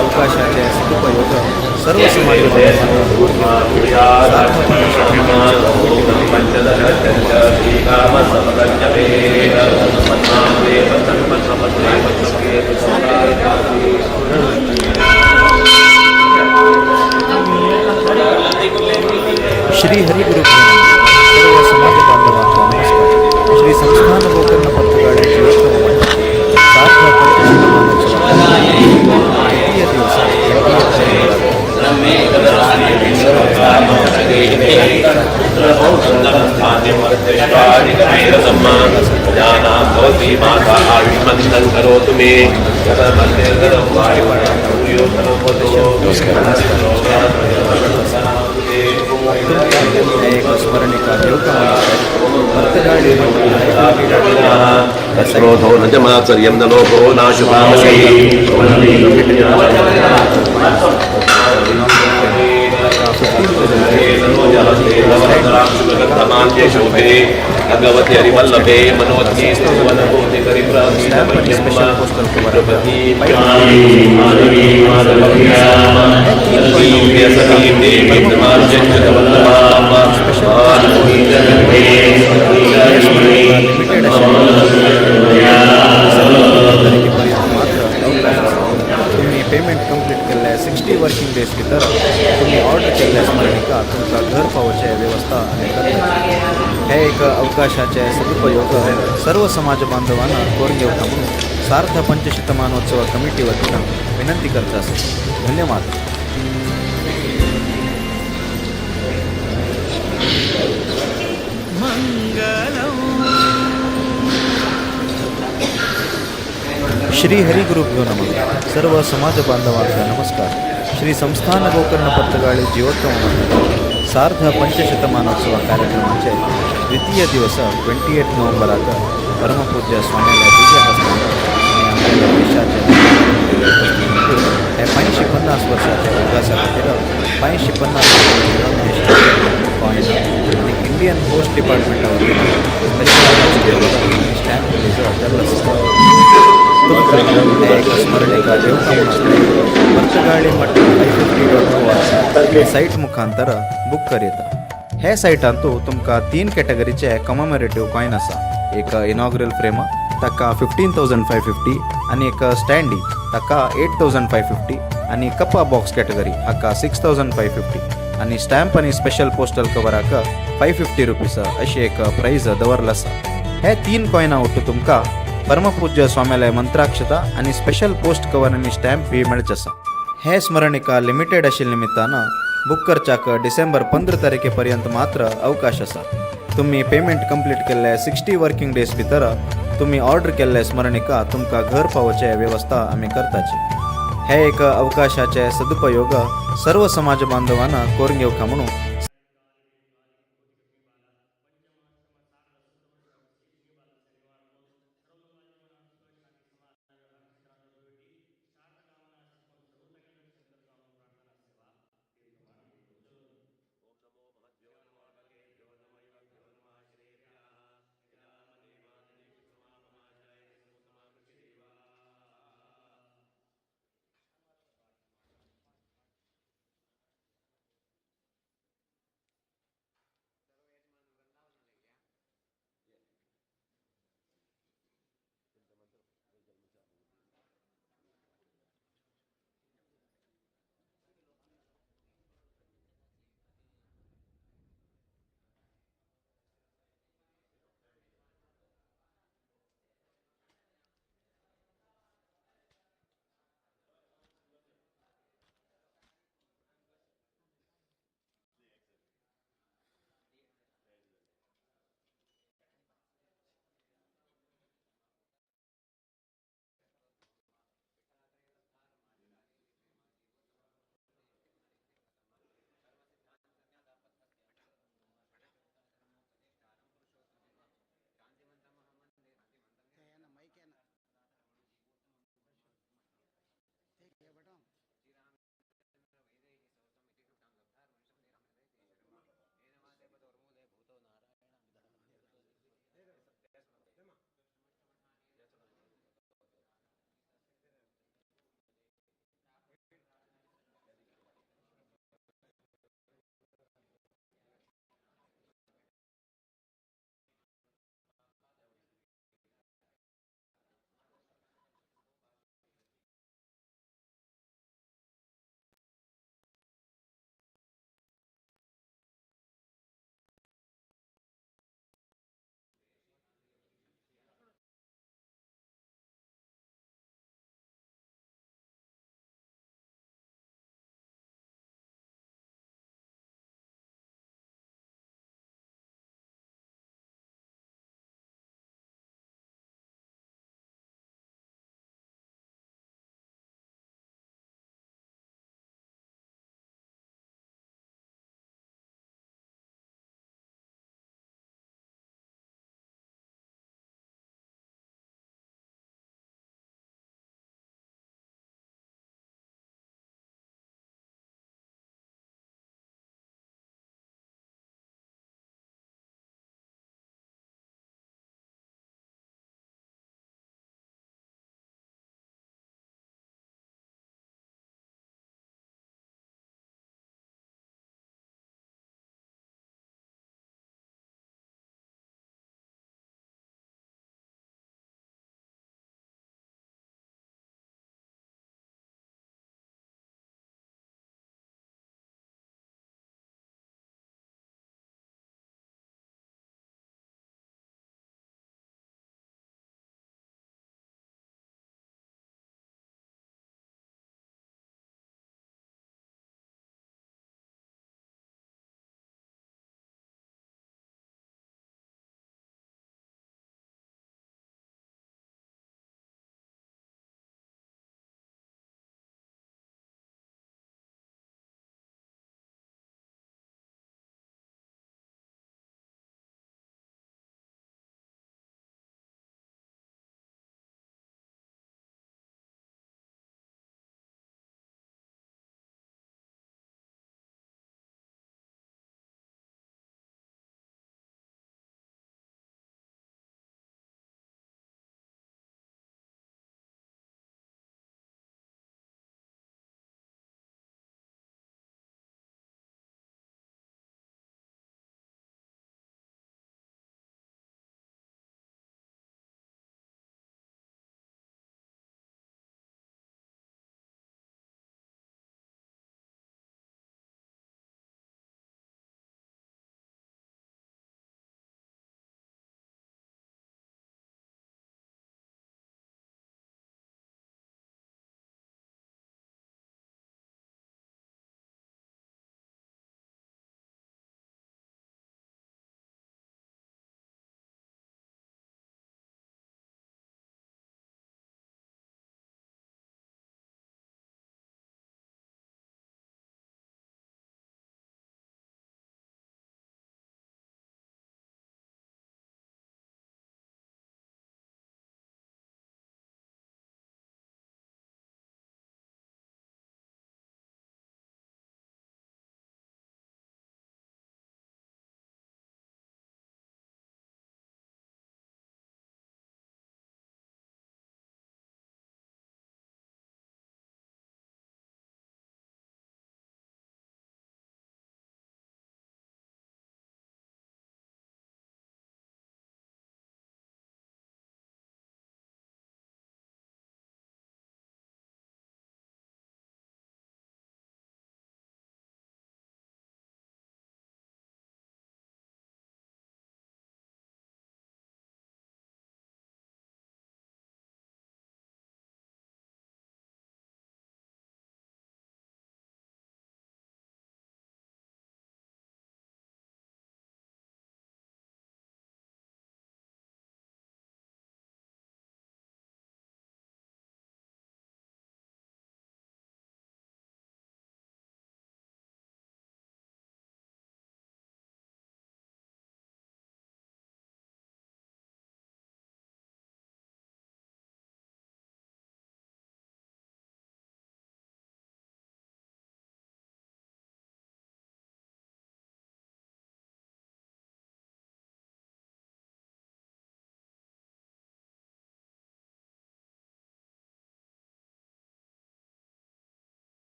अवकाशाचे सदुपयोग सर्व समाज. श्री हरी गुरु सर्व समाज बांधवांचा नमस्कार. श्री संस्थान गोकर्ण पत्तगाडी जीवोत्तम मंडळ सार्थ पंचशतमानोत्सव द्वितीय दिवस एक स्मरणिका क्रोधो न च मात्सर्यं न लोभो नाशुभामसि. भगवती हरिवल्लभे मनोज्ञे तुम्ही पेमेंट कंप्लीट केल्ले 60 वर्किंग डेज भितर तुम्ही ऑर्डर केल्ले स्मरणिका तुमकां घर पावोवचे वेवस्था आमी करतात. हे एक अवकाशाचे सदुपयोग सर्व समाज बांधवांना करून घेवता म्हणून सार्थ पंचशतमानोत्सव कमिटी वतीन विनंती करता. धन्यवाद. श्री हरी गुरुभ्यो नमः. सर्व समाज बांधवांचा नमस्कार. श्री संस्थान गोकर्ण पत्तगाळी जीवोत्तम मंडळ सार्ध पंचशतमानोत्सव कार्यक्रमाचे द्वितीय दिवस 28 नोव्हेंबराक परमपूज्य स्वाम्याल्या दिव्य हस्तान आनी आमच्या देशाचे हे 550 वर्षाच्या उगासा खातीर 550 कॉईन आनी इंडियन पोस्ट डिपार्टमेंटा वतीन स्पेशल स्टॅम्प रिलीज जाल्लो आसा. तुमकां हें एक स्मरणिका घेवका म्हूण आसलें पत्तगाळी मठ 550.org हे सायट मुखांतर बूक करयता. हे सायटांतू तुमकां 3 कॅटेगरीचे कॉमेमोरेटिव्ह कॉयन आसा. एक इनॉग्रल फ्रेम ताका 15,550 आनी एक स्टँडी ताका 8,550 आनी कप्पा बॉक्स कॅटेगरी हाका 6,550 आनी स्टॅम्प आनी स्पेशल पोस्टल कवराक 550 रुपीज अशी एक प्रायज दवरला आसा. हे 3 कॉयना ಒಟ್ಟು तुमकां परमपूज्य स्वाम्यालय मंत्राक्षता आनी स्पेशल पोस्ट कवर आनी स्टॅम्प बी मेळचे आसा. हे स्मरणिका लिमिटेड आशिल्ल्या निमित्तान बुक करच्याक डिसेंबर 15 तारखे पर्यंत मात्र अवकाश आसा. तुम्ही पेमेंट कंप्लीट केल्ले 60 वर्किंग डेज भितर तुम्ही ऑर्डर केल्ले स्मरणिका तुमकां घर पावोवचे वेवस्था आमी करताची. हे एक अवकाशाचे सदुपयोग सर्व समाज बांधवांना करून घेवका म्हणून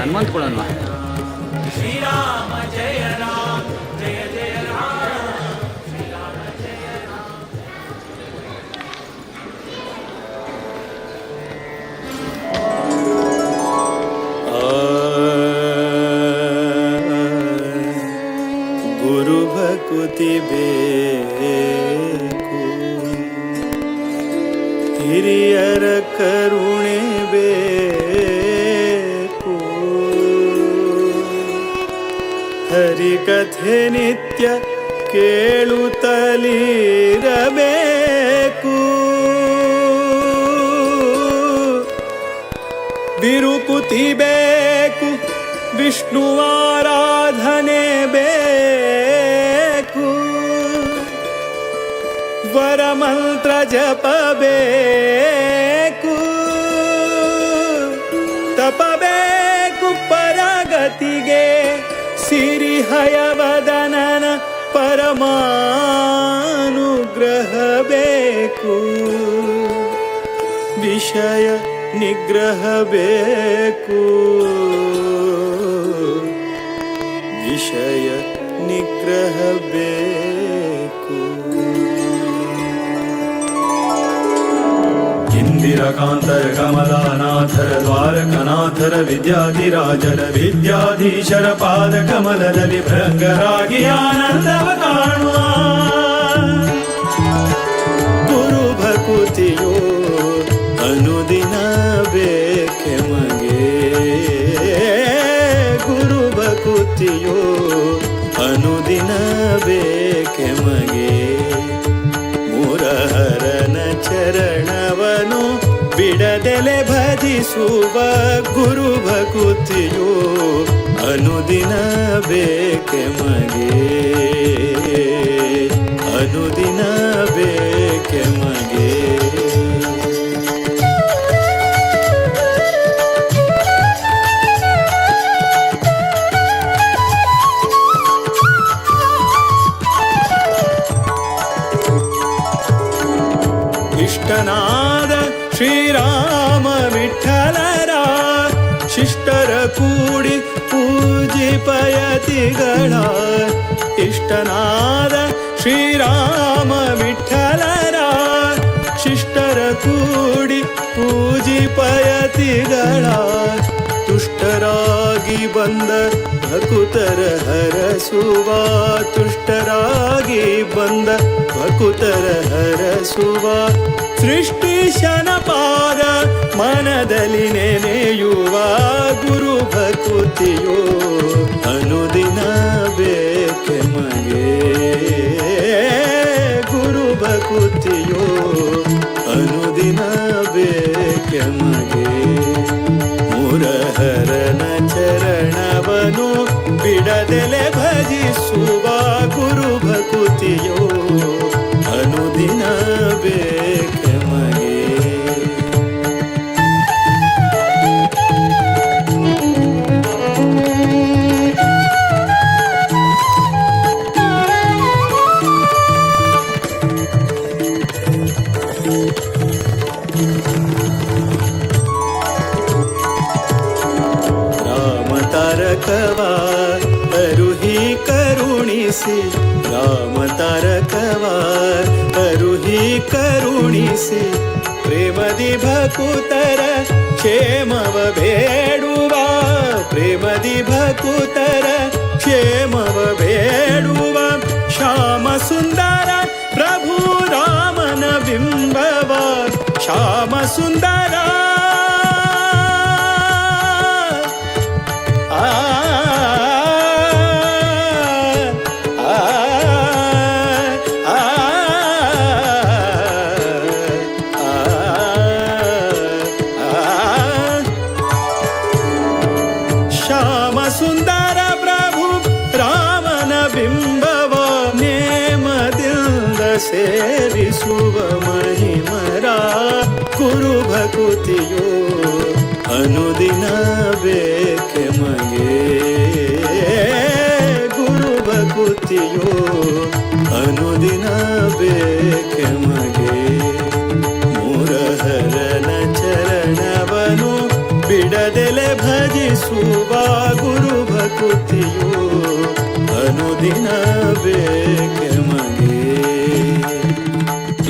ಹನುಮಂತ ಕೊಡೋಣ. ಶ್ರೀರಾಮ ಜಯ ರಾಮ ಜಯ ಜಯ ರಾಮ. ಹಿರಿಯರ ಕರುಣೆ ಬೇಕು, ಹರಿಕಥೆ ನಿತ್ಯ ಕೇಳುತ್ತಲಿರಬೇಕು, ಬಿರುಕುತಿ ಬೇಕು, ವಿಷ್ಣುವಾರಾಧನೆ ಬೇಕು, ವರಮಂತ್ರ ಜಪ ಬೇಕು, ತಪಬೇಕು ಪರಗತಿಗೆ, ಸಿರಿ ಹಯವದನನ ಪರಮಾನುಗ್ರಹ ಬೇಕು, ವಿಷಯ ನಿಗ್ರಹ ಬೇಕು, ವಿಷಯ ನಿಗ್ರಹ ಬೇಕು. ಇಂದಿರಕಾಂತರ ಕಮಲಾನಾಥರ ದ್ವಾರಕನಾಥರ ವಿದ್ಯಾಧಿರಾಜರ ವಿದ್ಯಾಧೀಶರ ಪಾದ ಕಮಲದಲ್ಲಿ ಭೃಂಗರಾಗಿ ಆನಂದವ ಕಾಣುವ ಗುರು ಭಕುತಿಯೋ ಅನುದಿನ ಬೇಕೆ ಮಗೆ, ಗುರು ಭಕುತಿಯೋ ಅನುದಿನ ಬೇಕೆ ಮಗೆ, ಮುರಹರನ ಚರಣವನು ಬಿಡದೆಲೆ ಭಜಿಸುವ ಗುರು ಭಕುತಿಯೋ ಅನುದಿನ ಬೇಕೆ ಮಗೆ, ಅನುದಿನ ಬೇಕೆ ಮಗೆ. ಇಷ್ಟನಾದ ಶ್ರೀರಾಮ ವಿಠಲರ ಶಿಷ್ಟರ ಕೂಡಿ ಪೂಜಿಪಯತಿಗಳ, ಇಷ್ಟನಾದ ಶ್ರೀರಾಮ ವಿಠಲರ ಶಿಷ್ಟರ ಕೂಡಿ ಪೂಜಿಪಯತಿಗಳ, ತುಷ್ಟರಾಗಿ ಬಂದ ಭಕುತರ ಹರಸುವ, ತುಷ್ಟರಾಗಿ ಬಂದ ಭಕುತರ ಹರಸುವ, ಸೃಷ್ಟಿಶನ ಪಾದ ಮನದಲ್ಲಿ ನೆನೆಯುವ ಗುರು ಭಕುತಿಯೋ ಅನುದಿನ ಬೇಕೆ ಮಗೆ, ಗುರು ಭಕುತಿಯೋ ಅನುದಿನ ಬೇಕೆ ಮಗೆ, ಮುರಹರನ ಚರಣವನು ಬಿಡದೆಲೆ ಭಜಿಸುವ ಗುರು ಭಕುತಿಯೋ ಅನುದಿನ ಬೇಕೆ ಮಗೆ. ರಾಮ ತಾರಕವ ಅರುಹಿ ಕರುಣಿಸಿ, ರಾಮ ತಾರಕವ ಅರುಹಿ ಕರುಣಿಸಿ, ಪ್ರೇಮದಿ ಭಕುತರ ಕ್ಷೇಮವ ಬೇಡುವ, ಪ್ರೇಮದಿ ಭಕುತರ ಕ್ಷೇಮವ ಬೇಡುವ, ಶ್ಯಾಮ ಸುಂದರ ಪ್ರಭು ರಾಮನ ಬಿಂಬವ, ಶ್ಯಾಮ ಸುಂದರ ಆ ಆ ಆ ಆ ಶ್ಯಾಮ ಸುಂದರ ಪ್ರಭು ರಾಮನ ಬಿಂಬವ ನೇಮದಿಂದ ಸೇರಿಸುವ ಮಹಿಮರ ಗುರು ಭಕುತಿಯೋ ಅನುದಿನ ಬೇಕೆ ಮಗೆ, ಗುರು ಭಕುತಿಯೋ ಅನುದಿನ ಬೇಕೆ ಮಗೆ, ಮುರಹರನ ಚರಣವನು ಬಿಡದೆಲೆ ಭಜಿಸುವ ಗುರು ಭಕುತಿಯೋ ಅನುದಿನ ಬೇಕೆ ಮಗೆ.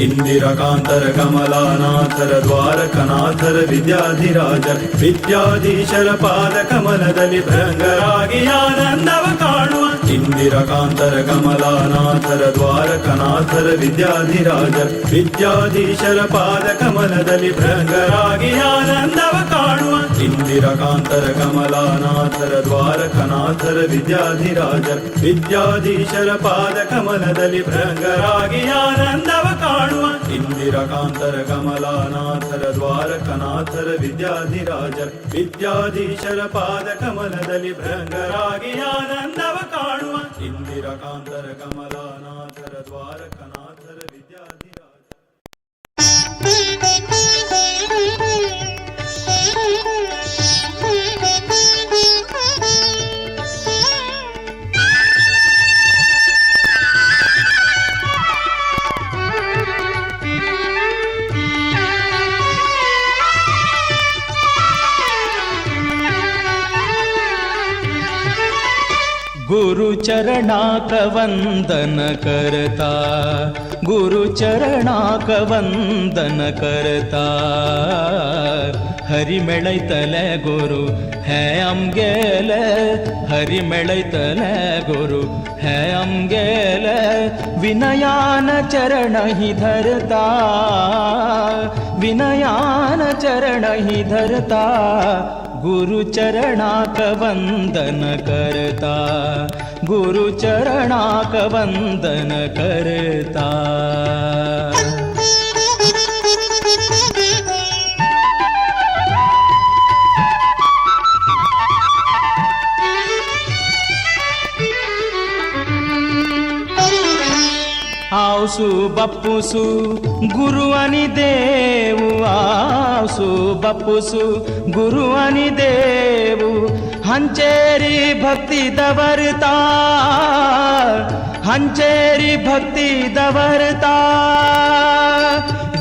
ಇಂದಿರಕಾಂತರ ಕಮಲಾನಾಥರ ದ್ವಾರಕನಾಥರ ವಿದ್ಯಾಧಿರಾಜರ ವಿದ್ಯಾಧೀಶರ ಪಾದ ಕಮಲದಲ್ಲಿ ಭೃಂಗರಾಗಿ ಆನಂದವ ಕಾಣುವ. ಇಂದಿರಕಾಂತರ ಕಮಲಾನಾಥರ ದ್ವಾರಕನಾಥರ ವಿದ್ಯಾಧಿರಾಜರ ವಿದ್ಯಾಧೀಶರ ಪಾದ ಕಮಲದಲ್ಲಿ ಭೃಂಗರಾಗಿ ಆನಂದವ ಕಾಣುವ. ಇಂದಿರಕಾಂತರ ಕಮಲಾನಾಥರ ದ್ವಾರಕನಾಥರ ವಿದ್ಯಾಧಿರಾಜರ ವಿದ್ಯಾಧೀಶರ ಪಾದ ಕಮಲದಲ್ಲಿ ಭೃಂಗರಾಗಿ ಆನಂದವ ಕಾಣುವ. ಇಂದಿರಕಾಂತರ ಕಮಲಾನಾಥರ ದ್ವಾರಕನಾಥರ ವಿದ್ಯಾಧಿರಾಜರ ವಿದ್ಯಾಧೀಶರ ಪಾದ ಕಮಲದಲ್ಲಿ ಭೃಂಗರಾಗಿ ಆನಂದವ ಕಾಣುವ. ಇಂದಿರಕಾಂತರ ಕಮಲಾನಾಥರ ದ್ವಾರಕನಾಥರ ವಿದ್ಯಾಧಿರಾಜ. गुरु चरणाक वंदन करता, गुरु चरणाक वंदन करता, हरि मेळयतले गुरु हे आमगेले, हरि मेळयतले गुरु हे आमगेले, विनयान चरण ही धरता, विनयान चरण ही धरता, गुरु चरणाक वंदन करता, गुरु चरणाक वंदन करता. आवसू बापूसू गुरु आनी देव, आवसू बापूसू गुरु आनी देव, हांचेरी भक्ती दवरता, हांचेरी भक्ती दवरता,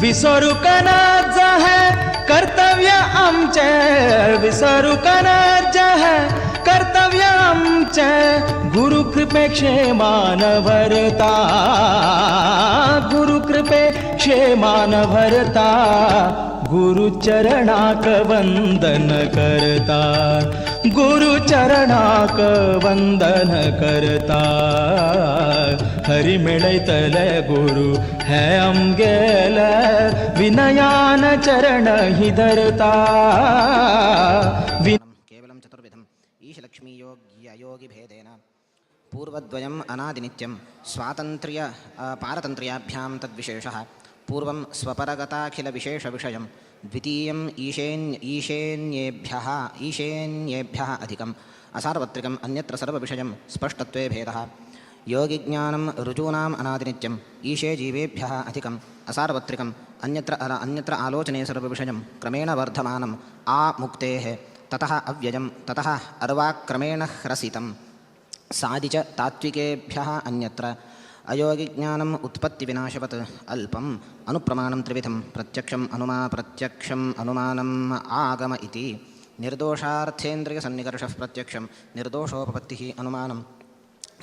विसरूंक नाच है कर्तव्य आमचें, विसरूंक नाच है कर्तव्य आमचें, गुरु कृपे क्षेमान भरता, गुरु कृपे क्षेमान भरता, गुरु चरणाक वंदन करता, गुरु चरणाक वंदन करता, हरि मेळयतले गुरु हे आमगेले, विनयान चरण ही धरता. केवलं चतुर्विधम् ईशलक्ष्मी योग्य योगिभेदेन पूर्वद्वयम् अनादिनित्यं स्वातन्त्र्य पारतन्त्र्याभ्यां तद्विशेषः पूर्वं स्वपरगताखिलविशेषविषयं द्वितीयम् ईशेन्येभ्यः ईशेन्येभ्यः अधिकम् असार्वत्रिकम् अन्यत्र सर्वविषयं स्पष्टत्वे भेदः. योगिज्ञानं ऋजूनाम् अनादिनित्यम् ईशे जीवेभ्यः अधिकम् असार्वत्रिकम् अन्यत्र आलोचने सर्वविषयं क्रमेण वर्धमानम् आ मुक्तेः ततः अव्ययं ततः अर्वाक्रमेण ह्रसितं सादि च तात्विकेभ्यः अन्यत्र. अयोगिज्ञानम् उत्पत्तिविनाशवत् अल्पम् अनुप्रमाणं त्रिविधं प्रत्यक्षम् प्रत्यक्षम् अनुमानम् आगम इति. निर्दोषार्थेन्द्रियसन्निकर्षः प्रत्यक्षं, निर्दोषोपपत्तिः अनुमानं,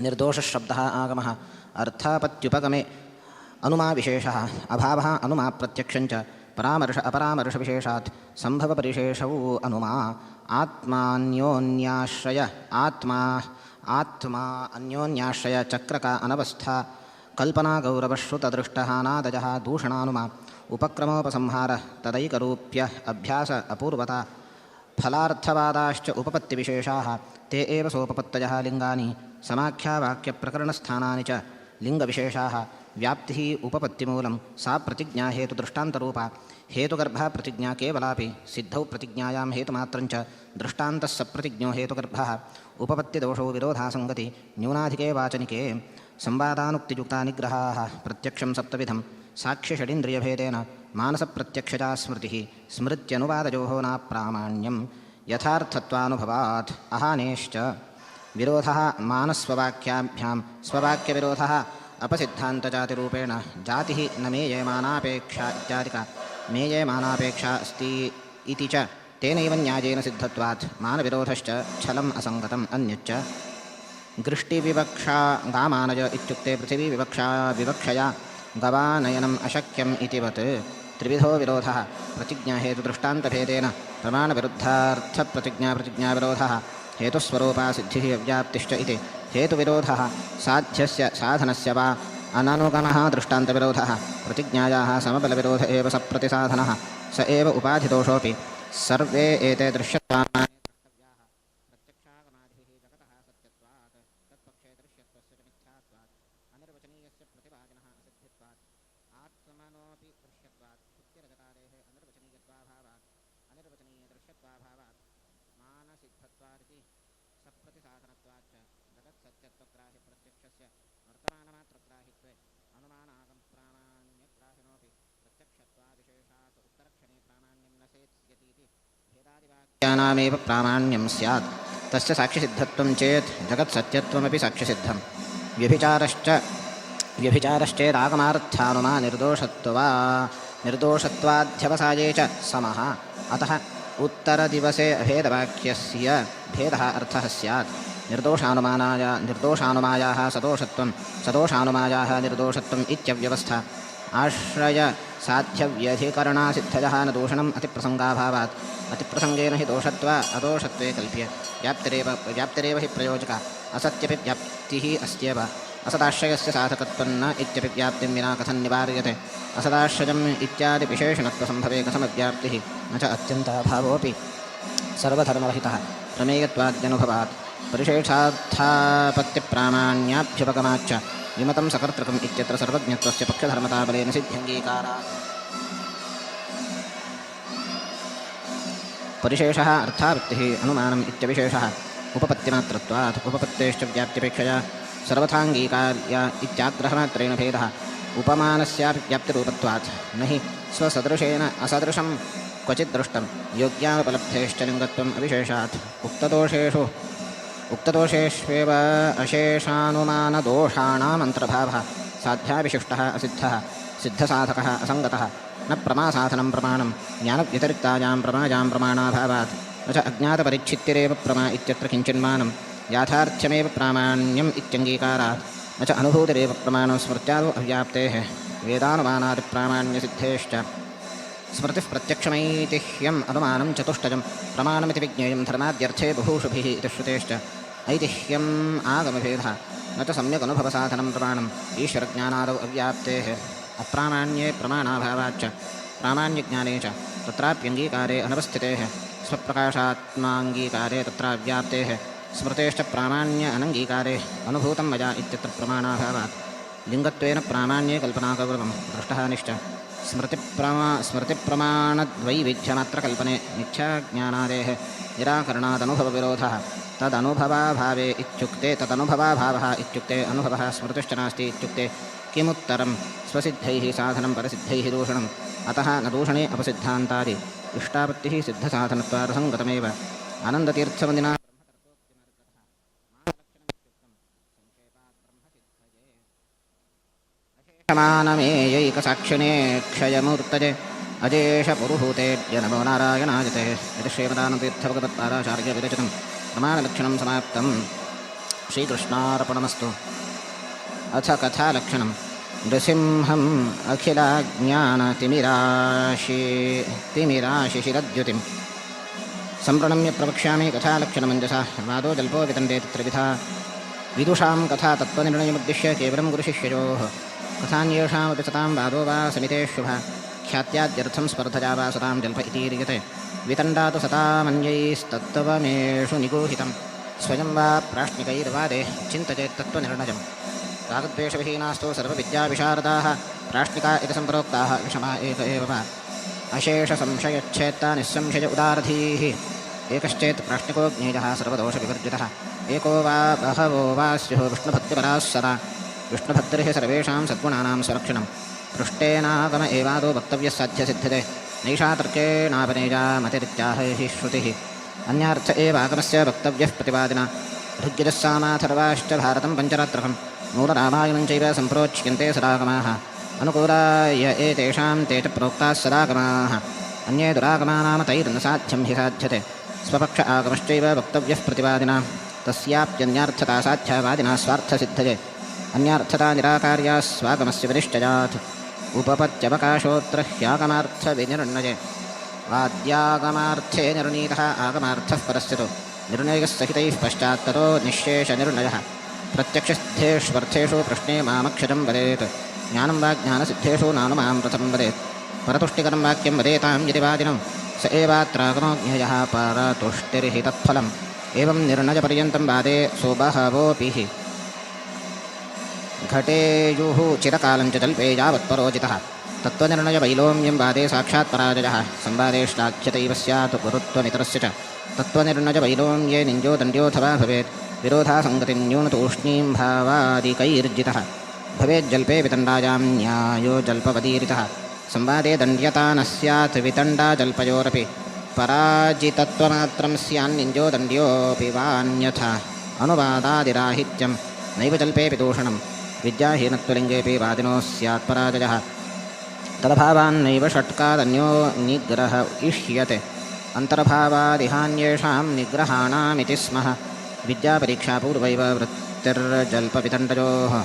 निर्दोषशब्दः आगमः, अर्थापत्युपगमे अनुमाविशेषः, अभावः अनुमाप्रत्यक्षञ्च, परामर्श अपरामर्शविशेषात् सम्भवपरिशेषौ अनुमा, आत्मान्योन्याश्रय आत्मा आत्मा अन्योन्याश्रय चक्रक अनवस्था कल्पना गौरवश्रुतदृष्टः अनादजः दूषणानुमा उपक्रमोपसंहार तदैकरूप्य अभ्यास अपूर्वता फलार्थवादाश्च उपपत्तिविशेषाः ते एव सोपपत्तयः लिङ्गानि समाख्यावाक्यप्रकरणस्थानानि च लिङ्गविशेषाः. व्याप्तिः उपपत्तिमूलं सा प्रतिज्ञा हेतुदृष्टान्तरूपा हेतुगर्भा प्रतिज्ञा केवलापि सिद्धौ प्रतिज्ञायां हेतुमात्रञ्च दृष्टान्तः सप्रतिज्ञो हेतुगर्भः. उपपत्तिदोषौ विरोधासङ्गति न्यूनाधिके वाचनिके संवादानुक्तियुक्ता निग्रहाः प्रत्यक्षं सप्तविधं साक्ष्यषडिन्द्रियभेदेन मानसप्रत्यक्षजा स्मृतिः स्मृत्यनुवादयोः नाप्रामाण्यं यथार्थत्वानुभवात् अहानेश्च. विरोधः मानस्ववाक्याभ्यां स्ववाक्यविरोधः अपसिद्धान्तजातिरूपेण जातिः न मेयमानापेक्षा इत्यादिका मेयमानापेक्षा अस्ति इति च तेनैव न्यायेन सिद्धत्वात् मानविरोधश्च छलम् असङ्गतम्. अन्यच्च दृष्टिविवक्षा गामानय इत्युक्ते पृथिवीविवक्षा विवक्षया गवानयनम् अशक्यम् इतिवत् त्रिविधो विरोधः प्रतिज्ञाहेतुदृष्टान्तभेदेन प्रमाणविरुद्धार्थप्रतिज्ञा प्रतिज्ञाविरोधः. हेतुस्वरूपा सिद्धिः अव्याप्तिश्च इति हेतुविरोधः साध्यस्य साधनस्य वा अननुगमः दृष्टान्तविरोधः प्रतिज्ञायाः समबलविरोध एव सप्रतिसाधनः स एव उपाधिदोषोऽपि सर्वे एते दृश्यत्वान् प्रत्यक्षागमादिभिः जगतः सत्यत्वात् तत्पक्षे दृश्यत्वस्य च मिथ्यात्वात् अनिर्वचनीयस्य प्रतिवादिनः असिद्धित्वात् आत्मनोऽपि दृश्यत्वात् शुक्तिरजतादेः अनिर्वचनीयत्वाभावात् अनिर्वचनीयदृश्यत्वाभावात् मानसिद्धत्वादिति सप्रतिसाधनत्वाच्च जगत्सत्यत्वग्राहिप्रत्यक्षस्य वर्तमानमात्रग्राहित्वे अनुमानागम प्रामाण्यग्राहिणोऽपि प्रत्यक्षत्वाविशेषात् उत्तरक्षणे प्रामाण्यं न सेत्स्यतीति भेदादिवाक्यानामेव प्रामाण्यं स्यात् तस्य साक्षिसिद्धत्वं चेत् जगत्सत्यत्वमपि साक्षिसिद्धं व्यभिचारश्च व्यभिचारश्चेदागमार्थानुमा निर्दोषत्वाध्यवसाये च समः। अतः उत्तरदिवसे अभेदवाक्यस्य भेदः अर्थः स्यात्। निर्दोषानुमानाय निर्दोषानुमायाः सदोषत्वं सदोषानुमायाः निर्दोषत्वम् इत्यव्यवस्था। आश्रयसाध्यव्यधिकरणासिद्धयः न दूषणम् अतिप्रसङ्गाभावात्। अतिप्रसङ्गेन हि दोषत्व अदोषत्वे कल्प्य व्याप्तिरेव हि प्रयोजका। असत्यपि व्याप्तिः अस्त्येव। असदाश्रयस्य साधकत्वं न इत्यपि व्याप्तिं विना कथं निवार्यते। असदाश्रयम् इत्यादि विशेषणत्वसम्भवे कथमव्याप्तिः। न च अत्यन्ताभावोऽपि सर्वधर्मरहितः प्रमेयत्वाद्यनुभवात्। परिशेषार्थापत्तिप्रामाण्याभ्युपगमाच्च विमतं सकर्तृकम् इत्यत्र सर्वज्ञत्वस्य पक्षधर्मताबलेन सिद्ध्यङ्गीकारात्। परिशेषः अर्थावृत्तिः अनुमानम् इत्यविशेषः उपपत्तिमात्रत्वात् उपपत्तेश्च व्याप्त्यपेक्षया सर्वथाङ्गीकार्य इत्याग्रहमात्रेण भेदः। उपमानस्यापि व्याप्तिरूपत्वात् न हि स्वसदृशेन असदृशं क्वचित् दृष्टं योग्यानुपलब्धेश्च लिङ्गत्वम् अविशेषात्। उक्तदोषेष्वेव अशेषानुमानदोषाणामन्तर्भावः साध्याविशिष्टः असिद्धः सिद्धसाधकः असङ्गतः न प्रमासाधनं प्रमाणं ज्ञानव्यतिरिक्तायां प्रमायां प्रमाणाभावात्। न च अज्ञातपरिच्छित्तिरेव प्रमा इत्यत्र किञ्चिन्मानं याथार्थ्यमेव प्रामाण्यम् इत्यङ्गीकारात्। न च अनुभूतिरेव प्रमाणं स्मृत्यादौ अव्याप्तेः वेदानुमानादिप्रामाण्यसिद्धेश्च। स्मृतिः प्रत्यक्षमैतिह्यम् अनुमानं चतुष्टयं प्रमाणमिति विज्ञेयं धर्माद्यर्थे बभूषुभिः इति श्रुतेश्च। ऐतिह्यम् आगमभेदः न च सम्यगनुभवसाधनं प्रमाणम् ईश्वरज्ञानादौ अव्याप्तेः अप्रामाण्ये प्रमाणाभावाच्च प्रामाण्यज्ञाने च तत्राप्यङ्गीकारे अनवस्थितेः स्वप्रकाशात्माङ्गीकारे तत्राव्याप्तेः स्मृतेश्च प्रामाण्य अनङ्गीकारे अनुभूतं मया इत्यत्र प्रमाणाभावात्। लिङ्गत्वेन प्रामाण्ये कल्पनागौरवं दृष्टहानिश्च स्मृतिप्रमाणद्वैविध्यमात्रकल्पने मिथ्याज्ञानादेः निराकरणादनुभवविरोधः तदनुभवाभावे इत्युक्ते तदनुभवाभावः इत्युक्ते अनुभवः स्मृतिश्च नास्ति इत्युक्ते किमुत्तरं स्वसिद्धैः साधनं परसिद्धैः दूषणम्। अतः न दूषणे अपसिद्धान्तादि इष्टापत्तिः सिद्धसाधनत्वादसङ्गतमेव। आनन्दतीर्थवन्दिना मानमेयैकसाक्षिणे क्षयमूर्तये अजेश पुरुहूतेभ्य नमो नारायणायते। इति श्रीमदानन्दतीर्थभगवत्पादाचार्यविरचितं प्रमाणलक्षणं समाप्तं। श्रीकृष्णार्पणमस्तु। अथ कथालक्षणं। नृसिंहम् अखिलाज्ञानतिमिराशिशिरद्युतिं सम्प्रणम्य प्रवक्ष्यामि कथालक्षणमञ्जसा। वादो जल्पो वितण्डेति त्रिविधा विदुषां कथा तत्त्वनिर्णयमुद्दिश्य केवलं गुरुशिष्ययोः कथान्येषामपि सतां वादो वा समितेष्वभ ख्यात्याद्यर्थं स्पर्धया वा सतां जल्प इतीर्यते। वितण्डा तु सतामन्यैस्तत्त्वमेषु निगूहितं स्वयं वा प्राश्निकैर्वादे चिन्तचेत्तत्त्वनिर्णयं। रागद्वेषविहीनास्तु सर्वविद्याविशारदाः प्राश्निका इति सम्प्रोक्ताः विषमा एक एव वा। अशेषसंशयच्छेत्ता निःसंशय उदारधीः एकश्चेत् प्राश्निको ज्ञेयः सर्वदोषविवर्जितः। एको वा बहवो वा स्युः विष्णुभक्तिपराः सदा। विष्णुभक्तिर्हि सर्वेषां सद्गुणानां स्वलक्षणं। पृष्टेनागम एवादो वक्तव्यः साध्यसिद्ध्यते नैषा तर्केणापनेया मतिरित्याह हि श्रुतिः। अन्यार्थ एवागमस्य वक्तव्यः प्रतिवादिना। ऋग्यजस्सामाथर्वाश्च भारतं पञ्चरात्रकं मूलरामायणं चैव सम्प्रोच्यन्ते सदागमाः। अनुकूलाय एतेषां ते च प्रोक्ताः सदागमाः। अन्ये दुरागमानाम तैर्न साध्यं हि साध्यते। स्वपक्ष आगमश्चैव वक्तव्यः प्रतिवादिना। तस्याप्यन्यार्थता साध्यावादिना स्वार्थसिद्धये। अन्यार्थता निराकार्या स्वागमस्य विनिश्चयात्। उपपत्त्यवकाशोऽत्र ह्यागमार्थविनिर्णये। वाद्यागमार्थे निर्णीतः आगमार्थः परस्य तु निर्णयसहितैः पश्चात्ततो निःशेषनिर्णयः। प्रत्यक्षसिद्धेष्वर्थेषु प्रश्ने मामक्षरं वदेत्। ज्ञानं वा ज्ञानसिद्धेषु नानु मां प्रथमं वदेत्। परतुष्टिकरं वाक्यं वदेतां यदि वादिनं स एवात्रागमो ज्ञेयः परतुष्टिर्हि तत्फलम्। एवं निर्णयपर्यन्तं वादे सुबहवोऽपि हि घटेयुः चिरकालं च जल्पे यावत्परोजितः। तत्त्वनिर्णयवैलोम्यं वादे साक्षात् पराजयः। संवादे श्लाघ्यतैव स्यात् गुरुत्वमितरस्य च। तत्त्वनिर्णयवैलोम्ये निन्द्यो दण्ड्योऽथवा भवेत्। विरोधासङ्गतिन्यूनतूष्णीं भावादिकैर्जितः। भवेज्जल्पे वितण्डायां न्यायो जल्पवदीरितः। संवादे दण्ड्यता न स्यात् वितण्डाजल्पयोरपि। पराजितत्वमात्रं स्यान्निन्द्यो दण्ड्योऽपि वान्यथा। अनुवादादिराहित्यं नैव जल्पेऽपि दूषणं। विद्याहीनत्वलिङ्गेऽपि वादिनो स्यात् पराजयः। तदभावान्नैव षट्कादन्यो निग्रह इष्यते। अन्तर्भावादिहान्येषां निग्रहाणामिति स्मः। विद्यापरीक्षापूर्वैव वृत्तिर्जल्पवितण्डयोः।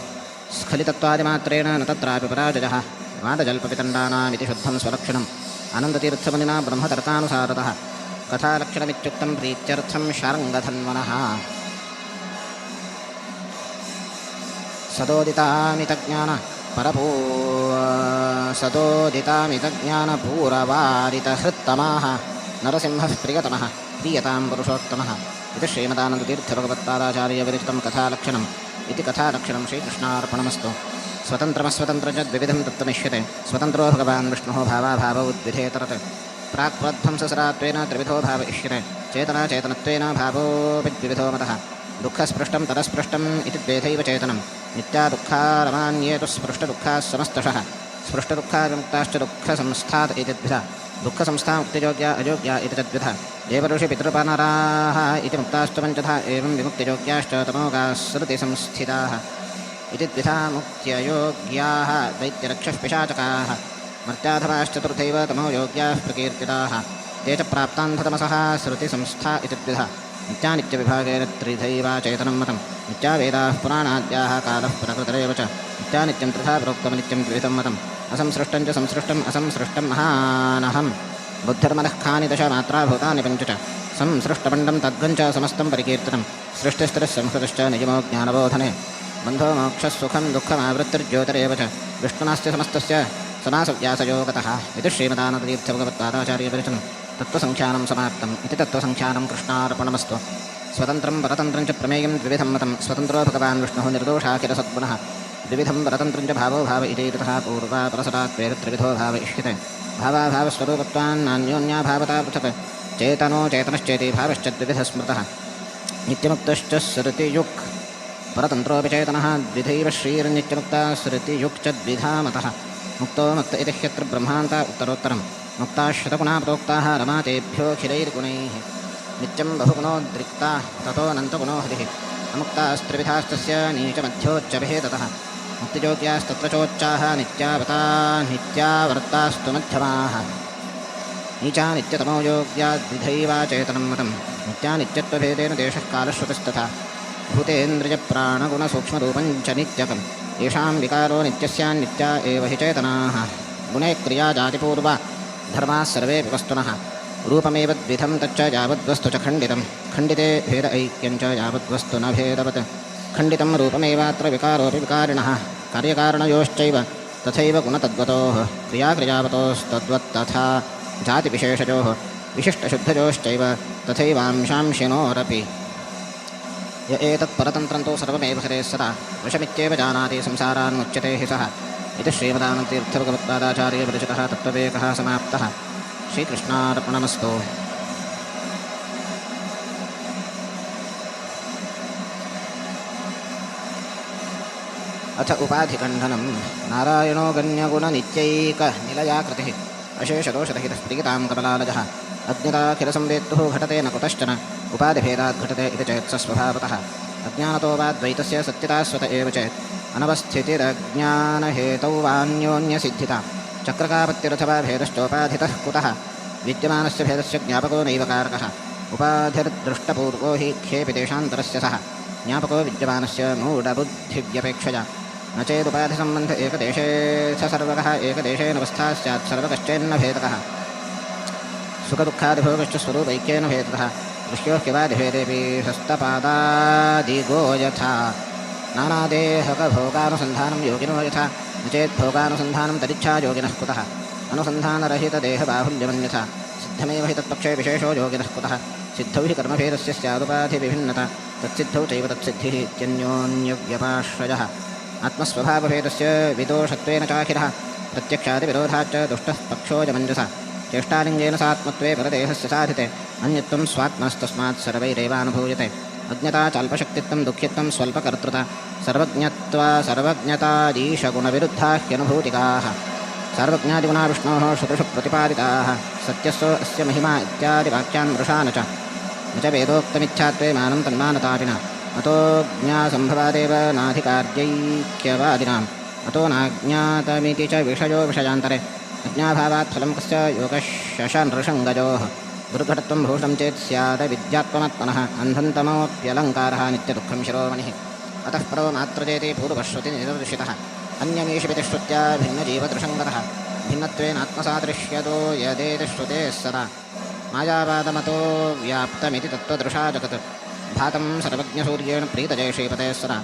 स्खलितत्वादिमात्रेण न तत्रापि पराजयः। वादजल्पवितण्डानामिति शुद्धं स्वलक्षणम्। आनन्दतीर्थमुनिना ब्रह्मतर्कानुसारतः कथालक्षणमित्युक्तं प्रीत्यर्थं शार्ङ्गधन्वनः। सदोदितामितज्ञान परपू सदोदितामितज्ञानपूरवारितहृत्तमाः नरसिंहः प्रियतमः प्रीयतां पुरुषोत्तमः। इति श्रीमदानन्दतीर्थभगवत्पादाचार्यविरचितं कथालक्षणम्। इति कथालक्षणं श्रीकृष्णार्पणमस्तु। स्वतन्त्रमस्वतन्त्रं च द्विविधं तत्त्वमिष्यते। स्वतन्त्रो भगवान् विष्णुः भावाभावौ द्विधेतरत्। प्राक्प्रध्वंससरात्वेन त्रिविधो भाव इष्यते। चेतनाचेतनत्वेन भावोऽपि द्विविधो मतः। दुःखस्पृष्टं तदस्पृष्टम् इति द्वेधैव चेतनं। नित्यादुःखारमान्ये तु स्पृष्टदुःखाः समस्तशः। स्पृष्टदुःखाविमुक्ताश्च दुःखसंस्थात् इति द्विधा। दुःखसंस्था मुक्तियोग्या अयोग्या इति च द्विधा। देवऋषिपितृपनराः इति मुक्ताश्च पञ्चधा। एवं विमुक्तियोग्याश्च तमोगाः श्रुतिसंस्थिताः इति द्विधा मुक्त्ययोग्याः दैत्यरक्षः पिशाचकाः। मर्त्याधमाश्चतुर्थैव तमोयोग्याः प्रकीर्तिताः। ते च प्राप्तान्धतमसः श्रुतिसंस्था इति द्विधा। नित्यानित्यविभागेन त्रिधैवा चेतनं मतं। नित्यावेदाः पुराणाद्याः कालः प्रकृतिरेव च। नित्यानित्यं त्रिधा प्रोक्तमनित्यं द्विविधं मतम्। असंसृष्टं च संसृष्टम् असंसृष्टं महानहं। बुद्धिर्मनः खानि दश मात्रा भूतानि पञ्च च। संसृष्टपण्डं तद्गं च समस्तं परिकीर्तितं। सृष्टिस्थितिः संहृतश्च नियमो ज्ञानबोधने। बन्धो मोक्षः सुखं दुःखमावृत्तिर्ज्योतिरेव च। विष्णुनास्ति समस्तस्य समासव्यासयोगतः। इति श्रीमदानन्दतीर्थभगवत्पादाचार्यविरचितं तत्त्वसङ्ख्यानं समाप्तम्। इति तत्त्वसङ्ख्यानं कृष्णार्पणमस्तु। स्वतन्त्रं परतन्त्रं च प्रमेयं द्विविधं मतं। स्वतन्त्रो भगवान् विष्णुः निर्दोषाखिलसद्गुणः। द्विविधं परतन्त्रं च भावो भाव इति तथा पूर्वापरसरात्वेन त्रिविधो भाव इष्यते। भावाभावस्वरूपत्वान्नान्योन्याभावता पृथक्। चेतनो चेतनश्चेति भावश्च द्विविधः स्मृतः। नित्यमुक्तश्च श्रुतियुक् परतन्त्रोऽपि चेतनः द्विधैव श्रीर्नित्यमुक्ता श्रुतियुक् च द्विधा मतः। मुक्तो मुक्त इति ह्यत्र ब्रह्मान्त उत्तरोत्तरं। मुक्ताः शतगुणा प्रोक्ताः रमातेभ्योऽखिलैर्गुणैः। नित्यं बहुगुणोद्रिक्ता ततोऽनन्तगुणो हरिः। अमुक्तास्त्रिविधास्तस्य नीचमध्योच्चभेदतः। मुक्तियोग्यास्तत्र चोच्चाः नित्यावता नित्यावर्तास्तु मध्यमाः। नीचा नित्यतमो योग्या द्विधैवा चेतनं मतं। नित्यानित्यत्वभेदेन देशः कालश्रुतिस्तथा। भूतेन्द्रियप्राणगुणसूक्ष्मरूपं च नित्यकम्। येषां विकारो नित्यस्यान्नित्या एव हि चेतनाः। गुणे क्रिया जातिपूर्वा धर्माः सर्वेऽपि वस्तुनः। रूपमेव द्विधं तच्च यावद्वस्तु च खण्डितं। खण्डिते भेद ऐक्यं च यावद्वस्तु न भेदवत्। खण्डितं रूपमेवात्र विकारोऽपि विकारिणः। कार्यकारणयोश्चैव तथैव गुणतद्वतोः। क्रियाक्रियावतोस्तद्वत्तथा जातिविशेषयोः। विशिष्टशुद्धयोश्चैव तथैवांशांशिनोरपि। य एतत् परतन्त्रं तु सर्वमेव हरेः सदा। वशमित्येव जानाति संसारान्मुच्यते हि सः। इति श्रीमदानन्दतीर्थभगवत्पादाचार्यविरचितः तत्त्ववेकः समाप्तः। श्रीकृष्णार्पणमस्तु। अथ उपाधिखण्डनं। नारायणो गण्यगुणनित्यैकनिलयाकृतिः। अशेषदोषरहितः प्रीयतां कमलालजः। अज्ञताखिलसंवेत्तुः घटते न कुतश्चन। उपाधिभेदात् घटते इति चेत् स स्वभावतः। अज्ञानतो वा द्वैतस्य सत्यता स्वत एव चेत्। अनवस्थितिरज्ञानहेतौ वान्योन्यसिद्धिता। चक्रकापत्तिरथवा भेदश्चोपाधितः कुतः। विद्यमानस्य भेदस्य ज्ञापको नैव कारकः। उपाधिर्दृष्टपूर्वो हि खेऽपि देशान्तरस्य सः। ज्ञापको विद्यमानस्य मूढबुद्धिव्यपेक्षया। न चेदुपाधिसम्बन्ध एकदेशे स सर्वकः। एकदेशेनवस्था स्यात् सर्वकश्चेन्न भेदकः। सुखदुःखादिभोगश्च स्वरूपैक्येन भेदतः। दृश्योह्यवादिभेदेऽपि हस्तपादादिगो यथा नानादेहकभोगानुसन्धानं योगिनो यथा न चेत् भोगानुसन्धानं तदिच्छा योगिनः कुतः अनुसन्धानरहितदेहबाहुल्यमन्यथा सिद्धमेव हि तत्पक्षे विशेषो योगिनः कुतः सिद्धौ हि कर्मभेदस्य स्यादुपाधिविभिन्नता तत्सिद्धौ चैव तत्सिद्धिः इत्यन्योन्यव्यपाश्रयः आत्मस्वभावभेदस्य विदोषत्वेन चाखिलः प्रत्यक्षादिविरोधाच्च दुष्टः पक्षोऽयमञ्जसा चेष्टालिङ्गेन सात्मत्वे परदेहस्य साधिते अन्यत्वं स्वात्मनस्तस्मात् सर्वैरेवानुभूयते अज्ञता चाल्पशक्तित्वं दुःखित्वं स्वल्पकर्तृता सर्वज्ञत्वा सर्वज्ञतादीशगुणविरुद्धा ह्यनुभूतिकाः सर्वज्ञादिगुणा विष्णोः श्रुतिषु प्रतिपादिताः सत्यस्सो अस्य महिमा इत्यादिवाक्यान् मृषा न च न च वेदोक्तमिच्छात्वे मानं तन्मानतापि न अतो ज्ञासम्भवादेव नाधिकार्यैक्यवादिनाम् अतो नाज्ञातमिति च विषयो विषयान्तरे अज्ञाभावात् फलं कस्य योगशशनृशङ्गजोः दुर्घटत्वं भूषणं चेत् स्यादविद्यात्वमात्मनः अन्धन्तमोऽप्यलङ्कारः नित्यदुःखं शिरोमणिः अतः परो मात्रचेति पूर्वश्रुतिनिदर्शितः अन्यमीषिपिति श्रुत्या भिन्नजीवदृशङ्गतः भिन्नत्वेनात्मसादृश्यतो यदेति श्रुतेः सदा मायावादमतो व्याप्तमिति तत्त्वदृशा जगत् भातं सर्वज्ञसूर्येण प्रीतजय श्रीपते सदा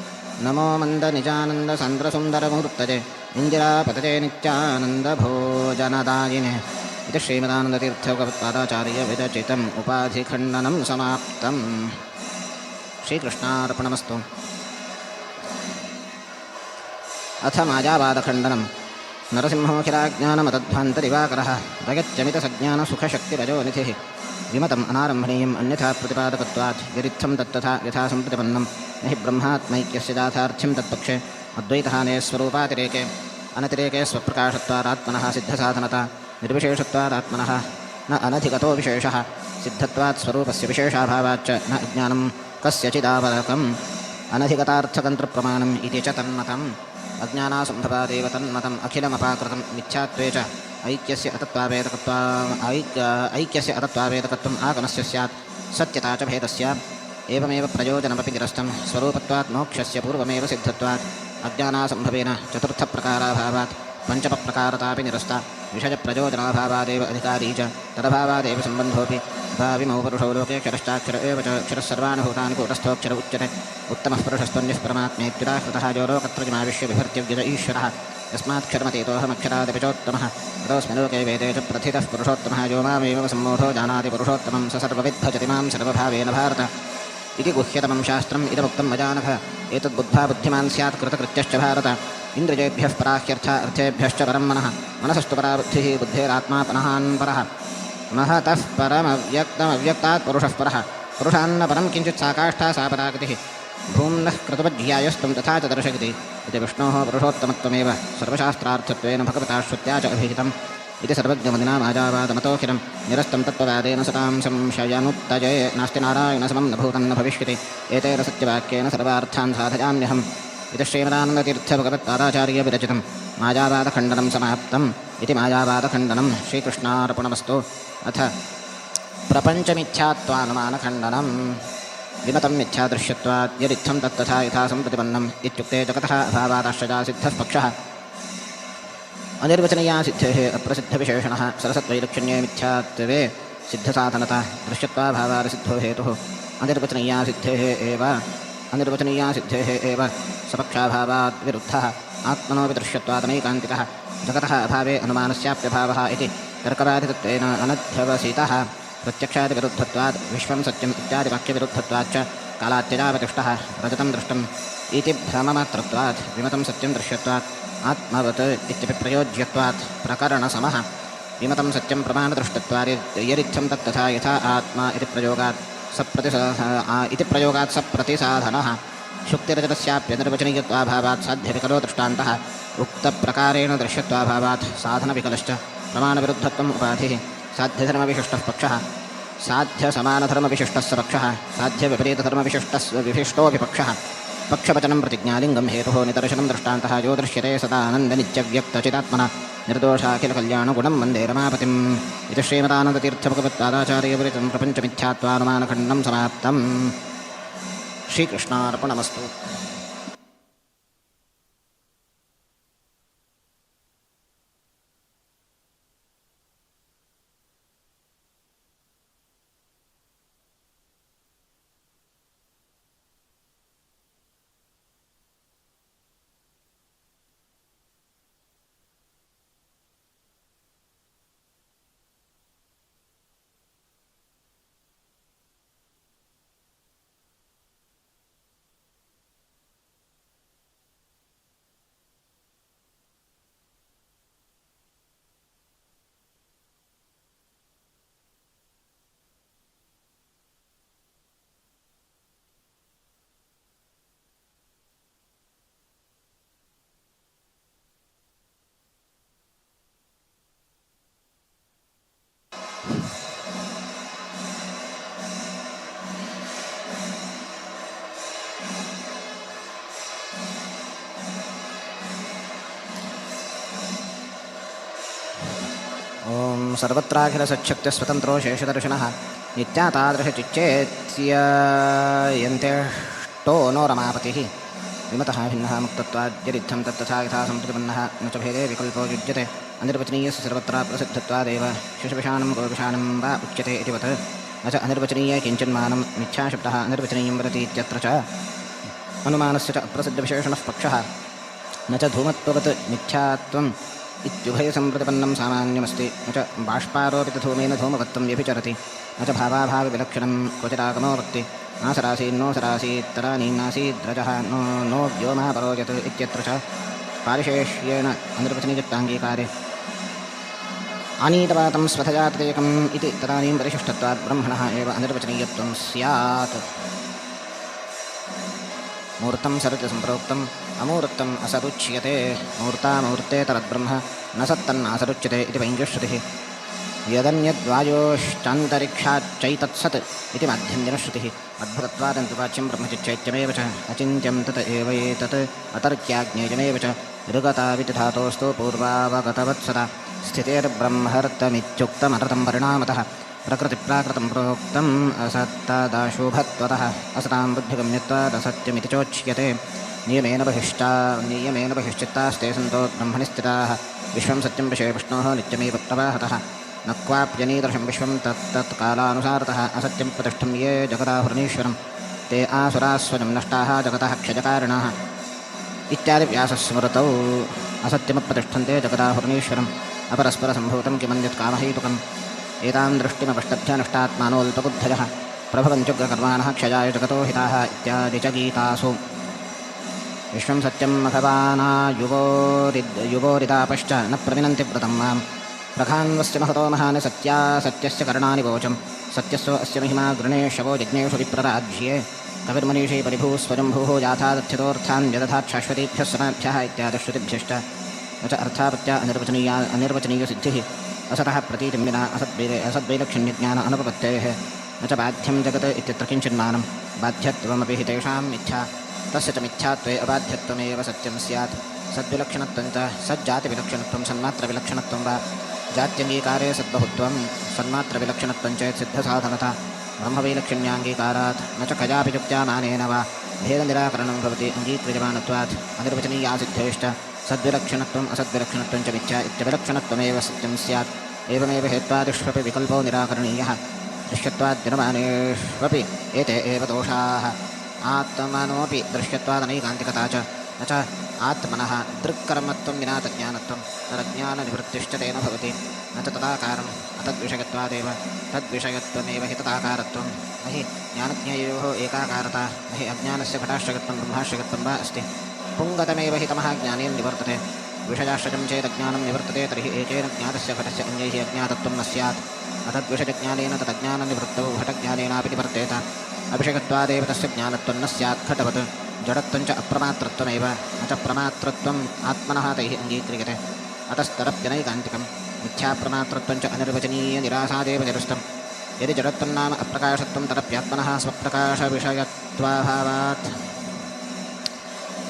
नमो मन्दनिजानन्दसन्द्रसुन्दरमूर्तजे इन्दिरापतजे नित्यानन्दभोजनदायिने इति श्रीमदानन्दतीर्थभगवत्पादाचार्यविरचितम् उपाधिखण्डनं समाप्तम्. श्रीकृष्णार्पणमस्तु. अथ मायावादखण्डनं. नरसिंहोऽखिलाज्ञानमतध्वान्तदिवाकरः जगच्चमितसज्ञानसुखशक्तिरजोनिधिः विमतम् अनारम्भणीयम् अन्यथा प्रतिपादकत्वात् यदित्थं तत्तथा यथा सम्प्रतिपन्नं न हि ब्रह्मात्मैक्यस्य जाथार्थ्यं तत्पक्षे अद्वैतहाने स्वरूपातिरेके अनतिरेके स्वप्रकाशत्वादात्मनः सिद्धसाधनता निर्विशेषत्वादात्मनः न अनधिगतो विशेषः सिद्धत्वात् स्वरूपस्य विशेषाभावाच्च न अज्ञानं कस्यचिदावरकम् अनधिगतार्थकन्तृप्रमाणम् इति च तन्मतम् अज्ञानासम्भवादेव तन्मतम् अखिलमपाकृतं मिथ्यात्वे च ऐक्यस्य अतत्त्वावेदकत्वम् ऐक्यस्य अतत्त्वावेदकत्वम् आगमस्य स्यात् सत्यता च भेदस्य एवमेव प्रयोजनमपि निरस्तं स्वरूपत्वात् मोक्षस्य पूर्वमेव सिद्धत्वात् अज्ञानासम्भवेन चतुर्थप्रकाराभावात् पञ्चमप्रकारतापि निरस्ता विषयप्रयोजनाभावादेव अधिकारी च तदभावादेव सम्बन्धोऽपि भाविमौ पुरुषौ लोके क्षरश्चाक्षर एव च क्षरः सर्वाणि भूतानि कूटस्थोऽक्षर उच्यते उत्तमः पुरुषस्त्वन्यः परमात्मेत्युदाहृतः यो लोकत्रयमाविश्य बिभर्त्यव्यज ईश्वरः यस्मात्क्षरमतीतोऽहमक्षरादपि चोत्तमः ततोऽस्मि लोके वेदे च प्रथितः पुरुषोत्तमः यो मामेव सम्मूढो जानाति पुरुषोत्तमं स सर्वविद्भजति मां सर्वभावेन भारत इति गुह्यतमं शास्त्रम् इदमुक्तं मया नघ एतद्बुद्ध्वा बुद्धिमान् स्यात् कृतकृत्यश्च भारत इन्द्रियेभ्यः पराह्यर्थ अर्थेभ्यश्च परं मनः मनसस्तु परा बुद्धिः बुद्धेरात्मा पनहान् परः महतः परमव्यक्तमव्यक्तात् पुरुषः परः पुरुषान्न परं किञ्चित् सा काष्ठा सा परागतिः भूम्नः क्रतुपज्यायस्त्वं तथा च दर्शयति इति विष्णोः पुरुषोत्तमत्वमेव सर्वशास्त्रार्थत्वेन भगवता श्रुत्या च अभिहितम् इति सर्वज्ञमदिना मायावादमतोऽखिलं निरस्तं तत्त्ववादेन सतां संशयनुत्तये नास्ति नारायणसमं न भूतं न भविष्यति एतेन सत्यवाक्येन सर्वार्थान् साधयाम्यहम् इति श्रीमदानन्दतीर्थभगवत्पादाचार्यविरचितं मायावादखण्डनं समाप्तम् इति मायावादखण्डनं श्रीकृष्णार्पणमस्तु. अथ प्रपञ्चमिथ्यात्वानुमानखण्डनं. विमतं मिथ्यादृश्यत्वात् यदित्थं तत्तथा यथा सम्प्रतिपन्नम् इत्युक्ते जगतः अभावादाश्रया सिद्धः पक्षः अनिर्वचनीया सिद्धेः अप्रसिद्धविशेषणः सरसत्वैलक्षण्ये मिथ्यात्वे सिद्धसाधनता दृश्यत्वाभावादसिद्धो हेतुः अनिर्वचनीया सिद्धेः एव अनिर्वचनीया सिद्धेः एव सपक्षाभावाद् विरुद्धः आत्मनोऽपि दृश्यत्वादनैकान्तिकः जगतः अभावे अनुमानस्याप्यभावः इति तर्कबाधितत्वेन अनध्यवसितः प्रत्यक्षादिविरुद्धत्वात् विश्वं सत्यम् इत्यादिवाक्यविरुद्धत्वाच्च कालात्यजावतिष्ठः रजतं दृष्टम् इति भ्रममात्रत्वात् विमतं सत्यं दृश्यत्वात् आत्मवत् इत्यपि प्रयोज्यत्वात् प्रकरणसमः विमतं सत्यं प्रमाणदृष्टत्वात् यदित्थं तत्तथा यथा आत्मा इति प्रयोगात् इति प्रयोगात् सप्रतिसाधनः शुक्तिरजतस्याप्यनिर्वचनीयत्वाभावात् साध्यविकलो दृष्टान्तः उक्तप्रकारेण दृश्यत्वाभावात् साधनविकलश्च प्रमाणविरुद्धत्वम् उपाधिः साध्यधर्मविशिष्टः पक्षः साध्यसमानधर्मविशिष्टः स पक्षः साध्यविपरीतधर्मविशिष्टः विशिष्टो विपक्षः पक्षवचनं प्रतिज्ञालिङ्गं हेतुः निदर्शनं दृष्टान्तः यो दृश्यते सदानन्दनित्यव्यक्तचिदात्मना निर्दोषाखिलकल्याणगुणं वन्दे रमापतिम् इति श्रीमदानन्दतीर्थभगवत्पादाचार्यविरचितं प्रपञ्चमिथ्यात्वानुमानखण्डनं समाप्तम्. श्रीकृष्णार्पणमस्तु. सर्वत्राखिलसच्छक्तिः स्वतन्त्रो शेषदर्शनः नित्या तादृशचिच्चेत्ययन्तेष्टो नो रमापतिः विमतः भिन्नः मुक्तत्वाद्यरिद्धं तत्तथा यथा सम्प्रतिपन्नः न च भेदे विकल्पो युज्यते अनिर्वचनीयस्य सर्वत्र प्रसिद्धत्वादेव शिशुविषाणं गोविषाणं वा उच्यते इतिवत् न च अनिर्वचनीये किञ्चिन्मानं मिथ्याशब्दः अनिर्वचनीयं वदति इत्यत्र च अनुमानस्य च अप्रसिद्धविशेषणः पक्षः न च धूमत्ववत् मिथ्यात्वम् इत्युभयसम्प्रतिपन्नं सामान्यमस्ति न च बाष्पारोपितधूमेन धूमवत्त्वं व्यभिचरति न च भावाभावविलक्षणं क्वचिदागमो वक्ति नासरासीन्नो सरासीत्तरानीं नासीद्रजः नो नो व्योमः परो यत् इत्यत्र च पारिशेष्येण अनिर्वचनीयत्वाङ्गीकारे आनीतवातं स्वधया तदेकम् इति तदानीं परिशिष्टत्वात् ब्रह्मणः एव अनिर्वचनीयत्वं स्यात्। मूर्तं सरिति सम्प्रोक्तम् अमूर्तम् असदुच्यते मूर्तामूर्तेतरद्ब्रह्म न सत्तन्नासदुच्यते इति वैङ्ग्यश्रुतिः। यदन्यद्वायोश्चान्तरिक्षाच्चैतत्सत् इति माध्यन्दिनश्रुतिः। अद्भुतत्वादन्तुवाच्यं ब्रह्मचिच्चैत्यमेव च अचिन्त्यं तत् एव एतत् अतर्क्याज्ञेयमेव च ऋगताविति धातोस्तु पूर्वावगतवत्सदा स्थितेर्ब्रह्मर्तमित्युक्तमनृतं परिणामतः प्रकृतिप्राकृतं प्रोक्तम् असत्तदशुभत्वतः असतां बुद्धिगम्यत्वादसत्यमिति चोच्यते। नियमेन बहिश्चित्तास्ते सन्तो ब्रह्मणि स्थिताः विश्वं सत्यं विषये विष्णोः नित्यमेव प्रवाहतः न क्वाप्यनीदृशं विश्वं तत्तत्कालानुसारतः असत्यं प्रतिष्ठं ये जगदाहुर्नीश्वरं ते आसुरास्वजं नष्टाः जगतः क्षयकारिणः इत्यादि व्यासस्मृतौ। असत्यमप्रतिष्ठन्ते जगदाहुर्नीश्वरम् अपरस्परसम्भूतं किमन्यत् कामहेतुकम् एतां दृष्टिमपष्टभ्य नष्टात्मानोऽल्पबुद्धयः प्रभवन्त्युग्रकर्माणः क्षयाय जगतो हिताः इत्यादि च गीतासु। विश्वं सत्यं मघवाना युवोरिदापश्च न प्रमिनन्ति व्रतं मां प्रखान्वस्य महतो महान् सत्या सत्यस्य करणानि वोचं सत्यस्व अस्य महिमा गृणे शवो यज्ञेषु विप्रराज्ये कविर्मनीषी परिभूः स्वयंभूः याथादथितोऽर्थान् व्यदधात् शाश्वतीभ्यः समाभ्यः इत्यादिश्रुतिभ्यश्च। न च अर्थापत्या अनिर्वचनीयसिद्धिः असतः प्रतीतिं विना असद्वैलक्षण्यज्ञान अनुपपत्तेः। न च बाध्यं जगत् इत्यत्र किञ्चिन्मानं बाध्यत्वमपि हि तेषां मिथ्या तस्य च मिथ्यात्वे अबाध्यत्वमेव सत्यं स्यात्। सद्विलक्षणत्वं च सज्जातिविलक्षणत्वं सन्मात्रविलक्षणत्वं वा जात्यङ्गीकारे सद्बहुत्वं सन्मात्रविलक्षणत्वं चेत् सिद्धसाधनता ब्रह्मवैलक्षण्याङ्गीकारात्। न च कयापि युक्त्या मानेन वा भेदनिराकरणं भवति अङ्गीक्रियमाणत्वात् अनिर्वचनीयासिद्धेश्च सद्विलक्षणत्वम् असद्विलक्षणत्वं च मिथ्या इत्यविलक्षणत्वमेव सत्यं स्यात्। एवमेव हेत्वादिष्वपि विकल्पो निराकरणीयः दृश्यत्वाद्यनुमानेष्वपि एते एव दोषाः। आत्मनोऽपि दृश्यत्वादनैकान्तिकता च न च आत्मनः दृक्कर्मत्वं विना तज्ज्ञानत्वं तदज्ञाननिवृत्तिश्च तेन भवति। न च तदाकारम् अतद्विषयत्वादेव तद्विषयत्वमेव हि तदाकारत्वं न हि ज्ञानज्ञेयोः एकाकारता न हि अज्ञानस्य घटाश्रयत्वं ब्रह्माश्रयत्वं वा अस्ति। पुङ्गतमेव हि तमः ज्ञानेन निवर्तते। विषयाश्रयं चेदज्ञानं निवर्तते तर्हि एकेन ज्ञातस्य घटस्य अन्यैः अज्ञातत्वं न स्यात्। अतद्विषयज्ञानेन तदज्ञाननिवृत्तौ घटज्ञानेनापि निवर्तेत। अभिषेकत्वादेव तस्य ज्ञानत्वं न स्यात् घटवत्। जडत्वं च अप्रमातृत्वमेव न च प्रमातृत्वम् आत्मनः तैः अङ्गीक्रियते। अतस्तरप्यनैकान्तिकं मिथ्याप्रमातृत्वं च अनिर्वचनीयनिरासादेव निरस्तं। यदि जडत्वं नाम अप्रकाशत्वं तदप्यात्मनः स्वप्रकाशविषयत्वाभावात्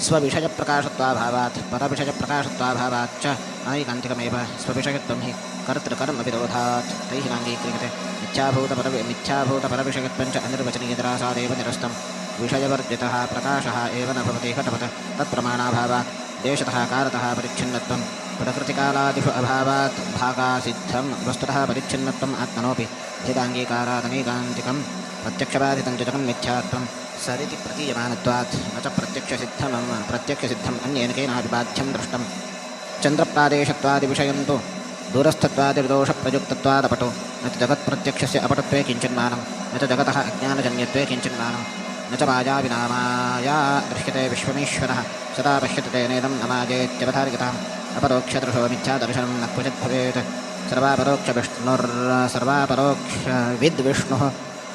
स्वविषयप्रकाशत्वाभावात् परविषयप्रकाशत्वाभावाच्च अनैकान्तिकमेव। स्वविषयत्वं हि कर्तृकर्मविरोधात् तैः नाङ्गीक्रियते। मिथ्याभूतपरविषयत्वं च अनिर्वचनीयनिरासादेव निरस्तं। विषयवर्जितः प्रकाशः एव न भवति घटवत् तत्प्रमाणाभावात् देशतः कालतः परिच्छिन्नत्वं प्रकृतिकालादिषु अभावात् भागासिद्धं वस्तुतः परिच्छिन्नत्वम् आत्मनोऽपि भेदाङ्गीकारादनैकान्तिकं प्रत्यक्षबाधितं च जगन्मिथ्यात्वं सदिति प्रतीयमानत्वात् न च प्रत्यक्षसिद्धम् अन्येन केनापि बाध्यं दृष्टं। चन्द्रप्रादेशत्वादिविषयं तु दूरस्थत्वादिदोषप्रयुक्तत्वादपटु न च जगत्प्रत्यक्षस्य अपटत्वे किञ्चिन्मानं न च जगतः अज्ञानजन्यत्वे किञ्चिन्मानं न च माया विना माया दृश्यते विश्वमीश्वरः सदा पश्यति तेनेदं न मायेत्यवधार्यताम् अपरोक्षदृशो मिथ्यादर्शनं न क्वचित् भवेत्। सर्वापरोक्षविद्विष्णुः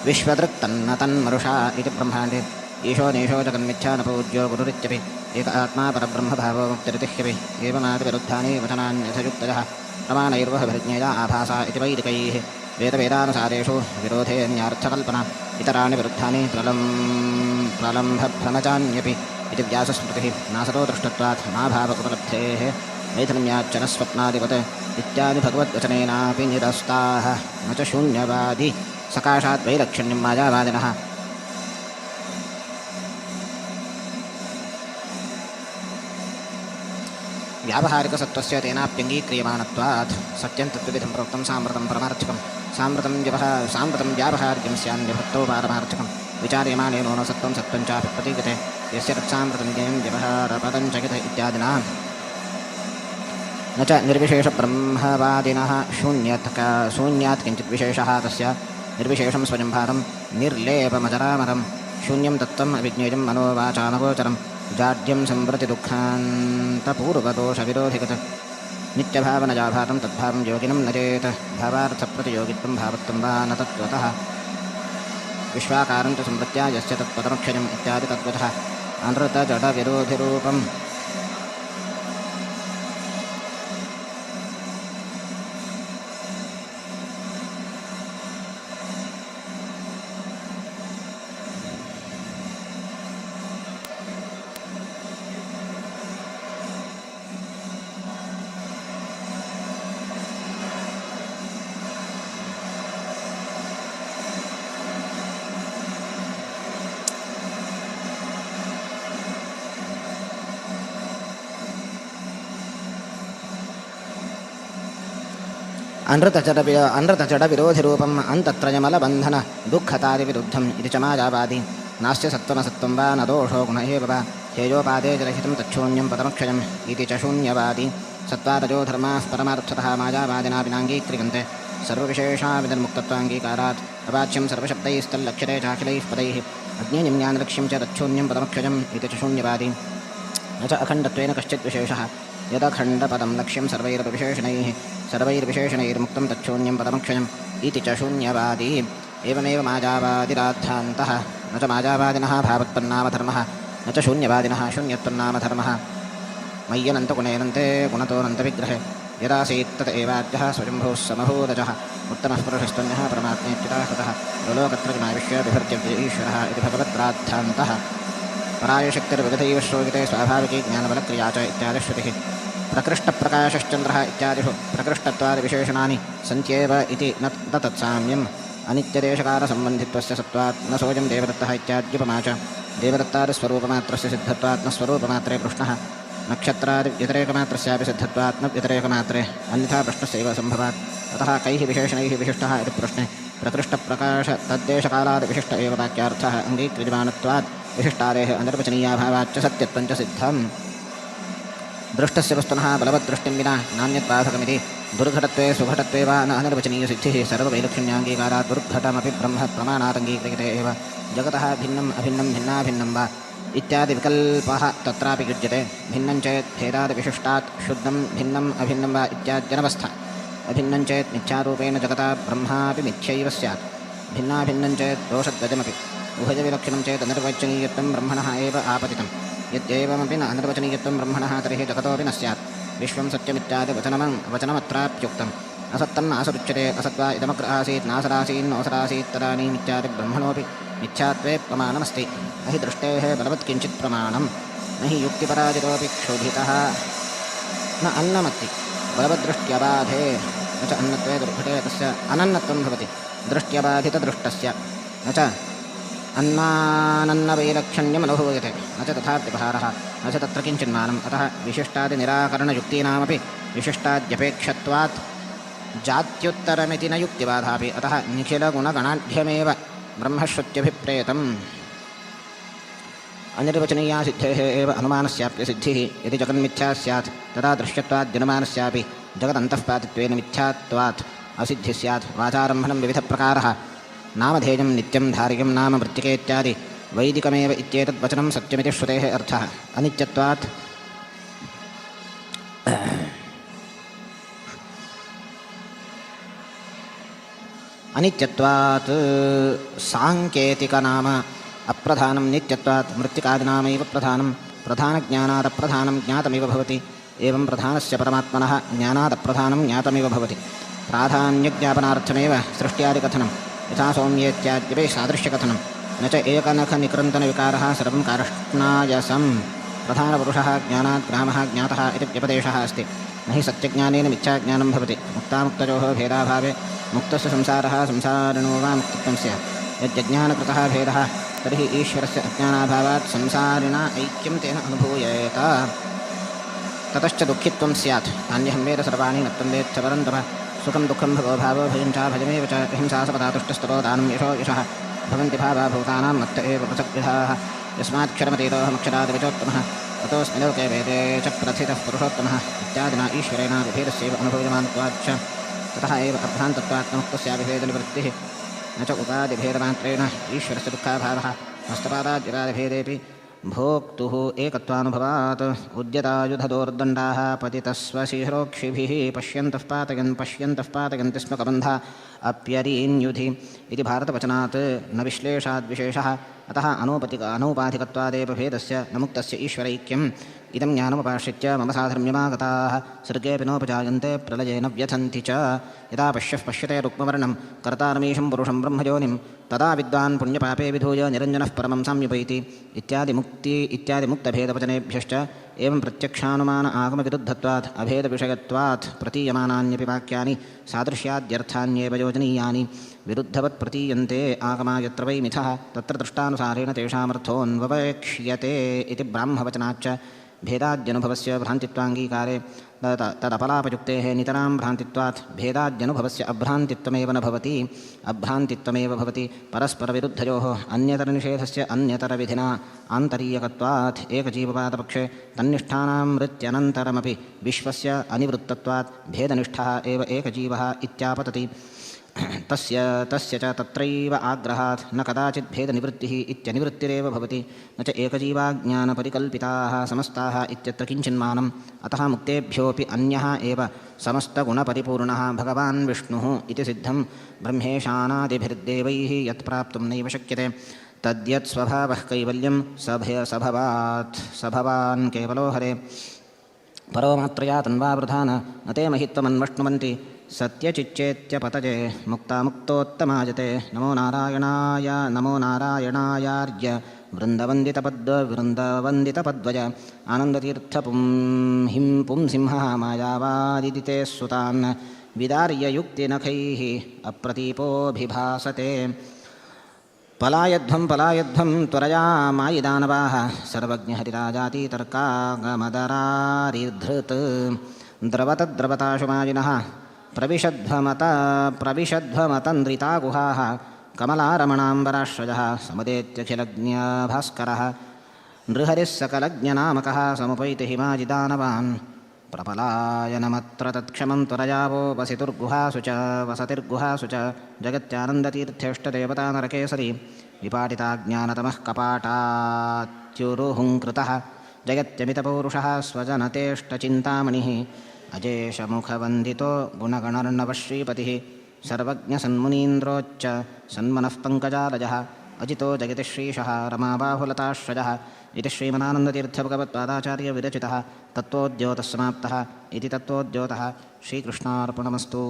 विश्वदृक्तन्न तन्मरुषा इति ब्रह्माण्डे ईशो नेशो जगन्मिथ्या न पूज्यो गुरुरित्यपि एक आत्मा परब्रह्मभावो मुक्तिरितिह्यपि एवमादिविरुद्धानि वचनान्यथयुक्तयः प्रमाणैर्वहभिर्ज्ञेया आभासा इति वैदिकैः वेदवेदानुसारेषु विरोधेऽन्यार्थकल्पना इतराणि विरुद्धानि प्रलम्भभ्रमचान्यपि इति व्यासस्मृतिः। नासतो दृष्टत्वात् नाभाव उपलब्धेः वैधर्म्याच्च न स्वप्नादिवत् इत्यादि भगवद्वचनेनापि निरस्ताः। न च शून्यवादी सकाशात् वैलक्षण्यं मायावादिनः। व्यावहारिकसत्त्वस्य तेनाप्यङ्गीक्रियमाणत्वात् सत्यं तत्त्वविधं प्रोक्तं सामृतं परमार्थिकं सामृतं सामृतं व्यावहार्यं स्यान्निवृत्तौ पारमार्थिकं विचार्यमाणेनो न सत्त्वं सत्त्वं चापि प्रतीयते यस्य तत्सामृतं ज्ञेयं व्यवहारपदं जगत् इत्यादिना। न च निर्विशेषब्रह्मवादिनः शून्यात् किञ्चित् विशेषः तस्य निर्विशेषं स्वयं भारं निर्लेपमजरामरं शून्यं तत्त्वम् अविज्ञेयं मनोवाचामगोचरं जाड्यं संवृति दुःखान्तपूर्वदोषविरोधिगत नित्यभावनजाभातं तद्भावं योगिनं नरेत् भावार्थप्रतियोगित्वं भावत्वं वा न तत्त्वतः विश्वाकारं च संवृत्या यस्य तत्पदमक्षयम् इत्यादि तत्त्वतः अनृतजडविरोधिरूपम् अनृतजडविरोधिरूपम् अन्तत्रयमलबन्धन दुःखतादिविरुद्धम् इति च मायावादी। नास्य सत्त्वमसत्त्वं वा न दोषो गुण एव वा हेयोपादे जलहितं तच्छून्यं पदमक्षयम् इति च शून्यवादी। सत्त्वादयो धर्माः परमार्थतः मायावादिनापि नाङ्गीक्रियन्ते सर्वविशेषाविनिर्मुक्तत्वाङ्गीकारात् अवाच्यं सर्वशब्दैस्तल्लक्ष्यते चाखिलैः पदैः अज्ञेयं ज्ञानलक्ष्यं च तच्छून्यं पदमक्षयम् इति च शून्यवादी। न च अखण्डत्वेन कश्चित् विशेषः यदखण्डपदं लक्ष्यं सर्वैरपि विशेषणैः सर्वैर्विशेषणैर्मुक्तं तच्छून्यं पदमक्षयम् इति च शून्यवादी। एवमेव मायावादिराद्धान्तः। न च मायावादिनः भावत्वन्नाम धर्मः न च शून्यवादिनः शून्यत्वन्नाम धर्मः। मय्यनन्तगुणेनन्ते गुणतोऽनन्तविग्रहे यदासीत् तत एवाद्यः स्वयंभूः समभूदजः उत्तमः पुरुषस्तन्यः परमात्मेत्युतः कृतः लोकत्रयमाविश्य बिभर्त्यव्य ईश्वरः इति भगवद्राद्धान्तः। परायशक्तिर्विगतैव श्रूयते स्वाभाविकी ज्ञानबलक्रिया च इत्यादिश्रुतिः। प्रकृष्टप्रकाशश्चन्द्रः इत्यादिषु प्रकृष्टत्वादिविशेषणानि सन्त्येव इति न तत्साम्यम्। अनित्यदेशकालसम्बन्धित्वस्य सत्त्वात् न सोऽयं देवदत्तः इत्याद्युपमा च। देवदत्तादिस्वरूपमात्रस्य सिद्धत्वात् न स्वरूपमात्रे प्रश्नः। नक्षत्रादिव्यतिरेकमात्रस्यापि सिद्धत्वात् न व्यतिरेकमात्रे अन्यथा प्रश्नस्यैव सम्भवात्। अतः कैः विशेषणैः विशिष्टः इति प्रश्ने प्रकृष्टप्रकाश तद्देशकालादिविशिष्ट एव वाक्यार्थः अङ्गीक्रियमाणत्वात् विशिष्टादेः अनिर्वचनीयाभावाच्च सत्यत्वं च सिद्धम्। दृष्टस्य वस्तुनः बलवद्दृष्टिं विना नान्यद्बाधकमिति दुर्घटत्वे सुघटत्वे वा न अनिर्वचनीयसिद्धिः सर्ववैलक्षण्याङ्गीकारात् दुर्घटमपि ब्रह्म प्रमाणादङ्गीक्रियते एव। जगतः भिन्नम् अभिन्नं भिन्नाभिन्नं वा इत्यादि विकल्पः तत्रापि युज्यते। भिन्नं चेत् भेदादिविशिष्टात् शुद्धं भिन्नम् अभिन्नं वा इत्याद्यनवस्था। अभिन्नं चेत् मिथ्यारूपेण जगता ब्रह्मापि मिथ्यैव स्यात्। भिन्नाभिन्नं चेत् दोषद्वयमपि। उभयविलक्षणं चेत् अनिर्वचनीयत्वं ब्रह्मणः एव आपतितं। यद्येवमपि न अनिर्वचनीयत्वं ब्रह्मणः तर्हि जगतोऽपि न स्यात्। विश्वं सत्यमित्यादि वचनमत्राप्युक्तम्। असत्तं नासदुच्यते असत्त्वा इदमग्र आसीत् नासदासीन्नोसदासीत् तदानीमित्यादि ब्रह्मणोऽपि मिथ्यात्वे प्रमाणमस्ति। न हि दृष्टेः बलवत् किञ्चित् प्रमाणं न हि युक्तिपराजितोऽपि क्षोभितः न अन्नमत्ति बलवद्दृष्ट्यबाधे न च अन्नत्वे दुर्घटे तस्य अनन्नत्वं भवति दृष्ट्यबाधितदृष्टस्य न च अन्नानन्नवैलक्षण्यमनुभूयते न च तथा व्यवहारः न च तत्र किञ्चिन्मानम्। अतः विशिष्टादिनिराकरणयुक्तीनामपि विशिष्टाद्यपेक्षत्वात् जात्युत्तरमिति न युक्तिबाधापि। अतः निखिलगुणगणाढ्यमेव ब्रह्मश्रुत्यभिप्रेतम्। अनिर्वचनीया सिद्धेः एव अनुमानस्याप्यसिद्धिः। यदि जगन्मिथ्या स्यात् तदा दृश्यत्वाद्यनुमानस्यापि जगदन्तःपातित्वेन मिथ्यात्वात् असिद्धिः स्यात्। वाचारम्भणं विविधप्रकारः नामधेयं नित्यं धार्यं नाम मृत्तिकेत्यादि वैदिकमेव इत्येतद्वचनं सत्यमिति श्रुतेः अर्थः। अनित्यत्वात् अनित्यत्वात् साङ्केतिकनाम अप्रधानं नित्यत्वात् मृत्तिकादिनामैव प्रधानं प्रधानज्ञानादप्रधानं ज्ञातमिव भवति। एवं प्रधानस्य परमात्मनः ज्ञानादप्रधानं ज्ञातमिव भवति। प्राधान्यज्ञापनार्थमेव सृष्ट्यादिकथनं यथा सौम्येत्याद्यपि सादृश्यकथनं। न च एकनखनिकृन्तनविकारः सर्वं कार्ष्णायसं प्रधानपुरुषः ज्ञानात् ग्रामः ज्ञातः इति व्यपदेशः अस्ति। न हि सत्यज्ञानेन मिथ्याज्ञानं भवति। मुक्तामुक्तयोः भेदाभावे मुक्तस्य संसारः संसारिणो वा मुक्तत्वं स्यात्। यद्यज्ञानकृतः भेदः तर्हि ईश्वरस्य अज्ञानाभावात् संसारिणा ऐक्यं तेन अनुभूयेत। ततश्च दुःखित्वं स्यात्। तान्यहं वेद सर्वाणि न त्वं वेत्थ परन्तप। सुखं दुःखं भवो भावो भयं च भयमेव च हिंसा सपदा तुष्टस्तपो दानं यशो यशः भवन्ति भावा भूतानां मत्त एव पृथग्विधाः। यस्मात्क्षरमतीतोऽहमक्षरादिविचोत्तमः ततोऽस्मि लोके वेदे च प्रथितः पुरुषोत्तमः इत्यादिना ईश्वरेण विभेदस्यैव अनुभूयमानत्वाच्च ततः एव अभ्रान्तत्वात् न मुक्तस्याभिभेदनिवृत्तिः। न च उपाधिभेदमात्रेण ईश्वरस्य दुःखाभावः हस्तपादाद्युपाधिभेदेऽपि भोक्तुः एकत्वानुभवात्। उद्यतायुधदोर्दण्डाः पतितस्वशिरोक्षिभिः पश्यन्तः पातयन् पश्यन्तः पातयन्ति स्म कबन्धा अप्यरीन्युधि इति भारतवचनात् न विश्लेषाद्विशेषः। अतः अनौपाधिकत्वादेव भेदस्य न मुक्तस्य ईश्वरैक्यम्। इदं ज्ञानमुपाश्रित्य मम साधर्म्यमागताः सर्गेऽपि नोपजायन्ते प्रलये न व्यथन्ति च। यदा पश्यः पश्यते रुक्मवर्णं कर्तारमीशं पुरुषं ब्रह्मयोनिं तदा विद्वान् पुण्यपापे विधूय निरञ्जनः परमं संयुपैति इत्यादिमुक्तभेदवचनेभ्यश्च एवं प्रत्यक्षानुमान आगमविरुद्धत्वात् अभेदविषयत्वात् प्रतीयमानान्यपि वाक्यानि सादृश्याद्यर्थान्येव योजनीयानि विरुद्धवत् प्रतीयन्ते आगमा यत्र वै मिथः तत्र दृष्टानुसारेण तेषामर्थोऽन्ववेक्ष्यते इति ब्राह्मवचनाच्च भेदाद्यनुभवस्य भ्रान्तित्वाङ्गीकारे तदपलापयुक्तेः नितरां भ्रान्तित्वात् भेदाद्यनुभवस्य अभ्रान्तित्वमेव न भवति, अभ्रान्तित्वमेव भवति। परस्परविरुद्धयोः अन्यतरनिषेधस्य अन्यतरविधिना आन्तरीयकत्वात् एकजीवपादपक्षे तन्निष्ठानां मृत्यनन्तरमपि विश्वस्य अनिवृत्तत्वात् भेदनिष्ठः एव एकजीवः इत्यापतति। तस्य तस्य च तत्रैव आग्रहात् न कदाचित् भेदनिवृत्तिः इत्यनिवृत्तिरेव भवति। न च एकजीवाज्ञानपरिकल्पिताः समस्ताः इत्यत्र किञ्चिन्मानम्। अतः मुक्तेभ्योऽपि अन्यः एव समस्तगुणपरिपूर्णः भगवान् विष्णुः इति सिद्धं ब्रह्मेशानादिभिर्देवैः यत्प्राप्तुं नैव शक्यते तद्यत् स्वभावः कैवल्यं सभवात् सभवान् केवलो हरे। परो मात्रया तन्वावृधान न ते महित्वमन्वश्नुवन्ति सत्यचिच्चेत्यपतजे मुक्तामुक्तोत्तमायते। नमो नारायणाय नमो नारायणायार्य वृन्दवन्दितपद्वय आनन्दतीर्थपुं हिं पुंसिंहः मायावादिते सुतान् विदार्य युक्तिनखैः अप्रतीपोऽभिभासते। पलायध्वं पलायध्वं त्वरया मायिदानवाः सर्वज्ञहरिराजातितर्कागमदरारिधृत् द्रवतद्रवताशु मायिनः प्रविशध्वमतन्द्रिता गुहाः कमलारमणाम्बराश्रयः समुदेत्यखिलज्ञभास्करः नृहरिः सकलज्ञनामकः समुपैति हिमाजिदानवान्। प्रपलायनमत्र तत्क्षमं त्वरयावो वसतिर्गुहासु च जगत्यानन्दतीर्थेष्टदेवता नरकेसरी विपाटिता ज्ञानतमः कपाटात्युरुहुङ्कृतः जगत्यमितपौरुषः स्वजनतेष्टचिन्तामणिः अजेशमुखवन्दितो गुणगणर्णवश्रीपतिः सर्वज्ञसन्मुनीन्द्रोच्च सन्मनः पङ्कजालजः अजितो जगतिश्रीशः रमाबाहुलताश्रयः इति श्रीमनानन्दतीर्थभगवत्पादाचार्यविरचितः तत्त्वोद्योतः समाप्तः इति तत्त्वोद्योतः। श्रीकृष्णार्पणमस्तु।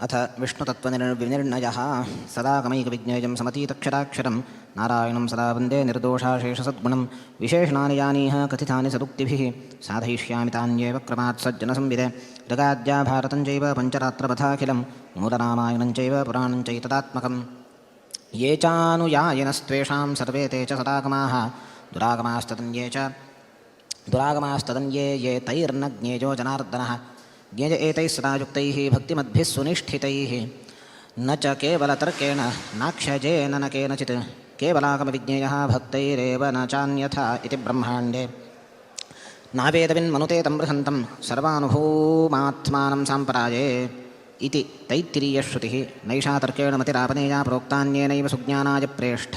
अथ विष्णुतत्त्वनिर्विनिर्णयः सदा कमैकविज्ञेयं समतीतक्षराक्षरं नारायणं सदा वन्दे निर्दोषाशेषसद्गुणं विशेषणानि यानीह कथितानि सदुक्तिभिः साधयिष्यामि तान्येव क्रमात् सज्जनसंविदे। ऋगाद्या भारतं चैव पञ्चरात्रपथाखिलं मूलरामायणं चैव पुराणं चैतदात्मकं। ये चानुयायिनस्त्वेषां सर्वे ते च सदागमाः दुरागमास्ततन्ये च दुरागमास्तदन्ये ये तैर्न ज्ञेयो जनार्दनः ज्ञेय एतैः सदा युक्तैः भक्तिमद्भिः सुनिष्ठितैः न च केवलतर्केण नाक्षजेन न केनचित् केवलागमविज्ञेयः भक्तैरेव न चान्यथा इति ब्रह्माण्डे नावेदविन्मनुते तं बृहन्तं सर्वानुभूमात्मानं साम्पराये इति तैत्तिरीयश्रुतिः नैषा तर्केण मतिरापनेया प्रोक्तान्येनैव सुज्ञानाय प्रेष्ठ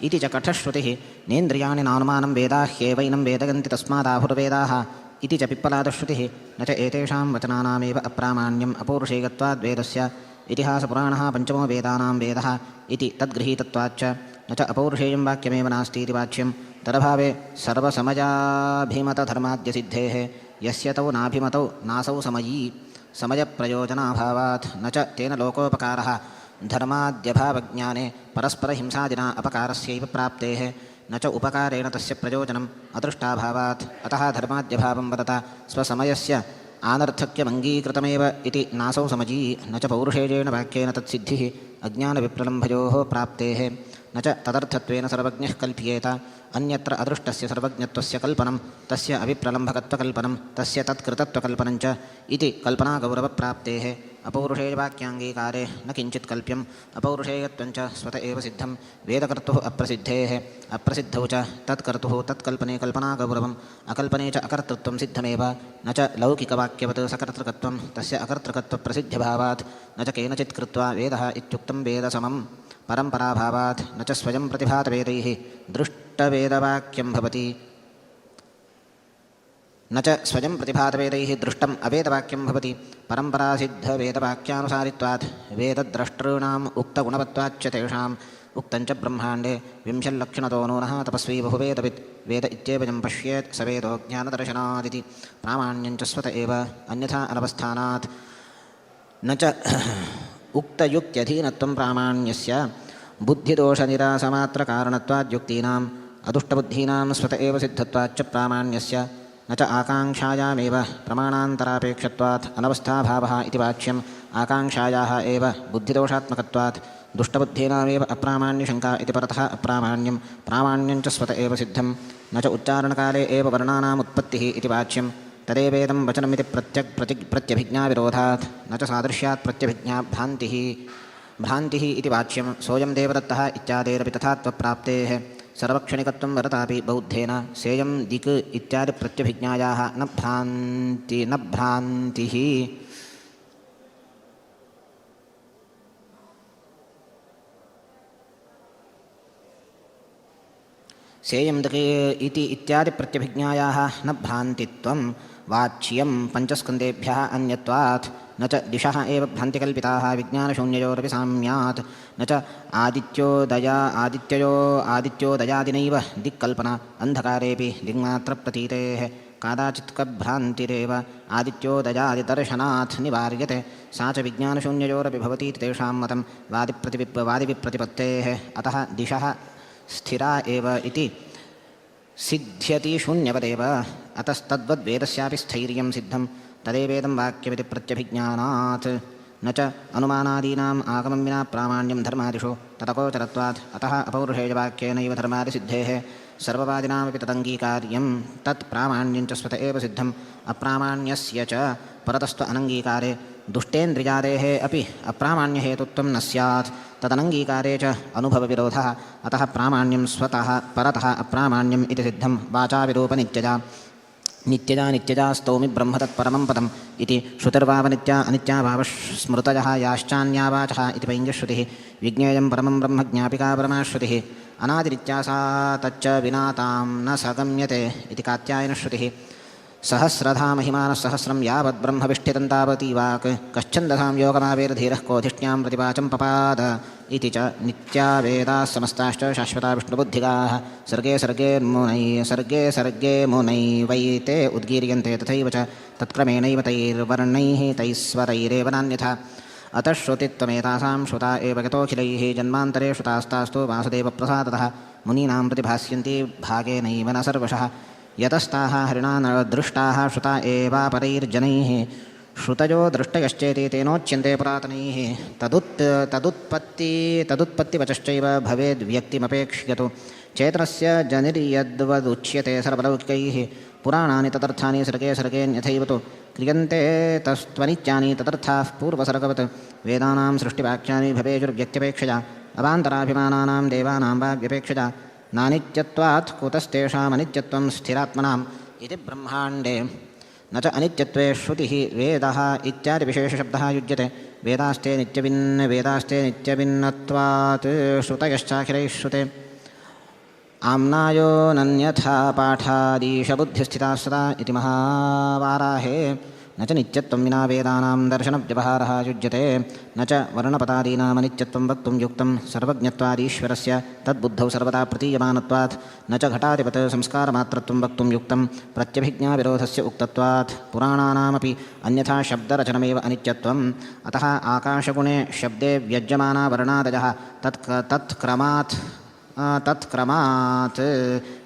इति च कठश्रुतिः नेन्द्रियाणि नानुमानं वेदाह्येवैनं वेदयन्ति तस्मादाहुर्वेदाः इति च पिप्पलादश्रुतिः न च एतेषां वचनानामेव अप्रामाण्यम् अपौरुषेयत्वाद्वेदस्य इतिहासपुराणः पञ्चमो वेदानां वेदः इति तद्गृहीतत्वाच्च न च अपौरुषेयं वाक्यमेव नास्तीति वाच्यं तदभावे सर्वसमयाभिमतधर्माद्यसिद्धेः यस्य तौ नाभिमतौ नासौ समयी समयप्रयोजनाभावात् न च तेन लोकोपकारः धर्माद्यभावज्ञाने परस्परहिंसादिना अपकारस्यैव प्राप्तेः न च उपकारेण तस्य प्रयोजनम् अदृष्टाभावात् अतः धर्माद्यभावं वदता स्वसमयस्य आनर्थक्यमङ्गीकृतमेव इति नासौ समजी न च पौरुषेयेण वाक्येन तत्सिद्धिः अज्ञानविप्रलम्भयोः प्राप्तेः न च तदर्थत्वेन सर्वज्ञः कल्प्येत अन्यत्र अदृष्टस्य सर्वज्ञत्वस्य कल्पनं तस्य अविप्रलम्भकत्वकल्पनं तस्य तत्कृतत्वकल्पनं च इति कल्पनागौरवप्राप्तेः अपौरुषेयवाक्याङ्गीकारे न किञ्चित् कल्प्यम् अपौरुषेयत्वं च स्वत एव सिद्धं वेदकर्तुः अप्रसिद्धेः अप्रसिद्धौ च तत्कर्तुः तत्कल्पने कल्पनागौरवम् अकल्पने च अकर्तृत्वं सिद्धमेव न च लौकिकवाक्यवत् सकर्तृकत्वं तस्य अकर्तृकत्वप्रसिद्ध्यभावात् न च केनचित् कृत्वा वेदः इत्युक्तं वेदसमं परम्पराभावात् न च स्वयं प्रतिभातवेदैः दृष्टवेदवाक्यं भवति न च स्वयं प्रतिभातवेदैः दृष्टम् अवेदवाक्यं भवति परम्परासिद्धवेदवाक्यानुसारित्वात् वेदद्रष्टॄणाम् उक्तगुणवत्वाच्च तेषाम् उक्तञ्च ब्रह्माण्डे विंशल्लक्षणतो नूनः तपस्वी बहुवेदवित् वेद इत्येवयं पश्येत् स वेदो ज्ञानदर्शनादिति प्रामाण्यञ्च स्वत एव अन्यथा अनवस्थानात् न च उक्तयुक्त्यधीनत्वं प्रामाण्यस्य बुद्धिदोषनिरासमात्रकारणत्वाद्युक्तीनाम् अदुष्टबुद्धीनां स्वत एव सिद्धत्वाच्च प्रामाण्यस्य न च आकाङ्क्षायामेव प्रमाणान्तरापेक्षत्वात् अनवस्थाभावः इति वाच्यम् आकाङ्क्षायाः एव बुद्धिदोषात्मकत्वात् दुष्टबुद्धीनामेव अप्रामाण्यशङ्का इति परतः अप्रामाण्यं प्रामाण्यं च स्वत एव सिद्धं न च उच्चारणकाले एव वर्णानामुत्पत्तिः इति वाच्यं तदेवेदं वचनमिति प्रत्यभिज्ञाविरोधात् न च सादृश्यात् प्रत्यभिज्ञा भ्रान्तिः भ्रान्तिः इति वाच्यं सोऽयं देवदत्तः इत्यादेरपि तथात्वप्राप्तेः सर्वक्षणिकत्वं वरतापि बौद्धेन सेयं दिक् इत्यादि प्रत्यभिज्ञायाः न भ्रान्तिः सेयं दिक् इति इत्यादि प्रत्यभिज्ञायाः न भ्रान्तित्वं वाच्यं पञ्चस्कन्देभ्यः अन्यत्वात् न च दिशः एव भ्रान्तिकल्पिताः विज्ञानशून्ययोरपि साम्यात् न च आदित्योदयादिनैव दिक्कल्पना अन्धकारेऽपि दिङ्मात्रप्रतीतेः कादाचित्कभ्रान्तिरेव आदित्योदयादिदर्शनात् निवार्यते सा च विज्ञानशून्ययोरपि भवतीति तेषां मतं वादिविप्रतिपत्तेः अतः दिशः स्थिरा एव इति सिद्ध्यति शून्यवदेव अतस्तद्वद्वेदस्यापि स्थैर्यं सिद्धं तदेवेदं वाक्यमिति प्रत्यभिज्ञानात् न च अनुमानादीनाम् आगमं विना प्रामाण्यं धर्मादिषु तदगोचरत्वात् अतः अपौरुषेयवाक्येनैव धर्मादिसिद्धेः सर्ववादिनामपि तदङ्गीकार्यं तत् प्रामाण्यं च स्वत एव सिद्धम् अप्रामाण्यस्य च परतस्त्व अनङ्गीकारे दुष्टेन्द्रियादेः अपि अप्रामाण्यहेतुत्वं न स्यात् तदनङ्गीकारे च अनुभवविरोधः अतः प्रामाण्यं स्वतः परतः अप्रामाण्यम् इति सिद्धं वाचाविरूपनित्यजा नित्यजा नित्यजा स्तौमि ब्रह्म तत्परमं पदम् इति श्रुतिर्वावनित्या अनित्या वावस्मृतयः याश्चान्या वाचः इति पैङ्गश्रुतिः विज्ञेयं परमं ब्रह्म ज्ञापिका परमाश्रुतिः अनादिरित्या सा तच्च विना तां न सगम्यते इति कात्यायनश्रुतिः सहस्रधा महिमानः सहस्रं यावद्ब्रह्मविष्ठितं तावती वाक् कश्चन्दसां योगमावेरधीरः कोधिष्ण्यां प्रतिवाचं पपाद इति च नित्या वेदाः समस्ताश्च शाश्वता विष्णुबुद्धिगाः सर्गे सर्गे मुनैवैते उद्गीर्यन्ते तथैव च तत्क्रमेणैव तैर्वर्णैः तैः स्वरैरेव नान्यथा अतः श्रुतित्वमेतासां श्रुता एव गतोऽखिलैः जन्मान्तरे श्रुतास्तास्तु वासुदेवप्रसादतः मुनीनां प्रतिभास्यन्ति भागेनैव न सर्वशः यतस्ताः हरिणा न दृष्टाः श्रुता एवापरैर्जनैः श्रुतयो दृष्टयश्चेति तेनोच्यन्ते पुरातनैः तदुत्पत्तिवचश्चैव भवेद्व्यक्तिमपेक्ष्यतु चेतनस्य जनिर्यद्वदुच्यते सर्वलौकिकैः पुराणानि तदर्थानि सर्गे सर्गेऽन्यथैव तु क्रियन्ते तस्त्वनित्यानि तदर्थाः पूर्वसर्गवत् वेदानां सृष्टिवाक्यानि भवेयुर्व्यक्त्यपेक्षया अवान्तराभिमानानां देवानां वा व्यपेक्षया नानित्यत्वात् कुतस्तेषामनित्यत्वं स्थिरात्मनाम् इति ब्रह्माण्डे न च अनित्यत्वे श्रुतिः वेदः इत्यादिविशेषशब्दः युज्यते वेदास्ते नित्यभिन्नत्वात् श्रुतयश्चाखिलैः श्रुते आम्नायो नन्यथा पाठादीशबुद्धिस्थिताः सदा इति महावाराहे न च नित्यत्वं विना वेदानां दर्शनव्यवहारः युज्यते न च वर्णपदादीनामनित्यत्वं वक्तुं युक्तं सर्वज्ञत्वादीश्वरस्य तद्बुद्धौ सर्वदा प्रतीयमानत्वात् न च घटाधिपत् संस्कारमात्रत्वं वक्तुं युक्तं प्रत्यभिज्ञाविरोधस्य उक्तत्वात् पुराणानामपि अन्यथा शब्दरचनमेव अनित्यत्वम् अतः आकाशगुणे शब्दे व्यज्यमाना वर्णादयः तत्क्रमात्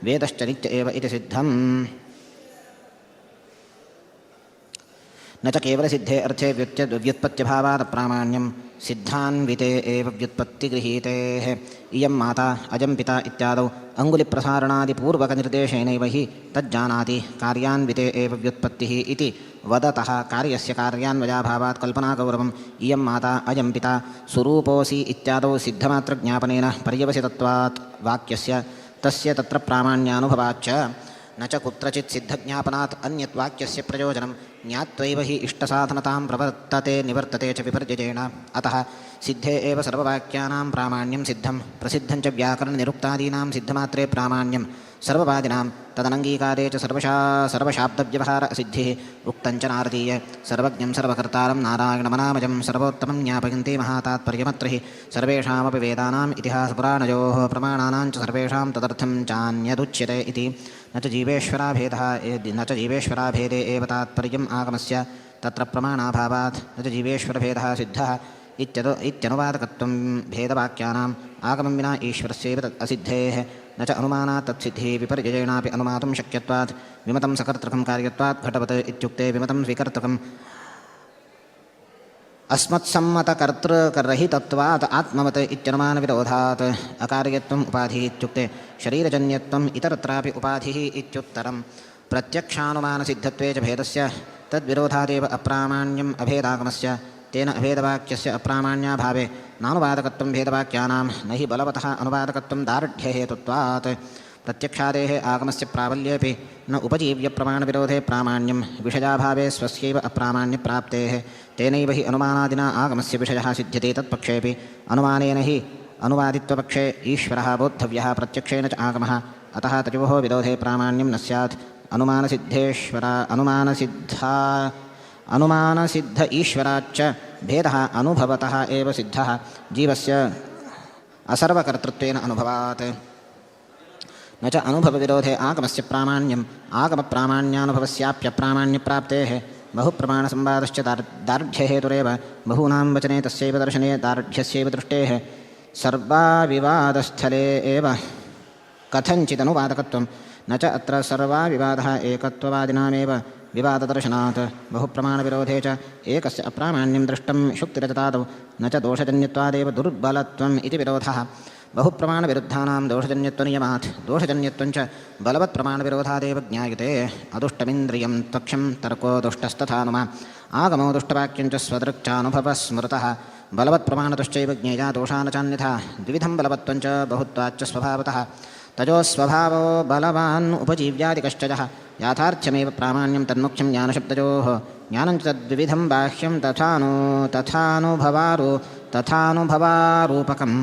वेदश्च नित्य एव इति सिद्धम्। न च केवलसिद्धे अर्थे व्युत्पत्त्यभावादप्रामाण्यं सिद्धान्विते एव व्युत्पत्तिगृहीतेः इयं माता अजं पिता इत्यादौ अङ्गुलिप्रसारणादिपूर्वकनिर्देशेनैव हि तज्जानाति कार्यान्विते एव व्युत्पत्तिः इति वदतः कार्यस्य कार्यान्वयाभावात् कल्पनागौरवम् इयं माता अयं पिता सुरूपोऽसि इत्यादौ सिद्धमात्रज्ञापनेन पर्यवसितत्वात् वाक्यस्य तस्य तत्र प्रामाण्यानुभवाच्च न च कुत्रचित् सिद्धज्ञापनात् अन्यत् वाक्यस्य प्रयोजनं ज्ञात्वैव हि इष्टसाधनतां प्रवर्तते निवर्तते च विपर्ययेण। अतः सिद्धे एव सर्ववाक्यानां प्रामाण्यं सिद्धं प्रसिद्धं च व्याकरणनिरुक्तादीनां सिद्धमात्रे प्रामाण्यं सर्ववादिनां तदनङ्गीकारे च सर्वशाब्दव्यवहार असिद्धिः उक्तञ्च नारदीय सर्वज्ञं सर्वकर्तारं नारायणमनामजं सर्वोत्तमं ज्ञापयन्ति महातात्पर्यमत्र हि सर्वेषामपि वेदानाम् इतिहासपुराणयोः प्रमाणानां च सर्वेषां तदर्थं चान्यदुच्यते इति। न च जीवेश्वराभेदे एव तात्पर्यम् आगमस्य तत्र प्रमाणाभावात् न च जीवेश्वरभेदः सिद्धः इत्यनुवादकत्वं भेदवाक्यानाम् आगमं विना ईश्वरस्यैव तत् असिद्धेः न च अनुमानात् तत्सिद्धिः विपर्ययेणापि अनुमातुं शक्यत्वात् विमतं सकर्तृकं कार्यत्वात् घटवत् इत्युक्ते विमतं स्वीकर्तृकम् अस्मत्सम्मतकर्तृकरहितत्वात् आत्मवत् इत्यनुमानविरोधात् अकार्यत्वम् उपाधिः इत्युक्ते शरीरजन्यत्वम् इतरत्रापि उपाधिः इत्युत्तरं प्रत्यक्षानुमानसिद्धत्वे च भेदस्य तद्विरोधादेव अप्रामाण्यम् अभेदागमस्य तेन अभेदवाक्यस्य अप्रामाण्याभावे नानुवादकत्वं भेदवाक्यानां न हि बलवतः अनुवादकत्वं दार्ढ्यहेतुत्वात् प्रत्यक्षादेः आगमस्य प्राबल्येऽपि न उपजीव्यप्रमाणविरोधे प्रामाण्यं विषयाभावे स्वस्यैव अप्रामाण्यप्राप्तेः तेनैव हि अनुमानादिना आगमस्य विषयः सिद्ध्यते तत्पक्षेऽपि अनुमानेन हि अनुवादित्वपक्षे ईश्वरः बोद्धव्यः प्रत्यक्षेण च आगमः अतः तयोः विरोधे प्रामाण्यं न स्यात्। अनुमानसिद्ध ईश्वराच्च भेदः अनुभवतः एव सिद्धः जीवस्य असर्वकर्तृत्वेन अनुभवात्। न च अनुभवविरोधे आगमस्य प्रामाण्यम् आगमप्रामाण्यानुभवस्याप्यप्रामाण्यप्राप्तेः बहुप्रमाणसंवादश्च दार्ढ्यहेतुरेव बहूनां वचने तस्यैव दर्शने दार्ढ्यस्यैव दृष्टेः सर्वाविवादस्थले एव कथञ्चिदनुवादकत्वं न च अत्र सर्वाविवादः एकत्ववादिनामेव विवाददर्शनात् बहुप्रमाणविरोधे च एकस्य अप्रामाण्यं दृष्टं शुक्तिरजतादौ न च दोषजन्यत्वादेव दुर्बलत्वम् इति विरोधः। बहुप्रमाणविरुद्धानां दोषजन्यत्वनियमात् दोषजन्यत्वं च बलवत्प्रमाणविरोधादेव ज्ञायते। अदुष्टमिन्द्रियं त्वक्षं तर्को दुष्टस्तथानुमा आगमो दुष्टवाक्यं च स्वदृक्चानुभवस्मृतः बलवत्प्रमाणतश्चैव ज्ञेया दोषा न चान्यथा द्विविधं बलवत्वं च बहुत्वाच्च स्वभावतः तजो स्वभावो बलवान् उपजीव्यादिकश्चयः याथार्थ्यमेव प्रामाण्यं तन्मुख्यं ज्ञानशब्दयोः ज्ञानं च तद्विविधं बाह्यं तथानुभवारूपकम्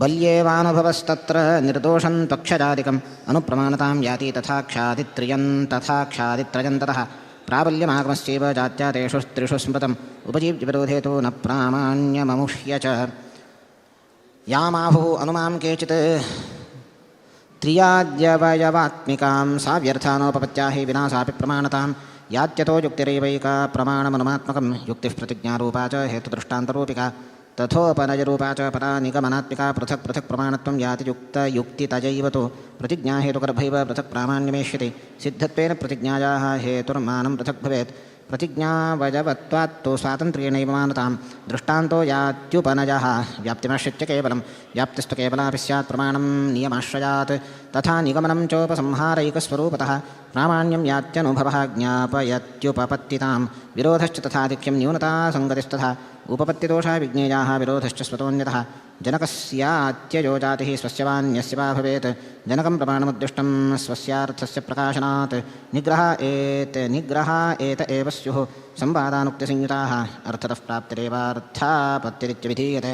बल्येवानुभवस्तत्र निर्दोषं त्वक्षजादिकम् अनुप्रमाणतां याति तथाक्षादित्रयं ततः प्राबल्यमागमस्यैव जात्या तेषु त्रिषु स्मृतम् उपजीव्यविरोधे तु न प्रामाण्यममुष्य च। यामाहुः अनुमां केचित् त्रियाद्यवयवात्मिकां सा व्यर्थानोपपत्त्या हि विना सापि प्रमाणतां यात्यतो युक्तिरैवैका प्रमाणमनुमात्मकं युक्तिः प्रतिज्ञारूपा च हेतुदृष्टान्तरूपिका तथोपनयरूपा च परा निगमनात्मिका पृथक् पृथक् प्रमाणत्वं याति युक्तयुक्तितजैव तु प्रतिज्ञाहेतुगर्भैव पृथक् प्रामाण्यमेष्यति सिद्धत्वेन प्रतिज्ञायाः हेतुर्मानं पृथक् भवेत्। प्रतिज्ञावयवत्वात्तु स्वातन्त्र्येणैव मानतां दृष्टान्तो यात्युपनयः व्याप्तिमाश्रित्य केवलं व्याप्तिस्तु केवलापि स्यात् प्रमाणं नियमाश्रयात् तथा निगमनं चोपसंहारैकस्वरूपतः प्रामाण्यं यात्यनुभवः ज्ञापयत्युपपत्तितां विरोधश्च तथाधिक्यं न्यूनता सङ्गतिस्तथा उपपत्तिदोषा विज्ञेयाः विरोधश्च स्वतोऽन्यतः जनकस्यात्ययो जातिः स्वस्य वान्यस्य वा भवेत् जनकं प्रमाणमुद्दिष्टं स्वस्यार्थस्य प्रकाशनात् निग्रह एत एव स्युः संवादानुक्तिसंयुताः अर्थतः प्राप्तिरेवार्थापत्तिरित्यभिधीयते।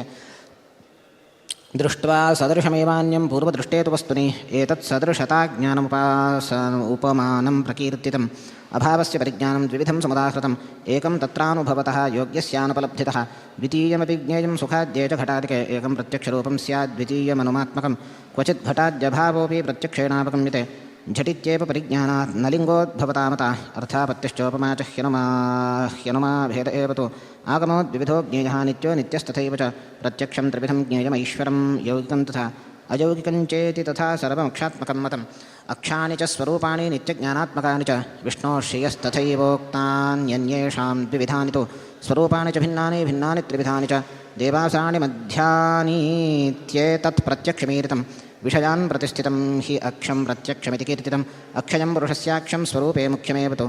दृष्ट्वा सदृशमेवान्यं पूर्वदृष्टे तु वस्तुनि एतत् सदृशता ज्ञानमुपास उपमानं प्रकीर्तितम् अभावस्य परिज्ञानं द्विविधं समुदाहृतम् एकं तत्रानुभवतः योग्यस्यानुपलब्धितः द्वितीयमपि ज्ञेयं सुखाद्ये च घटादिके एकं प्रत्यक्षरूपं स्यात् द्वितीयमनुमात्मकं क्वचित् घटाद्यभावोऽपि प्रत्यक्षेणावगम्यते झटित्येव परिज्ञानात् न लिङ्गोद्भवतामता अर्थापत्तिश्चोपमा च ह्यनुमा भेद एव तु आगमो द्विविधो ज्ञेयः नित्यो नित्यस्तथैव च प्रत्यक्षं त्रिविधं ज्ञेयमैश्वरं यौगिकं तथा अयौगिकं चेति तथा सर्वमक्षात्मकं मतम् अक्षाणि च स्वरूपाणि नित्यज्ञानात्मकानि च विष्णोः श्रियस्तथैवोक्तान्यन्येषां द्विविधानि तु स्वरूपाणि च भिन्नानि भिन्नानि त्रिविधानि च देवासानि मध्यानीत्येतत् प्रत्यक्षमीरितं विषयान् प्रतिष्ठितं हि अक्षं प्रत्यक्षमिति कीर्तितम् अक्षयं पुरुषस्याक्षं स्वरूपे मुख्यमेव तु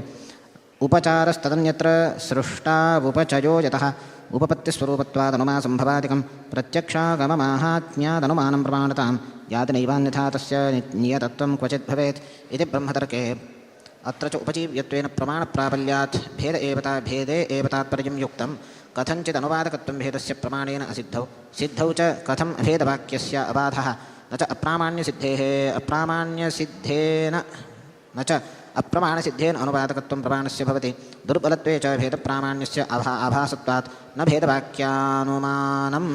उपचारस्तदन्यत्र सृष्टावुपचयो यतः उपपत्तिस्वरूपत्वादनुमा सम्भवादिकं प्रत्यक्षागममाहात्म्यादनुमानं प्रमाणतां याति नैवान्यथा तस्य नियतत्वं क्वचित् भवेत् इति ब्रह्मतर्के। अत्र च उपजीव्यत्वेन प्रमाणप्राबल्यात् भेद एव भेदे एव तात्पर्यं युक्तं कथञ्चिदनुवादकत्वं भेदस्य प्रमाणेन असिद्धौ सिद्धौ च कथम् अभेदवाक्यस्य अबाधः न च अप्रामाण्यसिद्धेः अप्रामाण्यसिद्धेन न च अप्रमाणसिद्धेन अनुवादकत्वं प्रमाणस्य भवति दुर्बलत्वे च भेदप्रामाण्यस्य आभासत्वात् न भेदवाक्यानुमानं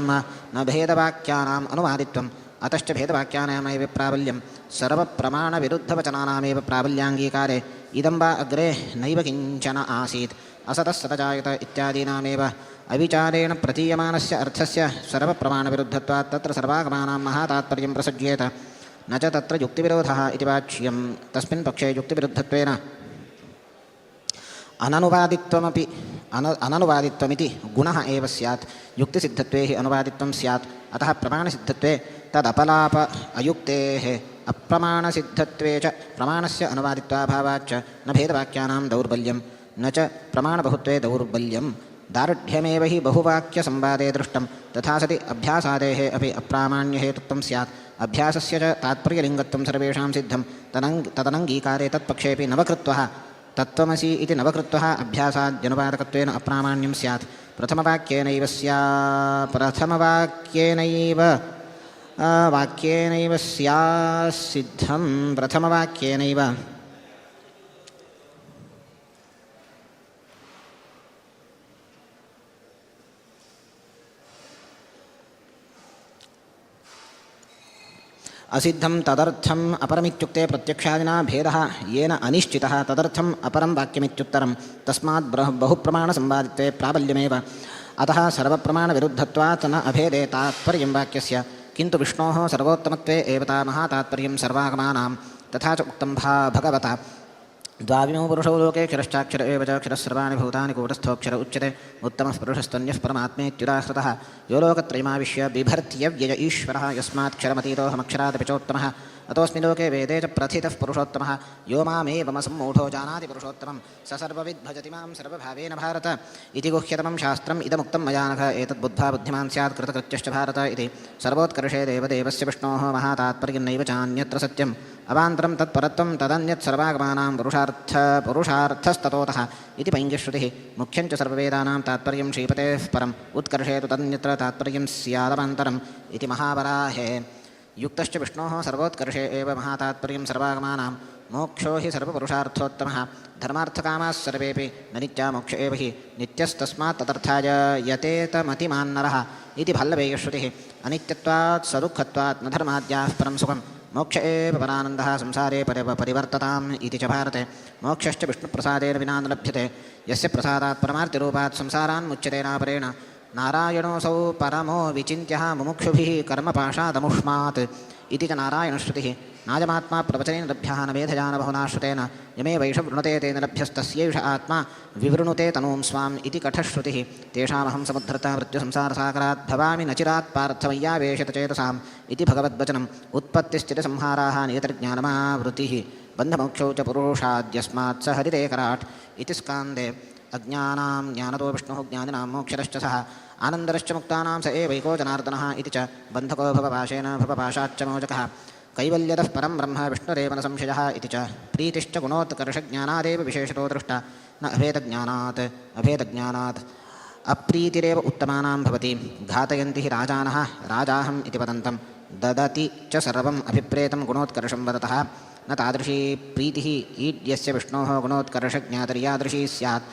न भेदवाक्यानाम् अनुवादित्वम् अतश्च भेदवाक्यानामेव प्राबल्यं सर्वप्रमाणविरुद्धवचनानामेव प्राबल्याङ्गीकारे इदं वा अग्रे नैव किञ्चन आसीत् असतः सतजायत इत्यादीनामेव अविचारेण प्रतीयमानस्य अर्थस्य सर्वप्रमाणविरुद्धत्वात् तत्र सर्वागमानां महातात्पर्यं प्रसज्येत न च तत्र युक्तिविरोधः इति वाच्यं तस्मिन् पक्षे युक्तिविरुद्धत्वेन अननुवादित्वमपि अननुवादित्वमिति गुणः एव स्यात् युक्तिसिद्धत्वे हि अनुवादित्वं स्यात् अतः प्रमाणसिद्धत्वे तदपलाप अयुक्तेः अप्रमाणसिद्धत्वे च प्रमाणस्य अनुवादित्वाभावाच्च न भेदवाक्यानां दौर्बल्यं न च प्रमाणबहुत्वे दौर्बल्यं दार्ढ्यमेव हि बहुवाक्यसंवादे दृष्टं तथा सति अभ्यासादेः अपि अप्रामाण्यहेतुत्वं स्यात् अभ्यासस्य च तात्पर्यलिङ्गत्वं सर्वेषां सिद्धं तदनङ्गीकारे तत्पक्षेपि नवकृत्वः तत्त्वमसि इति नवकृत्वः अभ्यासाद्यनुवादकत्वेन अप्रामाण्यं स्यात् प्रथमवाक्येनैव वाक्येनैव स्यात् प्रथमवाक्येनैव असिद्धं तदर्थम् अपरमित्युक्ते प्रत्यक्षादिना भेदः येन अनिश्चितः तदर्थम् अपरं वाक्यमित्युत्तरं तस्मात् बहुप्रमाणसंवादित्वे प्राबल्यमेव अतः सर्वप्रमाणविरुद्धत्वात् न अभेदे तात्पर्यं वाक्यस्य किन्तु विष्णोः सर्वोत्तमत्वे एव ता महातात्पर्यं सर्वागमानां तथा च उक्तं भगवता द्वाविमौ पुरुषौ लोके क्षरश्चाक्षर एव च क्षरः सर्वाणि भूतानि कूटस्थोऽक्षर उच्यते उत्तमः पुरुषस्तन्यः परमात्मेत्युदाहृतः यो लोकत्रयमाविश्य बिभर्त्यव्यय ईश्वरः यस्मात्क्षरमतीतोऽहमक्षरादपि चोत्तमः अतोऽस्मि लोके वेदे च प्रथितः पुरुषोत्तमः यो मामेवमसम्मूढो जानाति पुरुषोत्तमं स सर्वविद् भजति मां सर्वभावेन भारत इति गुह्यतमं शास्त्रम् इदमुक्तं मया नघ एतद्बुद्ध्वा बुद्धिमान् स्यात् कृतकृत्यश्च भारत इति सर्वोत्कर्षे देवदेवस्य विष्णोः महातात्पर्यं चान्यत्र सत्यम् अवान्तरं तत्परत्वं तदन्यत् सर्वागमानां पुरुषार्थस्ततोतः इति पैङ्गिश्रुतिः मुख्यं च सर्ववेदानां तात्पर्यं श्रीपतेः परम् उत्कर्षे तु तदन्यत्र तात्पर्यं स्यादवान्तरम् इति महावराहे। युक्तश्च विष्णोः सर्वोत्कर्षे एव महातात्पर्यं सर्वागमानां मोक्षो हि सर्वपुरुषार्थोत्तमः धर्मार्थकामाः सर्वेपि न नित्या मोक्ष एव हि नित्यस्तस्मात् तदर्थाय यतेतमतिमान्नरः इति भल्लवेयश्रुतिः। अनित्यत्वात् सदुःखत्वात् न धर्माद्याः परं सुखं मोक्ष एव परानन्दः संसारे परिवर्तताम् इति च भारते। मोक्षश्च विष्णुप्रसादेन विना न लभ्यते यस्य प्रसादात् परमार्तिरूपात् संसारान्मुच्यते नापरेण नारायणोऽसौ परमो विचिन्त्यः मुमुक्षुभिः कर्मपाशादमुष्मात् इति च नारायणश्रुतिः. नायमात्मा प्रवचनेन लभ्यः न मेधया न बहुना श्रुतेन यमेवैष वृणुते तेन लभ्यस्तस्यैष आत्मा विवृणुते तनूं स्वाम् इति कठश्रुतिः. तेषामहं समुद्धर्ता मृत्युसंसारसागरात् भवामि न चिरात् पार्थमय्यावेशितचेतसाम् इति भगवद्वचनम्. उत्पत्तिस्थितिसंहाराः नियतिर्ज्ञानमावृतिः बन्धमोक्षौ च पुरुषाद्यस्मात् स हरिरेकराट् इति स्कान्दे. अज्ञानां ज्ञानतो विष्णुः ज्ञानिनां मोक्षरश्च सः आनन्दरश्च मुक्तानां स एवैको जनार्दनः इति च बन्धको भवपाशेन भवपाशाच्च मोचकः कैवल्यतः परं ब्रह्म विष्णुरेव न संशयः इति च प्रीतिश्च गुणोत्कर्षज्ञानादेव विशेषतो दृष्टा न अभेदज्ञानात्. अभेदज्ञानात् अप्रीतिरेव उत्तमानां भवति. घातयन्ति हि राजानः राजाहम् इति वदन्तं ददति च सर्वम् अभिप्रेतं गुणोत्कर्षं वदतः. न तादृशी प्रीतिः ईड्यस्य विष्णोः गुणोत्कर्षज्ञातर्यादृशी स्यात्.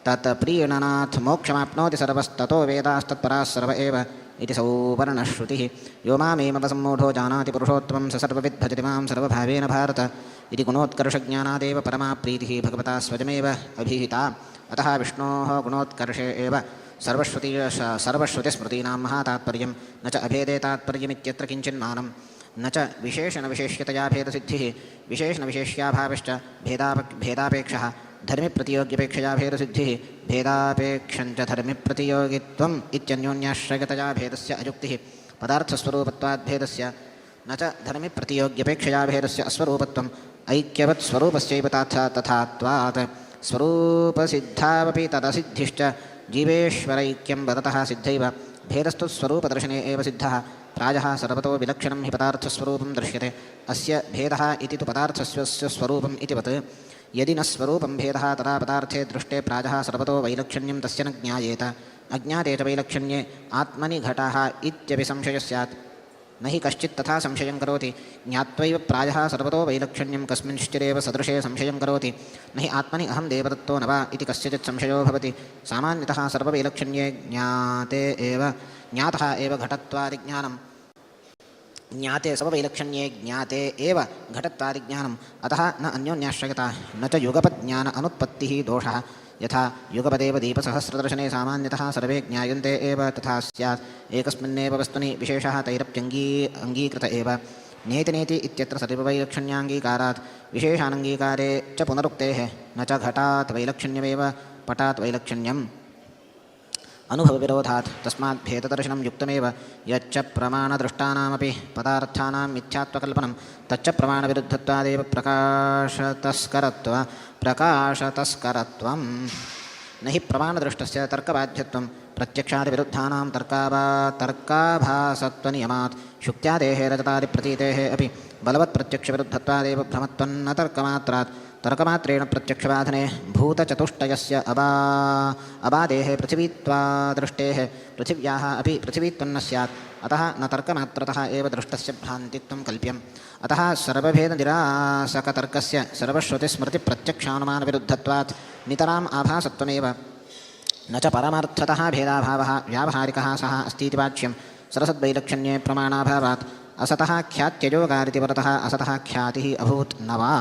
तत् प्रीणनात् मोक्षमाप्नोति सर्वस्ततो वेदास्तत्पराः सर्व एव इति सौवर्णश्रुतिः. यो मामेमवसम्मूढो जानाति पुरुषोत्तमं स सर्वविद् भजति मां सर्वभावेन भारत इति गुणोत्कर्षज्ञानादेव परमा प्रीतिः भगवता स्वयमेव अभिहिता. अतः विष्णोः गुणोत्कर्षे एव सर्वश्रुतिस्मृतीनां महातात्पर्यं. न च अभेदे तात्पर्यमित्यत्र किञ्चिन्मानं. न च विशेषणविशेष्यतया भेदसिद्धिः विशेषणविशेष्याभावश्च भेदापेक्षः धर्मिप्रतियोग्यपेक्षया भेदसिद्धिः भेदापेक्षञ्च धर्मिप्रतियोगित्वम् इत्यन्योन्याश्रयतया भेदस्य अयुक्तिः पदार्थस्वरूपत्वाद्भेदस्य. न च धर्मिप्रतियोग्यपेक्षया भेदस्य अस्वरूपत्वम् ऐक्यवत् स्वरूपस्यैव तथात्वात् स्वरूपसिद्धावपि तदसिद्धिश्च जीवेश्वरैक्यं वदतः सिद्धैव. भेदस्तु स्वरूपदर्शने एव सिद्धः. प्रायः सर्वतो विलक्षणं हि पदार्थस्वरूपं दृश्यते. अस्य भेदः इति तु पदार्थस्य स्वरूपम् इतिवत्. यदि न स्वरूपं भेदः तदा पदार्थे दृष्टे प्रायः सर्वतो वैलक्षण्यं तस्य न ज्ञायेत. अज्ञाते च वैलक्षण्ये आत्मनि घटः इत्यपि संशयः स्यात्. न हि कश्चित् तथा संशयं करोति. ज्ञात्वैव प्रायः सर्वतो वैलक्षण्यं कस्मिंश्चिदेव सदृशे संशयं करोति. न हि आत्मनि अहं देवदत्तो न वा इति कस्यचित् संशयो भवति. सामान्यतः सर्ववैलक्षण्ये ज्ञाते एव ज्ञातः एव घटत्वादिज्ञानं ज्ञाते सर्ववैलक्षण्ये ज्ञाते एव घटत्वादिज्ञानम्. अतः न अन्योन्याश्रयता. न च युगपज्ञान अनुत्पत्तिः दोषः. यथा युगपदेव दीपसहस्रदर्शने सामान्यतः सर्वे ज्ञायन्ते एव तथा स्यात्. एकस्मिन्नेव वस्तुनि विशेषः तैरप्यङ्गी अङ्गीकृत एव. नेति नेति इत्यत्र सर्ववैलक्षण्याङ्गीकारात् विशेषानङ्गीकारे च पुनरुक्तेः. न च घटात् वैलक्षण्यमेव पटात् वैलक्षण्यम् अनुभवविरोधात्. तस्मात् भेददर्शनं युक्तमेव. यच्च प्रमाणदृष्टानामपि पदार्थानां मिथ्यात्वकल्पनं तच्च प्रमाणविरुद्धत्वादेव प्रकाशतस्करत्वं. न हि प्रमाणदृष्टस्य तर्कबाध्यत्वं प्रत्यक्षादिविरुद्धानां तर्काभासत्वनियमात् शुक्त्यादेः रजतादिप्रतीतेः अपि बलवत्प्रत्यक्षविरुद्धत्वादेव भ्रमत्वं न तर्कमात्रात्. तर्कमात्रेण प्रत्यक्षबाधने भूतचतुष्टयस्य अबादेः पृथिवीत्वादृष्टेः पृथिव्याः अपि पृथिवीत्वं न स्यात्. अतः न तर्कमात्रतः एव दृष्टस्य भ्रान्तित्वं कल्प्यम्. अतः सर्वभेदनिरासकतर्कस्य सर्वश्रुतिस्मृतिप्रत्यक्षानुमानविरुद्धत्वात् नितराम् आभासत्वमेव. न च परमार्थतः भेदाभावः व्यावहारिकः सः अस्तीति वाच्यं. सरसद्वैलक्षण्ये प्रमाणाभावात् असतः ख्यात्ययोगारिति वरतः असतः ख्यातिः अभूत् न वा.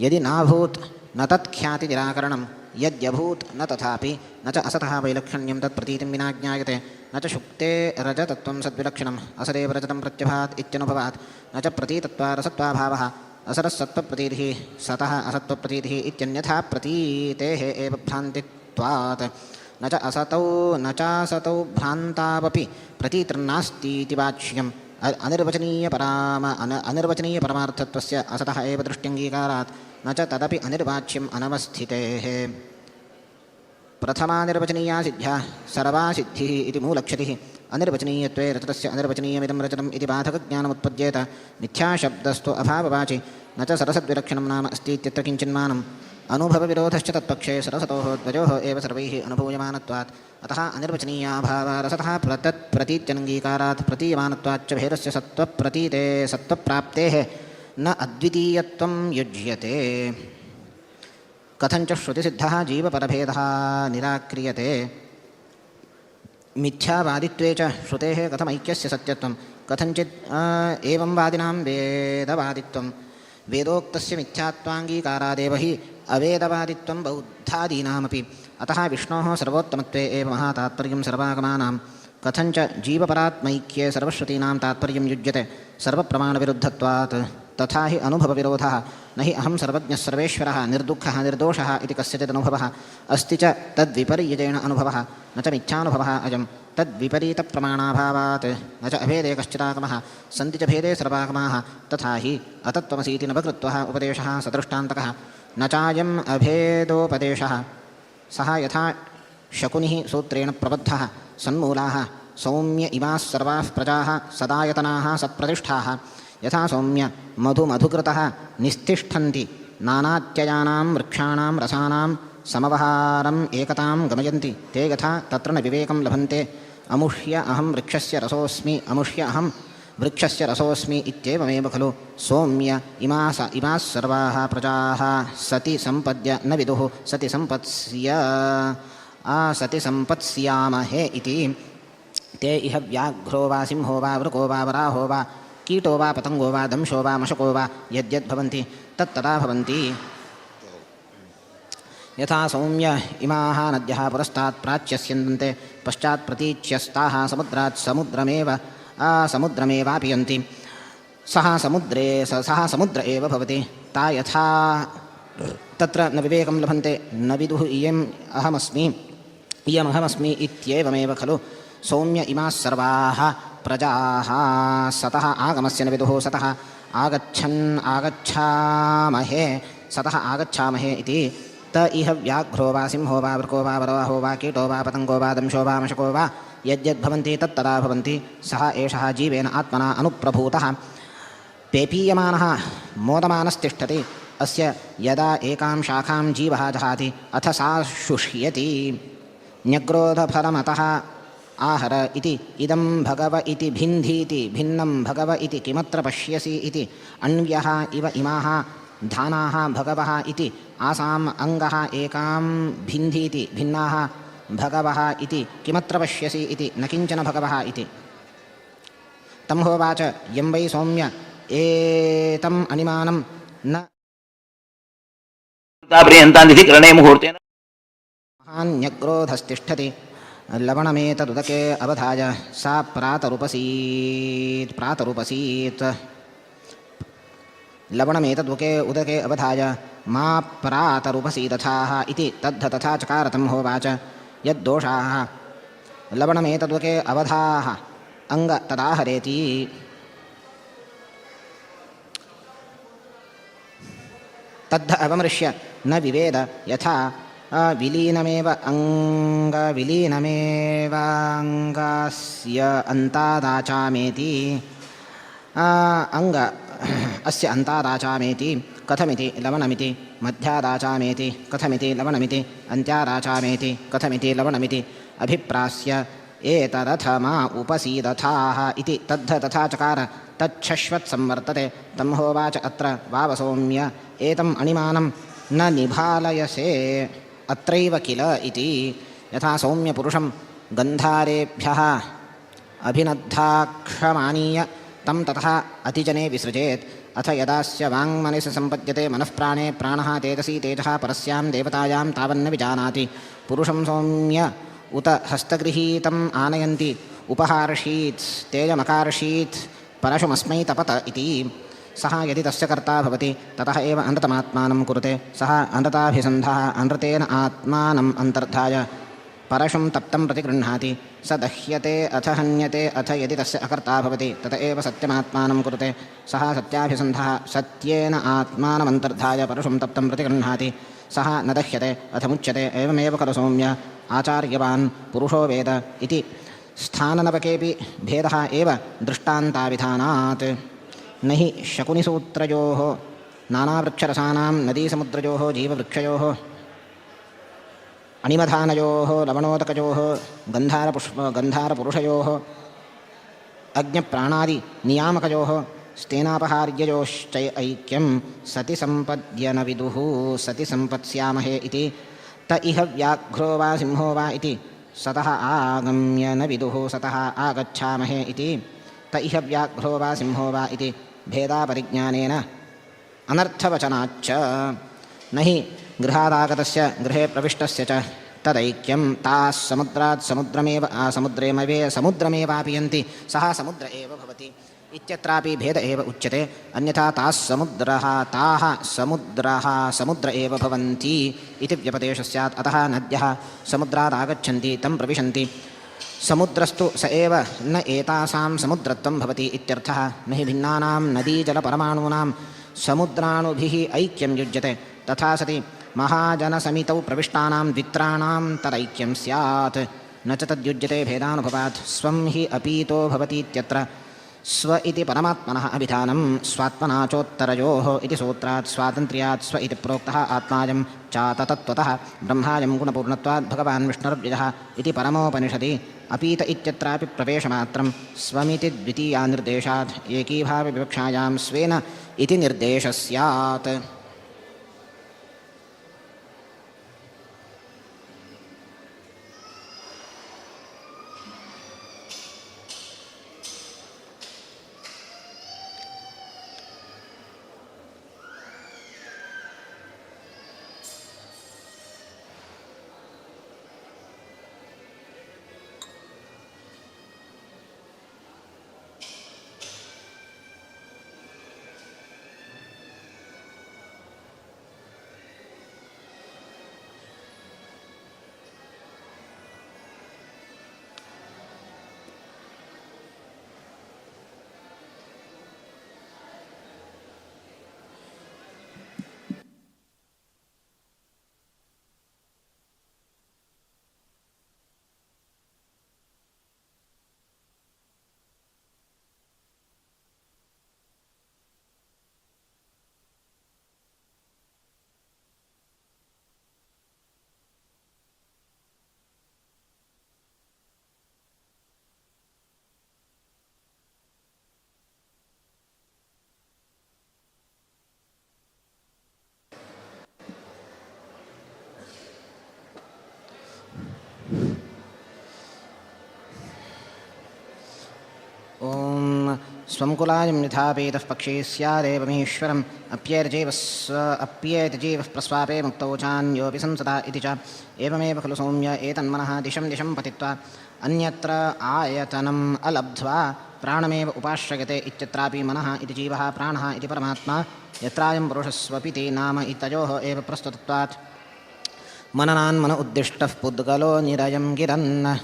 यदि नाभूत् न तत्ख्यातिनिराकरणं, यद्यभूत् न तथापि. न च असतः वैलक्षण्यं तत्प्रतीतिं विना ज्ञायते. न च शुक्ते रजतत्वं सद्विलक्षणम् असदेव रजतं प्रत्यभात् इत्यनुभवात्. न च प्रतीतत्वारसत्वाभावः असरसत्त्वप्रतीतिः सतः असत्त्वप्रतीतिः इत्यन्यथा प्रतीतेः एव भ्रान्तित्वात्. न च असतौ न चासतौ भ्रान्तावपि प्रतीतिर्नास्तीति वाच्यम्. अनिर्वचनीयपरमार्थत्वस्य असतः एव दृष्ट्यङ्गीकारात्. न च तदपि अनिर्वाच्यम् अनवस्थितेः. प्रथमानिर्वचनीया सिद्ध्या सर्वा सिद्धिः इति मूलक्षतिः. अनिर्वचनीयत्वे रजतस्य अनिर्वचनीयमिदं रजतम् इति बाधकज्ञानमुत्पद्येत. मिथ्याशब्दस्तु अभाववाचि. न च सरसद्विलक्षणं नाम अस्तीत्यत्र किञ्चिन्मानम्. अनुभवविरोधश्च तत्पक्षे सरसतोः द्वयोः एव सर्वैः अनुभूयमानत्वात्. अतः अनिर्वचनीयाभावारसतः तत्प्रतीत्यनङ्गीकारात् प्रतीयमानत्वाच्च भेदस्य सत्त्वप्रतीते सत्त्वप्राप्तेः न अद्वितीयत्वं युज्यते. कथञ्च श्रुतिसिद्धः जीवपरभेदः निराक्रियते. मिथ्यावादित्वे च श्रुतेः कथमैक्यस्य सत्यत्वं. कथञ्चित् एवं वादिनां वेदवादित्वं. वेदोक्तस्य मिथ्यात्वाङ्गीकारादेव हि अवेदवादित्वं बौद्धादीनामपि. अतः विष्णोः सर्वोत्तमत्वे एव महातात्पर्यं सर्वागमानां. कथञ्च जीवपरात्मैक्ये सर्वश्रुतीनां तात्पर्यं युज्यते सर्वप्रमाणविरुद्धत्वात्। तथा हि अनुभवविरोधः। न हि अहं सर्वज्ञः सर्वेश्वरः निर्दुःखः निर्दोषः इति कस्यचिदनुभवः अस्ति च तद्विपर्ययेण अनुभवः, न च मिथ्यानुभवः अयं तद्विपरीतप्रमाणाभावात्। न च अभेदे कश्चिदागमः, सन्ति च भेदे सर्वागमाः। तथा हि अतत्त्वमसीति नवकृत्वः उपदेशः सदृष्टान्तकः। न चायम् अभेदोपदेशः। सः यथा शकुनिः सूत्रेण प्रबद्धः सन्मूलाः सौम्य इमाः सर्वाः प्रजाः सदायतनाः सत्प्रतिष्ठाः। यथा सौम्य मधुमधुकृतः निस्तिष्ठन्ति नानात्ययानां वृक्षाणां रसानां समवहारम् एकतां गमयन्ति ते यथा तत्र न विवेकं लभन्ते। अमुष्य अहं वृक्षस्य रसोऽस्मि, अमुष्य अहं वृक्षस्य रसोऽस्मि इत्येवमेव खलु सौम्य इमाः सर्वाः प्रजाः सति सम्पद्य न विदुः सति सम्पत्स्य सति सम्पत्स्यामहे इति। ते इह व्याघ्रो वा सिंहो वा वृको वा वराहो वा कीटो वा पतङ्गो वा दंशो वा मशको वा यद्यद्भवन्ति तत्तदा भवन्ति। यथा सौम्य इमाः नद्यः पुरस्तात् प्राच्यस्यन्ते पश्चात् प्रतीच्यस्ताः समुद्रात् समुद्रमेवापियन्ति। सः समुद्रे सः समुद्र एव भवति। ता यथा तत्र न विवेकं लभन्ते न विदुः इयम् अहमस्मि इयमहमस्मि इत्येवमेव खलु सौम्य इमाः सर्वाः प्रजाः सतः आगमस्य न विदुः सतः आगच्छामहे सतः आगच्छामहे इति। त इह व्याघ्रो वा सिंहो वा वृको वा वराहो वा कीटो वा पतङ्गो वा दंशो वा मशको वा यद्यद्भवन्ति तत्तदा भवन्ति। सः एषः जीवेन आत्मना अनुप्रभूतः पेपीयमानः मोदमानस्तिष्ठति। अस्य यदा एकां शाखां जीवः जहाति अथ सा शुष्यति। न्यग्रोधफलमतः आहर इति इदं भगव इति भिन्धीति भिन्नं भगव इति किमत्र पश्यसि इति अण्व्यः इव इमाः धानाः भगवः इति आसाम् अङ्गः एकां भिन्धीति भिन्नाः भगवः इति किमत्र पश्यसि इति न किञ्चन भगवः इति। तं होवाच यं वै सौम्य एतम् अनिमानं न प्रियन्तान्तिकरणे मुहूर्तेन महान्यग्रोधस्तिष्ठति। लवणमेतदुदके अवधाय सा प्रातरुपसीत् प्रातरुपसीत् लवणमेतदुके उदके अवधाय मा प्रातरुपसीदथाः इति तद्ध तथा चकारतं होवाच यद्दोषाः लवणमेतदुके अवधाः अङ्ग तदाहरेति। तद्ध अवमृश्य न विवेद यथा विलीनमेव अङ्ग विलीनमेवाङ्गस्य अन्तादाचामेति अङ्ग अस्य अन्तादाचामेति कथमिति लवणमिति मध्यादाचामेति कथमिति लवणमिति अन्त्यादाचामेति कथमिति लवणमिति अभिप्रास्य एतदथ मा उपसीदथाः इति तद्ध तथा चकार तच्छश्वत् संवर्तते। तं होवाच अत्र वावसौम्य एतम् अणिमानं न निभालयसे अत्रैव किल इति। यथा सौम्यपुरुषं गन्धारेभ्यः अभिनद्धाक्षमानीय तं ततः अतिजने विसृजेत्। अथ यदास्य वाङ्मनसि सम्पद्यते मनःप्राणे प्राणः तेजसी तेजः परस्यां देवतायां तावन्न विजानाति। पुरुषं सौम्य उत हस्तगृहीतम् आनयन्ति उपहार्षीत् तेजमकार्षीत् परशुमस्मै तपत इति। सः यदि तस्य कर्ता भवति ततः एव अनृतमात्मानं कुरुते। सः अनृताभिसन्धः अनृतेन आत्मानम् अन्तर्धाय परशुं तप्तं प्रतिगृह्णाति। स दह्यते अथ हन्यते। अथ यदि तस्य अकर्ता भवति तत एव सत्यमात्मानं कुरुते। सः सत्याभिसन्धः सत्येन आत्मानमन्तर्धाय परशुं तप्तं प्रतिगृह्णाति। सः न दह्यते अथ मुच्यते। एवमेव खलु सौम्य आचार्यवान् पुरुषो वेद इति स्थाननवकेऽपि भेदः एव दृष्टान्ताविधानात्। न हि शकुनिसूत्रयोः नानावृक्षरसानां नदीसमुद्रयोः जीववृक्षयोः अणिमधानयोः लवणोदकयोः गन्धारपुरुषयोः अज्ञप्राणादिनियामकयोः स्तेनापहार्ययोश्च ऐक्यं सति सम्पद्य न विदुः सति सम्पत्स्यामहे इति। त इह व्याघ्रो वा सिंहो वा इति सतः आगम्य न विदुः सतः आगच्छामहे इति। त इह व्याघ्रो वा सिंहो वा इति भेदापरिज्ञानेन अनर्थवचनाच्च। न हि गृहादागतस्य गृहे प्रविष्टस्य च त तदैक्यं ताः समुद्रात् समुद्रमेव समुद्रमेवापियन्ति सः समुद्र एव भवति इत्यत्रापि भेद एव उच्यते। अन्यथा ताः समुद्रः ताः समुद्रः समुद्र एव भवन्ति इति व्यपदेशः स्यात्। अतः नद्यः समुद्रादागच्छन्ति तं प्रविशन्ति, समुद्रस्तु स एव न एतासां समुद्रत्वं भवति इत्यर्थः। न हि भिन्नानां नदीजलपरमाणूनां समुद्राणुभिः ऐक्यं युज्यते। तथा सति महाजनसमितौ प्रविष्टानां द्वित्राणां तदैक्यं स्यात्, न च तद्युज्यते भेदानुभवात्। स्वं हि अपीतो भवतीत्यत्र स्व इति परमात्मनः अभिधानं स्वात्मना चोत्तरयोः इति सूत्रात् स्वातन्त्र्यात् स्व इति प्रोक्तः आत्मायं चाततत्त्वतः ब्रह्मायं गुणपूर्णत्वात् भगवान् विष्णुर्व्ययः इति परमोपनिषदि अपीत इत्यत्रापि प्रवेशमात्रं स्वमिति द्वितीयानिर्देशात् एकीभावविवक्षायां स्वेन इति निर्देशः स्यात्। ॐ स्वं कुलायं यथापेतः पक्षे स्यादेवमीश्वरम् अप्येतजीवः प्रस्वापे मुक्तौ चान्योऽपि संसदा इति च। एवमेव खलु सौम्य एतन्मनः दिशं दिशं पतित्वा अन्यत्र आयतनम् अलब्ध्वा प्राणमेव उपाश्रयते इत्यत्रापि मनः इति जीवः प्राणः इति परमात्मा यत्रायं पुरुषस्वपिति नाम इतयोः एव प्रस्तुतत्वात् मननान्मन उद्दिष्टः पुद्गलो निरयं गिरन्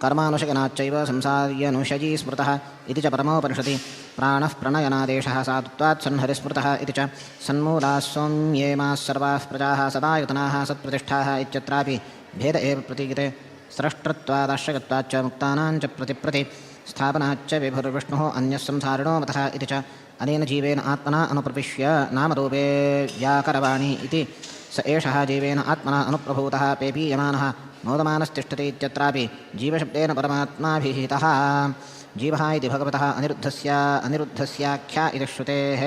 कर्मानुशयनाच्चैव संसार्यनुषजी स्मृतः इति च परमोपनिषदि प्राणः प्रणयनादेशः साधुत्वात् सन्हरिस्मृतः इति च। सन्मूलाः सौम्येमाः सर्वाः प्रजाः सदायतनाः सत्प्रतिष्ठाः इत्यत्रापि भेद एव प्रतीयते। स्रष्टृत्वादाश्रयत्वाच्च मुक्तानां च प्रतिप्रति स्थापनाच्च विभुर्विष्णुः अन्यः संसारिणो मतः इति च। अनेन जीवेन आत्मना अनुप्रविश्य नामरूपे व्याकरवाणि इति स एषः जीवेन आत्मना अनुप्रभूतः पेपीयमानः मोदमानस्तिष्ठति इत्यत्रापि जीवशब्देन परमात्माभिहितः। जीवः इति भगवतः अनिरुद्धस्याख्या इति श्रुतेः।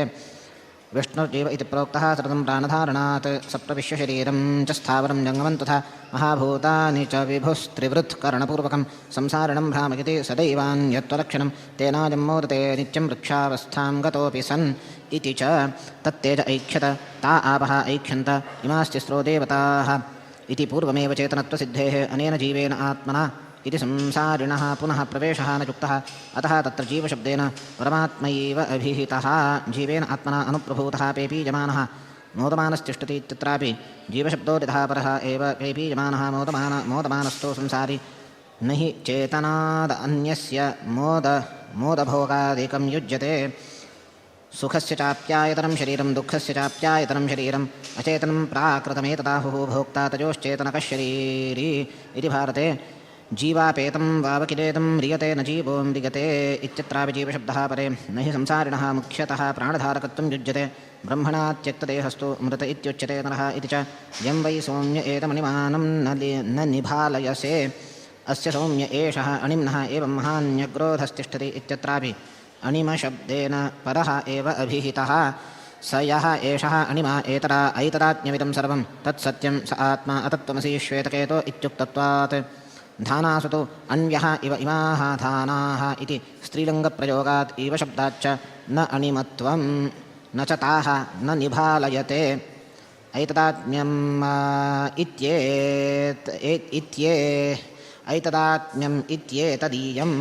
विष्णुर्जीव इति प्रोक्तः सततं प्राणधारणात् सप्रविश्य शरीरं च स्थावरं जङ्गमं तथा महाभूतानि च विभुस्त्रिवृत् करणपूर्वकं संसारिणं भ्रामयति सदैवान्यत्वलक्षणं तेनाजं मोदते नित्यं वृक्षावस्थां गतोऽपि सन् इति च। तत्तेज ऐक्ष्यत ता आपः ऐक्ष्यन्त इमास्तिस्रो देवताः इति पूर्वमेव चेतनत्वसिद्धेः अनेन जीवेन आत्मना इति संसारिणः पुनः प्रवेशः न युक्तः। अतः तत्र जीवशब्देन परमात्मैव अभिहितः। जीवेन आत्मना अनुप्रभूतः पेपीयमानः मोदमानस्तिष्ठति इत्यत्रापि जीवशब्दोदितः परः एव पेपीयमानः मोदमानस्तु संसारी न हि चेतनाद् अन्यस्य मोदभोगादिकं युज्यते। सुखस्य चाप्यायतनं शरीरं दुःखस्य चाप्यायतनं शरीरम् अचेतनं प्राकृतमेतदाहुः भोक्ता तयोश्चेतनकः शरीरी इति भारते जीवापेतं वावकिलेतं म्रियते न जीवो म्रियते इत्यत्रापि जीवशब्दः परे न हि संसारिणः मुख्यतः प्राणधारकत्वं युज्यते। ब्रह्मणा त्यक्तदेहस्तु मृत इत्युच्यते नरः इति च। यं वै सौम्य एतमणिमानं न निभालयसे अस्य सौम्य एषः अणिम्नः एवं महान्यग्रोधस्तिष्ठति इत्यत्रापि अणिमशब्देन परः एव अभिहितः। स यः एषः अणिमा एतरा ऐतरात्म्यमिदं सर्वं तत्सत्यं स आत्मा अतत्त्वमसि श्वेतकेतो इत्युक्तत्वात्। धानासु तु अन्व्यः इव इमाः धानाः इति स्त्रीलिङ्गप्रयोगात् इव शब्दाच्च न अणिमत्वं न च ताः न निभालयते। ऐतदात्म्यम् इत्ये ऐतदात्म्यम् इत्येतदीयम्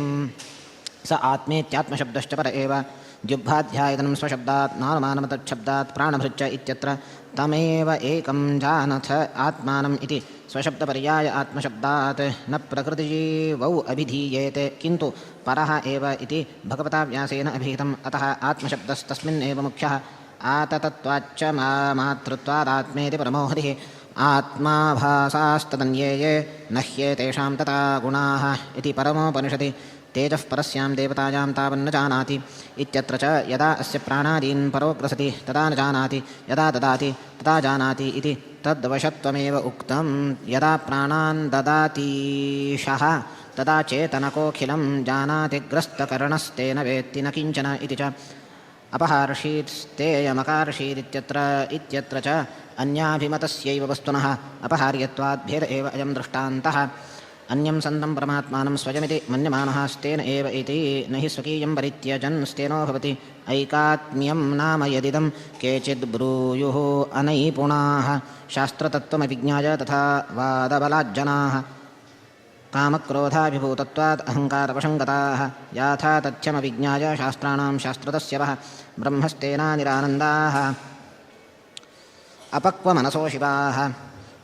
स आत्मेत्यात्मशब्दश्च पर एव द्युब्भाध्यायतनं स्वशब्दात् नानुमानमतच्छब्दात् प्राणभृच्च इत्यत्र तमेव एकं जानथ आत्मानम् इति स्वशब्दपर्याय आत्मशब्दात् न प्रकृतिजीवौ अभिधीयेते किन्तु परः एव इति भगवता व्यासेन अभिहितम्। अतः आत्मशब्दस्तस्मिन्नेव मुख्यः। आततत्वाच्च मातृत्वादात्मेति परमो हरिः। आत्माभासास्तदन्ये ये न ह्येतेषां तथा गुणाः इति परमोपनिषदि तेजः परस्यां देवतायां तावन्न जानाति इत्यत्र च यदा अस्य प्राणादीन् परोग्रसति तदा न जानाति, यदा ददाति तदा जानाति इति तद्वशत्वमेव उक्तं। यदा प्राणान् ददातीशः तदा चेतनकोऽखिलं जानाति ग्रस्तकरणस्तेन वेत्ति न किञ्चन इति च अपहार्षीत्स्तेयमकार्षीदित्यत्र इत्यत्र च अन्याभिमतस्यैव वस्तुनः अपहार्यत्वात् भेद एव अयं दृष्टान्तः। अन्यं सन्तं परमात्मानं स्वयमिति मन्यमानः स्तेन एव इति न हि स्वकीयं परित्यजन् स्तेनो भवति। ऐकात्म्यं नाम यदिदं केचिद्ब्रूयुः अनैपुणाः शास्त्रतत्त्वमभिज्ञाय तथा वादबलाज्जनाः कामक्रोधाभिभूतत्वात् अहङ्कारवशङ्गताः याथा तथ्यमभिज्ञाय शास्त्राणां शास्त्रतस्य वः ब्रह्मस्तेना निरानन्दाः अपक्वमनसो शिवाः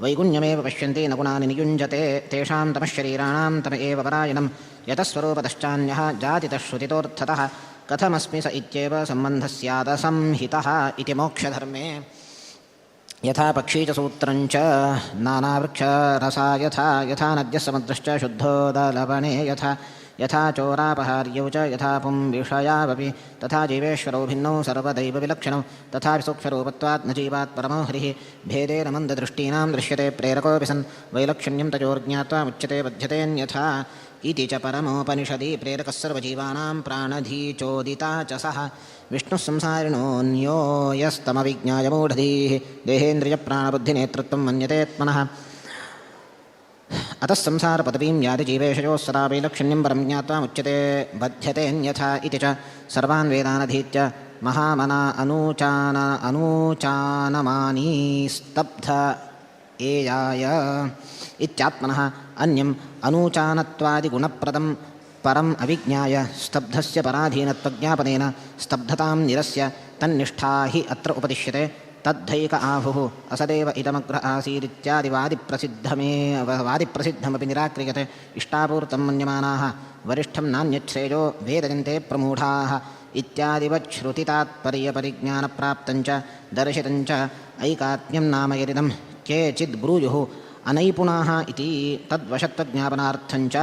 वैगुण्यमेव पश्यन्ति न गुणानि नियुञ्जते तेषां तमः शरीराणां तम एव परायणं यतस्वरूपतश्चान्यः जातितः श्रुतितोऽर्थतः कथमस्मि स इत्येव सम्बन्धः स्यादसंहितः इति मोक्षधर्मे। यथा पक्षी च सूत्रं च नानावृक्षरसा यथा यथा नद्यः समुद्रश्च शुद्धोदलवणे यथा यथा चोरापहार्यौ च यथा पुंविषयावपि तथा जीवेश्वरौ भिन्नौ सर्वदैव विलक्षणौ तथापि सूक्ष्मरूपत्वात् न जीवात् परमो हरिः। भेदेन मन्ददृष्टीनां दृश्यते प्रेरकोऽपि सन् वैलक्षण्यं तयोर्ज्ञात्वा मुच्यते बध्यतेऽन्यथा इति च परमोपनिषदि प्रेरकः सर्वजीवानां प्राणधीचोदिता च सः विष्णुः संसारिणोऽन्यो यस्तमविज्ञाय मूढधीः देहेन्द्रियप्राणबुद्धिनेतृत्वं मन्यतेऽत्मनः। अतः संसारपदवीं याति जीवेशयोः सदा वैलक्षण्यं परं ज्ञात्वा मुच्यते बध्यतेऽन्यथा इति च सर्वान् वेदानधीत्य महामना अनूचानमानी स्तब्ध एयाय इत्यात्मनः अन्यम् अनूचानत्वादिगुणप्रदं परम् अविज्ञाय स्तब्धस्य पराधीनत्वज्ञापनेन स्तब्धतां निरस्य तन्निष्ठा हि अत्र उपदिश्यते। तद्धैक आहुः असदेव इदमग्र आसीदित्यादिवादिप्रसिद्धमपि निराक्रियते। इष्टापूर्तं मन्यमानाः वरिष्ठं नान्यच्छ्रेयो वेदयन्ते प्रमूढाः इत्यादिवच्छ्रुतितात्पर्यपरिज्ञानप्राप्तं च दर्शितं च ऐकात्म्यं नाम यदिदं केचिद्ब्रूयुः अनैपुणाः इति तद्वशत्वज्ञापनार्थं च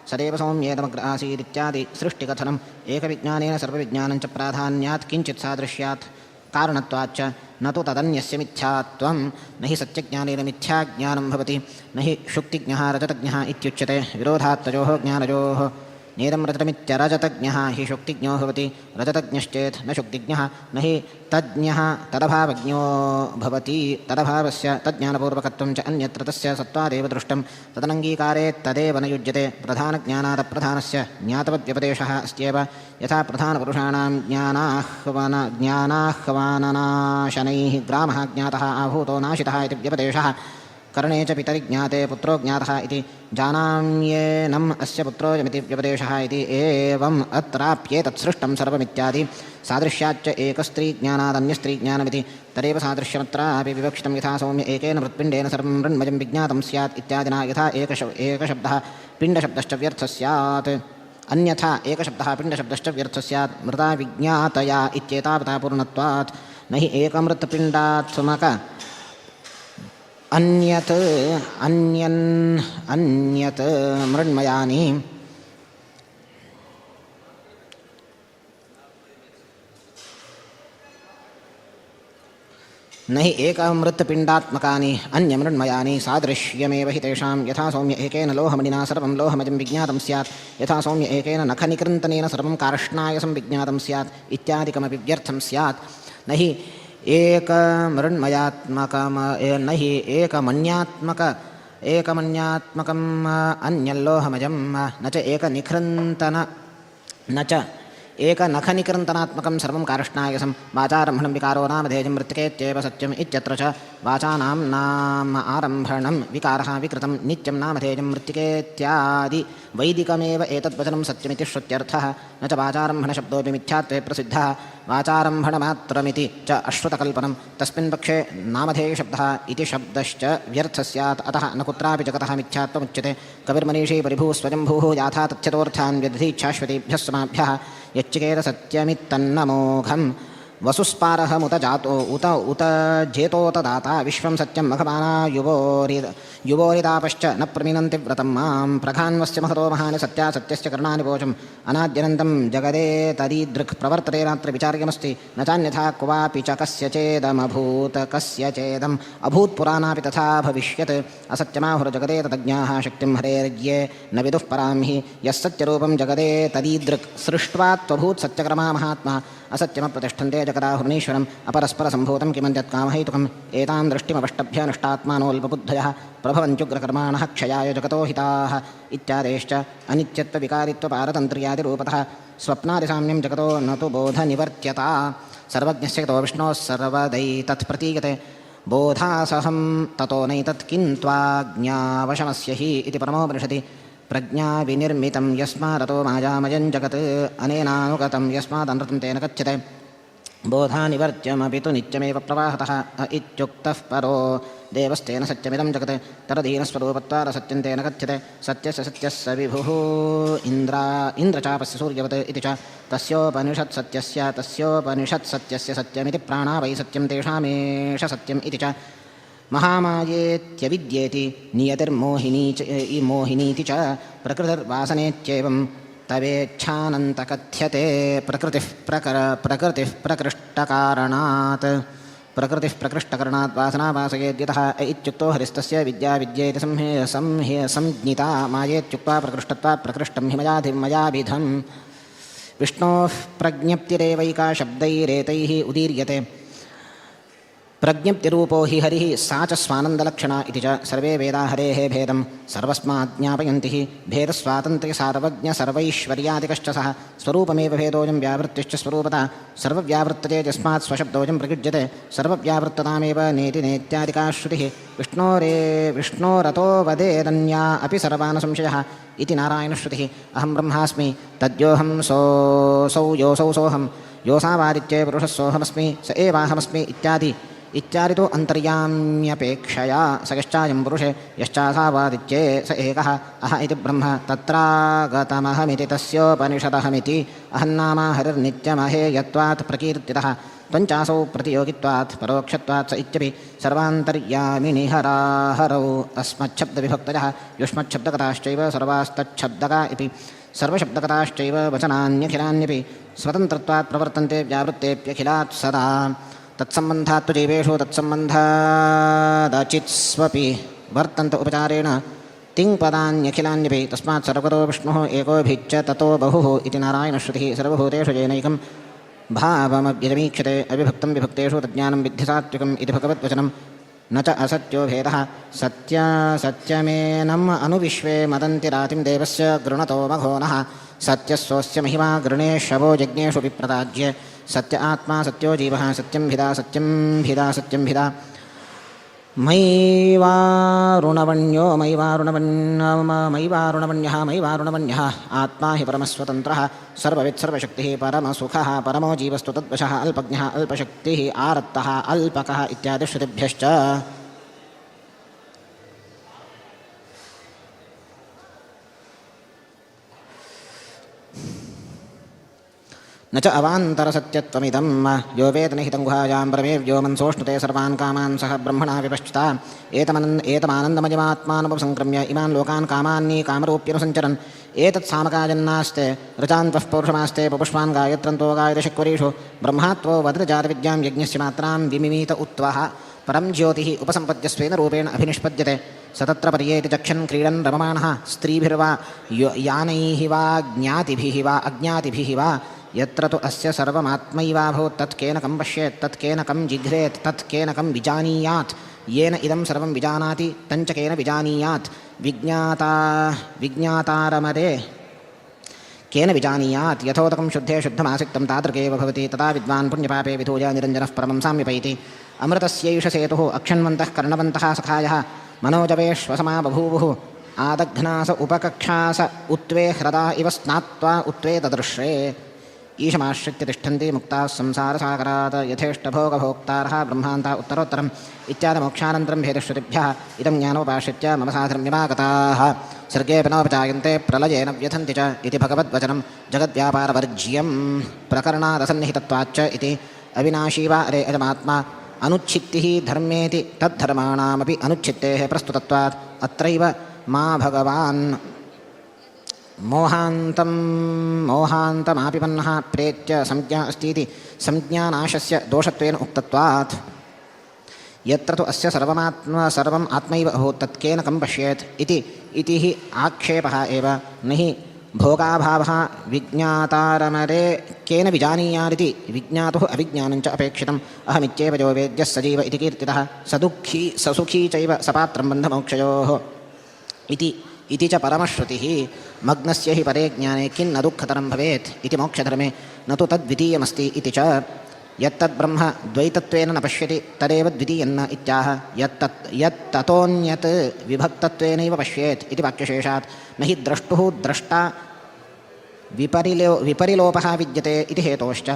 सदैव सौम्येदमग्र आसीदित्यादि सृष्टिकथनम् एकविज्ञानेन सर्वविज्ञानं च प्राधान्यात् किञ्चित् सादृश्यात् कारणत्वाच्च न तु तदन्यस्य मिथ्यात्वं। न हि सत्यज्ञानेन मिथ्याज्ञानं भवति, न हि शुक्तिज्ञः रजतज्ञः इत्युच्यते विरोधात्तयोः ज्ञानयोः। नेदं रजतमित्यरजतज्ञः हि शुक्तिज्ञो भवति, रजतज्ञश्चेत् न शुक्तिज्ञः, न हि तज्ञः तदभावज्ञो भवति। तदभावस्य तज्ज्ञानपूर्वकत्वं च अन्यत्र तस्य सत्त्वादेव दृष्टं तदनङ्गीकारे तदेव न युज्यते। प्रधानज्ञानादप्रधानस्य ज्ञातवद्व्यपदेशः अस्त्येव। यथा प्रधानपुरुषाणां ज्ञानाह्वाननाशनैः ग्रामः ज्ञातः आहूतो नाशितः इति व्यपदेशः। करणे च पितरि ज्ञाते पुत्रो ज्ञातः इति जानाम्येनम् अस्य पुत्रोऽयमिति व्यपदेशः इति एवम् अत्राप्येतत् सृष्टं सर्वमित्यादि सादृश्याच्च एकस्त्रीज्ञानादन्यस्त्रीज्ञानमिति तदेव सादृश्यमत्रापि विवक्षितं। यथा सौम्य एकेन मृत्पिण्डेन सर्वं मृण्मयं विज्ञातं स्यात् इत्यादिना यथा एकशब्दः पिण्डशब्दश्च व्यर्थः स्यात्, अन्यथा एकशब्दः पिण्डशब्दश्च व्यर्थः स्यात् मृदा विज्ञातया इत्येतावता पूर्णत्वात्। न हि एकमृत्पिण्डात्मक अन्यत् अन्यत् मृण्मयानि न हि एकमृत्पिण्डात्मकानि अन्यमृण्मयानि सादृश्यमेव हि तेषां। यथा सौम्य एकेन लोहमणिना सर्वं लोहमजं विज्ञातं स्यात्, यथा सौम्य एकेन नखनिकृन्तनेन सर्वं कार्ष्णायसं विज्ञातं स्यात् इत्यादिकमपि व्यर्थं स्यात्। न हि एकमृण्मयात्मकम न हि एकमन्यात्मकम् अन्यल्लोहमजं न च एकनिकृन्तन न च एकनखनिकृन्तनात्मकं सर्वं कार्ष्णायसं वाचारम्भणं विकारो नामधेयं मृत्तिकेत्येव सत्यम् इत्यत्र च वाचानां नाम आरम्भणं विकारः विकृतं नित्यं नामधेयं मृत्तिकेत्यादि वैदिकमेव एतद्वचनं सत्यमिति श्रुत्यर्थः। न च वाचारम्भणशब्दोऽपि मिथ्यात्वे प्रसिद्धः। वाचारम्भणमात्रमिति च अश्रुतकल्पनं तस्मिन् पक्षे नामधेयशब्दः इति शब्दश्च व्यर्थः स्यात्। अतः न कुत्रापि जगतः मिथ्यात्वमुच्यते। कविर्मनीषी परिभूः स्वयंभूः याथा तथ्यतोऽर्थान् व्यधीच्छाश्वतीभ्यः समाभ्यः यच्चिकेत सत्यमित्तन्नमोघं वसुस्पारहमुत जातो उत उत जेतोत दाता विश्वं सत्यं मघमाना युवोरिदापश्च न प्रमिनन्ति व्रतं मां प्रघान्वस्य महतो महानि सत्या सत्यस्य करणानि वोचम् अनाद्यनन्तं जगदे तदीदृक् प्रवर्तते नात्र विचार्यमस्ति न चान्यथा क्वापि च कस्य चेदमभूत कस्य चेदम् अभूत्पुराणापि तथा भविष्यत्। असत्यमाहुर्जगदे तदज्ञाः शक्तिं हरेर्ये न विदुः परां हि यः सत्यरूपं जगदे तदीदृक् सृष्ट्वा त्वभूत् सत्यक्रमा महात्मा असत्यमप्रतिष्ठन्ते जगदाहुर्नीश्वरम् अपरस्परसम्भूतं किमन्त्यत् कामहेतुकम् एतां दृष्टिमवष्टभ्य नष्टात्मानोऽल्पबुद्धयः प्रभवन्त्युग्रकर्माणः क्षयाय जगतो हिताः इत्यादेश्च अनित्यत्वविकारित्वपारतन्त्र्यादिरूपतः स्वप्नादिसाम्यं जगतो न तु बोधनिवर्त्यता। सर्वज्ञस्य यतो विष्णोः सर्वदैतत्प्रतीयते बोधासहं ततो नैतत् किं त्वाज्ञावशमस्य हि इति परमोपनिषदि प्रज्ञाविनिर्मितं यस्मादतो मायामयं जगत् अनेनानुगतं यस्मादनृतं तेन कथ्यते। बोधानिवर्त्यमपि तु नित्यमेव प्रवाहतः इत्युक्तः परो देवस्तेन सत्यमिदं जगत् तरदीनस्वरूपत्वादसत्यं तेन कथ्यते। सत्यस्य सत्यः स विभुः इन्द्रचापस्य सूर्यवत् इति च तस्योपनिषत्सत्यस्य सत्यमिति प्राणा वै सत्यं तेषामेष सत्यम् इति च महामायेत्यविद्येति नियतिर्मोहिनी च मोहिनीति च प्रकृतिर्वासनेत्येवं तवेच्छानन्तकथ्यते। प्रकृतिः प्रकृष्टकारणात् प्रकृतिः प्रकृष्टकरणात् वासना वासयेद्यतः इत्युक्तो हरिस्तस्य विद्या विद्येति संज्ञिता मायेत्युक्त्वा प्रकृष्टत्वात् प्रकृष्टं हि मयाभिधम्। विष्णोः प्रज्ञप्तिरेवैका शब्दैरेतैः उदीर्यते। प्रज्ञप्तिरूपो हि हरिः सा च स्वानन्दलक्षणा इति च सर्वे वेदा हरेः भेदं सर्वस्मात् ज्ञापयन्ति हि भेदस्वातन्त्र्यसार्वज्ञसर्वैश्वर्यादिकश्च सः स्वरूपमेव भेदोऽयं व्यावृत्तिश्च स्वरूपता सर्वव्यावृत्तते यस्मात् स्वशब्दोऽयं प्रयुज्यते सर्वव्यावृत्ततामेव नेति नेत्यादिका श्रुतिः। विष्णोरतो वदेदन्या अपि सर्वान् संशयः इति नारायणश्रुतिः। अहं ब्रह्मास्मि तद्योऽहं सोऽसौ योऽसौ सोऽहं योऽसावादित्ये पुरुषः सोऽहमस्मि स एवाहमस्मि इत्यादि इत्यादि तु अन्तर्याम्यपेक्षया स यश्चायं पुरुषे यश्चासावादित्ये स एकः अह इति ब्रह्म तत्रागतमहमिति तस्योपनिषदहमिति अहन्नामा हरिर्नित्यमहेयत्वात् प्रकीर्तितः त्वञ्चासौ प्रतियोगित्वात् परोक्षत्वात् स इत्यपि सर्वान्तर्यामिनि हराहरौ अस्मच्छब्दविभक्तयः युष्मच्छब्दकताश्चैव सर्वास्तच्छब्दका इति सर्वशब्दकताश्चैव वचनान्यखिलान्यपि स्वतन्त्रत्वात् प्रवर्तन्ते व्यावृत्तेऽप्यखिलात् सदा। तत्सम्बन्धात्तु जीवेषु तत्सम्बन्धादचित्स्वपि वर्तन्त उपचारेण तिङ्पदान्यखिलान्यपि तस्मात् सर्वतो विष्णुः एकोभिच्च ततो बहुः इति नारायणश्रुतिः। सर्वभूतेषु येनैकं भावमव्यजमीक्षते अविभक्तं विभक्तेषु तज्ज्ञानं विद्धि सात्विकम् इति भगवद्वचनं। न च असत्यो भेदः सत्यमेनम् अनुविश्वे मदन्ति रातिं देवस्य गृणतो मघोनः सत्यस्वस्य महिमा गृणे शवो यज्ञेषु विप्रदाज्य सत्य आत्मा सत्यो जीवः सत्यं भिदा सत्यं भिदा सत्यं भिदा। मयिवारुणवण्यो मयिवारुणवण्यः मयिवारुणवण्यः आत्मा हि परमस्वतन्त्रः सर्ववित् सर्वशक्तिः परमसुखः परमो जीवस्तु तद्वशः अल्पज्ञः अल्पशक्तिः आरत्तः अल्पकः इत्यादिश्रुतिभ्यश्च। न च अवान्तरसत्यत्वमिदं यो वेदनिहितं गुहायां परमे व्योमन्सोष्णुते सर्वान् कामान् सह ब्रह्मणा विपश्चिता एतमानन्दमयमात्मानुपसंक्रम्य इमान् लोकान् कामान्नी कामरूप्यनुसञ्चरन् एतत् सामकाजन्नास्ते ऋचान्तः पौरुषमास्ते पपुष्पान् गायत्रन्तो गायदशक्वरीषु ब्रह्मात्वो वदृजातविद्यां यज्ञस्य मात्रां विमिमीत उत्वः परं ज्योतिः उपसम्पद्य स्वेन रूपेण अभिनिष्पद्यते स तत्र पर्येति चक्षन् क्रीडन् रममाणः स्त्रीभिर्वा यानैः वा ज्ञातिभिः वा अज्ञातिभिः वा यत्र तु अस्य सर्वमात्मैवाभूत् तत्केन कं पश्येत् तत्केन कं जिघ्रेत् तत्केन कं विजानीयात् येन इदं सर्वं विजानाति तञ्च केन विजानीयात् विज्ञातारमरे केन विजानीयात् यथोदकं शुद्धे शुद्धमासिक्तं तादृगेव भवति तदा विद्वान् पुण्यपापे विधूय निरञ्जनः परमं साम्यपैति। अमृतस्यैष सेतुः अक्षण्वन्तः कर्णवन्तः सखायः मनोजवेष्वसमा बभूवुः आदघ्नास उपकक्षास उत्वे ह्रदा इव स्नात्वा उत्वे ददृश्रे। ईशमाश्रित्य तिष्ठन्ति मुक्ताः संसारसागरात् यथेष्टभोगभोक्तारः ब्रह्मान्ता उत्तरोत्तरम् इत्यादि मोक्षानन्तरं भेदश्रुतिभ्यः इदं ज्ञानोपाश्रित्य मम साधर्म्यमागताः। सर्गेऽपि नोपजायन्ते प्रलयेन व्यथन्ति च इति भगवद्वचनं जगद्व्यापारवर्ज्यं प्रकरणादसन्निहितत्वाच्च इति अविनाशी वा अरे अयमात्मा अनुच्छित्तिः धर्मेति तद्धर्माणामपि अनुच्छित्तेः प्रस्तुतत्वात् अत्रैव मा भगवान् मोहान्तं मोहान्तमापिपन्नः प्रेत्य संज्ञा अस्तीति संज्ञानाशस्य दोषत्वेन उक्तत्वात्। यत्र तु अस्य सर्वमात्मा सर्वम् आत्मैव अभूत् तत्केन कं पश्येत् इति इति हि आक्षेपः एव न हि भोगाभावः विज्ञातारमरे केन विजानीयादिति विज्ञातुः अविज्ञानं च अपेक्षितम्। अहमित्येव यो वेद्यः सजीव इति कीर्तितः सदुःखी ससुखी चैव सपात्रं बन्धमोक्षयोः इति इति च परमश्रुतिः। मग्नस्य हि परे ज्ञाने किन्न दुःखतरं भवेत् इति मोक्षधर्मे न तु तद्वितीयमस्ति इति च। यत्तद्ब्रह्म द्वैतत्वेन न पश्यति तदेव द्वितीयन्न इत्याह यत्तत् यत्ततोऽन्यत् विभक्तत्वेनैव पश्येत् इति वाक्यशेषात्। न हि द्रष्टुः द्रष्टा विपरिलोपः विद्यते इति हेतोश्च।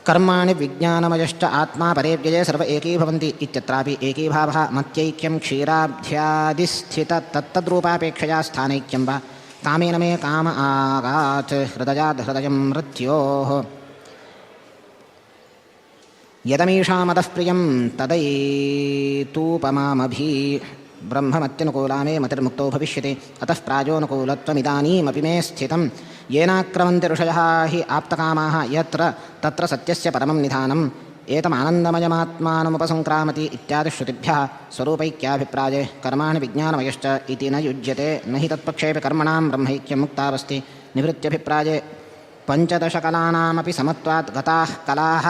कर्माणि विज्ञानमयश्च आत्मा परे व्यये सर्व एकीभवन्ति इत्यत्रापि एकीभावः मत्यैक्यं क्षीराभ्यादिस्थित तत्तद्रूपापेक्षया स्थानैक्यं वा। कामेन मे काम आगात् हृदयाद् हृदयं मृत्योः यदमीषामतः प्रियं तदैतूपमामभि ब्रह्ममत्यनुकूला मे मतिर्मुक्तो भविष्यति अतः प्रायोनुकूलत्वमिदानीमपि मे स्थितं। येनाक्रमन्ति ऋषयः हि आप्तकामाः यत्र तत्र सत्यस्य परमं निधानम् एतमानन्दमयमात्मानमुपसङ्क्रामति इत्यादिश्रुतिभ्यः स्वरूपैक्याभिप्राये कर्माणि विज्ञानमयश्च इति न युज्यते। न हि तत्पक्षेऽपि कर्मणां ब्रह्मैक्यं मुक्तावस्ति। निवृत्त्यभिप्राये पञ्चदशकलानामपि समत्वात् गताः कलाः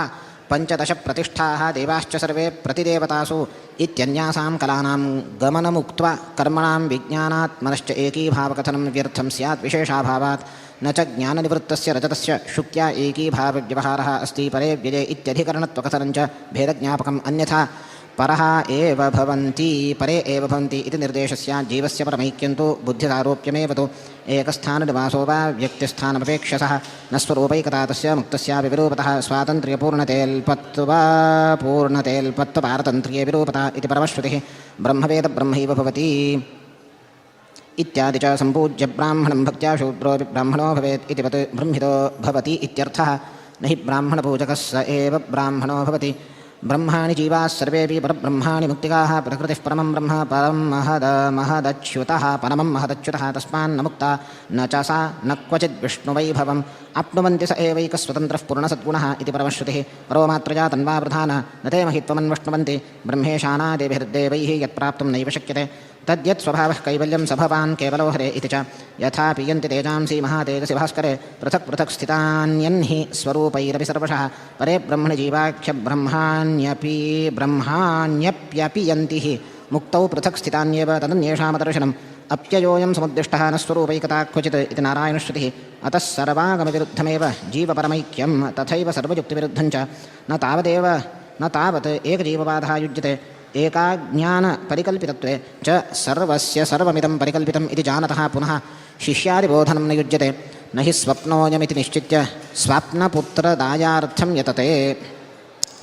पञ्चदशप्रतिष्ठाः देवाश्च सर्वे प्रतिदेवतासु इत्यन्यासां कलानां गमनमुक्त्वा कर्मणां विज्ञानात्मनश्च एकीभावकथनं व्यर्थं स्यात् विशेषाभावात्। न च ज्ञाननिवृत्तस्य रजतस्य शुक्त्या एकीभावव्यवहारः अस्ति परे व्यये इत्यधिकरणत्वकथनं च भेदज्ञापकम्। अन्यथा परः एव भवन्ति परे एव भवन्ति इति निर्देशस्य जीवस्य परमैक्यं तु बुद्धिसारोप्यमेव तु एकस्थाननिवासो वा व्यक्तिस्थानमपेक्ष्य सः न स्वरूपैकता तस्य मुक्तस्यापि विरूपतः स्वातन्त्र्यपूर्णतेऽल्पत्वा पूर्णतेऽल्पत्वपारतन्त्र्ये विरूपता इति परमश्रुतिः। ब्रह्मवेद ब्रह्मैव भवति इत्यादि च सम्पूज्य ब्राह्मणं भक्त्या शूद्रोऽपि ब्राह्मणो भवेत् इतिवत् ब्रह्मितो भवति इत्यर्थः। न हि ब्राह्मणपूजकः स एव ब्राह्मणो भवति। ब्रह्माणि जीवाः सर्वेपि परब्रह्माणि मुक्तिकाः प्रकृतिः परमं ब्रह्म परं महद महदच्युतः परमं महदच्युतः तस्मान्न मुक्ता न च सा न क्वचिद् विष्णुवैभवम् आप्नुवन्ति स एवैकस्वतन्त्रः पूर्णसद्गुणः इति परमश्रुतिः। परो मात्रया तन्वा प्रधान न ते महित्वमन्वश्नुवन्ति ब्रह्मेशानादेभिर्देवैः यत्प्राप्तुं नैव शक्यते तद्यत् स्वभावः कैवल्यं स भवान् केवलो हरे इति च। यथा पीयन्ति तेजांसि महातेजसि भास्करे पृथक् पृथक् स्थितान्यन्हि स्वरूपैरपि सर्वशः परे ब्रह्मणि जीवाख्य ब्रह्माण्यपि ब्रह्माण्यप्यपियन्ति हि मुक्तौ पृथक् स्थितान्येव तदन्येषामदर्शनम् अप्ययोऽयं समुद्दिष्टः न स्वरूपैकता क्वचित् इति नारायणश्रुतिः। अतः सर्वागमविरुद्धमेव जीवपरमैक्यं तथैव सर्वयुक्तिविरुद्धं च न तावदेव न तावत् एकजीवबाधः युज्यते। एकाज्ञानपरिकल्पितत्वे च सर्वस्य सर्वमिदं परिकल्पितम् इति जानतः पुनः शिष्यादिबोधनं न युज्यते। न हि स्वप्नोऽयमिति निश्चित्य स्वप्नपुत्रदायार्थं यतते।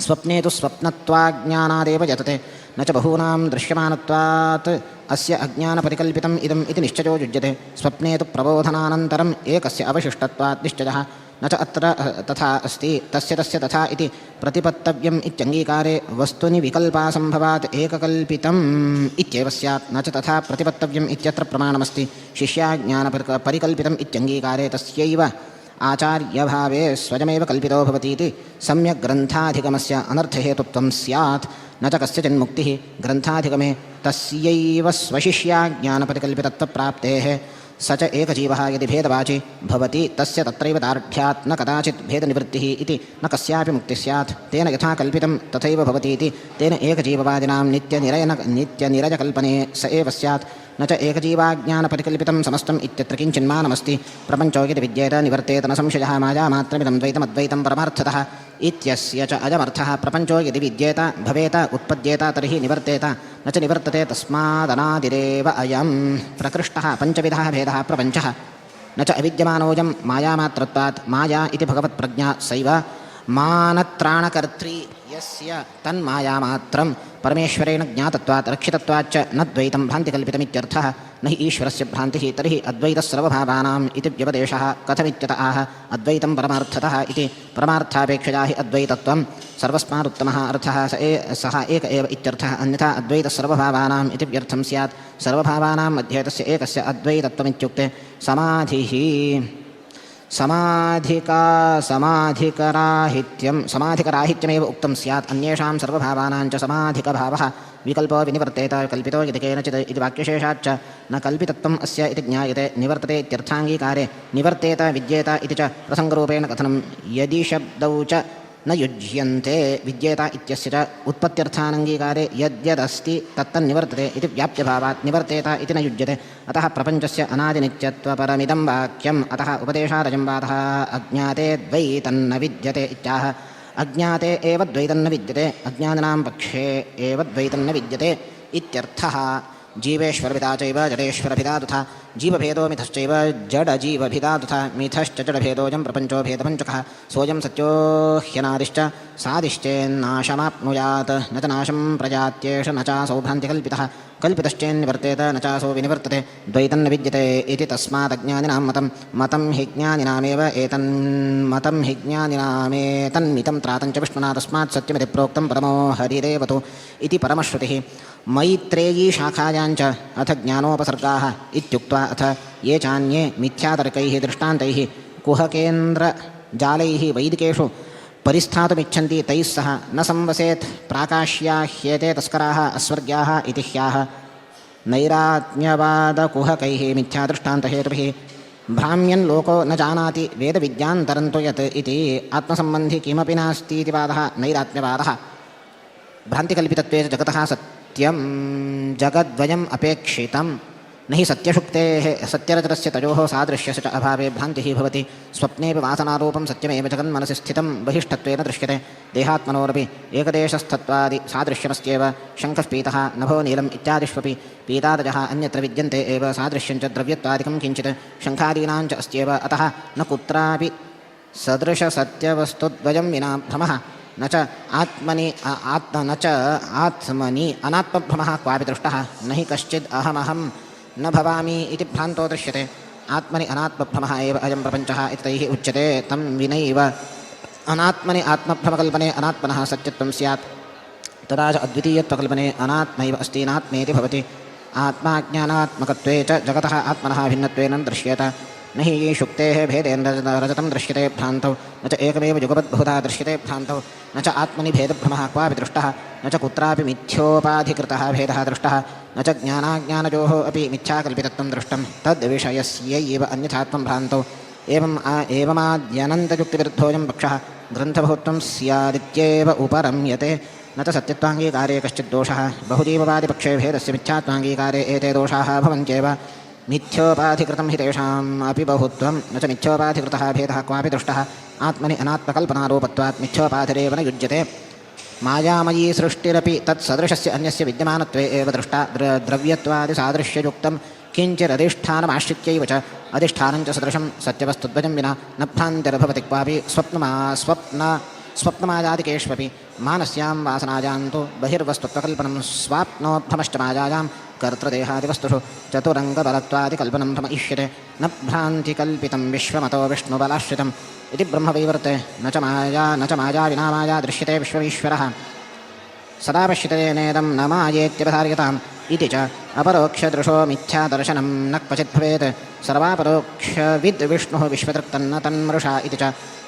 स्वप्ने तु स्वप्नत्वाज्ञानादेव यतते न च बहूनां दृश्यमानत्वात् अस्य अज्ञानपरिकल्पितम् इदम् इति निश्चयो युज्यते। स्वप्ने तु प्रबोधनानन्तरम् एकस्य अवशिष्टत्वात् निश्चयः न च अत्र तथा अस्ति तस्य तस्य तथा इति प्रतिपत्तव्यम् इत्यङ्गीकारे वस्तुनि विकल्पासम्भवात् एककल्पितम् इत्येव स्यात्। न च तथा प्रतिपत्तव्यम् इत्यत्र प्रमाणमस्ति। शिष्याज्ञानपरिकल्पितम् इत्यङ्गीकारे तस्यैव आचार्यभावे स्वयमेव कल्पितो भवतीति सम्यक् ग्रन्थाधिगमस्य अनर्थहेतुत्वं स्यात्। न च कस्यचिन्मुक्तिः ग्रन्थाधिगमे तस्यैव स्वशिष्याज्ञानपरिकल्पितत्वप्राप्तेः स च एकजीवः यदि भेदवाचि भवति तस्य तत्रैव दार्ढ्यात् न कदाचित् भेदनिवृत्तिः इति न कस्यापि मुक्तिः स्यात्। तेन यथा कल्पितं तथैव भवतीति तेन एकजीववादिनां नित्यनिरयकल्पने स एव स्यात्। न च एकजीवाज्ञानपरिकल्पितं समस्तम् इत्यत्र किञ्चिन्मानमस्ति। प्रपञ्चो यदि विद्येत निवर्तेत न संशयः मायामात्रमिदं द्वैतमद्वैतं परमार्थतः इत्यस्य च अयमर्थः प्रपञ्चो यदि विद्येत भवेत उत्पद्येत तर्हि निवर्तेत न च निवर्तते तस्मादनादिरेव अयं प्रकृष्टः पञ्चविधः भेदः प्रपञ्चः। न च अविद्यमानोऽयं मायामात्रत्वात् माया इति भगवत्प्रज्ञा सैव मानत्राणकर्त्री यस्य तन्मायामात्रं परमेश्वरेण ज्ञातत्वात् रक्षितत्वाच्च न द्वैतं भ्रान्तिकल्पितमित्यर्थः। न हि ईश्वरस्य भ्रान्तिः तर्हि अद्वैतसर्वभावानाम् इति व्यपदेशः कथमित्यत आह अद्वैतं परमार्थतः इति। परमार्थापेक्षया हि अद्वैतत्वं सर्वस्मादुत्तमः अर्थः सः एक एव इत्यर्थः। अन्यथा अद्वैतसर्वभावानाम् इति व्यर्थं स्यात्। सर्वभावानां मध्ये तस्य एकस्य अद्वैतत्वमित्युक्ते समाधिः समाधिका समाधिकराहित्यं समाधिकराहित्यमेव उक्तं स्यात्। अन्येषां सर्वभावानां च समाधिकभावः विकल्पो विनिवर्तेत कल्पितो यदि केनचित् इति वाक्यशेषाच्च न कल्पितत्वम् अस्य इति ज्ञायते। निवर्तते इत्यर्थाङ्गीकारे निवर्तेत विद्येत इति च प्रसङ्गरूपेण कथनं यदि शब्दौ च न युज्यन्ते विद्येत इत्यस्य च उत्पत्त्यर्थानङ्गीकारे यद्यदस्ति तत्तन्निवर्तते इति व्याप्यभावात् निवर्तेत इति न युज्यते। अतः प्रपञ्चस्य अनादिनित्यत्वपरमिदं वाक्यम्। अतः उपदेशादयं वादः अज्ञाते द्वैतन्न विद्यते इत्याह। अज्ञाते एव द्वैतन्न विद्यते, अज्ञानिनां पक्षे एव द्वैतन्न विद्यते इत्यर्थः। जीवेश्वरभिदा चैव जडेश्वरभिदा तथा जीवभेदो मिथश्चैव जडजीवभिदा तथा मिथश्च जडभेदोऽयं प्रपञ्चो भेदपञ्चकः सोऽयं सत्यो ह्यनादिश्च सादिश्चेन्नाशमाप्नुयात् न च नाशं प्रजात्येष न चासौ भ्रान्तिकल्पितः कल्पितश्चेन्निवर्तेत न चासौ विनिवर्तते द्वैतं न विद्यते इति तस्मादज्ञानिनां मतं मतं हि ज्ञानिनामेव एतन्मतं हि ज्ञानिनामेतन्मितं त्रातं च विष्णुना तस्मात् सत्यमिति प्रोक्तं परमो हरिरेवतु इति परमश्रुतिः। मैत्रेयी शाखायाञ्च अथ ज्ञानोपसर्गाः इत्युक्त्वा अथ ये चान्ये मिथ्यातर्कैः दृष्टान्तैः कुहकेन्द्रजालैः वैदिकेषु परिस्थातुमिच्छन्ति तैः सह न संवसेत् प्राकाश्या ह्येते तस्कराः अस्वर्ग्याः इति ह्याह। नैरात्म्यवादकुहकैः मिथ्यादृष्टान्तहेतुभिः भ्राम्यन् लोको न जानाति वेदविद्यान्तरन्तु यत् इति आत्मसम्बन्धि किमपि नास्तीति वादः नैरात्म्यवादः। भ्रान्तिकल्पितत्वे च जगतः सत्यं जगद्वयम् अपेक्षितं न हि सत्यशुक्तेः सत्यरजतस्य तयोः सादृश्यस्य च अभावे भ्रान्तिः भवति। स्वप्नेऽपि वासनारूपं सत्यमेव जगन्मनसि स्थितं बहिष्ठत्वेन दृश्यते। देहात्मनोरपि एकदेशस्थत्वादि सादृश्यमस्त्येव। शङ्खः पीतः नभो नीलम् इत्यादिष्वपि पीतादयः अन्यत्र विद्यन्ते एव। सादृश्यं च द्रव्यत्वादिकं किञ्चित् शङ्खादीनां च अस्त्येव। अतः न कुत्रापि सदृशसत्यवस्तुद्वयं विना भ्रमः न च आत्मनि न च आत्मनि अनात्मभ्रमः क्वापि दृष्टः। न हि कश्चिद् अहमहं न भवामि इति भ्रान्तो दृश्यते। आत्मनि अनात्मभ्रमः एव अयं प्रपञ्चः इति तैः उच्यते। तं विनैव अनात्मनि आत्मभ्रमकल्पने अनात्मनः सत्यत्वं स्यात्। तदा च अद्वितीयत्वकल्पने अनात्मैव अस्ति नात्मेति भवति। आत्माज्ञानात्मकत्वे च जगतः आत्मनः भिन्नत्वेन दृश्येत। न हि शुक्तेः भेदेन रजतं दृश्यते भ्रान्तौ, न च एकमेव युगपद् बहुधा दृश्यते भ्रान्तौ, न च आत्मनि भेदभ्रमः क्वापि दृष्टः, न च कुत्रापि मिथ्योपाधिकृतः भेदः दृष्टः, न च ज्ञानाज्ञानयोः अपि मिथ्याकल्पितत्वं दृष्टं तद्विषयस्यैव अन्यथात्वं भ्रान्तौ। एवम् एवमाद्यनन्तयुक्तिविरुद्धोऽयं पक्षः ग्रन्थबहुत्वं स्यादित्येव उपरम्यते। न च सत्यत्वाङ्गीकारे कश्चित् दोषः। बहुजीववादिपक्षे भेदस्य मिथ्यात्वाङ्गीकारे एते दोषाः भवन्त्येव। मिथ्योपाधिकृतं हि तेषाम् अपि बहुत्वं, न च मिथ्योपाधिकृतः भेदः क्वापि दृष्टः। आत्मनि अनात्मकल्पनारूपत्वात् मिथ्योपाधिरेव न युज्यते। मायामयी सृष्टिरपि तत्सदृशस्य अन्यस्य विद्यमानत्वे एव दृष्टा। द्रव्यत्वादिसादृश्ययुक्तं किञ्चिदधिष्ठानमाश्रित्यैव च अधिष्ठानं च सदृशं सत्यवस्तुद्वयं विना न भ्रान्तिर्भवति क्वापि। स्वप्नमायादिकेष्वपि मानस्यां वासनायां तु बहिर्वस्तुत्वकल्पनं स्वाप्नोद्भ्रमश्च मायायां कर्तृदेहादिवस्तुषु चतुरङ्गबलत्वादिकल्पनं भ्रम इष्यते। न भ्रान्तिकल्पितं विश्वमतो विष्णुबलाश्रितम् इति ब्रह्मवैवर्ते। न च माया विना माया दृश्यते विश्वमीश्वरः सदा पश्यतेनेदं न मायेत्यवधार्यताम् इति च अपरोक्षदृशो मिथ्यादर्शनं न क्वचित् भवेत्। सर्वापरोक्षविद् विष्णुः विश्वतृप्तन्न तन्मृषा इति च।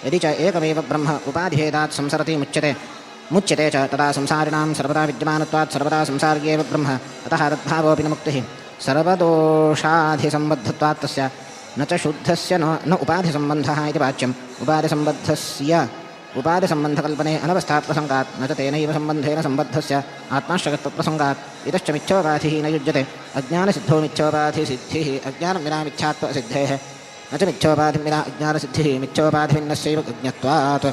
यदि च एकमेव ब्रह्म उपाधिभेदात् संसरति मुच्यते च तदा संसारिणां सर्वदा विद्यमानत्वात् सर्वदा संसार्येव ब्रह्म। अतः तद्भावोऽपि न मुक्तिः। सर्वदोषाधिसम्बद्धत्वात् तस्य न च शुद्धस्य न उपाधिसम्बन्धः इति वाच्यम्। उपाधिसम्बद्धस्य उपाधिसम्बन्धकल्पने अनवस्थाप्रसङ्गात् न च तेनैव सम्बन्धेन सम्बद्धस्य आत्माश्रयत्वप्रसङ्गात्। इतश्च मिथ्योपाधिः न युज्यते। अज्ञानसिद्धौ मिथ्योपाधिसिद्धिः अज्ञानं विना मिथ्यात्वसिद्धेः न च मिथ्योपाधिं विना अज्ञानसिद्धिः मिथ्योपाधिभिन्नस्यैव अज्ञत्वात्।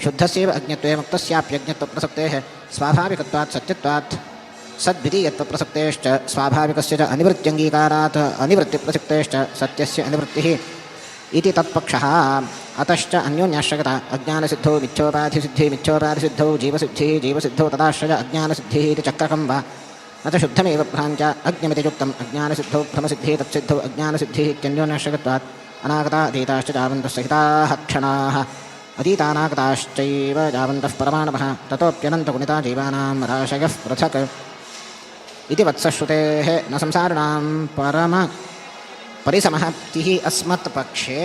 शुद्धस्यैव अज्ञत्वे मुक्तस्याप्यज्ञत्वप्रसक्तेः स्वाभाविकत्वात् सत्यत्वात् सद्वितीयत्वप्रसक्तेश्च स्वाभाविकस्य च अनिवृत्त्यङ्गीकारात् अनिवृत्तिप्रसक्तेश्च सत्यस्य अनिवृत्तिः इति तत्पक्षः। अतश्च अन्योन्याश्रयता अज्ञानसिद्धौ मिथ्योपाधिसिद्धिः मिथ्योपाधिसिद्धौ जीवसिद्धिः जीवसिद्धौ तदाश्रय अज्ञानसिद्धिः इति चक्रकं वा। न च शुद्धमेव भ्रान्त्या अज्ञमिति युक्तम्। अज्ञानसिद्धौ भ्रमसिद्धिः तत्सिद्धौ अज्ञानसिद्धिः इत्यन्योन्याश्रयत्वात् अनागता अतीताश्च जावन्तः सहिताः क्षणाः अतीतानागताश्चैव जावन्तः परमाणवः ततोऽप्यनन्तगुणिता जीवानां राशयः पृथक् इति वत्सश्रुतेः न संसारिणां परम परिसमाप्तिः अस्मत्पक्षे।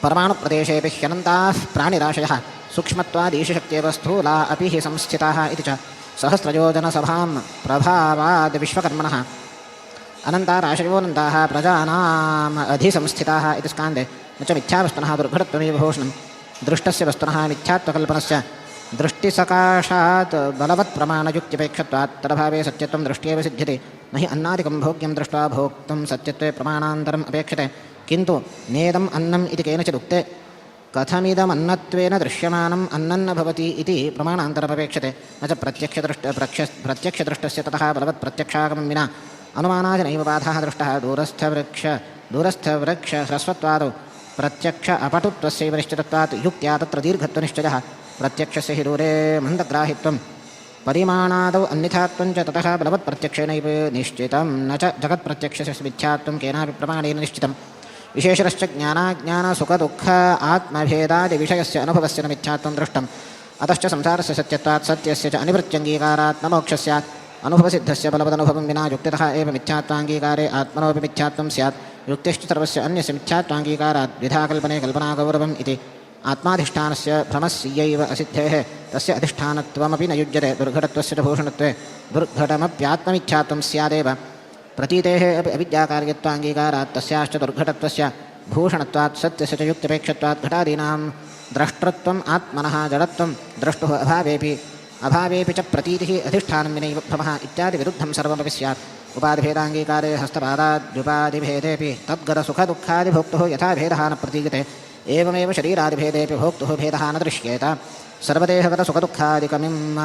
परमाणुप्रदेशेऽपि ह्यनन्ताः प्राणिराशयः सूक्ष्मत्वादीशशक्त्येव स्थूला अपि हि संस्थिताः इति च सहस्रयोजनसभां प्रभावाद् विश्वकर्मणः अनन्ता राशयोऽनन्ताः प्रजानाम् अधिसंस्थिताः इति स्कान्दे। न च मिथ्यावस्तुनः दुर्घटत्वमेव भूषणं दृष्टस्य वस्तुनः मिथ्यात्वकल्पनस्य दृष्टिसकाशात् बलवत्प्रमाणयुक्त्यपेक्षत्वात् तदभावे सत्यत्वं दृष्ट्यैव सिद्ध्यति। न हि अन्नादिकं भोग्यं दृष्ट्वा भोक्तुं सत्यत्वे प्रमाणान्तरम् अपेक्षते, किन्तु नेदम् अन्नम् इति केनचिदुक्ते कथमिदमन्नत्वेन दृश्यमानम् अन्नन्न भवति इति प्रमाणान्तरमपेक्षते। न च प्रत्यक्षदृष्टस्य ततः बलवत्प्रत्यक्षागमं विना अनुमानादिनैव बाधः दृष्टः। दूरस्थवृक्षह्रस्वत्वादौ प्रत्यक्ष अपटुत्वस्यैव निश्चितत्वात् युक्त्या तत्र दीर्घत्वनिश्चयः। प्रत्यक्षस्य हि दूरे मन्दग्राहित्वं परिमाणादौ अन्यथात्वं च ततः बलवत्प्रत्यक्षेणैव निश्चितं। न च जगत्प्रत्यक्षस्य मिथ्यात्वं केनापि प्रमाणेन निश्चितं। विशेषतश्च ज्ञानाज्ञानसुखदुःख आत्मभेदादिविषयस्य अनुभवस्य न मिथ्यात्वं दृष्टम्। अतश्च संसारस्य सत्यत्वात् सत्यस्य च अनिवृत्त्यङ्गीकारात् न मोक्षः स्यात्। अनुभवसिद्धस्य बलवदनुभवं विना युक्तितः एव मिथ्यात्वाङ्गीकारे आत्मनोऽपि मिथ्यात्वं स्यात्। युक्तिश्च सर्वस्य अन्यस्य मिथ्यात्वाङ्गीकारात् द्विधाकल्पने कल्पनागौरवम् इति आत्माधिष्ठानस्य भ्रमस्यैव असिद्धेः तस्य अधिष्ठानत्वमपि न युज्यते। दुर्घटत्वस्य च भूषणत्वे दुर्घटमप्यात्ममिथ्यात्वं स्यादेव। प्रतीतेः अपि अविद्याकार्यत्वाङ्गीकारात् तस्याश्च दुर्घटत्वस्य भूषणत्वात् सत्यस्य च युक्त्यपेक्षत्वात् घटादीनां द्रष्टृत्वम् आत्मनः जडत्वं द्रष्टुः अभावेपि च प्रतीतिः अधिष्ठानं विनैव भ्रमः इत्यादि विरुद्धं सर्वमपि स्यात्। उपाधिभेदाङ्गीकारे हस्तपादाद्युपाधिभेदेऽपि तद्गतसुखदुःखादिभोक्तुः यथा भेदः न प्रतीयते एवमेव शरीरादिभेदेऽपि भोक्तुः भेदः न दृश्येत। सर्वदेहगतसुखदुःखादिकमिम्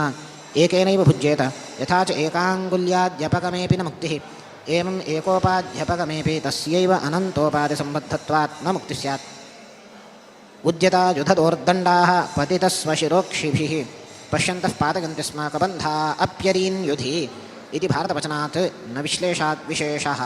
एकेनैव भुज्येत। यथा च एकाङ्गुल्याद्यपगमेऽपि न मुक्तिः एवम् एकोपाध्यपगमेऽपि तस्यैव अनन्तोपाधिसम्बद्धत्वात् न मुक्तिः स्यात्। उद्यता युधदोर्दण्डाः पतितस्वशिरोक्षिभिः पश्यन्तः पातयन्ति स्म कबन्धा अप्यरीन् युधि इति भारतवचनात् न विश्लेषात् विशेषः।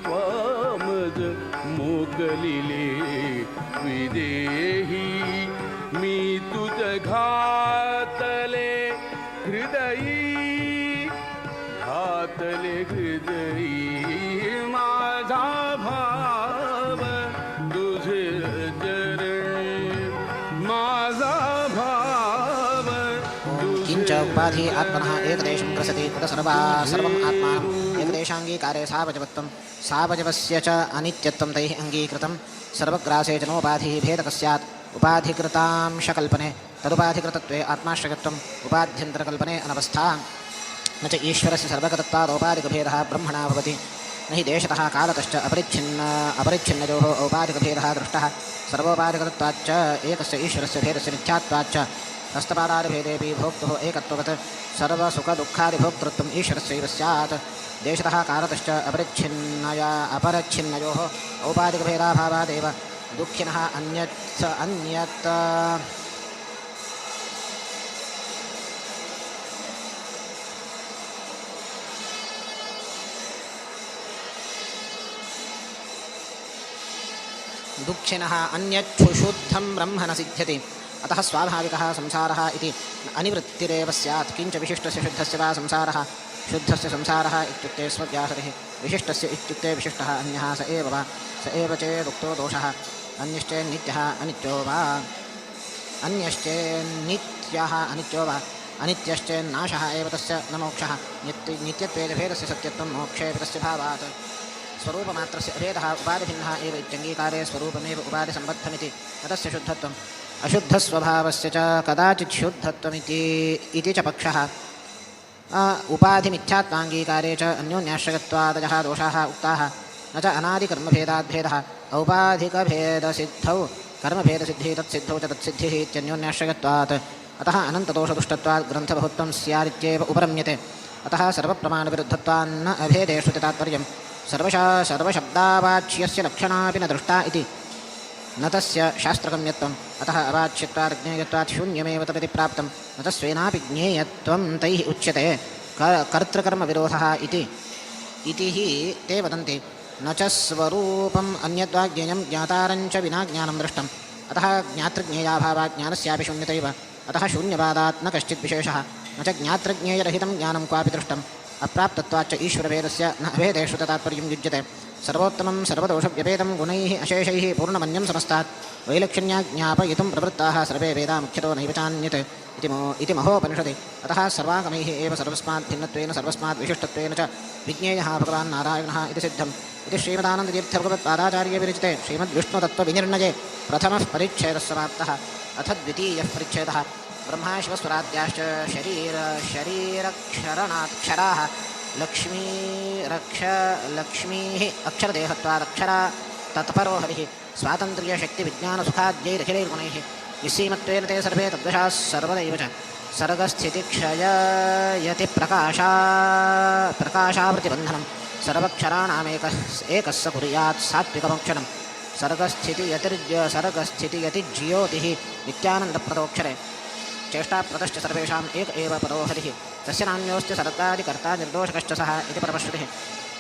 त्वामज मोकलिले विदेही मी तुझ घातले हृदयी घातले हृदयी माझा भाव तुझे चरणी माझा भाव किञ्च उपाधि आत्मनः एकदेशं ग्रसति उत सर्वम् आत्मानम् एकदेशाङ्गीकारे सावयवत्वं सावयवस्य च अनित्यत्वं तैः अङ्गीकृतं। सर्वग्रासे च नोपाधिः भेदकः स्यात्। उपाधिकृतांशकल्पने तदुपाधिकृतत्वे आत्माश्रयत्वम् उपाध्यन्तरकल्पने अनवस्था। न च ईश्वरस्य सर्वगतत्वादौपाधिकभेदः ब्रह्मणा भवति। न हि देशतः कालतश्च अपरिच्छिन्नयोः औपाधिकभेदः दृष्टः। सर्वोपाधिकतत्वाच्च एकस्य ईश्वरस्य भेदस्य मिथ्यात्वाच्च हस्तपादादिभेदेऽपि भोक्तुः एकत्ववत् सर्वसुखदुःखादिभोक्तृत्वम् ईश्वरस्यैव स्यात्। देशतः कालतश्च अपरिच्छिन्नयोः औपाधिकभेदाभावादेव दुःखिनः अन्यत् दुःखिनः अन्यच्छुशुद्धं ब्रह्म न सिद्ध्यति। अतः स्वाभाविकः संसारः इति अनिवृत्तिरेव स्यात्। किञ्च विशिष्टस्य शुद्धस्य वा संसारः। शुद्धस्य संसारः इत्युक्ते स्वव्याहृतिः, विशिष्टस्य इत्युक्ते विशिष्टः अन्यः स एव वा स एव चेदुक्तो दोषः। अन्यश्चेन्नित्यः अनित्यो वा अन्यश्चेन्नित्यः अनित्यो वा अनित्यश्चेन्नाशः एव तस्य न मोक्षः। नित्यत्वे च भेदस्य सत्यत्वं मोक्षे तस्य भावात्। स्वरूपमात्रस्य अभेदः उपाधिभिन्नः एव इत्यङ्गीकारे स्वरूपमेव उपाधिसम्बद्धमिति न तस्य शुद्धत्वम्। अशुद्धस्वभावस्य च कदाचित् शुद्धत्वमिति इति च पक्षः। उपाधिमिथ्यात्वाङ्गीकारे च अन्योन्याश्रयत्वादयः दोषाः उक्ताः। न च अनादिकर्मभेदाद्भेदः औपाधिकभेदसिद्धौ कर्मभेदसिद्धिः तत्सिद्धौ च तत्सिद्धिः इत्यन्योन्याश्रयत्वात्। अतः अनन्तदोषदुष्टत्वात् ग्रन्थबहुत्वं स्यादित्येव उपरम्यते। अतः सर्वप्रमाणविरुद्धत्वान्न अभेदेषु च तात्पर्यं। सर्वशब्दावाच्यस्य लक्षणापि न दृष्टा इति न तस्य शास्त्रगम्यत्वम्। अतः अवाच्यत्वात् ज्ञेयत्वात् शून्यमेव तदिति प्राप्तं। न च स्वेनापि ज्ञेयत्वं तैः उच्यते। कर्तृकर्मविरोधः इति हि ते वदन्ति। न च स्वरूपम् अन्यद्वा ज्ञेयं ज्ञातारञ्च विना ज्ञानं दृष्टम्। अतः ज्ञातृज्ञेयाभावात् ज्ञानस्यापि शून्यतैव। अतः शून्यवादात् न कश्चित् विशेषः। न च ज्ञातृज्ञेयरहितं ज्ञानं क्वापि दृष्टम्। अप्राप्तत्वाच्च ईश्वरभेदस्य न अभेदेषु तात्पर्यं युज्यते। सर्वोत्तमं सर्वदोषव्यपेतं गुणैः अशेषैः पूर्णमन्यं समस्तात् वैलक्षण्यात् ज्ञापयितुं प्रवृत्ताः सर्वे वेदा मुख्यतो नैव चान्यत् इति महोपनिषदि। अतः सर्वागमैः एव सर्वस्मात् भिन्नत्वेन सर्वस्मात् विशिष्टत्वेन च विज्ञेयः भगवान् नारायणः इति सिद्धम्। इति श्रीमदानन्दतीर्थभगवत्पादाचार्य विरचिते श्रीमद्विष्णुतत्त्वविनिर्णये प्रथमः परिच्छेदः समाप्तः। अथ द्वितीयः परिच्छेदः। ब्रह्मा शिवस्वराद्याश्च शरीरक्षरणाक्षराः लक्ष्मीः अक्षरदेहत्वादक्षरा तत्परो हरिः स्वातन्त्र्यशक्तिविज्ञानसुखाद्यैरखिलैर्गुणैः निस्सीमत्वेन ते सर्वे तद्वशाः सर्वदैव च सर्गस्थितिक्षययति प्रकाशावृतिबन्धनं सर्वक्षराणामेकः एकः स कुर्यात् सात्विकमोक्षणं सर्गस्थितियतिज्योतिः नित्यानन्दप्रदोक्षरे चेष्टाप्रदश्च सर्वेषाम् एक एव परो हरिः तस्य नान्योऽस्ति सर्गादिकर्ता निर्दोषकश्च सः इति परमश्रुतिः।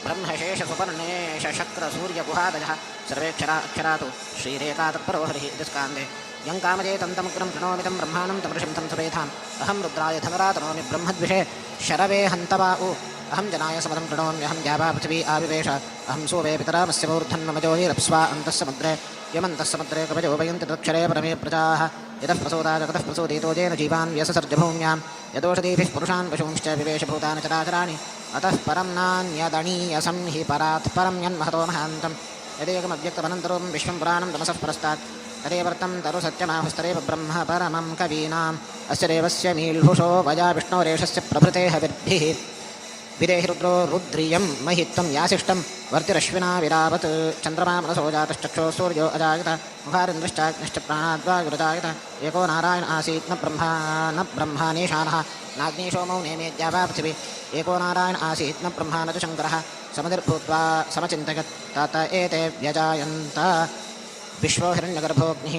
ब्रह्मशेषसुपर्णेशशक्रसूर्यगुहादयः सर्वे क्षरा अक्षरा तु श्रीरेखा तत्परो हरिः इति स्कान्दे। यं कामये तं तमुग्रं कृणोमि तं ब्रह्माणं तमृषिं तं सुमेधाम् अहं रुद्राय धनरातनोमि ब्रह्मद्विषे शरवे हन्तवा उ अहं जनाय समदं कृणोम्यहं द्यावा पृथिवी आविवेश अहं सूवे पितरामस्य मूर्धन्ममजोनिरप्स्वा अन्तः समुद्रे यमन्तः समुद्रे कवयो वयन्ति तत्क्षरे परमे प्रजाः। यतः प्रसूता जगतः प्रसूदितो येन जीवान् व्यससर्जभूम्यां यदोषधीभिः पुरुषान् पशूंश्च विवेशभूतानि चराचराणि। अतः परं नान्यदणीयसं हि परात् परं यन्महतो महान्तं यदेकमव्यक्तमनन्तरं विश्वं पुराणं तमसः परस्तात् तदेवर्तं तरुसत्यमाहुस्तरेव ब्रह्म परमं कवीनाम् अस्य देवस्य मील्भुषो वया विष्णोरेषस्य प्रभृते हविर्भिः विदेहि रुद्रो रुद्रियं महित्वं यासिष्टं वर्तिरश्विना विरावत् चन्द्रमा मनसो जातश्चक्षो सूर्यो अजायत मुखारिन्द्रश्चाग्निश्च प्राणाद्वायुरजायत एको नारायण आसीत् न ब्रह्मा न ब्रह्मानेशानः नाग्नीशोमौ नेमेद्या वा पृथिवी एको नारायण आसीत् न ब्रह्मा न च शङ्करः समतिर्भूत्वा समचिन्तयत् तत एते व्यजायन्त विश्वो हिरण्यगर्भोऽग्निः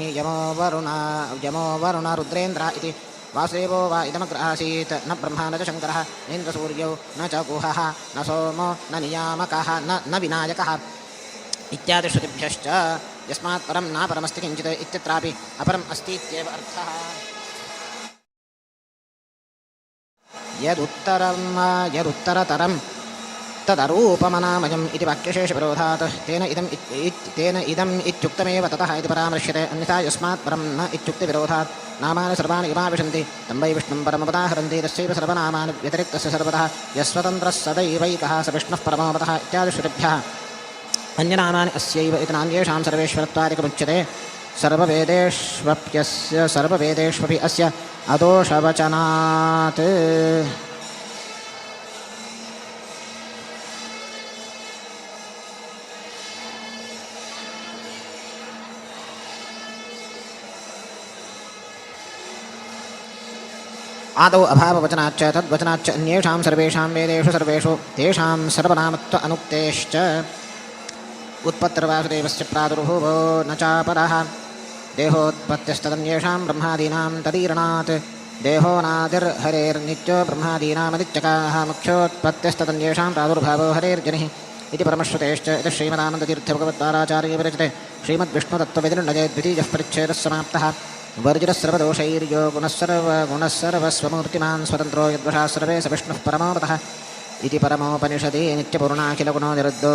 यमो वरुण रुद्रेन्द्र इति वासुदेवो वा इदमग्र आसीत् न ब्रह्मा न च शङ्करः नेन्द्रसूर्यौ न च गुहः न सोमो न नियामकः न विनायकः इत्यादिश्रुतिभ्यश्च यस्मात् परं नापरमस्ति किञ्चित् इत्यत्रापि अपरम् अस्तीत्येव अर्थः। यदुत्तरतरं तदरूपमनामयम् इति वाक्यशेषविरोधात् तेन इदम् इत्युक्तमेव ततः इति परामृश्यते। अन्यथा यस्मात् परं न इत्युक्तिविरोधात् नामानि सर्वाणि इमाविशन्ति तं वै विष्णुं परमपदाहरन्ति तस्यैव सर्वनामानि व्यतिरिक्तस्य सर्वतः यस्वतन्त्रः सदैवैकः स विष्णुः परमोपतः इत्यादिश्रुतिभ्यः अन्यनामानि अस्यैव इति नान्येषां सर्वेश्वरत्वादिकमुच्यते। सर्ववेदेष्वपि अस्य अदोषवचनात् आदौ अभाववचनाच्च तद्वचनाच्च अन्येषां सर्वेषां वेदेषु सर्वेषु तेषां सर्वनामत्व अनुक्तेश्च उत्पत्तिर्वासुदेवस्य प्रादुर्भुवो न चापरः देहोत्पत्तिस्तदन्येषां ब्रह्मादीनां तदीरणात् देहो नादिर्हरेर्नित्यो ब्रह्मादीनामनित्यकाः मुख्योत्पत्तिस्तदन्येषां प्रादुर्भावो हरेर्जनिः इति परमश्रुतेश्च इति श्रीमदानन्दतीर्थभगवत्पादाचार्ये विरचिते श्रीमद्विष्णुतत्त्वविनिर्णये द्वितीयः परिच्छेदः समाप्तः। वर्जितः गुणः सर्वस्वमूर्तिमान् स्वतन्त्रो यद्वशाः सर्वे स विष्णुः परमोपतः इति परमोपनिषदि नित्यपूर्णाखिलगुणो निरुद्धो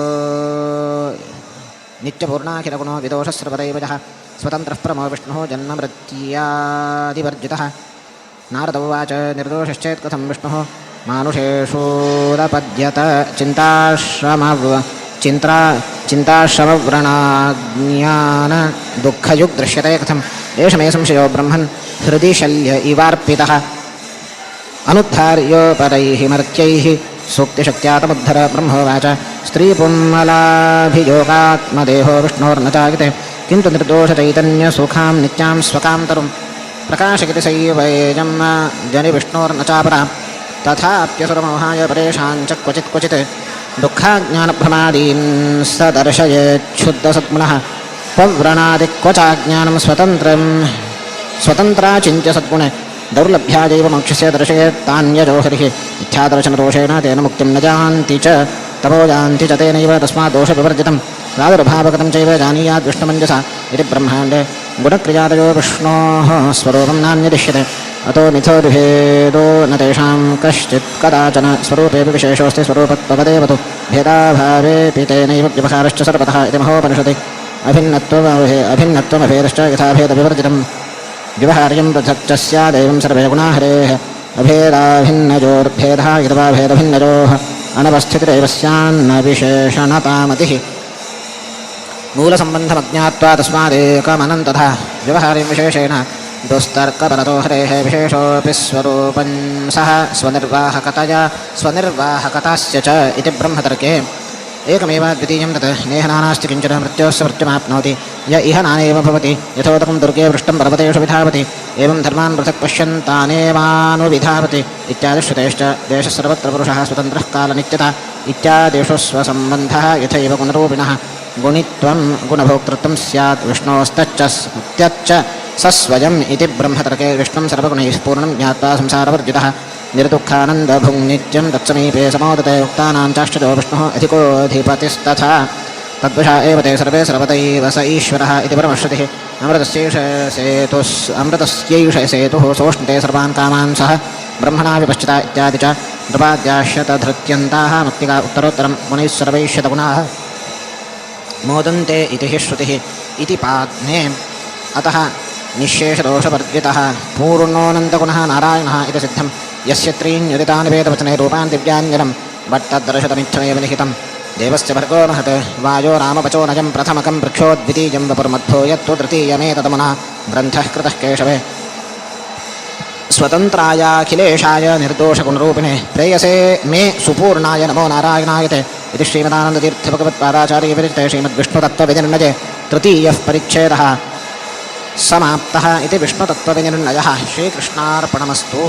नित्यपूर्णाखिलगुणो विदोषः सर्वदैव यः स्वतन्त्रः परमो विष्णुः जन्ममृत्यादिवर्जितः। नारद उवाच निर्दोषश्चेत् कथं विष्णुः मानुषेषूदपद्यत चिन्ताश्रमव्रणाज्ञान दुःखयुग् दृश्यते कथम् एष मे संशयो ब्रह्मन् हृदि शल्य इवार्पितः अनुद्धार्योपरैः मर्त्यैः सूक्तिशक्त्या तमुद्धर। ब्रह्मोवाच स्त्रीपुंमलाभियोगात्मदेहो विष्णोर्न जायते किन्तु निर्दोषचैतन्यसुखां नित्यां स्वकां तरुं प्रकाशयति सैवैजं जनि विष्णोर्न चापरा तथाप्यसुरमोहाय परेषां च क्वचित् क्वचित् दुःखाज्ञानभ्रमादीन् स दर्शयेच्छुद्धसद्गुणः पव्रणादिक्वचाज्ञानं स्वतन्त्राचिन्त्य सद्गुणे दौर्लभ्यायैव मोक्षस्य दर्शयेत्तान्यजो हरिः मिथ्यादर्शनदोषेण तेन मुक्तिं न यान्ति च तपो यान्ति च तेनैव तस्मात् दोषविवर्जितं प्रादुर्भावगतं चैव जानीयाद् विष्णुमञ्जसा इति ब्रह्माण्डे गुणक्रियादयो विष्णोः स्वरूपं नान्यदिश्यते अतो मिथो विभेदो न तेषां कश्चित् कदाचन स्वरूपेऽपि विशेषोऽस्ति स्वरूपत्वपदेव तु भेदाभावेऽपि तेनैव व्यवहारश्च सर्वतः इति महोपनिषदि अभिन्नत्वमभेदश्च यथाभेदविवर्जितं व्यवहार्यं पृथक् च स्यादेवं सर्वे गुणा हरेः अभेदाभिन्नजोर्भेदः यद्वा भेदभिन्नजोः अनवस्थितिरेव स्यान्न विशेषणतामतिः मूलसम्बन्धमज्ञात्वा तस्मादेकमनन्तथा व्यवहार्यं विशेषेण दुस्तर्कपरतो हरेः विशेषोऽपि स्वरूपं सः स्वनिर्वाहकतया स्वनिर्वाहकतास्य च इति ब्रह्मतर्के एकमेव द्वितीयं तत् नेह नानास्ति किञ्चन मृत्योस्य मृत्युमाप्नोति य इह नानेव भवति यथोदकं दुर्गे वृष्टं पर्वतेषु विधावति एवं धर्मान् पृथक् पश्यन् तानेवानुविधावति इत्यादिश्रुतेश्च देशः सर्वत्र पुरुषः स्वतन्त्रः कालनित्यता इत्यादिषु स्वसम्बन्धः यथैव गुणरूपिणः गुणित्वं गुणभोक्तृत्वं स्यात् विष्णोस्तच्च त्यच्च स स्वयम् इति ब्रह्मतर्के विष्णुं सर्वगुणैः पूर्णं ज्ञात्वा संसारवर्जितः निर्दुःखानन्दभुङ्नित्यं तत्समीपे समोदते उक्तानां चाश्चर्यो विष्णुः अधिकोऽधिपतिस्तथा तद्वशा एव ते सर्वे सर्वदैव स ईश्वरः इति परमश्रुतिः। अमृतस्यैष सेतुः सोष्णते सर्वान् कामान् सह ब्रह्मणा विपश्चिता इत्यादि च नृपाद्याशतधृत्यन्ताः मुक्तिका उत्तरोत्तरं गुणैः सर्वैः शतगुणाः मोदन्ते इति हि श्रुतिः इति पाद्मे। अतः निःशेषदोषवर्जितः पूर्णोऽनन्तगुणः नारायणः इति सिद्धं यस्य त्रीण्युदितानि वेदवचने रूपान् दिव्यान्यलं भट्टदर्शतमिच्छमेव निहितं देवस्य भर्गो महत् वायो रामवचो नयं प्रथमकं वृक्षो द्वितीयं वपुर्मध्वो यत्तु तृतीयमेतदमुना ग्रन्थः कृतः केशवे। स्वतन्त्रायाखिलेशाय निर्दोषगुणरूपिणे प्रेयसे मे सुपूर्णाय नमो नारायणाय ते इति श्रीमदानन्दतीर्थभगवत्पादाचार्य विरचिते श्रीमद्विष्णुतत्त्वविनिर्णये तृतीयः परिच्छेदः समाप्तः इति विष्णुतत्त्वविनिर्णयः। श्रीकृष्णार्पणमस्तु।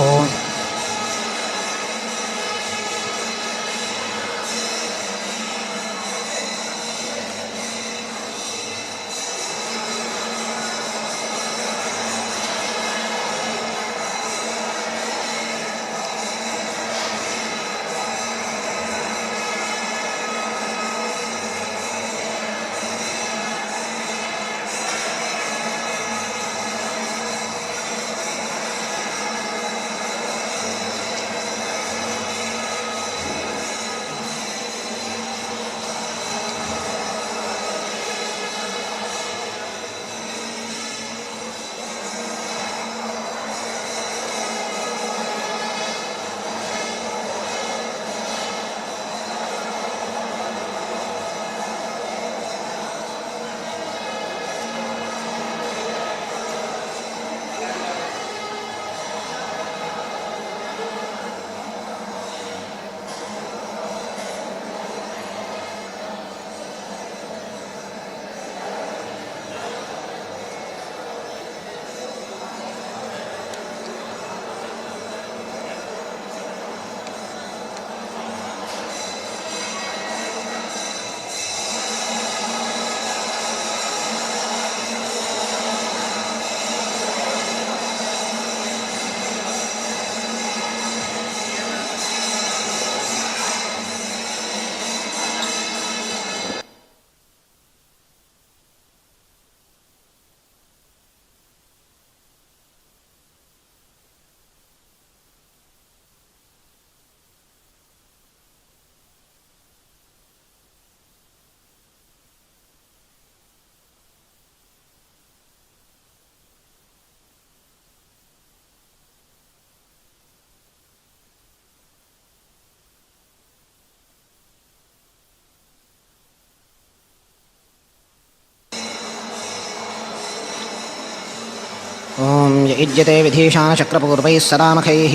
इज्यते विधीशानचक्रपूर्वैः सदामखैः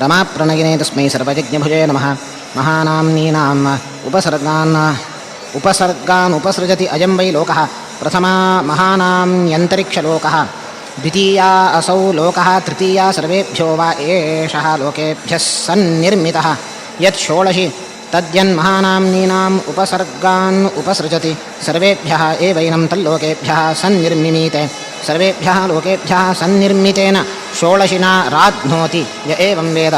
रमाप्रणयिने तस्मै सर्वजज्ञभुजे नमः। महानाम्नीनाम् उपसर्गान् उपसृजति अयं वै लोकः। प्रथमा महानाम्न्यन्तरिक्षलोकः, द्वितीया असौ लोकः, तृतीया सर्वेभ्यो वा एषः लोकेभ्यः सन्निर्मितः। यत् षोडशि तद्यन्महानाम्नीनाम् उपसर्गान् उपसृजति सर्वेभ्यः एवैनं तल्लोकेभ्यः सन्निर्मिमीते। सर्वेभ्यः लोकेभ्यः सन्निर्मितेन षोडशिना राध्नोति य एवं वेद।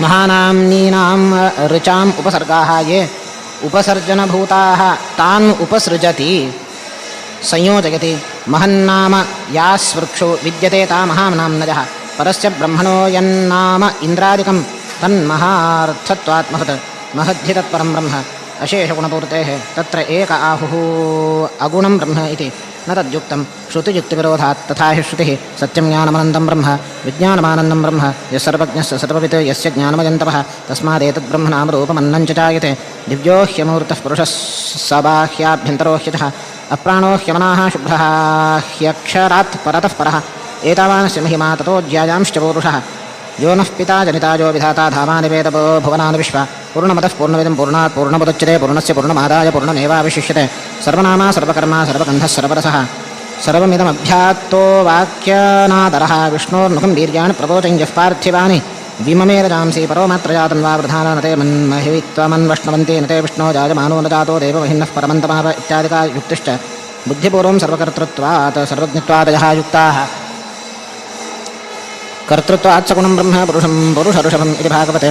महानाम्नीनां ऋचाम् उपसर्गाः ये उपसर्जनभूताः तान् उपसृजति संयोजयति। महन्नाम यास्वृक्षो विद्यते ता महानाम्नजः। परस्य ब्रह्मणो यन्नाम इन्द्रादिकं तन्महार्थत्वात् महत् महद्धि तत्परं ब्रह्म अशेषगुणपूर्तेः तत्र एक आहुः अगुणं ब्रह्म इति न तद्युक्तं श्रुतियुक्तिविरोधात्। तथा हि श्रुतिः सत्यं ज्ञानमनन्तं ब्रह्म विज्ञानमानन्दं ब्रह्म यः सर्वज्ञः स सर्ववित् यस्य ज्ञानमयन्तपः तस्मादेतद्ब्रह्म नाम रूपमन्नं च जायते। दिव्यो ह्यमूर्तः पुरुषः स बाह्याभ्यन्तरो ह्यतः अप्राणो ह्यमनाः शुभ्रः ह्यक्षरात् परतः परः। एतावानस्य महिमा ततो ज्यायांश्च पौरुषः। यो नः पिता जनिता यो विधाता धामानि वेद भुवनानि विश्वा। पूर्णमदः पूर्णमिदं पूर्णात् पूर्णमुदच्यते पूर्णस्य पूर्णमादाय पूर्णमेवावशिष्यते। सर्वनामा सर्वकर्मा सर्वगन्धः सर्वरसः सर्वमिदमभ्यात्तो वाक्यनादरः। विष्णोर्मुखं वीर्याणि प्रवोचं यः पार्थिवानि विममे रजांसि परो मात्रजातन्वा वृधाना न ते मन्महित्वमन्वष्णवन्ति न ते विष्णो जायमानो न जातो देवमहिन्नः परमन्तमाप इत्यादिका युक्तिश्च बुद्धिपूर्वं सर्वकर्तृत्वात् सर्वज्ञत्वादयः युक्ताः। कर्तृत्वात् सगुणं ब्रह्म पुरुषं पुरुषऋषभम् इति भागवते।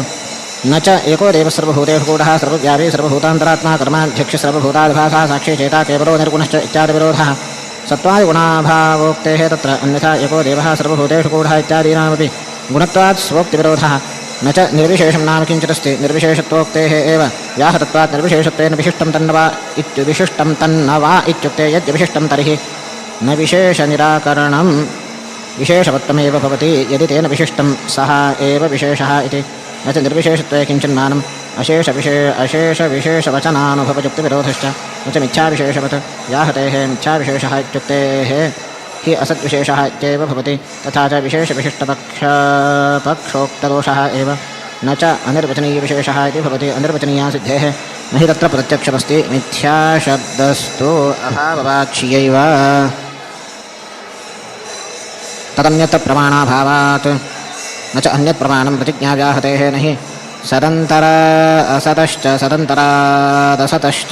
न च एको देवः सर्वभूतेषु गूढः सर्वव्यापी सर्वभूतान्तरात्मा कर्माध्यक्ष सर्वभूतादिभासः साक्षी चेता केवलो निर्गुणश्च इत्यादिविरोधः। सत्त्वादिगुणाभावोक्तेः तत्र अन्यथा एको देवः सर्वभूतेषु गूढः इत्यादीनामपि गुणत्वात् स्वोक्तिविरोधः। न च निर्विशेषं नाम किञ्चिदस्ति निर्विशेषत्वोक्तेः एव व्याहतत्वात् निर्विशेषत्वेन विशिष्टं तन्न वा इत्युविशिष्टं तन्न वा इत्युक्ते यद्यविशिष्टं तर्हि न विशेषनिराकरणं विशेषवत्तमेव भवति यदि तेन विशिष्टं सः एव विशेषः इति। न च निर्विशेषत्वे किञ्चिन्मानम् अशेषविशेषवचनानुभवयुक्तिविरोधश्च। न च मिथ्याविशेषवत् व्याहतेः मिथ्याविशेषः इत्युक्तेः हि असद्विशेषः इत्येव भवति। तथा च विशेषविशिष्टपक्षोक्तदोषः एव। न च अनिर्वचनीयविशेषः इति भवति अनिर्वचनीया सिद्धेः। न हि तत्र प्रत्यक्षमस्ति मिथ्याशब्दस्तु अभाववाक्ष्यैव तदन्यत्र प्रमाणाभावात्। न च अन्यत् प्रमाणं प्रतिज्ञाव्याहतेः न हि सदन्तर असतश्च सदन्तरादसतश्च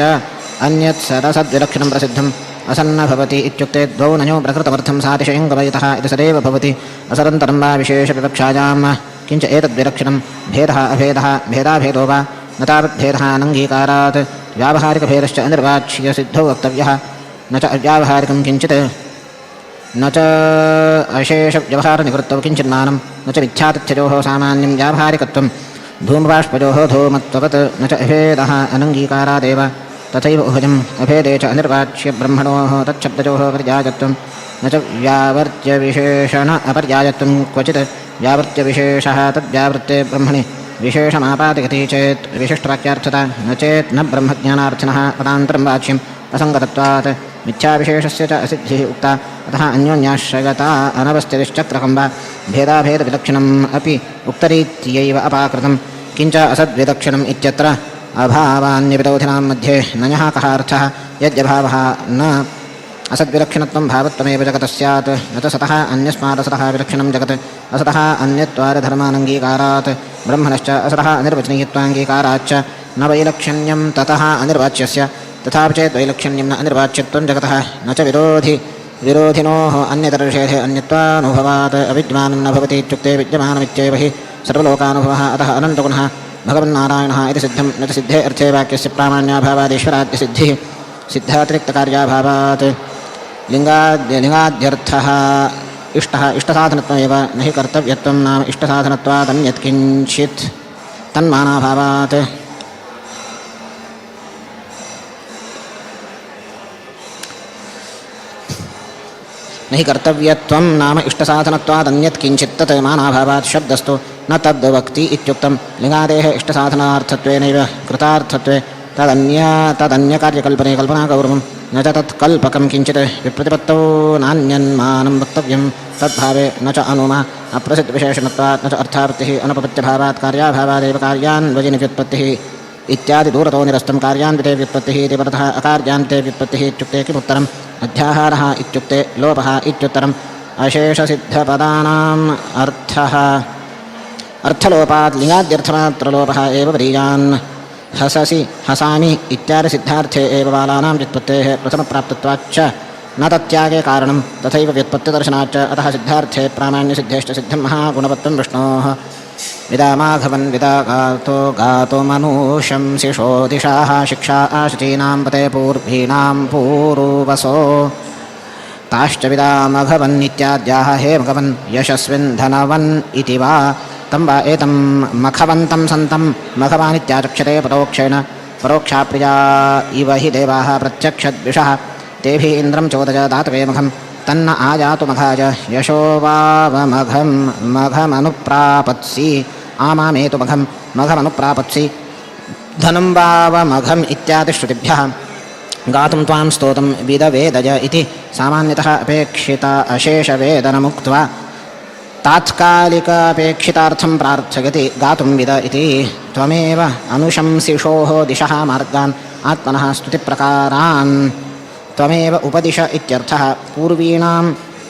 अन्यत् सदसद्विलक्षणं प्रसिद्धम् असन्न भवति इत्युक्ते द्वौ नयो प्रकृतमर्थं सातिशयं गमयतः इति सदैव भवति। असदन्तरं वा विशेषविवक्षायां किञ्च एतद्विलक्षणं भेदः अभेदः भेदाभेदो वा न तावद्भेदः अनङ्गीकारात् व्यावहारिकभेदश्च अनिर्वाच्यसिद्धौ वक्तव्यः। न च अव्यावहारिकं किञ्चित् न च अशेषव्यवहारनिवृत्तौ किञ्चिन्मानं न च मिथ्यातथ्ययोः सामान्यं व्यावहारिकत्वं धूमबाष्पयोः धूमत्ववत् न च अभेदः अनङ्गीकारादेव। तथैव उभयम् अभेदे च अनिर्वाच्यब्रह्मणोः तच्छब्दयोः पर्यायत्वं न च व्यावर्त्यविशेषण अपर्यायत्वं क्वचित् व्यावर्त्यविशेषः तद्व्यावृत्ते ब्रह्मणि विशेषमापादयति चेत् विशिष्टवाक्यार्थता न चेत् न ब्रह्मज्ञानार्थिनः पदान्तरं वाच्यम् असङ्गतत्वात् मिथ्याविशेषस्य च असिद्धिः उक्ता। अतः अन्योन्याश्रयता अनवस्थितिश्चक्रकं वा भेदाभेदविलक्षणम् अपि उक्तरीत्यैव अपाकृतं। किञ्च असद्विलक्षणम् इत्यत्र अभावान्यविरोधिनां मध्ये नयः कः अर्थः यद्यभावः न असद्विलक्षणत्वं भावत्वमेव जगतः स्यात् न च सतः अन्यस्मादसतः विलक्षणं जगत् असतः अन्यत्वादिधर्मानङ्गीकारात् ब्रह्मणश्च असतः अनिर्वचनीयत्वाङ्गीकाराच्च न वैलक्षण्यं ततः अनिर्वाच्यस्य तथापि चेत् वैलक्षण्यं न अनिर्वाच्यत्वं जगतः न च विरोधिनोः अन्यतरनिषेधे अन्यत्वानुभवात् अविद्यमानं न भवति इत्युक्ते विद्यमानमित्येव हि सर्वलोकानुभवः। अतः अनन्तगुणः भगवन्नारायणः इति सिद्धं। न च सिद्धे अर्थे वाक्यस्य प्रामाण्याभावादीश्वराद्यसिद्धिः सिद्धातिरिक्तकार्याभावात् लिङ्गाद्यर्थः इष्टः इष्टसाधनत्वमेव न हि कर्तव्यत्वं नाम इष्टसाधनत्वादन्यत् किञ्चित् तन्मानाभावात्। न हि कर्तव्यत्वं नाम इष्टसाधनत्वादन्यत् किञ्चित् तत् मानाभावात् शब्दस्तु न तद्वक्ति इत्युक्तं। लिङ्गादेः इष्टसाधनार्थत्वेनैव कृतार्थत्वे तदन्यकार्यकल्पने कल्पनागौरवं न च तत्कल्पकं किञ्चित् विप्रतिपत्तौ नान्यन्मानं वक्तव्यं तद्भावे न च अनुमा अप्रसिद्धविशेषणत्वात् न च अर्थावृत्तिः अनुपपत्त्यभावात् कार्याभावादेव कार्यान्वयिनि व्युत्पत्तिः इत्यादि दूरतो निरस्तं कार्यान्विते व्युत्पत्तिः इति परतः अकार्यान्विते व्युत्पत्तिः इत्युक्ते किमुत्तरम् अध्याहारः इत्युक्ते लोपः इत्युत्तरम् अशेषसिद्धपदानाम् अर्थः अर्थलोपात् लिङ्गाद्यर्थमात्रलोपः एव व्रीयान् हससि हसामि इत्यादि सिद्धार्थे एव बालानां व्युत्पत्तेः प्रथमप्राप्तत्वाच्च न तत्यागे कारणं तथैव व्युत्पत्तिदर्शनाच्च अतः सिद्धार्थे प्रामाण्यसिद्धेश्च सिद्धं महागुणवत्वं विष्णोः विदामाघवन् विदा गातो गातुमनुशंसिषो दिशाः शिक्षा आशुचीनां पते पूर्वीणां पूरुवसो ताश्च विदामघवन् इत्याद्याः हे भगवन् यशस्विन् धनवन् इति वा तं वा एतं मखवन्तं सन्तं मघवानित्याचक्षते परोक्षेण परोक्षाप्रिया इव हि देवाः प्रत्यक्षद्विषः तेभिः इन्द्रं चोदय दातवे मघं तन्न आयातु मघाय यशो वावमघं मघमनुप्रापत्सि आमामेतु मघं मघमनुप्रापत्सि धनं वावमघम् इत्यादिश्रुतिभ्यः गातुं त्वां स्तोतुं विदवेदय इति सामान्यतः अपेक्षित अशेषवेदनमुक्त्वा तात्कालिकापेक्षितार्थं प्रार्थयति गातुं विद इति त्वमेव अनुशंसिषोः दिशः मार्गान् आत्मनः स्तुतिप्रकारान् त्वमेव उपदिश इत्यर्थः पूर्वीणां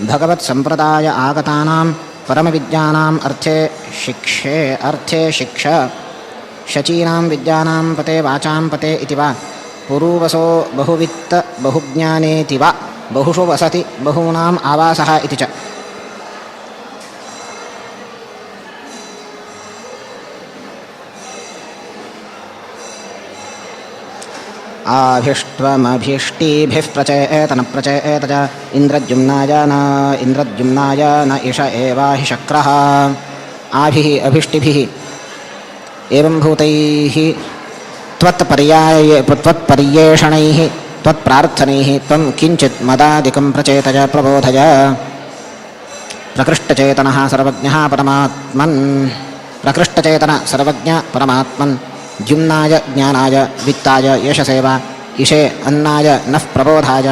भगवत्सम्प्रदाय आगतानां परमविद्यानाम् अर्थे शिक्षे अर्थे शिक्ष शचीनां विद्यानां पते वाचां पते इति वा पुरूवसो बहुवित्त बहुज्ञानेति वा बहुषु वसति बहूनाम् आवासः इति च। आभिष्ट्वमभीष्टीभिः प्रचेतन प्रचेत च इन्द्रद्युम्नाय न इन्द्रद्युम्नाय न इष एवाहि शक्रः। आभिः अभीष्टिभिः एवं भूतैः त्वत्पर्येषणैः त्वत्प्रार्थनैः त्वं किञ्चित् मदादिकं प्रचेतय प्रबोधय। प्रकृष्टचेतनः सर्वज्ञः परमात्मन् प्रकृष्टचेतन सर्वज्ञ परमात्मन् द्युम्नाय ज्ञानाय वित्ताय यशसेवा इषे अन्नाय नः प्रबोधाय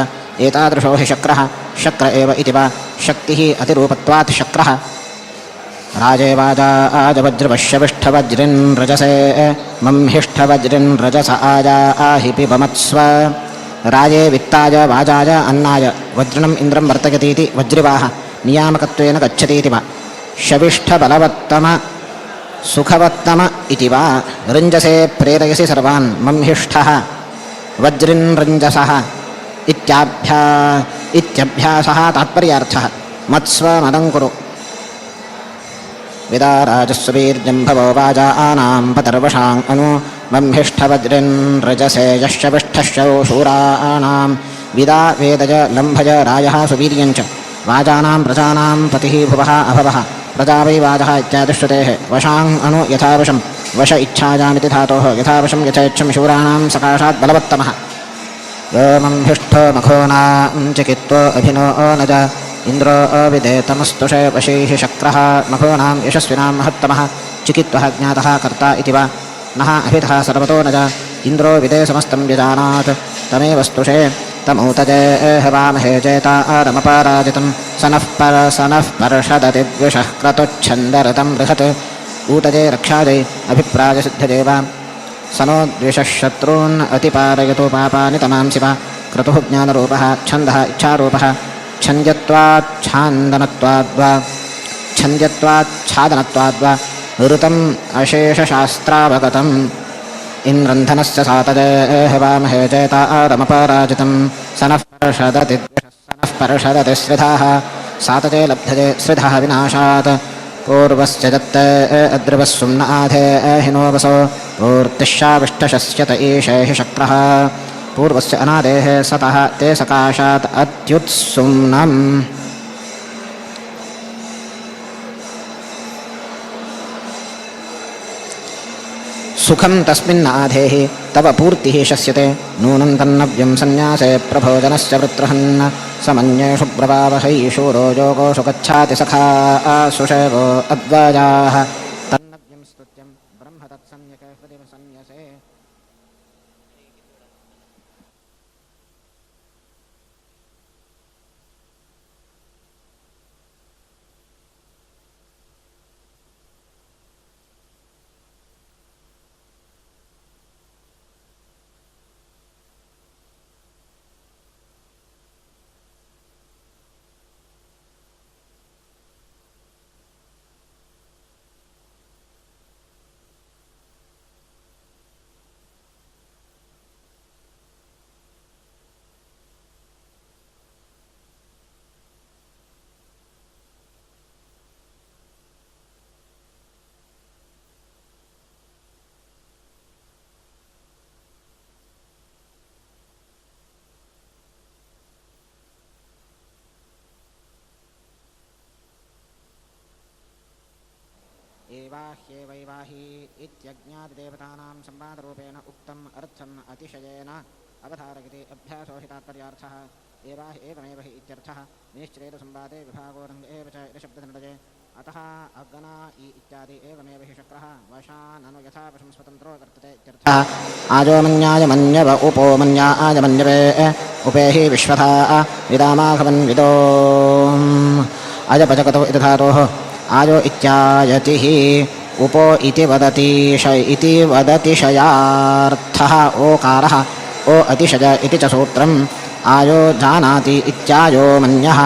एतादृशो हि शक्रः शक्र एव इति वा शक्तिः अतिरूपत्वात् शक्रः। राजेवाजा आजवज्रवश्यविष्ठवज्रिन् रजसे मंहिष्ठवज्रिन् रजस आजा आहि पिबमत्स्व। राजे वित्ताय वाजाय अन्नाय वज्रिणम् इन्द्रं वर्तयतीति वज्रिवाः नियामकत्वेन गच्छतीति वा शविष्ठबलवत्तम सुखवत्तम इति वा रञ्जसे प्रेरयसि सर्वान् मंहिष्ठः वज्रिन् रञ्जसः इत्यभ्यासः तात्पर्यार्थः। मत्स्व मदं कुरु। विदाराजस्वीर्यं भवो वाजानां पतर्वशाम् अनु मंहिष्ठवज्रिन् रजसे यश्च शूराणां विदा वेदज लम्भज रायः सुवीर्यञ्च वाजानां प्रजानां पतिः भुवः अभवः प्रजा वै वाजः इत्यादिश्रुतेः वशाम् अनु यथावशं वश इच्छायामिति धातोः यथावशं यथेच्छं शूराणां सकाशात् बलवत्तमः। यो मंहिष्ठो मघोनां चिकित्वो अभिनो नज इन्द्रो अविदेतमस्तुषे वशीः शक्रः मघोनां यशस्विनां महत्तमः चिकित्वः ज्ञातः कर्ता इति वा नः अभितः सर्वतो नज इन्द्रो विदे समस्तं व्यजानात् तमेव स्तुषे तमौतजे हवामहे जेतारमपराजितं सनः पर्षदति द्विषः क्रतुच्छन्दरतं बृहत् ऊतजे रक्षाजै अभिप्रायसिद्धदेव सनो द्विषः शत्रून् अतिपारयतु पापानि तमांसि वा। क्रतुः ज्ञानरूपः छन्दः इच्छारूपः छन्द्यत्वाच्छान्दनत्वाद्वा छन्द्यत्वाच्छादनत्वाद्वा ऋतम् अशेषशास्त्रावगतम् इन्द्रन्धनस्य सातजे हवामहे जेतारमपराजितं सनः पर्षदति सनः पर्षदति श्रिधाः सातजे लब्धजे श्रिधः विनाशात् पूर्वस्य दत्ते अद्रवः सुम्न आधे हिनो वसो पूर्तिश्चाविष्टशस्यत ईशे हि शक्रः पूर्वस्य अनादेः सतः ते सकाशात् अत्युत्सुम्नम्। सुखं तस्मिन् आधेः तव पूर्तिः शस्यते नूनं तन्नव्यं सन्न्यासे प्रभोजनस्य वृत्रहन् समन्येषु ब्रवावहै शूरो योगोषु गच्छाति सखा सुषेवो अद्वयाः तन्नव्यं स्तुत्यं ब्रह्म तत्सम्यक् हृदि सन्न्यसे। एवाह्येवैवाहि इत्यज्ञादिदेवतानां संवादरूपेण उक्तम् अर्थम् अतिशयेन अवधारयति अभ्यासो हि तात्पर्यार्थः। एवाहि एवमेव हि इत्यर्थः। विनिश्चरेत संवादे विभागो रङ्ग एव च इति शब्दनिर्णये। अतः अग्ना इ इत्यादि एवमेव हि शक्रः वशाननु यथा वशं स्वतन्त्रो वर्तते इत्यर्थः। आजो मन्याय मन्यव उपो मन्या आय मन्यवे उपेहि विश्वथा विदामाघवन् विदो अजपचकतो इति धातोः आजो इत्यायतिः उपो इति वदति इति वदतिशयार्थः ओकारः ओ अतिशय इति च सूत्रम्। आयो जानाति इत्यायो मन्यः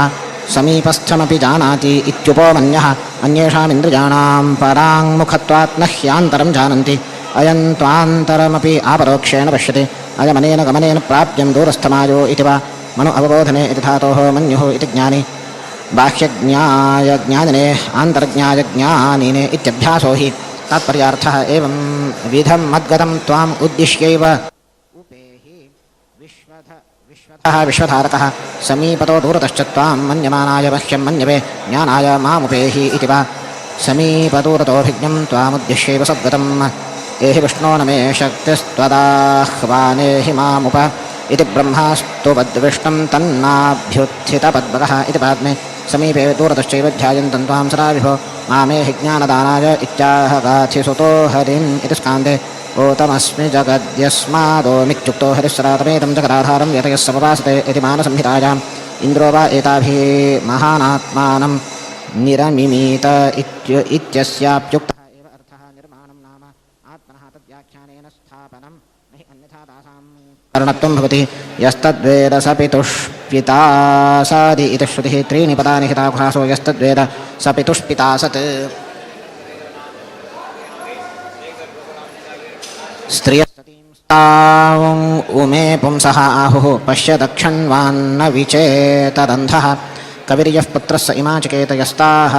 समीपस्थमपि जानाति इत्युपो मन्यः। अन्येषामिन्द्रियाणां पराङ्मुखत्वात् न ह्यान्तरं जानन्ति। अयं त्वान्तरमपि आपरोक्षेण पश्यति। अयमनेन गमनेन प्राप्यं दूरस्थमायो इति वा मनु अवबोधने इति धातोः मन्युः इति ज्ञानि बाह्यज्ञाय ज्ञानिने आन्तर्ज्ञाय ज्ञानिने इत्यभ्यासो हि तात्पर्यार्थः। एवं विधं मद्गतं त्वाम् उद्दिश्यैव उपेहि विश्वधः विश्वधारकः समीपतो दूरतश्च त्वां मन्यमानाय मह्यं मन्यवे ज्ञानाय मामुपेहि इति वा समीपदूरतोऽभिज्ञं त्वामुद्दिश्यैव सद्गतम्। एहि विष्णो न मे शक्तिस्त्वदाह्वाने हि मामुप इति ब्रह्मास्तु वद्विष्णुं तन्नाभ्युत्थितपद्मकः इति पाद्मे समीपे दूरतश्चैव ध्यायन्तं त्वां सदा विभो मामेहि ज्ञानदानाय इत्याह गाथिसुतो हरिम् इति स्कान्दे। ओतमस्मि जगद्यस्मादोमित्युक्तो हरिः जगदाधारं यतयः समवासते इति मानसंहितायाम्। इन्द्रो वा एताभिः महानात्मानं निरमिमीत इत्यस्याप्युक्तः एव अर्थः। निर्माणं नाम आत्मनः तद्व्याख्यानेन स्थापनं न हि अन्यथा तासां करणत्वं भवति। यस्तद्वेद स पितुष्पिता सादि इति श्रुतिः। त्रीणि पदानि हिताघासो यस्तद्वेद स पितुष्पिता सत्। स्त्रियस्तां उमे पुंसः आहुः पश्य दक्षण्वान्न विचेतदन्धः कविर्यः पुत्रः स इमा चिकेतयस्ताः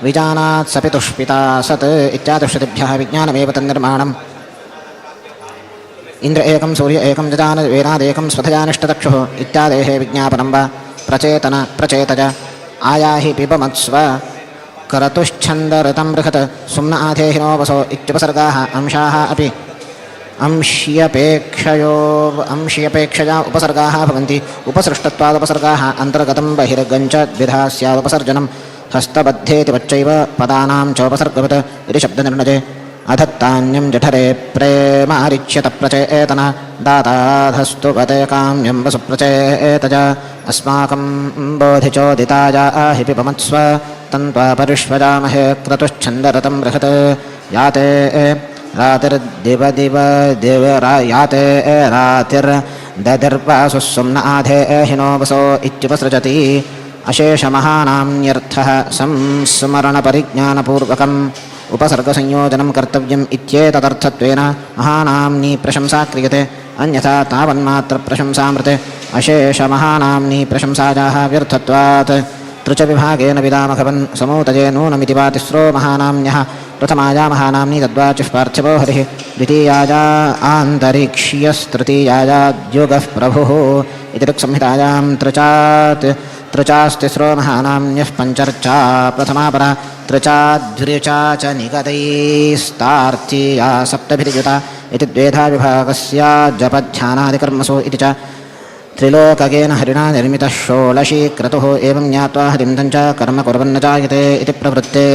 विजानात् स पितुष्पिता सत् इत्यादिश्रुतिभ्यः विज्ञानमेव तन्निर्माणम्। इन्द्र एकं सूर्य एकं जजान वेदादेकं स्वधयानिष्टदक्षुः इत्यादेः विज्ञापनं वा प्रचेतन प्रचेतज आयाहि पिबमत्स्व करतुश्छन्दऋतं बृहत् सुम्न आधेहिनो वसो इत्युपसर्गाः अंशाः अपि अंश्यपेक्षया उपसर्गाः भवन्ति। उपसृष्टत्वादुपसर्गाः अन्तर्गतं बहिर्गञ्च द्विधा स्यादुपसर्जनं हस्तबद्धेति वच्चैव पदानां चोपसर्गवत् इति शब्दनिर्णये। अधत्तान्यं जठरे प्रेमारिच्यत प्रचेतन दाताधस्तु गते काम्यं वसु प्रचेतज अस्माकं बोधिचोदिताया हि पिबमत्स्व तन्त्वा परिष्वजामहे क्रतुश्छन्दरतं बृहत् याते रातिर्दिव दिव याते रातिर्दधिर्वासुः सुम्न आधे हिनो वसो इत्युपसृजति। अशेषमहानाम्न्यर्थः संस्मरणपरिज्ञानपूर्वकम् उपसर्गसंयोजनं कर्तव्यम् इत्येतदर्थत्वेन महानाम्नी प्रशंसा क्रियते। अन्यथा तावन्मात्रप्रशंसामृते अशेषमहानाम्नी प्रशंसायाः व्यर्थत्वात्। तृचविभागेन विदामघवन् समूतये नूनमिति वा तिस्रो महानाम्न्यः। प्रथमाया महानाम्नी तद्वाचिः पार्थिवो हरिः द्वितीयाया आन्तरिक्ष्यस्तृतीयायाद्युगः प्रभुः इति ऋक्संहितायां तृचास्तिस्रो महानाम्न्यः पञ्चर्चा प्रथमा परा तृचाद्वृचा च निगदैस्तार्तीया सप्तभिर्युता इति द्वेधा विभागस्य जपध्यानादिकर्मसु इति च त्रिलोकगेन हरिणा निर्मितः षोडशी क्रतुः एवं ज्ञात्वा हरिं तं च कर्म कुर्वन्न जायते इति प्रवृत्ते।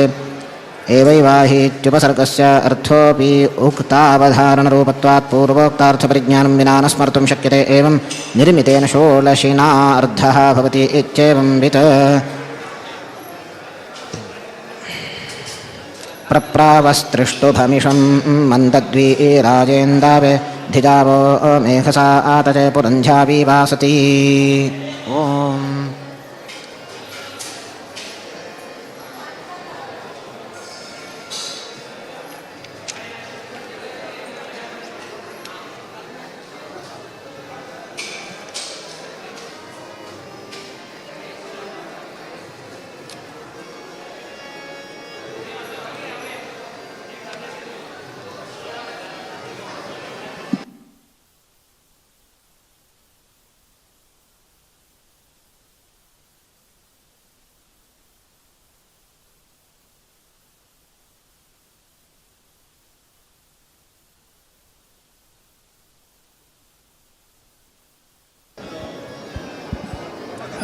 एवैवाहीत्युपसर्गस्य अर्थोऽपि उक्तावधारणरूपत्वात् पूर्वोक्तार्थपरिज्ञानं विना न स्मर्तुं शक्यते। एवं निर्मितेन षोडशिना अर्थः भवति इत्येवं वित्। प्रप्रावस्त्रिष्टुभमिषं मन्दद्वीराजेन्दावे धिजावो मेघसा आतजे पुरन्ध्याविवासति। ॐ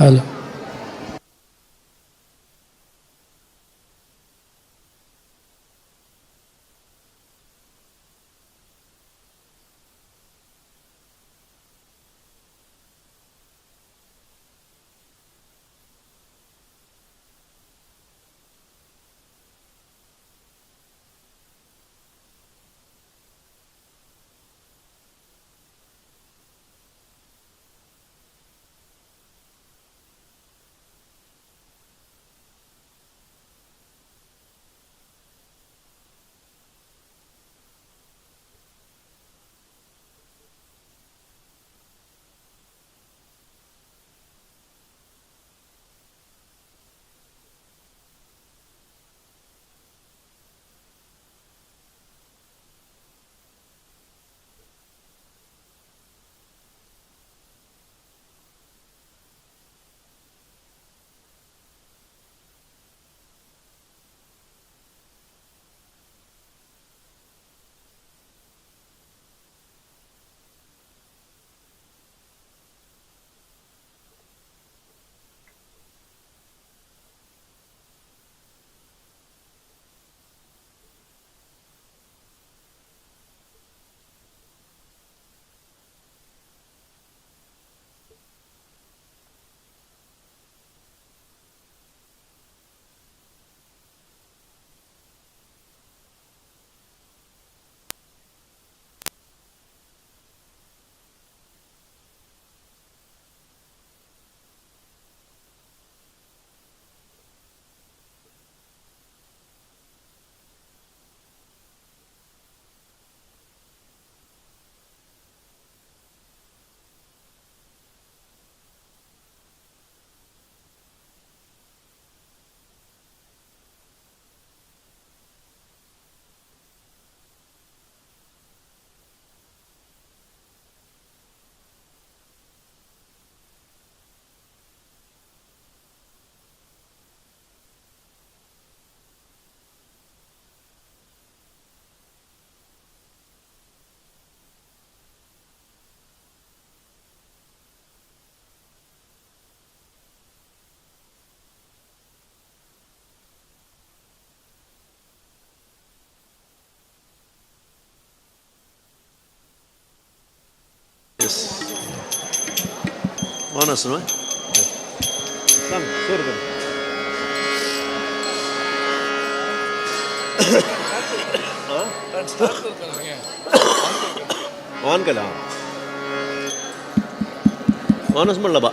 Hello. On आसा न्हय? सांग सुरू कर. ऑन केला. ऑनच म्हणला बा.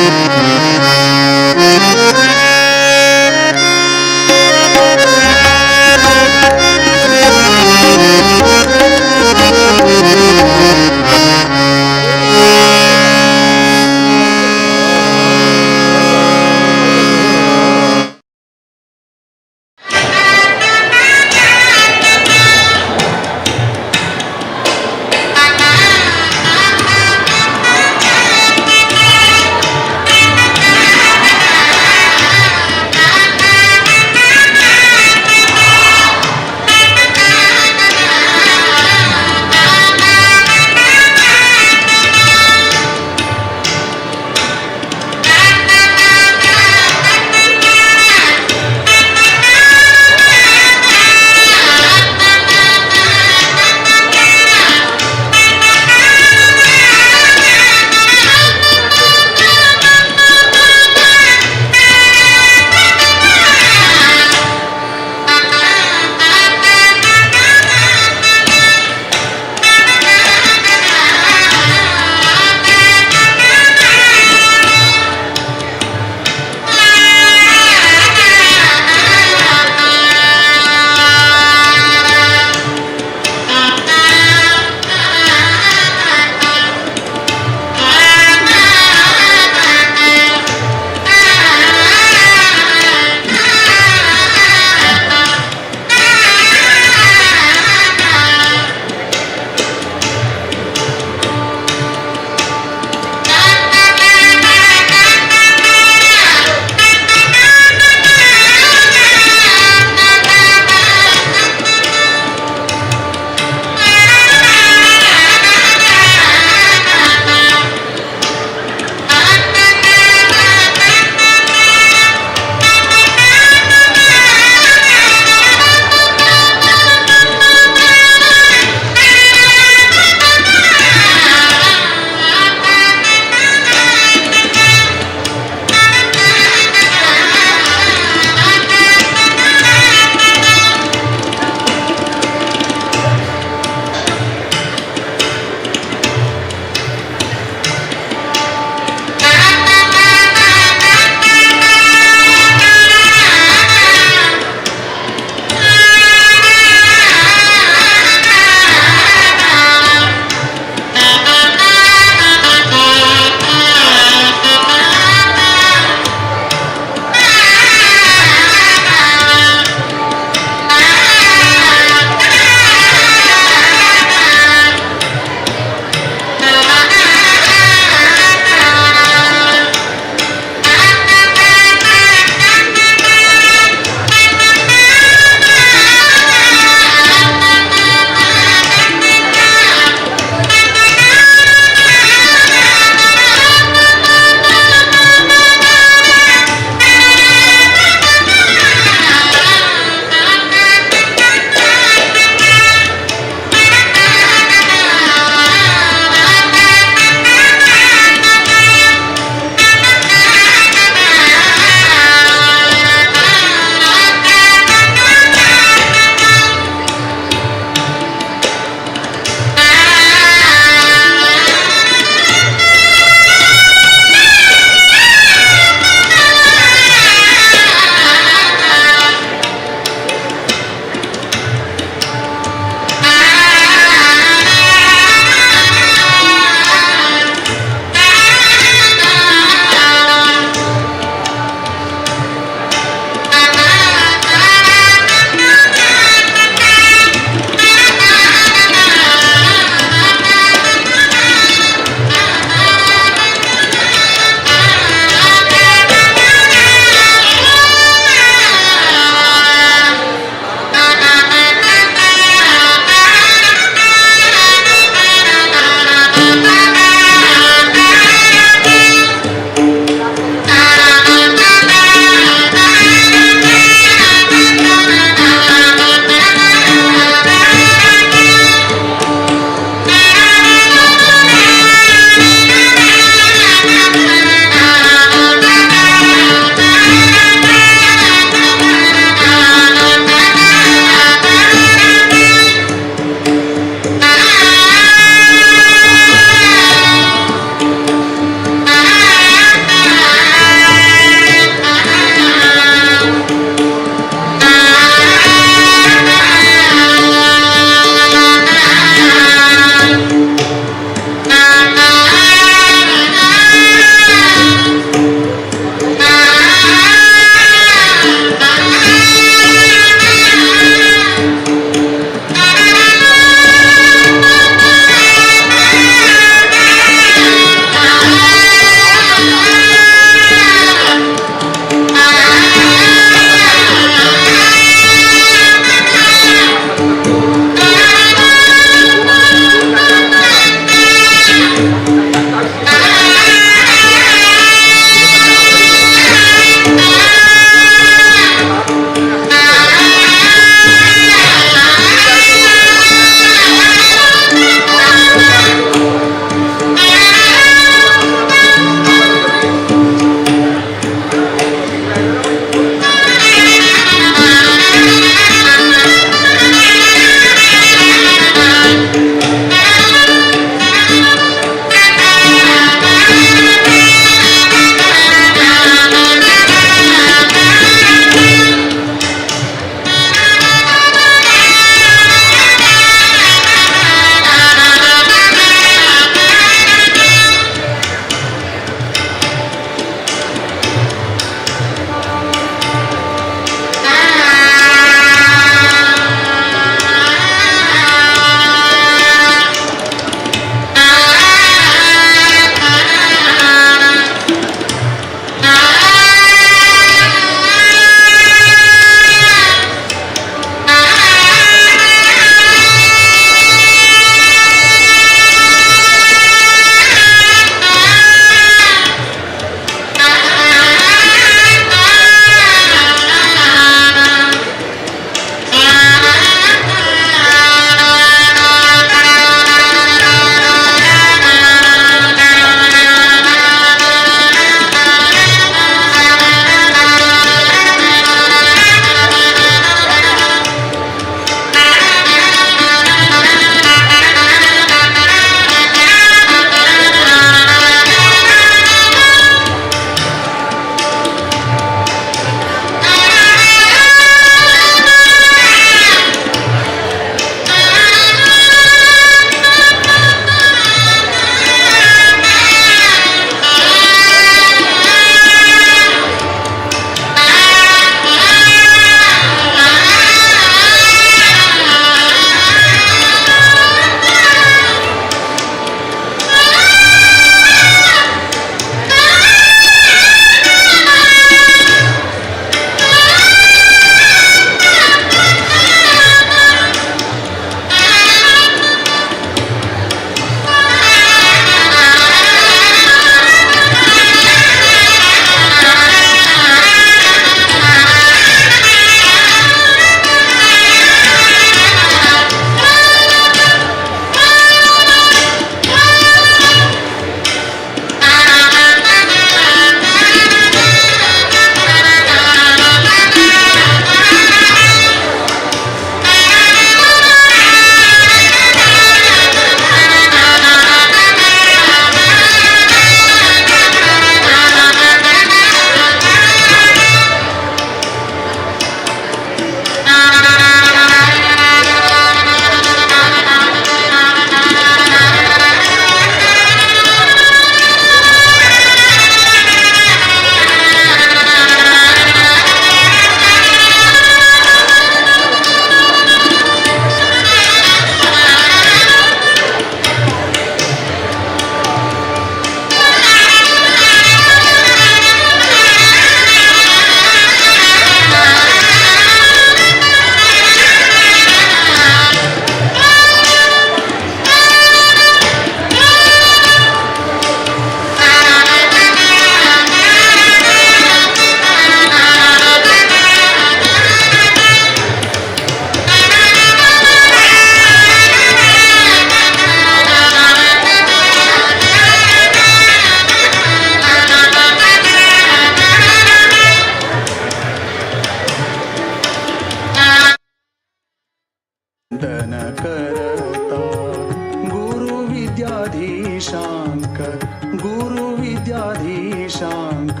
विद्याधीशांक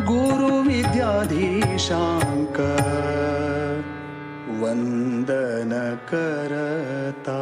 गुरु विद्याधीशांक वंदन करता.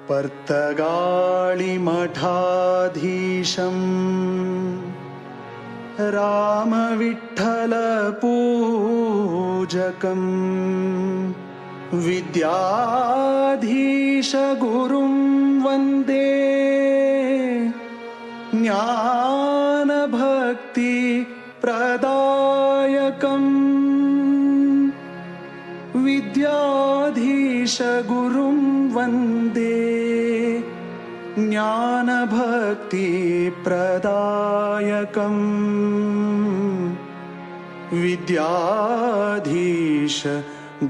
पर्तगाळी मठाधीशं रामविठ्ठल पूजकं विद्याधीश गुरुं वंदे ज्ञानभक्ति प्रदायकम् विद्याधीश गुरुं वंदे ज्ञानभक्ति प्रदायकम् विद्याधीश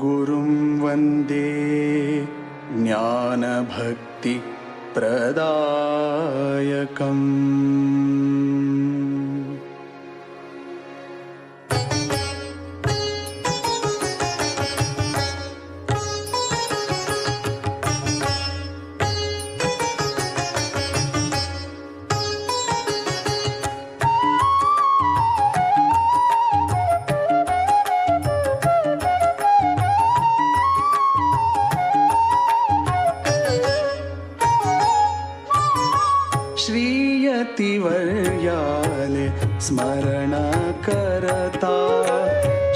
गुरुं वंदे ज्ञानभक्ति प्रदायकम्. श्रीयतिवर्याले स्मरण करता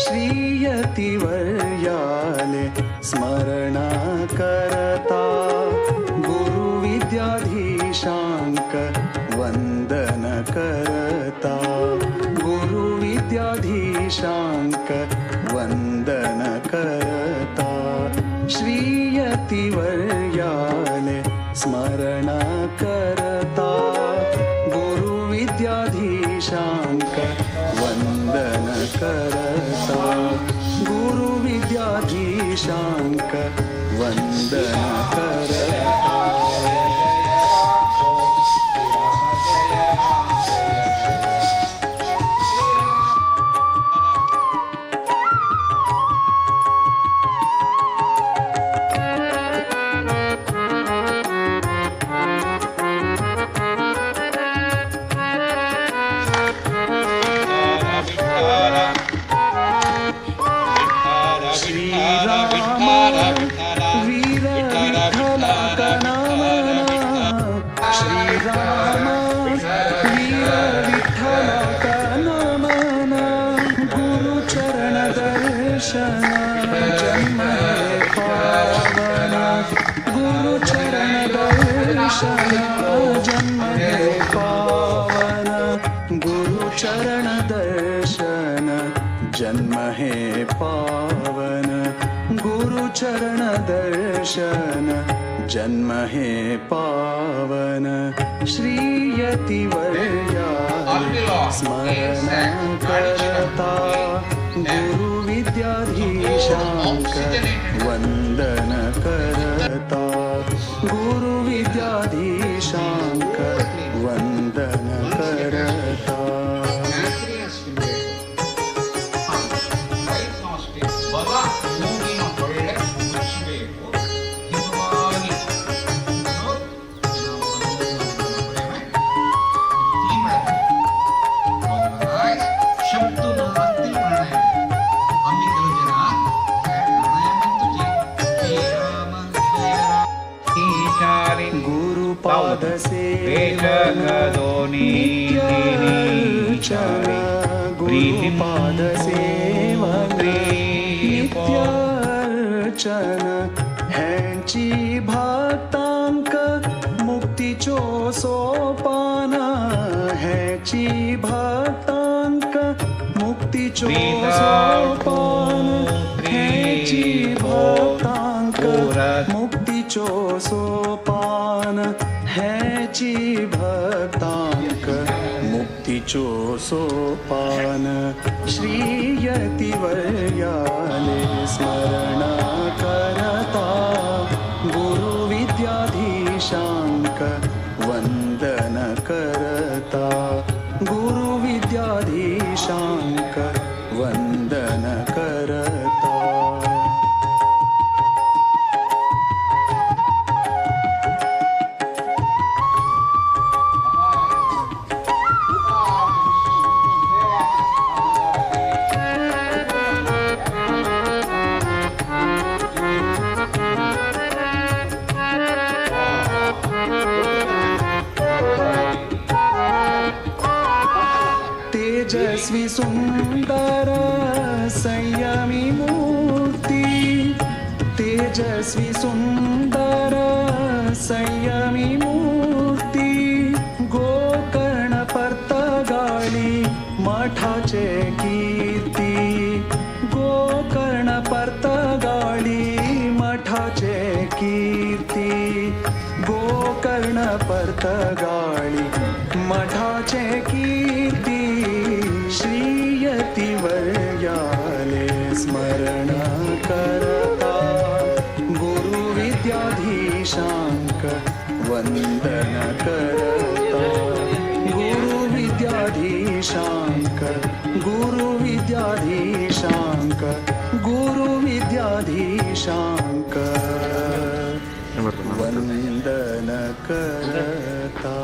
श्रीयतिवर्याले स्मरण करता गुरु विद्याधीशांक वंदन करता गुरु विद्याधीशांक वंदन करता श्रीयतिवर्याले स्मरण करता गुरु विद्याधीशांक वंदन करता गुरु विद्याधीशांक वंदन करता. गुरुचरण दर्शन जन्म हे पावन गुरुचरण दर्शन जन्म हे पावन श्रीयतिवर्या स्मरण करता गुरु विद्याधीशांक वंदन करता गुरु विद्याधीशांक वंदन करता. गुरुपाद सेवन नित्यार्चन गुरुपाद सेवन नित्यार्चन ह्यांची भक्तांक मुक्तीचो सोपान ह्यांची भक्तांक मुक्तीचो सोपान ह्यांची भक्तांक मुक्तीचो सोपान हेची भक्तांक मुक्तीचो सोपान श्रीयतिवर्याले स्मरण करता गुरुविद्याधीशांक वंदन करता गुरुविद्याधीशांक वंदन करता. तेजस्वी सुंदर संयमी मूर्ती तेजस्वी सुंदर संयमी मूर्ती गोकर्ण पर्तगाळी मठाचे कीर्ती गोकर्ण पर्तगाळी मठाचे कीर्ती गोकर्ण पर्तगाळी मठाचे कीर्ती श्रीयतिवर्याले स्मरण करता गुरुविद्याधीशांक वंदन करता गुरुविद्याधीशांक गुरुविद्याधीशांक गुरुविद्याधीशांक वंदन करता.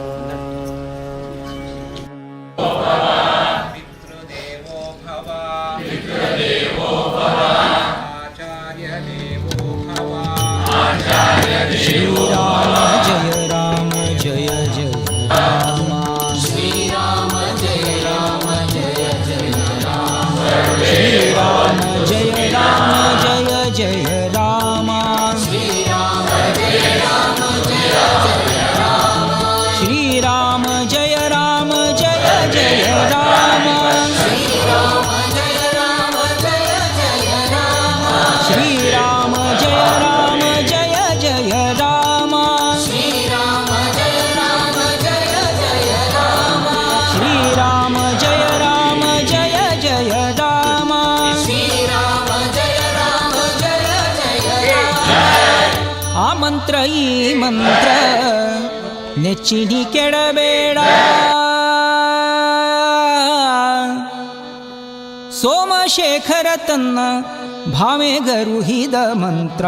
श्रीराम जय राम जय जय राम श्रीराम जय राम जय जय राम श्रीराम जय राम जय जय राम श्रीराम जय राम जय जय राम श्रीराम जय राम जय जय राम श्रीराम जय राम जय जय राम श्रीराम जय राम जय जय राम श्रीराम जय राम जय जय राम श्रीराम जय राम जय जय राम श्रीराम जय राम जय जय राम. ಆ ಮಂತ್ರ ಈ ಮಂತ್ರ ನೆಚ್ಚಿನಿ ಕೆಡಬೇಡ. ಸೋಮಶೇಖರ ತನ್ನ ಭಾಮೆಗರುಹಿದ ಮಂತ್ರ.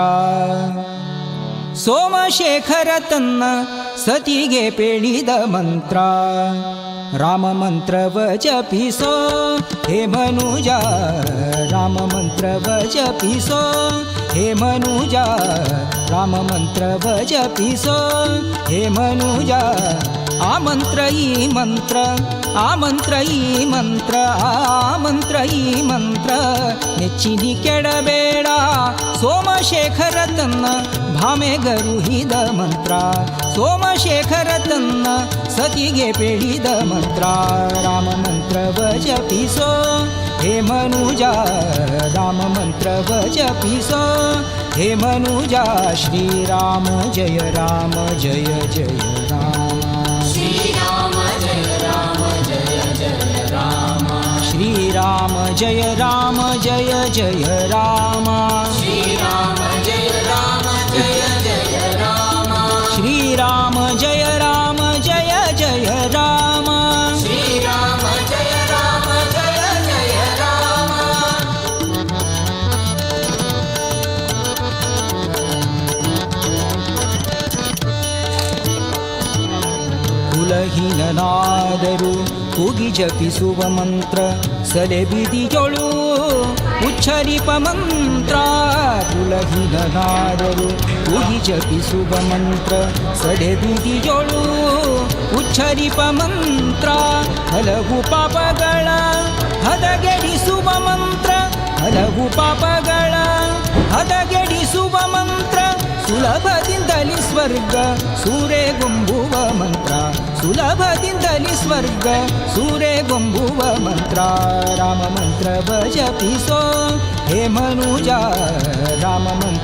ಸೋಮಶೇಖರ ತನ್ನ ಸತಿಗೆ ಪೇಳಿದ ಮಂತ್ರ. ರಾಮ ಮಂತ್ರವ ಜಪಿಸೋ ಹೇ ಮನುಜ, ರಾಮ ಮಂತ್ರವ ಜಪಿಸೋ ಹೇ ಮನುಜ, ರಾಮ ಮಂತ್ರವ ಜಪಿಸೋ ಹೇ ಮನುಜ. ಆ ಮಂತ್ರ ಈ ಮಂತ್ರ, ಆ ಮಂತ್ರ ಈ ಮಂತ್ರ, ಆ ಮಂತ್ರ ಈ ಮಂತ್ರ ನೆಚ್ಚಿನಿ ಕೆಡಬೇಡ. ಸೋಮಶೇಖರ ತನ್ನ ಭಾಮೆಗರುಹಿದ ಮಂತ್ರ. ಸೋಮಶೇಖರ ತನ್ನ ಸತಿಗೆ ಪೇಳಿದ ಮಂತ್ರ. ರಾಮ ಮಂತ್ರವ ಜಪಿಸೋ ಹೇ ಮನುಜ, ರಾಮ ಮಂತ್ರವ ಜಪಿಸೋ ಹೇ ಮನುಜ. ಶ್ರೀರಾಮ ಜಯ ರಾಮ ಜಯ ಜಯ ರಾಮ ಶ್ರೀರಾಮ ಜಯ ರಾಮ ಜಯ ಜಯ ರಾಮ ಶ್ರೀರಾಮ ಜಯ ರಾಮ ಜಯ ಜಯ ರಾಮ ಶ್ರೀರಾಮ ಜಯ ರಾಮ ಜಯ ಜಯ ರಾಮ ಶ್ರೀರಾಮ ಜಯ ರಾಮ ಜಯ ಜಯ ರಾಮ ಶ್ರೀರಾಮ ಜಯ ರಾಮ ಜಯ ಜಯ ರಾಮ. ಕುಲಹೀನನಾದರೂ ಕೂಗಿ ಜಪಿಸುವ ಮಂತ್ರ ಸಲೆಬಿದಿಯೊಳು ಉಚ್ಚರಿಪ ಮಂತ್ರ. ಕುಲಹೀನನಾದರೂ ಕೂಗಿ ಜಪಿಸುವ ಮಂತ್ರ ಸಲೆಬಿದಿಯೊಳು ಉಚ್ಚರಿಪ ಮಂತ್ರ. ಹಲವು ಪಾಪಗಳ ಹದಗೆಡಿಸುವ ಮಂತ್ರ, ಹಲವು ಪಾಪಗಳ ಹದಗೆಡಿಸುವ ಮಂತ್ರ. ಸುಲಭದಿಂದಲಿ ಸ್ವರ್ಗ ಸೂರೆಗೊಂಬುವ ಮಂತ್ರ, ಸುಲಭದಿಂದಲಿ ಸ್ವರ್ಗ ಸೂರೆಗೊಂಬುವ ಮಂತ್ರ. ರಾಮ ಮಂತ್ರವ ಜಪಿಸೋ ಹೇ ಮನುಜ, ರಾಮ ಮಂತ್ರ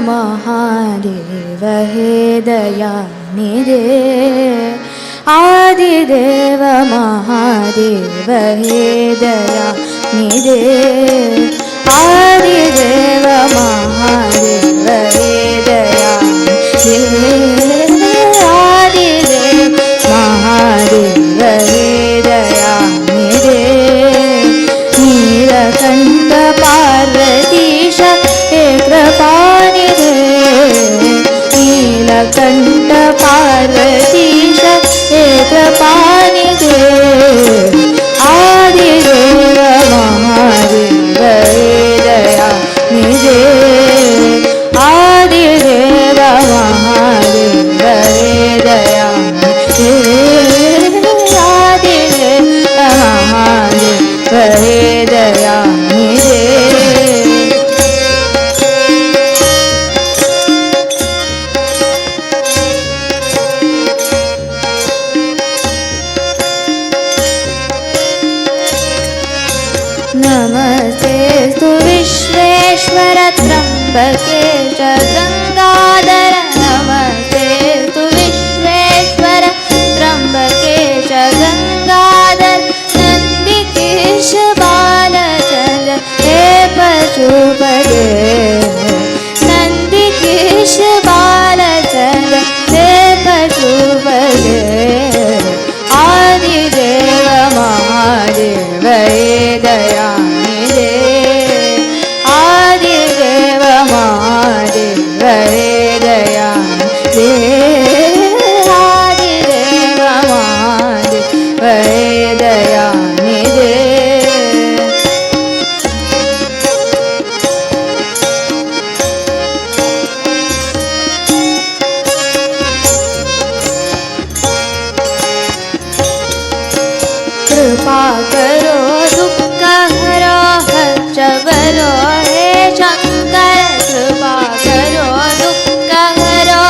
महादेव हे दयानिधे, आदिदेव महादेव हे दयानिधे, आदिदेव महादेव हे दयानिधे, आदिदेव महादेव हे दयानिधे। नीलकंठ पार्वतीश हे कृपानिधे, नीलकंठ पार्वतीश हे कृपानिधे, आदिदेव महादेव हे दयानिधे, आदिदेव महादेव हे दयानिधे, आदिदेव महादेव हे दयानिधे। नमस्तेऽस्तु विश्वेश्वर त्र्यम्बकेश गङ्गाधर, नमस्तेऽस्तु विश्वेश्वर त्र्यम्बकेश गङ्गाधर, नन्दिकेश बालचन्द्र हे पशुपते, नन्दिकेश बालचन्द्र हे पशुपते, आदिदेव महादेव हे दयानिधे, आदिदेव महादेव हे दयानिधे, आदिदेव महादेव हे दयानिधे। कृपा करो दुःख हरो हर्ष बलो हे शंकर, कृपा करो दुःख हरो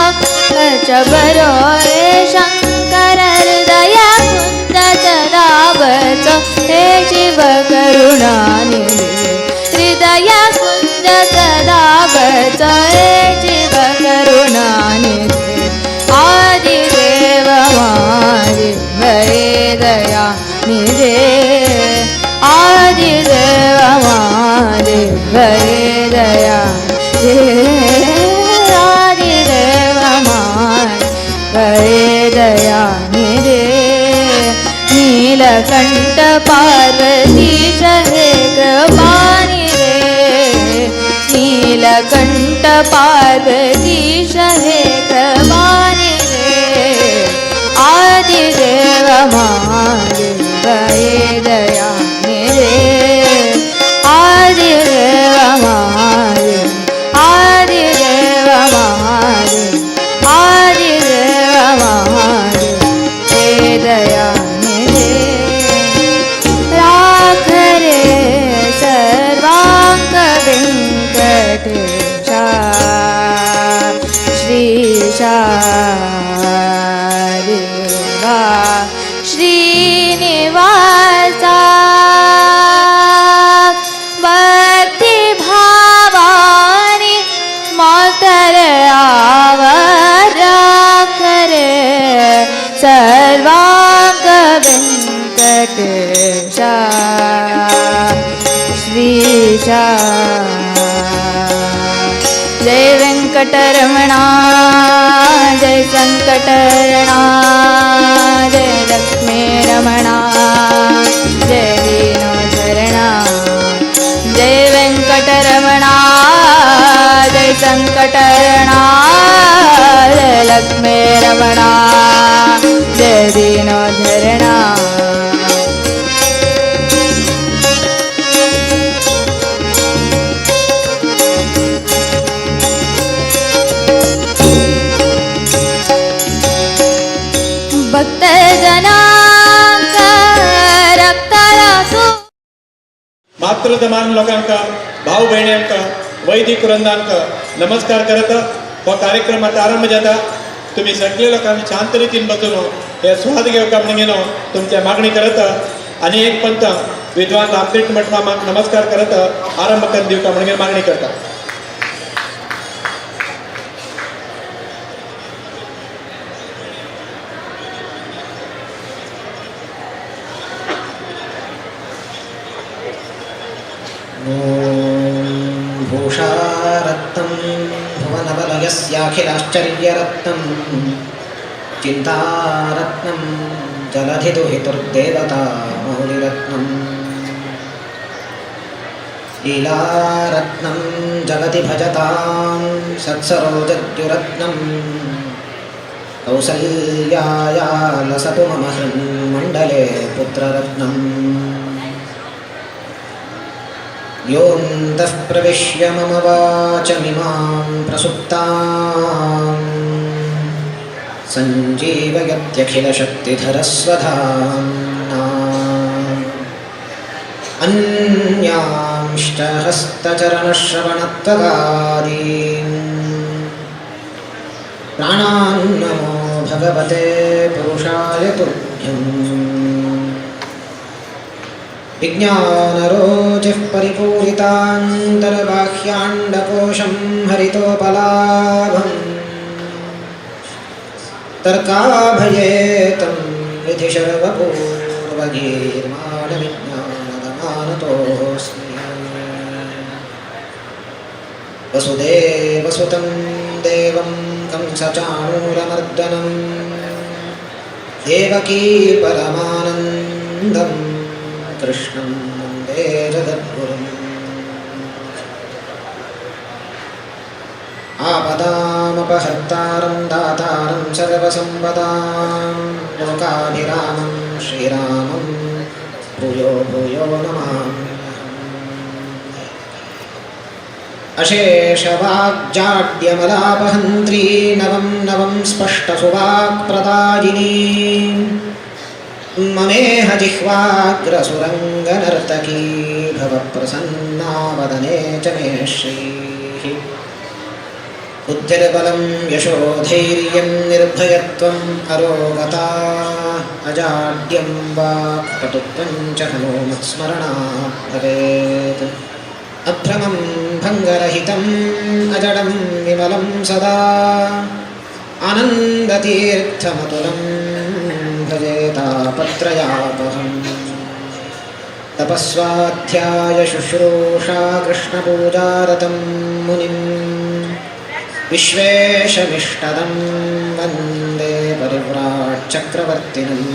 हर्ष बलो हे शंकर, हृदय कुंद सदा बसो हे शिव करुणानिधे, हृदय कुंद सदा बसो हे शिव करुणानिधे, आदिदेव महादेव हे दयानिधे, आदिदेव महादेव हे दयानिधे, आदिदेव महादेव हे दयानिधे। नीलकंठ पार्वतीश हे कृपानिधे, नीलकंठ पार्वतीश हे कृपानिधे, आदिदेव महादेव हे दयानिधे, आदिदेव महादेव, आदिदेव महादेव, आदिदेव महादेव हे दयानिधे। राख रे सर्वांग वेंकटेशा, श्रीशा देवा श्रीनिवासा, भक्ति भावानि मातर आवरा करे सर्वांग वेंकटेशा, श्रीशा। जय वेंकटरमणा, जय संकटहरणा, जय लक्ष्मी रमणा, जय दीनोधरणा, जय वेंकटरमणा, जय संकटहरणा, जय लक्ष्मी रमणा, जय दीनोधरणा। भक्तजनांक रक्ताला मातृधमान लोकांक, भाव भयण्यांक, वैदिक वृंदांक नमस्कार करत हो कार्यक्रम आता आरंभ जाता। तुम्ही सगळे लोकांनी शांत रितीन बसून हे स्वाद घेवका म्हणून तुमच्या मागणी करत आणि एक पंत विद्वान रामतीर्थ मठ मामाक नमस्कार करत आरंभ करून दिवका म्हणून मागणी करता। यस्याखिलाश्चर्यरत्नं चिन्तारत्नं जलधिदुहितुर्देवता मौलिरत्नम् लीलारत्नं जगति भजतां सत्सरोजद्युरत्नं कौसल्याया लसतु मम हृन्मण्डले पुत्ररत्नम्। योऽन्तः प्रविश्य मम वाचमिमां प्रसुप्तां सञ्जीवयत्यखिलशक्तिधरस्वधाम्ना। अन्यांश्च हस्तचरणश्रवणत्वगादीन् प्राणान्नमो भगवते पुरुषाय तुभ्यम्। विज्ञानरोचिः परिपूरितान्तर्बाह्याण्डकोशं हरितोपलाभं तर्काभयेतं विधिशर्वपूर्वगीर्माणविज्ञानदमानतोऽस्मि। वसुदेवसुतं देवं कंसचाणूरमर्दनं देवकी परमानन्दं कृष्णं वन्दे जगद्गुरुम्। आपदामपहर्तारं दातारं सर्वसम्पदां लोकाभिरामं श्रीरामं भूयो भूयो नमाम्यहम्। अशेषवाग्जाड्यमलापहन्त्री नवं नवं स्पष्टसुवाक्प्रदायिनी ममेह जिह्वाग्रसुरङ्गनर्तकी भवप्रसन्ना वदने च मे श्रीः। बुद्धिर्बलं यशोधैर्यं निर्भयत्वम् अरोगता अजाड्यं वाक्पटुत्वं च हनूमत्स्मरणात् भवेत्। अभ्रमं भङ्गरहितम् अजडं विमलं सदा आनन्दतीर्थमतुलं भजेतापत्रयापहम्। तपस्वाध्याय शुश्रूषा कृष्णपूजारतं मुनिं विश्वेशमिष्टदं वन्दे परिव्राट्चक्रवर्तिनम्।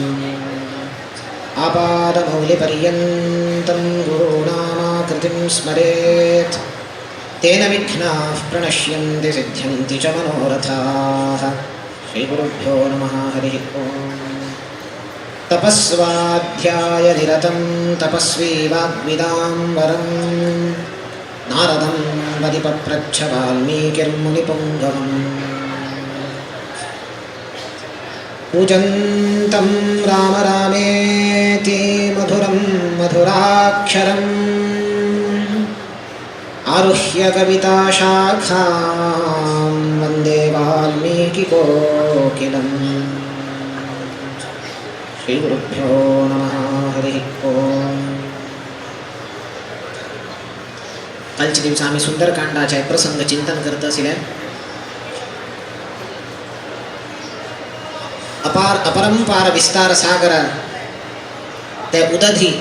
आपादमौलिपर्यन्तं गुरूणामाकृतिं स्मरेत् तेन विघ्नाः प्रणश्यन्ति सिद्ध्यन्ति च मनोरथाः। श्रीगुरुभ्यो नमः। हरिः ओम्। तपस्वाध्यायनिरतं तपस्वी वाग्विदां वरं नारदं वदिपप्रच्छ वाल्मीकिर्मुनिपुङ्गवम्। पूजन्तं राम रामेति मधुरं मधुराक्षरम् आरुह्य कविताशाखां वन्दे वाल्मीकिकोकिलम्। श्रीगुरुभ्यो नमः। हरिः ओम्। कालच्या दिवसा आम्ही सुंदरकांडाचे प्रसंग चिंतन करत आशिल्ले। अपार अपरंपार विस्तार सागर ते उदधी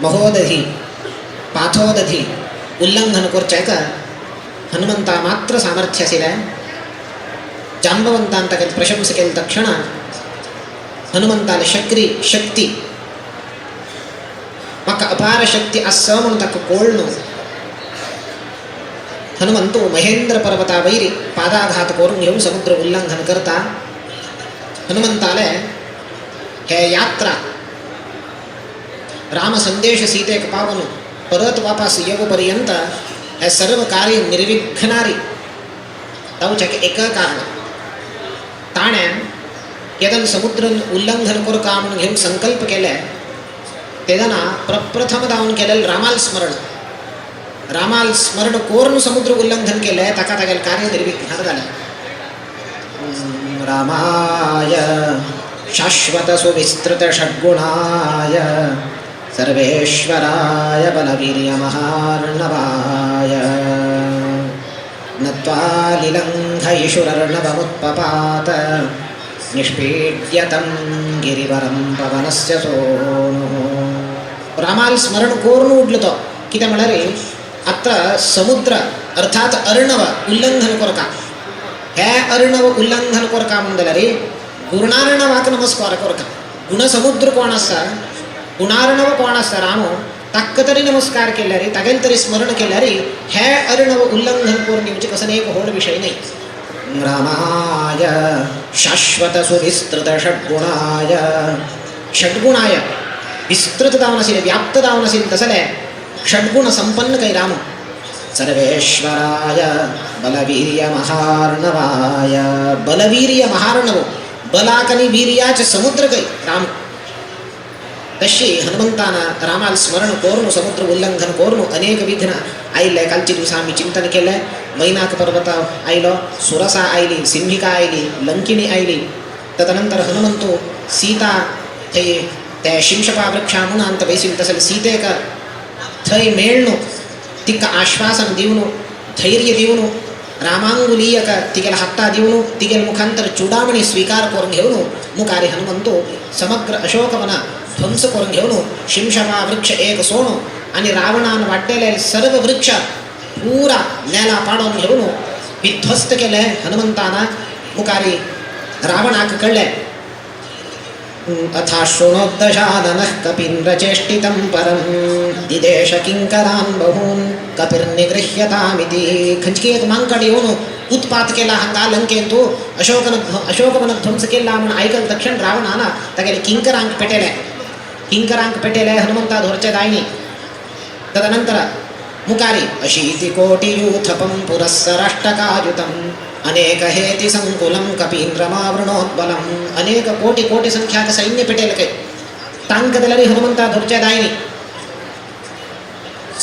महोदधी पाथोदधी उल्लंघन करचेक हनुमंता मात्र सामर्थ्य आशिल्लें। जांबवंतान ताका प्रशंसा केली तक्षण हनुमंताले शक्री शक्ती म्हाका अपार शक्ती आसा म्हणून ताका कळ्ळो न्हू। हनुमंतू महेंद्र पर्वता वयर पादाघात करून घेवन समुद्र उल्लंघन करता। हनुमंताले हे यात्रा राम संदेश सीतेक पावन परत वापस येवो पर्यंत हे सर्व कार्य निर्विघ्नारी जावच्याक एक कारण ताणें केदन समुद्र उल्लंघन करका म्हणून घेवन संकल्प केले तेदना प्रप्रथम धावन केलेलं रामाल स्मरण रामाल स्मरण करून समुद्र उल्लंघन केलें ताका तागेलें कार्य निर्विघ्नार जालें। रामाय शाश्वत सुविस्तृत षड्गुणाय सर्वेश्वराय बलवीर्यमहार्णवाय नत्वा लिलङ्घयिषुरर्णवमुत्पपात निष्पीड्यतं गिरिवरं पवनस्य सोनुः। रामाल स्मरण करून उडलो तो कितें म्हळ्यार आतां समुद्र अर्थात अर्णव उल्लंघन करता. हे अर्णव उल्लंघन करता म्हण जाल्यार गुणार्णवाक नमस्कार करता. गुणसमुद्र कोण आसा, गुणार्णव कोण आसा राम, ताका तरी नमस्कार केल्यार, तागेलें तरी स्मरण केल्यार हे अर्णव उल्लंघन करून येवचें कसो एक व्हड विशय न्हय. रामाय शाश्वत सुविस्तृत षड्गुणाय, षड्गुणाय विस्तृत जावन आशिल्लें, व्याप्त जावन आशिल्लें तसलें षड्गुण संपन्न कै राम. सर्वेश्वराय बलवीर्य महार्णवाय, बलवीर्य महार्णव, बलाक आनी वीर्याचे समुद्र कै राम. तशी हनुमंतान रामाल स्मरण करून समुद्र उल्लंघन करून अनेक विघ्न आयिल्ले. कालच्या दिवसा आमी चिंतन केलें. मैनाक पर्वत आयलो, सुरसा आयली, सिंहिका आयली, लंकिणी आयली. तदनंतर हनुमंतु सीता थंय ते शिंशपा वृक्षा मुनांत बैसिल तसले सीतेक थंय मेळ्ळो, तिका आश्वासन दिवन, धैर्य दिवन, रामांगुलीयक तिगेल हत्ता दिवन, तिगेल मुखांतर चूडामणी स्वीकार करून घेवन मुखारी हनुमंतु समग्र अशोकवन ध्वंस करून घेवन शिंशपा वृक्ष एक सोणू आनी रावणान वाडलेले सर्व वृक्ष पुरा नेला पाडोवन घेवन विध्वस्त केले हनुमंतान. मुखारी रावणाक कळ्ळें. अथाशृणोद्दशाननः कपीन्द्रचेष्टितं परं दिदेश किंकरान् बहून् कपिर्निगृह्यतामिति. खंयची एक मांकड येवन उत्पात केला हांगा लंकेंतु, अशोकवन ध्वंस केला म्हूण आयकल तक्षण रावणान तागेले किंकरांक पेटेले, किंकरांक पेटेले हनुमंता धरचे दायनी. तदनंतर मुखारी अशीति कोटियूथपं पुरस्सराष्टकायुतम् अनेक हेति संकुलं कपीन्द्रमावृणोद्बलम्. अनेक कोटि कोटि संख्याक सैन्य पेटेल कै तांक जाल्यार हनुमंता धरचे दायनी.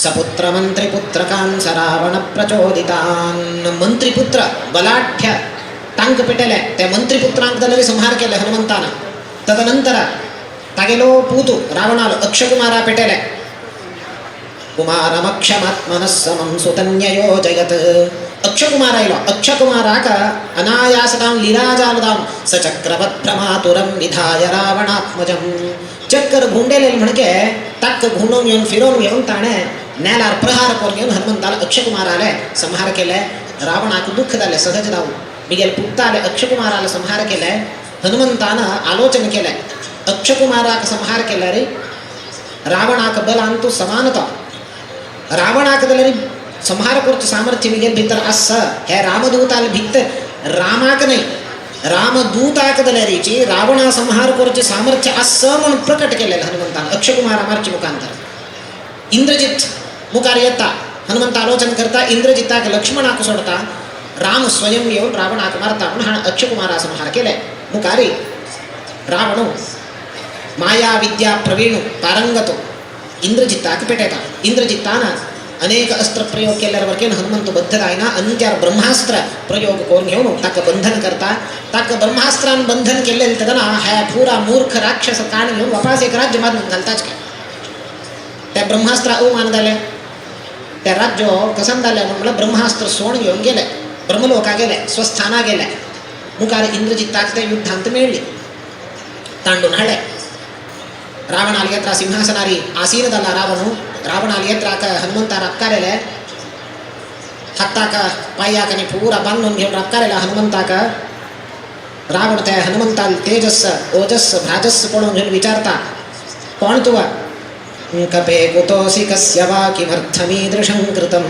सपुत्र मंत्रिपुत्रकान् स रावण प्रचोदितान्, मंत्रिपुत्र बलाढ्य तांक पेटेले, ते मंत्रिपुत्रांक जाल्यार संहार केले हनुमंतान. तदनंतर तागेलो पूतु रावणालो अक्षकुमारा पेटेले. कुमारमक्षमात्मनः समं सुतन्ययोजयत्. अक्षकुमार आयलो, अक्षकुमाराक अनायासदां लीलाजालदां स चक्रवद्भ्रमातुरं विधाय रावणात्मजं. चक्कर घुंडेले म्हणके ताक घुंडोवन येवन फिरोवन घेवन ताणें नेलार प्रहार करून घेवन हनुमंताल अक्षकुमाराले संहार केले. रावणाक दुःख जालें सहज जावन, मिगेल पुत्ताले अक्षकुमाराले संहार केले. हनुमंतान आलोचन केलें, अक्षकुमाराक संहार केल्यार रावणाक बलान तूं समानता, रावणाक जाल्यार संहार करचें सामर्थ्य मिगेल भितर आसा. हे रामदूताले भितर रामाक न्हय, रामदूताक जाल्यारीची रावणा संहार करचें सामर्थ्य आसा म्हूण प्रकट केलें हनुमंतान अक्षकुमारा मारचे मुखांतर. इंद्रजीत मुखार येता, हनुमंत आलोचन करता, इंद्रजिताक लक्ष्मणाक सोडता, राम स्वयं येवन रावणाक मारता म्हूण हाणें अक्षकुमारा संहार केले. मुखारी रावणो माया विद्या प्रवीणु पारंगतो इंद्रजिताक पेटेता. इंद्रजितान अनेक अस्त्र प्रयोग केल्यार वरकेन हनुमंत बद्ध जायना, अंत्यार ब्रह्मास्त्र प्रयोग करून घेवन ताका बंधन करता. ताका ब्रह्मास्त्रान बंधन केल्लें तेन्ना ह्या पुरा मूर्ख राक्षस काण घेवन वापास एक राज्य बांदून घालताच काय. त्या ब्रह्मास्त्र अवमान जालें, त्या राज्य कसन जालें म्हूण म्हणल्यार ब्रह्मास्त्र सोण घेवन गेले, ब्रह्मलोका गेले, स्वस्थाना गेले. मुखार इंद्रजिताक ते युद्धांत मेळ्ळी, तांडून हाडले. रावणाल येत्रा सिंहासनारी आसीन जाला रावणू. रावणाल येत्राक हनुमंता रापकारेले हाताक पांयाक आनी पुरा बांदून घेवन रापकारेला हनुमंताक. रावण त्या हनुमंताल तेजस ओजस भ्राजस पळोवन घेवन विचारता, कोण तुवा? कपे कुतोऽसि कस्य वा किमर्थमीदृशं कृतम्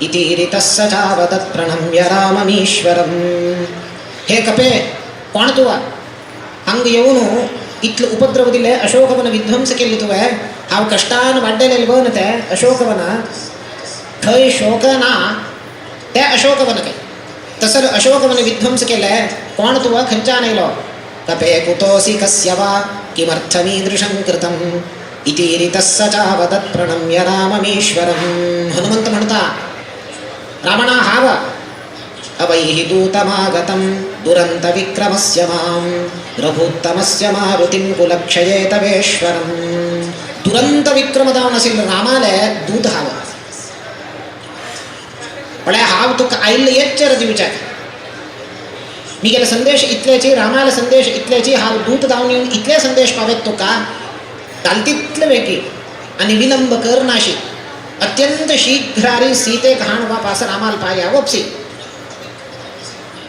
इतीरितः स चावदत् प्रणम्य राममीश्वरम्. हे कपे, कोण तुवा? हांगा येवन इतलो उपद्रव दिले, अशोकवन विध्वंस केल्ले तुवें, हांव कश्टान वाड्डेलें वन तें अशोकवन, खंय शोक ना तें अशोकवन खंय, तसर अशोकवन विध्वंस केले, कोण तुवा, खंयच्यान आयलो? कपे कुतोऽसि कस्य वा किमर्थमीदृशं कृतम् इतीरितः स चावदत् प्रणम्य राममीश्वरम्. हनुमंत म्हणता, रावणा हाव अवैहि दूतमागतं दुरन्तविक्रमस्य मां रघुत्तमस्य मारुतिं कुलक्षये तवेश्वरम्. दुरंत विक्रम जावन आशिल्लो रामाले दूत हाव, म्हळ्यार हांव तुका आयिल्लो एच्चर दिवच्याक, मिगेले संदेश इतल्याची, रामाले संदेश इतल्याची, हांव दूत जावन येवन इतले संदेश पावयत तुका, घाल तितले वेगीं आनी विलंब करनाशी. अत्यंत शीघ्रारी सीतेक हाण वापास रामाल पाया वपसी.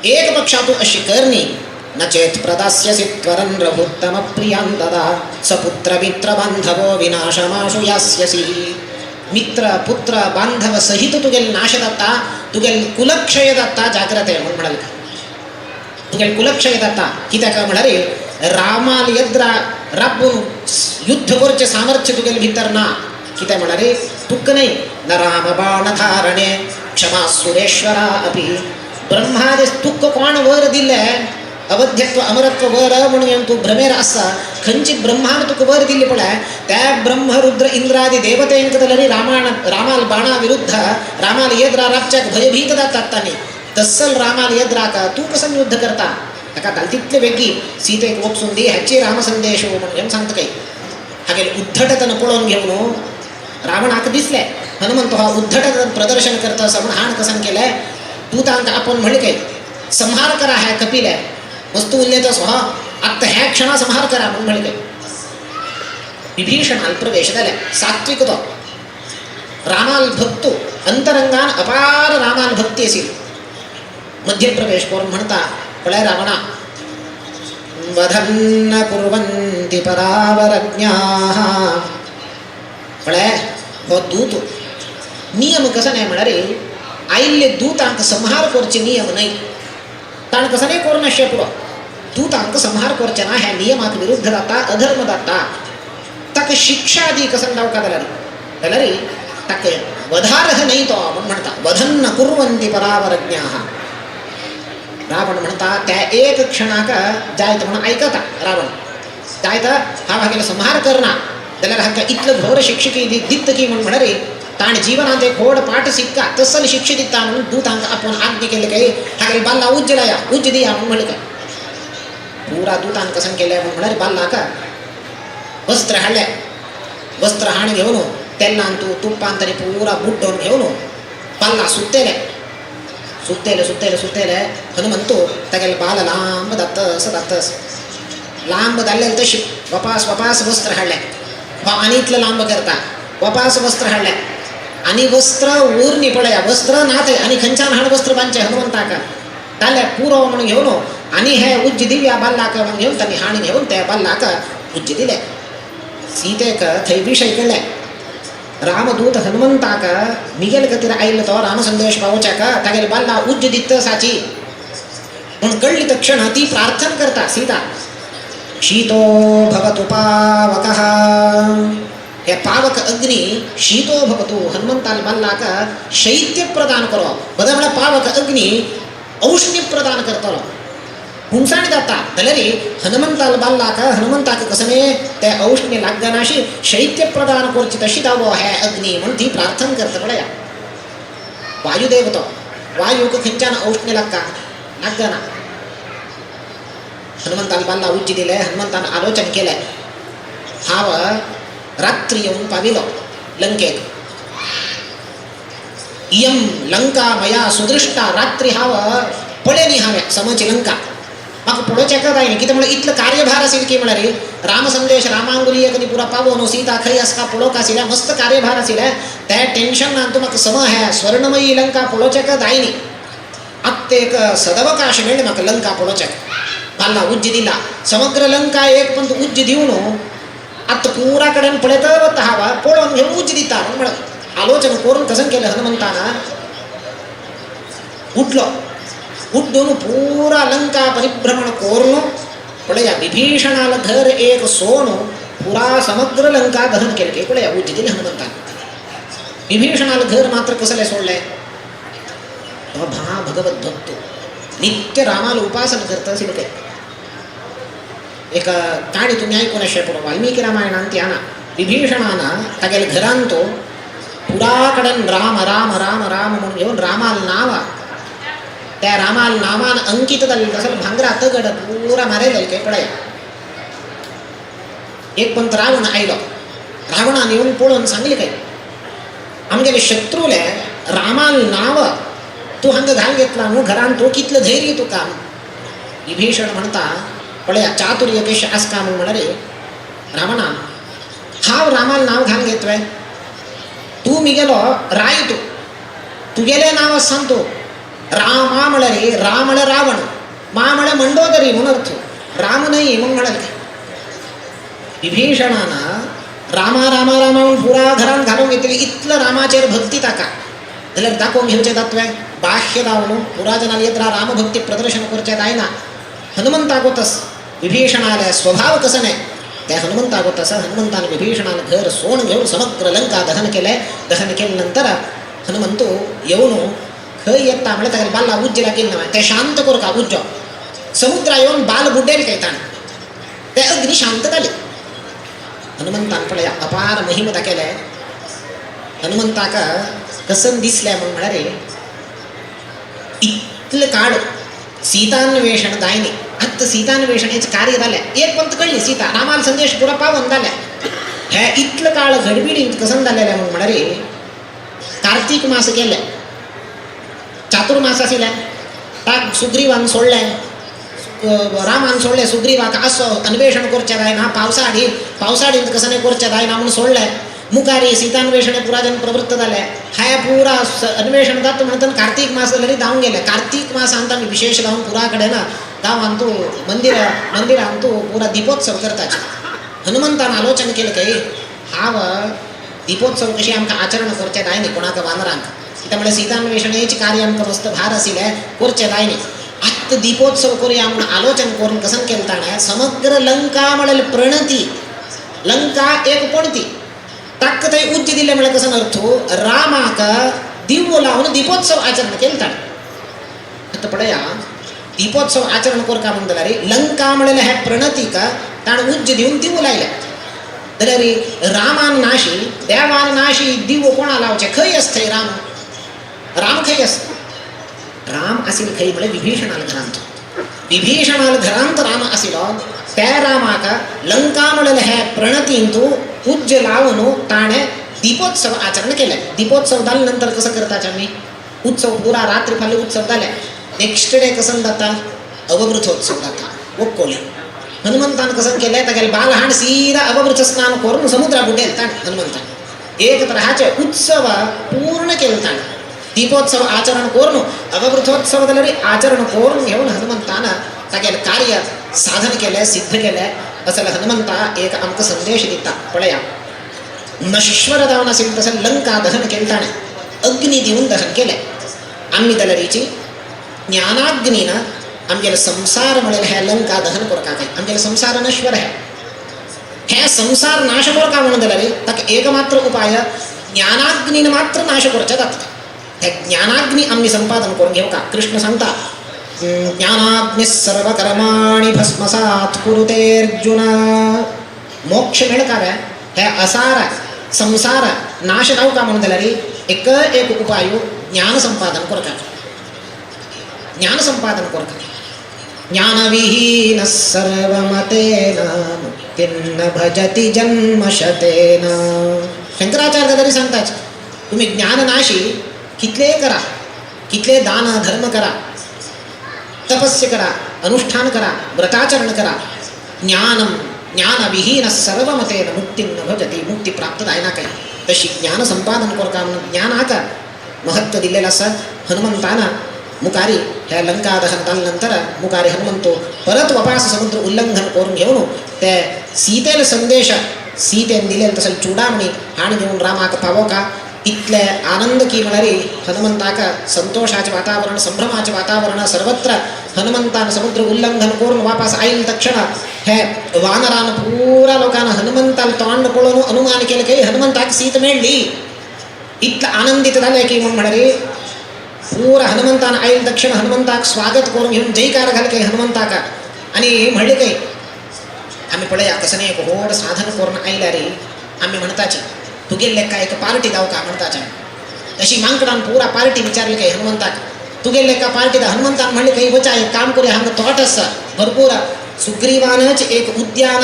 एक पक्षा तूं अशी करणी न चेत प्रदास्यसि त्वरन् रघुत्तमप्रियां तदा सपुत्र मित्र बांधवो विनाशमाशु यास्यसि. मित्र पुत्र बांधव सहित तुगेल नाश जाता, तुगेल कुलक्षय जाता, जाग्रत म्हणून म्हणाल तुगेल कुलक्षय जाता. कित्याक म्हळ्यार रामाल यद्रा राबून युद्ध करचें सामर्थ्य तुगेल भितर ना. कित्याक म्हळ्यार तुका न्हय न राम बाण धारणे क्षमा सुरेश्वरा अपि ब्रह्मादे तुका कोण वर दिले अवध्यत्व अमरत्व वर म्हणून तूं भ्रमेर आसा. खंयची ब्रह्मान तुका वर दिल्ली पळय त्या ब्रह्म रुद्र इंद्रादी देवतेंक जाल्यार रामाण रामाल बाणा विरुद्ध रामाल येद्रा राबच्याक भयभीत जातात तांणी. तस्सल रामाल येद्राक तूं कसं युद्ध करता ताका घाल तितले बेगी सीतेक वचून दी ह्याची रामसंदेश म्हणून सांगता काही. हागेले उद्धटतन पळोवन घेवन रावणाक दिसले हनुमंत हो उद्धटतन प्रदर्शन करता असं म्हणून हाण कसं केलंय तूं तांकां आपोवन म्हणले काय संहार करा ह्या कपिले वस्तू उरले तसो हा आत्ता ह्या क्षणा संहार करा म्हणून म्हणले काय. विभीषणाल प्रवेश जाले सात्विक तो रामाल भक्तो अंतरंगान अपार रामाल भक्ती असेल. मध्यप्रवेश करून म्हणता पळय रावणा वधन्न कुर्वन्ति परावरज्ञाः. पळय हो दूत नियम कसो न्हय म्हळ्यार आयिल्ले दूतांक संहार करचे नियम न्हय. ताण कसो न्हय करूं नाशें पुरो दूतांक संहार करचे ना ह्या नियमाक विरुद्ध जाता, अधर्म जाता. ताका शिक्षा दी कसं डावका जाल्यार जाल्यार ताका वधार्ह न्हय तो म्हूण म्हणटा वधन्न कुर्वन्ति परावरज्ञाः. रावण म्हणटा त्या एक क्षणाक जायत म्हणून आयकता रावण जायत हांव हागेलो संहार करना जाल्यार हाका इतलो घोर शिक्षकी दित की म्हूण म्हळ्यार ताणें जिवनांत एक व्हड पाठ शिक्का तसल शिक्षा दिता म्हणून दूतांक आपोवन आज्ञा केली काय हागेले बाल्ला उज्ज लाया उज्ज दिया म्हणून म्हणलें काय. पुरा दूतान कसं केलें म्हणून म्हळ्यार बाल्लाक वस्त्र हाडलें. वस्त्र हाण घेवन तेलान तूं तुप्पान तरी पुरा बुड्डोवन घेवन बाल्ला सुत्तेले सुत्तेले सुत्तेले सुत्तेले हनुमंतू तागेले बाल लांब जातस जातस लांब जाल्ले तशी वपास वपास वस्त्र हाडलें. हो आनी इतलें लांब करता वपास वस्त्र हाडलें आनी वस्त्र उरनी पळया वस्त्र ना थंय आनी खंयच्यान हाड वस्त्र बांदचें हनुमंताक जाल्यार पुरो म्हणून घेवन आनी हे उज्ज दिव्या बाल्लाक म्हणून घेवन तांणी हाण घेवन त्या बाल्लाक उज्ज दिलें. सीतेक थंय विशय कळ्ळें रामदूत हनुमंताक मिगेल खातीर आयिल्लो तो रामसंदेश पावोवच्याक तागेले बाल्ला उज्ज दित साची म्हूण कळ्ळी तक्षण ती प्रार्थना करता सीता शीतो भवतु पावकः. हे पावक अग्नी शीतो भवतु हनुमंताल बाल्लाक शैत्य प्रदान करो बदल म्हळ्यार पावक अग्नी औष्ण्य प्रदान करतलो हुमसाण जाता जाल्यार हनुमंताल बाल्लाक हनुमंताक कसने ते औष्ण्य लागनाशी शैत्य प्रदान करची तशी दावो हे अग्नी म्हूण ती प्रार्थना करता पळया. वायुदेव तो वायूक खंयच्यान औष्ण्य लागता लागना. हनुमंताल बाल्ला उज्ज दिले. हनुमंतान आलोचन केलें हांव रात्री येवन पाविलो लंकेक इयं लंका मया सुदृष्टा रात्री हांव पळयली हांवें समची लंका म्हाका पळोवचें जाय कितें म्हळ्यार इतलो कार्यभार आशिल्लो की म्हळ्यार रामसंदेश रामांगुलीय कनी पुरा पावोवन सीता खंय आसता पळोवंक आशिल्लें मस्त कार्यभार आशिल्लें त्या टेन्शनान तूं म्हाका सम ह्या स्वर्णमयी लंका पळोवचें जाय न्ही. आत्तां एक सदवकाश मेळ्ळें म्हाका लंका पळोवच्याक बाल्ला उज्ज दिला समग्र लंका एक पण उज्ज दिवन आतां पुरा कडेन पळयत वता हांव पळोवन घेवन उज्ज दिता म्हणून म्हळ्यार आलोचन करून कसं केलें हनुमंतान उठलो उड्डून पुरा लंका परिभ्रमण करून पळया विभीषणाल घर एक सोन पुरा समग्र लंका दहन केलें की पळया उज्ज दिलें हनुमंतान. विभीषणाल घर मात्र कसलें सोडलें तो भा भगवत भक्त नित्य रामाल उपासना करता आशिल्लो काय. एक काणी तुमी आयकून अशें पुरो वाल्मीकी रामायणांत ती आना विभीषणान तागेले घरान तो पुरा कडेन राम राम राम राम म्हणून घेवन रामाल नांव त्या रामाल नांवान अंकित जाल्लें तसो भांगरा तगड पुरा मारयलें काय पळय. एक पंत रावण आयलो रावणान येवन पळोवन सांगलें काय आमगेले शत्रूले रामाल नांव तूं हांगा घाल घेतला न्हू घरान तूं कितलें धैर्य तुका. विभीषण म्हणटा पळया चातुर्य कशें आसता म्हूण म्हळ्यार रावणा हांव रामाल नांव घाल घेतवे तूं मिगेलो राय, तूं तुगेलें नांव सांगतो. रामा म्हळ्यार रा म्हळ्यार रावण, मा म्हळ्यार मंडोदरी म्हणून अर्थ, राम न्हय म्हणून म्हळ्यार विभीषणान रामा रामा रामा म्हणून पुरा घरान घालून घेतली. इतलं रामाचेर भक्ती ताका जाल्यार दाखोवन घेवचें तत्वें बाह्य दावन पुरा जनान येत रामभक्ती प्रदर्शन करचें जायना. हनुमंतागोतस विभीषणाले स्वभाव कसं नाही त्या हनुमंतागोतस हनुमंतान विभीषणान घर सोण घेऊन समग्र लंका दहन केलें. दहन केल्यानंतर हनुमंतू येवन खंय येता म्हळ्यार ताका बाल्ला उज्ज लागेल ना ते शांत करका उज्ज समुद्रा येवन बाल बुड्डेल काय ताणें ते अग्नी शांत जाली. हनुमंतान पळय अपार महिम दाखयले. हनुमंताक कसन दिसलें म्हूण म्हळ्यार इतलें काड सीतान्वेषण जायनी. आत्तां सीतान्वेषणाचें कार्य जालें, एक पंत कळ्ळी सीता रामाल संदेश पुरो पावोवन जालें. हे इतलें काळ घडबिडींत कसन जालेलें म्हूण म्हळ्यार कार्तीक मास केलें, चातुर्मास आशिल्लें, ताक सुग्रीवान सोडलें, रामान सोडलें सुग्रीवाक असो अन्वेषण करचें जायना, पावसाडी पावसाडींत कसं करचें जायना म्हणून सोडलें. मुखारी सीतान्वेषणे पुरा जन प्रवृत्त जाले. हाय पुरा अन्वेषण जाता म्हणटन कार्तीक मास जाल्यार धांवन गेले. कार्तीक मासांत आमी विशेष धांवन पुरा कडेन गांवांतू मंदिरांतू पुरा दीपोत्सव करताचे. हनुमंतान आलोचन केलें की हांव दीपोत्सव कशी आमकां आचरण करचें जायनी कोणाक वानरांक, कित्याक म्हळ्यार सीतान्वेषणेचें कार्य आमकां मस्त भार आशिल्लें करचें जायनी. आत्तां दीपोत्सव करुया म्हणून आलोचन करून कसन केलें ताणें समग्र लंका म्हळ्यार प्रणती, लंका एक पणती ताका थंय उज्ज दिलें म्हळ्यार कसन अर्थ रामाक दिवो लावन दीपोत्सव आचरण केलें ताणें. आतां पळया दीपोत्सव आचरण करता म्हणून जाल्यार लंका म्हळ्यार ह्या प्रणतीक ताणें उज्ज दिवन दिवो लायलें. जाल्यार रामान नाशी देवान नाशी दिवो कोणा लावचें, खंय आसा थंय राम, राम खंय आसा? राम आशिल्लो खंय म्हळ्यार विभीषणाल घरांत. विभीषणाल घरांत राम आशिल्लो त्या रामाक लंका म्हळ्यार हे प्रणतींतू उज्ज लावन ताणें दीपोत्सव आचरण केलें. दीपोत्सव जाले नंतर कसं करतात आमी उत्सव पुरा रात्री फाल्यां उत्सव जाले नेक्स्ट डे कसं जाता अवभृथोत्सव जाता ओक्कोळी. हनुमंतान कसं केलें तागेले बाल हाण सीधा अवभृथ स्नान करून समुद्रा बुडेल ताणें हनुमंतान एक तराचे उत्सव पूर्ण केलें ताणें. दीपोत्सव आचरण करून अवभृथोत्सव जाल्यार आचरण करून घेवन हनुमंतान तागेलें कार्य साधन केलें, सिद्ध केलें. असले हनुमंता एक आमकां संदेश दिता. पळया नश्वर जावन आशिल्लें तशें लंका दहन केलें ताणें, अग्नी दिवन दहन केलें. आमी जाल्यारीची ज्ञानाग्नीन आमगेले संसार म्हळ्यार हे लंका दहन करपाक जाय. आमगेले संसार नश्वर हे, हे संसार नाश करपा म्हणून जाल्यार ताका एकमात्र उपाय ज्ञानाग्नीन मात्र नाश करचें जाता. हे ज्ञानाग्नी आमी संपादन करून घेवका. कृष्ण सांगता ज्ञानाग्नि सर्वकर्माणि भस्मसात् कुरुतेऽर्जुन. मोक्ष मेळका रे हे असार संसार नाश जावका म्हणून जाल्यार एक एक उपाय ज्ञान संपादन करता, ज्ञान संपादन करता. ज्ञानविहीनः सर्वमतेन मुक्तिर्न भजति जन्मशतेन. शंकराचार्य तरी सांगताच तुम्ही ज्ञाननाशी कितले करा, कितले दान धर्म करा, तपस्य करा, अनुष्ठान करा, व्रताचरण करा, ज्ञानम ज्ञानविहीन सर्वमतेन मुक्तिं न भजति, मुक्ती प्राप्त जायना काय. तशी ज्ञान संपादन करता म्हणून ज्ञानाक महत्व दिलेलं आसा. हनुमंतान मुखारी ह्या लंका दहन जाल्यानंतर मुखारी हनुमंतो परत वपास समुद्र उल्लंघन करून घेवन ते सीतेल संदेश सीतेन दिलेलं तसं चुडामणी हाण घेवन रामाक पावोका. इतले आनंद की म्हळ्यार हनुमंताक संतोषाचे वातावरण, संभ्रमाचे वातावरण सर्वत्र. हनुमंतान समुद्र उल्लंघन करून वापस आयल तक्षण हे वानरान पुरा लोकान हनुमंताल तोंड पळोवन अनुमान केलें की हनुमंताक सीत मेळ्ळी. इतलें आनंदीत जालें की म्हूण म्हळ्यार पुरा हनुमंतान आयल तक्षण हनुमंताक स्वागत करून घेवन जयकार घाले की हनुमंताक. आनी म्हणलें की आमी पळया कसं एक व्हड साधन करून आयल्यार आमी म्हणताची तुगेले काय एक पार्टी जावका म्हणताच्या. तशी मांकडान पुरा पार्टी विचारली काय हनुमंताक तुगेले का पार्टी दा. हनुमंतान म्हणले काही वचा एक काम करूया, हांगा तोट आसा भरपूर, सुग्रीवानच एक उद्यान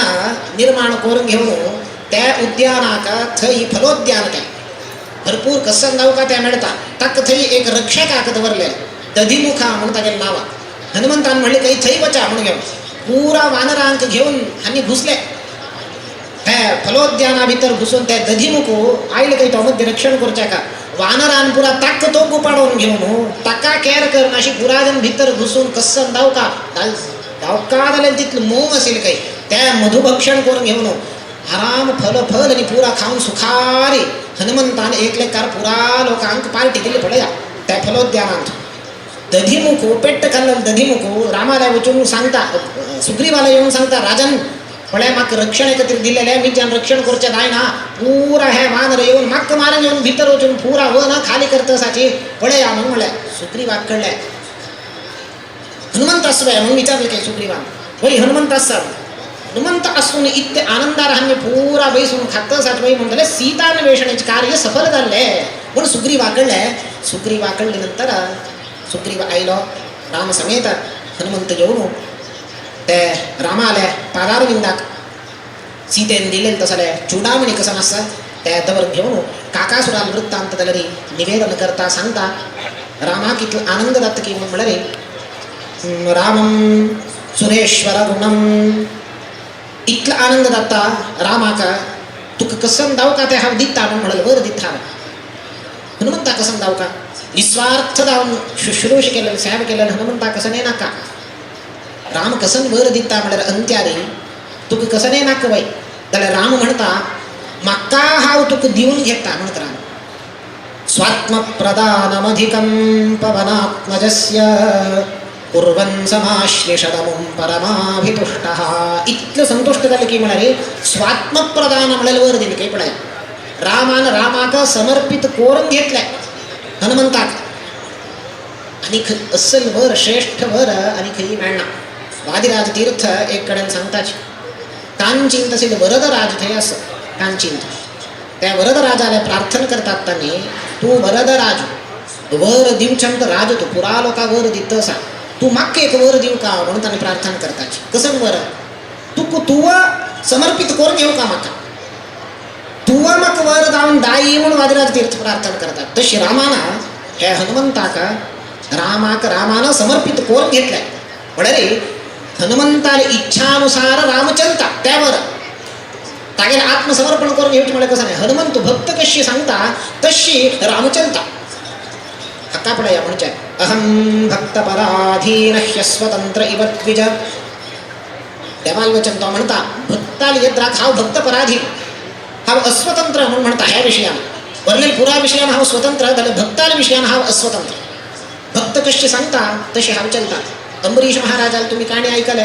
निर्माण करून घेवन त्या उद्यानाक थंय फलोद्यान तें भरपूर कसन जावका तें मेळटा. ताका थंय एक रक्षकाक दवरले दधिमुखा म्हणून तागेलें नांव. हनुमंतान म्हणले काही थंय वचा म्हणून घेवन पुरा वानरांक घेवन हांणी घुसले. हे फलोद्याना भितर घुसून ते दधीमुख आयले काही तो मध्ये रक्षण करच्या का वानरान पुरा ताक तो उपाडून घेऊन ताका केअर कर अशी पुराजन भितर घुसून कस्सन धावका धावका जाल्यार तितलं मोम असेल काही त्या मधुभक्षण करून घेऊन आराम फल फल आणि पुरा खाऊन सुखारी हनुमंतान एकले कार पुरा लोकांक पार्टी दिली पळया त्या फलोद्यानांत दधीमुख पेट्ट खाल्लं दधीमुख रामाला वचून सांगता सुग्रीवाला येऊन सांगता राजन पळय म्हाका रक्षण एकत्र दिलेलें मी ज्यान रक्षण करचें जायना पुरा हे वानर येवन म्हाका मारून येवन भितर वचून पुरा वन खाली करता साची पळया म्हणून म्हणलें सुग्रीवाक कळ्ळें हनुमंत आसवे म्हणून विचारलें की सुग्रीवान वय हनुमंत आसा हनुमंत आसून इतके आनंदार आमी पुरा बैसून खात आसात वय म्हणटले सीतान्वेषणाचें कार्य सफल जाल्लें म्हणून सुग्रीवा कळ्ळें. सुग्रीवा कळ्ळे नंतर सुग्रीव आयलो राम समेत हनुमंत येवन ते रामाले पादारविंदाक सीतेन दिलें तसले चुडामणी कसन आसा ते दवर घेवन काकासुराल वृत्तांत जाल्यार निवेदन करता सांगता रामाक इतलो आनंद जाता की म्हणून म्हणल्यार रामम सुरेश्वर गुणम इतलो आनंद जाता रामाक तुका कसन दावका ते हांव दिता म्हणून म्हणलें वर दिता हांवें हनुमंता कसन दावका निस्वार्थ जावन शुश्रूष केलें सेवा केलें हनुमंता कसन नाका राम कसन वर दिता म्हळ्यार अंत्यारी तुका कसने नाका वय जाल्यार राम म्हणटा म्हाका हांव तुका दिवन घेता म्हणत राम स्वात्मप्रदानमधिकं पवनात्मजस्य कुर्वन् समाश्लिषदमुं परमाभितुष्टः इतलो संतुश्ट जालें की म्हळ्यार स्वात्मप्रदान म्हळ्यार वर दिलें की पळय रामान रामाक समर्पित करून घेतलें हनुमंताक आनी खंय असल वर श्रेष्ठ वर आनी खंय मेळना. वादिराज तीर्थ एक कडेन सांगताच कांचीन तशें वरदराज थंय आसा कांचीन त्या वरदराजाले प्रार्थना करतात तांणी तूं वरदराज वर दिवच्यान तर राज तूं पुरा लोकां वर दित आसा तूं म्हाका एक वर दिवका म्हणून तांणी प्रार्थना करताच कसं वर तुका तुवा समर्पित करून घेवका म्हाका तुवा म्हाका वर जावन दायी म्हणून वादिराज तीर्थ प्रार्थना करतात. तशी रामान हे हनुमंताक रामाक रामान समर्पित करून घेतलें म्हळ्यार हनुमंताले इच्छानुसार राम चलता त्यावर तागेले आत्मसमर्पण करून घेवचें म्हळ्यार कसं न्हय हनुमंत भक्त कशी सांगता तशी राम चलता. हाका पळया म्हणचे अहं भक्त पराधीन ह्यस्वतंत्र इव द्विज देवाल वचन तो म्हणटा भक्ताल येत राख हांव भक्त पराधीन हांव अस्वतंत्र म्हणून म्हणटा ह्या विशयान वरलेल पुरा विशयान हांव स्वतंत्र जाल्यार भक्ताल विशयान हांव अस्वतंत्र भक्त कशी सांगता तशी हांव चलता. अंबरीश महाराजाला तुम्ही काणी ऐकले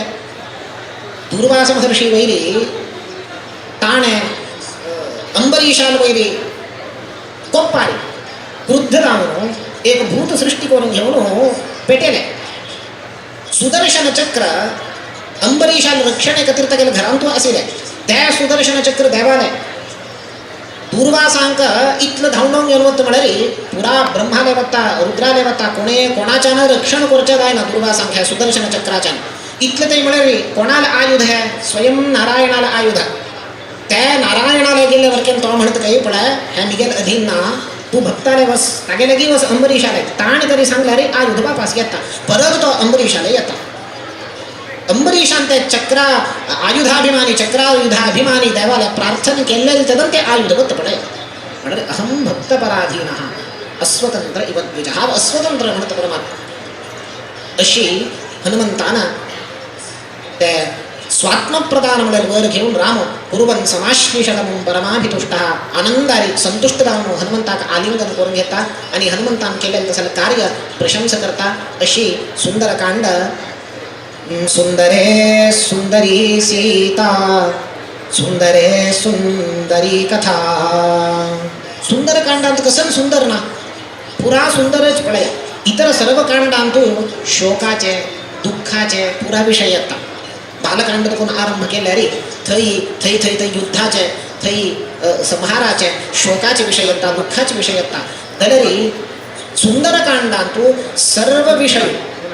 दुर्वास महर्षी वैरी ताणें अंबरीशाल वैरी कोप्पारी क्रुद्ध जावन एक भूत सृष्टी करून घेवन पेटेले सुदर्शन चक्र अंबरीशाल रक्षणे खातीर तागेले घरांतू आशिल्लें त्या सुदर्शन चक्र देवालें दुर्वासांक इतलो धांवडोवन घेवन वता म्हळ्यार पुरा ब्रह्माले वता रुद्राले वता कोणे कोणाच्यान रक्षण करचें जायना दुर्वासांक ह्या सुदर्शन चक्राच्यान इतलें थंय म्हळ्यार कोणाले आयुध हे स्वयं नारायणाले आयुध ते नारायणाले गेल्ले वरकेन तो म्हणटा काही पळय हें मिगेल अधीन ना तूं भक्ताले वस तागे लागीं वस अंबरीशाले ताणें तरी सांगल्यार रे आयुध वापस घेता परत तो अंबरीशाले येता. अंबरीशान ते चक्रा आयुधाभिमानी चक्रायुधाभिमानी देवाला प्रार्थना केल्लें तेन्ना ते आयुध वता पळय म्हणल्यार अहं भक्त पराधीनः अस्वतंत्र इव द्विज हांव अस्वतंत्र म्हणटा परमात्मा. अशी हनुमंतान ते स्वात्मप्रदान म्हळ्यार वर घेवन राम कुर्वन् समाश्लिषदमुं परमाभितुष्टः आनंदारी संतुश्ट जावन हनुमंताक आलिंगन करून घेता आनी हनुमंतान केलेलें तसलें कार्य प्रशंसा करता. अशी सुंदरकांड सुंदरे सुंदरी सीता सुंदरे सुंदरी कथा सुंदरकांडांत कसन सुंदर ना पुरा सुंदरच पळया इतर सर्व कांडांतू शोकाचे दुःखाचे पुरा विशय येता. बालकांड कोण आरंभ केल्यार थंय थंय थंय थंय युद्धाचे थंय संहाराचे शोकाचे विशय येता दुःखाचे विशय येता. जाल्यार सुंदरकांडांतू सर्व विशय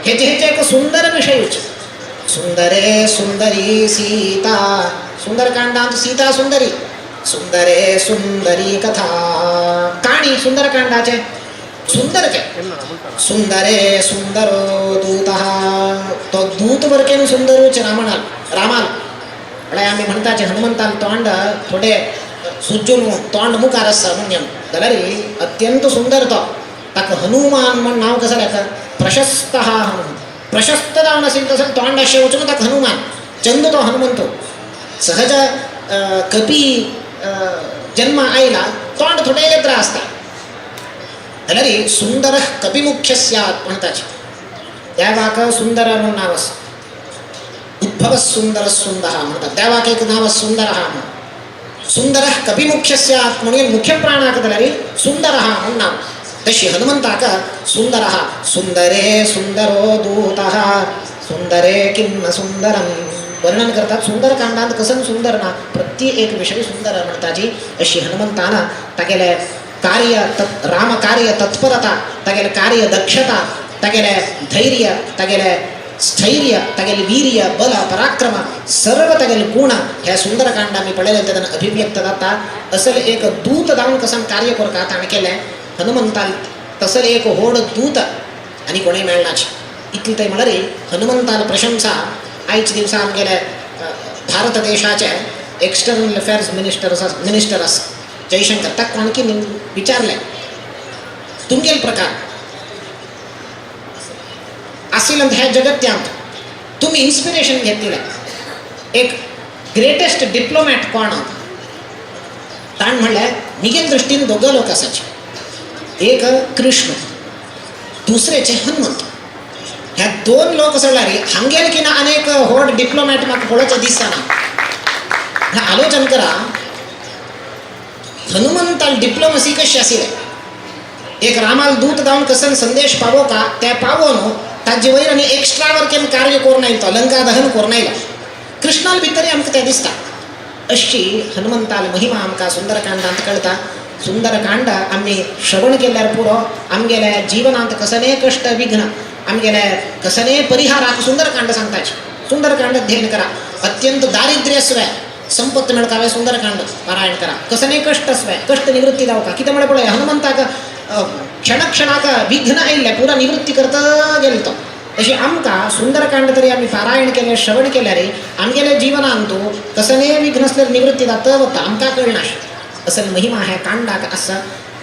हेचे हेचे एक सुंदर विशयूच सुंदरे सुंदरी सीता सुंदरकांडांत सीता सुंदरी सुंदरे सुंदरी कथा काणी सुंदरकांडाचे सुंदर के सुंदरे सुंदरो दूतः तो दूत वरकेन सुंदरूच रामणाल रामाल म्हळ्यार आमी म्हणटाचे हनुमंतान तोंड थोडे सुजून तोंड मुखार आसा म्हणून जाल्यार अत्यंत सुंदर तो. ताका हनुमान म्हण नांव कसं ताका प्रशस्त हनुमान, प्रशस्त जावन आशिल्लें तसें तोंड अशें वचून ताका हनुमान चंद तो हनुमंत. सहज कपी जन्म आयला तोंड थोडें येत्र आसता जाल्यार सुंदर कपिमुख्य स्यात् म्हणटाचे. देवाक सुंदर म्हूण नांव आसा, उद्भव सुंदर सुंदर म्हणटात. देवाक एक नांव सुंदर म्हणून, सुंदर कपिमुख्य स्यात् म्हणून मुख्य प्राणाक जाल्यार सुंदर म्हूण नांव. तशी हनुमंताक सुंदर, सुंदरे सुंदरो दूतः सुंदरे किं न सुंदरम वर्णन करतात. सुंदरकांडांत कसन सुंदर ना, प्रत्येक एक विषय सुंदर म्हणटाची. अशी हनुमंतान तागेले कार्य राम कार्य तत्परता, तागेले कार्य दक्षता, तागेले धैर्य, तागेले स्थैर्य, तागेले वीर्य बल पराक्रम सर्व तागेले गुण ह्या सुंदरकांड आमी पळयले तेन्ना अभिव्यक्त जाता. असल एक दूत जावन कसन कार्य करता ताणें केलें हनुमंतान. तसले एक व्हड दूत आनी कोणूय मेळनाचे. इतलें थंय म्हणल्यार हनुमंतान प्रशंसा आयच्या दिवसा आमगेले भारत देशाचे एक्सटर्नल अफेर्स मिनिस्टर आसा, मिनिस्टर आसा जयशंकर, ताका कोणकी विचारलें तुमगेले प्रकार आशिल्लें ह्या जगत्यांत तुमी इन्स्पिरेशन घेतलें एक ग्रेटेस्ट डिप्लोमॅट कोण? ताणें म्हणलें मिगेल दृश्टीन दोग लोक आसाचे, एक कृष्ण दुसरेचे हनुमंत. ह्या दोन लोक सोडल्यार हांगेल की ना अनेक व्हड डिप्लोमॅट म्हाका पळोवचें दिसना. ह्या आलोचन करा हनुमंताल डिप्लोमसी कशी आशिल्लें, एक रामाल दूत जावन कसन संदेश पावो का ते पावोन ताजे वयर आनी एक्स्ट्रा वर्क कार्य करून आयलो तो लंका दहन करून आयलो. कृष्णाल भितर आमकां तें दिसता. अशी हनुमंताल महिमा आमकां सुंदरकांडांत कळटा. सुंदरकांड आमी श्रवण केल्यार पुरो आमगेल्या जिवनांत कसले कश्ट विघ्न आमगेल्या कसले परिहाराक सुंदरकांड सांगताचे. सुंदरकांड अध्ययन करा, अत्यंत दारिद्र्य स्वे संपत्त मेळकावे सुंदरकांड पारायण करा, कसले कश्ट स्वे कश्ट निवृत्ती जावका. कितें म्हळ्यार पळय हनुमंताक क्षण क्षणाक विघ्न आयिल्लें पुरा निवृत्ती करता गेलो तो. तशी आमकां सुंदरकांड तरी आमी पारायण केलें श्रवण केल्यार आमगेल्या जिवनांत कसलेय विघ्न आसल्यार निवृत्ती जाता वता आमकां कळना. असल महिमा ह्या कांडाक आसा.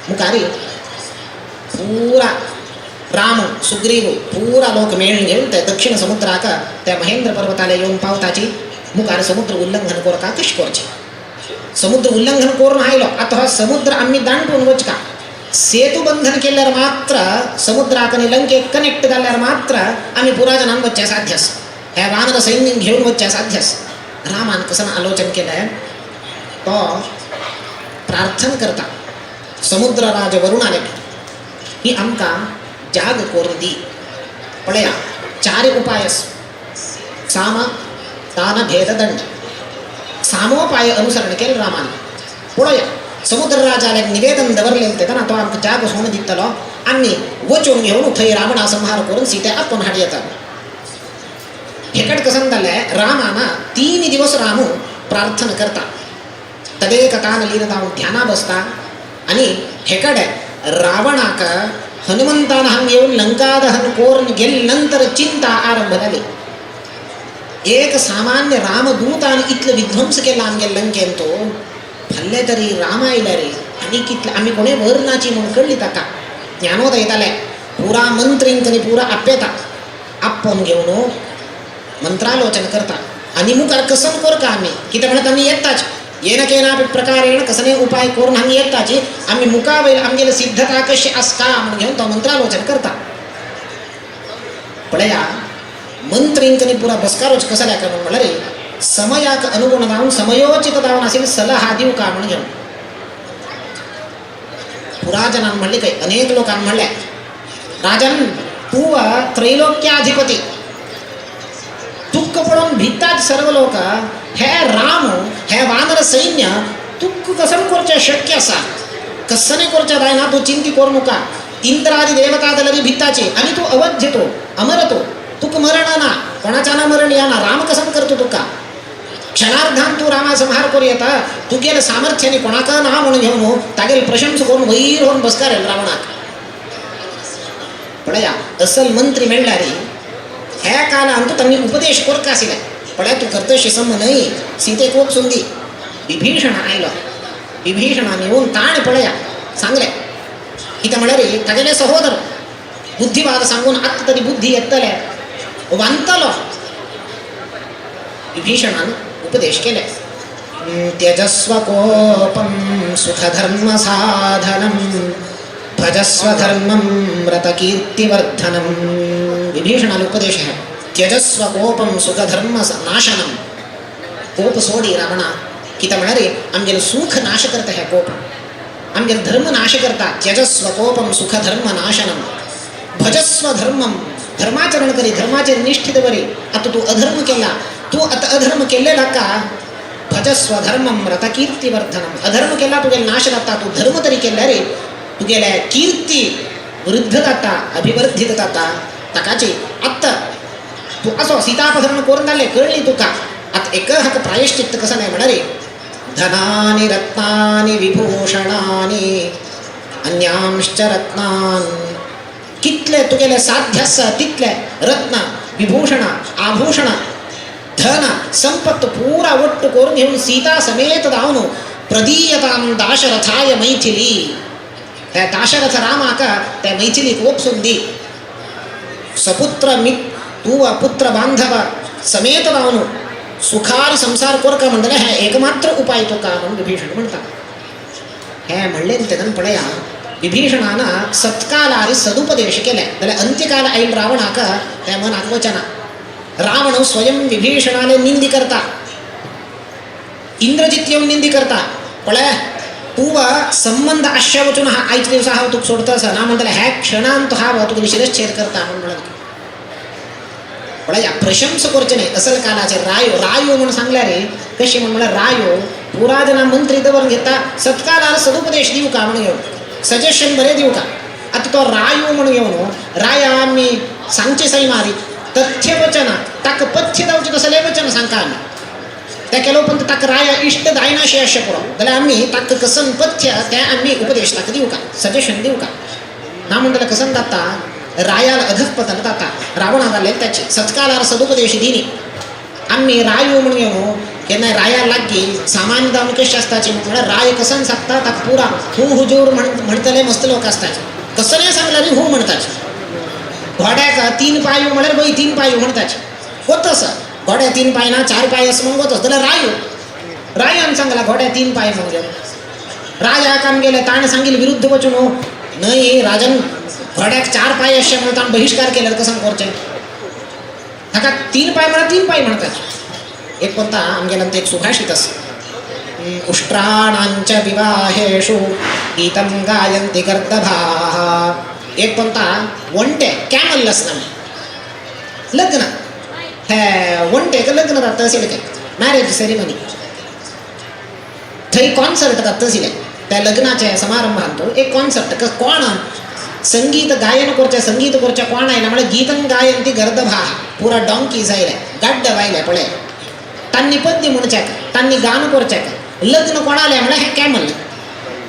मुखारी पुरा राम सुग्रीव पुरा लोक मेळून घेवन ते दक्षिण समुद्राक त्या महेंद्र पर्वताले येवन पावताची. मुखार समुद्र उल्लंघन करता कशें करचें, समुद्र उल्लंघन करून आयलो आतां हो समुद्र आमी दांडून वचका. सेतु बंधन केल्यार मात्र समुद्राक आनी लंकेक कनेक्ट जाल्यार मात्र आमी पुरा जनान वचचें साध्य आसा, ह्या वानर सैन्य घेवन वचचें साध्य आसा. रामान कसन आलोचन केलें, तो प्रार्थना करता समुद्रराज वरुणाले ही आमकां जाग करून दी. पळया चार उपाय आसा, साम दान भेद दंड. सामोपाय अनुसरण केलें रामान. पळया समुद्रराजाले निवेदन दवरलें तेन्ना तो आमकां जाग सोडून दितलो आनी वचून घेवन थंय रावणा संहार करून सीते आपोवन हाड येता. हेकड कसन जालें रामान 3 दिवस रामू प्रार्थना करता, तदेकतान लीन जावन ध्याना बसता आनी हेकडे रावणाक हनुमंतान हांग येवन लंका दहन करून गेले नंतर चिंता आरंभ जाली. एक सामान्य रामदूतान इतलो विध्वंस केला आमगे लंकेन तो फाल्ले तरी राम आयले रे आनी कितले आमी कोणें व्हर नाची म्हूण कळ्ळी ताका. ज्ञानोदय जालें पुरा मंत्रींक आनी पुरा आप्यता आपोवन घेवन मंत्रालोचन करता आनी मुखार कसन करता आमी कितें म्हणत आमी येताच येन केनापि प्रकारेण कसने उपाय करून हांगा येताची आमी मुखा वयर आमगेले सिद्धता कशी आसता म्हूण घेवन तो मंत्रालोचन करता. पळया मंत्रींक आनी पुरा बसकारोच कसो जाका म्हूण म्हणल्यार समयाक अनुगुण जावन समयोचित जावन आशिल्ली सलहा दिवका म्हूण घेवन पुरा जनान म्हणलें खंय अनेक लोकांक म्हणलें राजन तूं त्रैलोक्याधिपती तुक्क पळोवन भितात सर्व लोक, हे राम हे वानर सैन्य तुक्क कसन करचें शक्य आसा, कसने करचें जायना तूं चिंती करूं नाका. इंद्रादी देवता जाल्यार भिताची आनी तूं अवध्य तो अमर तो तुका मरण ना, कोणाच्या ना मरण येना. राम कसन करतो तुका क्षणार्धान तूं रामा संहार करूं येता, तुगेले सामर्थ्याने कोणाक ना म्हणून घेवन तागेले प्रशंसा करून वयर व्हरून बसकार रावणाक. पळया असल मंत्री मेळ्ळ्यार ह्या काळांत तांणी उपदेश करता आशिल्ले. पळय तूं करतशी सम न्हय, सीतेक वचून दी. विभीषण आयलो, विभीषणान येवन ताणें पळया सांगलें कितें म्हळ्यार तागेले सहोदर बुद्धिवाद सांगून आत्तां तरी बुद्धी येतले वांतलो. विभीषणान उपदेश केले, त्यजस्व कोपं सुखधर्मसाधनं भजस्व धर्मं व्रतकीर्तिवर्धनं. विभीषणाल उपदेश आहे, त्यजस्व कोपं सुखधर्म नाशनं. कोप सोडी रावणा, कितें म्हळ्यार आमगेलो सुख नाश करता हे कोप, आमगेलो धर्म नाश करता. त्यजस्व कोपं सुखधर्म नाशनं भजस्व धर्मं, धर्माचरण करी, धर्माचेर निष्ठित बरी. आतां तूं अधर्म केला, तूं आतां अधर्म केल्ले नाका. भजस्व धर्मं रतकीर्तिवर्धनं, अधर्म केला तुगेलो नाश जाता, तूं धर्म तरी केल्यार तुगेले कीर्ती वृद्ध जाता, अभिवर्धित जाता. ताकाची आत्तां तूं असो सीतापहरण करून जालें कळ्ळी तुका, आतां एक हाका प्रायश्चित्त कसो न्हय म्हळ्यार धनानि रत्नानि विभूषणानि अन्यांश्च रत्नान्, कितले तुगेले साध्य आसा तितले रत्न विभूषण आभूषण धन संपत्त पुरा ಒಟ್ಟು करून घेवन सीता समेत जावन प्रदीयतां दाशरथाय मैथिली, त्या दाशरथ रामाक त्या मैथिलीक वचून दी. सपुत्र मित तूं पुत्र बांधव समेत जावन सुखार संसार कोरका म्हणटलें हें एकमात्र उपाय तुका म्हणून विभीषण म्हणटा. हें म्हणलें तेन्ना पळया विभीषणान सत्कालारी सदुपदेश केले जाल्यार अंत्यकाल आयल रावणाक त्या मनाक वचना. रावण स्वयं विभीषणाले निंदी करता, इंद्रजित येवन निंदी करता. पळय तूं संबंध आश्या वचून हा आयच्या दिवसा हांव तुका सोडता आसा ना म्हणटलें ह्या क्षणान तूं हांव तुगेली शिरच्छेद करता म्हणून म्हणलें. पळया प्रशंसा करचें न्हय असल कालाचेर. रायो रायो म्हूण सांगल्यार रे कशें म्हूण म्हळ्यार रायो पुरा जना मंत्री दवरून घेता, सत्कालार सदुपदेश दिवका म्हणून घेवन सजेशन बरें दिवका. आतां तो रायो म्हणून घेवन राया आमी सांगचे सैमारी तथ्य वचन ताका पथ्य जावचें तसलें वचन सांगता आमी. त्या केलो उपरांत ताका राया इश्ट जायनाशें अशें पुरो जाल्यार आमी ताका कसन पथ्य तें आमी उपदेश ताका दिवका, सजेशन दिवका. ना म्हणटल्यार कसन जाता रायाल अधःपतन जाता. रावणा जाल्लें ताचें सत्कालार सदुपदेश दिनी आमी रायो म्हणून घेवन केन्नाय राया लागीं सामान्य जावन कशें आसताची म्हळ्यार राय कसन सांगता ताका पुरा हू हुजूर म्हणटले मस्त लोक आसताचे, कसलें सांगल्यार हू म्हणटाचे. घोड्याक तीन पांय म्हळ्यार बय तीन पांय म्हणटाचे वतस, घोड्या तीन पांय ना चार पांय अशें म्हणून वतस. जाल्यार रायो रायान सांगला घोड्या तीन पांय म्हणून घेवन रायाक आमगेले ताणें सांगिल्लें विरुद्ध वचून न्हय राजन घोड्याक चार पांय अशें म्हणून ताणें बहिश्कार केल्यार कसं करचें, ताका तीन पांय म्हळ्यार तीन पांय म्हणटाचे. एक कोणता आमगेल्यान एक सुभाषित आसा, उष्ट्राणांच विवाहेषु गीतं गायन्ति गर्दभाः. एक कोणता वंटे कॅमल आसना लग्न, हे वंटेक लग्न जाता आशिल्लें तें मॅरेज सेरिमनी, थंय कॉन्सर्ट जाता आशिल्लें त्या लग्नाच्या समारंभांत एक कॉन्सर्ट. कोण संगीत गायन करचें संगीत करचें कोण आयला म्हळ्यार गीतं गायन्ति गर्दभाः, पुरा डॉंकीज आयले गाड्डव आयले पळय, तांणी पद्य म्हणच्याक तांणी गान करच्याक. लग्न कोणालें म्हळ्यार हें कॅमल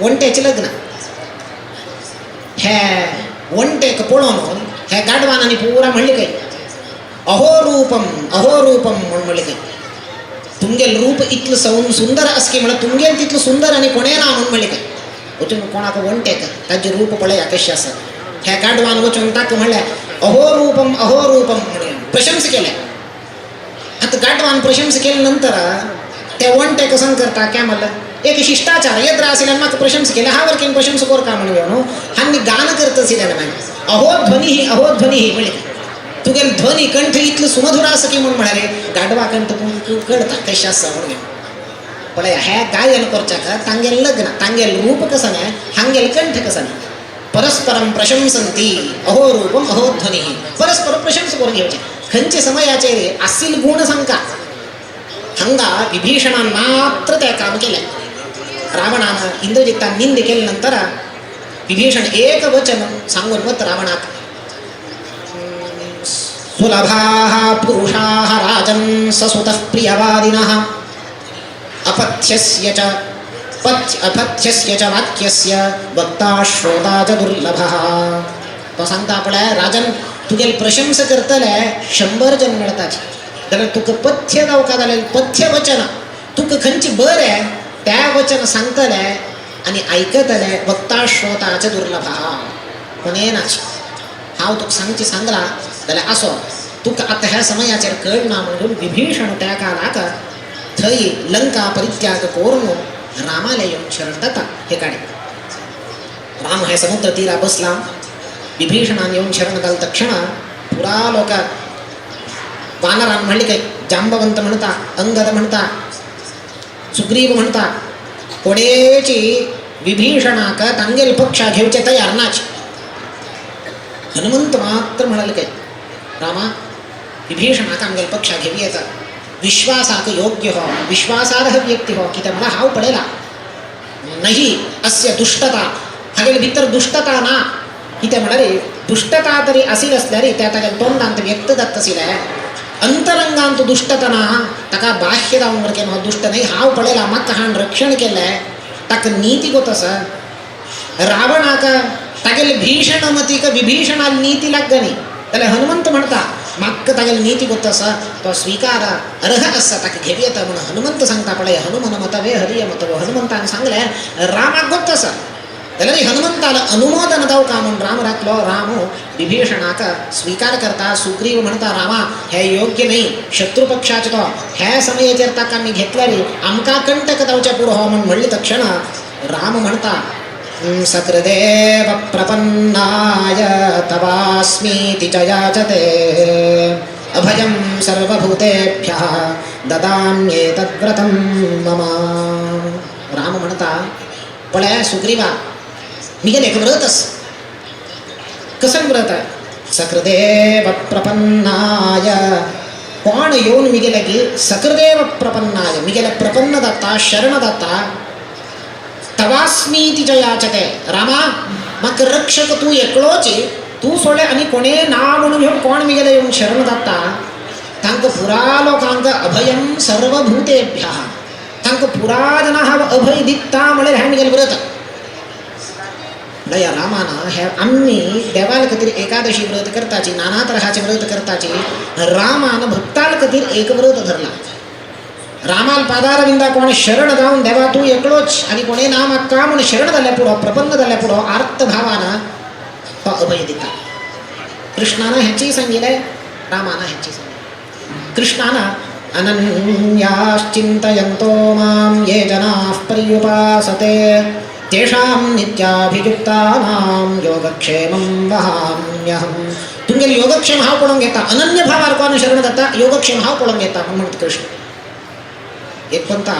वंटेचें लग्न. हे वंटेक पळोवन हे गाडवान आनी पुरा म्हणलें खंय अहो रूपम अहो रूपम म्हूण म्हणलें खंय, तुमगेल रूप इतलें सुंदर आसकी म्हळ्यार तुमगेल तितलें सुंदर आनी कोणें ना म्हूण म्हणलें खंय. वचून कोणाक वंटेक ताजें रूप पळया कशें आसा. ह्या गाडवान वचून ताका म्हणलें अहो रूपम अहो रूपम म्हणून प्रशंसा केल्या. आतां गाडवान प्रशंसा केल्या नंतर ते वंटे कसं करता कॅमल एक शिष्टाचार येत्र आशिल्ल्यान म्हाका प्रशंसा केल्या हांव वरकेन प्रशंसा करता म्हणून घेवन हांणी गान करता आशिल्ल्यान मागीर अहो ध्वनी ही अहो ध्वनी ही म्हणलें तुगेल ध्वनी कंठ इतलो सुमधुर आसा की म्हूण म्हळ्यार गाडवा कंठ कळटा कशें आसा म्हणून घेवन. पळय हे गायन करच्याक तांगेल लग्न तांगेल रूप कसं न्हय हांगेल कंठ कसं न्हय. परस्परं प्रशंसन्ति अहो रूपम अहो ध्वनी, परस्पर प्रशंसा करून घेवचें. खंयचे समयाचेर आसील गूण सांगका हांगा विभीषणान मात्र तें काम केलें. रावणान इंद्रजितान निंद केले नंतर विभीषण एक वचन सांगून वत रावणाक, सुलभाः पुरुषाः राजन् ससुतः प्रियवादिनः अपथ्यस्य च अपथ्यस्य च वाक्यस्य वक्ता श्रोता च दुर्लभः. तो सांगता पळय राजन तुगेली प्रशंसा करतले 100 जण मेळटाचे, जाल्यार तुका पथ्य जावका जाल्यार पथ्य वचन तुका खंयचें बरें त्या वचन सांगतलें आनी आयकतलें वक्ता श्रोताच दुर्लभा कोणें नाच. हांव तुका सांगचें सांगलां जाल्यार असो तुका आतां ह्या समयाचेर कळना म्हणून विभीषण त्या काळाक थंय लंका परित्याग करून रामाले येवन शरण जाता. हे काडे राम हे समुद्र तीरा बसला, विभीषणान येवन शरण जाल तक्षण पुरा लोक वानरान म्हणले काय जांबवंत म्हणता, अंगद म्हणता, सुग्रीव म्हणता, कोणेची विभीषणाक तांगेल पक्षा घेवचे तयार नाच. हनुमंत मात्र म्हणाले काय रामा विभीषणाक आमगेल पक्षा घेवयेता, विश्वासाक योग्य हो, विश्वासार्ह व्यक्ती हो, कित्याक म्हणल्यार हांव पळयला नाही अस्य दुश्टता, हागेले भितर दुश्टता ना. कित्याक म्हळ्यार दुश्टता तरी आशिल्ली आसल्यार त्या तागेल्या तोंडांत व्यक्त जाता आशिल्लें, अंतरंगांत दुश्टता ना, ताका बाह्य जावन सारकें हो दुश्ट न्हय, हांव पळयला म्हाका हाण रक्षण केलें, ताका नीती गोत आसा. रावणाक तागेले भीषण मतीक विभीषणाक नीती लागनी जाल्यार हनुमंत म्हणटा म्हाका तागेले नीती गोत आसा, तो स्विकार अर्ह आसा, ताका घेवयेता म्हणून हनुमंत सांगता. पळय हनुमन मतवे हरिय मतव, हनुमंतान सांगलें रामाक गोत आसा जाल्यार हनुमंताला अनुमोदन जावका म्हूण राम राखलो. राम विभीषणाक स्विकार करता. सुग्रीव म्हणटा रामा हे योग्य न्हय, शत्रुपक्षाचो तो ह्या समयेचेर ताका आमी घेतल्यार आमकां कंटक जावचें पुरो हो म्हूण म्हणलें तक्षण राम म्हणटा सकृदेव प्रपन्नाय तवास्मीति च याचते अभयं सर्वभूतेभ्यः ददाम्येतद्व्रतं मम. राम म्हणता पळय सुग्रीवा मिगेलें एक व्रत आसा. कसलें व्रत? सकृदेव प्रपन्नाय. कोण येवन मिगेले की सकृदेव प्रपन्नाय मिगेले प्रपन्न जाता, शरण जाता, तवास्मीति च याचते रामा म्हाका रक्षक तूं एकलोच, तूं सोडले आनी कोणें ना म्हणून घेवन कोण मिगेले येवन शरण जाता तांकां पुरा लोकांक अभयं सर्वभूतेभ्यः, तांकां पुरा जनां हांव अभय दिता म्हळ्यार हें मिगेलें व्रत. म्हळ्यार रामान हे आमी देवाल खातीर एकादशी व्रत करताची, नाना तराचे व्रत करताची, रामान भक्ताल खातीर एक व्रत धरला. रामाल पादारविंदा कोण शरण जावन देवा तूं एकलोच आनी कोणें ना म्हाका म्हूण शरण जाल्यार पुरो, प्रपन्न जाल्यार पुरो, आर्त भावान तो अभय दिता. कृष्णान हेंचीय सांगिल्लें, रामान हेंचीय सांगिल्लें. कृष्णान अनन्याश्चिन्तयन्तो मां ये जनाः पर्युपासते तेषां नित्याभियुक्तानां योगक्षेमं वहाम्यहं. तुमगेले योगक्षेम हांव पळोवंक घेता, अनन्य भावार कोण शरण जाता योगक्षेम हांव पळोवंक घेता म्हूण म्हणटा कृष्ण. एक पंता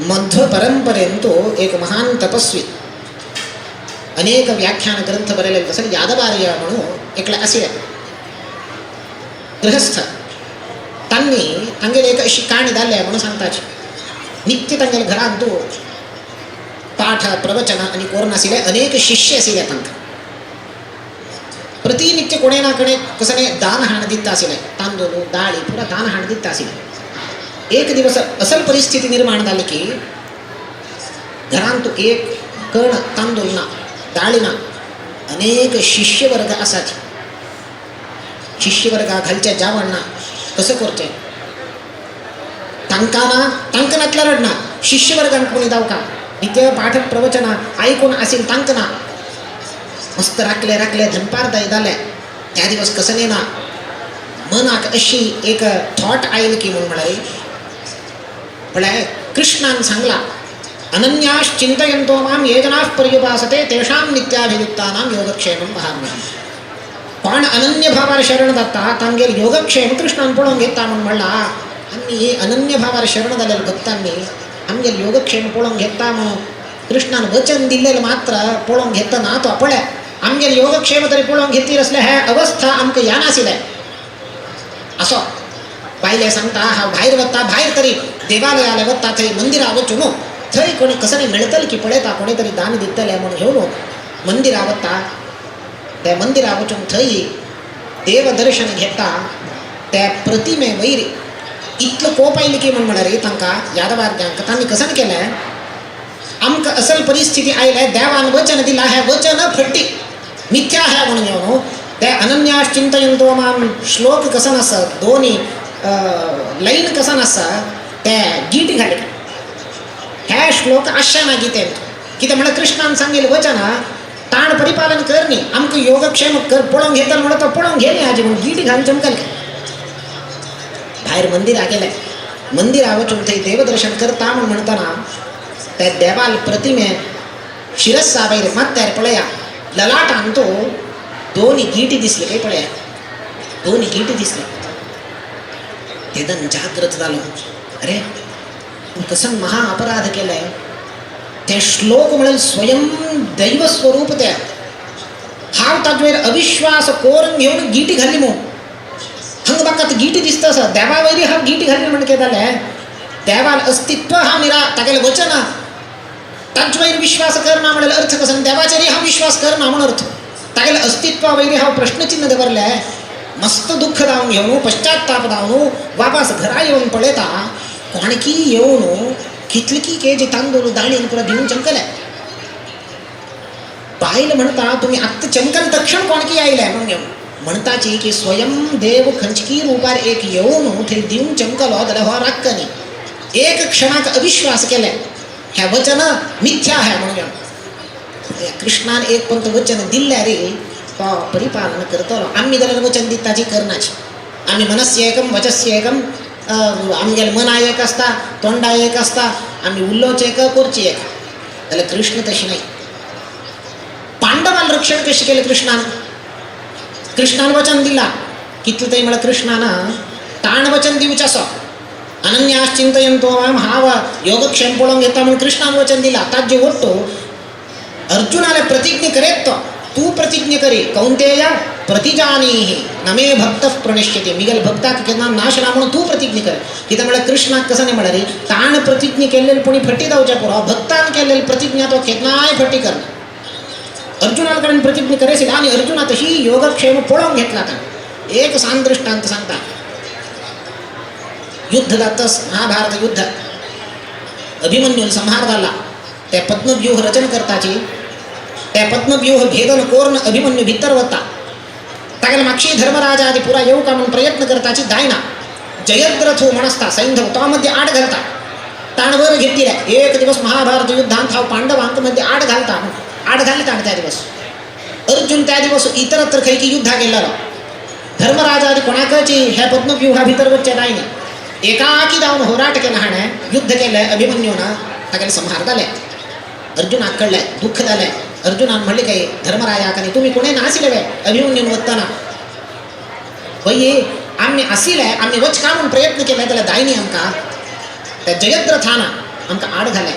मध्व परंपरेंतु एक महान तपस्वी अनेक व्याख्यान ग्रंथ बरयलेले तसं यादवार्य म्हणून एकले आशिल्ले गृहस्थ. तांणी तांगेली एक अशी काणी जाल्ले म्हणून सांगताची. नित्य तांगेले घरांत पाठ प्रवचन आनी कोरून आशिल्ले अनेक शिष्य आशिल्ले तांकां. प्रतिनित्य कोणे ना कोणे कसले दान हाण दिता आशिल्ले, तांदूळ दाळी पुरा दान हाण दिता आशिल्ले. एक दिवस असल परिस्थिती निर्माण जाली की घरांत एक कण तांदूळ ना, दाळी ना, अनेक शिष्यवर्ग आसात. शिष्यवर्गा घालचें जेवण ना, कसं करचें? तांकां ना, तांकां नातल्यार रडना, शिष्यवर्गान कोणी जावका नित्य पाठ प्रवचना आयकून आशिल्लें तांकां ना. मस्त राखले राखले धनपार दाय जालें. त्या दिवस कसं ना मनाक अशी एक थॉट आयली की म्हूण म्हळ्यार म्हळ्यार कृष्णान सांगला अनन्याश्चिन्तयन्तो मां ये जनाः पर्युपासते तेषां नित्याभियुक्तानां योगक्षेमं वहाम्यहम्. कोण अनन्य भावार शरण जाता तांगेर योगक्षेम कृष्णान पळोवंक घेता म्हूण म्हणला. आनी अनन्य भावार शरण जाल्ल्या भक्तांनी आमगेर योगक्षेम पळोवंक घेता म्हणून कृष्णान वचन दिल्लें मात्र पळोवंक घेता ना तो पळय आमगेर योगक्षेम तरी पळोवंक घेतीर आसले हे अवस्था आमकां या नाशिल्लें. असो बायले सांगता हांव भायर वता, भायर तरी देवालयाले वता, थंय मंदिरा वचून थंय कोणी कसं मेळटलें की पळयता कोणी तरी दान दितलें म्हूण घेवन मंदिरा वता. त्या मंदिरा वचून थंय देवदर्शन घेता. त्या प्रतिमे वयर इतलो कोप आयलो की म्हूण म्हळ्यार तांकां यादवाद्यांक तांणी कसं केलें आमकां असल परिस्थिती आयले देवान वचन दिलां हें वचन फटी मिथ्या ह्या म्हणून घेवन ते अनन्यास चिंतयंतो माम श्लोक कसन आसा, दोनी लायन कसन आसा ते गीट घाले. हे श्लोक आशा ना गीतेन कितें म्हळ्यार कृष्णान सांगिल्लें वचन ताण परिपालन कर न्ही, आमकां योगक्षेम कर पळोवंक घेतलो म्हणून तो पळोवंक घे न्ही आजी म्हूण गीट घालून चमकल. भायर मंदिरा गेले, मंदिरा वचून थंय देवदर्शन करता म्हूण म्हणटना त्या देवाल प्रतिमे शिरस्सा वयर माथ्यार पळया ललाटान तो दोन गिटी दिसले काय पळया, दोन गिटी दिसले. तेदन जागृत जालो, अरे कसं महा अपराध केलाय. ते श्लोक म्हळ्यार स्वयं दैव स्वरूप ते हांव ताजेर अविश्वास कोरून घेवन गिटी घाली म्हूण हांगा म्हाका आतां गिटी दिसता आसा देवा वयरी हांव गिटी घाली म्हण कितें जालें, देवाल अस्तित्व हांव निरा तागेलें वचन ताजे वयर विश्वास करना म्हळ्यार अर्थ कसो, देवाचेरय हांव विश्वास करना म्हूण अर्थ, तागेलें अस्तित्वा वयरी हांव प्रश्नचिन्ह दवरलें. मस्त दुःख जावन घेवन पश्चाताप जावन वापस घरा येवन पळयता कोणकी येवन कितली केजी तांदूळ दाळीन पुरा दिवन चमकले. बायल म्हणटा तुमी आत्तां चमकल तक्षण कोणकी आयले म्हणून घेवन म्हणटाची की स्वयं देव खंचकी रुपार एक येवन थंय दिवन चमकलो जाल्यार हो राखता न्ही. एक क्षणाक अविश्वास केले हें वचन मिथ्या है म्हणून घेवन कृष्णान एक पंत वचन दिल्ल्यार तो परिपालन करतलो. आमी जाल्यार वचन दिताची करनाची, आमी मनस्य एकम वचस्य एकम, आमगेले मना एक आसता तोंडा एक आसता, आमी उलोवचें एक करचें एक. जाल्यार कृष्ण तशें न्हय. पांडवान रक्षण कशें केलें कृष्णान, कृष्णान वचन दिलां कितलें तरी म्हळ्यार कृष्णान ताण वचन दिवचें आसा, अनन्यास चिंतयंतो माम हांव योगक्षेम पळोवंक घेता म्हूण कृष्णान वचन दिलां. ताजे वट्टू अर्जुनाले प्रतिज्ञा करेत तो तू प्रतिज्ञा करी कौंतेय प्रतिजानीहि न मे भक्त प्रणश्यति, मिगेल भक्ताक केन्ना नाश ना म्हणून तूं प्रतिज्ञा कर. कितें म्हळ्यार कृष्णाक कसं न्ही म्हळ्यार ताण प्रतिज्ञा केल्लेली पुणी फटी जावच्या पुरो, भक्तान केल्लेली प्रतिज्ञा तो केन्नाय फटी करना. अर्जुना कडेन प्रतिज्ञा करेसिल आनी अर्जुना तशी योगक्षेम पळोवंक घेतला. ताणें एक सान दृष्टांत सांगता, युद्ध जातस महाभारत युद्ध अभिमन्यून संहार जाला, ते पद्मव्यूह रचन करताची ते पद्मव्यूह भेदन कोर्ण अभिमन्यू भितर वता, तागेले मागशी धर्मराजादी पुरा येवका म्हूण प्रयत्न करताची जायना. जयद्रथो म्हण आसता सैंधव तो मध्ये आड घालता, ताण वर घेतिले. एक दिवस महाभारत युद्धांत हांव पांडवांक मध्ये आड घालता, आड घाली ताण त्या दिवस. अर्जुन त्या दिवस इतरत्र खंय की युद्धा गेल्लो, धर्मराजादी कोणाकची हे पद्मव्यूहा भितर वचचे जायना. एकाकी जावन होराट केला हाणें, युद्ध केलें अभिमन्यून, तागेले संहार जाले. अर्जुनाक कळ्ळें, दुःख जालें. अर्जुनान म्हणलें काय धर्मरायाक आनी तुमी कोणें नाशिल्ले वे अभिमन्यून वतना, वय आमी आशिल्ले आमी वचका म्हूण प्रयत्न केले जाल्यार जायनी आमकां, त्या जयद्रथान आमकां आड घालें.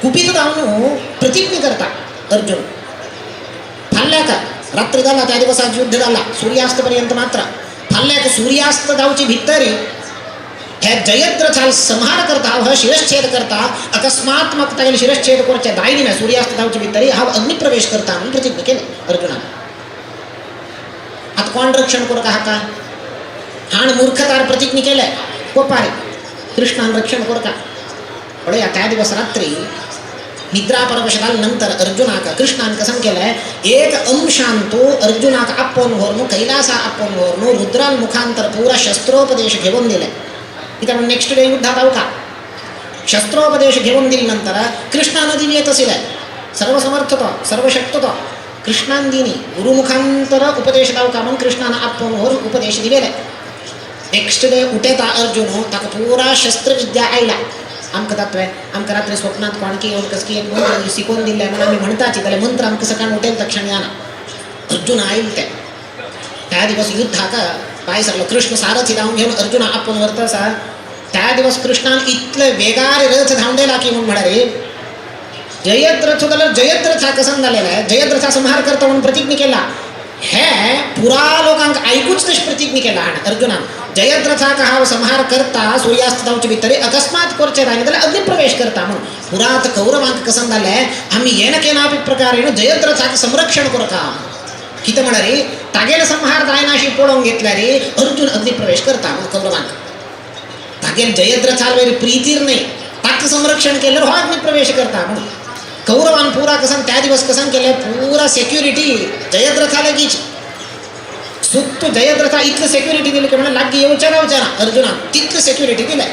कुपीत जावन प्रतिज्ञा करता अर्जुन, फाल्याक रात्री जाला त्या दिवसाक युद्ध जाला सूर्यास्त पर्यंत मात्र, फाल्याक सूर्यास्त जावचे भितर हे जयद्रथाल संहार करता, हो शिरश्छेद करता, अकस्मात म्हाका तागेले शिरश्छेद करचे जायनी ना सूर्यास्त जावचे भितर हांव अग्निप्रवेश करता म्हणून प्रतिज्ञा केली अर्जुनान. आतां कोण रक्षण करूंक हाका, हाण मूर्खतार प्रतिज्ञा केले कोपारी, कृष्णान रक्षण करूंक. पळया त्या दिवस रात्री निद्रा परवश नंतर अर्जुनाक कृष्णान कसं केलें, एक अंशान तो अर्जुनाक आपोवन व्हरून कैलासा आपोवन व्हरून रुद्रान मुखांतर पुरा शस्त्रोपदेश घेवन दिले. कित्याक नेक्स्ट डे युद्धात आवका शस्त्रोपदेश घेवन दिले नंतर कृष्णान दिली येत आशिल्लें, सर्वसमर्थ तो सर्वशक्त तो, कृष्णान दिनी गुरुमुखांतर उपदेश दावका म्हणून कृष्णान आपोवन व्हरून उपदेश दिलेले. नेक्स्ट डे उठेता अर्जुन ताका पुरा शस्त्रविद्या आयला. आमकां जातलें आमकां रात्री स्वप्नात कोणकी येवन कसकी एक मंत्र शिकोवन दिल्ले म्हणून आमी म्हणटाची, जाल्यार मंत्र आमकां सकाळ उठेल तक्षण येना. अर्जुन आयल ते त्या दिवस युद्धाक पाय सरलो, कृष्ण सारथी धांवन घेवन अर्जुना आपोवन व्हरता आसा. त्या दिवस कृष्णान इतले वेगार रथ धांवडेला की म्हूण म्हळ्यार जयद्रथ जाल्यार जयद्रथा कसं जालेला आहे, जयद्रथा संहार करता म्हणून प्रतिज्ञा केला. हे पुरा लोकांक ऐकूच तशी प्रतिज्ञा केला हाणें अर्जुनान, जयद्रथाक हांव संहार करता सूर्यास्त जावचे भितर अकस्मात करचें जायना जाल्यार अग्निप्रवेश करता म्हणून. पुरात कौरवांक कसं जालें आमी येन केनापी प्रकारेण जयद्रथाक संरक्षण करता, कितें म्हळ्यार तागेले संहार जायना अशी पळोवंक घेतल्यार अर्जुन अग्निप्रवेश करता म्हणून कौरवांक. तागेले जयद्रथाल वयर प्रितीर न्हय, ताका संरक्षण केल्यार हो अग्निप्रवेश करता म्हणून. कौरवान पुरा कसान त्या दिवस कसान केले पुरा सेक्युरिटी जयद्रथा लगीच सुत्तू जयद्रथा इतलं सेक्युरिटी दिली की म्हणा लागी येवच्या रावच्या ना अर्जुना तितलं सेक्युरिटी दिलंय.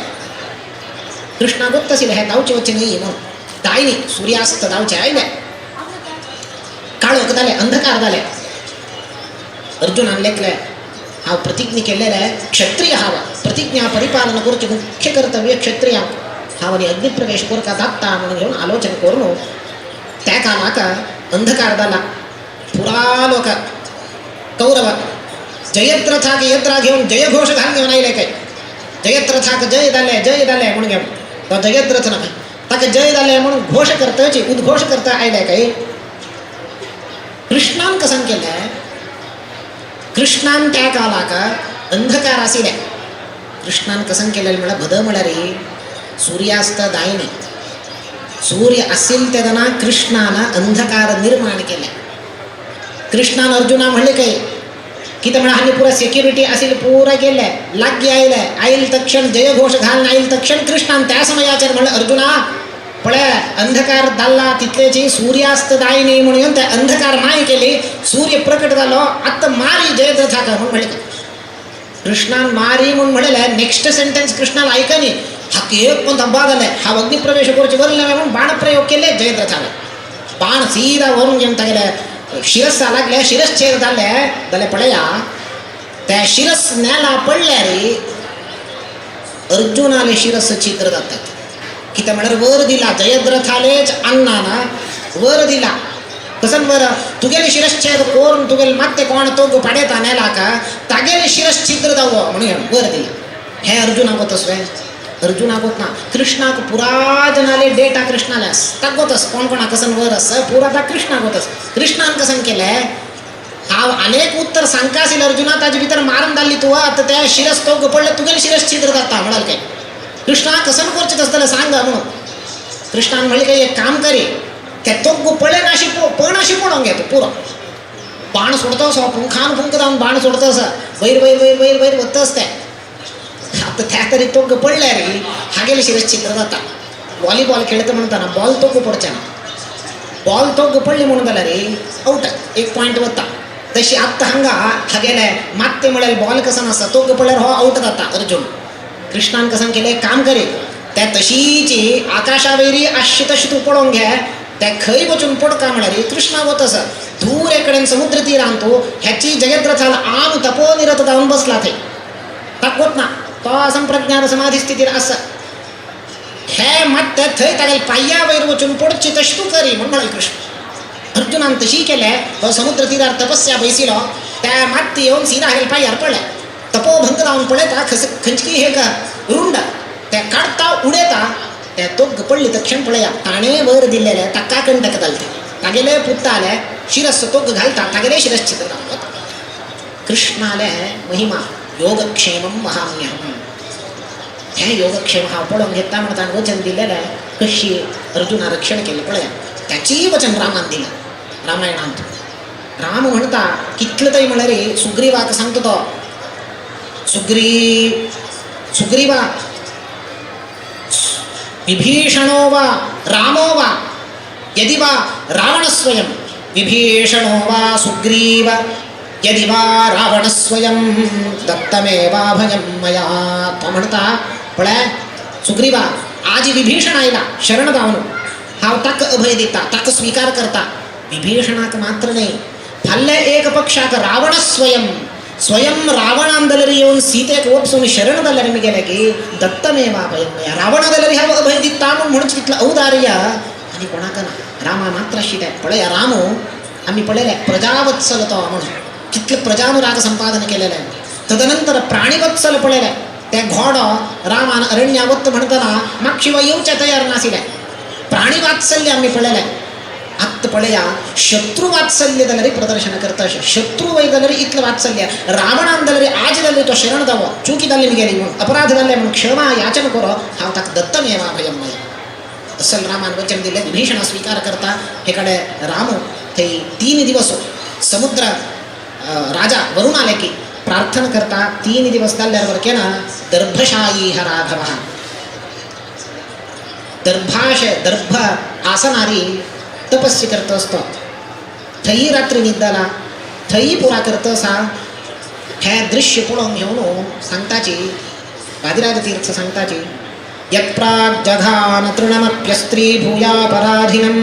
कृष्णा गोत्त आशिल्लें हें धांवचे वचचें न्ही म्हणून दायनी सूर्यास्त धांवचे आयले काळोख जालें अंधकार जाले. अर्जुनान लेखलें हांव प्रतिज्ञा केल्लें क्षत्रिय हांव प्रतिज्ञा परिपालन करचें मुख्य कर्तव्य क्षत्रिय हांव आनी अग्निप्रवेश करका दाखता म्हणून घेवन आलोचन करून त्या कालाक अंधकार जाला पुरा लोक कौरव जयद्रथाक यत्रा घेवन जयघोष घालून घेवन आयले काय जयद्रथाक जय जालें जय जालें म्हणून घेवन तो जयद्रथ ना ताका जय जालें म्हणून घोश करताची उद्घोष करता आयले काय. कृष्णान कसान केलें कृष्णान त्या कालाक अंधकार आशिल्ले कृष्णान कसान केलें म्हळ्यार भद म्हळ्यार सूर्यास्त दायनी सूर्य आशिल्ले तेन्ना कृष्णान अंधकार निर्माण केले. कृष्णान अर्जुना म्हणलें काय कितें म्हळ्यार हांणी पुरा सेक्युरिटी आशिल्ली पुरा केले लागीं आयले आयल तक्षण जयघोष घालून आयल तक्षण कृष्णान त्या समयाचेर म्हणलें अर्जुना पळय अंधकार जाल्ला तितलेची सूर्यास्त दायनी म्हणून त्या अंधकार माय केली सूर्य प्रकट जालो आतां मारी जयद्रथाक म्हणून म्हणलें. कृष्णान मारी म्हणून म्हणलें नेक्स्ट सेंटेन्स कृष्णान आयकनी हाका एक पण धब्बा जालें हांव अग्निप्रवेश करचे वरलें म्हणून बाणप्रयोग केले जयद्रथाले बाण सीधा व्हरून घेवन तागेले शिरस्सा लागले शिरश्छेद जाले जाल्यार पळया त्या शिरस नेला पडल्यार अर्जुनाले शिरस छिद्र जातात. कितें म्हळ्यार वर दिला जयद्रथालेच अन्नान वर दिला कसन वर तुगेले शिरश्छेद कोरून तुगेले मात्ते कोण तोग पाडेता नेलाक तागेले शिरश्छिद्र जावो म्हणून वर दिला. हें अर्जुनाक वतस वे अर्जुनाक वतना कृष्णाक पुरा जनाले डेटा कृष्णाले आस ताक वतस कोण कोणा कसन वर आस पुरा ता कृष्णाक वतस. कृष्णान कसन केलें हांव अनेक उत्तर सांगता आशिल्लें अर्जुना ताजे भितर मारून धाडली तूं आतां त्या शिरस तोग पडलें तुगेलें शिरस छिद्र जाता म्हणाल काय कृष्णा कसन करचें तसलें जाल्यार सांग म्हणून. कृष्णान म्हणलें काय एक काम करी ते तोग पळय नाशी पणाशी पळोवंक घे तूं पुरो बाण सोडतो असो पुंखान पुंख जावन बाण सोडतो असो वयर वयर वयर वयर वयर वतच ते आतां त्या तरी तोग पडल्यार हागेलें शिरस छिद्र जाता. वॉलीबॉल खेळटा म्हणटा बॉल तोग पडचें ना बॉल तोग पडली म्हणून जाल्यार आवट एक पॉयंट वता. तशी आत्तां हांगा हागेले मात्ते म्हळ्यार बॉल कसन आसा तोग पडल्यार हो आवट जाता अर्जुन. कृष्णान कसन केलें काम करी त्या तशीची आकाशा वयरी आसशी तशी तूं पळोवंक घे त्या खंय वचून पडका म्हळ्यार कृष्णा वत आसा दूर कडेन समुद्र तिरान तूं ह्याची जयद्रथाल आम तपोनिरत जावन बसला थंय ताका वतना तो असंप्रज्ञान समाधी स्थितीर आसा हे मात थंय तागेले पांया वयर वचून पडची तशी तूं करी म्हूण म्हणलें कृष्ण. अर्जुनान तशी केलें तो समुद्र तिरार तपस्या बैसिलो त्या मात्ती येवन सीधा हागेले पांयार पडलें तपोभंग जावन पळयता खंयची हे रुंड ते काडटा उडयता ते तोग पडली तक्षण पळया ताणें वर दिल्लेलें ताका कंटक जालें तें तागेले पुत्ताले शिरस तोग घालता तागेले शिरस छिद्र जावन वता. कृष्णाले महिमा योगक्षेमं महाम्यहं हें योगक्षेम हांव पळोवंक घेता म्हणून ताणें वचन दिलेलें कशी अर्जुना रक्षण केलें पळया ताचीय वचन रामान दिलां रामायणांत. राम म्हणटा कितलें तरी म्हळ्यार सुग्रीवाक सांगता तो सुग्रीवा विभीषणो वा रामो वा यदि वा रावणस्वयं विभीषणो वा सुग्रीव यदि वा रावणस्वयं दत्तमेवाभयं मया. तो म्हणटा पळय सुग्रीवा आज विभीषण आयला शरण जावन हांव ताका अभय दिता ताका स्वीकार करता. विभीषणाक मात्र न्हय फाल्यां एक पक्षाक रावणस्वयं स्वयं रावणान जाल्यार येवन सीतेक वचून शरण जाल्यार मी गेले की दत्तमेवाभयं मया रावणा जाल्यार हांव अभय दिता म्हूण म्हणचे तितलो औदार्य आनी कोणाक ना रामा मात्र आशिल्लें. पळया रामू आमी पळयलें प्रजावत्सल तो म्हणून कितलें प्रजानुराग संपादन केलेलें. तदनंतर प्राणिवत्सल पळयलें ते घोडो रामान अरण्यावत्त म्हणटना मागशिवाय येवचें तयार नाशिल्लें. प्राणिवात्सल्य आमी पळयलें. आत्तां पळया शत्रुवात्सल्य जाल्यार प्रदर्शन करता शत्रू वयर जाल्यार इतलें वात्सल्य रावणान जाल्यार आज जाल्यार तो शरण जावो चुकी जाल्ली गेली म्हणून अपराध जाल्ले म्हणून क्षमा याचन करो हांव ताका दत्तमेवाभयं मया. असल रामान वचन दिलें विभीषणा स्वीकार करता. हे कडेन राम थंय 3 दिवस समुद्र राजा वरुणाले की प्रार्थना करता 3 दिवस जाल्यार वरकेन दर्भशायी ह राघवः दर्भाश दर्भ आसनारी तपस्य करता आसता थंय रात्री न्हिदला थंय पुरा करता आसा. हें दृश्य पळोवन घेवन सांगताची वादिराज तीर्थ सांगताची यत्प्राग् जघान तृणमप्यस्त्री भूयापराधिनं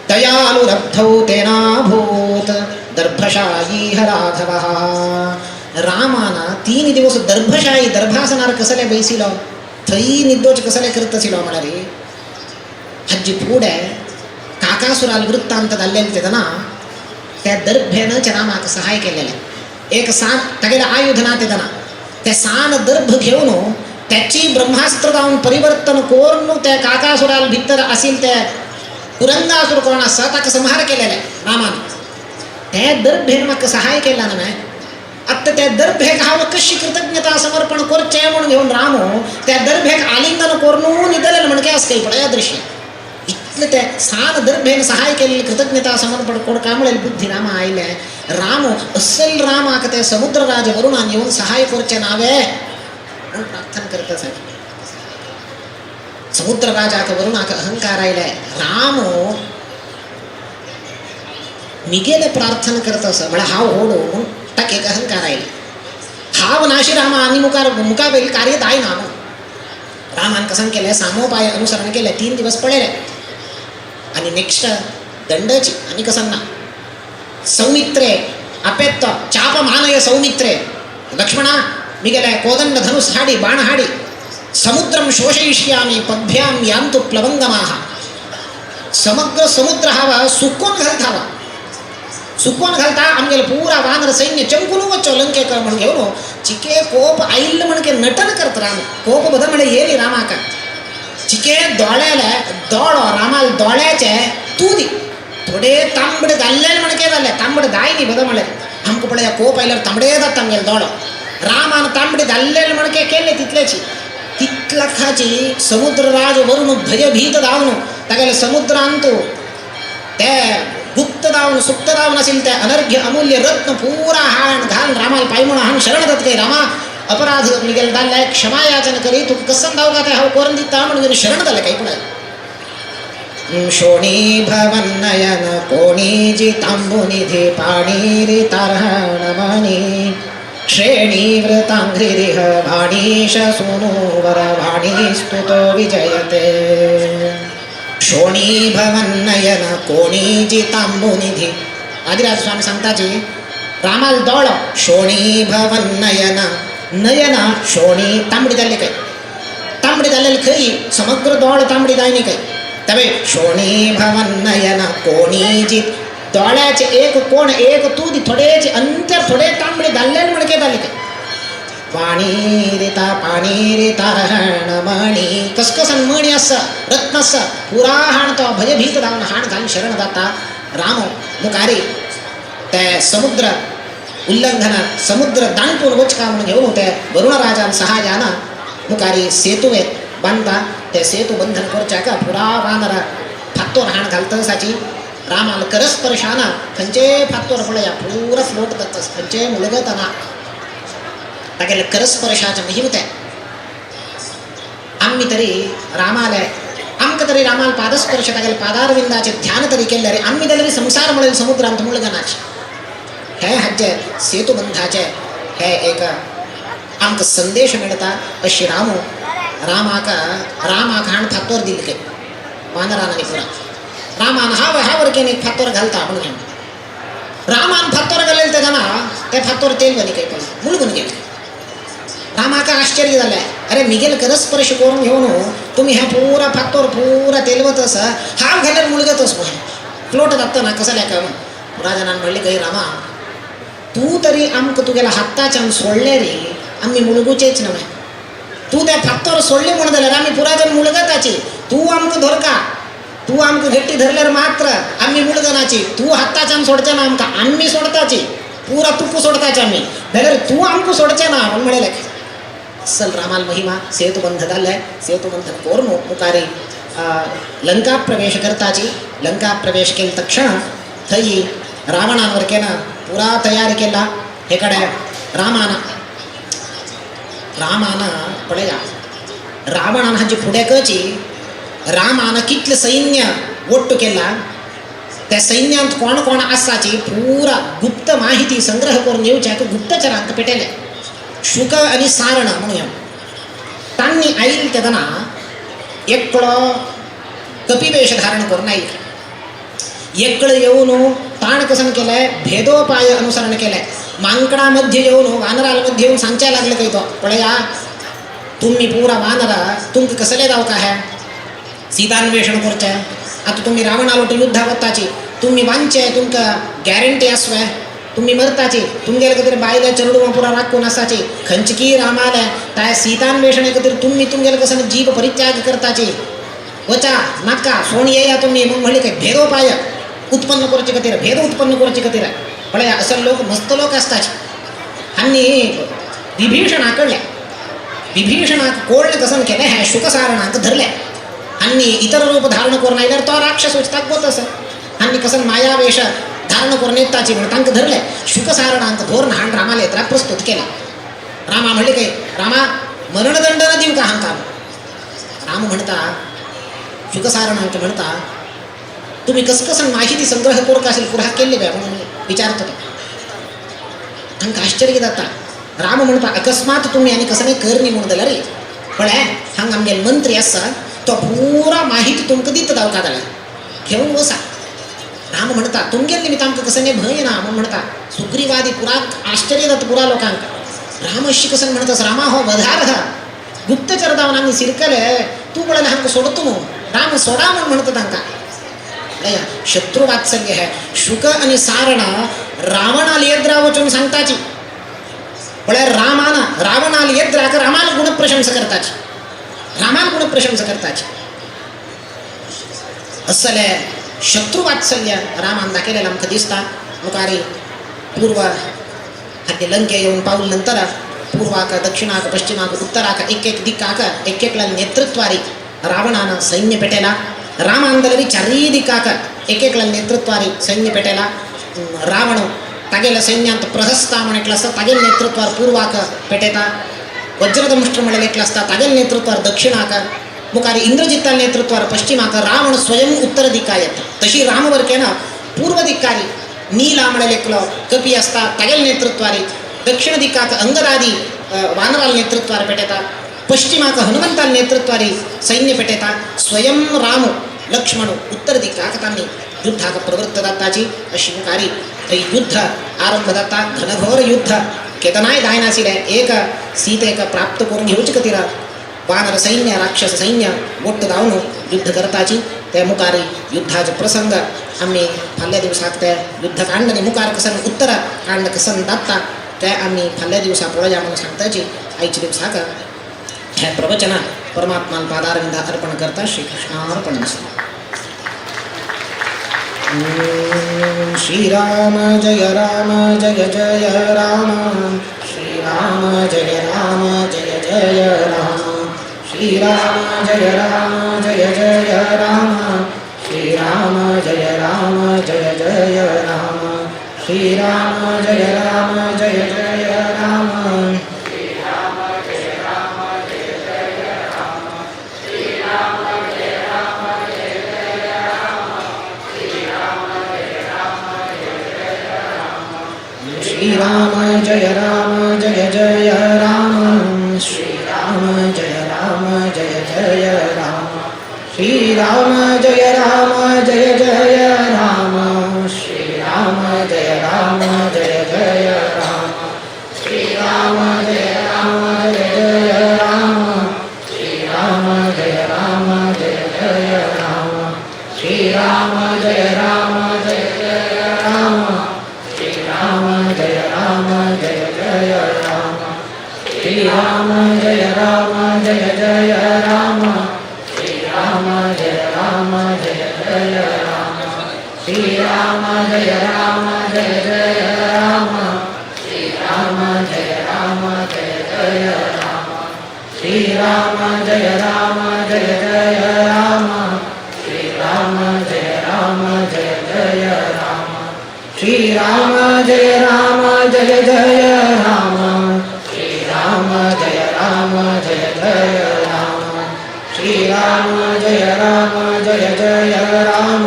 दयालुरब्धौ तेनाभूत दर्भशायी ह राघवः. रामान 3 दिवस दर्भशायी दर्भासनार कसले बैसिलो थंय निद्दोच कसले करतसिलो म्हळ्यार हाजी फुडें काकासुराल वृत्तांत जाल्लें तेन्ना त्या दर्भेनच रामाक सहाय केलेलें. एक सान तागेलें आयुध ना तेन्ना ते सान दर्भ घेवन त्याची ब्रह्मास्त्र जावन परिवर्तन करून त्या काकासुराल भितर आशिल्ले ते कुरंगासुर कोण आसा ताका संहार केलेलें रामान. ते दर्भेन म्हाका सहाय केला न्हय आत्तां त्या दर्भेक हांव कशी कृतज्ञता समर्पण करचें म्हूण घेवन रामो त्या दर्भेक आलिंगन करून न्हिदलें म्हणके आसा काय पळया दृश्य. इतलें ते सान दर्भेन सहाय केल्लें कृतज्ञता समर्पण कोण काय म्हणलें बुद्धी रामा आयलें. रामो असल रामाक ते समुद्रराज वरुणान येवन सहाय करचें नावे म्हूण प्रार्थना करता साहेब. समुद्रराजाक वरुणाक अहंकार आयले. रामो मिगेले प्रार्थना करता आसा म्हळ्यार हांव व्हड म्हूण ताका एक अहंकार आयले. हांव नाशी रामा आनी मुखार मुखा वयलें कार्य जायना म्हूण रामान कसम केलें सामोपाय अनुसरण केलें 3 दिवस पळयलें आनी नेक्स्ट दंडची आनी कसम ना. सौमित्रे अपेत्त चाप मानय सौमित्रे लक्ष्मणा मिगेले कोदंड धनुष हाडी बाण हाडी समुद्रम शोषयिष्यामि पद्भ्यां यांतु प्लवंगमाः. समग्र समुद्र हावा सुकोन घालतावा सुकोन घालता आमगेले पुरा वानर सैन्य चमकून वच्चो लंकेक म्हण घेवन चिके कोप आयिल्लो म्हणके नटन करता राम. कोप बद म्हळ्यार येली रामाक चिके दोळ्याले दोळो रामाल दोळ्याचे तुदी थोडे तांबडे जाल्ले म्हणके जाले तांबडे जाय न्ही बद म्हळ्यार आमकां पळया कोप आयल्यार तांबडे जाता आमगेले दोळो. रामान तांबडे जाल्ले म्हणके केले तितलेची तितलखाची समुद्रराज वरुण भयभीत जावन तागेले समुद्रांतु ते गुप्त जावन सुप्त जावन आशिल्ले ते अनर्घ्य अमूल्य रत्न पुरा हाण घाल रामाल पाय म्हणून हाण शरण जात काय रामा अपराध मिगेले जाल्ले क्षमा याचन करी तुका कसम दाव काय हांव करून दिता म्हणून शरण जालें काय पळय. शोणी भवन्नयन कोणी जितांबुनिधि पाणीरि तारहणमणि श्रेणीवृताङ्घ्रिरिह वाणीश सूनुवर वाणीस्तुतो विजयते. शोणी भवन्नयन कोणी जितांबुनिधि आदिराज स्वामी सांगताची रामाल दोळो शोणी भवन्नयन नयन शोणी तांबडी जाल्ली काय तांबडी जाल्लेली खंय समग्र दोळो तांबडी जायनी काय तवे शोणी भवन्नयन कोणी जित दोळ्याचे एक कोण एक तूदी थोडेचे अंतर थोडे तांबडे जाल्ले म्हणके जाले काय वाणीरिता पाणीरिता मणी कसकसन मणी आसा रत्न आसा पुरा हाण तो भयभीत जावन हाण घालून शरण जाता. राम मुखारी ते समुद्र उल्लंघन समुद्र दांटून वचका म्हणून घेवन ते वरुणराजान सहायान मुखारी सेतुवे बांदता. ते सेतू बंधन करच्याक पुरा वानर फातोर हाण घालता साची रामाल करस्पर्शान खंयचे फातोर पळया पुरा फ्लोट जाता खंयचे मुळगतना तागेले करस्पर्शाचे महिम ते आमी तरी रामाले आमकां तरी रामाल पादस्पर्श तागेले पादारविंदाचे ध्यान तरी केल्ले रे आमी जाल्यार संसार म्हळें समुद्रांत मुळगनाचे. हे हाचे सेतुबंधाचे हे एक आमकां संदेश मेळटा. अशी रामू रामाक रामाक हाण फातोर दिले काय वानरान आनी पुरा रामान हांव ह्या वरकेन एक फातोर घालता म्हूण घेवन रामान फातोर घालें तेन्ना ते फातोर तेल वनी काय पळय मुळगून गेले. रामाक आश्चर्य जालें अरे मिगेल करस्पर्श करून घेवन तुमी हें पुरा फातोर पुरा तेलवत आसा हांव घाल्यार मुळगत आसा हें फ्लोट जाता ना कसो लेखा म्हूण. पुराजनान म्हणलें खंय रामा तूं तरी आमकां तुगेल्या हाताच्यान सोडलें रे आमी मुळगुचेच न्हय तूं त्या फातोर सोडलें म्हूण जाल्यार आमी पुराजन मुळगताची तूं आमकां धरका तूं आमकां घट्टी धरल्यार मात्र आमी मुळगनाची तूं हाताच्यान सोडचें ना आमकां आमी सोडताची पुरा तुका सोडताची आमी जाल्यार तूं आमकां सोडचें ना म्हूण म्हणलें. असल रामाल महिमा सेतुबंध जाल्लें सेतुबंधन करून मुखारी लंका प्रवेश करताची. लंका प्रवेश केले तक्षण थंय रावणान वरकेन पुरा तयारी केला. हे कडे रामान रामान पळया रावणान हाजी फुडें कची रामान कितलें सैन्य ಒಟ್ಟು केला त्या सैन्यांत कोण कोण आसाची पुरा गुप्त माहिती संग्रह करून येवच्याक गुप्तचरांक पेटयले शुक आनी सारण म्हणूया. तांणी आयिल्ले तेन्ना एकलो कपिवेश धारण करून आयिल्ले, एकळ येऊन ताण कसन केलंय भेदोपाय अनुसरण केलंय. मांकडामध्ये येऊन वानरामध्ये येऊन सांगच्या लागले काही तो पळया तुम्ही पुरा वानर तुमकां कसले जावं काय सीतान्वेषण करचें, आतां तुमी रावणा युद्धा वताची तुमी वांचे तुमकां गॅरंटी आसवे तुमी मरताची तुमगेले खातीर बायले चेडवां पुरा राखून आसाची खंयची रामाले ताय सीतान्वेषणे खातीर तुमी तुमगेले कसन जीव परित्याग करताची वचा नाका सोण येया तुमी म्हणून म्हणले काय भेदोपाय उत्पन्न करचे खातीर भेद उत्पन्न करचे खातीर. पळया असं लोक मस्त लोक आसताचे. आनी विभीषणा कडले विभीषणाक कोण कसन केलें हें शुकसारणाक धरलें आनी इतर रूप धारण करून आयल्यार तो राक्षस वचताक बोत आसा आनी कसन मायावेश धारण करून येताची म्हणून तांकां धरलें शुकसारणांक धोरण हाण रामाले येत्रा प्रस्तुत केलें. रामा म्हणले काय रामा मरणदंड न दिवं का हांकां. राम म्हणटा शुकसारणांक म्हणटा तुम्ही कसकसन माहिती संग्रह करूंक असेल पुरा केल्ले काय म्हणून विचारतो तांकां आश्चर्य जाता. राम म्हणटा अकस्मात तुम्ही आनी कसं करणी म्हणून जाल्यार रे पळय हांगा आमगेले मंत्री आसा तो पुरा माहिती तुमकां दिता दावका जाल्यार घेवन वसा. राम म्हणटा तुमगेले निमित्त आमकां कसं भंय ना म्हणून म्हणटा. सुग्रीवादी पुरा आश्चर्य जाता पुरा लोकांक. राम अशी कसं म्हणटा रामा हो वधार हा गुप्तचर दावन आमी सिरकले तूं पळयल्यार हांकां सोडतो न्हू राम सोडा म्हणून म्हणटा तांकां. शत्रुवात्सल्य है शुक आनी सारण रावणाल येद्रा वचून सांगताची पळय रामान रावणाल येद्राक रामाल गुणप्रशंसा करताची रामाल गुणप्रशंसा करताची. असले शत्रुवात्सल्य रामान दाखयलेलें आमकां दिसता. मुखारी पूर्व आनी लंके येवन पावले नंतर पूर्वाक दक्षिणाक पश्चिमाक उत्तराक एक एक दिकाक एक एकल्या नेतृत्वारी रावणान सैन्य पेटेला. रामान जाल्यार चारय दिकाक एक एकल्या नेतृत्वारी सैन्य पेटेला. रावण तागेल्या सैन्यांत प्रहस्ता म्हण एकलो आसता तागेल्या नेतृत्वार पूर्वाक पेटेता. वज्रदंष्ट्र म्हणलें एकलो आसता तागेल्या नेतृत्वार दक्षिणाक. मुखार इंद्रजित्ता नेतृत्वार पश्चिमाक. रावण स्वयं उत्तर दिका येता. तशी रामवर्केन पूर्व दिकारी नीला म्हणलें एकलो कपी आसता तागेल्या नेतृत्वारी दक्षिण दिकाक अंगदादी वानराल नेतृत्वार पेटेता. पश्चिमाक हनुमंताल नेतृत्वारी सैन्य पेटेता. स्वयं राम लक्ष्मण उत्तर दिकाक तांणी युद्धाक प्रवृत्त जाताची अशी मुखारी थंय युद्ध आरंभ जाता. घनघोर युद्ध केदनाय जायनाशिल्लें एक सीतेक प्राप्त करून घेवचे खातीर वानर सैन्य राक्षस सैन्य मोट्ट जावन युद्ध करताची. ते मुखारी युद्धाचे प्रसंग आमी फाल्यां दिवसाक ते युद्धकांड आनी मुखार कसन उत्तर कांड कसन जाता ते आमी फाल्यां दिवसा पळोवया म्हणून सांगताची. आयच्या दिवसाक हे प्रवचन परमात्मान पादारविंदा अर्पण करता. श्रीकृष्णार्पण. श्रीराम जय राम जय जय राम श्रीराम जय राम जय जय राम श्रीराम जय राम जय जय राम श्रीराम जय राम जय जय राम श्रीराम जय राम जय जय राम. श्रीराम जय राम जय जय राम श्रीराम जय राम जय जय राम श्रीराम जय राम जय जय राम श्रीराम जय राम जय जय राम श्रीराम जय राम जय जय राम श्रीराम जय राम जय जय राम श्रीराम जय राम जय जय राम श्रीराम जय राम जय जय राम श्रीराम जय राम जय जय राम श्रीराम जय राम जय जय राम श्रीराम जय राम जय जय राम श्रीराम जय राम जय जय राम श्रीराम जय राम जय जय राम श्रीराम जय राम जय जय राम श्रीराम जय राम जय जय राम श्रीराम जय राम जय जय राम श्रीराम जय राम. जय जय राम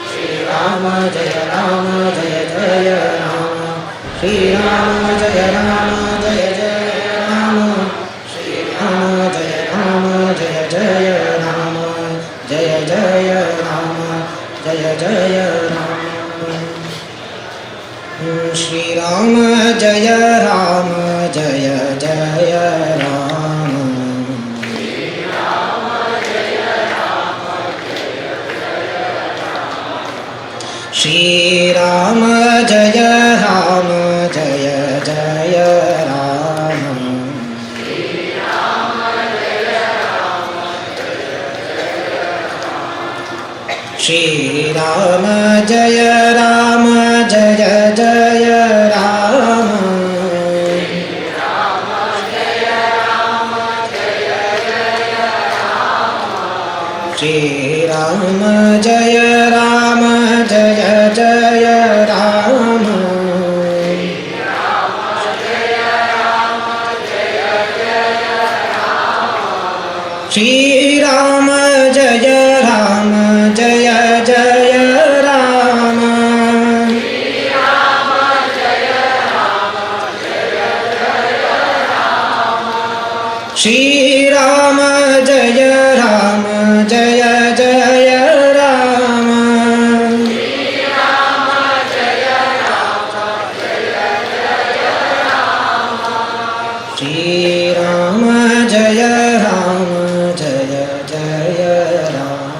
श्री राम जय राम जय जय राम श्री राम जय राम जय जय राम श्री राम जय राम जय जय राम जय जय राम जय जय राम श्री राम जय राम जय जय राम श्री राम जय राम जय जय राम श्री राम जय राम जय जय राम श्री राम जय राम जय जय राम श्री राम जय राम जय जय राम श्री राम जय राम जय जय राम श्री राम जय राम जय जय राम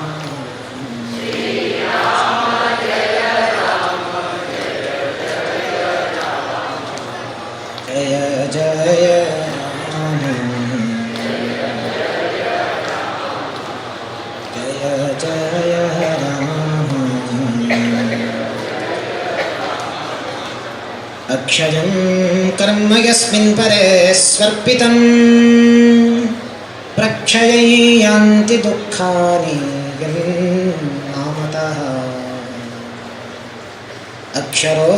जय जय राम जय जय राम अक्षयं कर्म यस्मिन् परे स्वर्पितं प्रक्षयं यान्ति दुःखानि यन्नामतः अक्षरो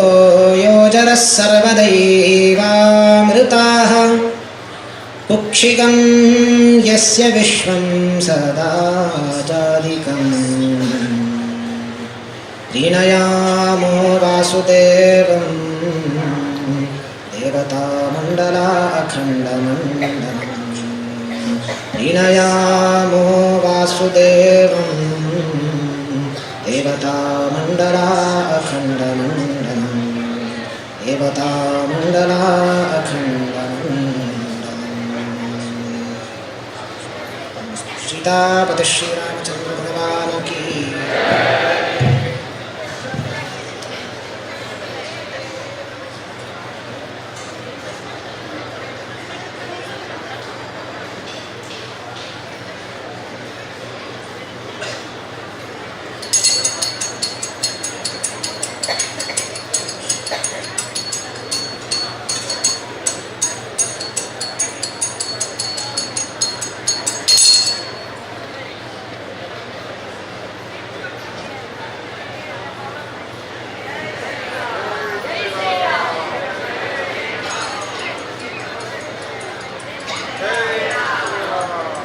योजरः सर्वदैवामृताः कुक्षिकं यस्य विश्वं सदा जादिकम् प्रीणयामो वासुदेवं देवतामण्डलाखण्डमण्डलम् प्रीणयामो वासुदेवं देवतामण्डलाखण्डमण्डलम् देवतामण्डलाखण्डमण्डलम्। सीतापति श्रीरामचंद्र भगवान की।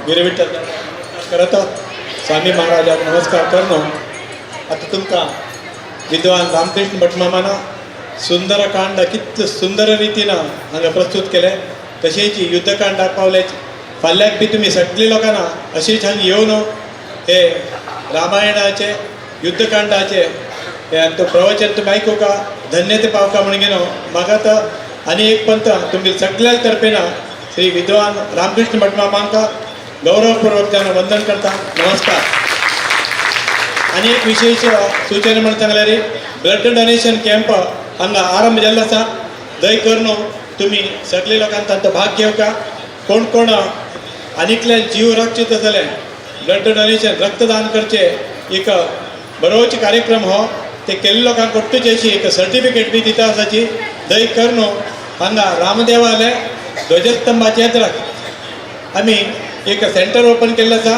गिरविठ्ठल करत स्वामी महाराजाक नमस्कार करनो। आतां तुमकां विद्वान रामकृष्ण भटमामान सुंदरकांड कितले सुंदर रितीन हांगा प्रस्तुत केलें, तशेंच युद्धकांडाक पावले फाल्याक बी तुमी सगळीं लोकांना अशीच हांगा येवन हे रामायणाचे युद्धकांडाचे हे तो प्रवचन तुमी आयकुका धन्यते पावका म्हणून घेवन म्हाका आतां आनी एक पंत तुमगे सगळ्या तर्फेन श्री विद्वान रामकृष्ण भटमामांका गौरवपूर्वक त्यांना वंदन करता। नमस्कार। आनी एक विशेष सूचना म्हणून सांगल्यार ब्लड डोनेशन कॅम्प हांगा आरंभ जाल्लो आसा, दय करून तुमी सगळे लोकांक तांचो भाग घेवका। कोण कोण आनीकल्यान जीव रक्षीत जाल्यार ब्लड डोनेशन रक्तदान करचें एक बरोच कार्यक्रम हो, ते केल्ले लोकांक कोट्टूच अशी एक सर्टिफिकेट बी दिता आसाची। दय करून हांगा रामदेवाले ध्वजस्तंभाचे एदराक आमी एक सेंटर ओपन केल्लें आसा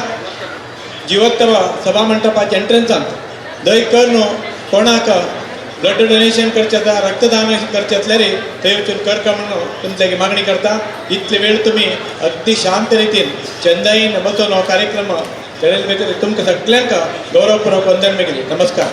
जिवोत्तम सभा मंडपाच्या एंट्रन्सान। दय करून कोणाक ब्लड डोनेशन करचें आसा रक्तदान करचें आसल्यार थंय वचून करका म्हणून तुमचे मागणी करता। इतले वेळ तुमी अगदी शांत रितीन चंदाईन बसून हो कार्यक्रम चडेल तुमकां सगल्यांक गौरवपूर्वक वंदन मेगली. नमस्कार.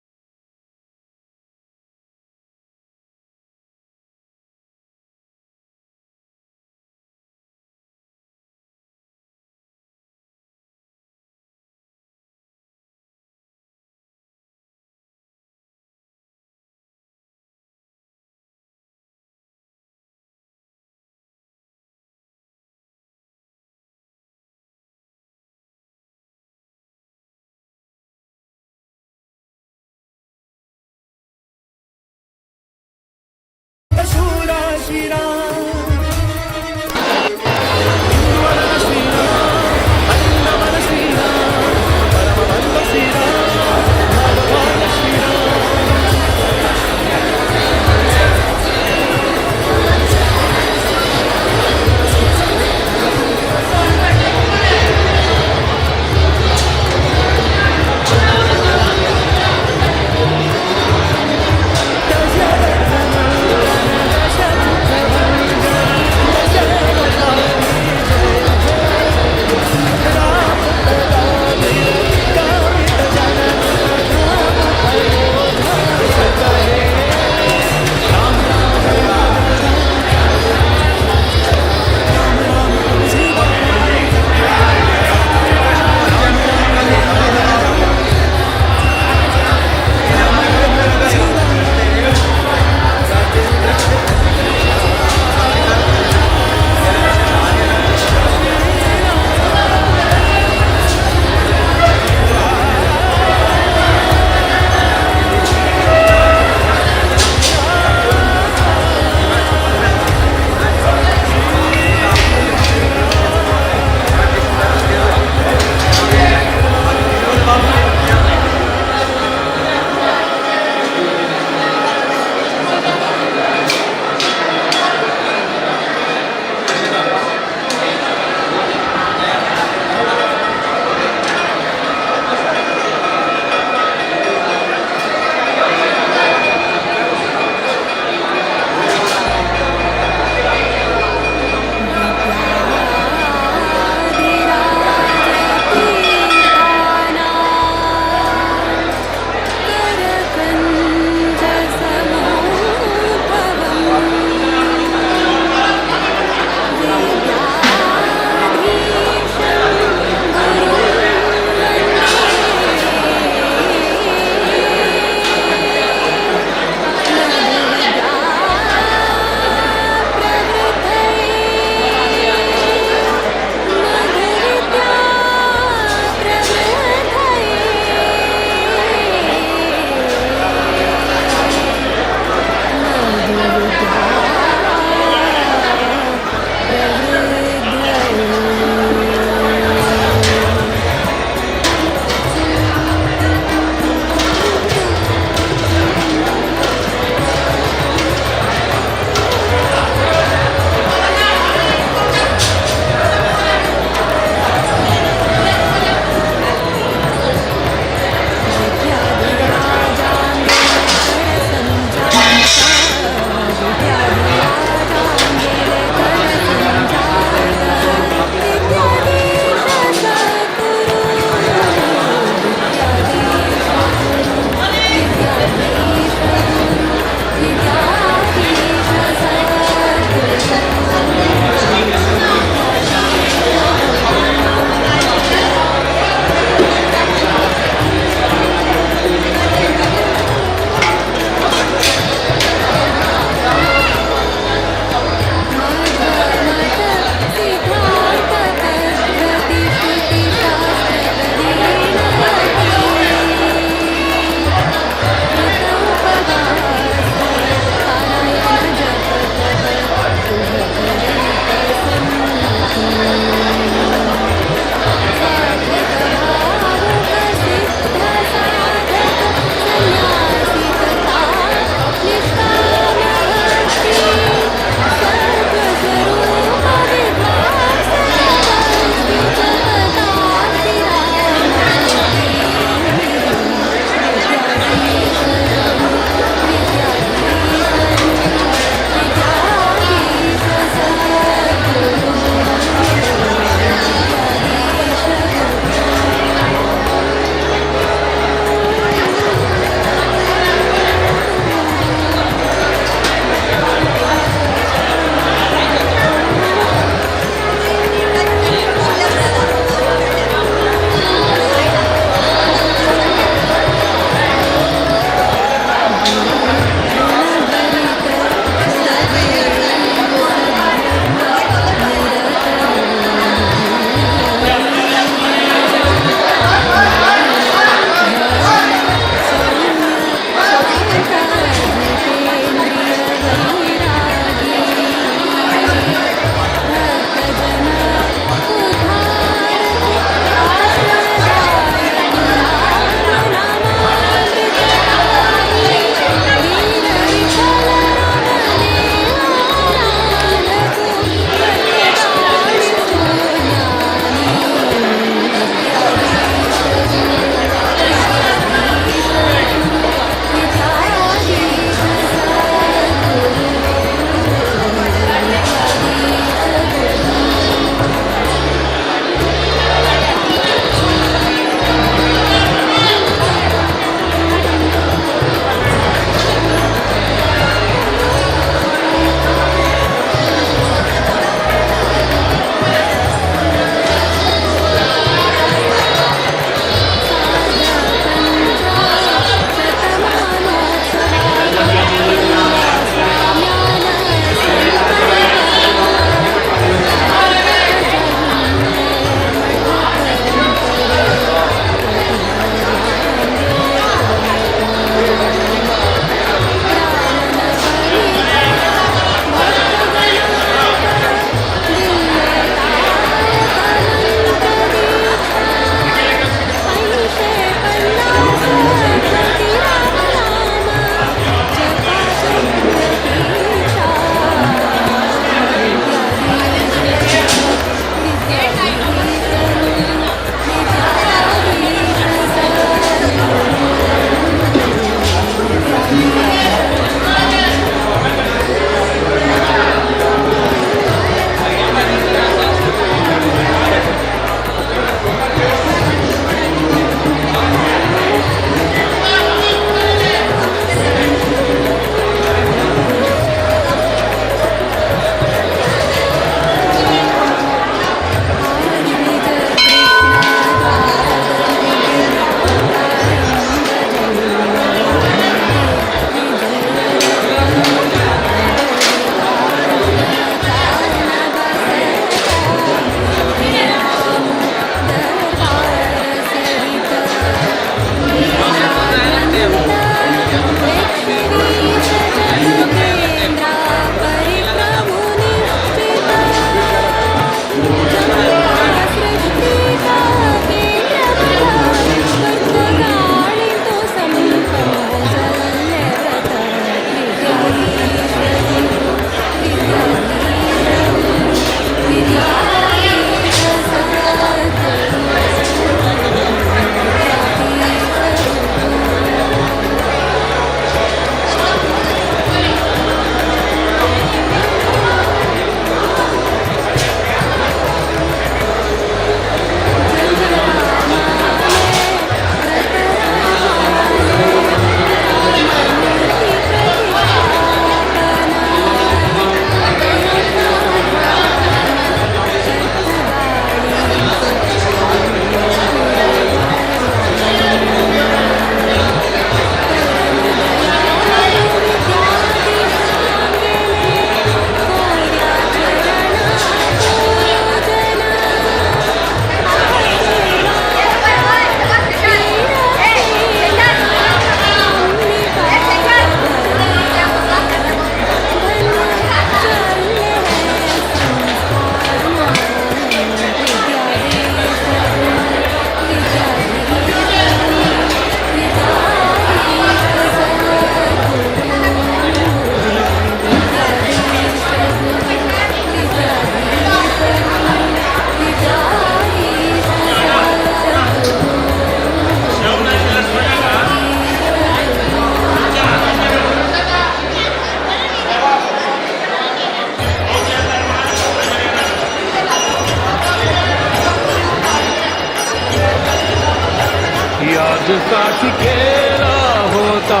याजसाठी केला होता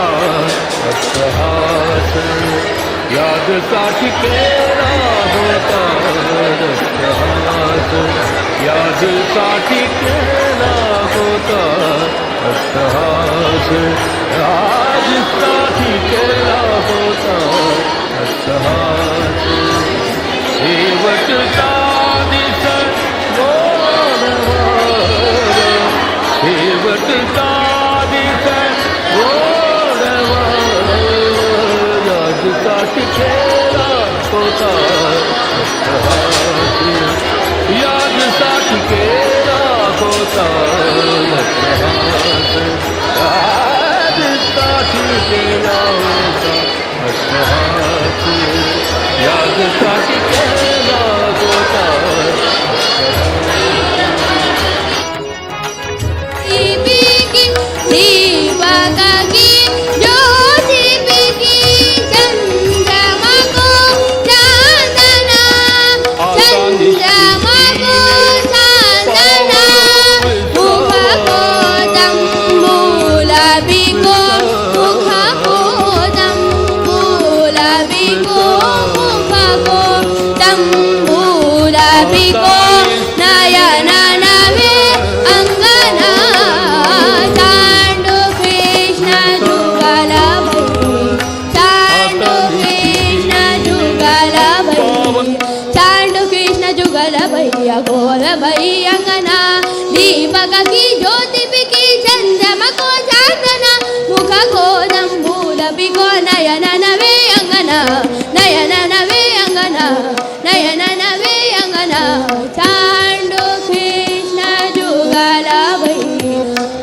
अट्टहास, याजसाठी केला होता अट्टहास, याजसाठी केला होता अट्टहास, याजसाठी केला होता अट्टहास. शेवटचा दिस गोडवार, शेवटचा दिस गोडवार, याजसाठी केला होता अट्टहास, याजसाठी केला होता अट्टहास, याजसाठी केला होता अट्टहास, याजसाठी केला होता. दीपक की ज्योति की चंद्रमा को चांदना, चंद्रमा को चांदना, मुख को तंबूल बिको, मुख को तंबूल बिको, मुख को तंबूल बिको, नयन नवे अंगना, चांडू कृष्ण जुगल भई, चांडू कृष्ण जुगल भई, चांडू कृष्ण जुगल भैया गोल भई अंगना, दीपक की ज्योति बिकी चंद्रमा को चांदना, मुख को तंबूल बिको, नयन नवे अंगना, नयन नवे अंगना, नयन नवे अंगना, चांडू कृष्ण जुगल भई,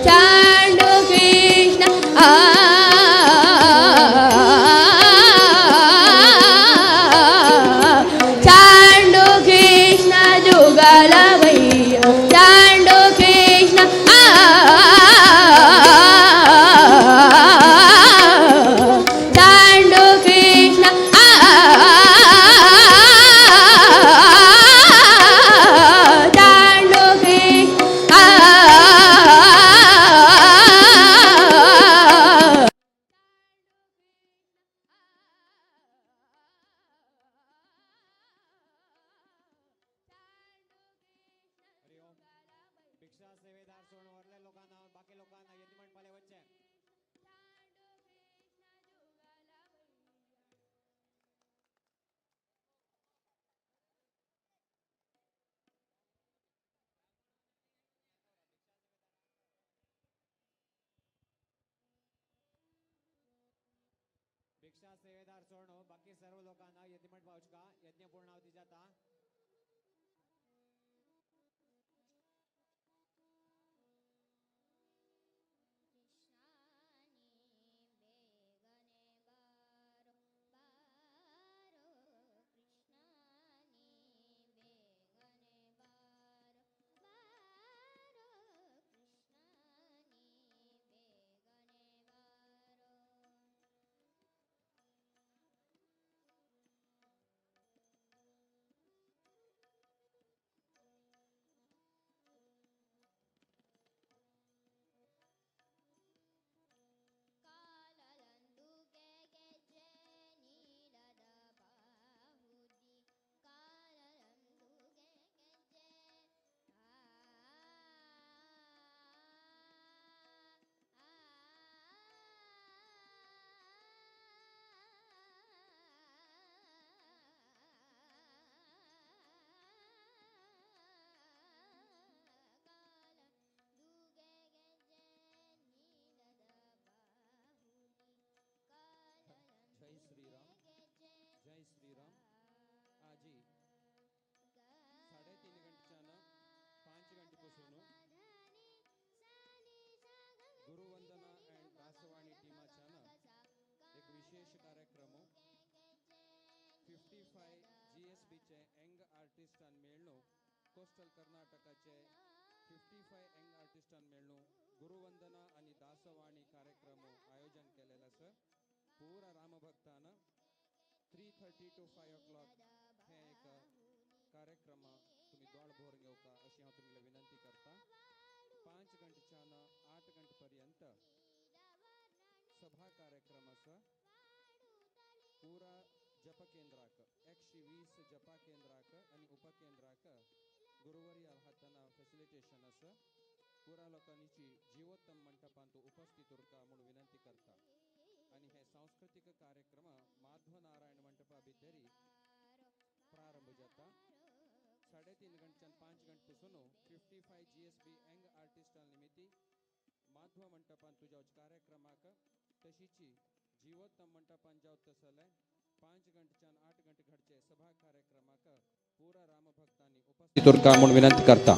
चांडू कृष्ण आ चांडू कृष्ण जुगल भई, चांडू कृष्ण आ चांडू कृष्ण आ चांडू कृष्ण आ. भिक्षा सेवेदार सोडून वरल्या लोकांना बाकी लोकांना यज्ञमंडपाले वच्चे. भिक्षा सेवेदार सोडून बाकी सर्व लोकांना यज्ञमंडपा वचका, यज्ञ पूर्णाहुती जाता. जय श्रीराम, जय श्रीराम. आजी 3:30 गंटेच्यानं 5 गंटेपासून गुरुवंदना अँड दासवाणी टीमाच्यानं एक विशेष कार्यक्रम 55 GSBचे यंग आर्टिस्टान मेळ्ळो, कोस्टल कर्नाटकाचे 55 यंग आर्टिस्टान मेळ्ळो गुरुवंदना आणि दासवाणी कार्यक्रम आयोजन केलेलं आसा. पुरा रामभक्तान 3:30 to 5 o'clock हे एक कार्यक्रम तुम्ही दोळ भरून घेवका अशी हांव तुमकां विनंती करता. 5 गंटेच्यान 8 गंटे सभा कार्यक्रम आसा. पुरा जप केंद्राक 120 जपा केंद्राक आनी उपकेंद्राक गुरुवर्या हाताना फॅसिलिटेशन आसा. पुरा लोकांची जीवोत्तम मंटपांत उपस्थित उरका म्हूण विनंती करता. आनी हे सांस्कृतीक कार्यक्रम माधवनारायण मंटपा भितरी प्रारंभ जाता. 3:30 गंटच्यान 5 गंट पसून 55 GSB young आर्टिस्टां निमित्ती माधव मंटपान तुज्या कार्यक्रमाक तशीची जीवोत्तम मंटपान जावत तसले 5 गंटच्यान 8 गंट घडचे सभा कार्यक्रमाक पुरा रामभक्तांनी उपस्थित उरका म्हूण विनंती करता.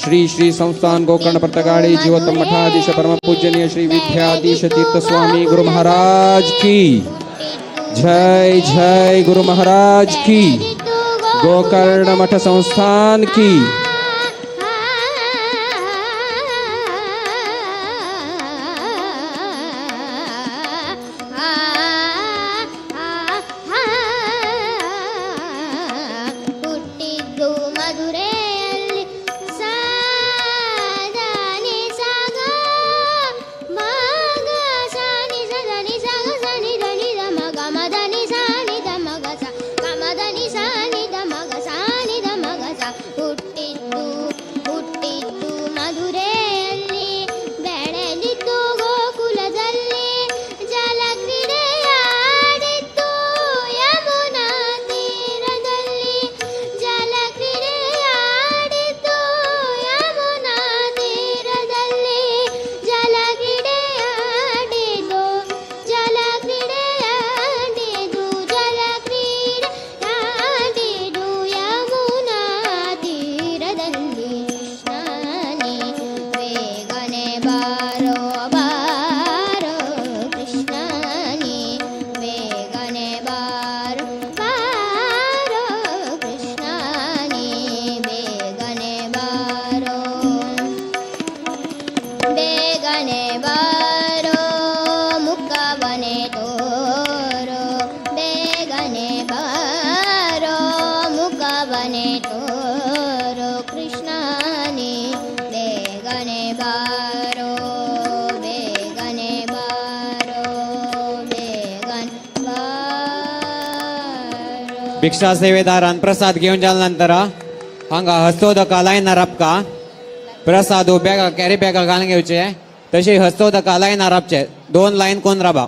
श्री श्री संस्थान गोकर्ण पर्तगाळी जीवोत्तम मठाधीश परम पूजनीय श्री विद्याधीश तीर्थ स्वामी गुरु महाराज की जय. जय गुरु महाराज की. गोकर्ण मठ संस्थान की. ಹುಟ್ಟಿದ್ದು ಮಧುರೆಯಲ್ಲಿ ಸಾದಾನಿ ಸಾಗ ಮಗ ಸಾನಿ ಸದನಿ ಸಾಗ ಸನಿ ಧನಿ the ಮಗ ಮದನಿ ಸಾನಿ the ಮಗ ಸ ಮದನಿ ಸಾನಿ the ಮಗ ಸಾನಿ the ಮಗ ಸ. ಹುಟ್ಟಿದ್ದು ಹುಟ್ಟಿದ್ದು ಮಧುರೆಯಲ್ಲಿ ಬೆಳೆದಿದ್ದು ಗೋಕುಲದಲ್ಲಿ ಜಲಕ್ರೀಡೆಯಾಡಿದ್ದು ಯಮುನಾ ತೀರದಲ್ಲಿ ಜಲಕ್ರೀಡೆಯಾಡಿದ್ದು ಯಮುನಾ ತೀರದಲ್ಲಿ ಜಲಕ್ರೀಡೆಯಾಡಿದ್ದು ಜಲಕ್ರೀಡೆಯಾಡಿದ್ದು ಜಲಕ್ರೀಡೆಯಾಡಿದ್ದು ಯಮುನಾ ತೀರದಲ್ಲಿ. ಕೃಷ್ಣನೇ ಬೇಗನೆ ಬಾರೋ ಬಾರೋ ಕೃಷ್ಣನೇ ಬೇಗನೆ ಬಾರೋ ಬಾರೋ ಕೃಷ್ಣನೇ ಬೇಗನೆ ಬಾರೋ ಬೇಗನೆ ಬಾರೋ ಮುಖವನೆ ತೋರೋ ಬೇಗನೆ ಬಾರೋ ಮುಖವನೆ ತೋರೋ ಕೃಷ್ಣನೇ ಬೇಗನೆ ಬಾರೋ ಬೇಗನೆ ಬಾರೋ ಬೇಗನೆ ಬಾರೋ. भिक्षा सेवेदारान प्रसाद घेवन जाल्या नंतर हांगा हस्तोदका लायनार राबका. प्रसाद बॅगा कॅरी बॅगा घालून घेवचे तशी हस्तोदका लायनार राबचे 2 लायन कोण राबा.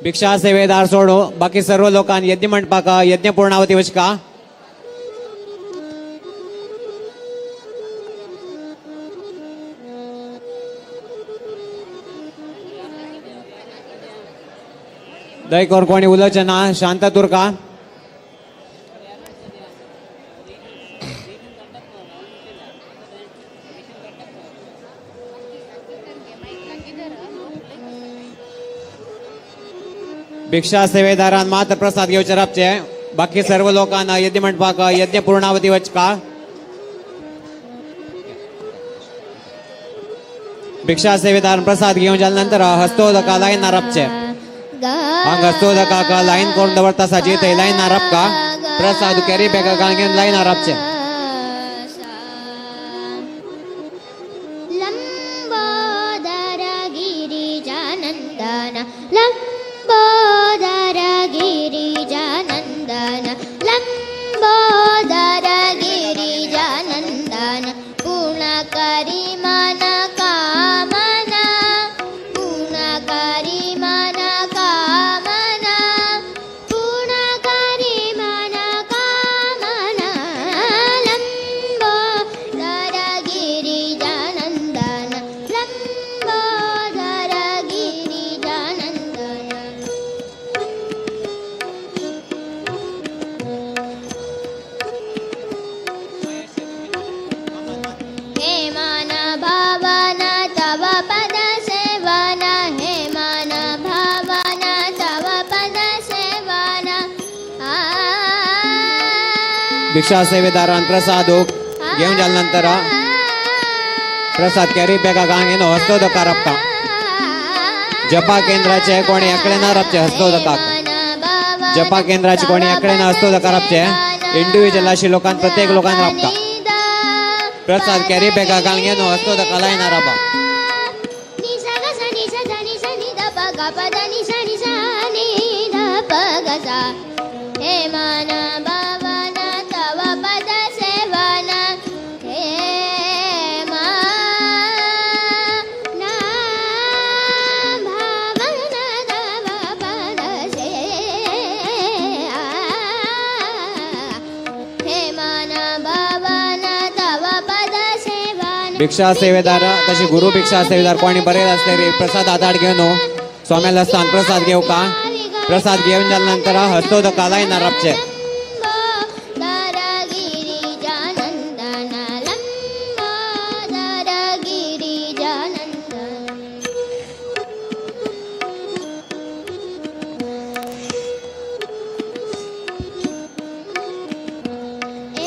भिक्षा सेवेदार सोडो बाकी सर्व लोकांनी यज्ञ मंडपाक यज्ञ पूर्णावती वचका. दयकर कोणी उलोवचें ना, शांत उरका. भिक्षा सेवेदारान मात्र प्रसाद घेवचे राबचे बाकी सर्व लोकांना यज्ञ मंडपाक यज्ञ पूर्णावती वचका. भिक्षा सेवेदारान प्रसाद घेवन जाल्या नंतर हस्तोदका लायनार राबचे. हांगा हस्तोदकाक लायन करून दवरता साजी थंय लायनार राबका. प्रसाद कॅरी बॅगा घालून घेवन लायनार राबचे. ಲಂಬೋದರ ಗಿರಿಜಾನಂದನ ಲಂಬೋದರ ಗಿರಿಜಾನಂದನ ಲಂಬೋದರ ಗಿರಿಜಾನಂದನ ಪೂರ್ಣಕರಿ ಮನ ಕಾಮನ ಪೂರ್ಣಕರಿ ಮನ ಕಾಮನ ಪೂರ್ಣಕರಿ ಮನ ಕಾಮನ ಲಂಬೋದರ ಗಿರಿಜಾನಂದನ ಲಂಬೋದರ ಗಿರಿಜಾನಂದನ. हे मान भावना तव पद सेवन हे मान भावना तव पद सेवन. आ भिक्षा सेवेदारान प्रसाद घेवन जाल्या नंतर प्रसाद कॅरी बॅगा घालून घेवन हस्तोदका राबता. जपा केंद्राचे कोणी एकले ना राबचे हस्तोदकाक. जपा केंद्राचे कोणी एकले ना हस्तोदका राबचे. इंडिव्हिज्युअल अशी लोकांक प्रत्येक लोकांक राबता. प्रसाद कॅरी बॅगा घालून घेवन हस्तोदका लायना राबा. निसग ग प the नि सा नि सा नि ध प ग सा. हे मन भवन तव पद सेवन हे मन भवन तव पद सेवा हे मन भवन तव पद सेवन. भिक्षा सेवेदार तशी गुरु भिक्षा सेवेदार कोणी बरेच असले रे प्रसाद हाताट घेवन स्वाम्याला स्थान प्रसाद घेऊ का. प्रसाद घेऊन जाल्यानंतर हस्तोदका लायना राबचे. गिरिजानन्दन लम्बोदर गिरिजानन्दन.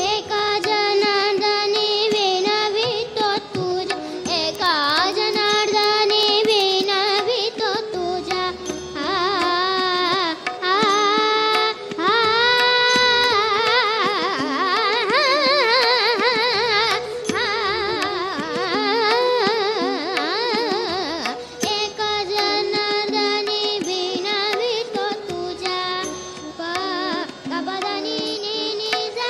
एका जनार्दने विनवितो तुझ एका जनार्दने विनवितो तुझ आ आ आ एक जनार्दने विनवितो तुझा प ग प the नि नि नि सा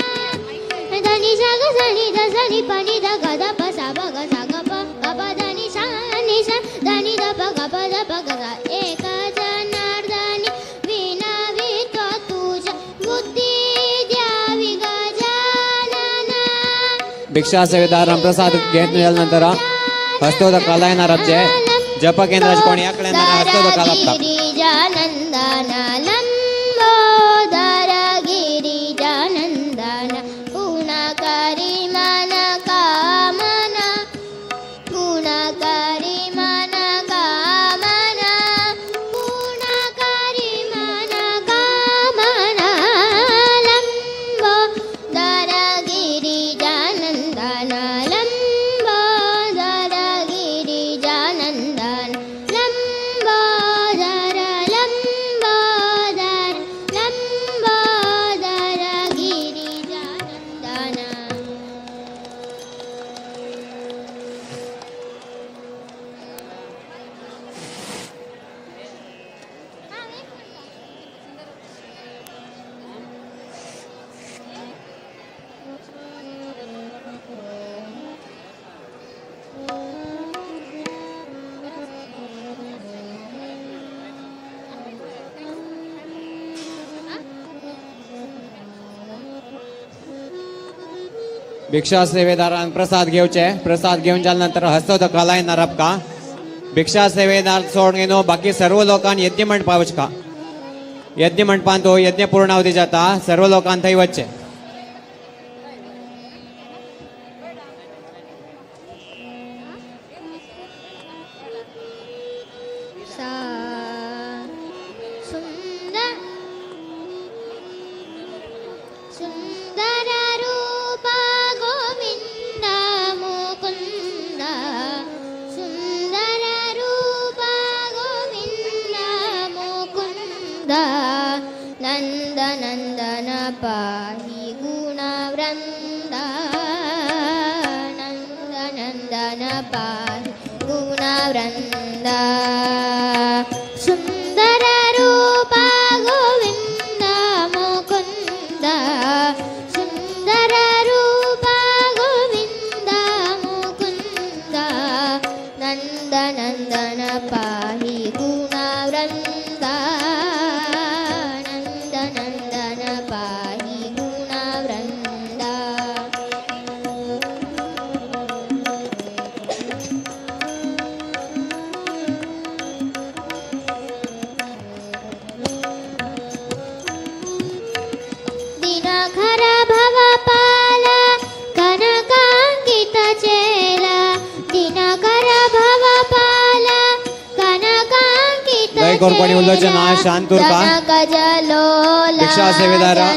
the नि सा ग सा नि the सा नि प नि the ग the प सा प ग सा ग प ग प the नि सा नि सा the नि the प ग प the प ग सा. एक जनार्दने विनवितो तुझा बुद्धी द्यावी गजानना. भिक्षा सेवेदार प्रसाद घेत जाल्यानंतर हस्तोदका लायना राबचे. जप केंद्राचे कोणी एकल्यान हस्तोदका लाबता. गिरिजानन्दन लम्बोदर गिरिजानन्दन गुणकरि मन कामना गुणकरि मन कामना गुणकरि मन कामना लम्बोदर गिरिजानन्दन लम्बोदर गिरिजानन्दन लम्बोदर लम्बोदर लम्बोदर गिरिजानन्दन. भिक्षा सेवेदारान प्रसाद घेवचे. प्रसाद घेऊन जाल्यानंतर हस्तोदका लायना राबका. भिक्षा सेवेदार सोडून घेवन बाकी सर्व लोकांनी यज्ञ मंडपा वचका. यज्ञ मंडपांत हो यज्ञ पूर्णावधी जाता सर्व लोकांनी थंय वचचे. सा सुन्दर सुन्दर रूप गोविन्द मुकुन्द सुन्दर रूप गोविन्द मुकुन्द नन्द नन्दन पाहि गुणवृन्द नन्द नन्दन पाहि गुणवृन्द सुन्दर रूप गोविन्द मुकुन्द सुन्दर रूप गोविन्द मुकुन्द नन्द नन्दन पाहि गुणवृन्द नन्द नन्दन पाहि गुणवृन्द. दिनकर भवपाल कनकाङ्कित चेल दिनकर भवपाल कनकाङ्कित दया करून कोणी उलोवचें ना, शांत उरका. जनकजलोला भिक्षा सेवेदारा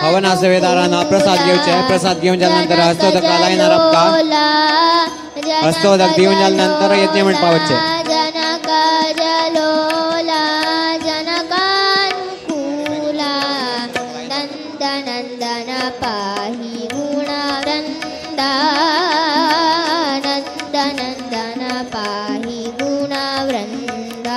हवना सेवेदारांना प्रसाद घेवचे. प्रसाद घेऊन जाल्यानंतर हस्तोदका लायना राबका. हस्तोदक दिवन जाल्यानंतर यज्ञ मंडपा वचचे. जनकजलोला जनकानुकूला नन्द नन्दन पाहि गुणवृन्द नन्द नन्दन पाहि गुणवृन्द.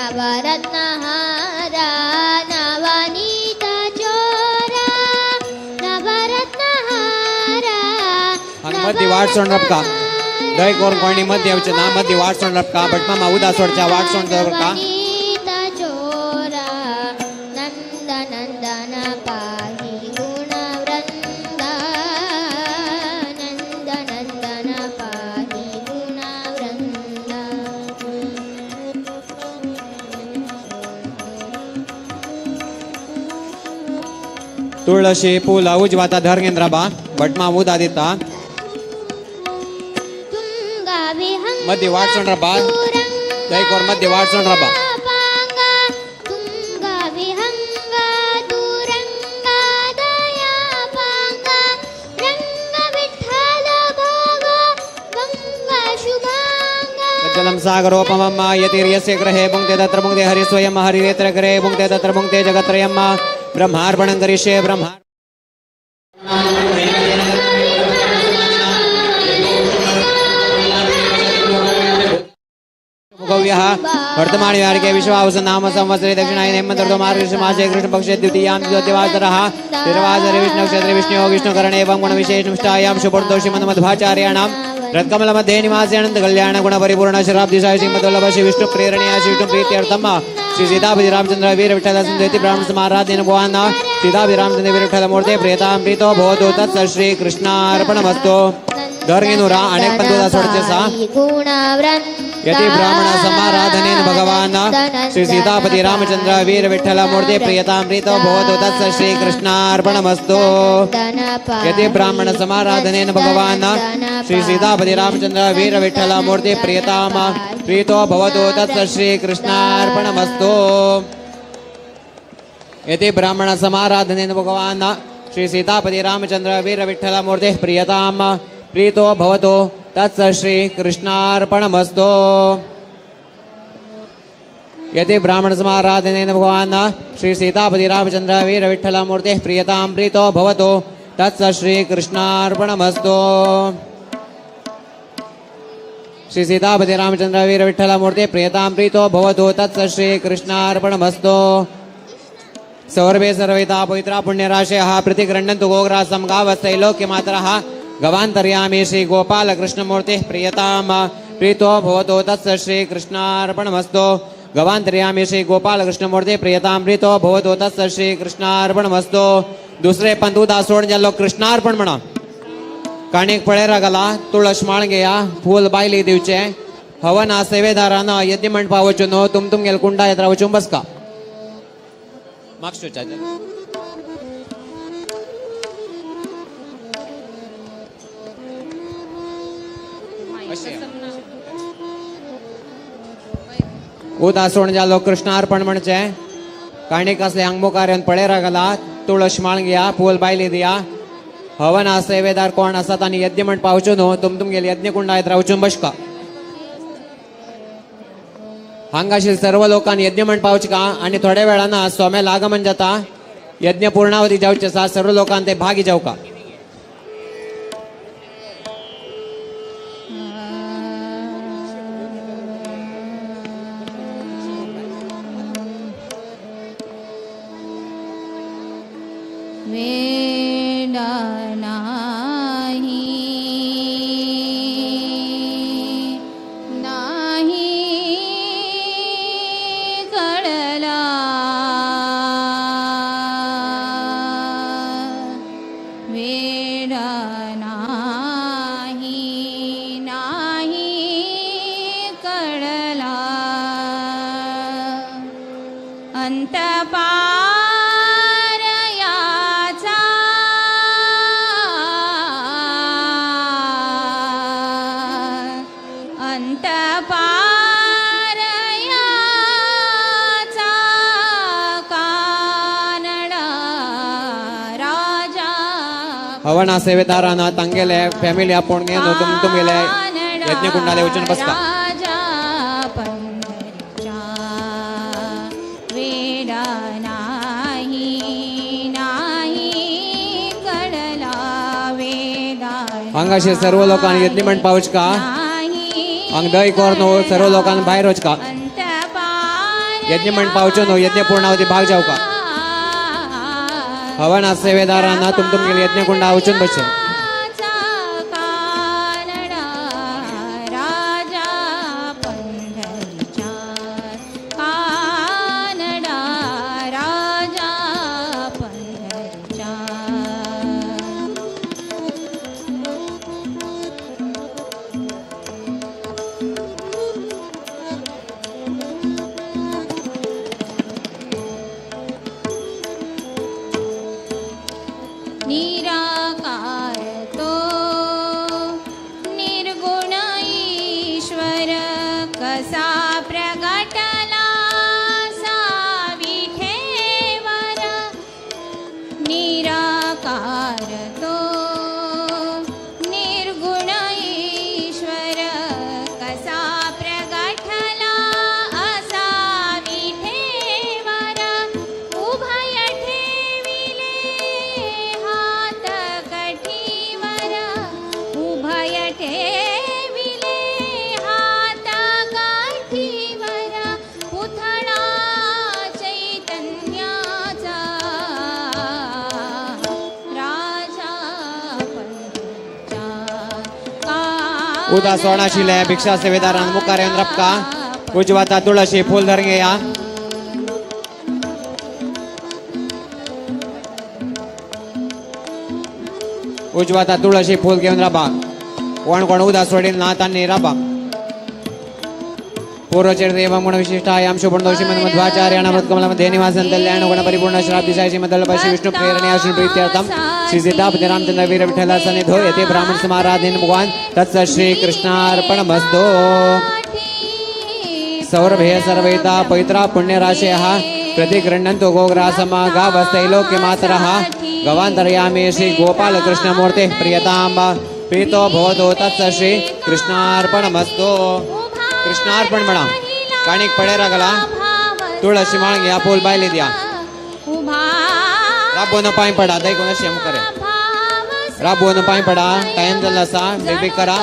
नवरत्नहारा नवनीत चोरा नवरत्नहारा. हांगा मदीं वाट सोडून राबका दय करून कोणी मदीं येवचें ना. मदीं वाट सोडून राबका भटमामा उदा सोडच्या वाट सोडून दवरका. नवनीत चोरा नंदनंदन पाहि गुणवृंदा नंदनंदन पाहि गुणवृंदा. तुळशी फुलां उजवाता धर घेवन राबा भटमा उदा दिता. तुंगा विहंग मदीं वाट सोडून राबा दय करून मदीं वाट सोडून राबा. पांगा तुंगा विहंगा तुरंगा दया पांगा रंग विठ्ठल भावा गंगा शुभांगा. जलं सागरोपमं यतिर्यस्य ग्रहे भुङ्क्ते तत्र भुङ्क्ते हरिस्वयं हरिरेत्र ग्रहे भुङ्क्ते तत्र भुङ्क्ते जगत्त्रयं ब्रह्मार्पणं करिष्ये ब्रह्मा. मुखव्यः वर्तमान विहारके विश्वावस नाम संवत्सरे दक्षिणायने हेमन्तऋतौ मार्गशीर्ष मासे कृष्णपक्षे द्वितीयां ज्योतिवासरः तिरुवासरे विष्णुक्षेत्रे विष्णुः विष्णुकरणे एवं गुणविशेषनिष्ठायां शुभर्तो श्रीमन्मध्वाचार्याणां रत्कमलमध्ये निवासे अनन्त कल्याण गुण परिपूर्ण शराब्दिशाय श्रीमद्वल्लभ श्री विष्णु प्रेरणया श्री विष्णु प्रीत्यर्थम श्री सीतापति रामचंद्र वीर विठ्ठल संजयति ब्राह्मण समाराधेन भगवान् सीतापति रामचंद्र वीर विठ्ठल मूर्ते प्रेतां प्रीतो भवतु तत्स श्री कृष्णार्पणमस्तु. धर्गिनुरा अनेक पंतुदा सोडचे सा यति ब्राह्मण समाराधनेन भगवान् श्री सीतापति रामचंद्र वीर विठ्ठल मूर्ते प्रियतां प्रीतो भवतु तत्स श्री कृष्णार्पणमस्तु. यति ब्राह्मण समाराधनेन भगवान् श्री सीतापति रामचंद्र वीर विठ्ठल मूर्ते प्रियतां प्रीतो भवतु तत्स श्री कृष्णार्पणमस्तु. यति ब्राह्मण समाराधनेन भगवान् श्री सीतापति रामचंद्र वीर विठ्ठल मूर्ते प्रियतां प्रीतो भवतु तत्स श्री कृष्णार्पणमस्तु. यदि ब्राह्मण समाराधनेन भगवान् श्री सीतापति रामचंद्र वीर विठ्ठल मूर्ते प्रियतां प्रीतो भवतु तत्स श्री कृष्णार्पणमस्तु. श्री सीतापति रामचंद्र वीर विठ्ठल मूर्ते प्रियतां प्रीतो भवतु तत्स श्री कृष्णार्पणमस्तु. सौरभे सर्वैता पवित्रा पुण्यराशयः प्रतिगृह्णन्तु गोग्रासं गावस्तैलोक्यमातरः गवान्तर्यामि श्री गोपाल कृष्णमूर्तिः प्रियतां प्रीतो भवतु तत्स श्री कृष्णार्पणमस्तु. गवान्तर्यामि श्री गोपाल कृष्णमूर्ति प्रियतां प्रीतो भवतु तत्स श्री कृष्णार्पणमस्तु. दुसरे पंत उदा सोडून जाल्लो कृष्णार्पण म्हणा. काणीक पळेरा घाला तुळस माळ घेया फूल बायली दिवचे हवन सेवेदारान यज्ञ मंडपा वचून न्हू तुम तुमगेले कुंडा येत्रा वचून बसका. मागशे उदा सोडून जालो कृष्णार्पण म्हणचे. काणीक असले हांग मुखार येवन पळेरा घाला तुळस माळ घेया फूल बायली दिया हवन सेवेदार कोण आसात आनी यज्ञ मंडपा वचून न्हू तुम तुमगेले यज्ञकुंडा येत्रा वचून बसका. हांगाशील सर्व लोकांनी यज्ञ मंडपा वचका आनी थोड्या वेळान स्वाम्याला आगमन जाता यज्ञ पूर्णावधी जावचे आसा सर्व लोकांनी ते भागी जावका. वेडा नाही नाही कळला वेडा नाही नाही कळला अंत पार याचा अंत पार याचा कानडा राजा हवन सेवेदारान तांगेले फॅमिली आपोवन घेवन तुम तुमगेले यज्ञकुंडाले वचून बसता. राजा पंढरीचा वेडा नाही नाही कळला वेडा हांगाशे सर्व लोकांनी यज्ञ मंडपा वचका. हांग दय कर न्हू सर्व लोकांनी भायर वचका. अंत पार यज्ञ मंडपा वचून यज्ञ पूर्णावधी भाग जावका. हवन सेवेदारांना तुम तुमगेले यज्ञकुंडा वचून बसचे. निराकार तो निर्गुण ईश्वर कसा प्रगटला साविठेवर. निराकार तो निर्गुण ईश्वर कसा प्रगटला असा विठेवर. उभय ठेविले हात कठीवर, उभय ठेविले हात काठीवर. पुतळा चैतन्याचा राजा पंढरीचा. उदा सोणाशिले भिक्षा सेवेदारान मुखार येवन राबका. उजवाता तुळशी फूल धरून घेया. उजवाता तुळशी फूल घेवन राबा. कोण कोण उदा सोडील ना तांणी राबा. पूर्वचरित एवं गुण विशिष्टायां शुभणदोषी मध्वाचार्याणामृतकमलमध्ये निवासन कल्याण गुण परिपूर्ण श्राब्दिशाय श्रीमदल्लभश्री विष्णु प्रेरणया श्री प्रीत्यर्थम श्री सीतापति रामचंद्र वीर विठ्ठल सन्निधो यते ब्राह्मण समाराधेन भगवान तत्स श्री कृष्णार्पणमस्तु. सौरभेय सर्वैता पवित्रा पुण्यराशयः प्रतिगृह्णन्तु गोग्रासमा गावस्तैलोक्य मातरः गवान्तर्यामि श्री गोपाल कृष्णमूर्तिः प्रियतां प्रीतो भवतु तत्स श्री कृष्णार्पणमस्तु. कृष्णार्पण म्हणा. काणीक पळेरा घाला. तुळशी माळ घ्या, फूल बायले द्या. राबोन पांय पडा, दय कोण अशें करे. राबोन पांय पडा, टायम जाल्लो आसा, बेग बेग करा.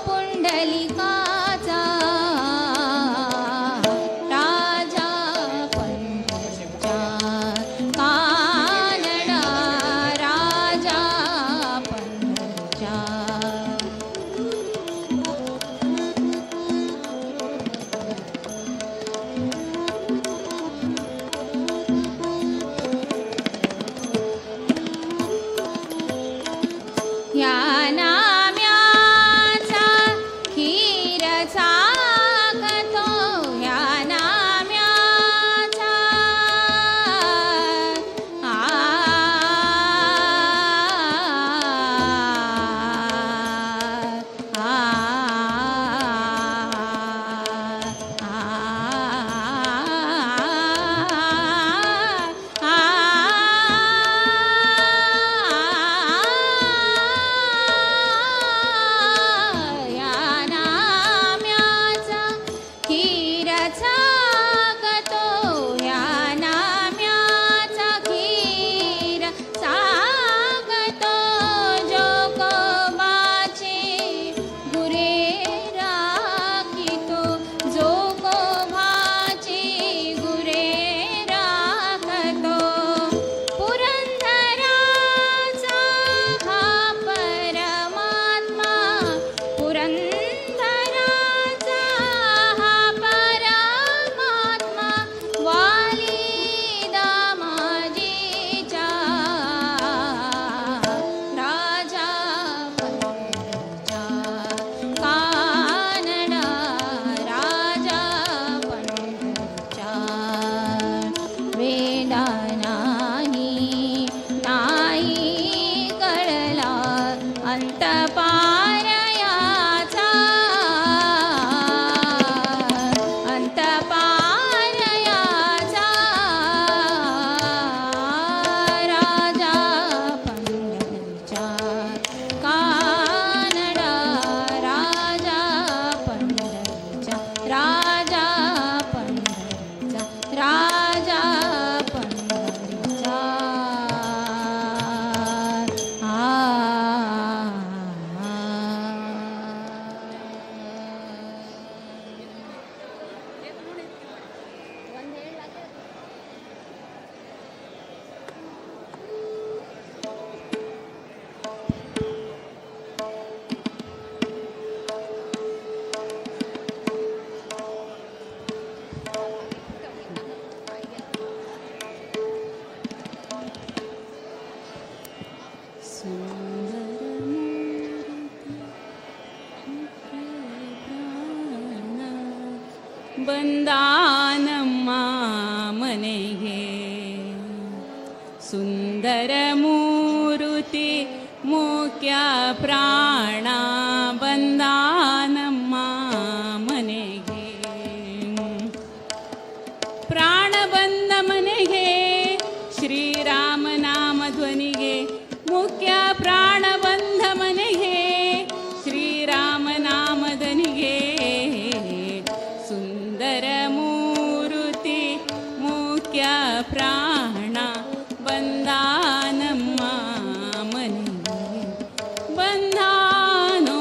पुंडलिकाचा राजा पंढरीचा कानडा राजा पंढरीचा. या नाम्या ಬಂದಾನಮ್ಮ ಮನೆಗೆ. ಸುಂದರ ಮೂರುತಿ ಮುಖ್ಯ ಪ್ರಾಣ ಬಂದಾನಮ್ಮ ಮನೆಗೆ. ಪ್ರಾಣ ಬಂದ ಮನೆಗೆ ಶ್ರೀರಾಮನಾಮ ಧ್ವನಿಗೆ, ಮುಖ್ಯ ಪ್ರಾಣ ಬಂದ ಮನೆಗೆ ಶ್ರೀರಾಮನಾಮದನಿಗೆ. ಸುಂದರ ಮೂರುತಿ ಮುಖ್ಯ ಪ್ರಾಣ ಬಂದಾನಮ್ಮ ಮನೆಗೆ. ಬಂದಾನೋ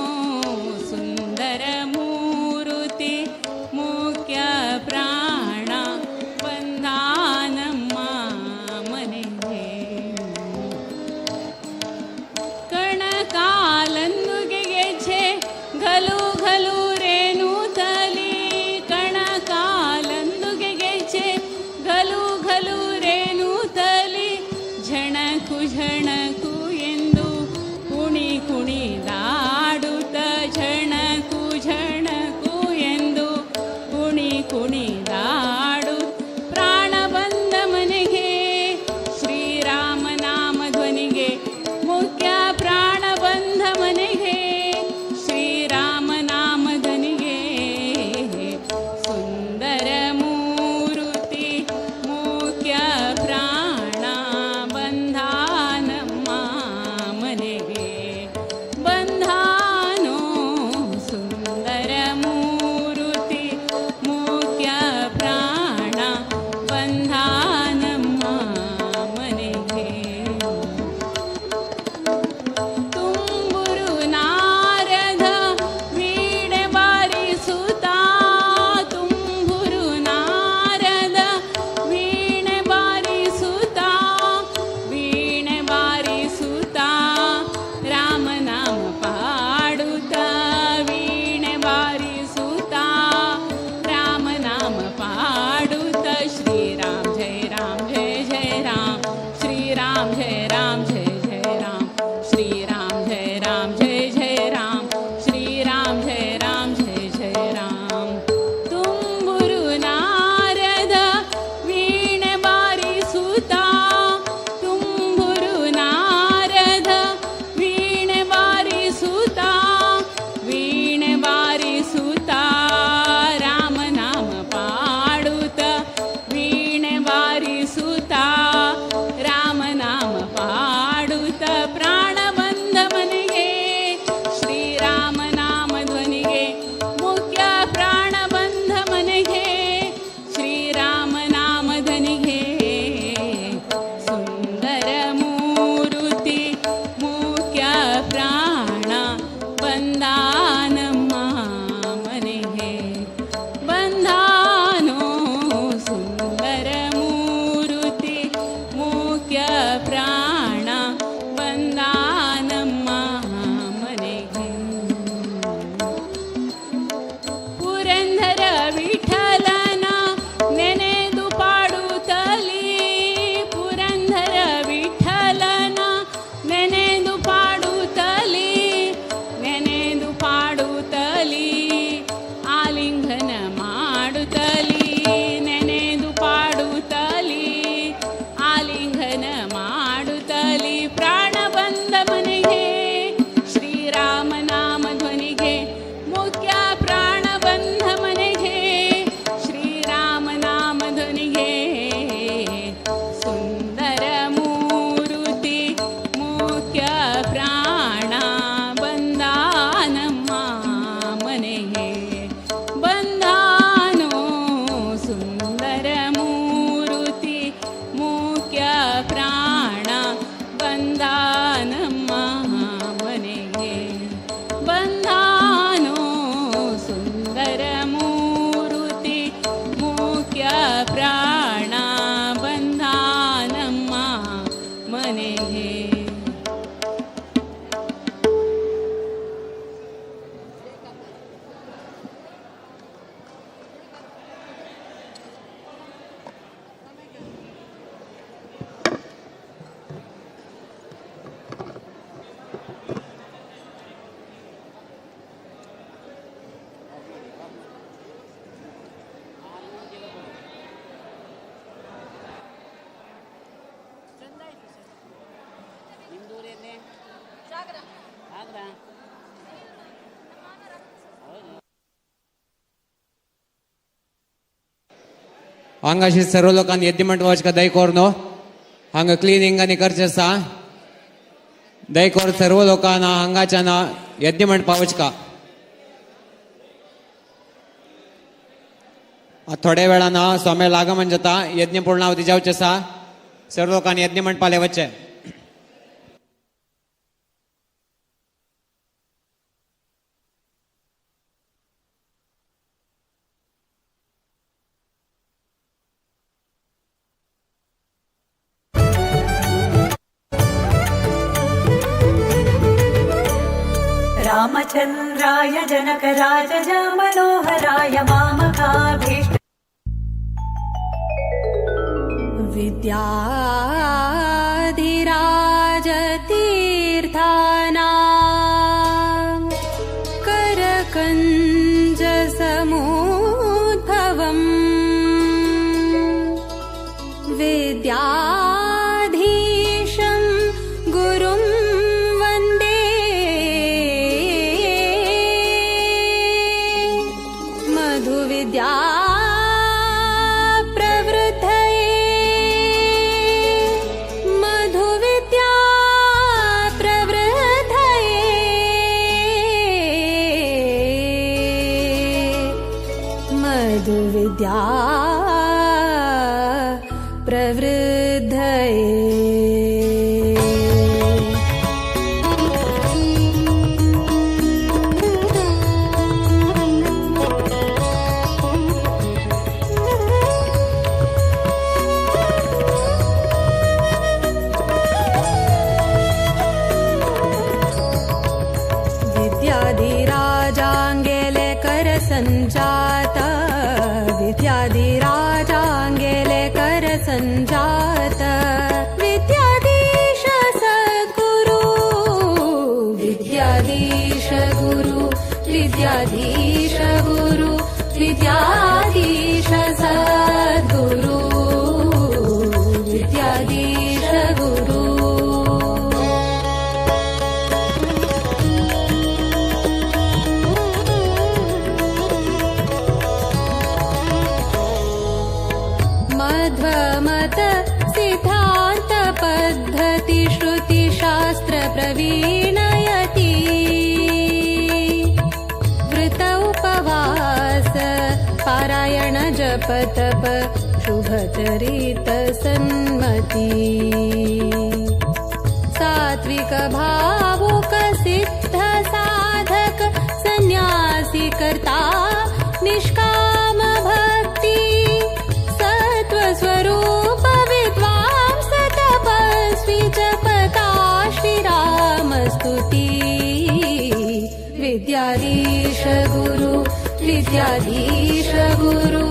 ಸುಂದರ ಮೂರುತಿ ಮುಖ್ಯ ಪ್ರಾಣ ಬಂದಾನಮ್ಮ ಮನೆಗೆ. ಕಣಕಾಲನ್ನು ಗೆಜ್ಜೆ ಘಲು ಘಲು ರೇಣು ತಲಿ, ಕಣಕಾಲನ್ನು ಗೆಜ್ಜೆ ಘಲು ಘಲು ರೇಣು ತಲಿ, ಝಣಕು ಝಣಕು ಎಂದು ಕುಣಿ ಕುಣಿದಾಡುತ್ತ, ಝಣಕು ಝಣಕು ಎಂದು ಕುಣಿ ಕುಣಿದಾಡು. ಪ್ರಾಣ ಬಂದ ಮನೆಗೆ ಶ್ರೀರಾಮನಾಮ ಧ್ವನಿಗೆ, ಮುಖ್ಯ ಪ್ರಾಣ ಬಂದ ಮನೆಗೆ ಶ್ರೀರಾಮನಾಮಧನಿಗೆ. ಸುಂದರ ಮೂರುತಿ ಮುಖ್ಯ ಪ್ರಾಣ ಬಂದಾನಮ್ಮ ಮನೆಗೆ. ಬಂದಾನೋ ಸುಂದರ ಮೂರುತಿ ಮುಖ್ಯ ಪ್ರಾಣ ಬಂದಾನಮ್ಮ ಮನೆಗೆ. ತುಂಬುರು ನಾರದ ವೀಣೆ ಬಾರಿಸುತ್ತಾ, ತುಂಬುರು ನಾರದ ವೀಣೆ ಬಾರಿಸುತ್ತಾ, ವೀಣೆ ಬಾರಿಸುತ್ತಾ ರಾಮನಾಮ ಪಾಡುತ್ತಾ, ವೀಣೆ ಬಾರಿಸುತ್ತಾ ರಾಮನಾಮ ಪಾಡುತ್ತಾ. ಶ್ರೀರಾಮ ಜಯ ರಾಮ ಜಯ ಜಯ ರಾಮ, ಶ್ರೀರಾಮ ಜಯ ರಾಮ ಜಯ ಜಯ ರಾಮ, ಶ್ರೀರಾಮ ಜಯ ರಾಮ ಜಯ ಜಯ ರಾಮ, ಶ್ರೀರಾಮ ಜಯ ರಾಮ ಜಯ ಜಯ ರಾಮ. ತುಂಬುರು ನಾರದ ವೀಣೆ ಬಾರಿಸುತ್ತಾ, ತುಂಬುರು ನಾರದ ವೀಣೆ ಬಾರಿಸುತ್ತಾ, ವೀಣೆ ಬಾರಿಸುತ್ತಾ ರಾಮನಾಮ ಪಾಡುತ್ತ, ವೀಣೆ ಬಾರಿಸುತ್ತಾ ರಾಮನಾಮ ಪಾಡುತ್ತ. ಪ್ರಾಣ ಬಂದ ಮನೆಗೆ ಶ್ರೀರಾಮನಾಮ ಧ್ವನಿಗೆ, ಮುಖ್ಯ ಪ್ರಾಣ ಬಂದ ಮನೆಗೆ ಶ್ರೀರಾಮನಾಮಧನಿಗೆ. ಸುಂದರ ಮೂರುತಿ ಮುಖ್ಯ ಪ್ರಾಣ ಬಂದಾನಮ್ಮ ಮನೆಗೆ. ಬಂದಾನೋ ಸುಂದರ ಮೂರುತಿ ಮುಖ್ಯ ಪ್ರಾಣ ಬಂದಾನಮ್ಮ ಮನೆಗೆ. ಪುರಂದರ ವಿಠಲನ ನೆನೆದು ಪಾಡುತ್ತಲಿ, ಪುರಂದರ ವಿಠಲನ ನೆನೆದು ಪಾಡುತ್ತಲಿ, ನೆನೆದು ಪಾಡುತ್ತಲಿ ಆಲಿಂಗನ ಮಾಡುತ್ತಲಿ, ನೆನೆದು ಪಾಡುತ್ತಲಿ ಆಲಿಂಗನ ಮಾಡುತ್ತಲಿ. ಪ್ರಾಣ ಬಂದ ಮನೆಗೆ ಶ್ರೀರಾಮನಾಮ ಧ್ವನಿಗೆ, ಮುಖ್ಯ ಪ್ರಾಣ ಬಂದ ಮನೆಗೆ ಶ್ರೀರಾಮನಾಮ ಧ್ವನಿಗೆ. ಸುಂದರ ಮೂರುತಿ ಮುಖ್ಯ ಪ್ರಾಣ ಬಂದಾನಮ್ಮ ಮನೆಗೆ. ಬಂದಾನೋ ಸುಂದರ ಮೂರುತಿ ಮುಖ್ಯ ಪ್ರಾಣ ಬಂದಾನಮ್ಮ ಮನೆಗೆ. ಬಂದಾನೋ ಸುಂದರ ಮೂರುತಿ ಮುಖ್ಯ ಪ್ರಾಣ हांगाशी सर्व लोकांनी यज्ञ मंडप वचका दय कोरनो हांगा क्लिनिंग आनी करचें आसा दय कोर सर्व लोकांना हांगाच्यान यज्ञ मंडपा वचका. थोड्या वेळान स्वाम्याला आगमन जाता, यज्ञ पूर्णावती जावचें आसा. सर्व लोकांनी यज्ञ मंडपाले वचचें. रामचन्द्राय जनकराजज मनोहराय मामकाभीष्ट विद्याधिराजतीर्थानां करकञ्जसमुद्भवम् विद्याधीशं गुरुं वन्दे मधुविद्या प्रवृद्धये मधुविद्या प्रवृद्धये मधुविद्या प्रवृद्धये. विद्याधिराजाङ्गेले करसञ्जात विद्याधिराजाङ्गेले करसञ्जात विद्याधीश सद्गुरु विद्याधीश गुरु विद्याधीश गुरु विद्याधीश सद्गुरु विद्याधीश गुरु. मध्वमत सिद्धान्त पद्धति श्रुतिशास्त्र प्रवीणयति वृत उपवास पारायण जप तप शुभचरित सन्मति सात्विक भावुक सिद्ध साधक सन्यासी कर्ता निष्काम भक्ति सत्त्वस्वरूप विद्वांस तपस्वी जपता श्रीरामस्तुति विद्याधीश गुरु विद्याधीश गुरु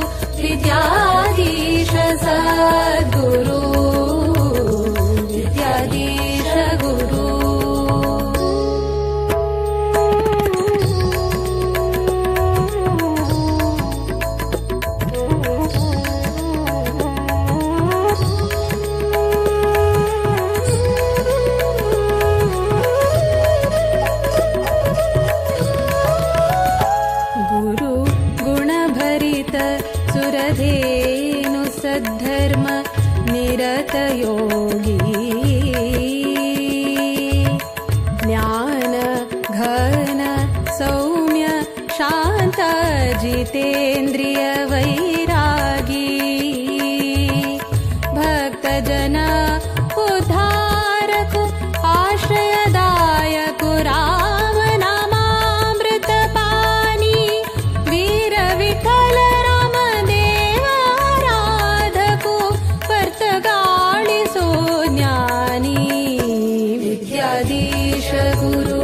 विद्याधीश सद्गुरु विद्याधीश गुरु. गुरु गुणभरित सुरधेनु सद्धर्म निरत योगी ज्ञान घन सौम्य शांत जितेन्द्रिय वैरागी भक्तजन उद्धारक आश्रयदायक राम नामामृत पानी वीर विठ्ठल राम देवाराधको पर्तगाळिसो ज्ञानी विद्याधीश गुरु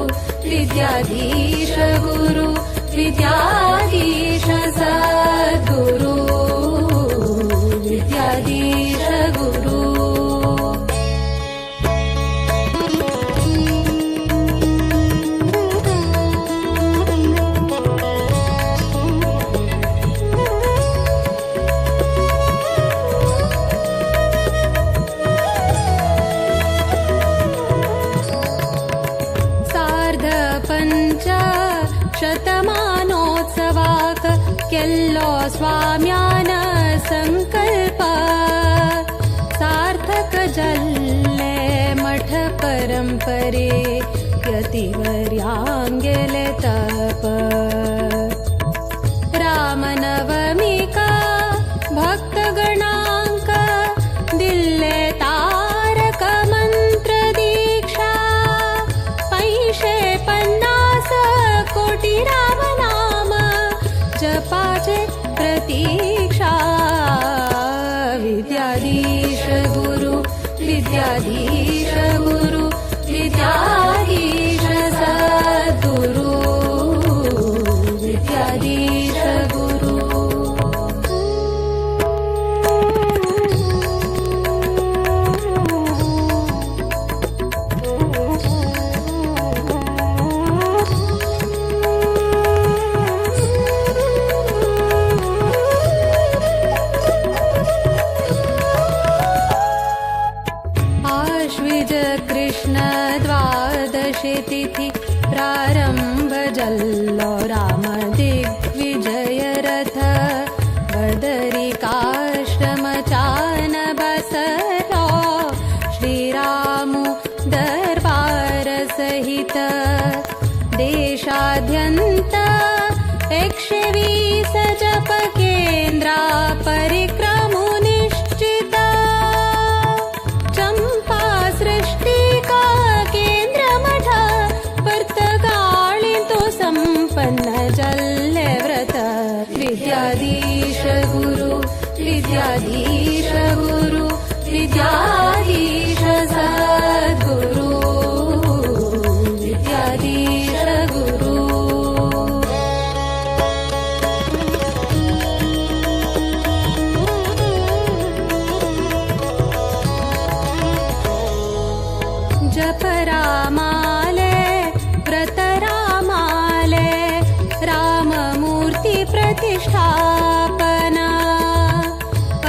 विद्याधीश गुरु विद्याधीश सद्गुरु विद्याधीश गुरु. सार्ध पञ्च शतमानोत्सवाक केल्लो स्वाम्यान संकल्प बदरिकाश्रमचान बसलो श्रीरामु दरबार सहित देशाद्यंत 120 जप केंद्रा परिक्रमु निश्चित चंपा सृष्टिका केंद्र मठ पर्तगाळिंतु संपन्न जल्ले व्रत विद्याधीश गुरु विद्याधीश गुरु विद्याधीश सद्गुरु विद्याधीश गुरु। जप रामाले व्रत रामाले राममूर्ति प्रतिष्ठापना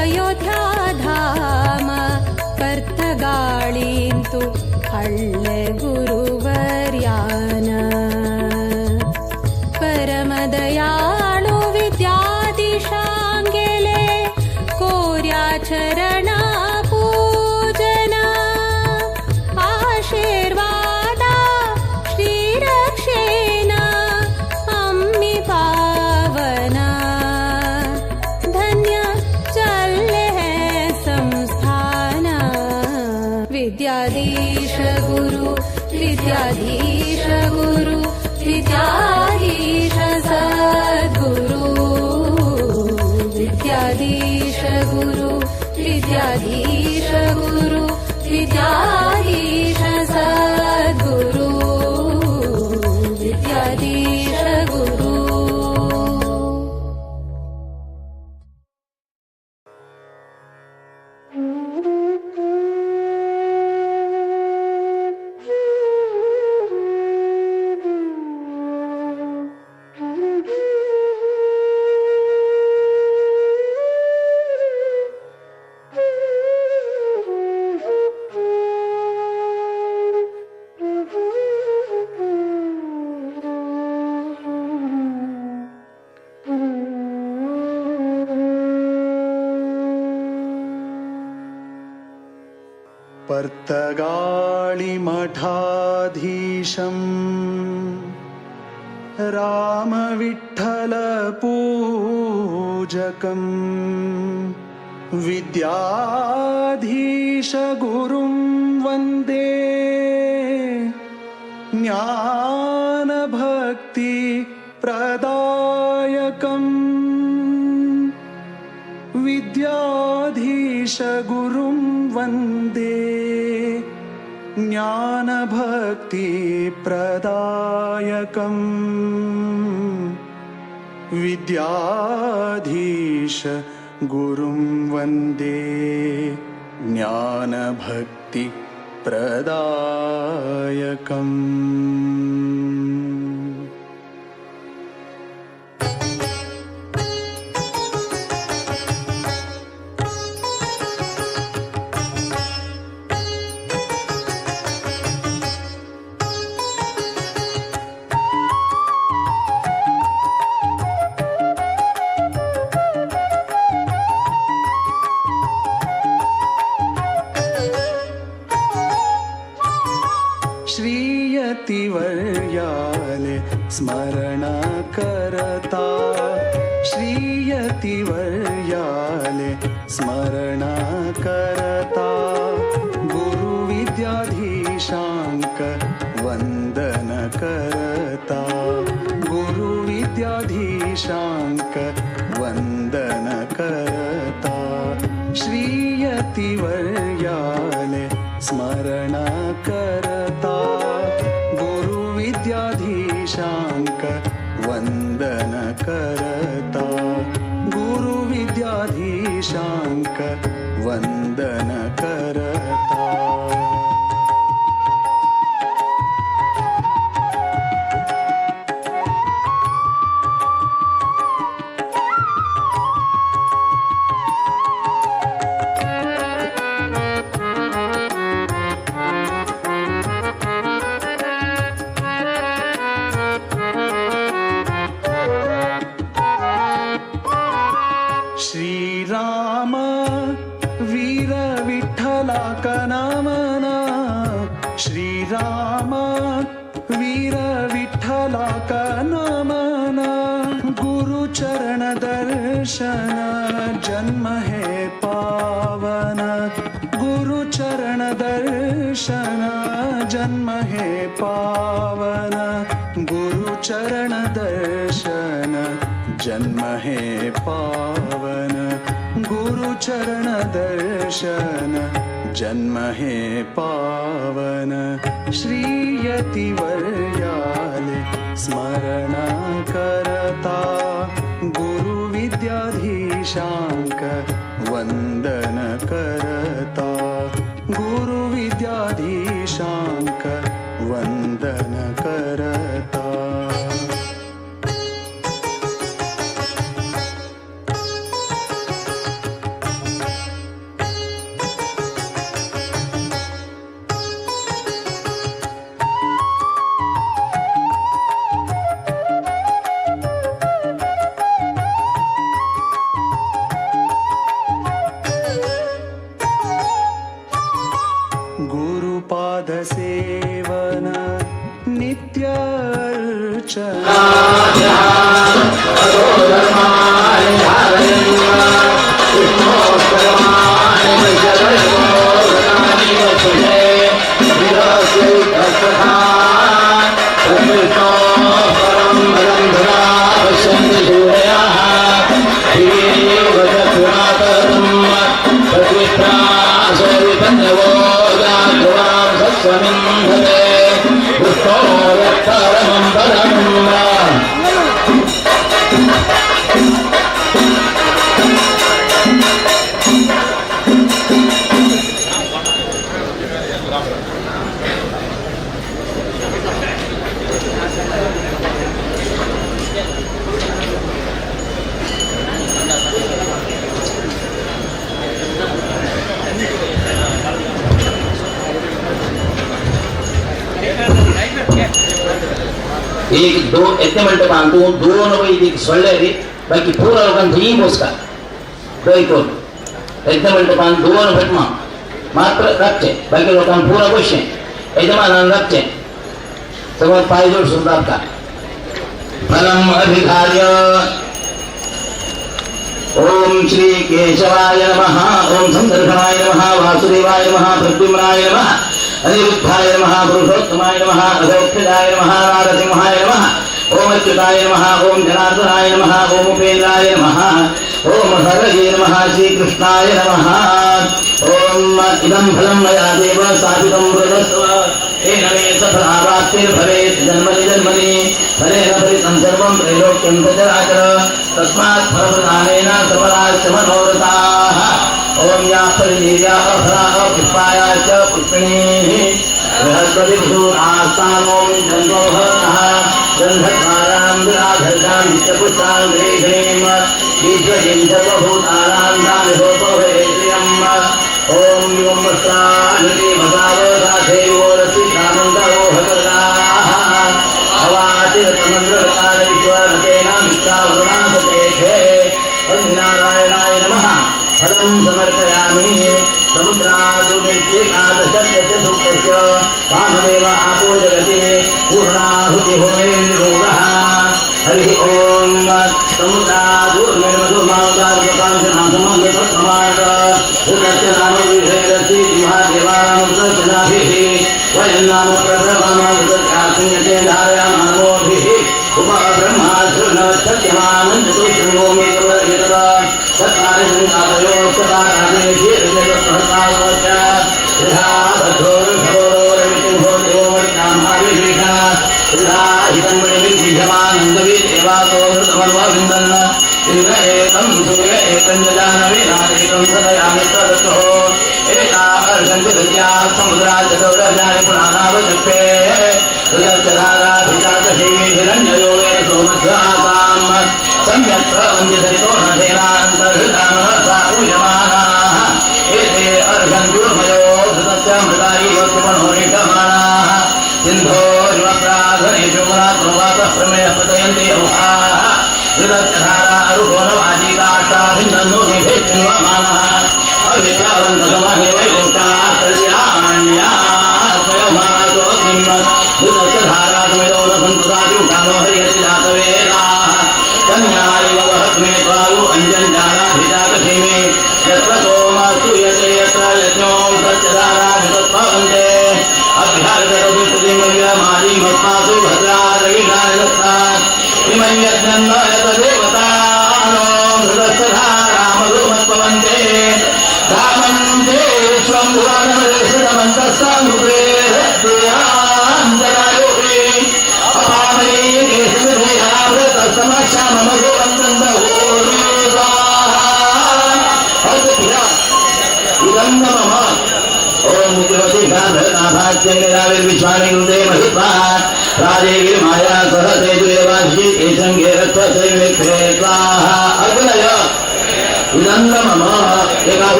अयोध्या धाम पर्तगाळिंतु हಳ್ಳೆ गुरुवर्यान परमदयाळु विद्याधीशांगेले कोर्या चरण पूजना आशीर्वादा श्रीरक्षेना अम्मी पावना धन्य चले है संस्थाना विद्याधीश गुरु विद्याधीश गुरु विद्याधीश सद्गुरु विद्याधीश गुरु विद्याधीश गुरु विद्याधीश सद्गुरु विद्याधीश गुरु। पर्तगाळिमठाधीशं रामविठ्ठलपूजकं विद्याधीशगुरुं वन्दे ज्ञानभक्तिप्रदायकम् विद्याधीशगुरुं वन्दे ज्ञानभक्तिप्रदायकम् विद्याधीश गुरुं वन्दे ज्ञानभक्तिप्रदायकम्। श्रीयतिवर्याले स्मरण करता श्रीयतिवर्याले स्मरण करता गुरुविद्याधीशांक वंदन करता गुरुविद्याधीशांक वंदन करता श्रीयतिवर्याले स्मरण करता गुरुविद्याधीशांक वंदन करता गुरुविद्याधीशांक वंदन करता। श्रीराम श्रीराम वीर विठ्ठलाक नमन श्रीराम वीर विठ्ठलाक नमन गुरुचरण दर्शन जन्म हे पावन गुरुचरण दर्शन जन्म हे पावन गुरुचरण दर्शन जन्म हे पावन गुरुचरण दर्शन जन्म हे पावन श्रीयतिवर्याले स्मरण करता गुरुविद्याधीशांक वंदन करता गुरुविद्याधीशांक वंदन करता. गुरुपाद सेवन नित्य अर्चना एक दोन यज्ञमंडपांत दोन वैदिक सोडले बाकी पुरा लोकांक थंय बसता दय करून यज्ञमंडपान दोन भटमा मात्र राखचे बाकी लोकांक पुरा बसचें यजमानान राखचें समज पांय जोडसून राखता. फलम अधिकार्य ओम श्री केशवाय नमः ओम संदर्शनाय नमः वासुदेवाय नमः प्रद्युम्नाय नमः अनिरुद्धाय नमः पुरुषोत्तमाय नमः अधोक्षजाय नमः नारसिंहाय नमः ओम अच्युताय नमः ओम जनार्दनाय नमः ओम उपेन्द्राय नमः ओम हरये नमः श्रीकृष्णाय नमः ओम इदं फलं मया देव स्थापितं वृधस्व तेन मे सफलावाप्तिर्भवेत् जन्मनि जन्मनि फलेन फलितं सर्वं त्रैलोक्यं सचराचर तस्मात् फलप्रदानेन सफलाश्च मनोरथाः. ओम या परिवीर्या अफलाः पुष्पायाश्च पुष्पिणीः बृहस्पतिभूतास्तानों जन्मोहनः गन्धद्वारां विराधर्षां नित्यपुष्टां ग्रेषणीम् ईश्वरीं सर्वभूतानां दामिहोपभेत्रियम्. ओम युं वस्त्राणि मसावसाथेवोरसि कामन्दरोहकर्णाः अवाचिरतमन्द्रकालविश्वरतेन मित्रावरुणासतेषे नारायणाय नमः. फलं समर्पयामि समुद्रादुनिर्देकादशस्य सूक्तस्य वामदेव आपो जगति पूर्णाहुतिहोमेर्भुवः. हरिः ॐ समुद्रादुर्निर्मधुमावदारुकांशनाथममृतप्रमाणस्य नाम विभेदसि महादेवानामृतजनाभिः वयं नाम प्रभवामृतस्यासंयते धारयामानोभिः उप ब्रह्मासुर्न सत्यमानन्दतु मे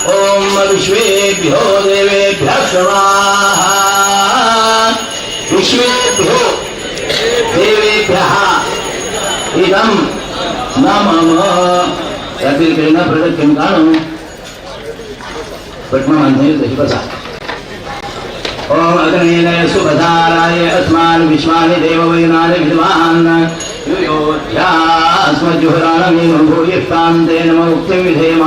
ओम विश्वेभ्यो देवेभ्यः स्वाहा। विश्वेभ्यो देवेभ्यः इदं न मम प्रदक्षिण काढून पटमा माणसाने तशी बसा। ओम अग्नेन सुभधाराय अस्मान् विश्वानि देववयुनानि विद्वान् युयोध्यास्मज्जुहराणमेव भूयिष्ठां तेन मुक्तिं विधेम।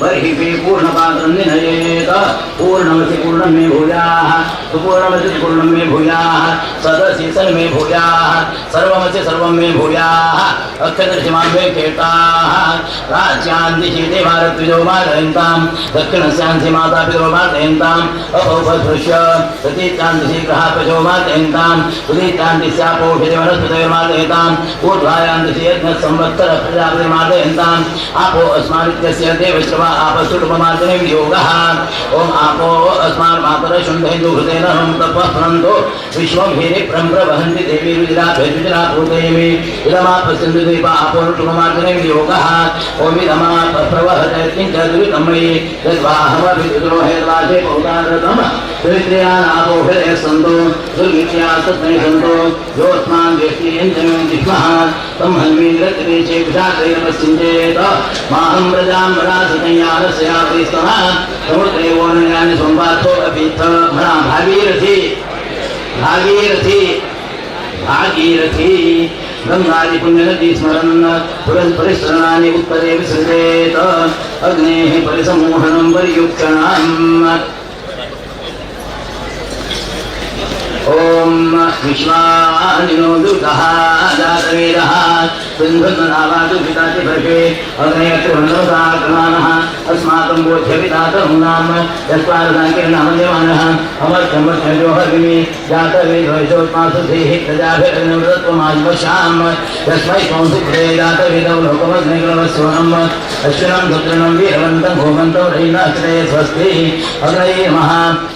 बर्हिषि पूर्णपात्रं निनयेत। पूर्णमसि पूर्णं मे भूयाः सुपूर्णमसि पूर्णं मे भूयाः सदसि सन्मे भूयाः सर्वमसि सर्वं मे भूयाः अक्षदर्शिमां मे केताः। राज्यान्दिशि देवारत्विजो मादयन्तां दक्षिणस्यान्सि मातापितरो मादयन्ताम् अपौपस्पृश्य प्रतीत्यान्दिशि ग्रहापशो मादयन्ताम् उदीत्यान्दिश्यापोषिते वनस्पतयोर्मादयन्ताम् ऊर्ध्वायान्दिशि यज्ञः संवत्सरः प्रजापतिर्मादयन्ताम् आपो अस्मानित्यस्य देवश्रवा आपसुटुपमार्जने वियोगः। ओम आपो अस्मान् मातरशुण्ठेन्दुघृतेन हं तपः प्रणन्तो विश्वं हीरि प्रम्प्रवहन्ति देवी रुजिराभ्यजुजिरा भूतेमि इदमापसिन्धुद्वीप आपो ऋटुपमार्जने वियोगः। ओम इदमाप प्रवहते किञ्च दुरितं मयि यद्वाहमभिद्रोहेर्वाचे बहुदारतम चरित्र्यान् आपो हृदय सन्तो दुर्विद्या तस्मै सन्तो योऽस्मान् व्यक्तियञ्चमें जिह्मः तं हन्मीन्द्रत्रिदेशे विषादैरपश्चिन्तेत माहं प्रजां वरासकन्यारस्यापि स्तः समुद्रे वोनयानि सम्पार्थो अपीथ म्हणा भागीरथी भागीरथी भागीरथी गंगादि पुण्यनदी स्मरन् परिसरणानि उत्तरे विसृजेत अग्नेः परिसमोहनं पर्युक्षणम्। ओम विश्वानिनो दुर्गः जातवेदः सिन्धुनावादुभितातिभर्षे अग्नेयत्रिभण्डोदाक्रमाणः अस्माकं बोध्यपितातरुणां यस्वारदाङ्किर्नामदेवानः अमर्थमर्थयोहर्विमि जातवेदोषोत्मासुधीः प्रजाभिर्निवृत्वमाश्वशां यस्मै त्वं सुकृते जातवेदौ लोकमग्निग्रवस्वनम् अश्विनं रुद्रणं वीरवन्तं गोमन्तं रयिणाश्रये स्वस्ति। अग्नये नमः।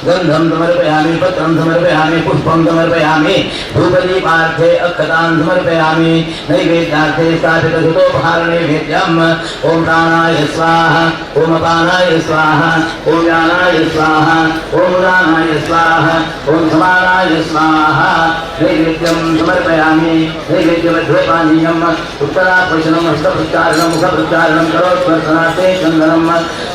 गन्धं समर्पयामि, पत्रं समर्पयामि, पुष्पं समर्पयामि, धूपदीपार्थे अक्षतां समर्पयामि, नैवेद्यार्थे स्थापितघृतोपहारनैवेद्यम्। ॐ प्राणाय स्वाहा, ॐ अपानाय स्वाहा, ॐ व्यानाय स्वाहा, ॐ उदानाय स्वाहा, ॐ समानाय स्वाहा। नैवेद्यं समर्पयामि। नैवेद्यमध्ये पानीयम् उत्तराप्रश्नं हस्तप्रक्षालनं मुखप्रक्षालनं करोत्स्पर्शनार्थे चन्दनं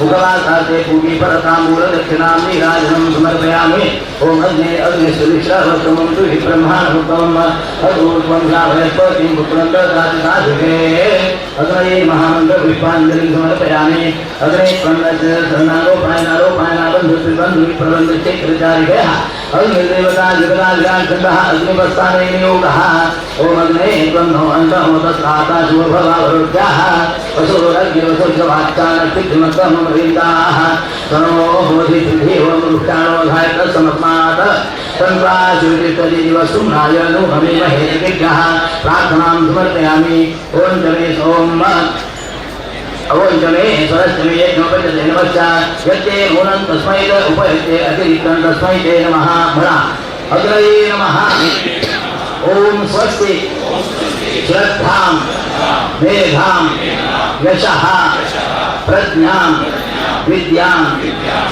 मुखवासार्थे पूगीफलताम्बूलदक्षिणां नीराजनं समर्पयामि। ॐ अग्ने अग्निस्तुलिश्रवस्तमं तु हि ब्रह्माणमुत्तमम् अगूर्ध्वं लाभयस्पतिं पुत्रं ददाति साधुके। अग्नये महामन्त्रपुष्पाञ्जलिं समर्पयामि। अग्ने त्वन्नरोपायनारोपायनाबन्धुबन्धुप्रबन्धचैत्रचारिभ्यः अग्निदेवता जगदाभिराक्षन्दः अग्निवस्थाने नियोगः। ॐ अग्ने त्वं नो अन्तहो तस्राता शुभभवावरुद्ध्याः वसुरग्निवसुर्गवाच्चानस्तिग्मतमृन्दाः तनो बोधिसिद्धिहोमृक्षाणोधायतसमस्मात् तन्त्वाशिवतिष्ठति नु हमेमहे प्रार्थनां समर्पयामि। ॐ जमे सोम अवोचमे स्वरश्चमे यज्ञोपचते नमश्च यत्ते नूनं तस्मै उपयुक्ते अतिरिक्तं तस्मै ते नमः। म्हणा अग्नये नमः। ॐ स्वस्ति श्रद्धां मेधां यशः प्रज्ञां विद्यां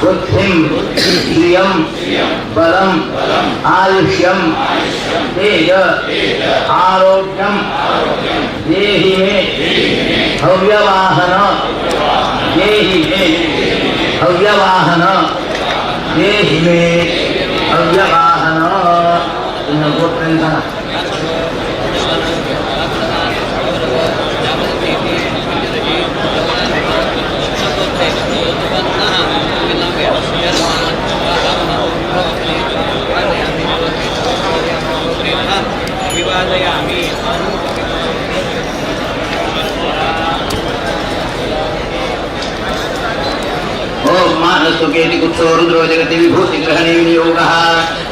बुद्धिं श्रियं बलम् आयुष्यं तेज आरोग्यं देहि मे हव्यवाहन देव देहि मे हव्यवाहन देहि मे हव्यवाहन. ओम मानसोकेति कुत्सो रुद्रो जगति विभूतिग्रहणे विनियोगः.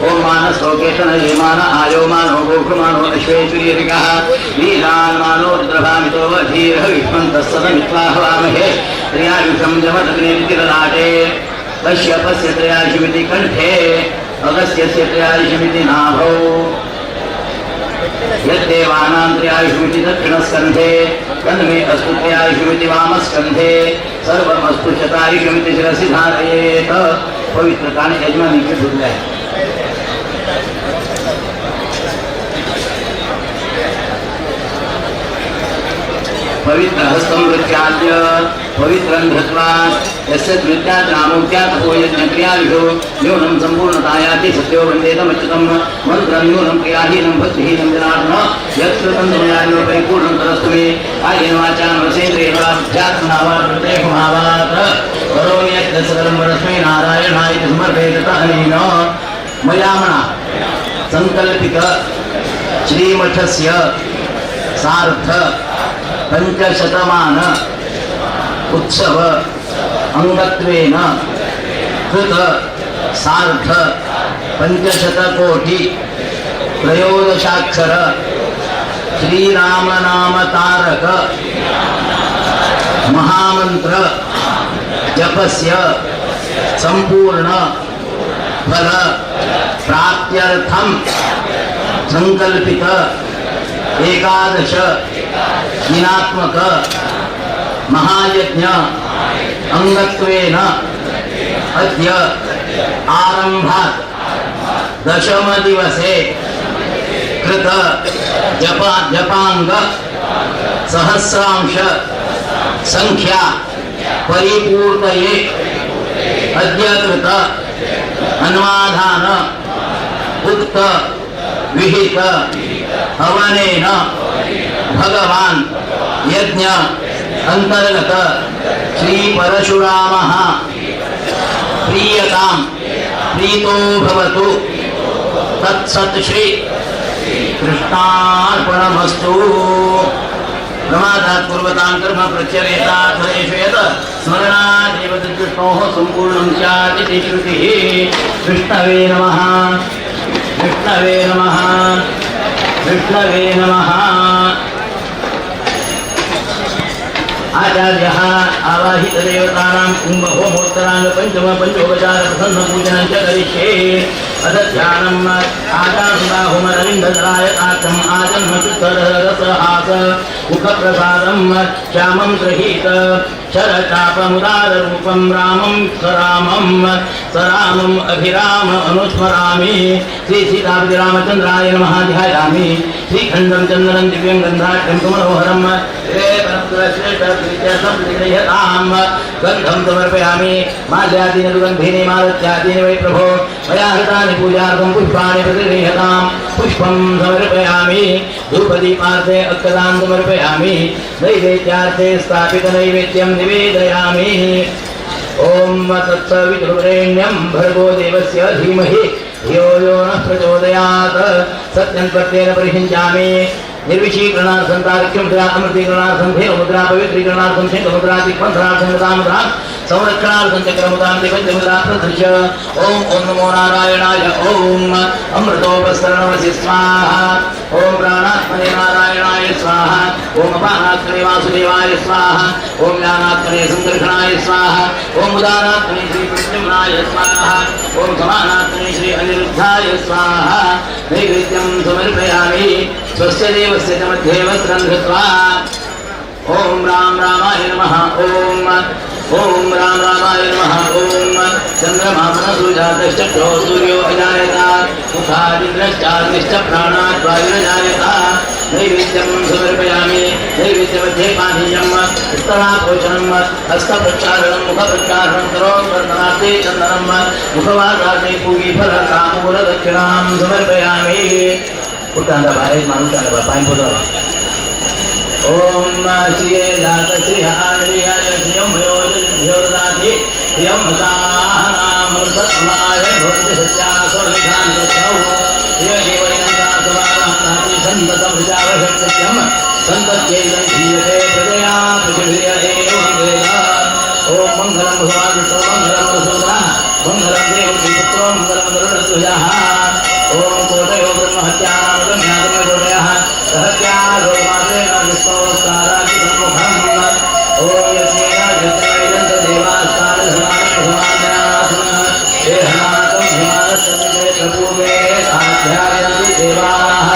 ओम मानसोकेतनये मान आयो मानो गोघ्रमाणो अश्वेश्वर्यरिकः वीरान् मानो रुद्रभामितो वधीरः विष्मन्तः सदमित्वा हवामहे. त्रयायुषं जमदग्नेतिरलाटे कश्यपस्य त्रयायुषमिति कण्ठे अगस्त्यस्य त्रयायुषमिति नाभौ यद्देवानां त्रयायुषमिति दक्षिणस्कन्धे तन्मे अस्तु त्रयायुषमिति वामस्कन्धे सर्वमस्तु शतायुषमिति शिरसि धारयेत. पवित्रताने यजमानीचे धुतले आहे. पवित्र हस्तं प्रख्याल्य पवित्रं धृत्वा यस्य धृत्यात् रामोक्त्यात् यज्ञक्रियाविधो न्यूनं सम्पूर्णतायाति सत्यो वन्देतमच्युतं मन्त्रं न्यूनं क्रियाहीनं भक्तिहीनं जनार्दन यत्कृतं मया परिपूर्णं तरस्तु मे. आयेन वाचा मनसेन्द्रियेण वा बुद्ध्यात्मना वा प्रत्ययभावात् करोमि यत् सकलं परस्मै नारायणाय समर्पयेत अनेन मया मना संकल्पित श्रीमठस्य सार्थ पंचशतमान उत्सव अंगत्वेन कृत सार्थ पंचशतकोटि त्रयोदशाक्षर श्रीरामनामतारक महामंत्र जपस्य संपूर्ण फल प्राप्त्यर्थं संकल्पित एकादश दिनात्मक महायज्ञ अंगत्वेन अद्य आरंभात् दशम दिवसे कृत जपांग सहस्रांश संख्या परिपूर्तये अद्य कृत अन्वाधान उक्त विहित हवनेन भगवान यज्ञ अंतर्गत श्री परशुरामः प्रीयतां प्रीतो भवतु. तत्सत् श्री कृष्णार्पणमस्तु. प्रमादात् कुर्वतां कर्म प्रत्यवेतात् फलेषु यत् स्मरणादेव तद्विष्णोः सम्पूर्णं स्यात् इति श्रुतिः. विष्णवे नमः. विष्णवे नमः. विष्णवे नमः. आचार्यः आवाहितदेवतानां कुम्भहोमोत्तराङ्ग पञ्चम पञ्चोपचार प्रसन्न पूजनं च करिष्ये. अथ ध्यानम् आचार्यबाहुमरविन्दधराय आत्म आजन्म चित्तरसहास मुखप्रसादं श्यामं गृहीत शरचापमुदाररूपं रामं सरामं सरामम् अभिराम अनुस्मरामि. श्री सीतापति रामचन्द्राय नमः ध्यायामि. श्रीखण्डं चन्दनं दिव्यं गन्धाढ्यं सुमनोहरं गन्धं समर्पयामि. माल्यादीन सुगन्धिनि मालत्यादीनि वै प्रभो मया हृतानि पूजार्थं पुष्पाणि प्रतिगृह्यतां. पुष्पं समर्पयामि. धूपदीपार्थे अक्षतां समर्पयामि. नैवेद्यार्थे स्थापितनैवेद्यं निवेदयामि. ॐ तत्सवितुर्वरेण्यं भर्गो देवस्य धीमहि धियो यो नः प्रचोदयात्. सत्यं प्रत्ययेन परिषिञ्चामि. निर्विशीकरणार्थं तारक्ष्यं मुद्रा अमृतीकरणार्थं धेनुमुद्रा पवित्रीकरणार्थं सिंहमुद्रा दिग्बन्धनार्थं गतामुद्रा संरक्षणार्थं चक्रमुद्रां दिग्बन्धमुद्रा प्रदृश्य. ॐ ॐ नमो नारायणाय. ॐ अमृतोपसरणमसि स्वाहा. ॐ प्राणात्मने नारायणाय स्वाहा. ॐ अपानात्मने वासुदेवाय स्वाहा. ॐ ज्ञानात्मने संकर्षणाय स्वाहा. ॐ उदानात्मने श्री प्रद्युम्नाय स्वाहा. ॐ समानात्मने श्री अनिरुद्धाय स्वाहा. नैवेद्यं समर्पयामि. स्वस्य देवस्य च मध्ये वस्त्रं धृत्वा ॐ राम रामाय नमः. ॐ ॐ राम रामाय नमः. ॐ चन्द्रमा मनसु जातश्चक्रो सूर्यो अजायत मुखादिन्द्रश्चाग्निश्च प्राणात् वायुरजायत. नैवेद्यं समर्पयामि। नैवेद्यमध्ये पानीयम् उत्तराभोजनं हस्तप्रक्षालनं मुखप्रक्षालनं करोत्वर्धनार्थे चन्दनं मुखवासार्थे पूगीफलताम्बूलदक्षिणां समर्पयामि। उठांदा बाहेर मारून टाका पाय पुरा। ओम श्री दात श्री हरियाय श्रियं भयोदाति श्रियं भतानामृतमाय भवन्ति सत्यासोलिखान् सन्ततमृजावशक्त्यं सन्तत्यैदं धीयते प्रजया पृथिव्या एवं वेद। ॐ मङ्गलं भगवान् विष्णु मङ्गलं वसुन्धरा मङ्गलं देवकीपुत्रो मङ्गलं गरुडध्वजः। ॐ कोटयो ब्रह्महत्यानामगम्यागम्यकोटयः सहत्या लोमात्रेण विष्णोस्ताराचितमुखम्। ॐ यज्ञेन यज्ञैरन्त देवास्तारधनानि भगवान्यासन् देहनाथं हिमालसमीपे प्रपूर्वे साध्यायन्ति देवाः।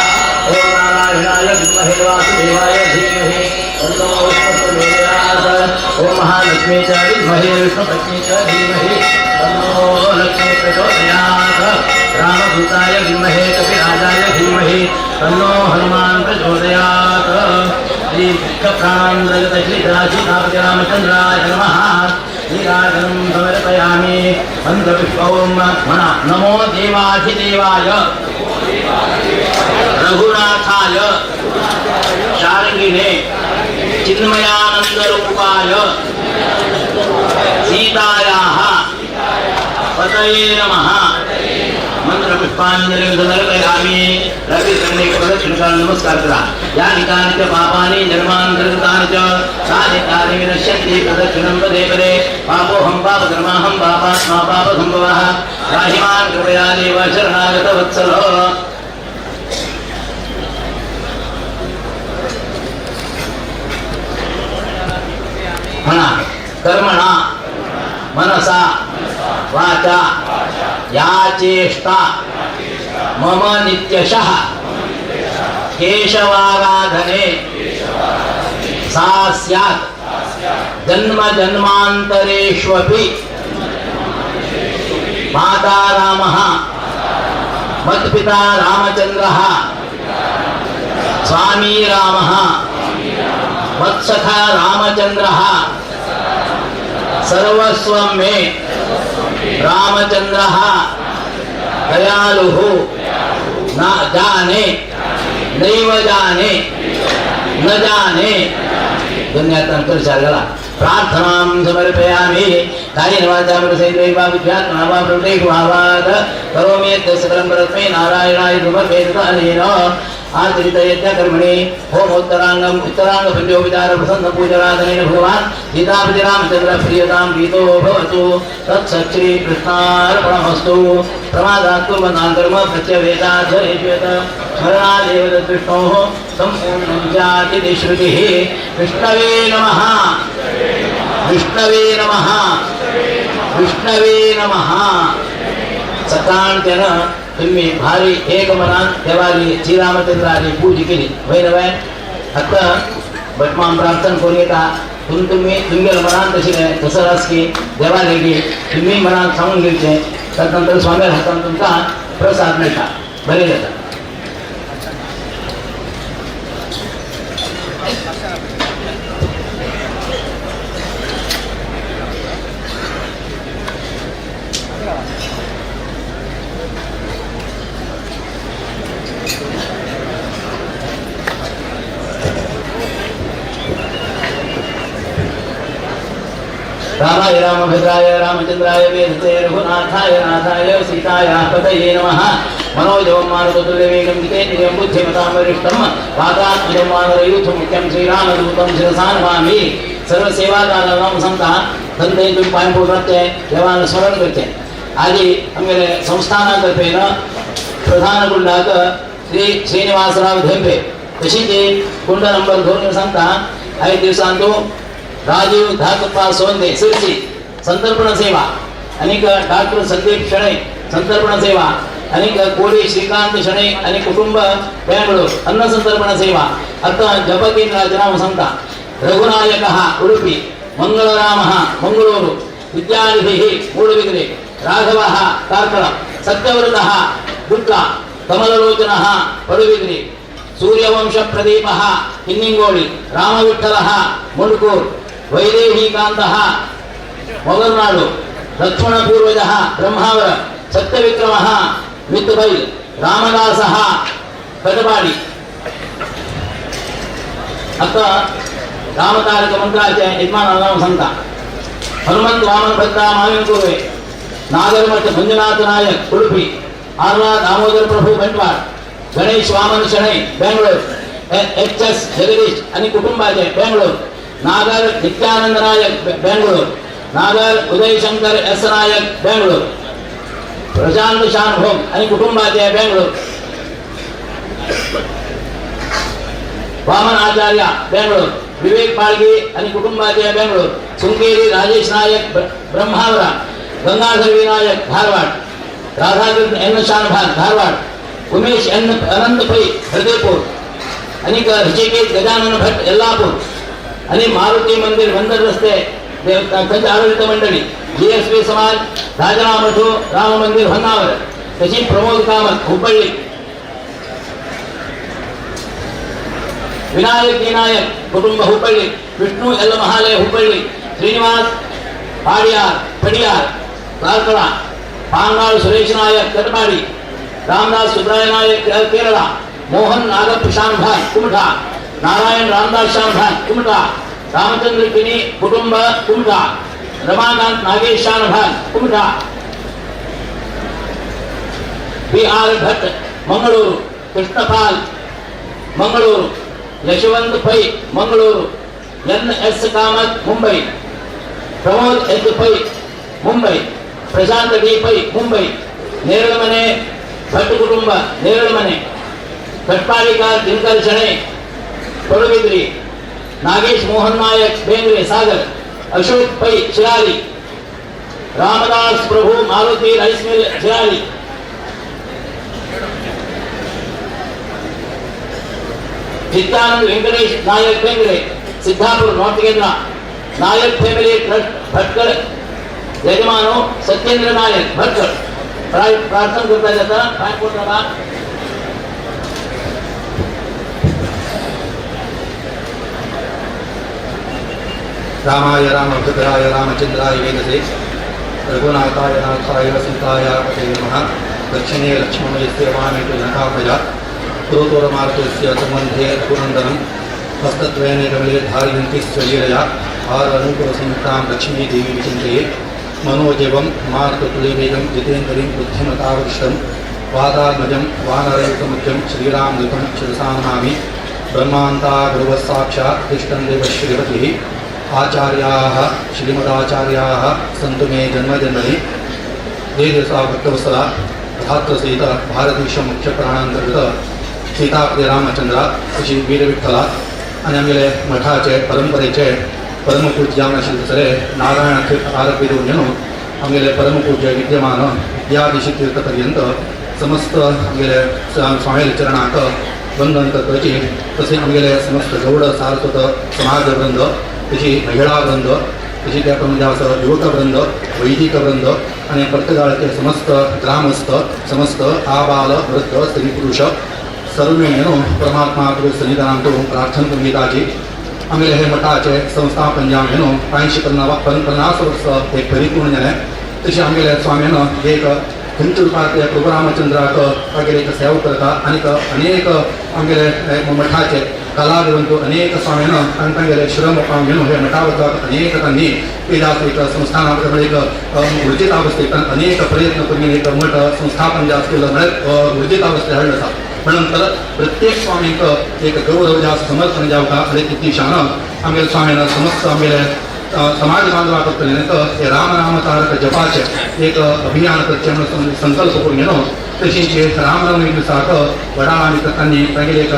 ॐ नारायणाय विद्महे वासुदेवाय धीमहि तन्नो विष्णुः प्रचोदयात्। ॐ महालक्ष्मी च विद्महे विष्णुपत्नी च धीमहि तन्नो लक्ष्मी प्रचोदयात्। रामदूताय विद्महे कपिराजाय धीमहि तन्नो हनुमान् प्रचोदयात्। श्री प्राणान्तर्गत श्री रामचन्द्राय नमः। नीराजनं समर्पयामि। मन्त्रपुष्पं मना नमो देवाधिदेवाय रघुनाथाय शार्ङ्गिणे चिन्मयानन्दरूपाय सीतायाः पतये नमः। मंत्रपुष्पांजलिं समर्पयामि। रविचन्द्रे प्रदक्षिणकाल नमस्कार करा। यानि कानि च पापानि जन्मान्तर्गतानि च तानि तानि विनश्यन्ति प्रदक्षिणं पदे पदे। पापोऽहं पापकर्माहं पापात्मा पापसम्भवः राहिमान् कृपया देव शरणागतवत्सलो। म्हणा कर्मणा मनसा वाचा या चेष्टा मम नित्यशः केशवाराधने सा स्यात् जन्म जन्मान्तरेष्वपि। माता रामः मत्पिता रामचन्द्रः स्वामी रामः मत्सखा रामचन्द्रः सर्वस्वं मे रामचन्द्रः दयालुः न जाने नैव जाने न जाने। धन्यवाद झाला। प्रार्थनां समर्पयामि। कायेन वाचा मनसैन्द्रियैर्वा बुद्ध्यात्मना वा प्रकृतिभावात् करोमि यत् सकलं परस्मै नारायणाय समर्पयेत्। आचरित यज्ञकर्मणि होमोत्तराङ्गम् उत्तराङ्गपञ्चोपचार प्रसन्न पूजनादनेन भगवान् सीतापति रामचन्द्र प्रियतां प्रीतो भवतु। तत्सच्छ्री कृष्णार्पणमस्तु। प्रमादात् कुर्वन्नां कर्म प्रत्यवेदाध्वरेष्वेत स्मरणादेव तद्विष्णोः सम्पूर्णं चातिथि श्रुतिः। विष्णवे नमः। विष्णवे नमः। विष्णवे नमः। सकाळच्यानं तुम्ही भारी एक मनान देवाली श्रीरामचंद्राली पूजा केली वय नव्हे। आता भटमाम प्रार्थना करून येता तुम्ही तुमगेल्या मनान तशी तसं रास की देवाले की तुम्ही मनान सांगून घेवचे तदनंतर स्वामी हातान तुमका प्रसाद मेळटा बरें जाता। रामाय रामभद्राय रामचंद्राय वेधसे रघुनाथाय नाथाय सीताय पतये नमः। मनोजवं मारुततुल्यवेगं जितेन्द्रियं बुद्धिमतां वरिष्ठं वातात्मजं वानरयूथमुख्यं श्रीरामदूतं शिरसा नमामि। सर्वसेवादानां संतः धंधे पाय पडचे देवान स्मरण करचे। आदी आमगेले संस्थाना तर्फेन प्रधान कुंडाक श्री श्रीनिवासराव धेंपे तशीच कुंड नंबर 2 सांगता आयज दिवसान तो राजीव धाकप्पा सोंदे सिरसी संतर्पण सेवा अनेक डॉक्टर संदीप शणै संतर्पण सेवा अनेक कोडी श्रीकांत शणै आणि कुटुंब बेंगळूर अन्न संतर्पण सेवा। आता जप केंद्राचे नाव सांगता रघुनायकः उडुपी मंगलरामः मंगळूरु विद्यानिधिः मूडबिद्रे राघवः कार्कळ सत्यव्रतः गुट्का कमललोचनः पडुबिद्रे सूर्यवंश प्रदीपः हिन्निंगोळि, रामविठ्ठलः मुणकूर, वैदेहीकान्तः मोगलनाडु, लक्ष्मणपूर्वजः ब्रह्मावर, सत्यविक्रमः मित्तबैल, रामदासः कटपाडी. आता रामतारक मंत्राचे यजमान नाव सांगता. हनुमंत वामन भद्रा माविनकुर्वे, नागरमठ मंजुनाथ नायक उडुपी, आर्ला दामोदर प्रभू बंटवाळ, गणेश वामन शणै बेंगलोर, एच एस जगदीश आणि कुटुंबाचे बेंगलोर, नागर नित्यानंद नायक बेंगलोर, नागर उदयशंकर एस नायक बेंगलोर, प्रशांत शानभोग आणि कुटुंबाचे बेंगलोर, वामन आचार्य बेंगलोर, विवेक पाळगी आणि कुटुंबाचे बेंगलोर, सुंकेरी राजेश नायक ब्रह्मावरा, गंगाधर विनायक धारवाड, राधाकृष्ण एन शानभाग धारवाड, उमेश एन अनंत पै हृदयपूर आणि ऋषिकेश गजानन भट यल्लापूर आणि मारुती मंदिर बंदर रस्ते थंय आडळीत मंडळी, जीएसपी समाज राजाराम मठो राम मंदिर होन्नावर, तशी प्रमोद कामत हुब्बळ्ळी, विनायक विनायक कुटुंब हुब्बळ्ळी, विष्णू एल महालय हुब्बळ्ळी, श्रीनिवास पाडियार पडियार कार्कಳ, पांगाळ सुरेश नायक कटपाडी, रामदास सुब्राय नायक केरळा, मोहन नागप्प शानभाग कुमठा, नारायण रामदास शानभाग कुमठा, रामचंद्र किनी कुटुंब कुमठा, रमाकांत नागेश शानभाग कुमठा, बी are Bhat Mangaluru, Krishnapal Mangaluru, Yashwant Pai Mangaluru, N S Kamath Mumbai, Pramod H Pai Mumbai, Prashant D Pai Mumbai, Nerelamane Bhat कुटुंब नेरळमने, कटपाडिकार Dinakar Shenoy Padubidri, Nagesh Mohan Nayak Bendre Sagar, Ashok Pai Shirali, Ramdas Prabhu Maruti rice mill Shirali, Chittanand Venkatesh Nayak Bendre Siddapur north केंद्र, नायक फॅमिली ट्रस्ट भटकळ यजमानो सत्येंद्र नायक भटकळ. प्रार्थना करता जाता पाय पडटा. रामाय रामभद्राय रामचंद्राय वेदसे रघुनाथाय नाथाय सीताय पते नमः. दक्षिणे लक्ष्मणस्य वामे तु जनकात्मजा पुरोतोरमार्तस्य संबन्धे रघुनन्दनं हस्तद्वयेन कमले धारयन्ति स्वलीलया आरनुकुलसंयुक्तां लक्ष्मीदेवी विचिन्तये. मनोजवं मार्ततुल्यवेगं जितेन्द्रिं बुद्धिमतावरिष्ठं वातात्मजं वानरयुतमुख्यं श्रीरामदूतं शिरसा नमामि. ब्रह्मान्ता गुरुवः साक्षात् तिष्ठं देवश्रीपतिः. आचार्याः श्रीमदाचार्याः सन्तु मे जन्मजन्मनि. देशसा भक्तवत्सला धात्रसहित भारतीश मुख्य प्राणांतर्गत सीतापती रामचंद्र श्री वीरविठ्ठला आणि आमगेले मठाचे परंपरेचे परमपूज्य आशिल्ले नारायण आरपिदून आमगेले परमपूज्य विद्यमान विद्याधीश तीर्थपर्यंत समस्त आमगेले स्वामी चरणाक वंदन करपाची. तशें आमगेले समस्त गौड सारस्वत समाजवृंद, तशी महिला वृंद, तशी त्या प्रमाणे आसा युवक वृंद, वैदिक वृंद आणि पर्तगाळचे समस्त ग्रामस्थ, समस्त आबाल वृद्ध स्त्री पुरुष सर्वेण परमात्मा सन्निधानांतु प्रार्थना करून घेताची. आमगेले हे मठाचे संस्थापन जावन 85-50 वर्स हे परिपूर्ण जालें. तशें आमगेले स्वाम्यान एक खंयच्या रुपांत प्रभु रामचंद्राक तागेले एक सेवा करता आनी अनेक आमगेले मठाचे कलावंत अनेक स्वाम्यान तांकां तांगेले श्रम घेवन हे मठा वचपाक अनेक तांणी एक संस्थान एक ऊर्जित अवस्थेत अनेक प्रयत्न करून एक मठ संस्थापन जे आसलेलो म्हळ्यार ऊर्जित अवस्थेत हाडलो आसा. म्हणून तर प्रत्येक स्वामीक एक गौरव जे समर्पण जावका आनी उद्देशान आमगेले स्वाम्यान समस्त आमगेले समाज बांधवा करतले हे राम नाम तारक जपाचे एक अभियान करचें म्हणून संकल्प करून घेवन तशीच रामनवमी दिसाक वडा आनी तांणी तागेले एक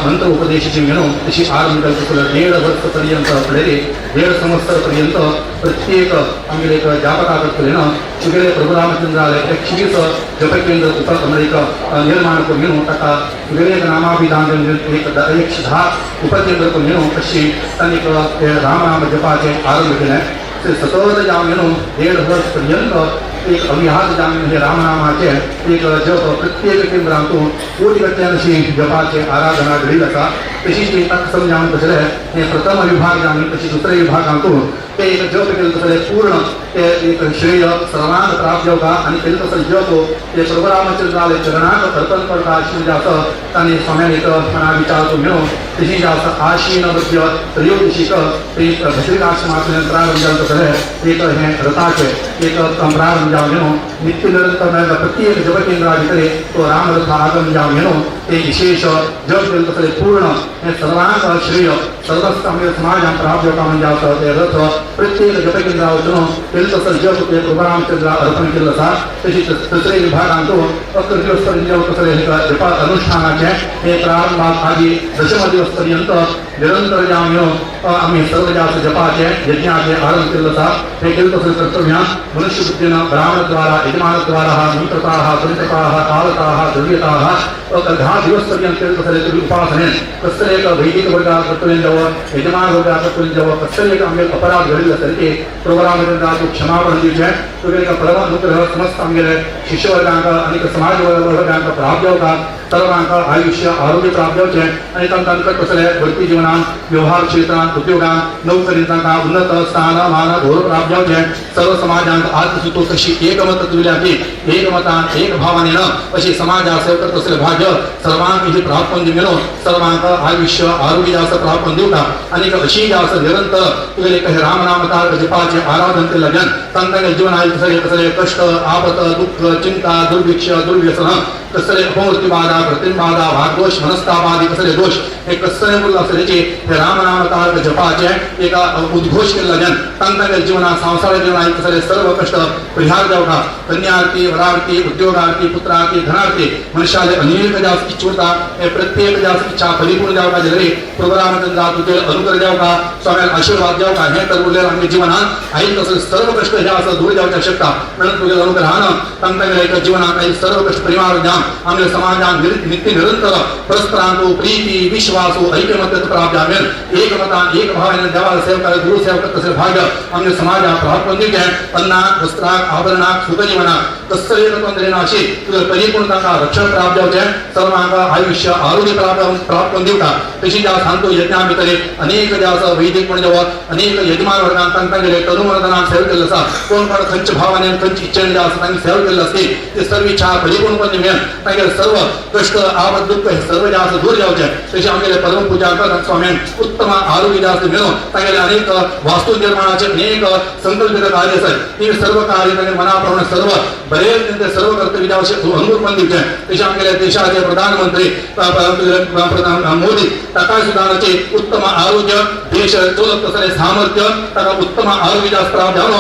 मंत्र उपदेश घेवन तशी आरंभ केलो. 1.5 वर्स पर्यंत फुडें 1.5 संवत्सर पर्यंत प्रत्येक आमगेले एक जापका करतले ना तुगेले प्रभु रामचंद्राले एक क्षीर जपकेंद्र एक निर्माण करून घेवन ताका तुगेले एक नामाभिधान एक 110 उपकेंद्र करून घेवन अशी तांणी एक राम नाम जपाचें आरंभ केलें. ते सतत जावन घेवन 1.5 वर्स पर्यंत एक अविहास जावन हे रामनामाचें एक जप प्रत्येक केंद्रांतू कोटी अशी जपाचे आराधना घडील आसा. तशीच ताका समजावन कसले हे प्रथम विभाग जावन तशी दुसऱ्या विभागांतू ते एक जप केलं तसले पूर्ण ते एक श्रेय सर्वांक प्राप्त जावका आनी केलें तसो जप ते प्रभू रामचंद्राले चरणाक अर्पण करता अशें म्हणजे आसा तांणी स्वाम्यान एक मना विचार मेळून तशी जे आसा आशीन मध्य त्रयोदशीक ते भद्रिकाश्रमांतल्यान प्रारंभ जावन तसले एक हें रथाचें एक प्रारंभ जावन येवन नित्य निरंतर मेळटा प्रत्येक जप केंद्रा भितर तो रामरथ आगम जावन येवन ते विशेष जप केलें तसले पूर्ण हें सर्वांक श्रेय सर्वस्त आमगे समाजान प्राप्त जावका म्हणजे आसा ते रथ प्रत्येक जप केंद्रा वचून केलें तसो जप ते प्रभू रामचंद्र अर्पण केल्लो आसा. तशीच दुसरे विभागांतू 11 दिवस पर्यंत तसले जपा अनुष्ठानाचें हे प्रारंभात आदी दशम दिवस पर्यंत निरंतर जावन येवन आमी सर्व जे आसा जपाचें यज्ञाचें आरंभ केल्लो आसा. हे केलें तसलें कर्तव्यां मनुष्यबुद्धीन ब्राह्मणद्वारा यजमानद्वारा मंत्रताः तंत्रताः कालताः द्रव्यताः 10 दिवस पर्यंत केलें तसलें तुमी उपासनेन कसले एक वैदिक वर्गाक कर्तव्य जावं यजमान वर्गाक कर्तव्य जावं कसले एक आमगेले अपराध घडिल्ले आसले ते प्रभू रामचंद्राक क्षमापण दिवचें. तुगेले परम अनुग्रह समस्त आमगेले शिष्यवर्गांक आनी समाज वर्गांक प्राप्त जावका, सर्वांक आयुष्य आरोग्य प्राप्त जावचें आनी तांकां कसले भरती जीवनान व्यवहार क्षेत्रांत उद्योगांत नोकरींत तांकां उन्नत स्थान मान गौरव प्राप्त जावचें. सर्व समाजांत आत्मसुतो कशी एकमत दिल्या की एकमतान एक भावानेन अशी समाजा सेवा करत असले भाग्य सर्वांक ही प्राप्त करून मेळून सर्वांक आयुष्य आरोग्य जास्त प्राप्त करून दिवका आनी अशी जास्त निरंतर तुगेले रामनाम तारक जपाचे आराधन केल्ल्यान तांकां जीवनात कसले कसले कष्ट आपत दुःख चिंता दुर्भिक्ष दुर्व्यसन कसले अपमृत्युबाधा प्रतिबाधा भागदोष मनस्तापादी कसले दोष हे कसले उरला असल्याचे हे रामनाम तारक जपाचे एका उद्घोष केल्ल्यान तांकां जीवनात संसार जीवनात कसले सर्व कष्ट परिहार जावका. कन्यार्थी वरार्थी उद्योगार्थी पुत्रार्थी धनार्थी मनुष्याले अनेक जास्त इच्छा उरता हे प्रत्येक जास्त इच्छा परिपूर्ण जावका जरी प्रभू रामचंद्रा तुगेले अनुग्रह जावका स्वाम्यान आशीर्वाद जावका. हे तर उरलेलं आमच्या जीवनात आई तसं सर्व कष्ट हे असं दूर जावच्या शकता म्हणून तुगेले अनुग्रहान तांकां एका जीवनात आई सर्व कष्ट परिहार जावन आमच्या समाजान नित्य निरंतर परस्परांतु प्रीती विश्वासु ऐकमत्य प्राप्त जावेन एकमतान एक भावाने देवाला सेवा करे गुरु सेवा करत तसले भाग्य आमच्या समाजात प्राप्त करून दिवचें. अन्नाक वस्त्राक आभरणाक सुखजीवनाक कसले ತೊಂದರೆ अशी तुझं परिपूर्ण तांकां रक्षण प्राप्त जावचें, सर्वांक आयुष्य आरोग्य प्राप्त करून दिवका. तशी ज्या सांगतो यज्ञा भितर अनेक जे आसा वैदिक म्हण जावं अनेक यजमान वर्गान तांकां गेले तरुमर्दनान सेवा केल्लो आसा कोण कोण खंयच्या भावाने खंयच्या इच्छेन जे आसा तांणी सेवा केल्ली आसती ते सर्व इच्छा परिपूर्ण करून मेळून तांगेले सर्व कष्ट आपद दुःख हे सर्व जे आसा दूर जावचें. तशें आमगेले परम पूजा स्वाम्यान उत्तम आरोग्य जे आसा मेळून तांगेले अनेक वास्तू निर्माणाचे अनेक संकल्पित कार्य आसात ती सर्व कार्य तांगे मना प्रमाणे सर्व बरे सर्व कर्तव्य अनुरूपण दिवचें. तशें आमगेले देशाचे प्रधानमंत्री मोदी ताका सुद्दां उत्तम आरोग्य देश चलत तसलें सामर्थ्य ताका उत्तम आरोग्य जास्त प्राप्त जावन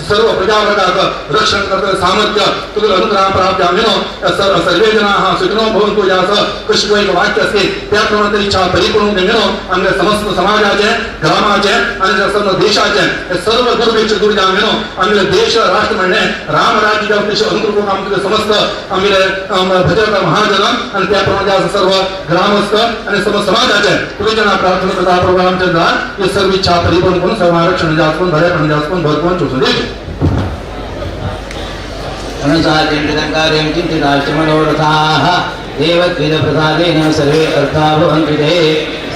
सर्व प्रजावर्गाक रक्षण करतलें सामर्थ्य तुगेले अनुग्रह प्राप्त जावन सर्वे जनाः सुखिनो भवन्तु जे आसा कशी एक वाक्य आसली त्या प्रमाणे इच्छा परिपूर्ण मेळून आमगे समस्त समाजाचे ग्रामाचे आनी सर्व देशाचे हे सर्व दुर्भिक्ष दूर जावन मेळून आमगेले देश राष्ट्र म्हणलें रामराज्य जावन तशें अनुरूप आमचे समस्त आमगेले भजक महाजन आनी त्या प्रमाणे सर्व ग्रामस्थ आनी सर्व समाजाचे तुगे जना प्रार्थना करता प्रभू रामचंद्र हे सर्व इच्छा परिपूर्ण करून सर्व आरक्षण जास्त करून बरेपण जास्त करून भरपूर चोसून दे. अनुसार चिन्तिताश्रमणोरथाः देवद्विजप्रसादेन सर्वे अर्था भवन्ति ते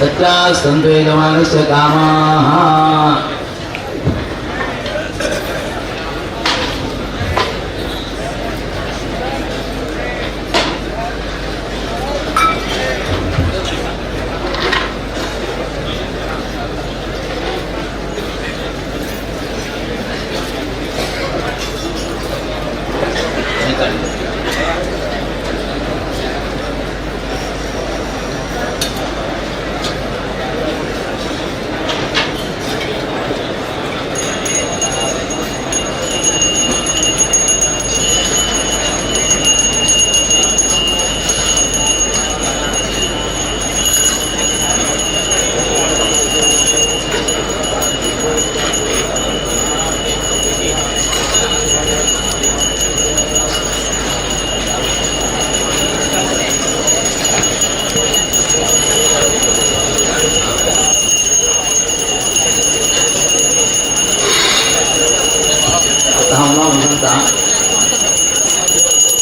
सत्याः सन्तु यजमानस्य कामाः.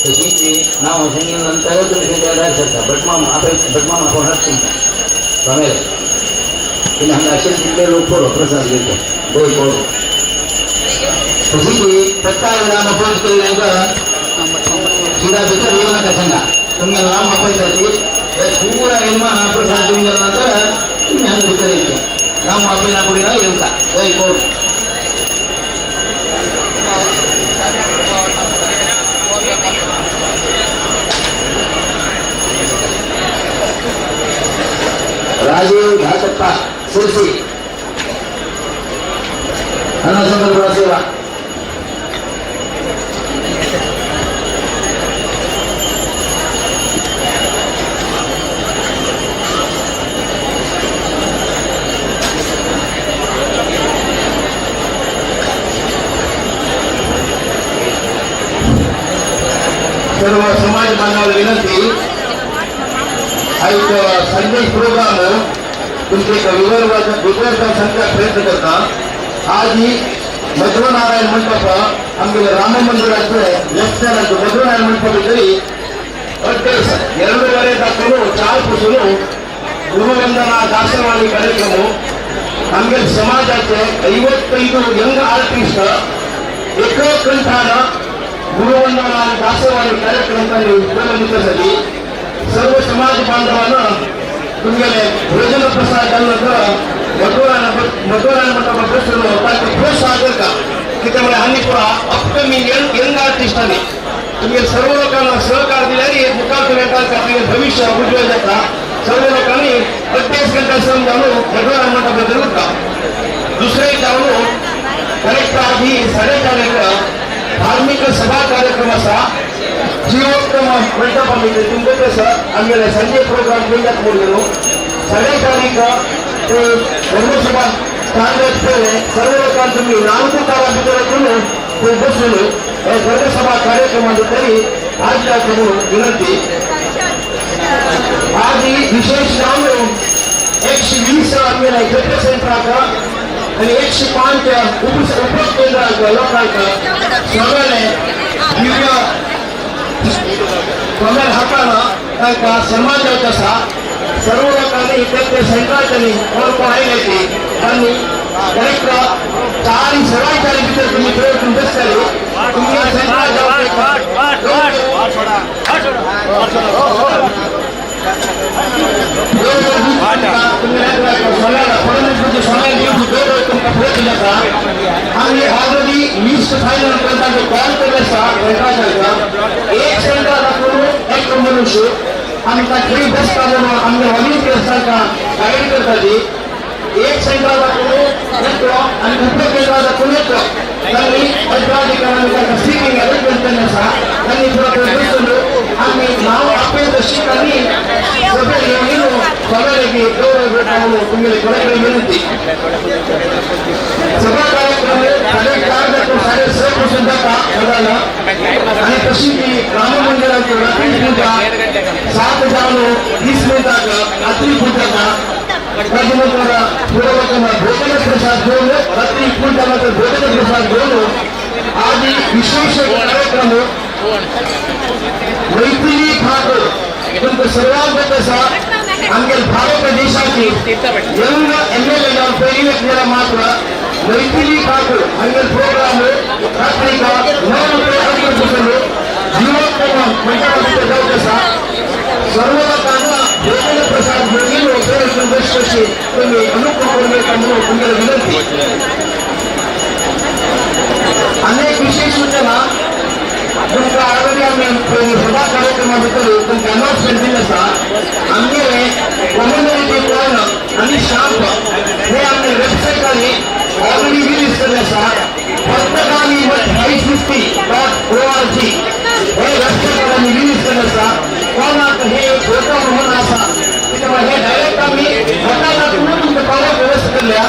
तशी ती नांव सांगितल्या नंतर तुमी खंय जाता भटमाम आपय भटमाम आपोवन हाड तुमकां स्वामी तुमी हांगा आशिल्ले तितले लोक पुरो प्रसाद घेवचो बय पळोवं तशी ती तत्काळ राम अपोज केल्ल्यांक सीधा भितर येऊ नका सांगा तुमगे राम आपयता ती पुरा येवन प्रसाद घेवन गेल्या नंतर तुमी हांगा भितर येवचें राम आपयना फुडें येवचा बय पळोवं. राजीव धाकप्पा सिरसी अन्नसंदर्भ सेवा. सर्व समाज बांधवाला विनंती, हा एक संदेश प्रोग्राम तुमचे एक विवरचा प्रयत्न करता. आज ही मध्वनारायण मंडप आमगे राम मंदिराचे लेफ्ट सायड मध्वनारायण मंडप भितरी 2.5 दाखवून 4 पासून गुरुवंदना दासवाणी कार्यक्रम आमगे समाजाचे 55 यंग आर्टिस्ट एककंठान गुरुवंदना आणि दासवाणी कार्यक्रम त्यांनी सर्व समाज बांधवांना तुमगेले भोजन प्रसाद जाल्यानंतर मध्वनारायण मंडपात बसून तांकां प्रोत्साहन करता कित्यामुळे आनी पुरा अपकमिंग यंग आर्टिस्टांनी तुमगे सर्व लोकांना सहकार दिल्यार मुखार तुमगे भविष्य उज्ज्वल जाता. सर्व लोकांनी 28 घंटा श्रम जावन मध्वनारायण मंडपात उरता. दुसरे जावन करेक्ट आधी 4:30 धार्मिक सभा कार्यक्रम आसा जीवोत्तम मंडपा भितर तुमकां कसं आमगेले संजय प्रोग्राम घेवच्याक म्हणून 4:30 ते धर्मसभा स्थान पळयलें सर्व लोकांक तुमी 4 तारा भितर वचून थंय बसून हे धर्मसभा कार्यक्रमा भितर आज म्हणून विनंती. आज विशेष जावन 120 आमगेले घटक सेंटराक आणि 105 उपकेंद्राक लोकांक सगळे दिव्य कमेल हातान तांकां सन्मान जावचो आसा. सर्व लोकांनी ते सेंटराच्यानी कोण कोण आयले ती तांणी करेक्ट 4 4:15 भितर तुमी थंय वचून बसतले तुमगे सेंटराक आमी ऑलरेडी लिस्ट फायनल करता कॉल केल्ले आसा सेंटराच्या एक सेंटर दाखोवन एक मनुष्य आमकां थंय बसता म्हणून आमगे व्हॉलंटियर्स तांकां गायड करता ती एक सेंटर दाखोवन येतलो आनी उपकेंद्रां दाखोवन येतलो. तांणी पदाधिकाऱ्यांनी तांकां सिटींग अरेंजमेंट केल्लें आसा तांणी थोडो थंय बसून आमी नांव आपयता तशी तांणी सगळे येवन सगळे गौरव करता म्हणून तुमगेले कडेन विनंती. सभा कार्यक्रम 4:30 ते 6:30 पासून जाता सदाला आणि तशी ती राम मंदिराची रात्री पूजा 7 जावन 20 मिनटाक रात्री पूजा जाता. ताजे नंतर थोड्या लोकांना भोजन प्रसाद घेवन रात्री पूजा नंतर भोजन प्रसाद घेवन आदी विशेष कार्यक्रम मैथिली ठाकूर तुमकां सर्वांक आसा आमगे भारत देशाची यंग MLA पयली व्यक्ती मात्र मैथिली ठाकूर हांगेर प्रोग्राम रात्री 9 ते 11 पासून जीवोत्तम मंडपा भितर जावचो आसा. सर्व लोकांना भोजन प्रसाद घेवन बसची तुमी अनुक्रम करून म्हणून तुमगेली विनंती. अनेक विशेष सूचना तुमकां ऑलरेडी आमी सभा कार्यक्रमा भितर तुमकां अनाउन्समेंट दिल्लें आसा. आमगेले कम्युनिटी प्लॅन आनी शांप हे आमगे वेबसायटांनी ऑलरेडी रिलीज केल्लें आसा. पत्रकाली 550.org हे वेबसायटार आमी रिलीज केल्लें आसा. कोणाक हे फोटो म्हणून आसा हे डायरेक्ट आमी स्वता तुमकां पावोवपाक व्यवस्था केल्ल्या.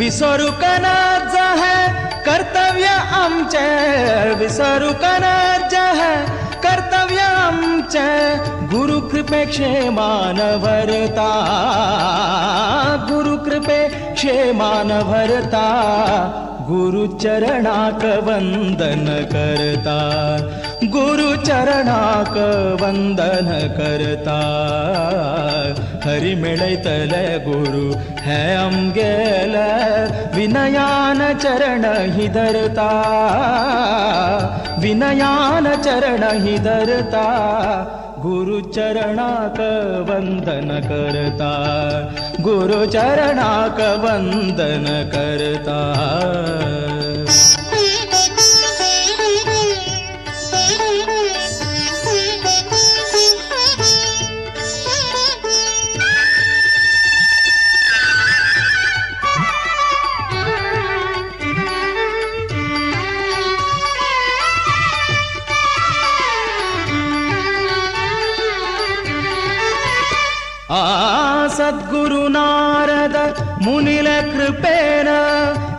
विसरूंक नाच है कर्तव्य आमचे, विसरूंक नाच है कर्तव्य आमचे, गुरु कृपे क्षेमान भरता, गुरु कृपे क्षेमान भरता, गुरु चरणाक वंदन करता, गुरु चरणाक वंदन करता। हरि मेळयतले गुरु हे आमगेले, विनयान चरण ही धरता, विनयान चरण ही धरता, गुरु चरणाक वंदन करता, गुरु चरणाक वंदन करता। सद्गुरु नारद मुनिल कृपेन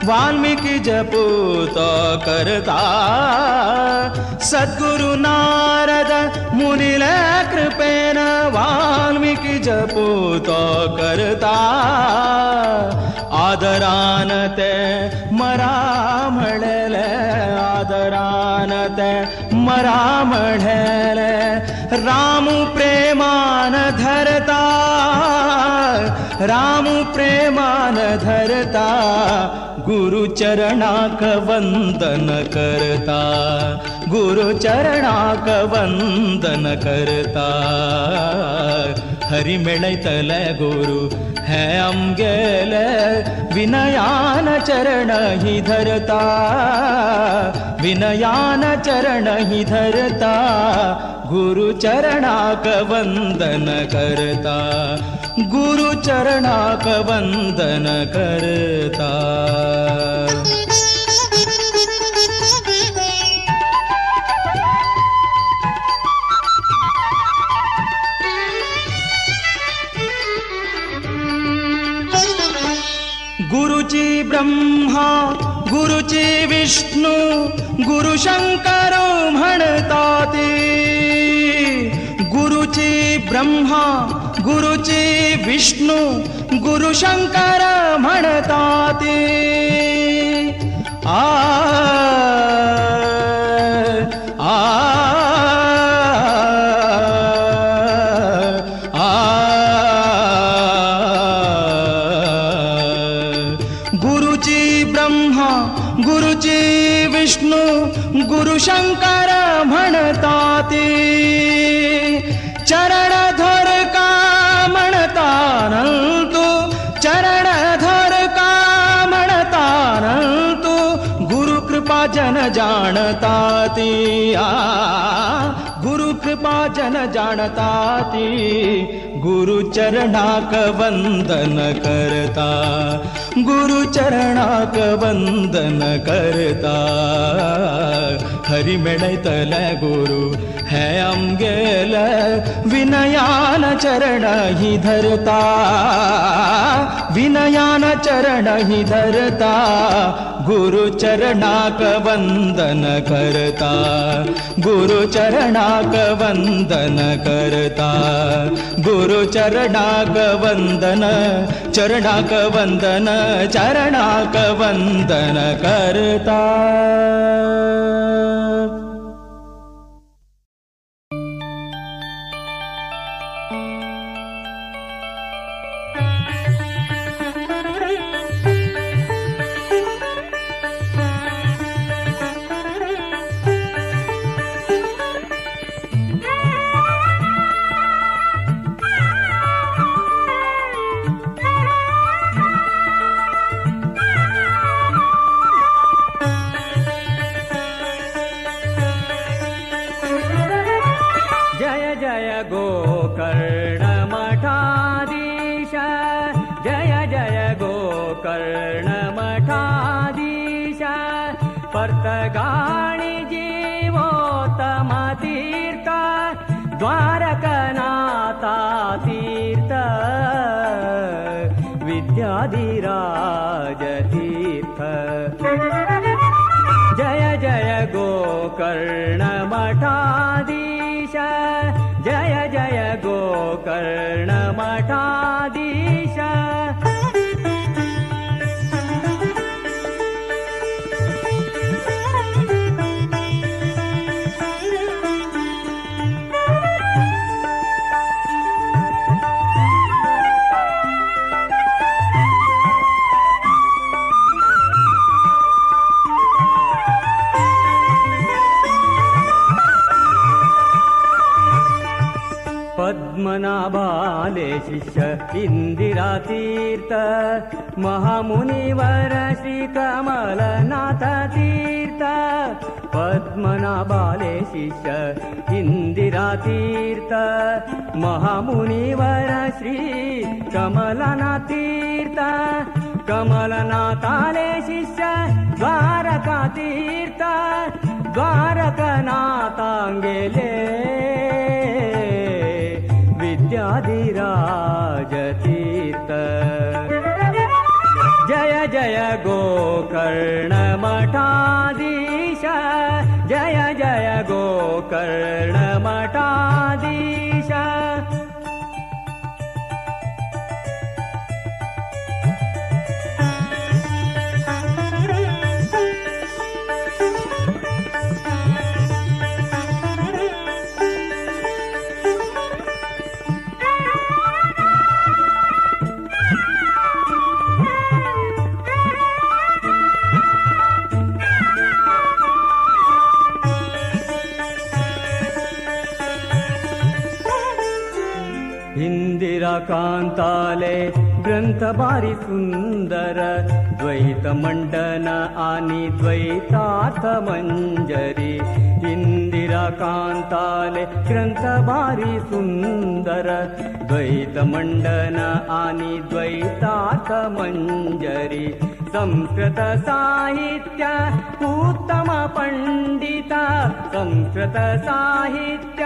वाल्मीकि जपूत करता, सद्गुरु नारद मुनिल कृपेन वाल्मीकि जपूत करता, आदरान ते मरा म्हणले, आदरान ते मरा म्हणले, रामू प्रेमान धरता, रामू प्रेमान धरता, गुरु चरणाक वंदन करता, गुरु चरणाक वंदन करता। हरि मेळयतले गुरु हे आमगेले, विनयान चरण ही धरता, विनयान चरण ही धरता, गुरु चरणाक वंदन करता, गुरु चरणाक वंदन करता। गुरुची ब्रह्मा गुरुची विष्णु गुरु शंकर म्हणताती, गुरुची ब्रह्मा गुरुची विष्णु गुरु शंकर म्हणताती। आ आ आ गुरुची ब्रह्मा गुरुची विष्णु गुरु शंकर म्हणताती, चरण धर का म्हणतानंतु, चरण धर का म्हणतानंतु, गुरु कृपा जन जाणताती, आ गुरु कृपा जन जाणताती, गुरु चरणाक वंदन करता, गुरु चरणाक वंदन करता। हरि मेळयतले गुरु हे आमगेले, विनयान चरण ही धरता, विनयान चरण ही धरता, गुरु चरणाक वंदन करता, गुरु चरणाक वंदन करता, गुरु चरणाक वंदन, चरणाक वंदन, चरणाक वंदन करता। पर्तगाणी जीवोत्तम तीर्थ द्वारकनाथा तीर्थ विद्या विद्याधिराज तीर्थ। जय जय गोकर्ण मठाधीश, जय जय गोकर्ण मठाधीश। पद्मनाभाले शिष्य इंदिरा तीर्थ, महामुनिवर श्री कमलनाथ तीर्थ। पद्मनाभाले शिष्य इंदिरा तीर्थ, महामुनिवर श्री कमलनाथ तीर्थ। कमलनाथाले शिष्य द्वारका तीर्थ, द्वारकनाथांगेले विद्याधिराज तीर्थ। जय जय गोकर्ण मठाधीश, जय जय गोकर्ण मठाधीश। इंदिरा कांताले ग्रंथ भारी सुंदर, द्वैत मंडन आणि द्वैतार्थ मंजरी। इंदिरा कांताले ग्रंथ भारी सुंदर, द्वैत मंडन आणि द्वैतार्थ मंजरी। संस्कृत साहित्य उत्तम पंडित, संस्कृत साहित्य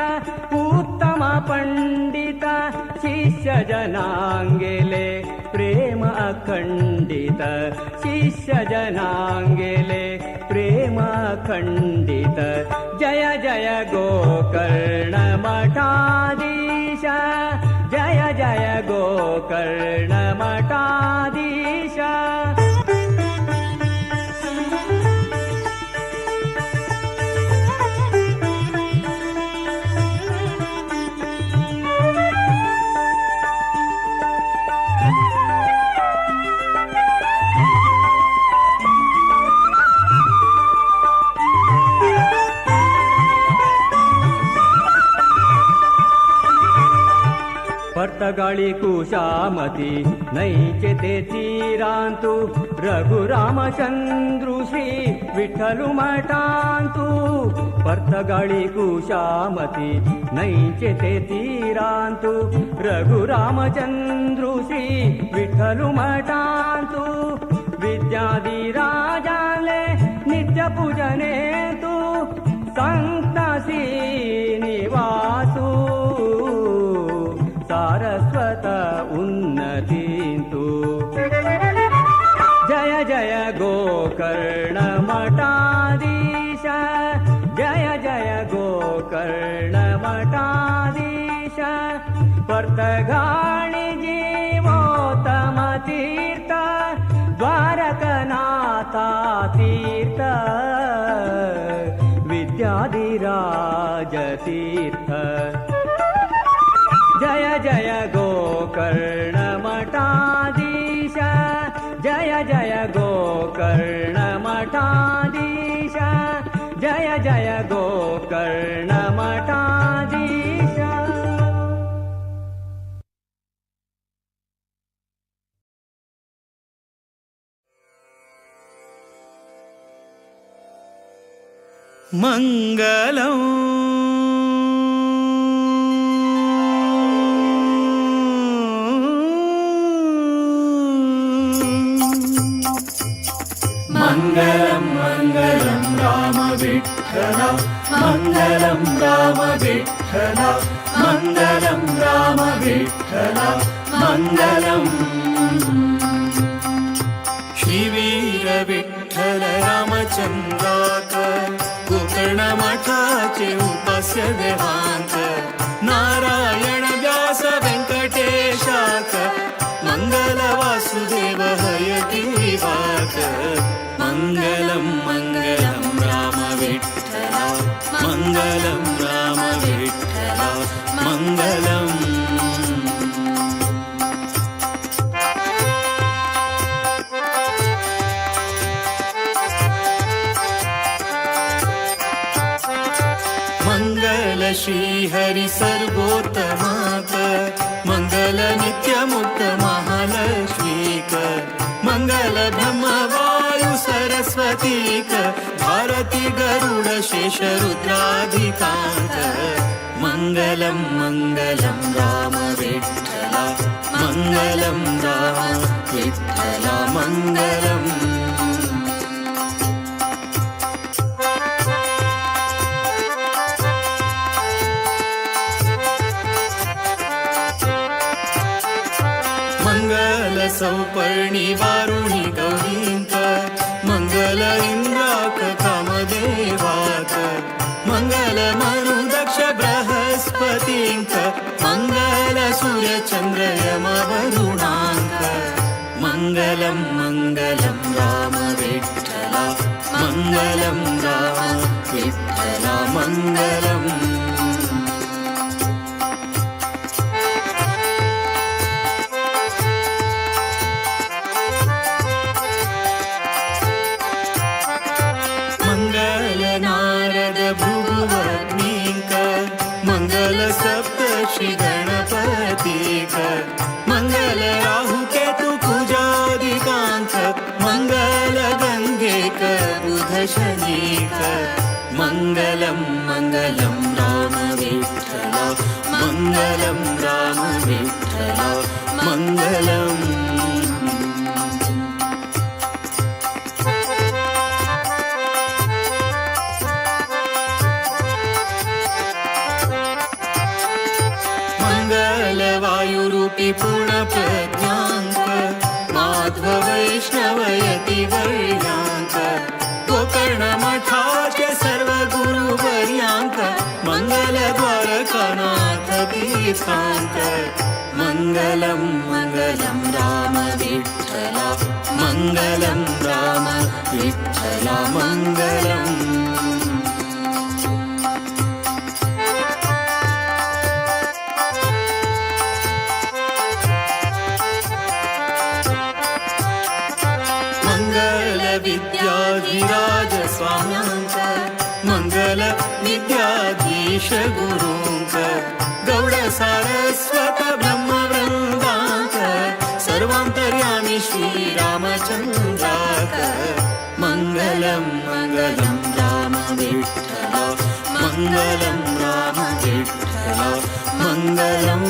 उत्तम पंडित। शिष्य जनांगेले प्रेम अखंडित, शिष्य जनांगेले प्रेम अखंडित। जय जय गोकर्ण मठाधीश, जय जय गोकर्ण मठाधीश। पर्तगाळी कुशामती नैचे ते तीरांतु, रघुरामचंद्रु श्री विठ्ठलु मठांतु। पर्तगाळी कुशामती नैचे ते तीरांतु, रघुरामचंद्रु श्री विठ्ठलु मठांतु। विद्याधिराजाले नित्य पूजने तु, संत श्रीनिवासु सारस्वत उन्नतींतु। जय जय गोकर्ण मठाधीश, जय जय गोकर्ण मठाधीश। पर्तगाळी जीवोत्तम तीर्थ, द्वारकनाथा तीर्थ, विद्याधिराज तीर्थ। जय जय गोकर्ण मठाधीश, जय जय गोकर्ण मठाधीश, जय जय गोकर्ण मठाधीश। मंगलम मंगलम मंगलम राम विठ्ठल, मंगलम राम विठ्ठल, मंगलम राम विठ्ठल, मंगलम। विठ्ठल रामचंद्राक गोकर्ण मठाचे उपास्य देवांक नारायण व्यास वेंकटेशाक मंगल वासुदेव हयग्रीवाक मंगलम मंगलम राम विठ्ठला मंगलम राम विठ्ठला मंगलम। मंगल श्री हरि सर्वोत्तमाक मंगल नित्यमुक्त महालक्ष्मीक मंगल ब्रह्म वायु सरस्वतीक भारती गरुड शेष रुद्राधिकांक मंगलम मंगलम राम विठ्ठला मंगलम राम विठ्ठला मंगलम। मंगल सौपर्णी वारुणी गौरींक मंगल इंद्राक कामदेवाक मंगल मनु दक्ष बृहस्पतींक मंगल सूर्य चंद्र यम वरुणांक मंगलम मंगलम राम विठ्ठला मंगलम राम विठ्ठला मंगलम। मंगल नारद भृगुवग्निक मंगल सप्तर्षि गणपतीक मंगल राहु केतु कुजादिकांक मंगल गंगेक बुध शनीक मंगलम मंगलम राम विठ्ठला मंगलम राम विठ्ठला मंगलम। मंगल वायुरूपी पूर्ण प्रज्ञांक माधव वैष्णवयति वर्यांक गोकर्ण मठाचे सर्व गुरुवर्यांक मंगल द्वारकानाथ तीर्थांक मंगलम मंगलम राम विठ्ठला मंगलम राम विठ्ठला मंगलम। मंगल विद्याधिराज स्वाम्यांक मंगल विद्याधीश गुरूंक गौड सारस्वत ब्रह्म वृंदांक सर्वांतर्यामी श्री रामचंद्राक मंगलम मंगलम राम विठ्ठला मंगलम राम विठ्ठला मंगलम।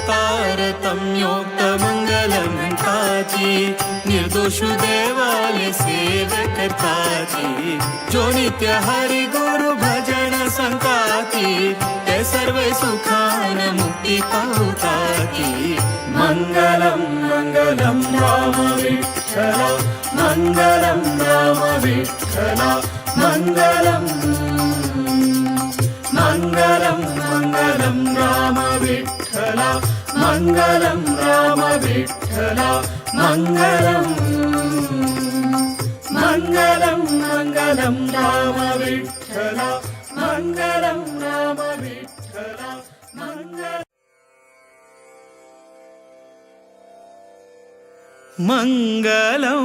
तारतम्योक्त मंगलम ताची निर्दोषु देवाले सेव करताची जो नित्य हरि गुरु भजन संताती ते सर्व सुखान मुक्ती पावताती। मंगलम मंगलम राम विठ्ठला मंगलम राम विठ्ठला मंगलम मंगलम मंगलम राम विठ्ठला मंगलम राम विठ्ठला मंगलम मंगलम मंगलम राम विठ्ठला मंगलम राम विठ्ठला मंगल मंगलम।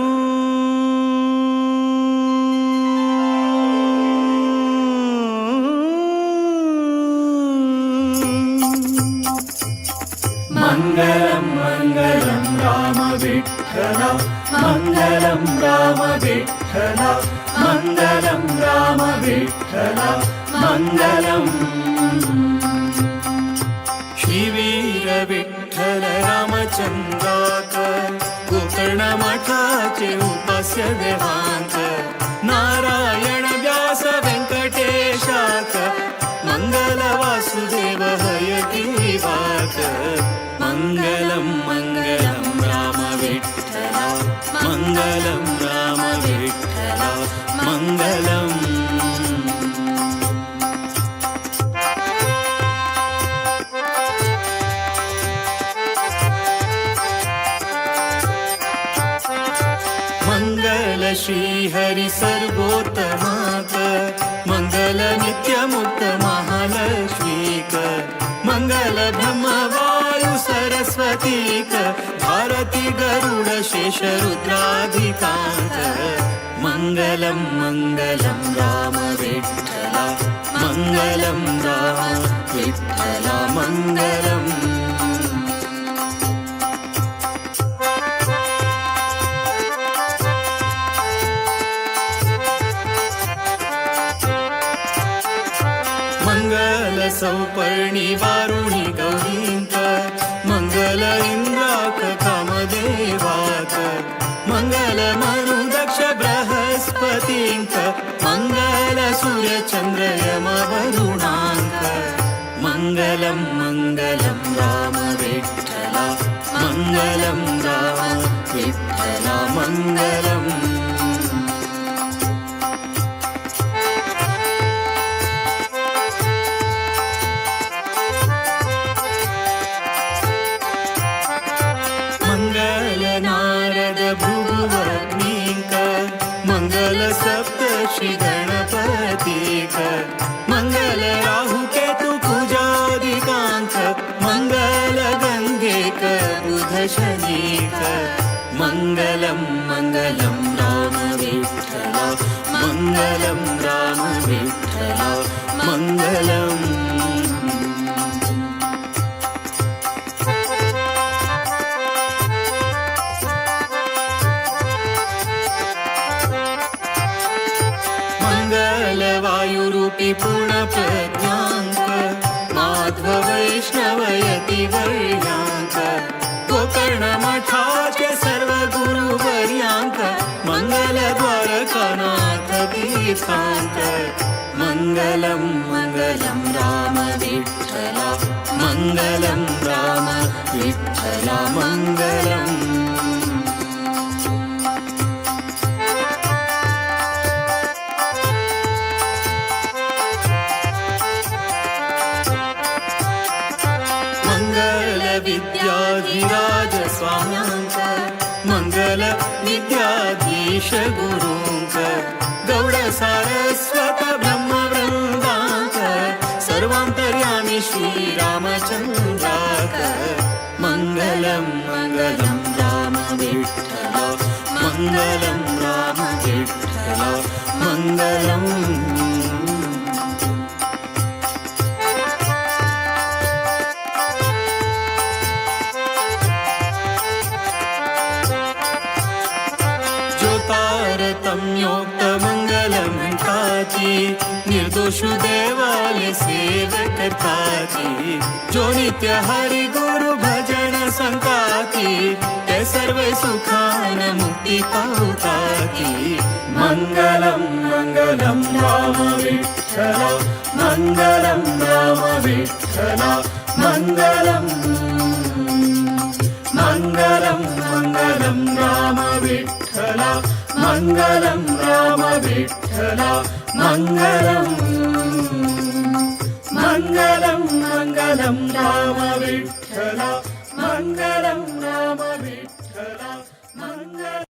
मंगलम मंगलम राम विठ्ठला मंगलम राम विठ्ठला मंगलम राम विठ्ठला मंगलम। श्री वीर विठ्ठल रामचंद्राक गोकर्ण मठाचे उपास्य देवांक नारायण व्यास वेंकटेश श्रीहरि सर्वोत्तमाक मंगल नित्यमुक्त महालक्ष्मीक मंगल ब्रह्म वायु सरस्वतीक भारती गरुड शेष रुद्राधिकांक मंगलम मंगलम राम विठ्ठला मंगलम राम विठ्ठला मंगलम। मंगल सौपर्णी वारुणी गौरींक मंगल इंद्राक कामदेवाक मंगल मनु दक्ष बृहस्पतींक मंगल सूर्य चंद्र यम वरुणांक मंगलम मंगलम राम विठ्ठला मंगलम राम विठ्ठला मंगलम। मंगल नारद भृगुवग्निक मंगल सप्तर्षि गणपतिक मंगल राहु केतु कुजादिकांक मंगल गंगेक बुध शनिक मंगलम मंगलम राम विठ्ठला मंगलम राम विठ्ठला मंगलम। मंगल वायुरूपी पूर्ण प्रज्ञांक माधव वैष्णवयति वर्यांक गोकर्ण मठाचे सर्व गुरुवर्यांक मंगल द्वारकानाथ तीर्थांक मंगलम मंगलम राम विठ्ठला मंगलम राम विठ्ठला मंगलम। मंगल विद्याधिराज स्वाम्यांक मंगल विद्याधीश गुरूंक गौड सारस्वत ब्रह्म वृंदांक सर्वांतर्यामी श्री रामचंद्राक मंगलम मंगलम राम विठ्ठला मंगलम राम विठ्ठला मंगलम। तारतम्योक्त मंगल म्हणताची निर्दोषु देवाले सेव करताची जो नित्य हरि गुरु भजन संताती ते सर्व सुखान मुक्ती पावताती मंगलम मंगलम राम विठ्ठला मंगलम राम विठ्ठला मंगलम मंगलम मंगलम राम विठ्ठला मंगलम राम विठ्ठला मंगलम मंगलम मंगलम राम विठ्ठला मंगलम राम विठ्ठला मंगल।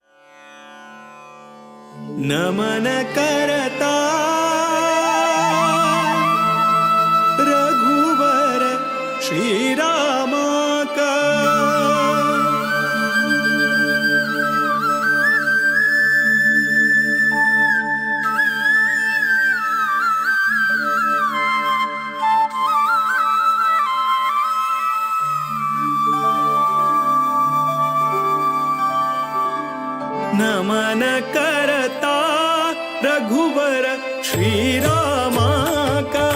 नमन करता रघुवर श्री रामा का नमन करता रघुवर श्री रामा का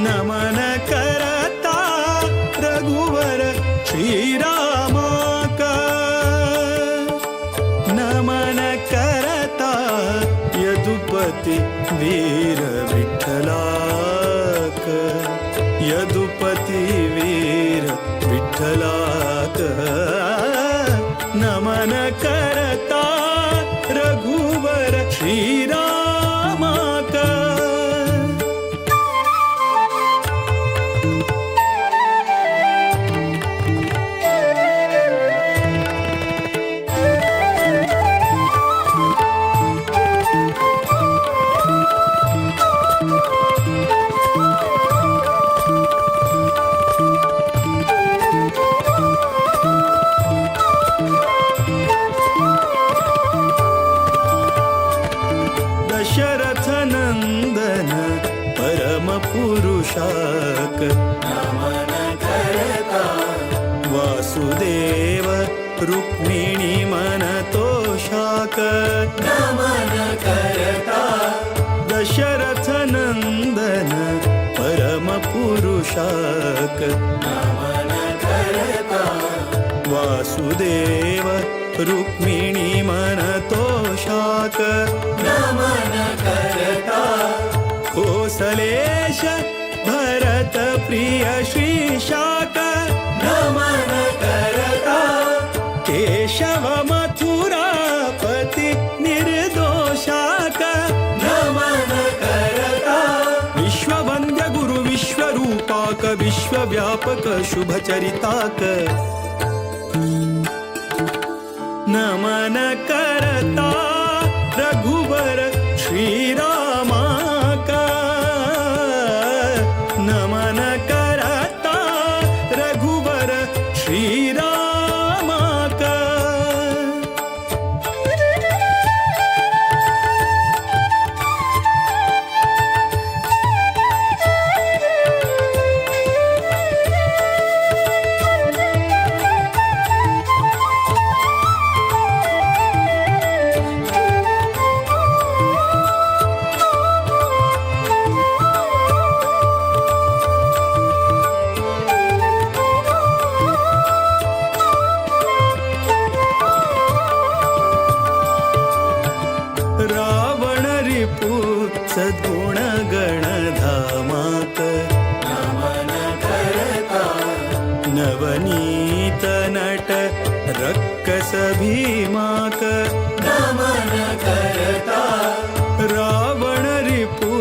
नमन करता रघुवर श्री रामा का नमन करता यदुपति वीर विठ्ठलाक यदुपति वीर विठ्ठलाक नमन करता रघुवर श्री रामा का। पुरुषाक नमन करता वासुदेव रुक्मिणी मन तोषाक नमन करता दशरथ नंदन परम पुरुषाक नमन करता वासुदेव रुक्मिणी मन तोषाक नमन करता कोसलेश भरत प्रिय श्रीशाक नमन करता केशव मथुरापति निर्दोषाक नमन करता विश्ववंद्य गुरु विश्वरूपाक विश्वव्यापक शुभचरिताक नमन करता रघुवर श्रीरामाक नमन करता रघुवर श्रीरामाक। रावण रिपु सद्गुण गणधामाक नमन करता नवनीत नट रक्कस भीमाक नमन करता रावण रिपु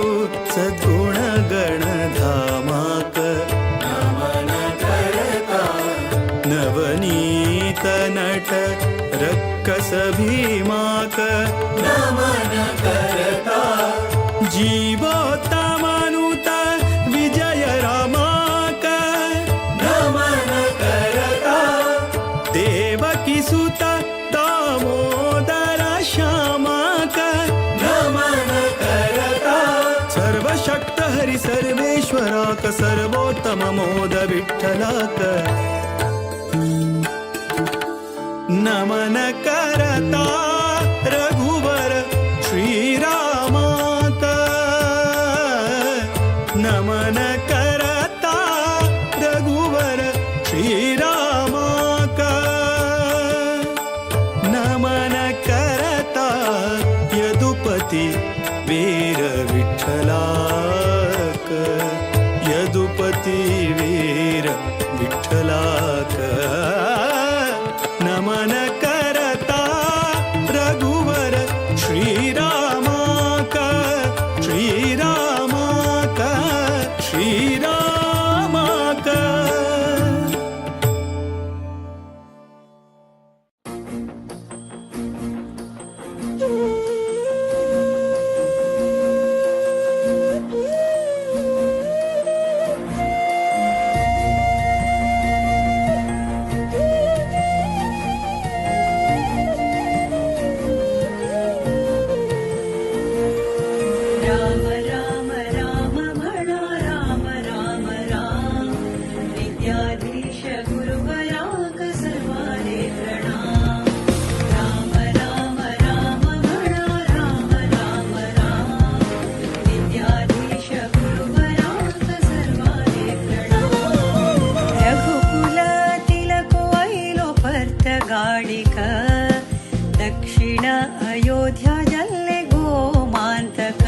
सद्गुण गणधामाक नमन करता नवनीत नट रक्कस भीमाक नमन करता जीवोत्तमानुत विजय रामाक नमन करता देवकी सुत दामोदर श्यामाक नमन करता सर्वशक्त हरि सर्वेश्वराक सर्वोत्तम मोद विठ्ठलाक नमन करता रघुवर श्रीरामाक नमन करता रघुवर श्रीरामाक नमन करता यदुपति वीर विठ्ठलाक यदुपति वीर विठ्ठलाक नमन करता रघुवर श्रीरामाक श्रीरामाक श्रीरामाक। राम राम राम म्हणा राम राम राम विद्याधीश गुरुवराक सर्वाले प्रणाम राम राम राम म्हणा राम राम राम विद्याधीश गुरुवराक सर्वाले प्रणाम। रघुकुल तिलक ऐलो पर्तगाडिक दक्षिण अयोध्या जल्ले गोमान्तक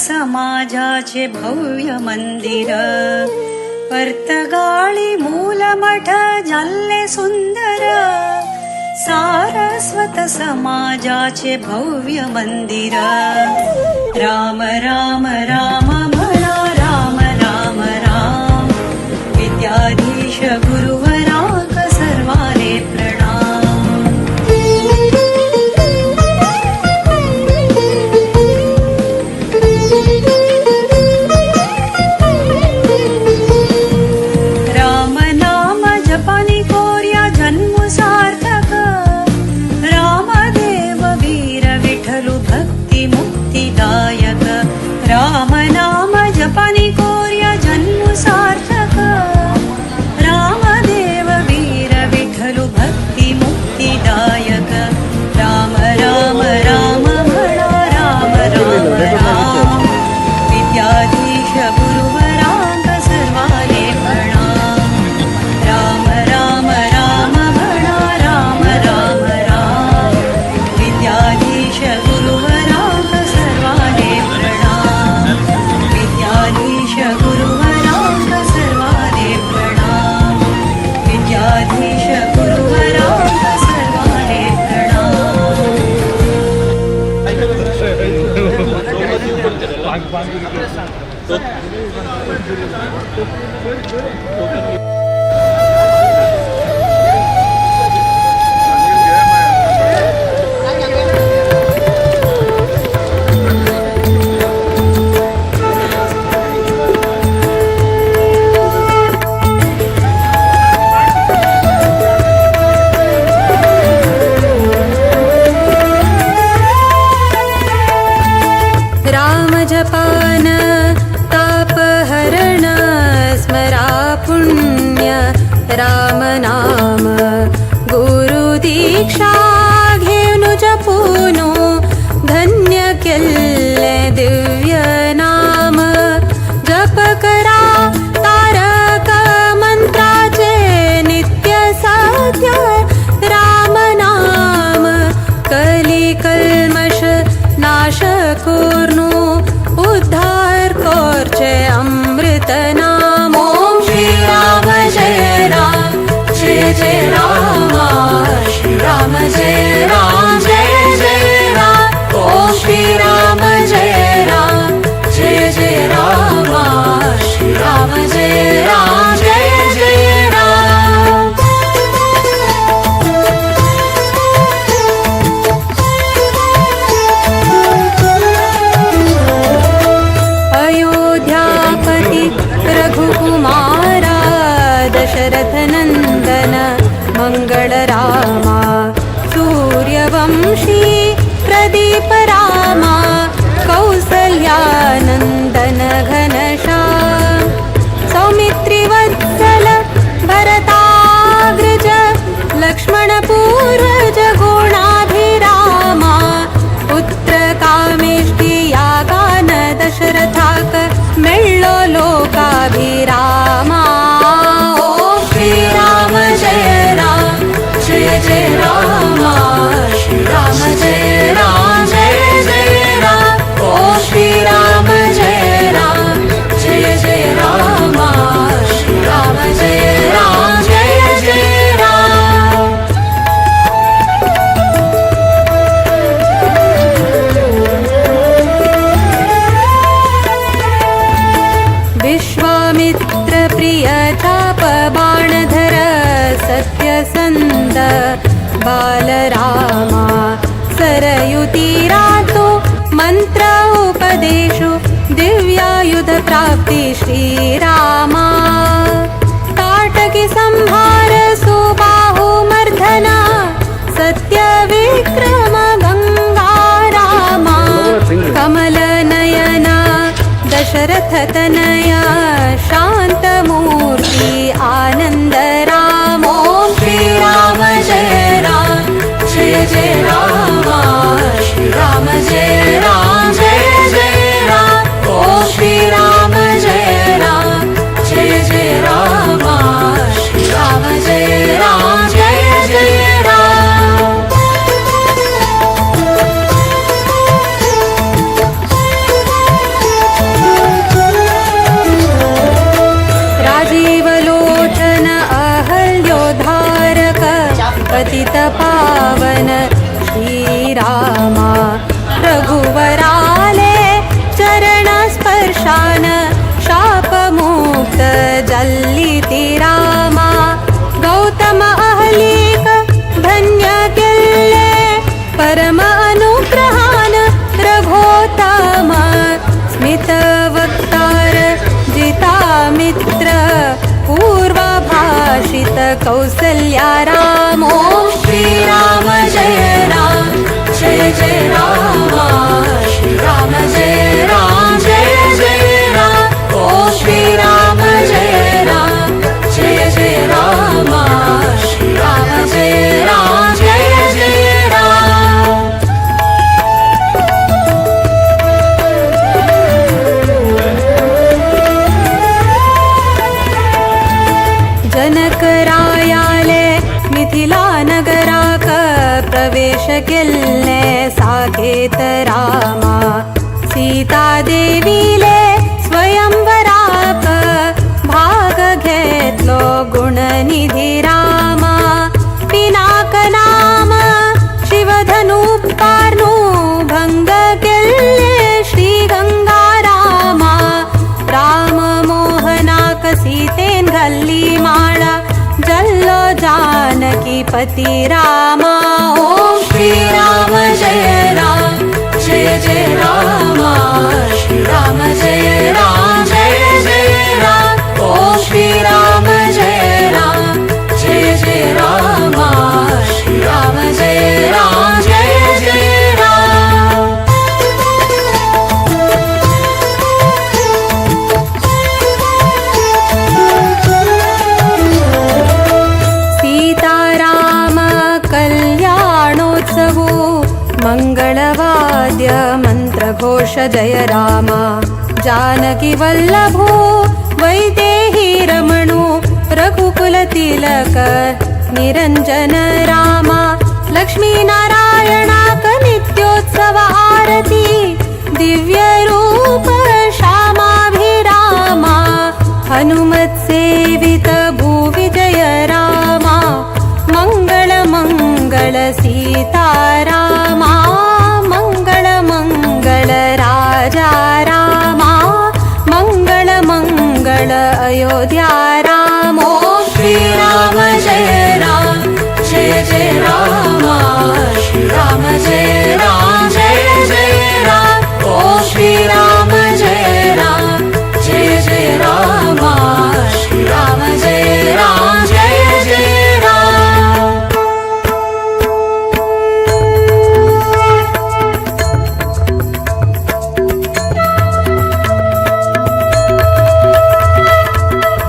समाजाचे भव्य मंदिर पर्तगाळी मूलमठ जाल्ले सुंदर सारस्वत समाजाचे भव्य मंदिर राम राम राम म्हणा राम राम राम विद्याधीश गुरुवराक सर्वाले प्रणाम. राम नाम जपानी कोर्या जन्म सार्थक रामदेव वीर विठ्ठलु भक्ती मुक्तिदायक राम नाम जपानी कोर्या जन्म सार्थक रामदेव वीर विठ्ठलु भक्ती मुक्तिदायक राम राम राम म्हणा राम राम राम विद्याधीश गुरुवरांक सर्वाले प्रणाम राम राम राम म्हणा राम राम राम विद्याधीश गुरुवरांक सर्वाले प्रणाम विद्याधीश गुरुवरांक सर्वाले प्रणाम विद्याधीश गुरुवरांक सर्वाले प्रणाम. राम जपान तापहरण स्मरा पुण्य राम नाम गुरु दीक्षा घेनु जपूनु धन्य केल्ले दिव्य नाम जप करा तारक मंत्राचे नित्य सत्य राम नाम कली कल्मष नाश कोर्नु उद्धार कोरचे अमृत नाम. ओम श्री राम जय राम जय जय राम श्री राम जय राम जय जय राम. ओम श्री राम जय राम जय जय राम श्री राम जय राम जय जय राम. अयोध्यापति रघुकुमारा दशरथ नन्दन मङ्गल रामा सूर्यवंशी प्रदीप रामा कौसल्यानन्दन घनश्याम सौमित्रिवत्सल भरताग्रज लक्ष्मणपूर्वज गुणाभिरामा पुत्रकामेष्टि यागान दशरथाक मेळ्ळो लोकाभिरामा. ॐ श्रीराम जय राम जय जय राम श्रीराम जय राम जय जय राम. ॐ श्रीराम जय राम जय जय राम श्रीराम जय राम जय जय राम. विश्वामित्र प्रिय चाप बाणधर सत्यसन्द बालरामा सरयुतीरातो मन्त्र उपदेशु दिव्यायुध प्राप्ति श्रीरामा ताटकि संहार सुबाहुमर्धना सत्यविक्रम गङ्गा रामा कमलनयना दशरथतनया शान्तमूर्ति आनन्द राम. ॐ श्रीराम जय राम जय जय राम श्रीराम जय राम जय जय राम. ॐ श्रीराम जय राम जय जय राम श्रीराम जय राम जय जय राम. पतित पावन श्रीरामा रघुवराले चरण स्पर्शान शापमुक्त जल्लिति रामा गौतम अहलीक धन्य केल्ले परम अनुग्रहान रघोत्तम स्मित वक्तार जितामित्र पूर्वभाषित कौसल्या रामो श्रीराम जय राम जय जय राम श्रीराम जय राम जय जय राम ओ श्रीराम जय राम जय जय राम श्रीराम जय राम जय जय राम. जनकरायाले मिथिला नगराक प्रवेश केल्ले साकेत रामा सीता देवीले स्वयंवराक भाग घेतलो गुणनिधी रामा पिनाक नाम शिवधनु पार्नु भंग केल्ले श्री गंगा रामा राम मोहनाक सीतेन घाल्ली माळा जल्लो जानकी पती रामा ओम श्री राम जय राम जय जय राम श्री राम जय राम जय जय राम ओम श्री राम जय राम जय जय राम श्री राम जय राम जय जय राम. सीताराम कल्याणोत्सवो मङ्गलवाद्य मन्त्रघोष जय राम जानकी वल्लभो वैदेही रमणो रघुकुलतिलक निरञ्जन राम लक्ष्मीनारायणाक नित्योत्सव आरती दिव्यरूप श्यामाभिरामा हनुमत्सेवित भूविजय रामा मङ्गल मङ्गल सीतारामा मङ्गल मङ्गल राजा रामा मङ्गल मङ्गल अयोध्या रामो श्रीराम जय राम जय जय राम श्रीराम जय राम जय जय राम ओ श्रीराम जय राम जय जय राम श्रीराम जय राम जय जय राम.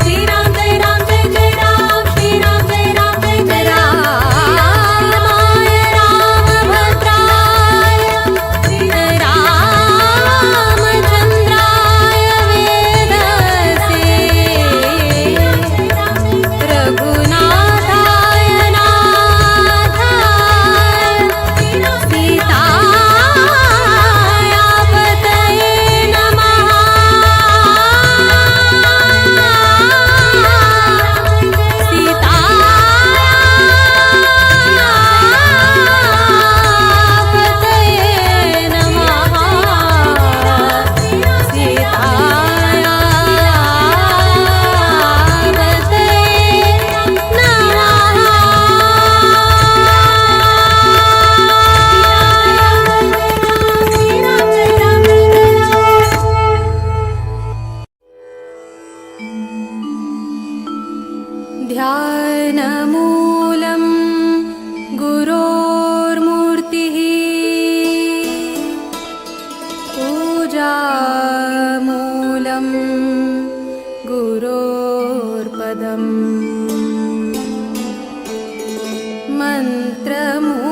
श्री राम जय राम जय जय राम श्री राम जय राम जय जय राम रामाय रामभद्राय रामचन्द्राय वेदसे रघुनाथाय नाथाय सीताया पतये नमः. सीताया पतये नमः. सीताया पतये नमः. ध्यानमूलं गुरोर्मूर्तिः पूजामूलं गुरोर्पदम्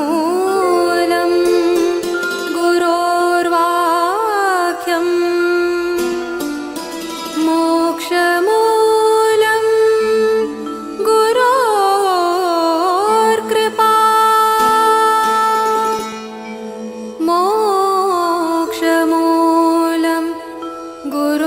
मन्त्रमूलं गुरोर्वाक्यम् मोक्षमूलं गुरोर्कृपा मोक्षमूलं गुरोर्कृपा.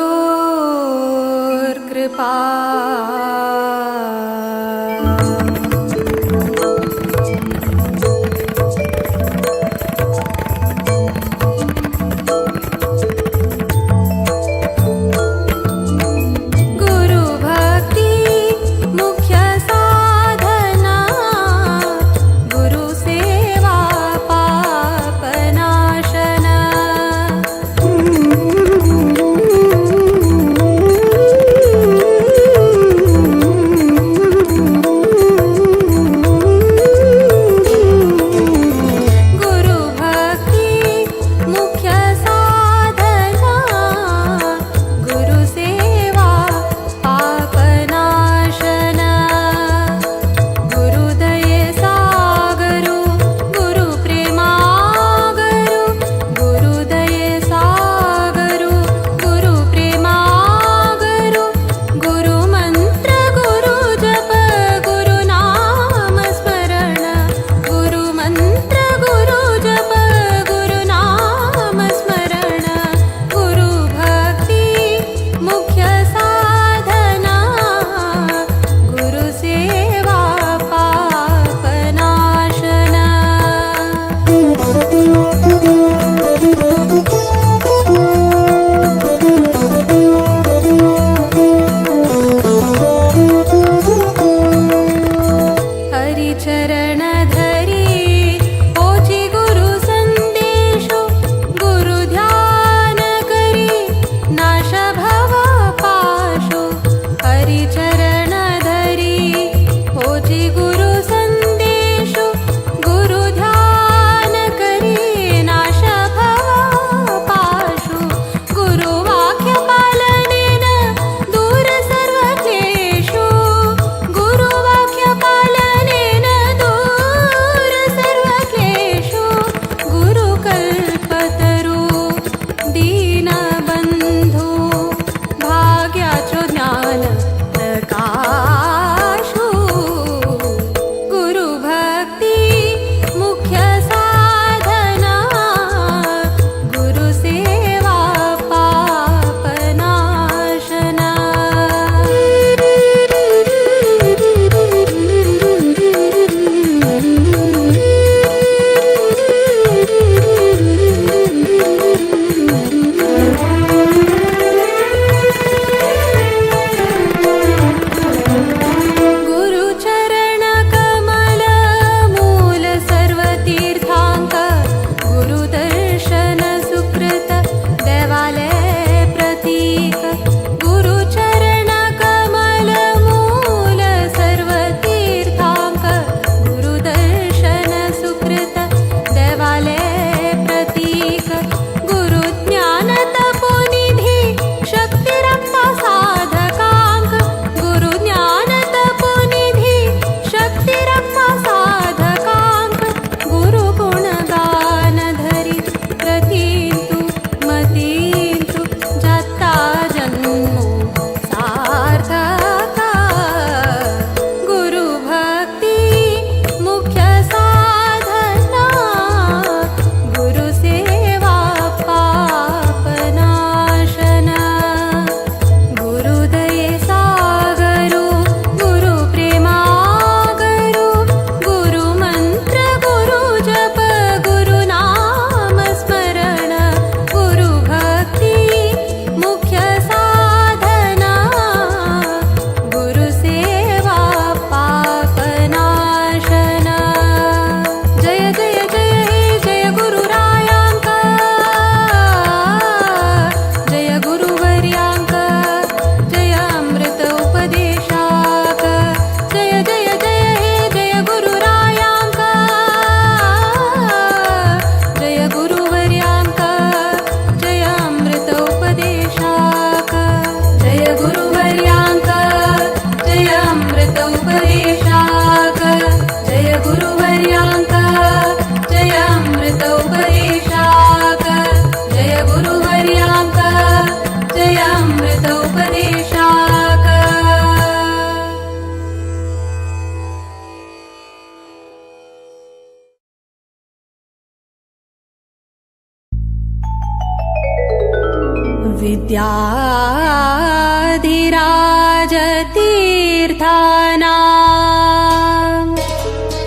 विद्याधिराजतीर्थानां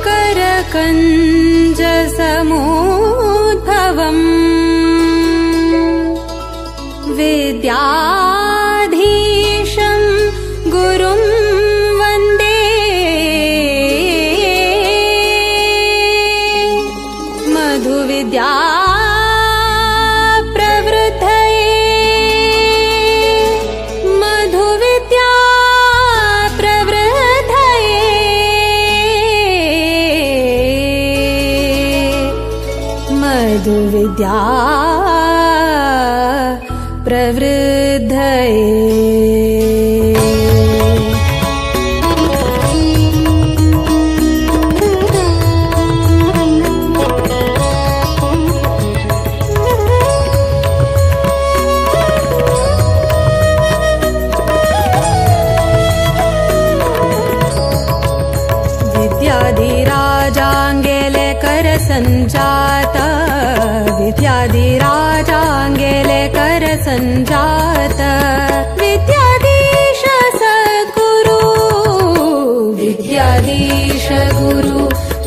करकञ्जसमुद्भवम् विद्याधीशं गुरुं वन्दे मधुविद्या प्रवृद्धये मधुविद्या प्रवृद्धये मधुविद्या प्रवृद्धये। विद्याधिराजाङ्गेले करसञ्जात विद्याधिराजाङ्गेले करसञ्जात विद्याधीश सद्गुरु विद्याधीश गुरु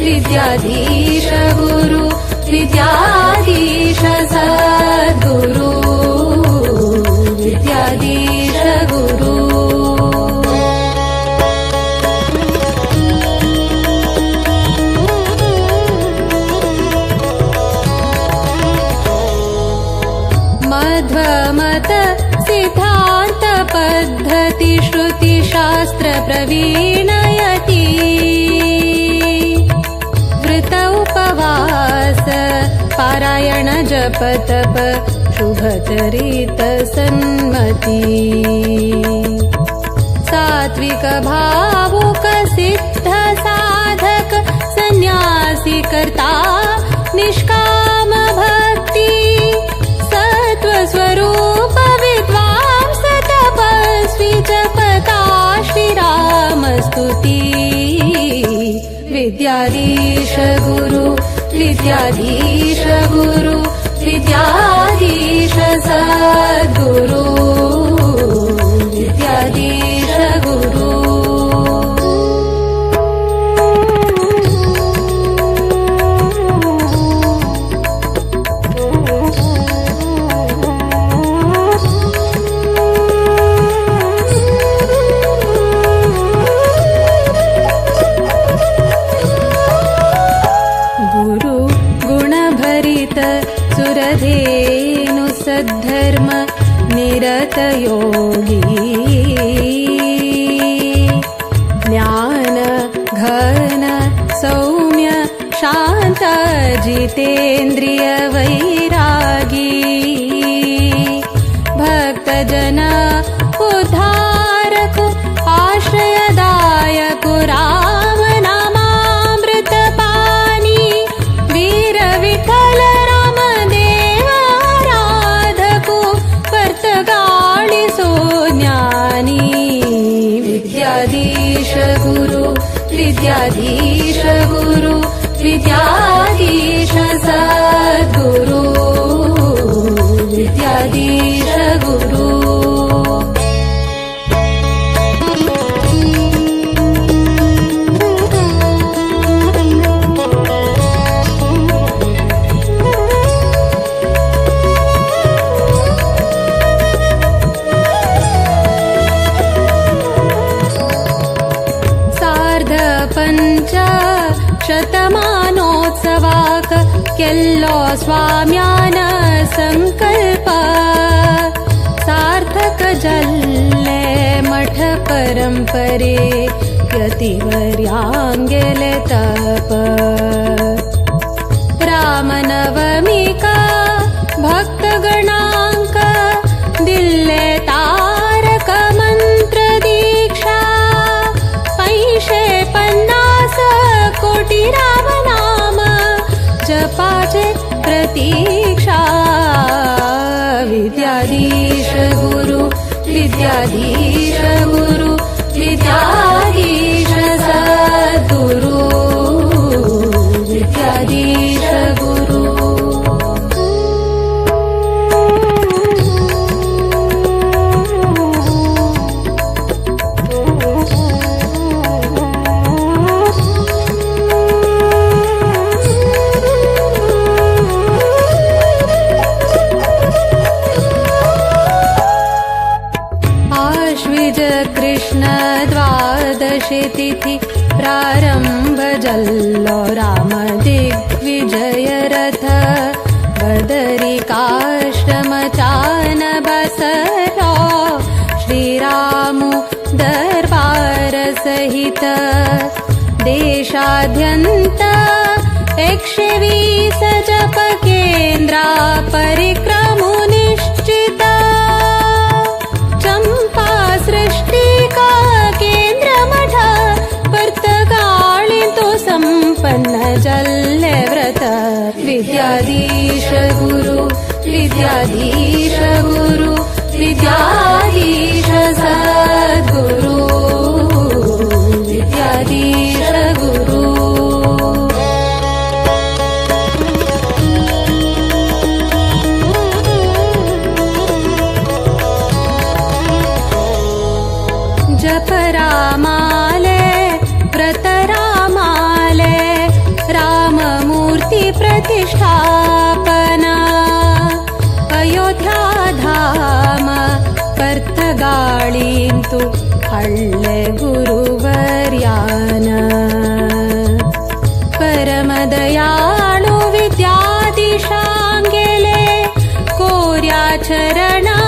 विद्याधीश गुरु विद्याधीश सद्गुरु विद्याधीश गुरु। मध्वमत सिद्धान्त पद्धति श्रुतिशास्त्र प्रवीणयति वृत उपवास पारायण जप तप शुभचरित सन्मति सात्विक भावुक सिद्ध साधक सन्यासी कर्ता निष्काम भक्ति स्वरूप विद्वांस तपस्वी जपता श्रीरामस्तुति विद्याधीश गुरु विद्याधीश गुरु विद्याधीश सद्गुरु विद्याधीश गुरु। सुरधेनु सद्धर्म निरत योगी ज्ञान घन सौम्य शांत जितेन्द्रिय वैरागी भक्तजन उद्धारक आश्रयदायक राम नामामृत पानी वीर विठ्ठल ज्ञानी विद्याधीश गुरु विद्याधीश गुरु विद्याधीश सद्गुरु विद्याधीश गुरु। पञ्च शतमानोत्सवाक केल्लो स्वाम्यान संकल्प सार्थक जल्ले मठ परंपरे यतिवर्यांगेले तप रामनवमिका भक्तगणांक दिल्ले तारक मंत्र दीक्षा 550 कोटी राम नाम जपाचे प्रतीक्षा विद्याधीश गुरु विद्याधीश गुरु विद्याधीश सद्गुरु विद्याधीश गुरु। कृष्ण द्वादशी तिथि प्रारंभ जल्लो राम दिग्विजय रथ बदरिकाश्रम चान बसलो श्रीरामु दरबार सहित देशाद्यंत 120 जप केंद्रा परिक्रमु निश्चित चंपा सृष्टिका केंद्र मठ पर्तगाळी तो संपन्न जल्ले व्रत विद्याधीश गुरु विद्याधीश गुरु विद्याधीश सद्गुरु विद्याधीश गुरु। जप रामाले व्रत रामाले राममूर्ति प्रतिष्ठापना अयोध्या धाम पर्तगाळींतु हಳ್ಳೆ गुरुवर्यान परमदयाळु विद्याधीशांगेले कोर्या चरणा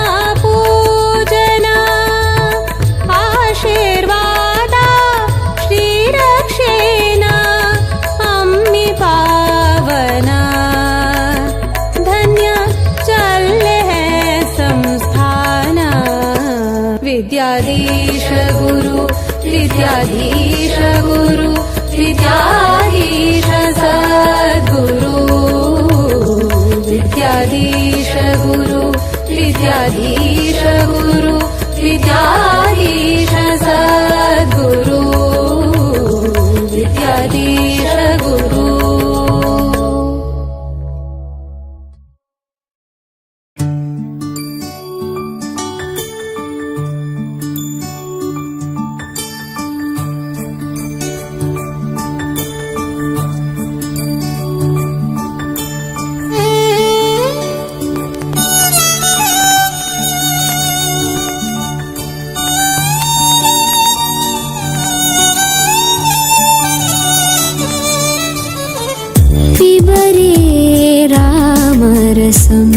पूजना आशीर्वादा श्रीरक्षेना अम्मी पावना धन्य चले है संस्थाना विद्याधीश गुरु विद्याधीश गुरु विद्याधीश सद्गुरु विद्याधीश गुरु विद्याधीश गुरु विद्याधीश सद्गुरु विद्याधीश गुरु। पिबरे रामरसम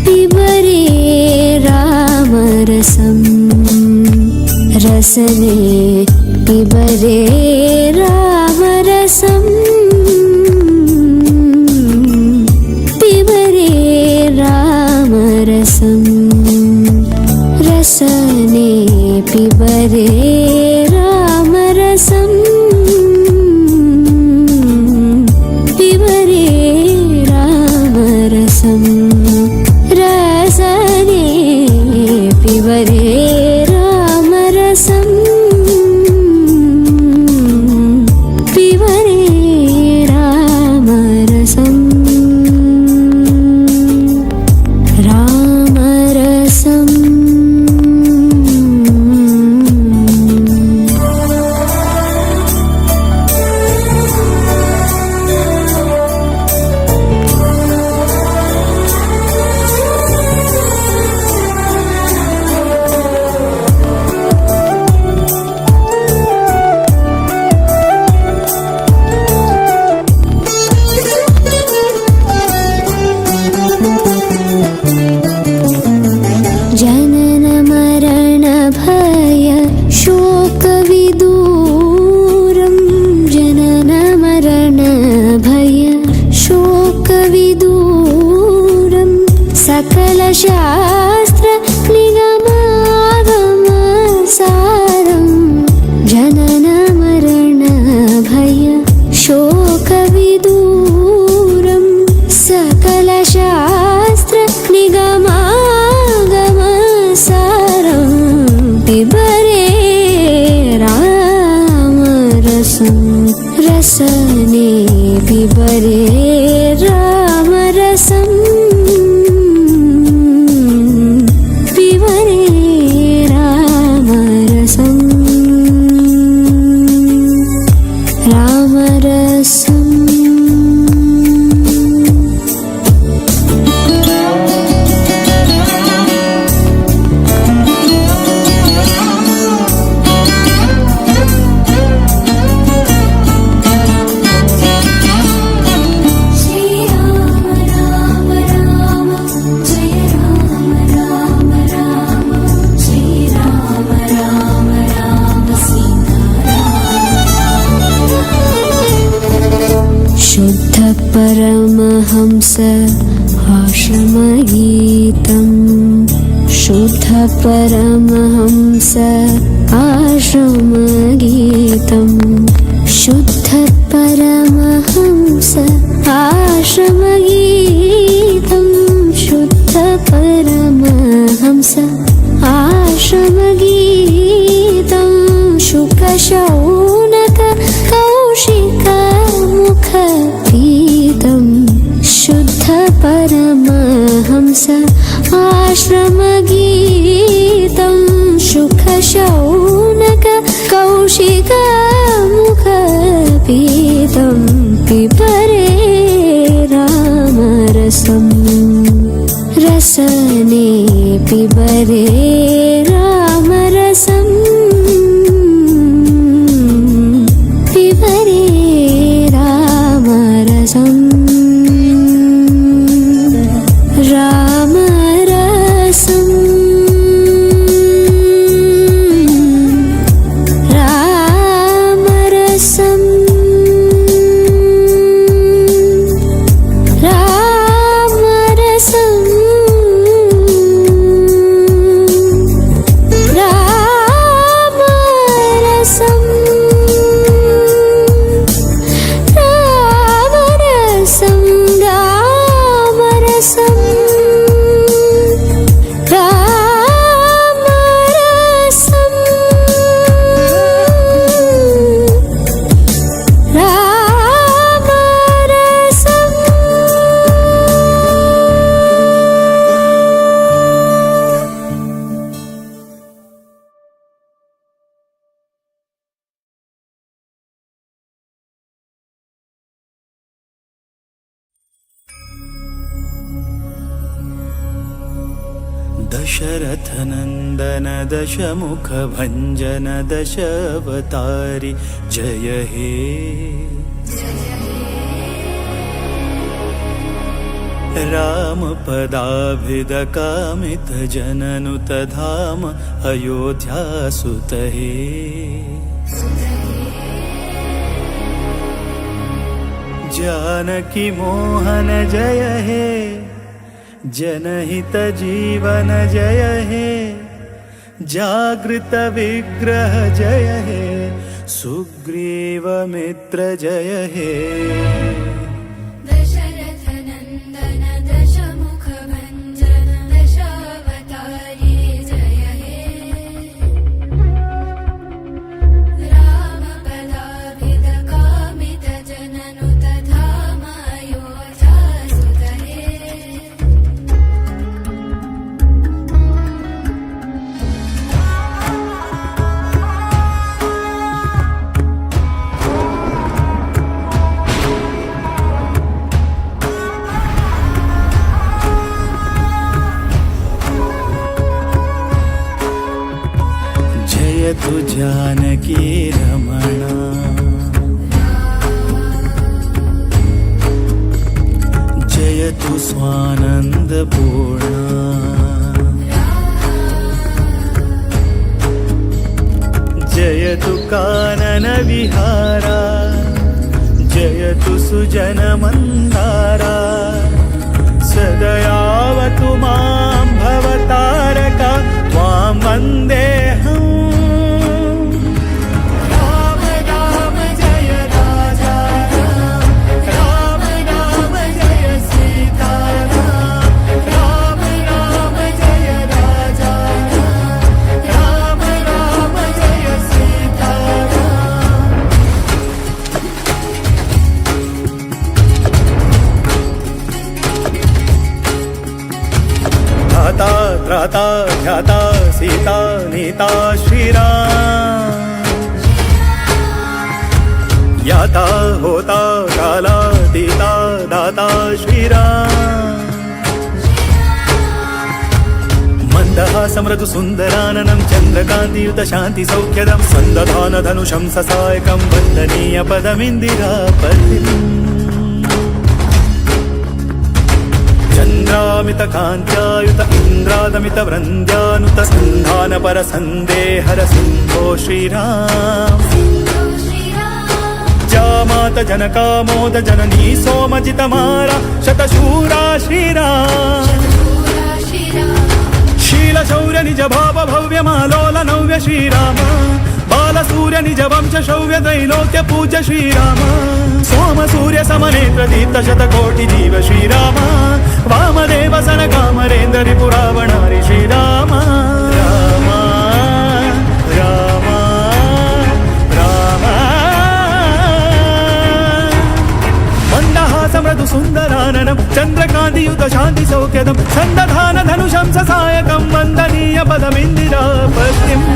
पिबरे रामरसम रसने पिबरे रामरसम पिबरे रामरसम रसने पिबरे रामरसम रसने पिबरे रामरसम पिबरे रामरसम रामरसम। जनन मरण भय शोक विदूरं जनन मरण भय शोक विदूरं सकल शास्त्र निगमागम सारं जनन मरण भय शोक विदूरं सकल शास्त्र निगमागम सारं पिबरे रामरसं रसने पिबरे रामरसं पिबरे रामरसं रामरसं। आश्रमगीतं शुद्ध परमहंस आश्रमगीतं शुद्ध परमहंस आश्रमगीतं शुद्ध परमहंस आश्रमगीतं शुकशौनक कौशिकमुखपीतं शुद्ध परमहंस आश्रमगीतं शुकशौनक कौशिकमुखपीतं पिबरे रामरसम् रसने पिबरे रामरसम् पिबरे रामरसम् रामरसम् रामरसम् रामरसम् रामरसम् रामरसम् रामरसम् रामरसम् रामरसम्। दशरथ नन्दन दशमुख भञ्जन दशावतारि जय हे। राम पदाभिद कामित जननुत धाम अयोध्यासुत हे। जानकी मोहन जय हे, जनहित जीवन जय हे, जागृत विग्रह जय हे, सुग्रीव मित्र जय हे। दशरथ नन्दन दशमुख भञ्जन दशावतारी जय हे। राम पदाभिद कामित जननुत धाम अयोध्यासुत हे। जयतु जानकी रमणा, जयतु स्वानंद पूर्णा, जयतु कानन विहारा, जयतु सुजन मंदारा, सदयावतु मां भवतारका त्वां वन्देऽहम्। राम राम जय राजा राम, राम राम जय सीता राम, राम राम जय राजा राम, राम राम जय सीता राम। धाता त्राता ध्याता सीता नीता श्रीराम, याता होता काला तीता दाता श्रीराम। मन्दहासमृदु सुन्दराननं चन्द्रकान्तियुत शान्ति सौख्यदं सन्दधान धनुषं ससायकं वन्दनीय पदमिन्दिरापतिम्। चन्द्रामित कान्त्यायुत इन्द्रादमित वृन्द्यानुत सन्धान पर सन्देहर सिन्धो श्रीराम। जामात जनकामोद जननी सोमजित मारा शतशूरा श्रीराम। शील शौर्य निज भाव भव्य मालोल नव्य श्रीराम। बाल सूर्य निज वंश शौर्य त्रैलोक्य पूज्य श्रीराम। सोम सूर्य समनेत्र दीप्त शतकोटि जीव श्रीराम। वामदेव सन कामरेन्द्र रिपुरावणारि श्रीराम। राम राम राम। मंदहास मृदु सुंदराननं चंद्रकांतियुत शांति सौख्यदं संदधान धनुषं ससायकं वन्दनीय पदमिन्दिरापतिम्।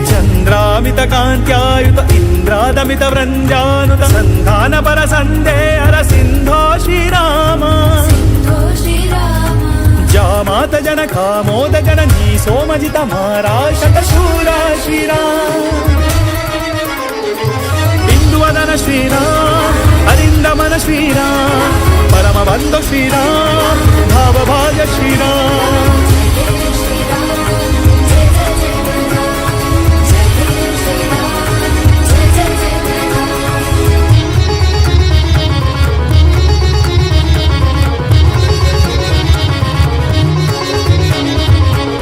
चंद्रामित कांत्यायुत इंद्रादमित वृंदानुत संधान पर संदेहर सिंधो श्रीराम। जामात जनकामोद जननी सोमजित मारा शतशूरा श्रीराम। बिंदुवदन श्रीराम अरिंदमन श्रीराम परमबंधु श्रीराम भावभाज श्रीराम।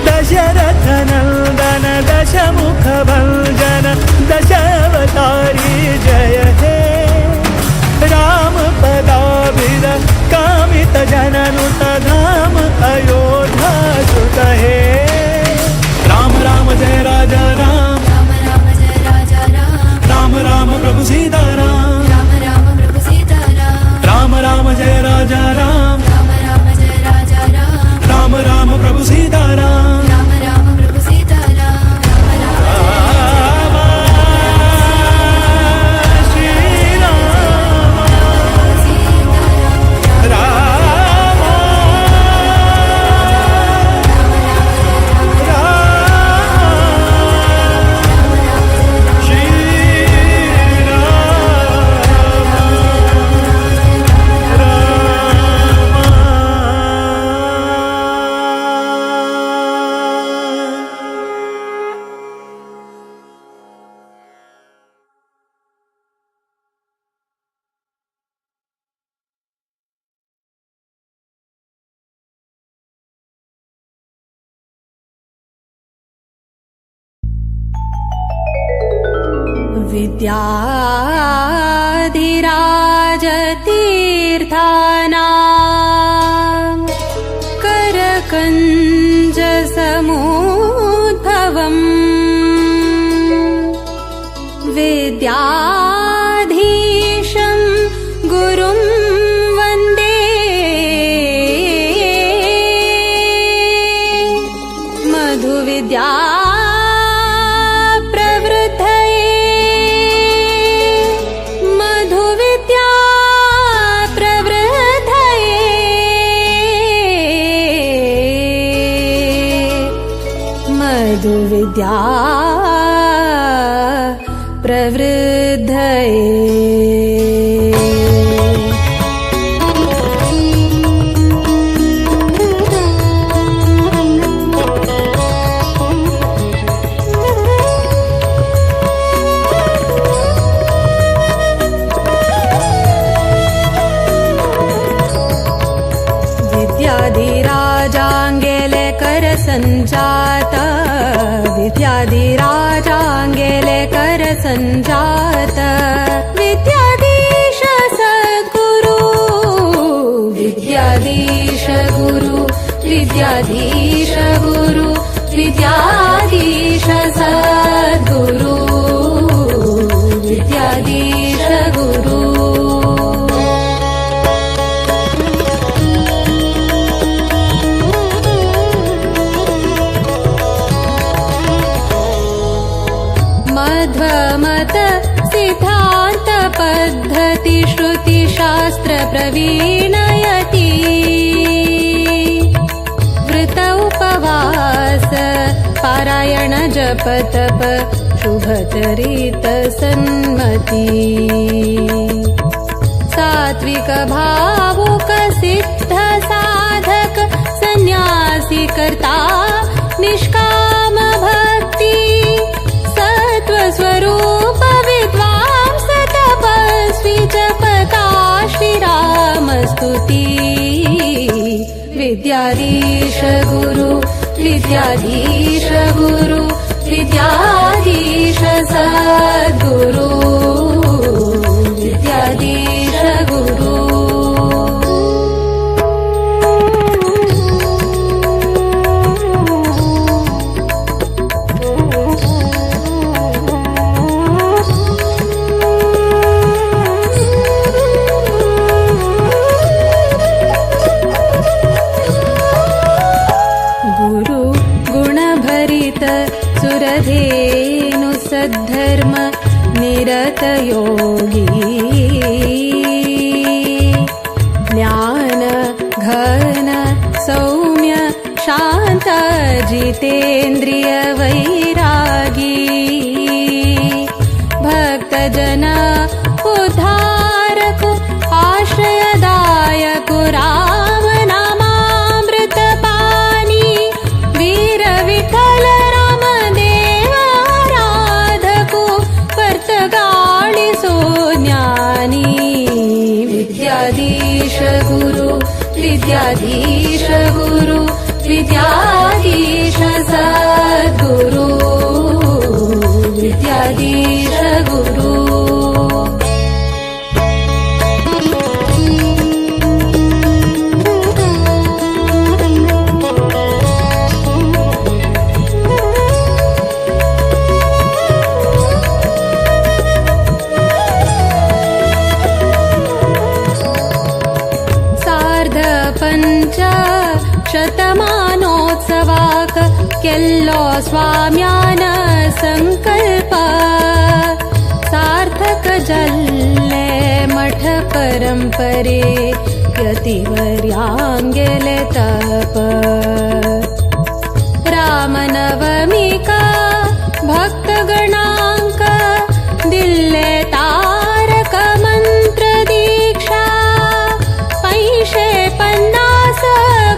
दशरथ नंदन दशमुख भंजन दशावतारी जय हे। राम पदाभिद कामित जननुत धाम अयोध्या सुत हे। राम राम जय राजा राम, राम राम प्रभु सीता राम, राम राम जय राजा राम, राम राम प्रभु सीता राम। विद्याधिराजतीर्थानां करकञ्जसमुद्भवम् विद्याधीशं गुरुं वन्दे मधुविद्या मधुविद्या प्रवृद्धये। विद्याधिराजाङ्गेले करसञ्जात विद्याधिराजाङ्गेले करसञ्जात विद्याधीश सद्गुरु विद्याधीश गुरु विद्याधीश गुरु विद्याधीश सद्गुरु विद्याधीश गुरु। मध्वमत सिद्धान्त पद्धति श्रुति शास्त्र प्रवीणयति वृत उपवास पारायण जप तप शुभचरित सन्मति सात्विक भावुक सिद्ध साधक सन्यासी कर्ता निष्काम भक्ति सत्व स्वरूप विद्याधीश गुरु विद्याधीश गुरु विद्याधीश सद्गुरु विद्याधीश गुरु। सुरधेनु सद्धर्म निरत योगी ज्ञान घन सौम्य शांत जितेन्द्रिय वैरागी भक्तजन उद्धारक आश्रयदायक राम नामामृत पानी वीर विठ्ठल ज्ञानी। विद्याधीश गुरु विद्याधीश गुरु विद्याधीश सद्गुरु विद्याधीश गुरु। शतमानोत्सवाक केल्लो स्वाम्यान संकल्प सार्थक जल्ले मठ परंपरे यतिवर्यांगेले तप रामनवमिका भक्तगणांक दिल्ले तारक मंत्र दीक्षा 550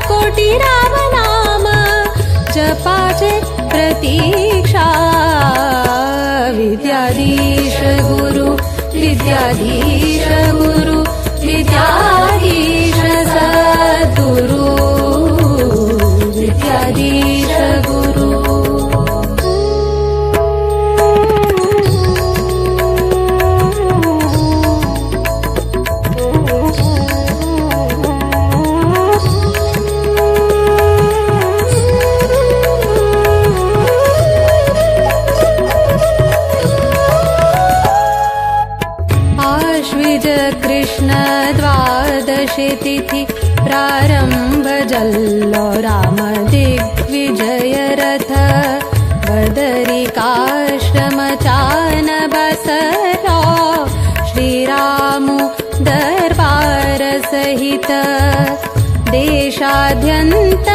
कोटी राम नाम जपाचे प्रतीक्षा। विद्याधीश गुरु विद्याधीश गुरु विद्याधीश सद्गुरु विद्याधीश गुरु। कृष्ण द्वादशी तिथि प्रारंभ जल्लो राम दिग्विजय रथ बदरिकाश्रम चान बसरो श्रीरामु दरबार सहित देशाद्यंत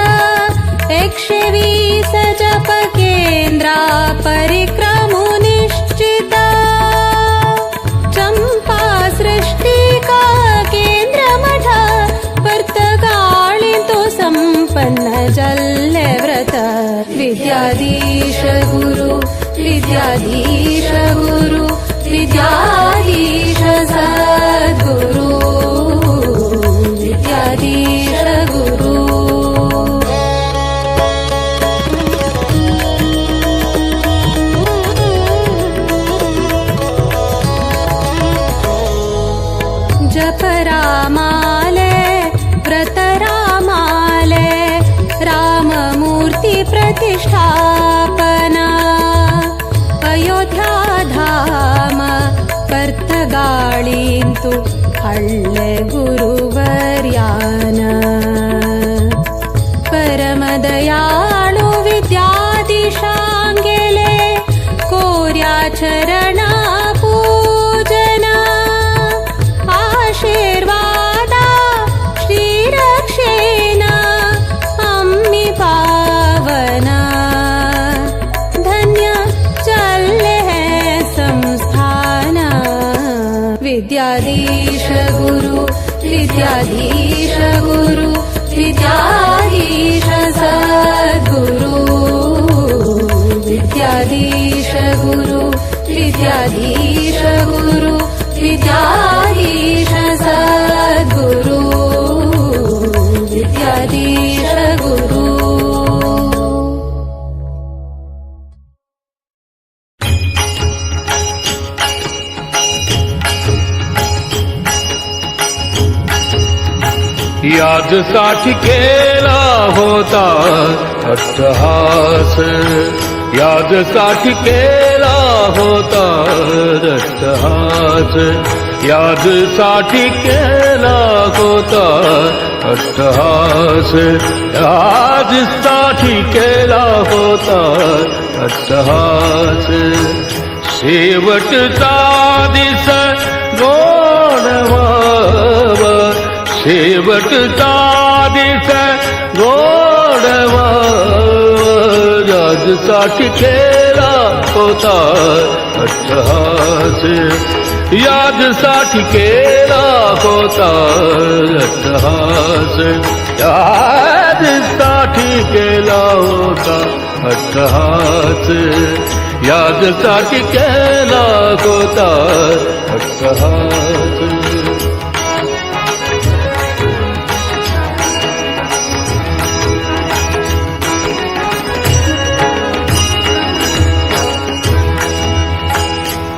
120 जप केंद्रा परिक्रमु निश्चित चंपा सृष्टि का केंद्र मठ पर्तगाळिंतु संपन्न जल्ले व्रत। विद्याधीश गुरु विद्याधीश गुरु विद्याधीश सद्गुरु विद्याधीश गुरु। जप रामाले व्रत रामाले राममूर्ति प्रतिष्ठापना अयोध्या धाम पर्तगाळिंतु हल्ले गुरुवर्यान परमदयाळु विद्याधीशांगेले कोर्या चरण पूजना आशीर्वादा श्रीरक्षेना अम्मी पावना धन्य चले है संस्थाना। विद्याधीश गुरु विद्याधीश गुरु विद्याधीश सद्गुरु विद्याधीश गुरु विद्याधीश गुरु विद्याधीश सद्गुरु विद्याधीश। याजसाठी केला होता अट्टहास, याजसाठी केला होता अट्टहास, याजसाठी केला होता अट्टहास, याजसाठी केला होता अट्टहास. शेवटचा दिस गोडवाव, शेवटचा दिस गोडवाव, याजसाठी केला होता अट्टहास, याजसाठी केला होता अट्टहास, याजसाठी केला होता अट्टहास, याजसाठी केला होता अट्टहास.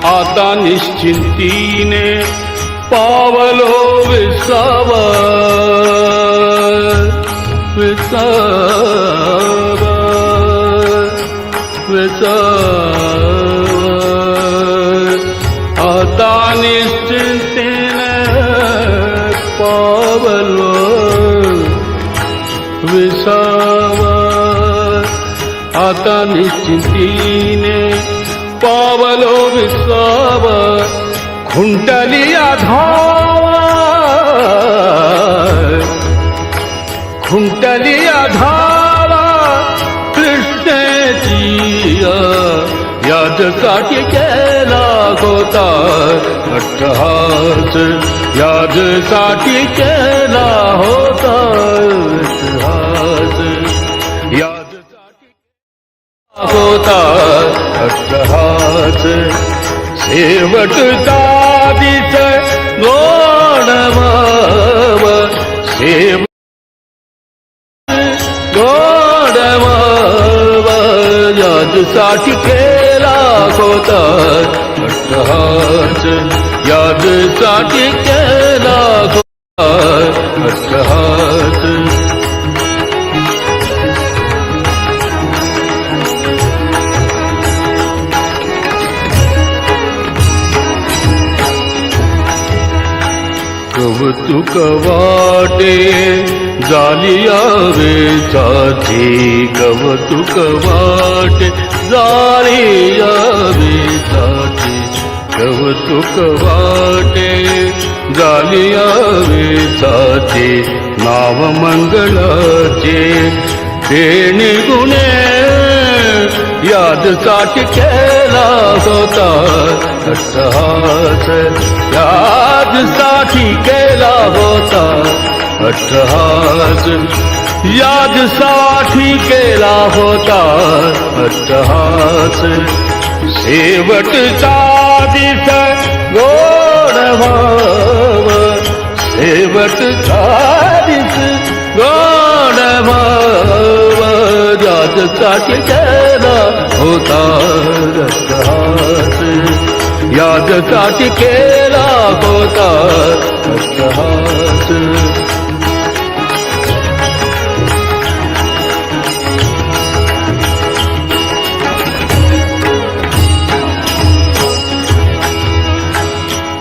आता निश्चिंतीने पावलो विसावा, विसावा, विसावा. आता निश्चिंतीने पावलो विसावा, आता निश्चिंतीने पावलो विसावा. खुंटलिया धावा, खुंटलिया धावा कृष्णेची, याजसाठी केला होता अट्टहास, याजसाठी केला होता अट्टहास, याजसाठी होता अट्टहास. शेवटचा दिस गोडवाव, शेव गोडवाव, याजसाठी केला होता अट्टहास, याजसाठी केला होता अट्टहास. कौतुक वाटे जालिया वेचाची, कौतुक वाटे जालिया वेचाची, कौतुक वाटे जालिया वेचाची. नाव मंगळाचे देणे गुणे, यादसाठी केला होता अट्टहास, यादसाठी केला होता अट्टहास, यादसाठी केला होता अट्टहास. शेवटचा दिस गोडवाव, शेवटचा दिस गोडवाव, याजसाठी केला होता अट्टहास, याजसाठी केला होता अट्टहास.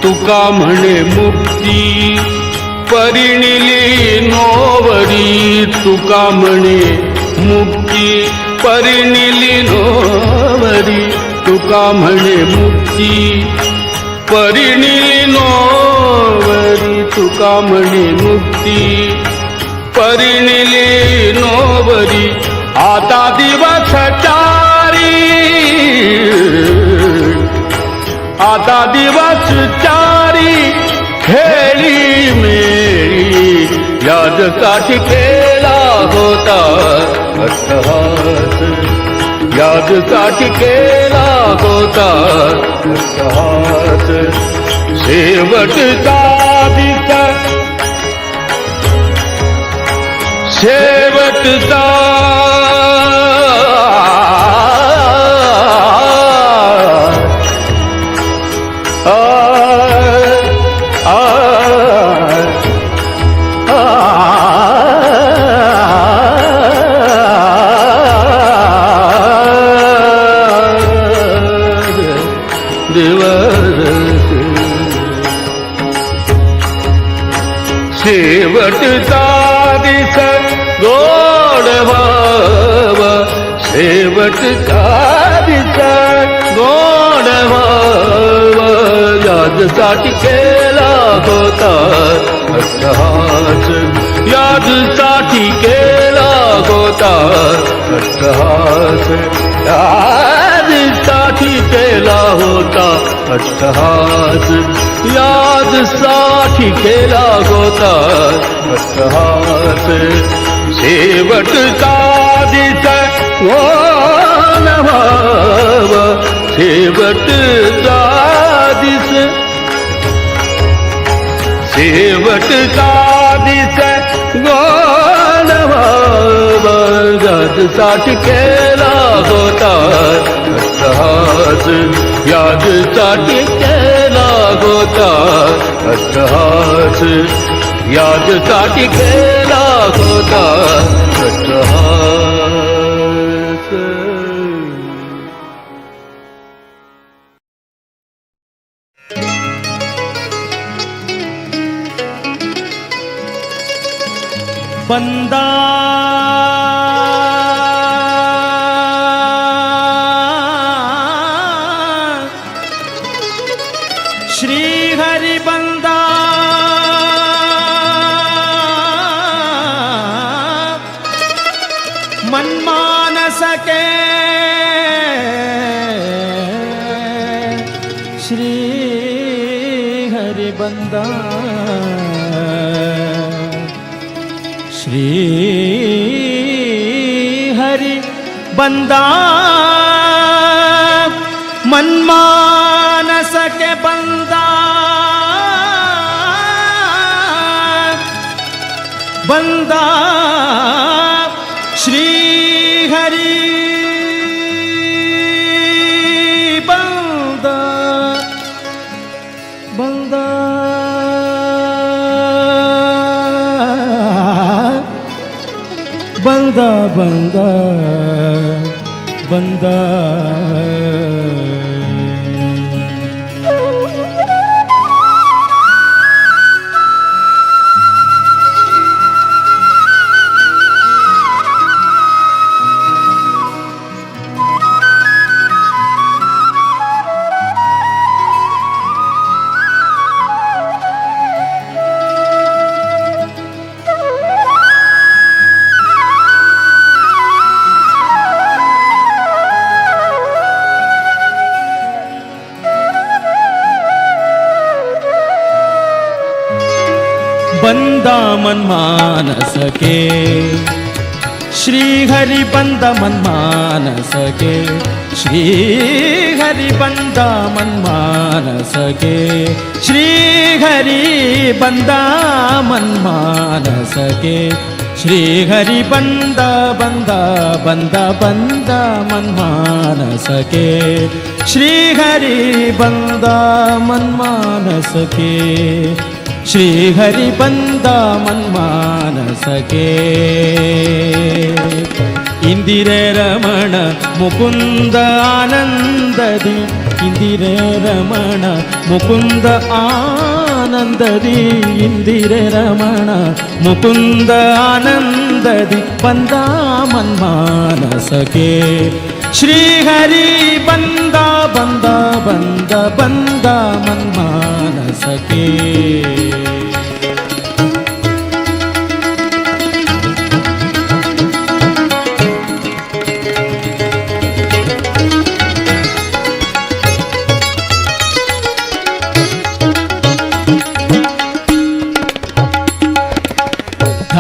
तुका म्हणे मुक्ती परिणिली नोवरी, तुका म्हणे मुक्ती परिणिली नोवरी, तुका म्हणे मुक्ती परिणिली नोवरी, तुका म्हणे मुक्ती परिणिली नोवरी. आता दिवस चारी, आता दिवस चारी खेळी मेळी, याजसाठी केला होता अट्टहास, याजसाठी केला होता अट्टहास. शेवटचा दिस, शेवटचा आ आ आ. दिस गोड भाव, शेवटचा दिस गोड भाव, यादसाठी केला होता अट्टहास, यादसाठी केला होता अट्टहास, यादसाठी केला होता अट्टहास, यादसाठी केला होता अट्टहास, शेवटचा दिस गोड भाव, शेवटचा दिस, शेवटचा दिस गोड भाव, यादसाठी केला होता अट्टहास, यादसाठी केला होता अट्टहास, यादसाठी केला होता अट्टहास. बंदा श्री हरि बंदा, मनमानसके श्री हरि बंदा, श्री हरि बंदा, मनमानस के बंदा, बंदा श्री हरि बंदा, बंदा बंदा बंदा बंदा. बंदा मनमानसके श्री हरि बंदा मनमानसके, श्री हरि बंदा मनमानसके, श्री हरि बंदा मनमानसके, श्री हरि बंदा बंदा बंदा बंदा मनमानसके, श्री हरि बंदा मनमानसके, श्री हरि बंदा मनमानसके. इंदिरे रमण मुकुंद आनंददी, इंदिरे रमण मुकुंद आनंददी, इंदिरे रमण मुकुंद आनंददी, बंदा मनमानसके श्री हरि बंदा बंदा बंदा बंदा मनमानसके.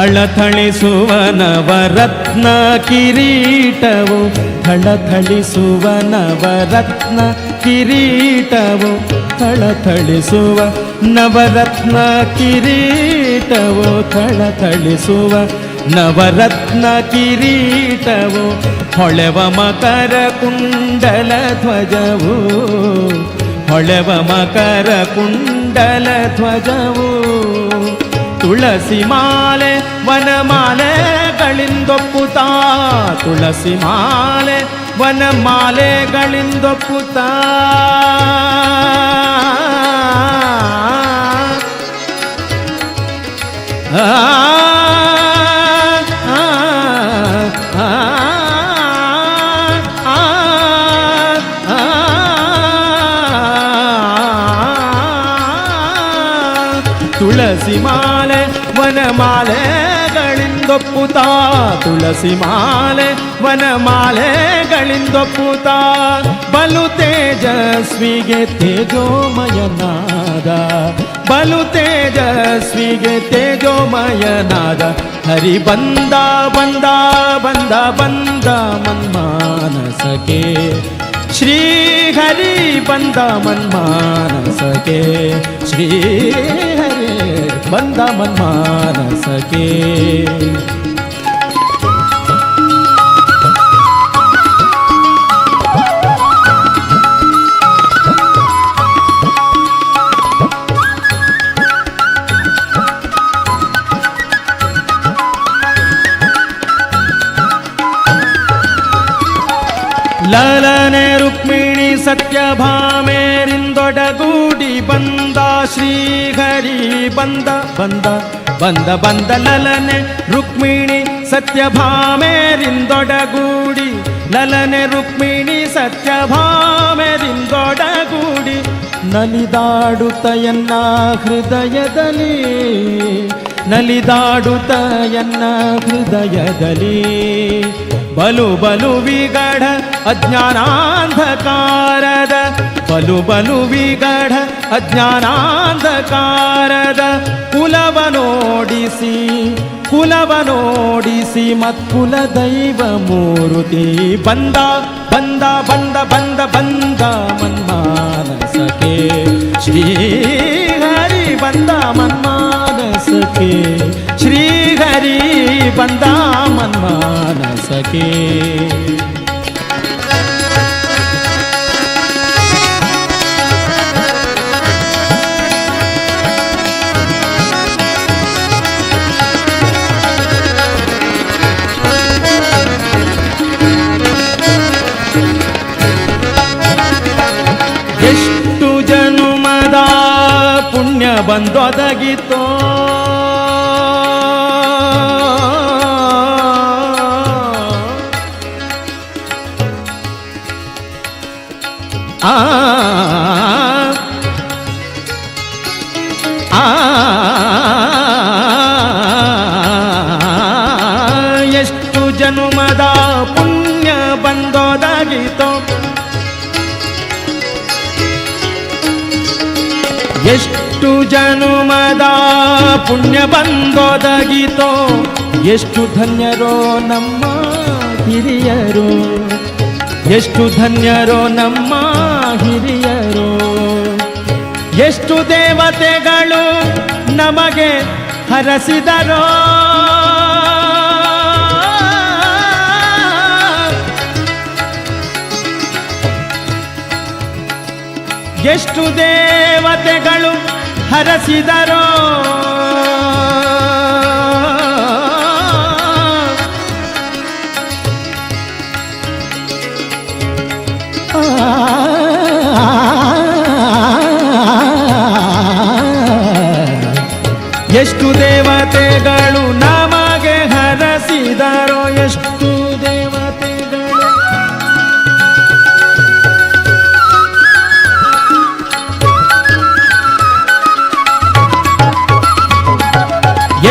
ಥಳಥಳಿಸುವ ನವರತ್ನ ಕಿರೀಟವು, ಥಳಥಳಿಸುವ ನವರತ್ನ ಕಿರೀಟವು, ಥಳಥಳಿಸುವ ನವರತ್ನ ಕಿರೀಟವು, ಥಳಥಳಿಸುವ ನವರತ್ನ ಕಿರೀಟವು, ಹೊಳೆವ ಮಕರ ಕುಂಡಲ ಧ್ವಜವು, ಹೊಳೆವ ಮಕರ ಕುಂಡಲ ಧ್ವಜವು, ತುಳಸಿ ಮಾಲೆ ವನಮಾಲೆಗಳಿಂದೊಪ್ಪುತ್ತಾ, ತುಳಸಿ ಮಾಲೆ ವನಮಾಲೆಗಳಿಂದೊಪ್ಪುತ್ತಾ, ಆ ವನಮಾಲೆಗಳಿಂದೊಪ್ಪುತ್ತ, ತುಳಸಿ ಮಾಲೆ ವನಮಾಲೆಗಳಿಂದೊಪ್ಪುತ್ತ, ಬಲು ತೇಜಸ್ವಿಗೆ ತೇಜೋಮಯನಾದ, ಬಲು ತೇಜಸ್ವಿಗೆ ತೇಜೋಮಯನಾದ ಹರಿ ಬಂದ ಬಂದ ಬಂದ ಬಂದ ಮನ್ಮಾನಸಕ್ಕೆ, ಶ್ರೀ ಹರಿ ಬಂದ ಮನ್ಮಾನಸಕ್ಕೆ, ಶ್ರೀ ಹರಿ ಬಂದ ಮನ್ಮಾನಸಕ್ಕೆ. ಲಲನೆ ರುಕ್ಮಿಣಿ ಸತ್ಯಭಾಮೇರಿಂದೊಡಗೂಡಿ ಬಂದ ಶ್ರೀಹರಿ ಬಂದ ಬಂದ ಬಂದ ಬಂದ ಲಲನೆ ರುಕ್ಮಿಣಿ ಸತ್ಯಭಾಮೇರಿಂದೊಡಗೂಡಿ, ಲಲನೆ ರುಕ್ಮಿಣಿ ಸತ್ಯಭಾಮೇರಿಂದೊಡಗೂಡಿ, ನಲಿದಾಡುತ್ತ ಎನ್ನ ಹೃದಯದಲ್ಲಿ, ನಲಿದಾಡುತ್ತ ಎನ್ನ ಹೃದಯದಲ್ಲಿ, ಬಲು ಬಲು ವಿಗಢ ಅಜ್ಞಾನಾಂಧಕಾರದ, ಬಲು ಬಲು ವಿಗಢ ಅಜ್ಞಾನಾಂಧಕಾರದ ಕುಲವನೋಡಿಸಿ, ಕುಲವನೋಡಿಸಿ ಮತ್ಕುಲ ದೈವ ಮೂರುತಿ ಬಂದ ಬಂದ ಬಂದ ಬಂದ ಬಂದ ಮನ್ಮಾನಸಕ್ಕೆ, ಶ್ರೀ ಹರಿ ಬಂದ ಮನ್ಮಾನಸಕ್ಕೆ, ಶ್ರೀ ಹರಿ ಬಂದ ಮನ್ಮಾನಸಕ್ಕೆ. ಎಷ್ಟು ಜನುಮದ ಪುಣ್ಯ ಬಂದೊದಗಿತೋ, ಆ ಆ ಎಷ್ಟು ಜನುಮದ ಪುಣ್ಯ ಬಂದೊದಗಿತೋ, ಎಷ್ಟು ಜನುಮದ ಪುಣ್ಯ ಬಂದೊದಗಿತೋ, ಎಷ್ಟು ಧನ್ಯರೋ ನಮ್ಮ ಹಿರಿಯರು, ಎಷ್ಟು ಧನ್ಯರೋ ನಮ್ಮ ಹಿರಿಯರು, ಎಷ್ಟು ದೇವತೆಗಳು ನಮಗೆ ಹರಸಿದರೋ, ಎಷ್ಟು ದೇವತೆಗಳು ಹರಸಿದರೋ, ಎಷ್ಟು ದೇವತೆಗಳು ನಮಗೆ ಹರಸಿದರೋ, ಎಷ್ಟು ದೇವತೆಗಳು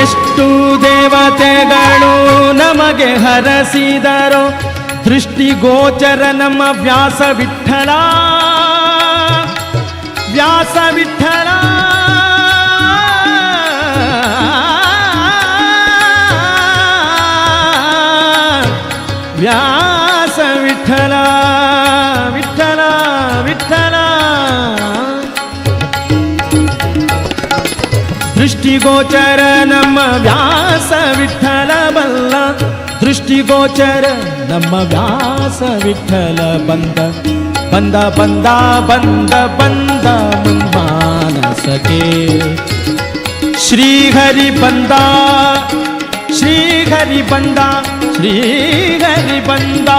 ಎಷ್ಟು ದೇವತೆಗಳು ನಮಗೆ ಹರಸಿದರೋ, ದೃಷ್ಟಿಗೋಚರ ನಮ್ಮ ವ್ಯಾಸ ವಿಠಲ, ವ್ಯಾಸ ವಿಠಲ, ವ್ಯಾಸ ವಿಠಲ ವಿಠಲ ವಿಠಲ, ದೃಷ್ಟಿಗೋಚರ ನಮ್ಮ ವ್ಯಾಸ ವಿಠಲ ಬಲ್ಲ, ದೃಷ್ಟಿಗೋಚರ ನಮ್ಮ ವ್ಯಾಸ ವಿಠಲ ಬಂದ ಬಂದ ಬಂದ ಬಂದ ಬಂದ ಮನ್ಮಾನಸಕ್ಕೆ, ಶ್ರೀಹರಿ ಬಂದ, ಶ್ರೀಹರಿ ಬಂದ, ಶ್ರೀಹರಿ ಬಂದ,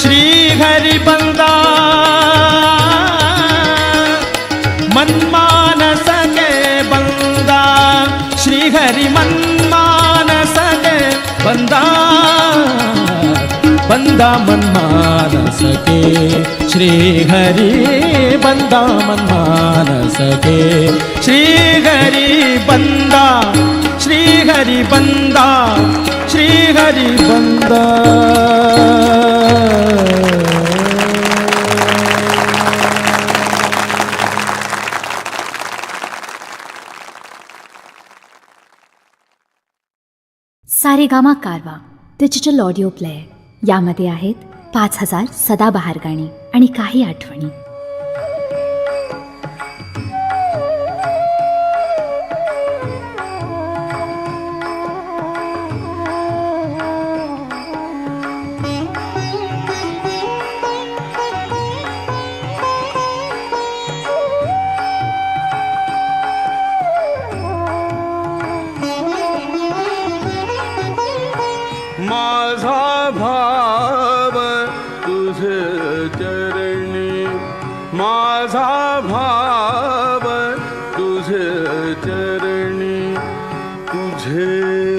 ಶ್ರೀಹರಿ ಬಂದ ಮನ್ಮಾನಸಕ್ಕೆ ಬಂದ, ಶ್ರೀಹರಿ ಮನ್ಮಾನಸಕ್ಕೆ ಬಂದ ಬಂದ बंदा मन मानसके, श्री हरि बंदा मन मानसके, श्री हरि बंदा, श्री हरि बंदा, श्री हरि बंदा। Saregama Carvaan digital audio player यामध्ये आहेत 5000 सदाबहार गाणी आणि काही आठवणी. माझा भाव तुझे चरणी, माझा भाव तुझे चरणी, तुझे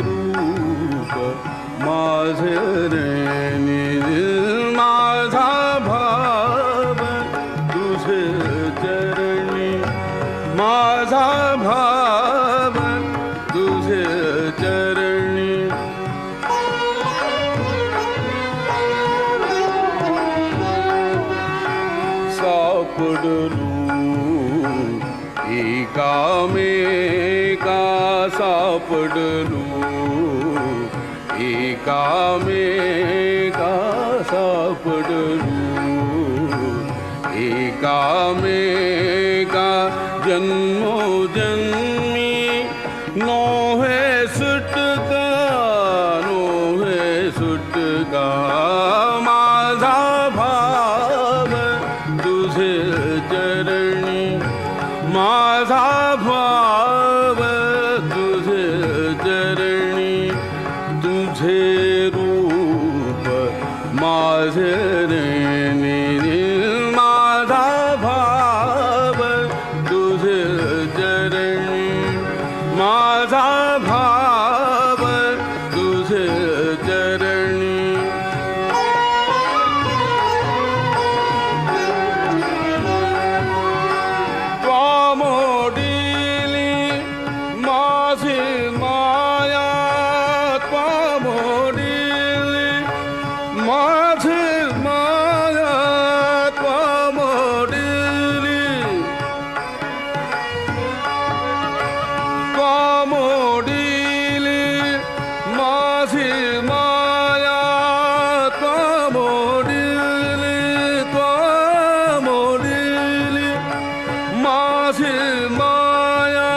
रूप माझे रेणी, माझा भाव तुझे चरणी, माझा भाव तुझे चरणी। सापडलू एकामेका, सापडलू एकामेका, सापडलू एकामेका, जन्मोजन्मी नोहे सुटका, नोहे सुटका, माझा भाव तुझे चरणी, माझा भाव तुझे चरणी, तुझे रूप माझे रेणी, माझा भाव तुझे चरणी, माझा भाव तुझे चरणी। त्वामोडिली माझी माया, त्वामोडिली माझी माया, त्वामोडिली, त्वामोडिली माझी माया, त्वामोडिली, त्वामोडिली माझी माया,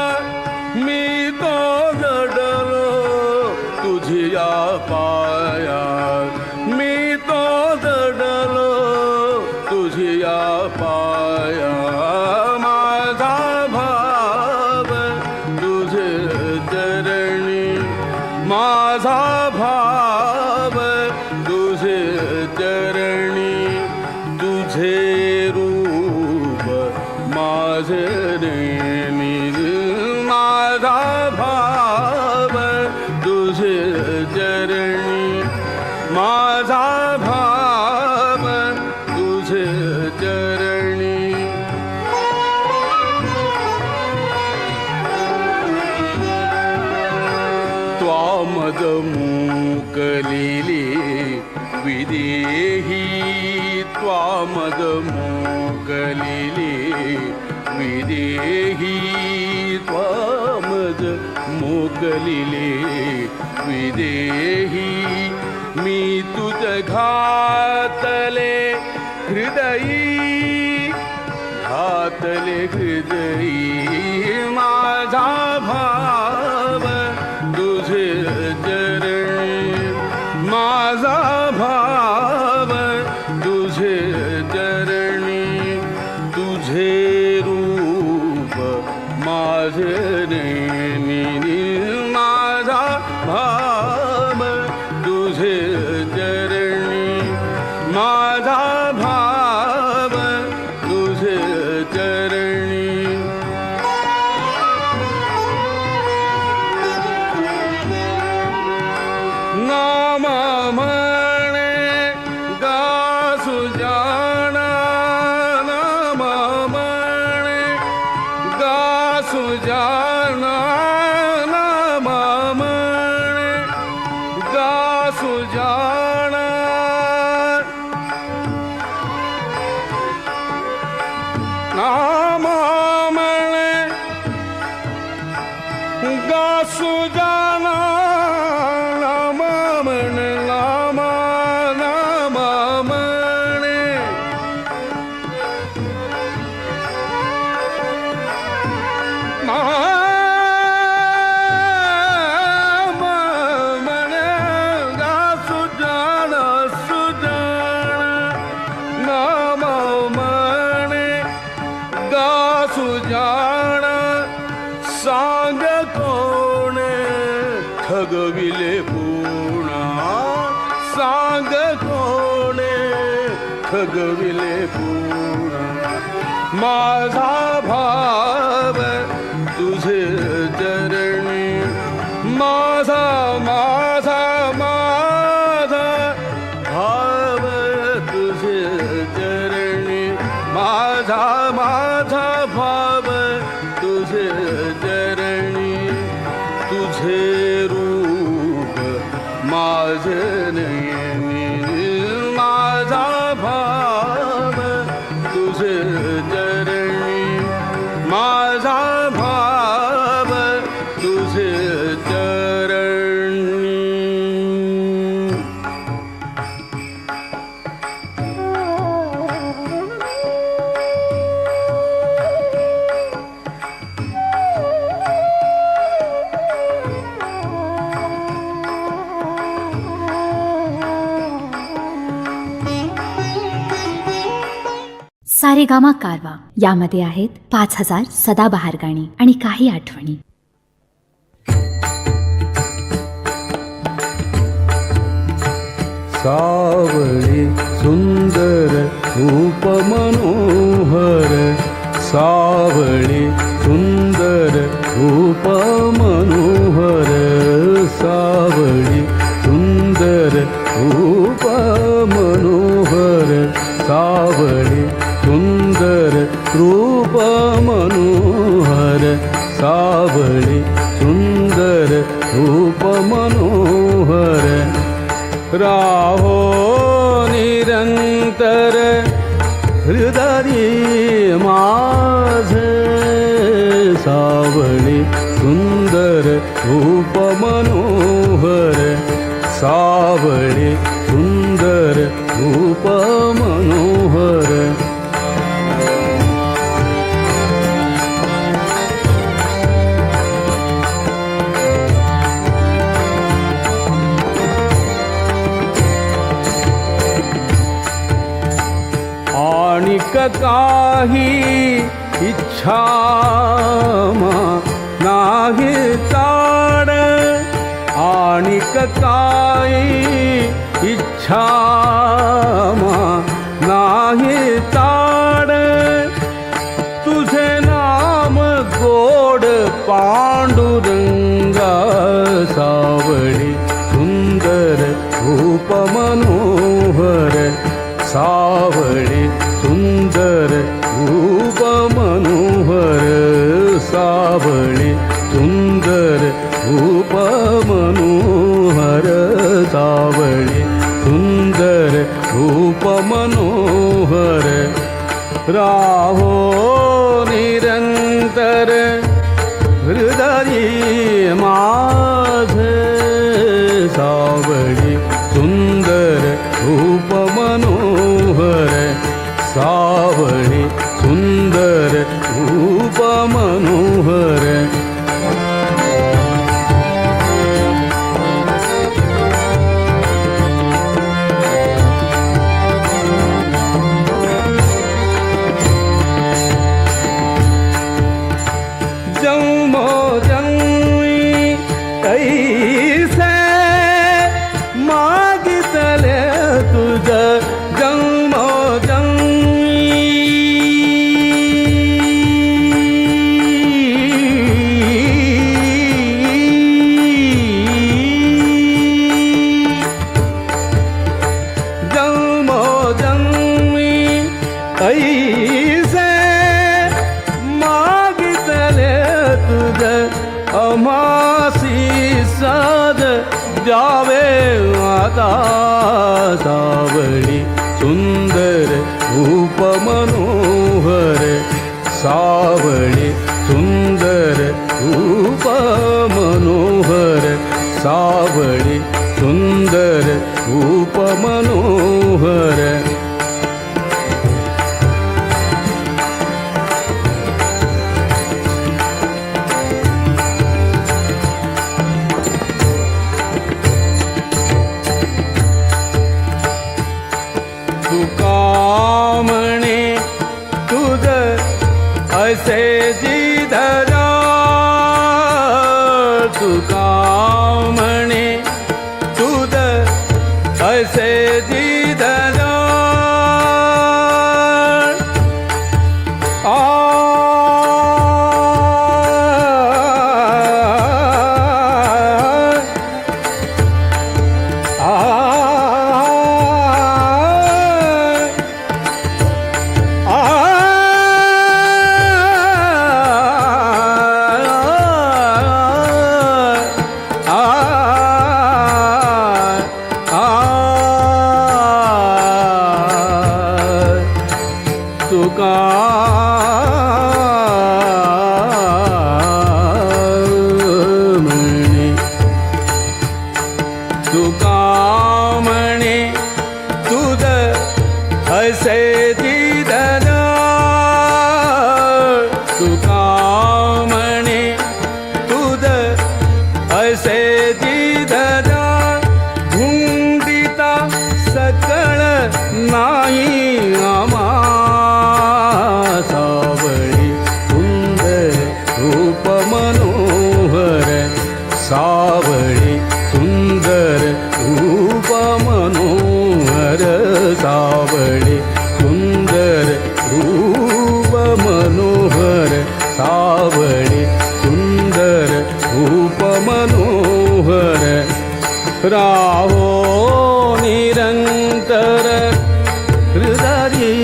मी तो जडलो तुझ्या पाया, मी तो जडलो तुझ्या पाया, माझा भाव तुझे चरणी, माझा भाव तुझे चरणी, तुझे रूप माझे रेणी, माझा भाव तुझे चरणी, माझा भाव तुझे चरणी। त्वामद मूकलिली विदेही, त्वामद मूकलिली विदेही, त्वामद मोकलिले विदेही, मी तुझ घातले हृदयी, घातले हृदयी, माझा भाव तुझे चरणी, माझा भाव तुझे चरणी, तुझे रूप माझे रेणी, माझा भाव तुझे चरणी, माझा भाव तुझे चरणी। नाम म्हणे गा सुजाण नाम म्हणे गा सुजाना नाम म्हणे नाम नाम म्हणे नाम म्हणे गा सुजाना सुजाना नाम म्हणे गा सुजाना सांग कोणे ठगविले पूर्णा सांग कोणे ठगविले पूर्णा माझा भाव तुझे चरणी माझा माझा माझा भाव तुझे चरणी माझा माझा भाव तुझे चरणी तुझे रूप माझे नयनी माझा भाव तुझे चरणी माझा भाव तुझे चरणी. सारेगामा कारवा यामध्ये आहेत 5000 सदाबहार गाणी आणि काही आठवणी. सावळी सुंदर रूप मनोहर सावळी सुंदर रूप मनोहर सावळी सुंदर रूप मनोहर सावळी सुंदर रूप मनोहर सावळी सुंदर रूप मनोहर राहो निरंतर हृदयी माझे सावळी सुंदर रूप मनोहर सावळी सुंदर रूप मनोहर. आणिक काही इच्छा नाही ताड आणिक काही इच्छा नाही ताड तुझे नाम गोड पांडुरंगा सावळी सुंदर रूप मनोहर सावळी सुंदर रूप मनोहर सावळी सुंदर रूप मनोहर सावळी सुंदर रूप मनोहर राहो निरंतर हृदयी माझे सावळी सुंदर रूप मनोहर सावळी सुंदर रूप मनोहर. जन्मो जन्मी कैसे मागितले तुझ जन्मो जन्मी जन्मो जन्मी कैसे मागितले तुझ अमासी साध द्यावे जाता सावळी सुंदर रूप मनोहर सावळी सुंदर रूप मनोहर सावळी सुंदर रूप मनोहर। तुका म्हणे तुझ असे धरा तुका म्हणे तुझ असे धरा आ तुका म्हणे तुका म्हणे तुझ असे धरा तुका म्हणे तुझ असे धरा धुंडिता सकळ नाही आमा सावळी सुंदर रूप मनोहर सावळी सुंदर रूप मनोहर सावळी सुंदर रूप मनोहर सावळी सुंदर रूप मनोहर राहो निरंतर हृदयी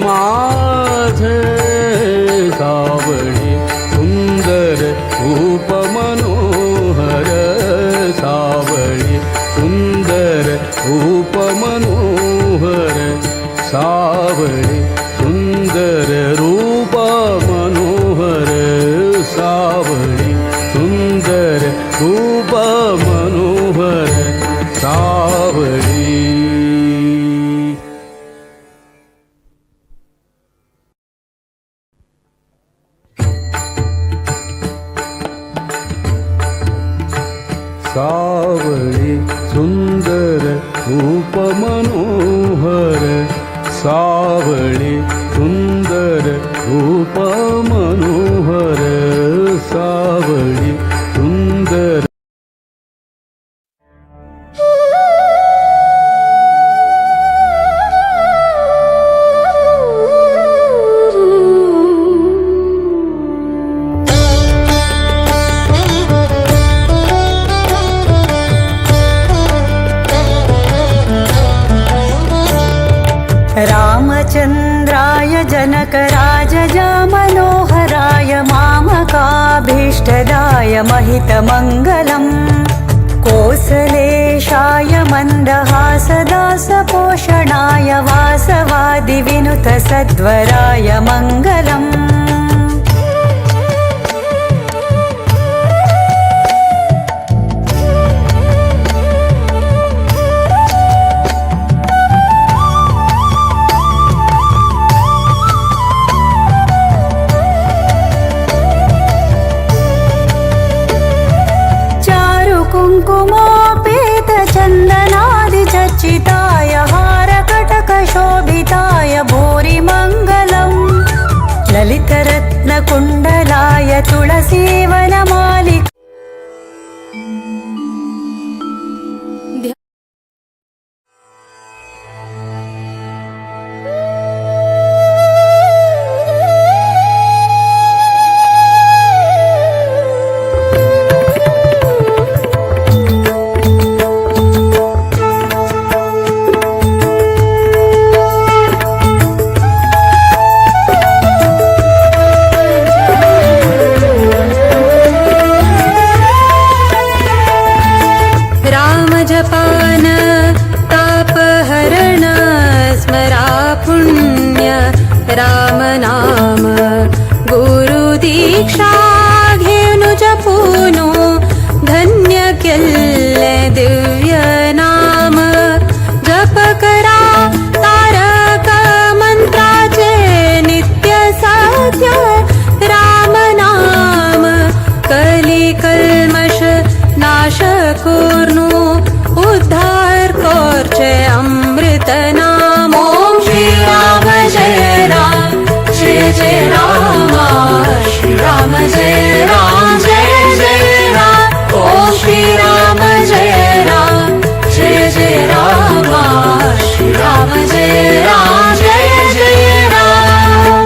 माझे सावळी सुंदर रूप मनोहर सावळी सुंदर रूप मनोहर सावळी सुंदर रूप मनोहर सावळी सुंदर रूप मनोहर सावळी। सावळी सुंदर रूप मनोहर सावळी सुंदर रूप मनोहर सावळी सुंदर। रामचन्द्राय जनकराजजामनोहराय मामकाभीष्टदाय महितमङ्गलम् कोसलेशाय मन्दहासदासपोषणाय वासवादिविनुतसद्वराय मङ्गलम्। कुङ्कुमोपेतचन्दनादिचर्चिताय हारकटकशोभिताय भूरिमङ्गलम् ललितरत्नकुण्डलाय तुलसीवनमालिका। जय जय राम श्री राम जय राम जय जय राम ओम श्री राम जय राम जय जय राम श्री राम जय राम जय जय राम।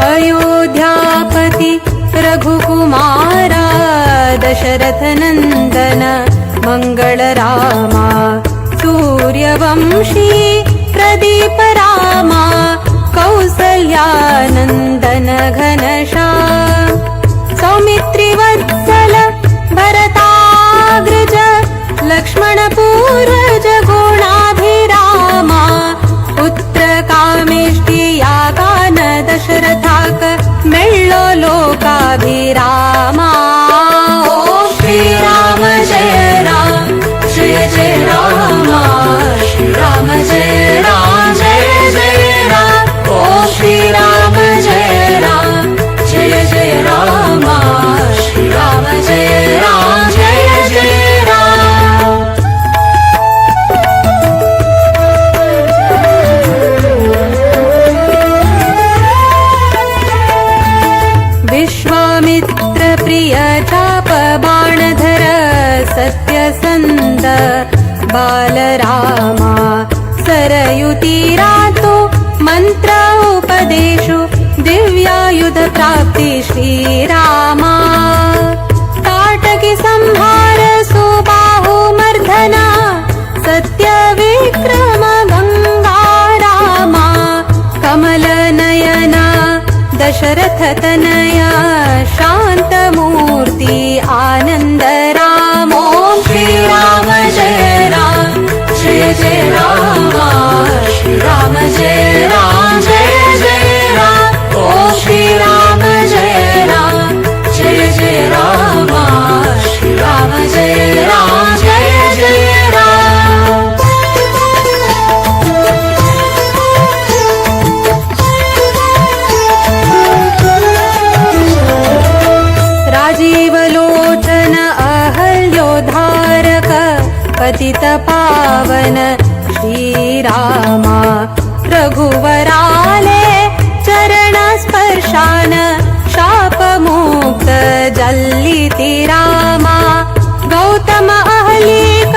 अयोध्यापति रघुकुमारा दशरथ नन्दन मङ्गल रामा सूर्यवंशी प्रदीप रामा कौसल्यानन्दन घनश्याम सौमित्रिवत्सल भरताग्रज लक्ष्मण पूर्वज गुणाभिरामा पुत्र कामेष्टि यागान दशरथाक मेळ्ळो लोकाभिरामा। ओ श्रीराम जय राम जय जय राम श्री राम जय राम जय जय राम ओ श्रीराम जय राम जय जय राम श्री राम जय राम जय जय राम। विश्वामित्र प्रिय चाप बाणधर सत्यसन्द बालरामा सरयुतीरातो मन्त्र उपदेशु दिव्यायुध प्राप्ति श्रीरामा ताटकि संहार सुबाहुमर्धना सत्यविक्रम गङ्गा रामा कमलनयना दशरथ तनया शान्तमूर्ति आनन्द राम। ॐ श्रीराम जय राम जय जय राम श्री राम जय राम जय जय राम ॐ श्रीराम जय राम जय जय राम श्री राम जय राम जय जय राम। राजीवलोचन अहल्योद्धारक पतित पावन श्रीरामा रघुवराले चरण स्पर्शान शापमुक्त जल्लिति रामा गौतम अहलीक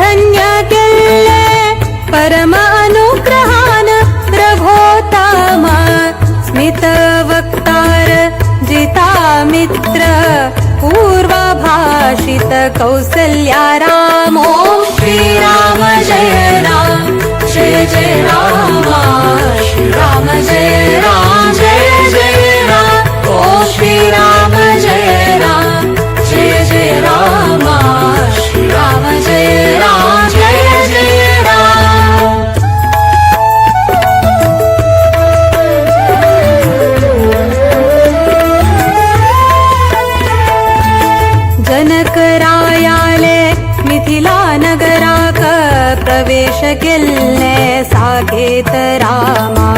धन्य केल्ले परम अनुग्रहान रघोत्तम स्मित वक्तार जितामित्र पूर्वभाषित कौसल्या राम। ॐ श्रीराम जय राम जय जय राम श्री राम जय राम जय जय राम ॐ श्रीराम जय राम जय जय राम श्री राम जय राम जय जय राम। जनकरायाले मिथिला नगराक प्रवेश केल्ले साकेत रामा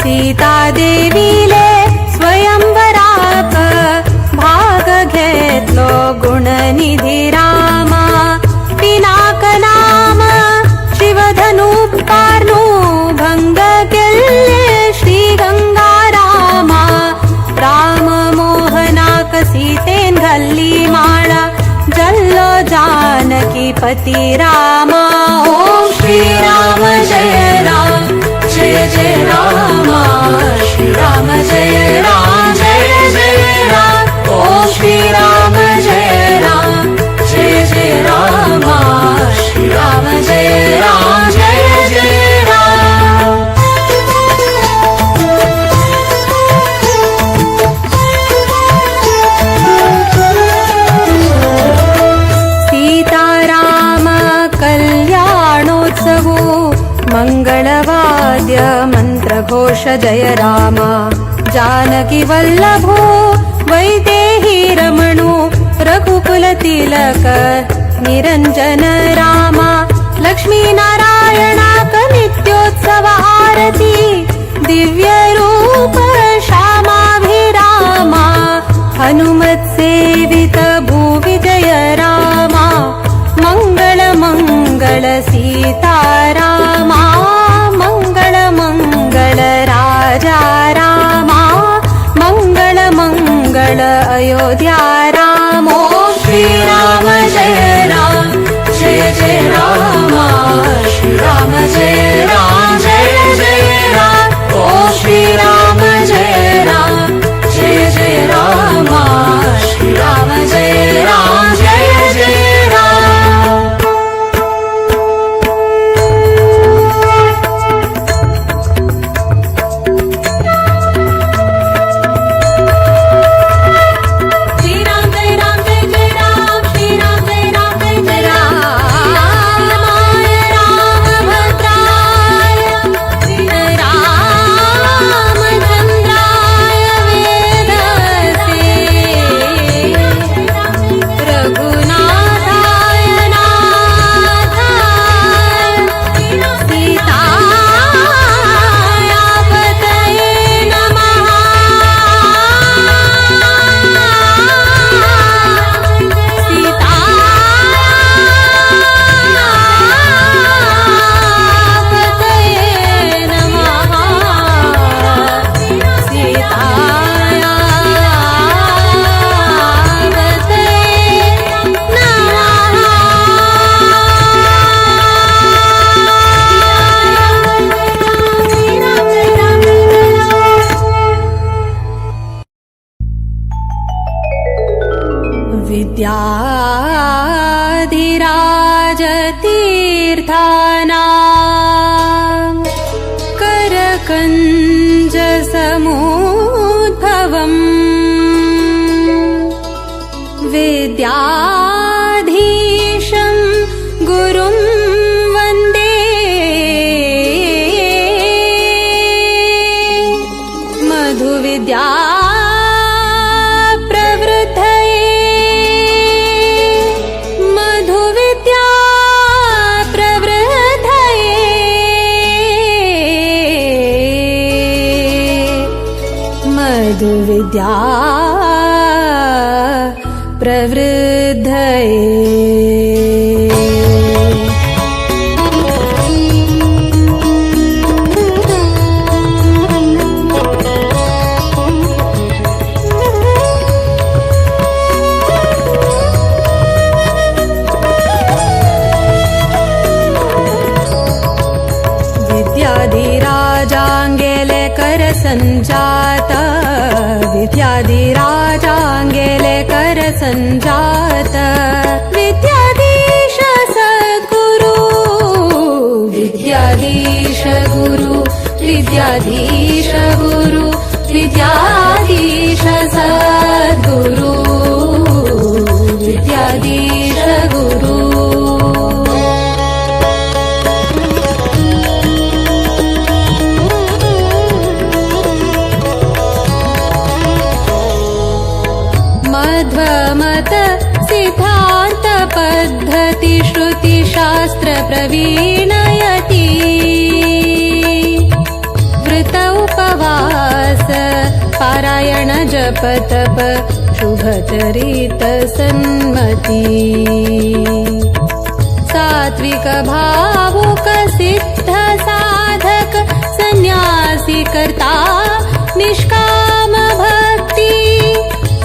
सीता देवीले स्वयंवराक भाग घेतलो गुणनिधी रामा पिनाक नाम शिवधनु पार्नु भंग केल्ले श्री गंगा रामा राम मोहनाक सीतेन घाल्ली माळा जल्लो जानकी पति रामा। ॐ श्रीराम जय राम जय जय राम श्री राम जय राम जय जय राम ॐ श्रीराम जय राम जय जय राम श्री राम जय राम जय जय राम। सीताराम कल्याणोत्सवो मङ्गलवाद्य मन्त्रघोष जय राम जानकी वल्लभो वैदेही रमणो रघुकुलतिलक निरञ्जन राम लक्ष्मीनारायणाक नित्योत्सव आरती दिव्यरूप श्यामाभिरामा हनुमत्सेवित भूविजय रामा अयोध्या राम। ओम श्री राम जय राम जय जय राम, श्री राम जय राम जय जय राम। ओम श्री राम जय राम जय जय राम, श्री राम जय राम जय जय राम। श्री राम जय राम जय जय राम, श्री राम जय राम जय जय राम। रामाय रामभद्राय रामचंद्राय वेदसे, रघुनाथाय नाथाय सीताया पतये नमः। सीताया पतये नमः। सीताया पतये विद्याधिराजतीर्थानां करकञ्जसमुद्भवम् विद्याधीशं गुरुं वन्दे मधुविद्या प्रवृद्धये, मधुविद्या प्रवृद्धये, मधुविद्या प्रवृद्धये। विद्याधिराजाङ्गेले कर सञ्जात, विद्याधिराजाङ्गेले कर सञ्जात, विद्याधीश सद्गुरु, विद्याधीश गुरु, विद्याधीश गुरु, विद्याधीश सद्गुरु, विद्याधीश गुरु। मध्वमत सिद्धान्त पद्धति श्रुति शास्त्र प्रवीणयति, वृत उपवास पारायण जप तप शुभचरित सन्मति, सात्विक भावुक सिद्ध साधक सन्यासी कर्ता निष्काम भक्ति,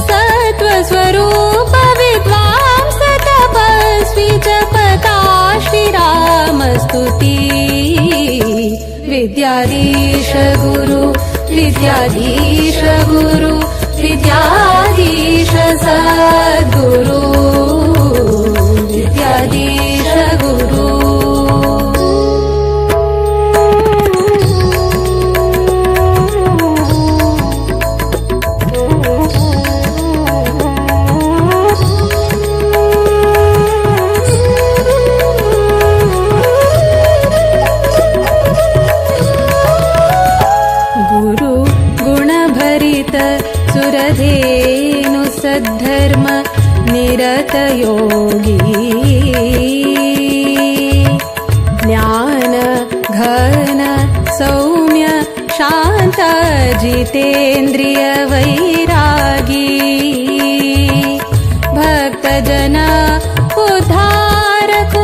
सत्त्वस्वरूप विद्वांस तपस्वी जपता श्रीराम स्तुति। विद्याधीश गुरु, विद्याधीश गुरु, विद्याधीश सद्गुरु, विद्याधीश गुरु। गुरु गुणभरित सुरधेनु सद्धर्म निरत योगी, ज्ञान घन सौम्य शांत जितेन्द्रिय वैरागी, भक्तजन उद्धारक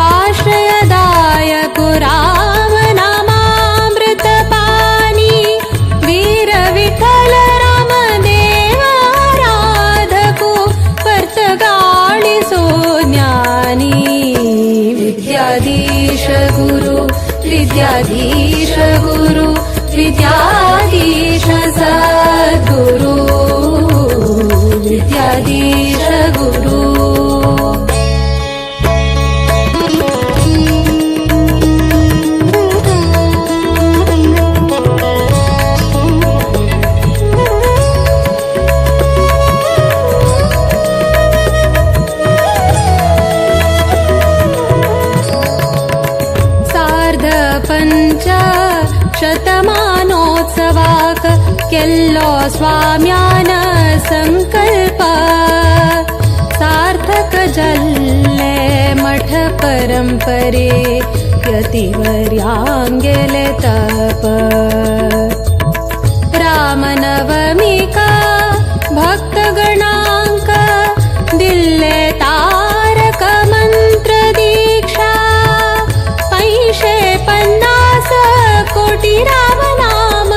आश्रयदायक राम नामामृत पानी, वीर विठ्ठल राम देवाराधक केल्लो स्वाम्यान संकल्प सार्थक जल्ले मठ परंपरे यतिवर्यांगेले तप रामनवमिका भक्तगणांक दिल्ले तारक मंत्र दीक्षा 550 कोटी राम नाम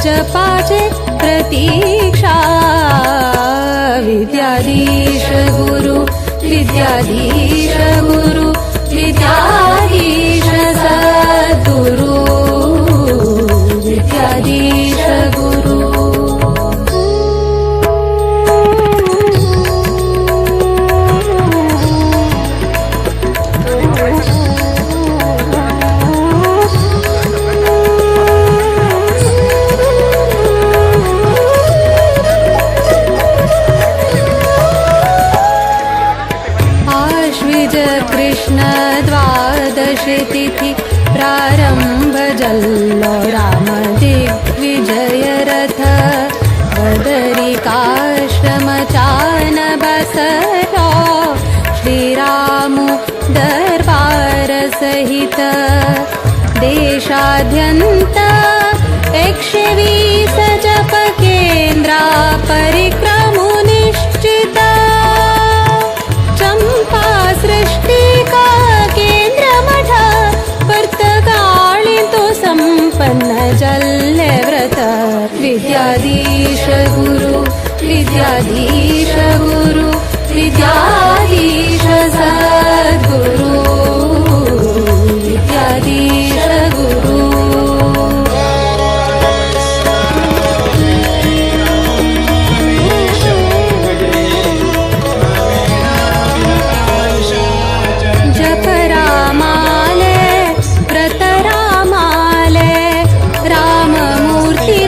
जपाचे प्रतीक्षा विद्याधीश गुरु विद्याधीश गुरु विद्याधीश सद्गुरु विद्याधीश गुरु। कृष्ण द्वादशी तिथि प्रारंभ जल्लो राम दिग्विजय रथ बदरिकाश्रम चान बसरो श्रीरामु दरबार सहित देशाद्यंत 120 जप केंद्रा परिक्रमु निश्चित चंपा सृष्टि का केंद्र मठ पर्तगाळी तो संपन्न जल्ले व्रत विद्याधीश गुरु विद्याधीश गुरु विद्याधीश सद्गुरु विद्याधीश गुरु।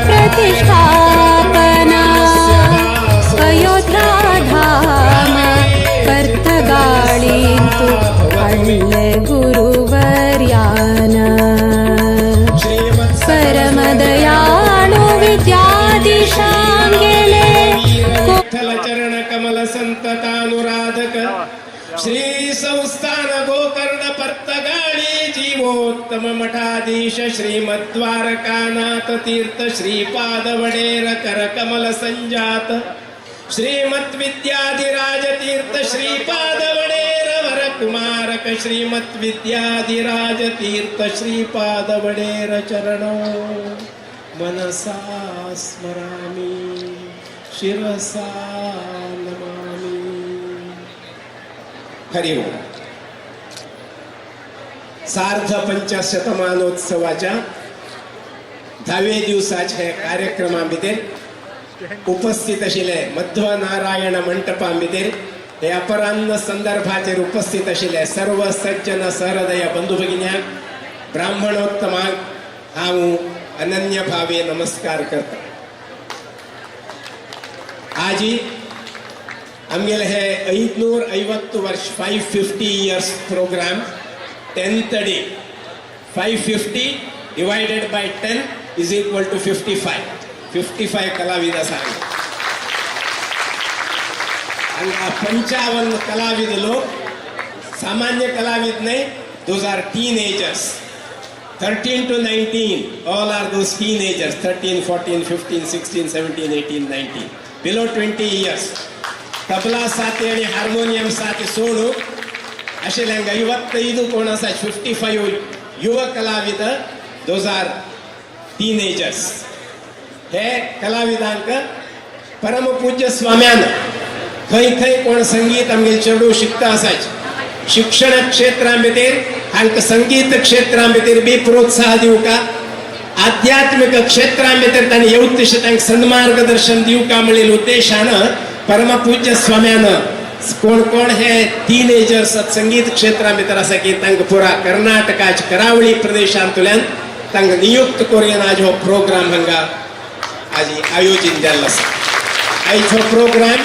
प्रतिष्ठापना अयोध्या धाम पर्तगाळींतु हाडले गुरुवर्यान परमदयाळु विद्याधीशांगेले विठ्ठल चरण कमल संततानुराधक श्री संस्थान गोकर्ण पर्तगाळी जीवोत्तम मठाधीश श्रीमद्वारकानाथ तीर्थ श्रीपाद वडेर कर कमल संजात श्रीमद विद्याधिराज तीर्थ श्रीपाद वडेर वर कुमारक श्रीमद विद्याधिराज तीर्थ श्रीपाद वडेर चरणो मनसा स्मरामि शिरसा नमामि। हरि ओम। सार्ध पंचशतमानोत्सवाच्या 10व्या दिवसाच्या कार्यक्रमा भितर उपस्थित आशिल्ले मध्वनारायण मंटपा भितर हे अपराह्न संदर्भाचेर उपस्थित आशिल्ले सर्व सज्जन सहृदय बंधू भगिन्यांक ब्राह्मणोत्तमांक हांव अनन्य भावे नमस्कार करता। आजी आमगेले हे 550 वर्ष 550 years program 10th day 550 divided by 10 is equal to 55. 55 कलाविद आसा हांगा 55 कलाविद लोक सामान्य कलाविद न्हय, those are teenagers 13 to 19, all are those teenagers 13, 14, 15, 16, 17, 18, 19 below 20 years. Tabla साथी आणि हार्मोनियम साथी सोडू आशिल्ल्यांक 55 कोण आसा 55 युव कलाविद those are teenagers. हे कलाविदांक परमपूज्य स्वाम्यान खंय खंय कोण संगीत आमगेले चेडूं शिकता आसाच शिक्षण क्षेत्रा भितर हांकां संगीत क्षेत्रा भितर बी प्रोत्साह दिवका, आध्यात्मिक क्षेत्रा भितर तांणी येवत तशें तांकां सन्मार्गदर्शन दिवका म्हणलेल्या उद्देशान परमपूज्य स्वाम्यान कोण कोण हे टीनेजर्स संगीत क्षेत्रा भितर आसा की तांकां पुरा कर्नाटकाच्या करावळी प्रदेशांतल्यान तांकां नियुक्त करून आज हो प्रोग्राम हांगा आज आयोजीत जाल्लो आसा। आयज हो प्रोग्राम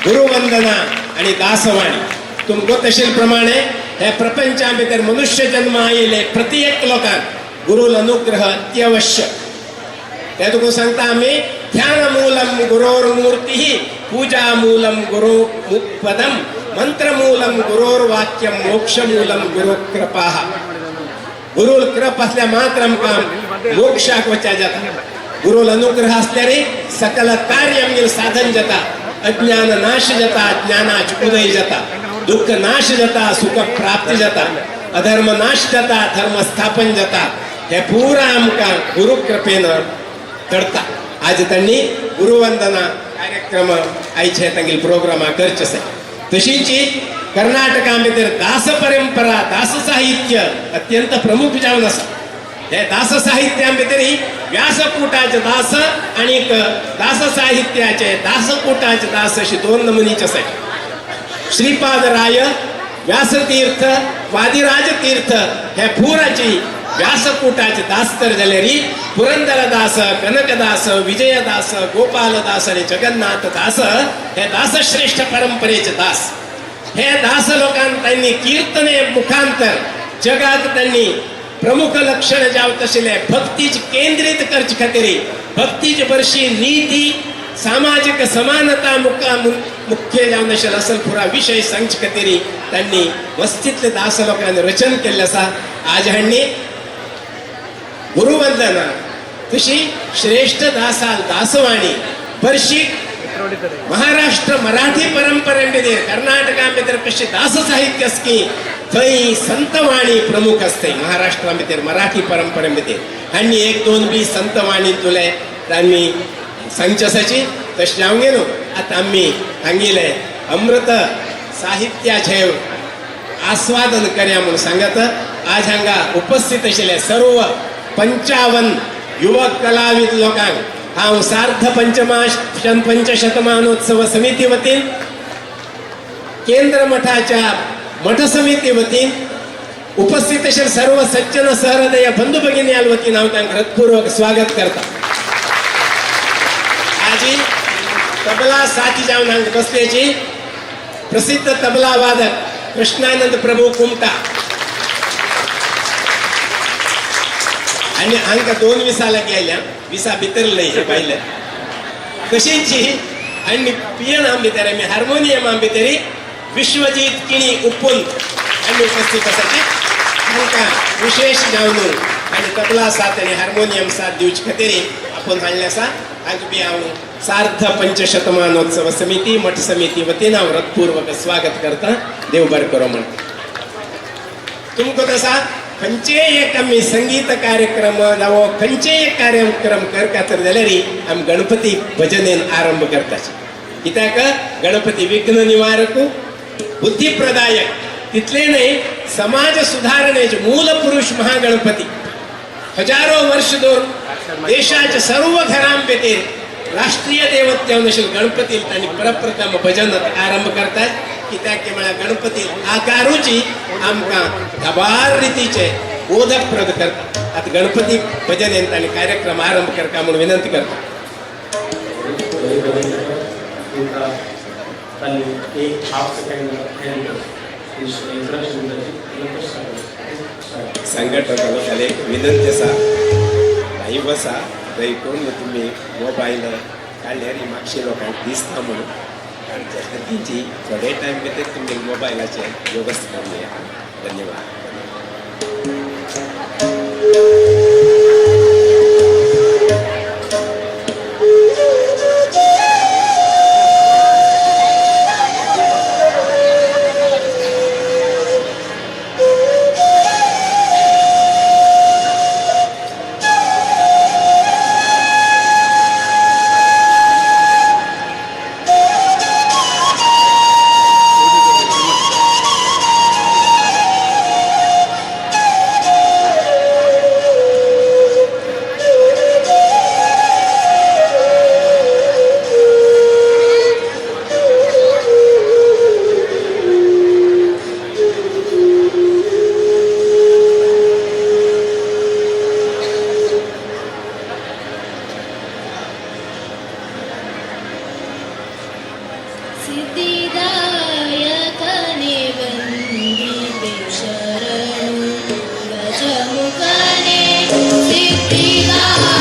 गुरुवंदना आनी दासवाणी तुमकां तशे प्रमाणे हे प्रपंचा भितर मनुष्य जन्म आयिल्ले प्रत्येक लोकांक गुरुल अनुग्रह अत्यावश्यक। ते तुका सांगता आमी ध्यानमूलं गुरोर्मूर्तिः पूजामूलं गुरो पदं मंत्रमूलं गुरोर्वाक्यं मोक्षमूलं गुरुकृपाः. गुरुल कृप असल्या मात्र आमकां मोक्षाक वचा जाता. गुरुल अनुग्रह असल्यार सकल कार्य आमगेलें साधन जाता. अज्ञान नाश जाता, ज्ञानाच उदय जाता, दुःख नाश जाता, सुख प्राप्ती जाता, अधर्म नाश जाता, धर्म स्थापन जाता. हे पुरा आमकां गुरु कृपेन घडता. आज तांणी गुरुवंदना कार्यक्रम आयचे तांगेले प्रोग्रामा करचे आसा. तशीच कर्नाटका भितर दास परंपरा, दास साहित्य अत्यंत प्रमुख जावन आसा. हे दास साहित्या भितर व्यासकूटाचे दास आनी दास साहित्याचे दासकूटाचे दास अशी दोन नमुनीचे आसा. श्रीपादराय, व्यासतीर्थ, वादिराज तीर्थ हे पुराची व्यासकूटाचे दास तर जाल्यार पुरंदरदास, कनकदास, विजयदास, गोपालदास आनी जगन्नाथ दास हे दासश्रेष्ठ परंपरेचे दास. हे दास लोकांक तांणी कीर्तने मुखांतर जगाक तांणी प्रमुख लक्षण जावत आशिल्लें भक्तीच केंद्रीत करचे खातीर भक्तीचे बरशी नीती, सामाजिक समानता मुख्य जावन आशिल्लो असल पुरा विशय सांगचे खातीर तांणी मस्तीतले दास लोकांनी रचन केल्लें आसा. आज हांणी गुरुवंदना तशी श्रेष्ठ दासाल दासवाणी बरशी महाराष्ट्र मराठी परंपरे भितर कर्नाटका भितर कशी दास साहित्य आसकी थंय संतवाणी प्रमुख आसता. महाराष्ट्रा भितर मराठी परंपरे भितर आनी एक दोन बी संतवाणी तुले तांणी सांगचे आसाची. तशें जावंक न्हू आतां आमी हांगेले अमृत साहित्याचे आस्वादन करया म्हूण सांगत आज हांगा उपस्थित आशिल्ले सर्व 55 युवक कलाविद लोकांक हांव सार्ध पंचशतमानोत्सव समिती वतीन, केंद्र मठाच्या मठ समिती वतीन उपस्थित अशे सर्व सज्जन सहृदय बंधू भगिन्यां वतीन हांव तांकां हृदपूर्वक स्वागत करता. आजी तबला साथी जावन हांगा बसल्याची प्रसिद्ध तबला वादक कृष्णानंद प्रभू कुमटा आनी हांकां 2 विसां लागीं आयल्या, विसा भितर न्हय हे भायले. तशीच आनी पियन भितर आमी हार्मोनियमा भितर विश्वजीत किणी उपून आनी उपस्थित आसाची. तांकां विशेष जावन आनी तबला साथ आनी हार्मोनियम साथ दिवचे खातीर आपोवन हाडलें आसा. हांकां बी हांव सार्ध पंचशतमानोत्सव समिती मठ समिती वतीन हांव हृदपूर्वक स्वागत करता. देव बरें करो म्हणटा. तुमकां आसा खंयचेय एक आमी संगीत कार्यक्रम जावं खंयचेय एक कार्यक्रम करता जाल्यार आमी गणपती भजनेन आरंभ करताची. कित्याक गणपती विघ्न निवारक, बुद्धिप्रदायक, तितले न्हय समाज सुधारणेचे मूल पुरुष महागणपती. हजारो वर्ष दवर देशाच्या सर्व घरां भितर राष्ट्रीय देवत्व गणपती तांणी परप्रथम भजन आरंभ करतात. कित्याक म्हळ्यार गणपती आकारूची आमकां साबार रितीचे बोधप्रद करता. आतां गणपती भजनेन तांणी कार्यक्रम आरंभ करता म्हणून विनंती करता. संघटक लोकांक एक विनंती आसा, लायव्ह आसा, दय करून तुमी मोबायल काडल्यार मातशे लोकांक दिसता म्हणून तेंची थोडे टायम भितर तुमगे मोबायलाचेर वेवस्था करूया. धन्यवाद. सिद्धिदायकने वन्दिते शरणु गजमुखने, सिद्धिदायकने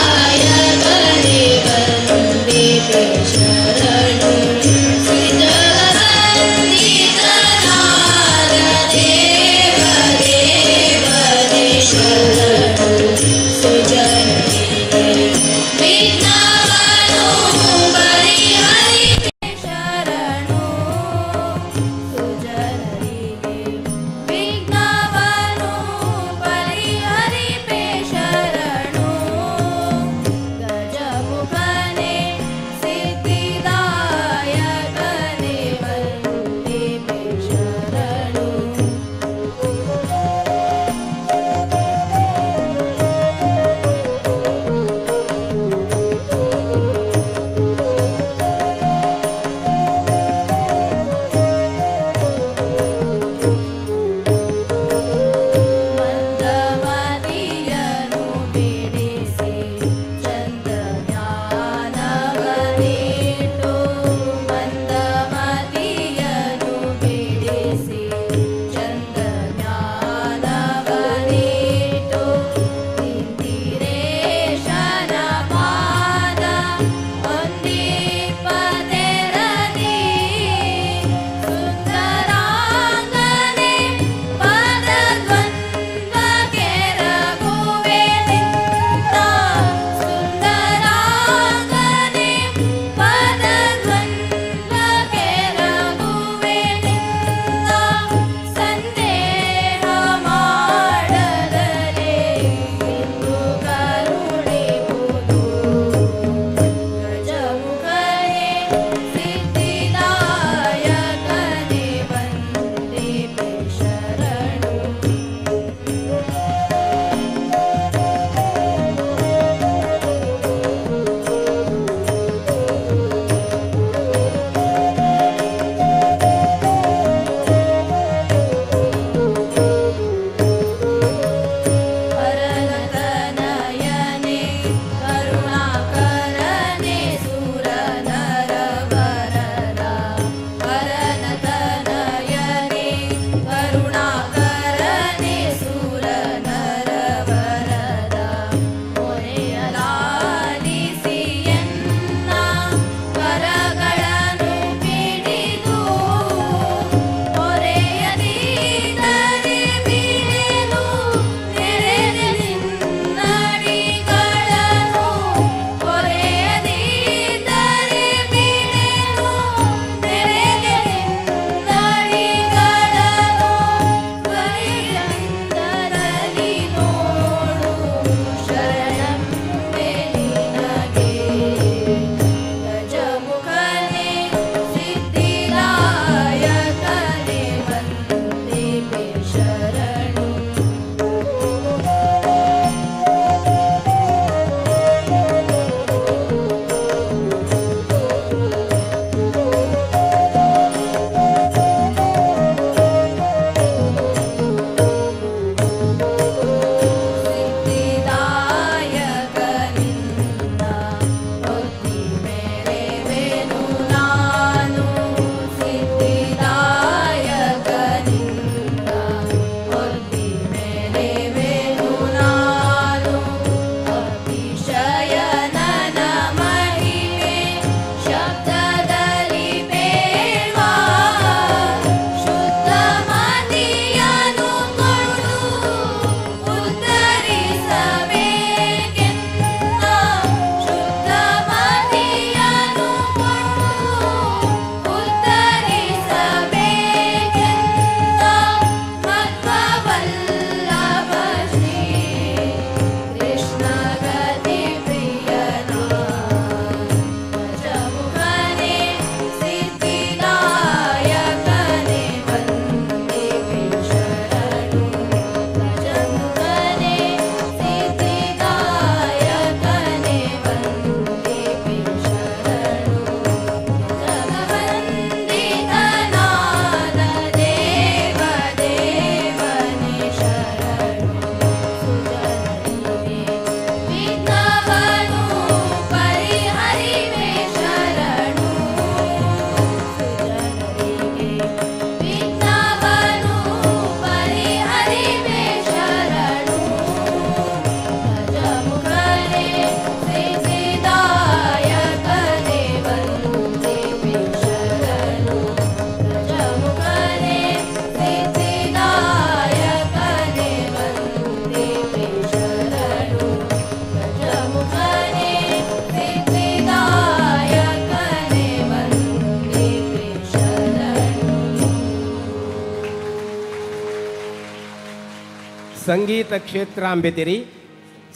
संगीत क्षेत्रां भितरी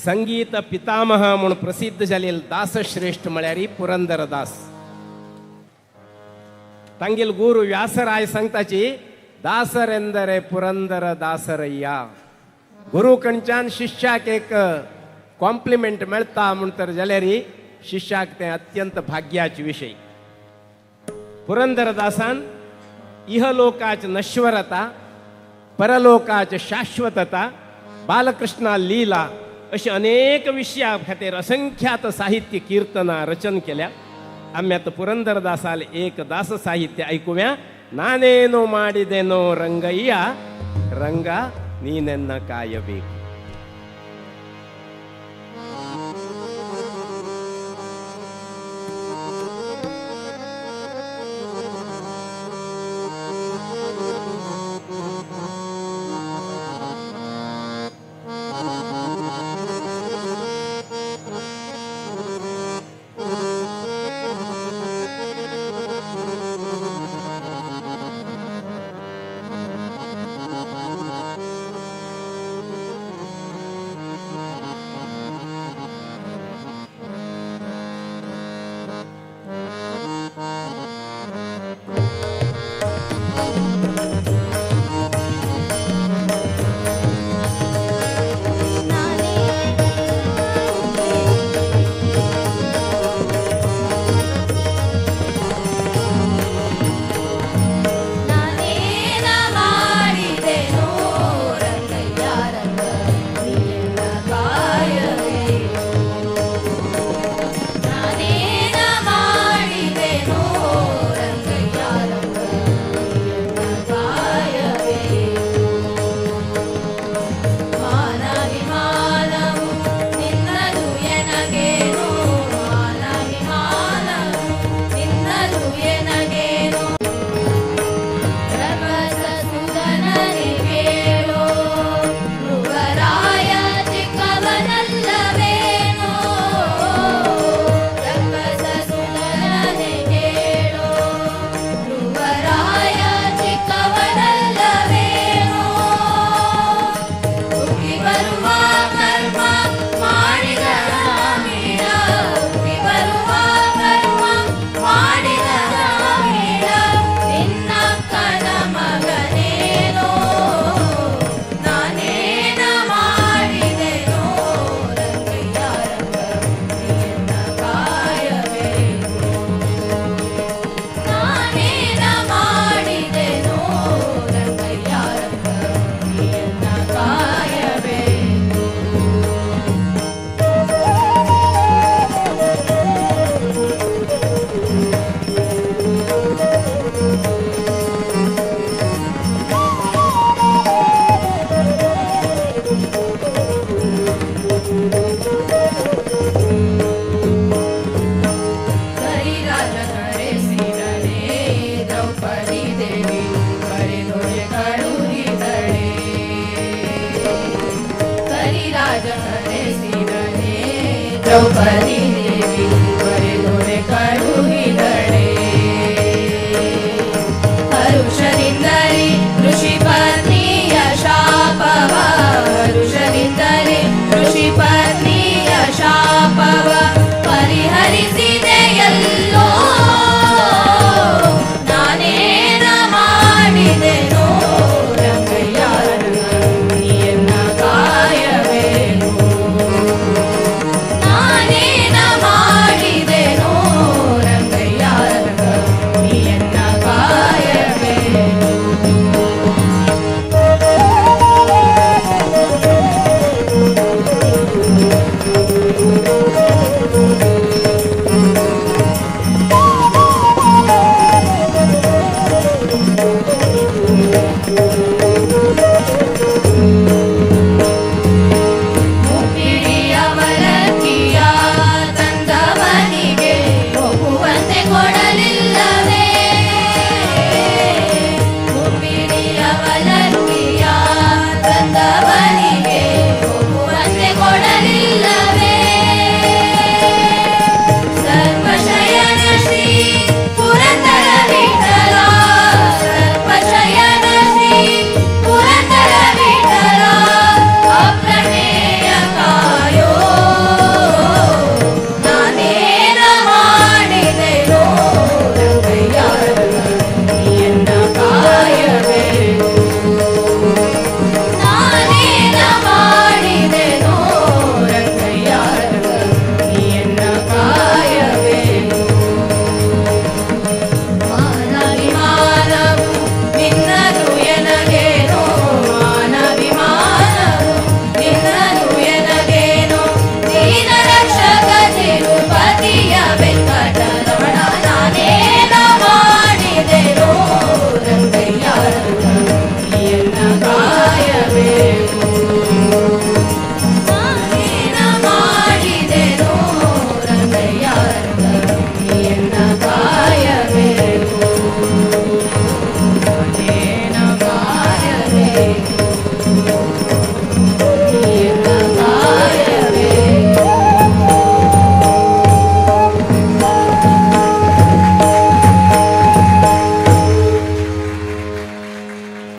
संगीत पितामह म्हूण प्रसिद्ध जालेले दासश्रेष्ठ म्हळ्यार पुरंदरदास. तांगेल गुरू व्यासराय सांगताची दासरेंदरे पुरंदर दासरय्या. गुरू कडच्यान शिष्याक एक कॉम्प्लिमेंट मेळटा म्हूण तर जाल्यार शिष्याक तें अत्यंत भाग्याचे विशय. पुरंदरदासान इहलोकाच नश्वरता, परलोकाच शाश्वतता, बालकृष्णा लीला अशी अनेक विशया खातीर असंख्यात साहित्य कीर्तनां रचन केल्या. आमी आतां पुरंदरदासाल एक दास साहित्य आयकुया. ನಾನೇನು ಮಾಡಿದೆನೋ ರಂಗಯ್ಯ, ರಂಗ ನೀನೆನ್ನ ಕಾಯಬೇಕು. द्रौपदी देवी बरे करुहिदळे हರುಷದಿಂದಲೇ ಋಷಿ ಪತ್ನಿಯ ಶಾಪವ ಹರುಷದಿಂದಲೇ ಋಷಿ ಪತ್ನಿಯ ಶಾಪವ ಪರಿಹರಿಸಿದೆಯಲ್ಲೋ ನಾನೇನ ಮಾಡಿದೆನೋ ರಂಗಯ್ಯ ರಂಗ ನೀಯನ್ನ ಕಾಯಬೇಕು ನಾನೇನ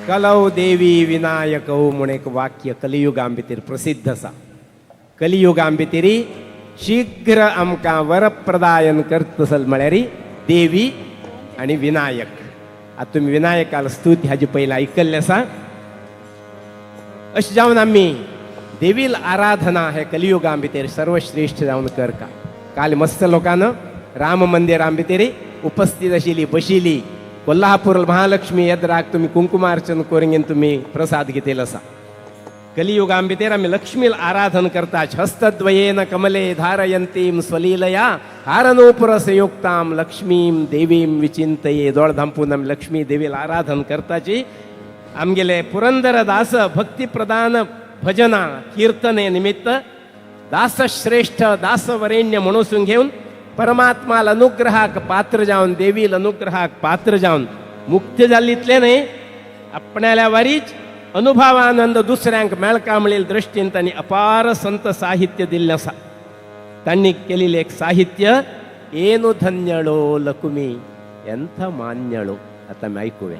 कलौ देवी विनायकौ म्हूण एक वाक्य कलियुगां भितर प्रसिद्ध आसा. कलियुगां भितर शीघ्र आमकां वरप्रदायन करतसल म्हळ्यार देवी आनी विनायक. आतां तुमी विनायकाल स्तुती हाजे पयलीं आयकल्लें आसा. अशें जावन आमी देवील आराधना हे कलियुगां भितर सर्वश्रेश्ठ जावन करता. काल मस्त लोकांना राम मंदिरां भितर उपस्थित आशिल्ली बशिल्ली कोल्हापूर महालक्ष्मी येद्राक तुमी कुंकुमार्चन करून तुमी प्रसाद घेतलेलो आसा. कलियुगां भितर आमी लक्ष्मील आराधन करतात. हस्तद्वयेन कमले धारयंतीम स्वलीलया हारनूपुर संयुक्ताम लक्ष्मीम देवीम विचिंतये. दोळ धांपून आमी लक्ष्मी देवील आराधन करताची. आमगेले पुरंदर दास भक्ती प्रधान भजना कीर्तने निमित्त दासश्रेष्ठ दासवरेण्य म्हणून घेवन परमात्माल अनुग्रहाक पात्र जावन देवील अनुग्रहाक पात्र जावन मुक्त जाल्लीतले न्हय आपणाल्या वारीच अनुभवानंद दुसऱ्यांक मेळका म्हणील दृश्टीन तांणी अपार संत साहित्य दिल्लें आसा. तांणी केलेलें एक साहित्य एनु धन्यळो लकुमी एंथ मान्यळो. आतां आमी आयकुया.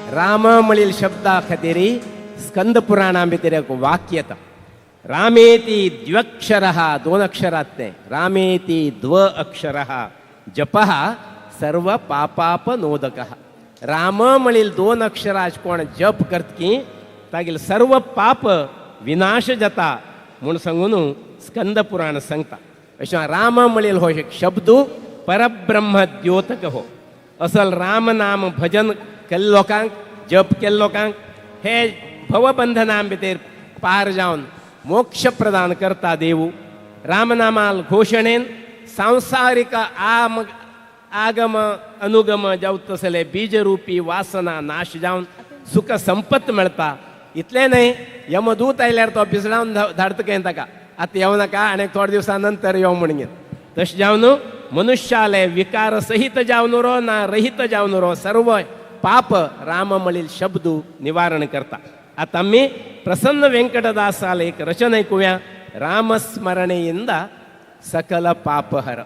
राम म्हणील शब्दा खातीर स्कंद पुराणा भितर एक वाक्य येता, रामेती द्व्यक्षरः, दोन अक्षरात ते, रामेती द्व अक्षरः जपः सर्व पापापनोदकः. राम म्हणील दोन अक्षराज कोण जप करत की तागेल सर्व पाप विनाश जाता म्हूण सांगून स्कंद पुराण सांगता. अशें राम म्हणील हो एक शब्द परब्रह्म द्योतक हो. असल राम नाम भजन केल्ले लोकांक, जप केल्ले लोकांक हे भवबंधना भितर पार जावन मोक्ष प्रदान करता देवू. रामनामाल घोशणेन सांसारिक आम आगम अनुगम जावत तसले बीजरूपी वासना नाश जावन सुख संपत मेळटा. इतलें न्हय, यमदूत आयल्यार तो भिसडावन धाडटा खंय ताका, आतां येवं नाका आनी थोड्या दिवसां नंतर यो म्हणून. तशें जावन मनुष्याले विकार सहित जावन रो ना रहित जावन रो सर्व पाप राम म्हणील शब्द निवारण करता. आतां आमी प्रसन्न वेंकटदासाल एक रचना ऐकूया, रामस्मरणेಯಿಂದ सकल पापहर.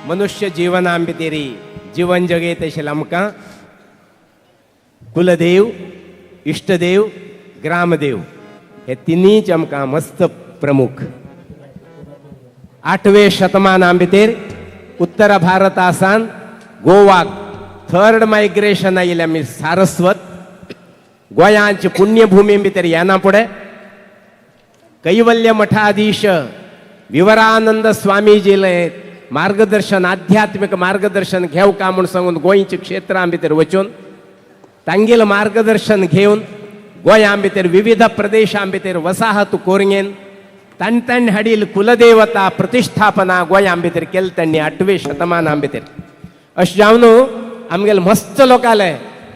मनुष्य जिवना भितरी जिवन जगयत आशिल्लें आमकां कुलदेव, इश्टदेव, ग्रामदेव हे तिनूच आमकां मस्त प्रमुख. 8वे शतमाना भितर उत्तर भारतासान गोवाक थर्ड मायग्रेशन आयिल्लें आमी सारस्वत गोंयांची पुण्यभूमी भितर येना फुडें कैवल्य मठाधीश विवरानंद स्वामीजीले मार्गदर्शन, आध्यात्मिक मार्गदर्शन घेवका म्हूण सांगून गोंयच्या क्षेत्रां भितर वचून तांगेलें मार्गदर्शन घेवन गोंयां भितर विविध प्रदेशां भितर वसाहत कोरंगेन ताण ताण हाडील कुलदेवता प्रतिष्ठापना गोंयां भितर केल तांणी 8वे शतमाना भितर. अशें जावन आमगेले मस्त लोकाले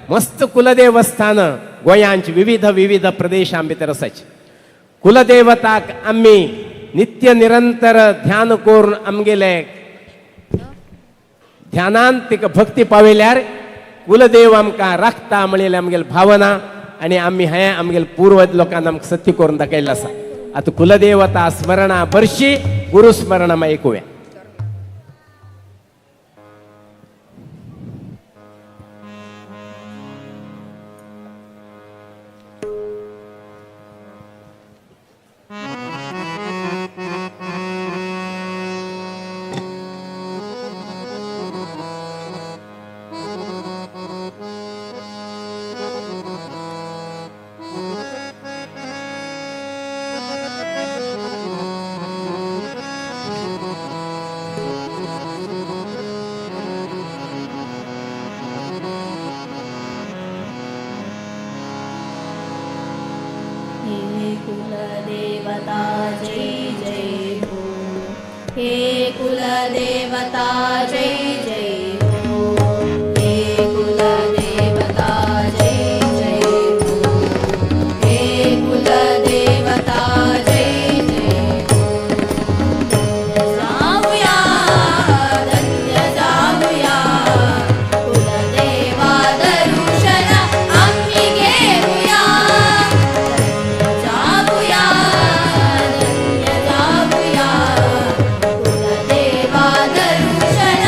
मस्त कुलदेवस्थान गोंयांचे विविध विविध प्रदेशां भितर आसाचे. कुलदेवताक आमी नित्य निरंतर ध्यान करून आमगेले ध्यानान तिका भक्ती पावयल्यार कुलदेव आमकां राखता म्हणलेली आमगेली भावना आनी आमी हें आमगेले पूर्वज लोकांक आमकां सत्य करून दाखयल्लें आसा. आतां कुलदेवता स्मरणा बरशी गुरुस्मरणा मागीर आयकुया. कुलदेवता जय जय हो, हे कुलदेवता जय जय हो, हे कुलदेवता जय जय हो, हे कुलदेवता जय जय हो. जाऊया धन्य जाऊया कुलदेवा दर्शन आम्ही घेऊया, जाऊया धन्य जाऊया कुलदेवा दर्शन.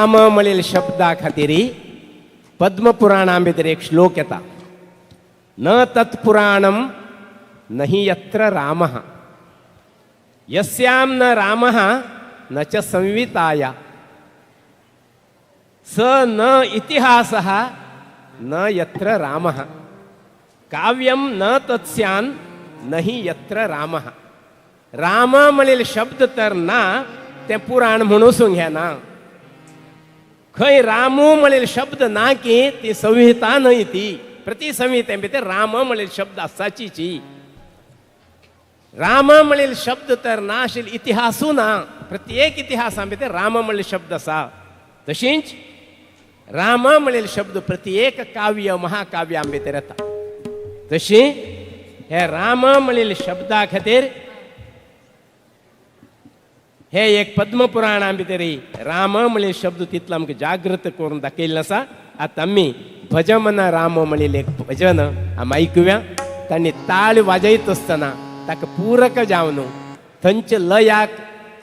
राम म्हणिल्ल्या शब्दा खातीर पद्मपुराणा भितर एक श्लोक येता, न तत्पुराणम नहि यत्र रामः यस्यां न रामः न च संविताया स न इतिहासः न यत्र रामः काव्यं न तत्स्यान् नहि यत्र रामः. राम म्हणिल्ले शब्द तर ना तें पुराण म्हणून घेना. खंय रामू म्हणिल्ले शब्द ना की ती संहिता न्हय, ती प्रति संहिते भितर राम म्हणिल्ले शब्द आसाचीची. राम म्हणिल्ले शब्द तर ना आशिल्ले इतिहासूय ना, प्रत्येक इतिहासा भितर राम म्हणिल्ले शब्द आसा. तशींच राम म्हणिल्ले शब्द प्रत्येक काव्य महाकाव्यां भितर येता. तशी हे राम म्हणिल्ले शब्दा खातीर हे एक पद्मपुराणा भितर राम म्हणिल्ले शब्द तितलो आमकां जागृत करून दाखयल्लो आसा. आतां आमी भजमन राम म्हणिल्लें एक भजन आमी आयकुया. तांणी ताळ वाजयत आसतना ताका पूरक जावन थंयचे लयाक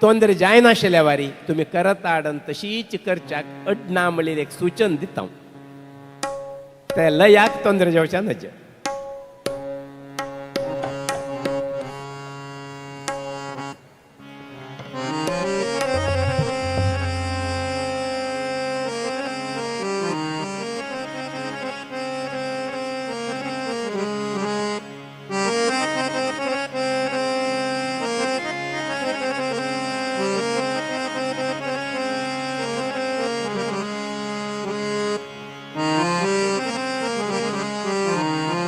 तोंदर जायनाशिल्ल्या वारी तुमी करत आडन तशीच करच्याक अडना म्हणिल्लें एक सूचन दिता. त्या लयाक तोंदर जावच्या नज. Thank you.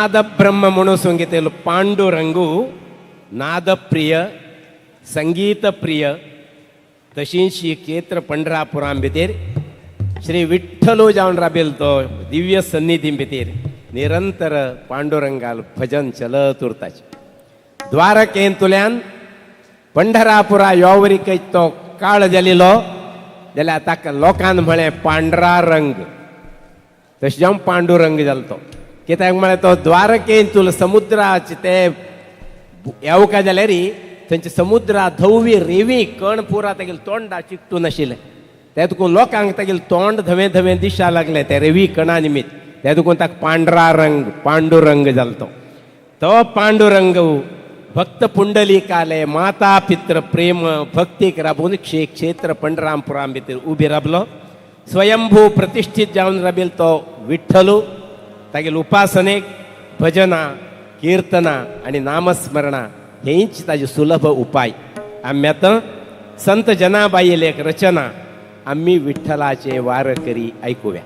नादब्रह्म म्हणून संगीतेलो पांडुरंगू नादप्रिय संगीतप्रिय तशींच श्री क्षेत्र पंढरापुरां भितर श्री विठ्ठलो जावन राबेल तो दिव्य सन्निधी भितर निरंतर पांडुरंगाल भजन चलत उरताचे. द्वारकेंतुल्यान पंढरापुरा योवरीक तो काळ जालिलो जाल्यार ताका लोकान म्हळें पांढरा रंग, तशें जावन पांडुरंग जालो तो. कित्याक म्हळ्यार तो द्वारकेंतूल समुद्राचे ते येवका जाल्यार थंयचे समुद्रा धवी रेवी कण पुरा तागेले तोंडा चिकटून आशिल्लें. ते तुकून लोकांक तागेलें तोंड धवें धवें दिशा लागलें ते रेवी कणा निमित्त. ते तुकून ताका पांढरा रंग पांडुरंग जालो तो. तो पांडुरंग भक्त पुंडलिकाले माता पित्र प्रेम भक्तीक राबून क्षेत्र पंढरापुरा भितर उबी राबलो. स्वयंभू प्रतिष्ठित जावन राबेल तो विठ्ठलू तागेले उपासनेक भजना कीर्तना आनी नामस्मरणा हेंच ताजे सुलभ उपाय. आमी आतां संत जनाबाईले एक रचना आमी विठ्ठलाचे वारकरी आयकुया.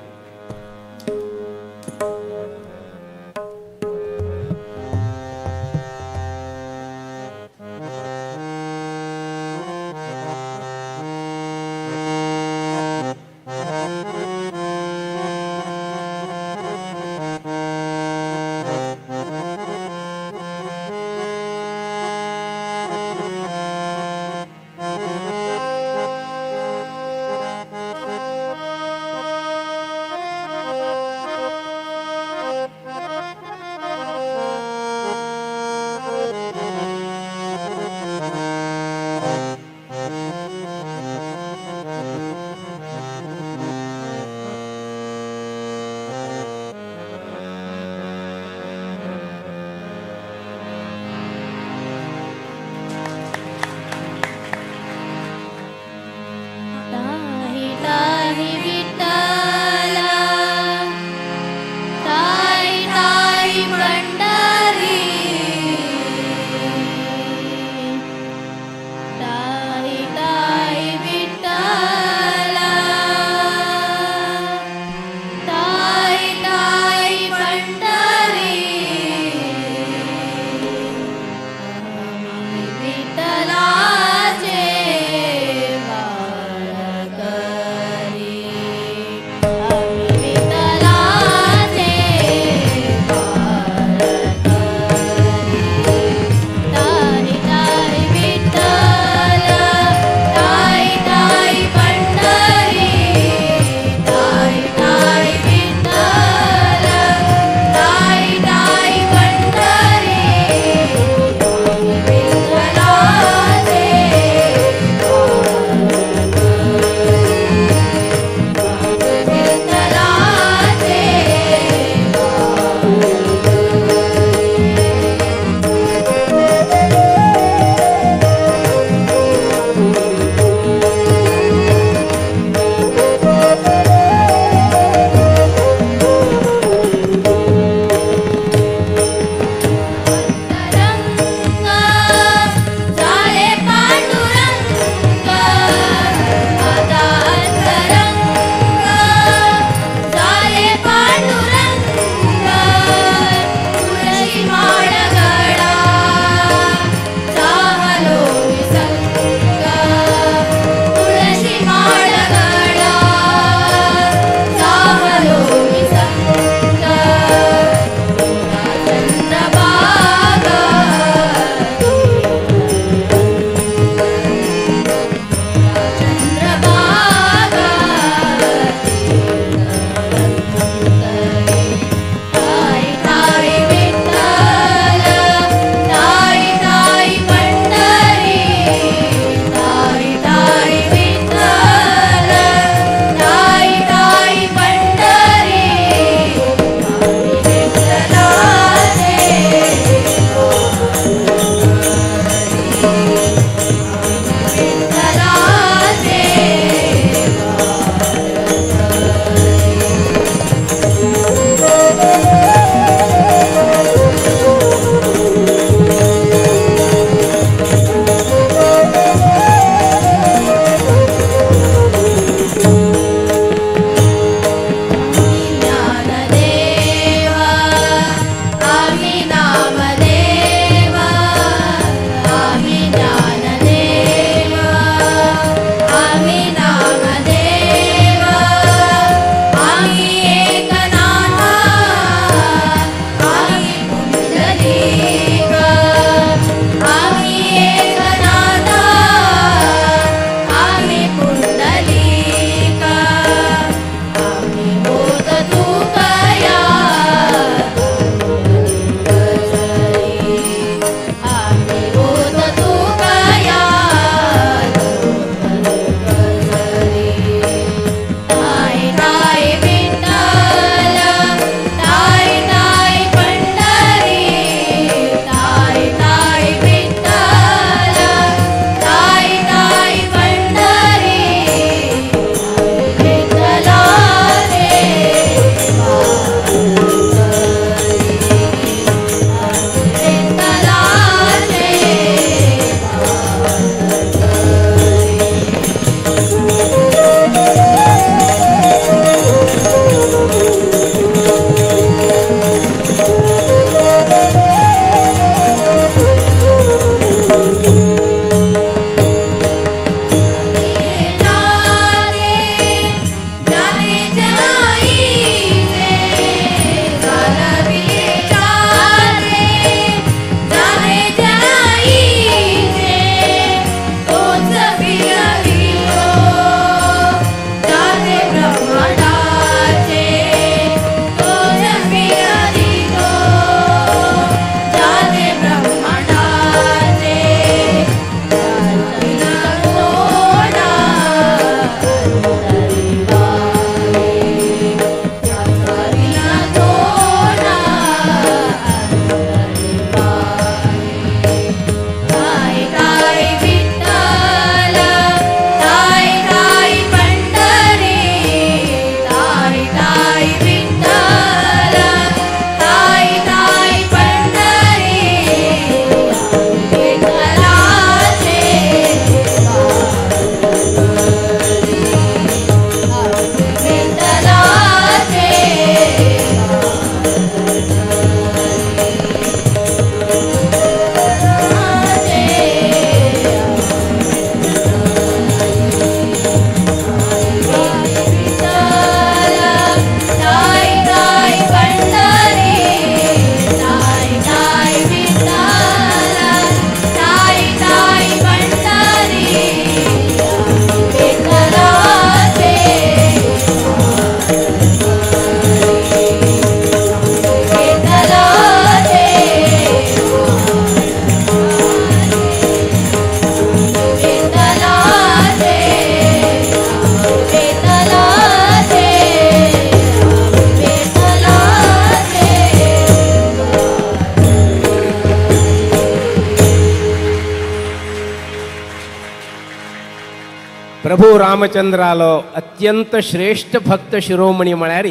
प्रभू रामचंद्रालो अत्यंत श्रेष्ठ भक्त शिरोमणी म्हळ्यार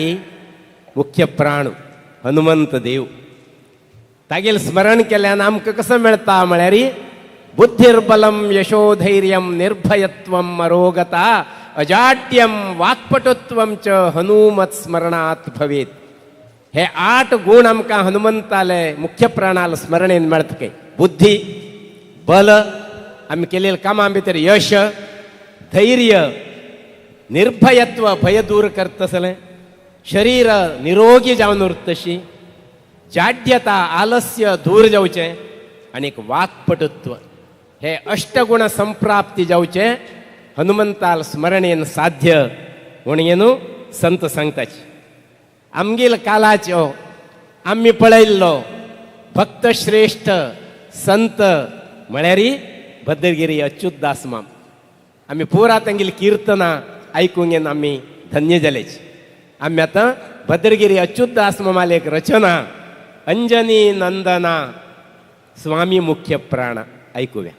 मुख्य प्राण हनुमंत देव. तागेल स्मरण केल्यान आमकां कसो मेळटा म्हळ्यार बुद्धिर्बलम यशोधैर्यम निर्भयत्वम अरोगता अजाड्यम वाक्पटुत्वम च हनुमत स्मरणात भवेत. हे 8 गुण आमकां हनुमंताले मुख्य प्राणाल स्मरणेन मेळटा. काय बुद्धी, बल, आमी केलेल्या कामां भितर यश, धैर्य, निर्भयत्व, भय दूर करतसलें, शरीर निरोगी जावन उरतशी, जाड्यता आलस्य दूर जावचें आनी एक वाक्पटुत्व. हे अष्टगुण संप्राप्ती जावचें हनुमंताल स्मरणेन साध्य म्हणून संत सांगताची. आमगेल कालाच्यो आमी पळयल्लो भक्तश्रेष्ठ संत म्हळ्यार भद्रगिरी अच्युतदास माम. आमी पुरा तांगेली किर्तनां आयकूंक येवन आमी धन्य जालेच. आमी आतां भद्रगिरी अच्युतदास मामाली एक रचना अंजनी नंदना स्वामी मुख्य प्राण आयकुया.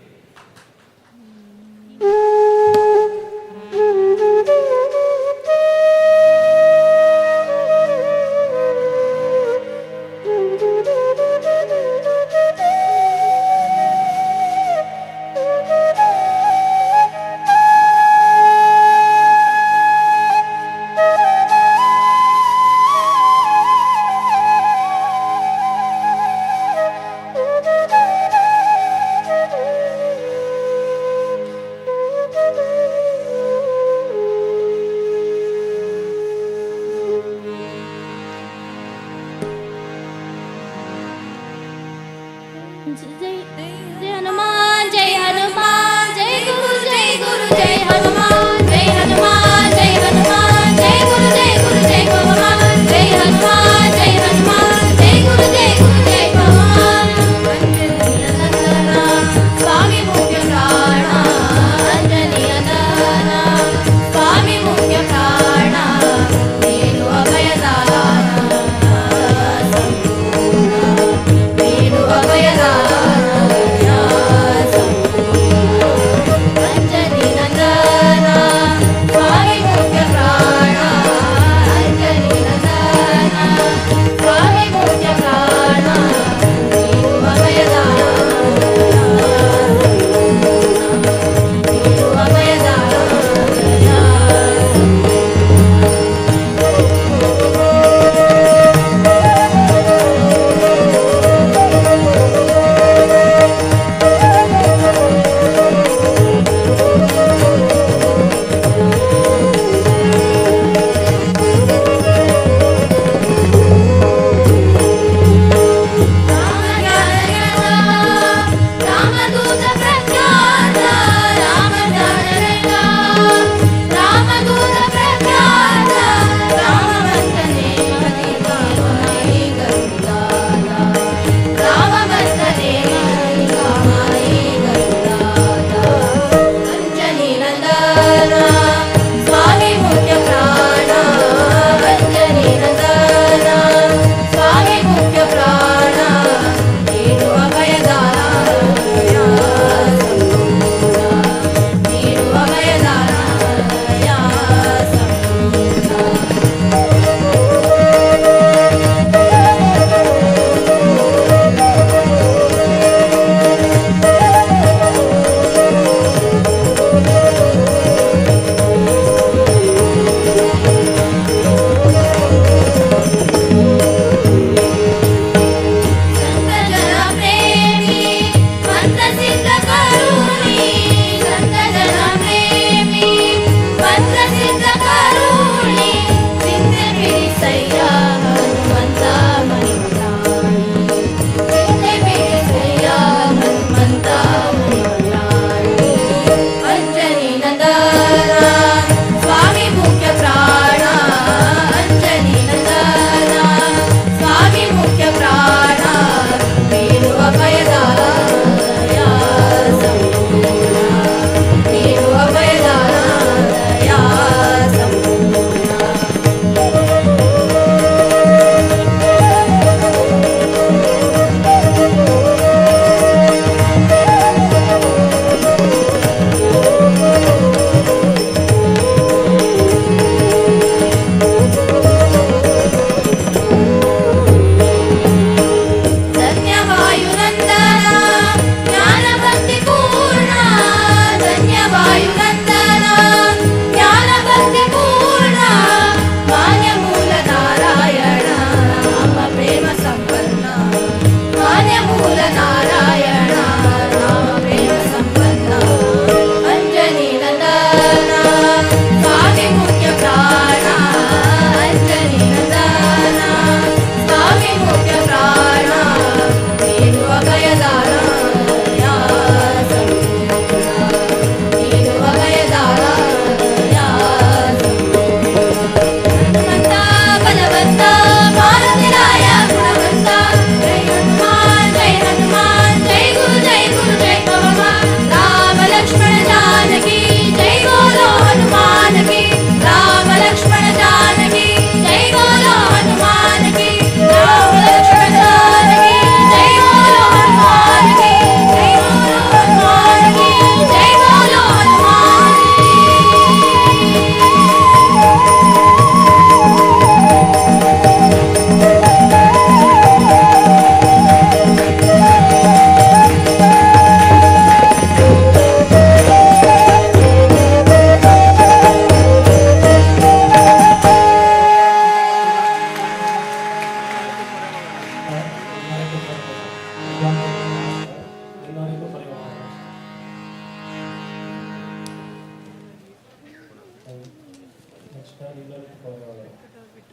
Krishna Leela for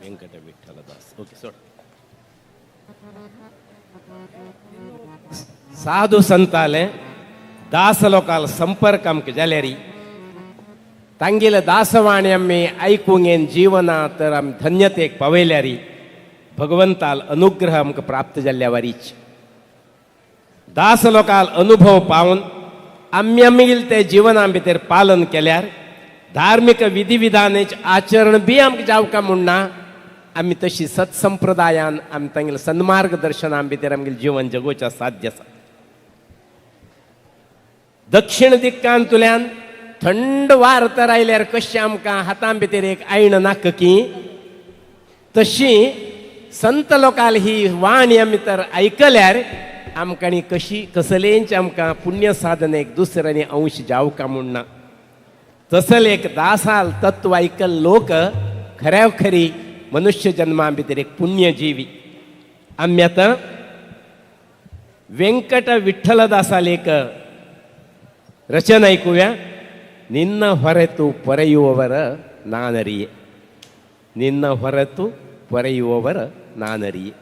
Venkata Vittala Das. Okay, सोड. साधू संताले दास लोकाल संपर्क आमकां जाल्यारी तांगेले दासवाणी आमी आयकूंक येन जिवना तर आमी धन्यतेक पावयल्यारी भगवंताल अनुग्रह आमकां प्राप्त जाल्ल्या वारीच. दास लोकाल अनुभव पावन आमी आमगेले ते जिवना भितर पालन केल्यार धार्मीक विधी विधानेच आचरण बी आमकां जावका म्हूण ना, आमी तशी सत्संप्रदायान आमी तांगेले सन्मार्ग दर्शना भितर आमगेलें जीवन जगोवचें साध्य आसा. दक्षिण दिक्कांतल्यान थंड वार तर आयल्यार कशें आमकां हातां भितर एक आयण नाका की तशी संत लोकाल ही वाणी आमी तर आयकल्यार आमकां आनी कशी कसलेंच आमकां पुण्य साधनेक दुसऱ्यांनी अंश जावका म्हूण ना. तसले एक दासाल तत्व आयकल लोक खऱ्या खरी मनुष्य जन्मा भितर एक पुण्यजीवी. आमी आतां वेंकट विठ्ठलदासाल एक रचना ऐकूया. ನಿನ್ನ ಹೊರತು ಪೊರೆಯುವವರ ನಾನರಿಯೆ, ನಿನ್ನ ಹೊರತು ಪೊರೆಯುವವರ ನಾನರಿಯೆ.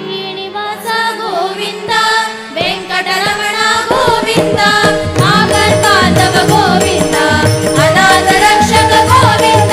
ಶ್ರೀನಿವಾಸ ಗೋವಿಂದ ವೆಂಕಟರಮಣ ಗೋವಿಂದ ನಾಗರ್ ಬಾಂಧವ ಗೋವಿಂದ ಅನಾಥ ರಕ್ಷಕ ಗೋವಿಂದ.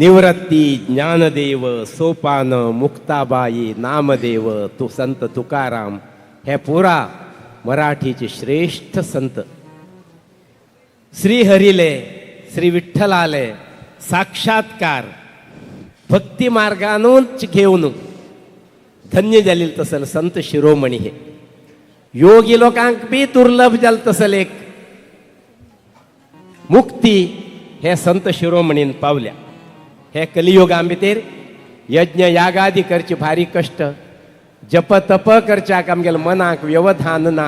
निवृत्ती ज्ञानदेव सोपान मुक्ताबाई नामदेव तू संत तुकाराम हे पुरा मराठीचे श्रेष्ठ संत. श्रीहरीले श्री विठ्ठलाले साक्षात्कार भक्ती मार्गानूच घेवन धन्य जालेल तसल संत शिरोमणी हे. योगी लोकांक बी दुर्लभ जाल तसल एक मुक्ती हे संत शिरोमणीन पावल्या. हे कलियुगां भितर यज्ञ यागादी करचे भारी कश्ट, जप तप करच्याक आमगेल्या मनाक व्यवधान ना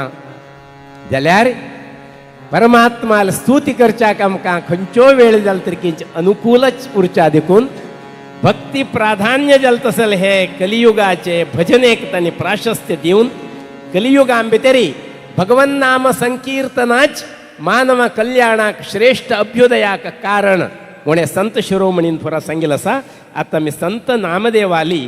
जाल्यार परमात्माल स्तुती करच्याक आमकां खंयचो वेळ जाल तरी किंच अनुकूलच उरच्या देखून भक्ती प्राधान्य जाल तसल हे कलियुगाचे भजनेक तांणी प्राशस्त्य दिवन कलियुगां भितरी भगवन नाम संकीर्तनाच मानव कल्याणाक श्रेष्ठ अभ्युदयाक कारण म्हणे संत शिरोमणीन पुरा सांगिल आसा. आतां आमी संत नामदेवाली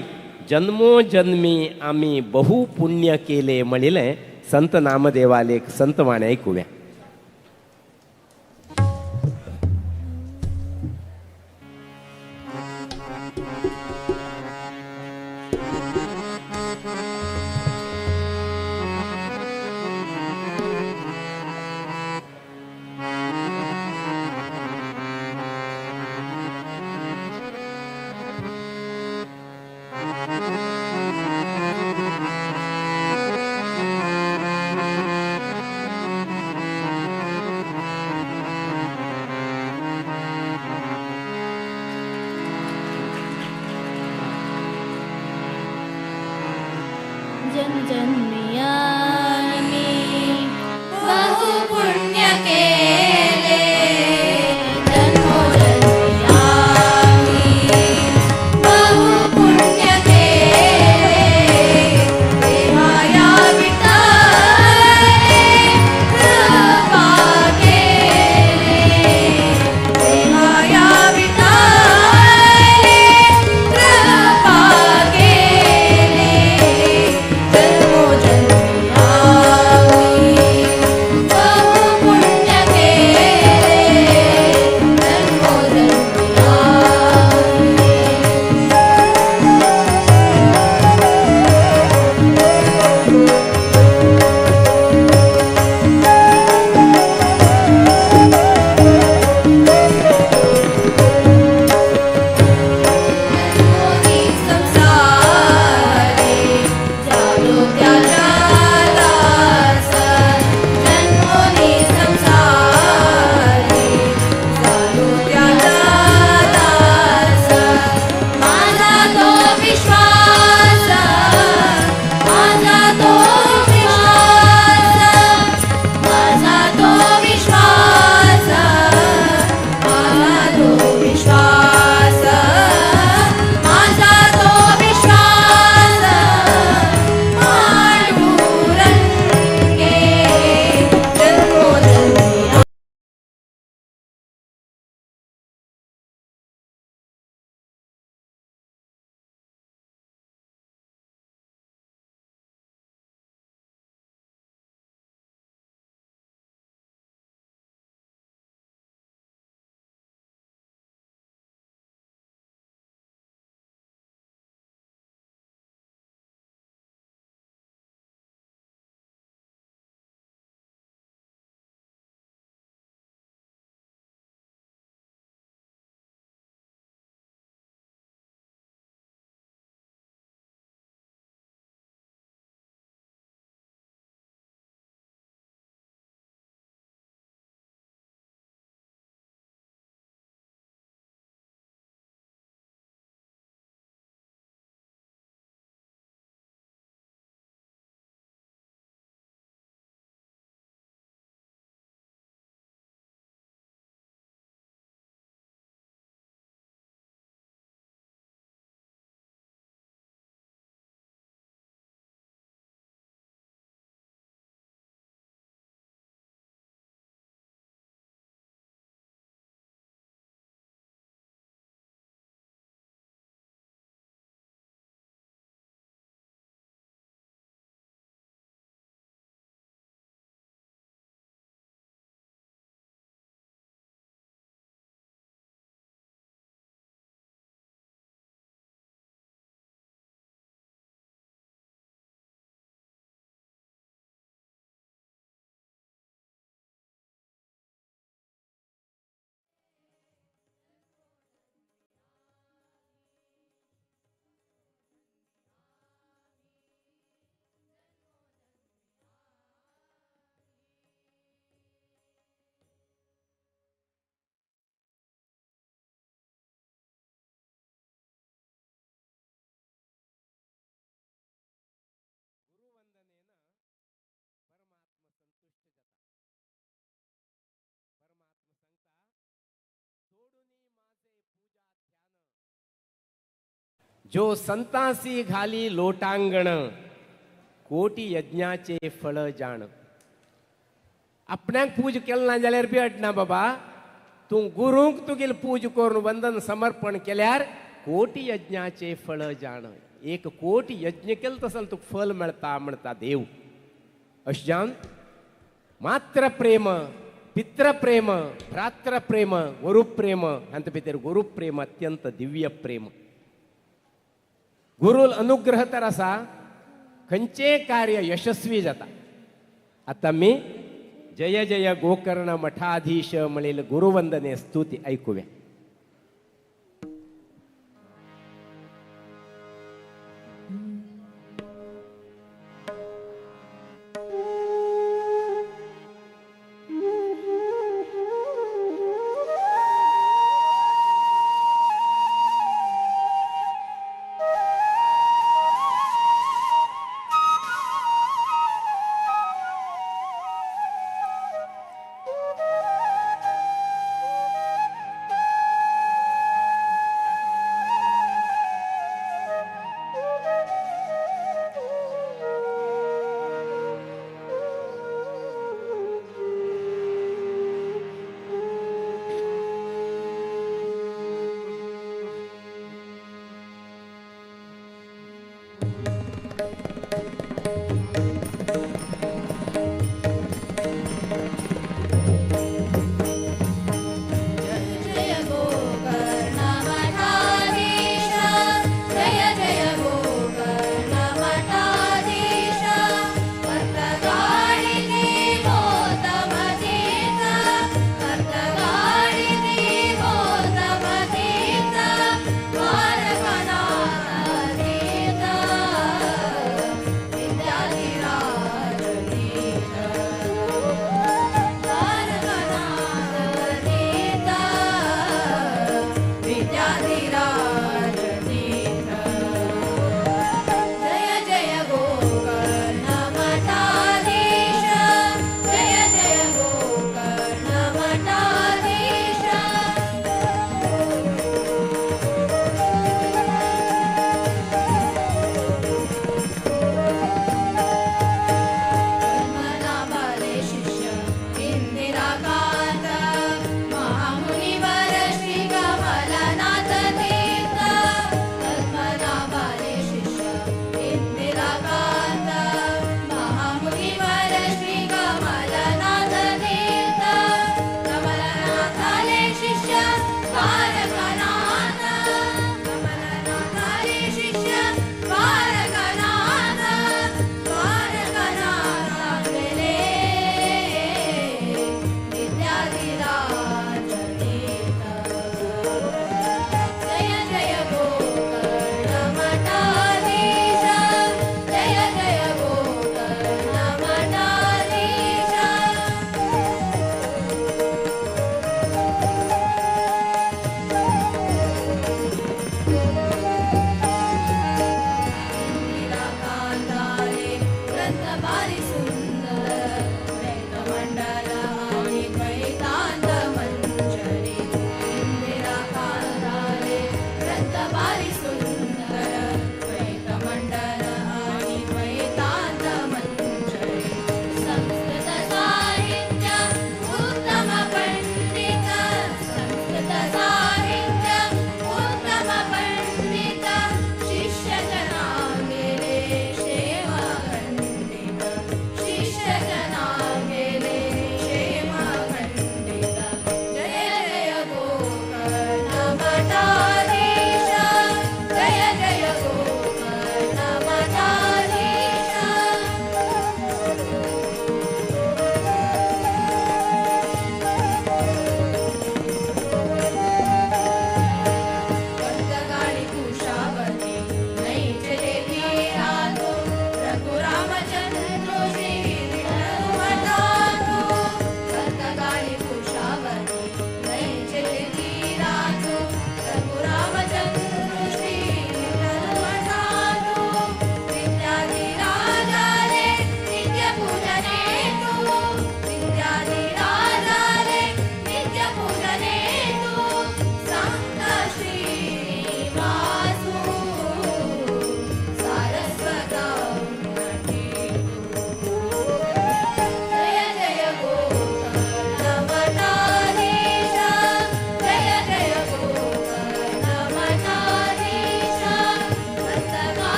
जन्मोजन्मी आमी बहु पुण्य केले म्हणिल्लें संत नामदेवाले एक संतवाणी आयकुया. माझा तो विश्वास मांडू जो संतासी घाली लोटांगण कोटी यज्ञाचे फळ जाण. आपणाक पूज केलें ना जाल्यार बी अडना बाबा, तूं गुरूंक तुगेली पूज करून वंदन समर्पण केल्यार कोटी यज्ञाचे फळ जाण. एक कोटी यज्ञ केलें तसो तुका फल मेळटा म्हणटा देव. अशें जावन मात्र प्रेम, पितृप्रेम, भ्रातृप्रेम, गुरुप्रेम, हांचे भितर गुरुप्रेम अत्यंत दिव्य प्रेम. गुरुल अनुग्रह तर आसा खंयचें कार्य यशस्वी जाता. आतां मी जय जय गोकर्ण मठाधीश म्हणील गुरुवंदने स्तुती ऐकूया.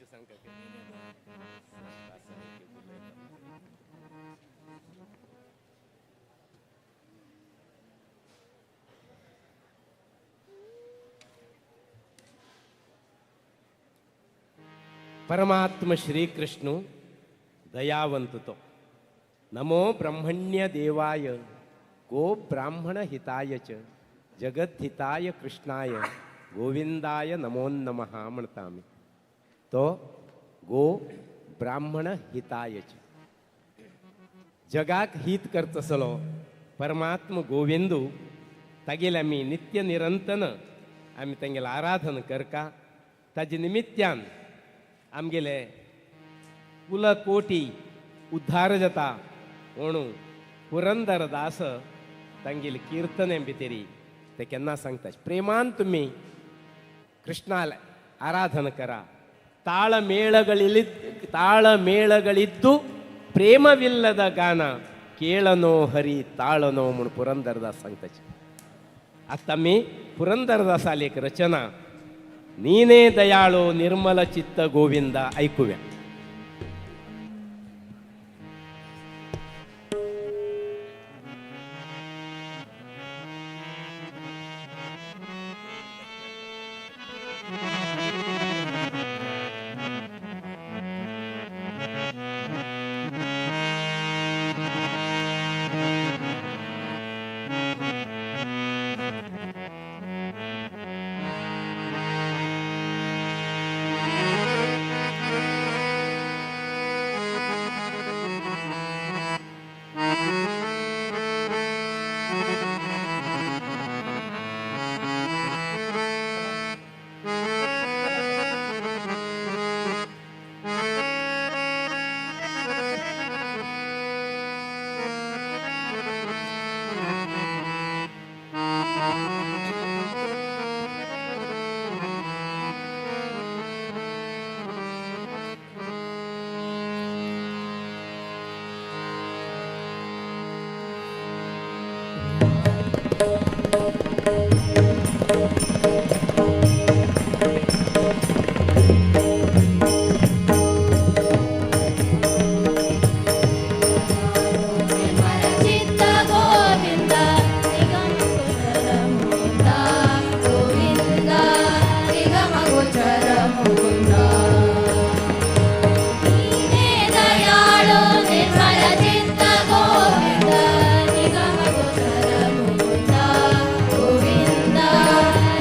तेंचे सांगता. परमात्म श्रीकृष्ण दयावंत तो. नमो ब्रह्मण्य देवाय गो ब्राह्मण हिताय च जगद्धिताय कृष्णाय गोविंदाय नमो नमः म्हणता आमी. तो गो ब्राह्मण हिताय च, जगाक हित करतसलो परमात्म गोविंदू तागेले आमी नित्य निरंतन आमी तांगेले आराधन करका. ताजे निमित्यान आमगेले कुलकोटी उद्धार जाता म्हणून पुरंदर दास तांगेले कीर्तने भितरी ते केन्ना सांगता, प्रेमान तुमी कृष्णाला आराधन करा. ತಾಳಮೇಳಗಳಿದ್ದು ಪ್ರೇಮವಿಲ್ಲದ ಗಾನ ಕೇಳನೋ ಹರಿ ತಾಳನೋ म्हूण पुरंदरदास सांगता. आतां आमी पुरंदरदासाली एक रचना नीने दयाळो निर्मल चित्त गोविंद ऐकूया. Govinda.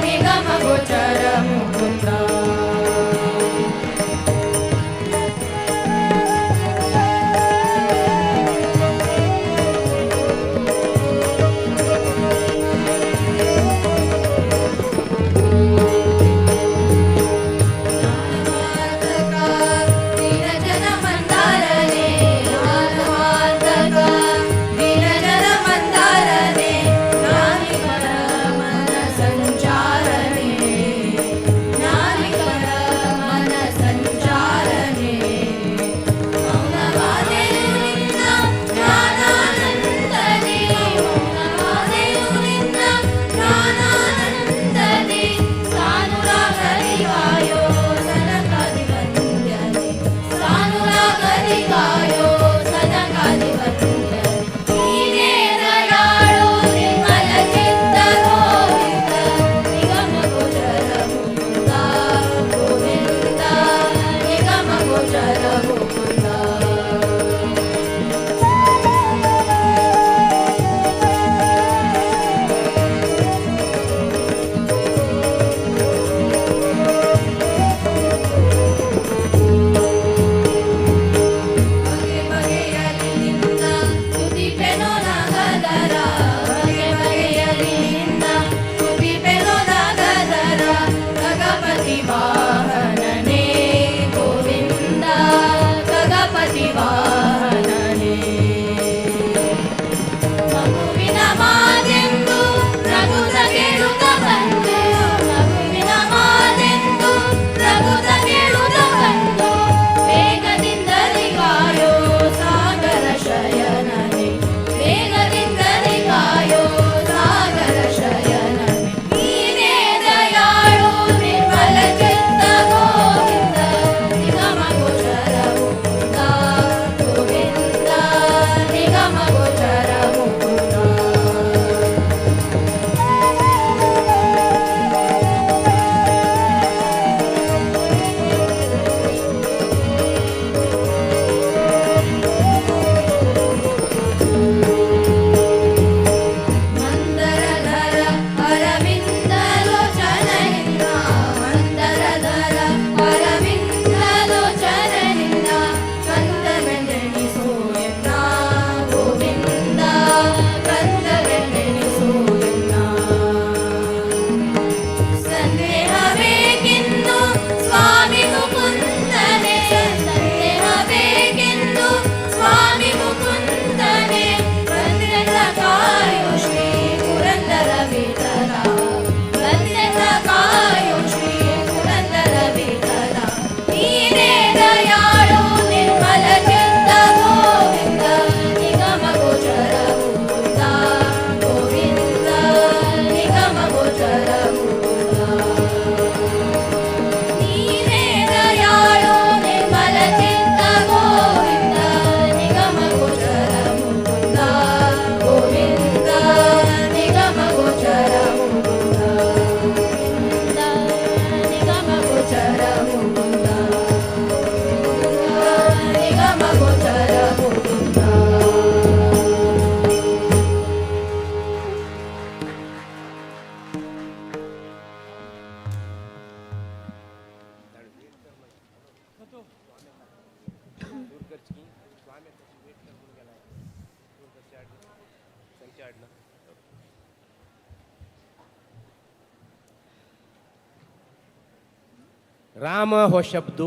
राम हो शब्द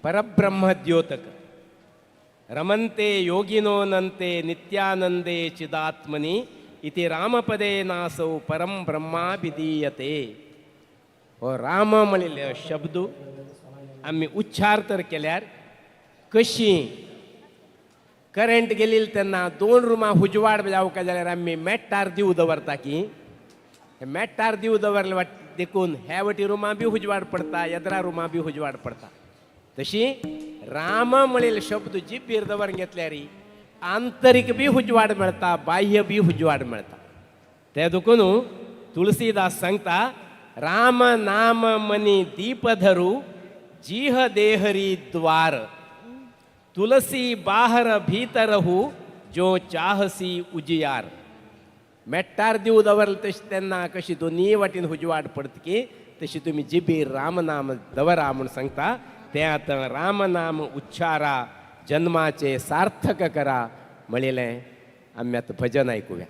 परब्रह्मद्योतक. रमन्ते योगिनोनन्ते नित्यानंदे चिदात्मनि इति रामपदे नासौ परम ब्रह्माभिधीयते. हो राम म्हणिल्ले शब्द आमी उच्चार तर केल्यार कशी करंट गेली तेन्ना दोन रुमां उजवाड जावंक जाल्यार आमी मेट्टार दिव दवरता की मेट्टार दिव दवरले वाट देखून ह्या वटी रुमां बी उजवाड पडता, येद्रा रुमां बी उजवाड पडता. तशी राम म्हणिल्ले शब्द जिबीर दवर घेतल्यार आंतरीक बी उजवाड मेळटा, बाह्य बी उजवाड मेळटा. ते देखून तुळसीदास सांगता, राम नाम मनी दीप धरू जीह देहरी द्वार, तुलसी बाहर भीतरहू जो चाहसी उजियार. मेट्टार दिव दवरले तशें तेन्ना कशी दोनूय वाटेन उजवाड पडत की तशी तुमी जिबीर रामनाम दवरा म्हूण सांगता. तें आतां रामनाम उच्चारा जन्माचे सार्थक करा म्हणिल्लें आमी आतां भजन आयकुया.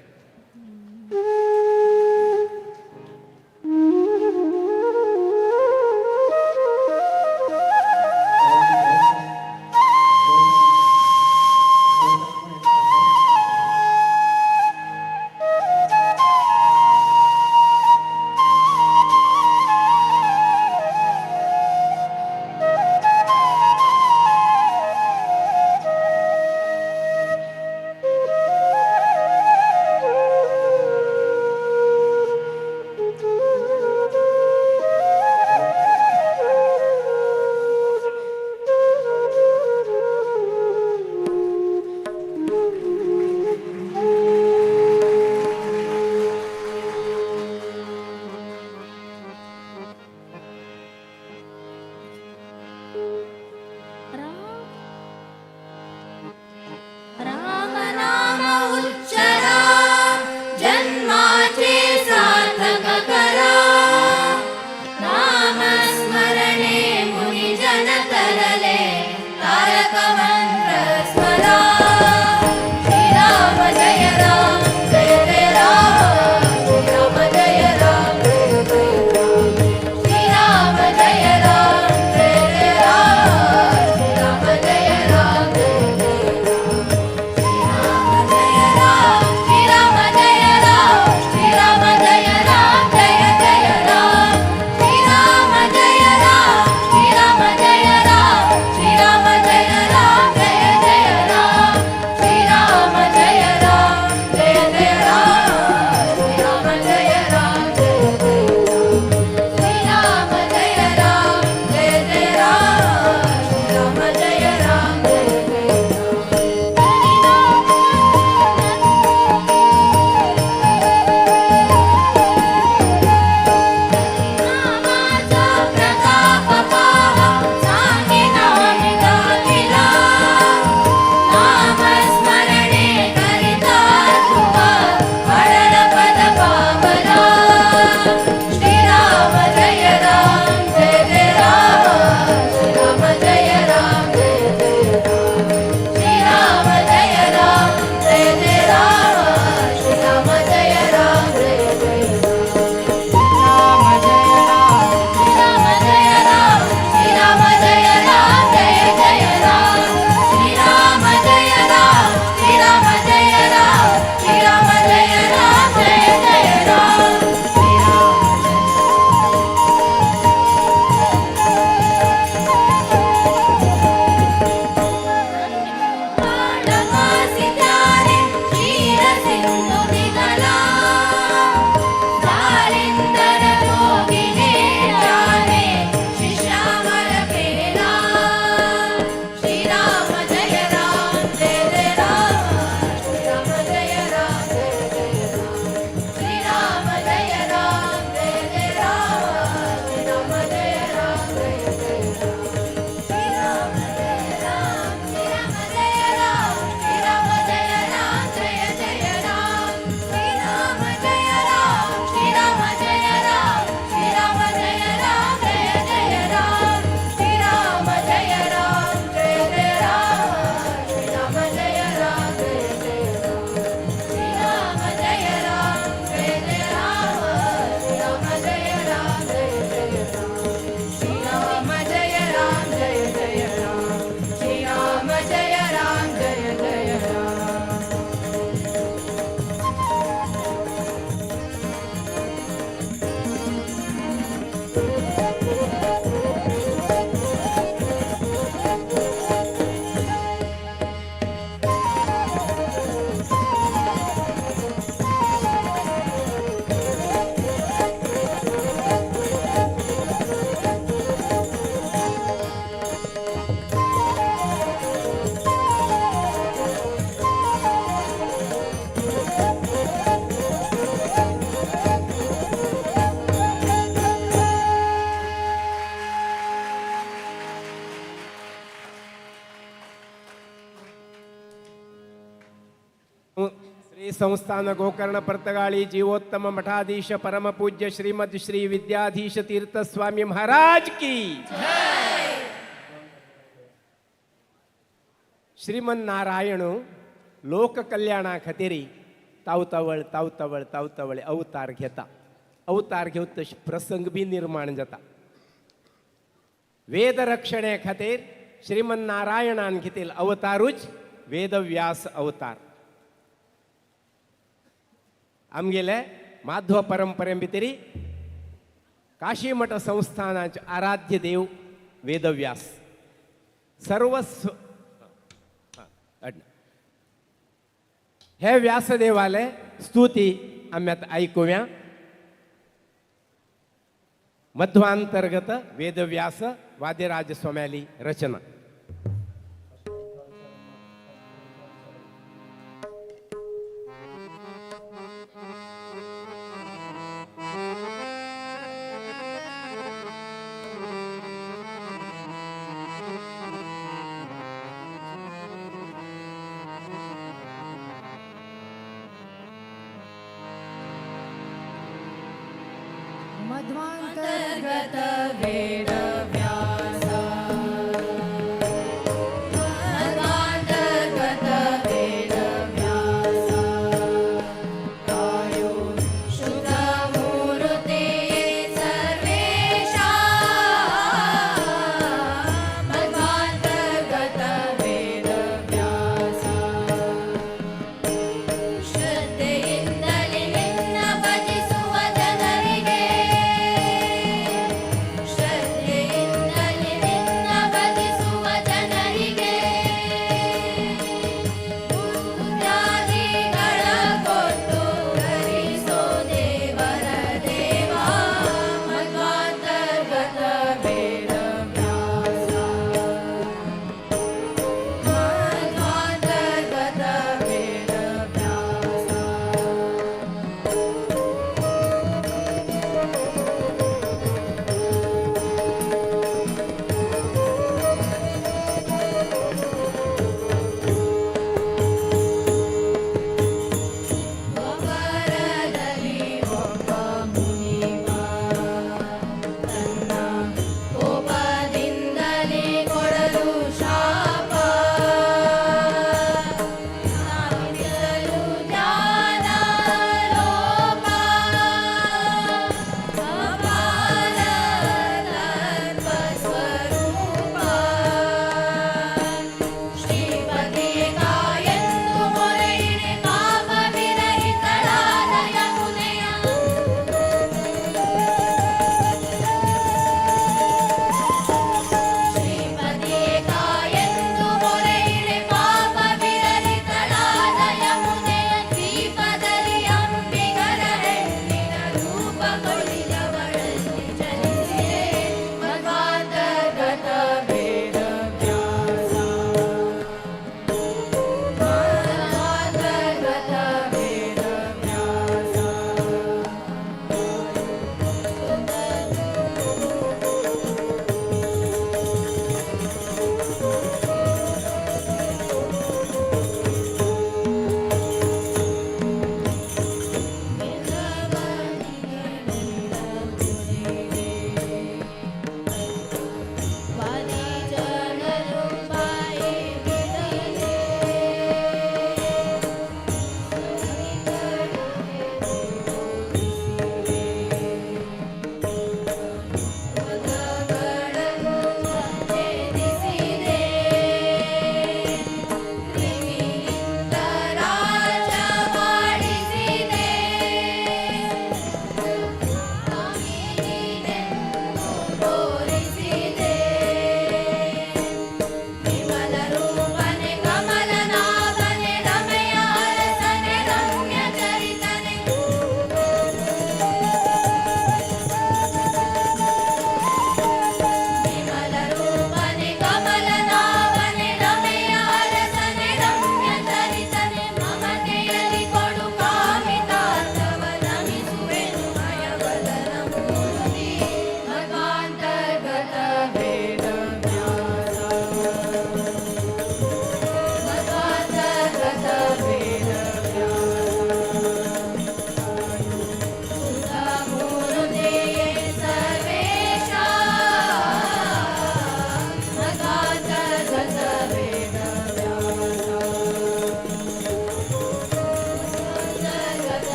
ಸಂಸ್ಥಾನ ಗೋಕರ್ಣ ಪರ್ತಗಾಳಿ ಜೀವೋತ್ತಮ ಮಠಾಧೀಶ ಪರಮ ಪೂಜ್ಯ ಶ್ರೀಮದ್ ಶ್ರೀ ವಿದ್ಯಾಧೀಶ ತೀರ್ಥ ಸ್ವಾಮಿ ಮಹಾರಾಜ್ ಕಿ. श्रीमन्नारायण लोक कल्याणा खातीर तावतावळ तावतावळ तावतावळ अवतार घेता. अवतार घेवन तशे प्रसंग बी निर्माण जाता. वेद रक्षणे खातीर श्रीमन्नारायणान घेतील अवतारूच वेदव्यास अवतार. आमगेले माध्व परंपरे भितरी काशीमठ संस्थानाचे आराध्य देव वेदव्यास. सर्वस्व हे व्यासदेवाले स्तुती आमी आतां आयकुया. मध्वांतर्गत वेदव्यास वादिराज स्वाम्याली रचना. मध्वांतर्गत वेदव्यास मध्वांतर्गत वेदव्यास आयो शुद्धमूर्ते सर्वेशा मध्वांतर्गत वेदव्यास ಶ್ರದ್ಧೆಯಿಂದಲೇ ನಿನ್ನ ಭಜಿಸುವ ಜನರಿಗೆ ಶ್ರದ್ಧೆಯಿಂದಲೇ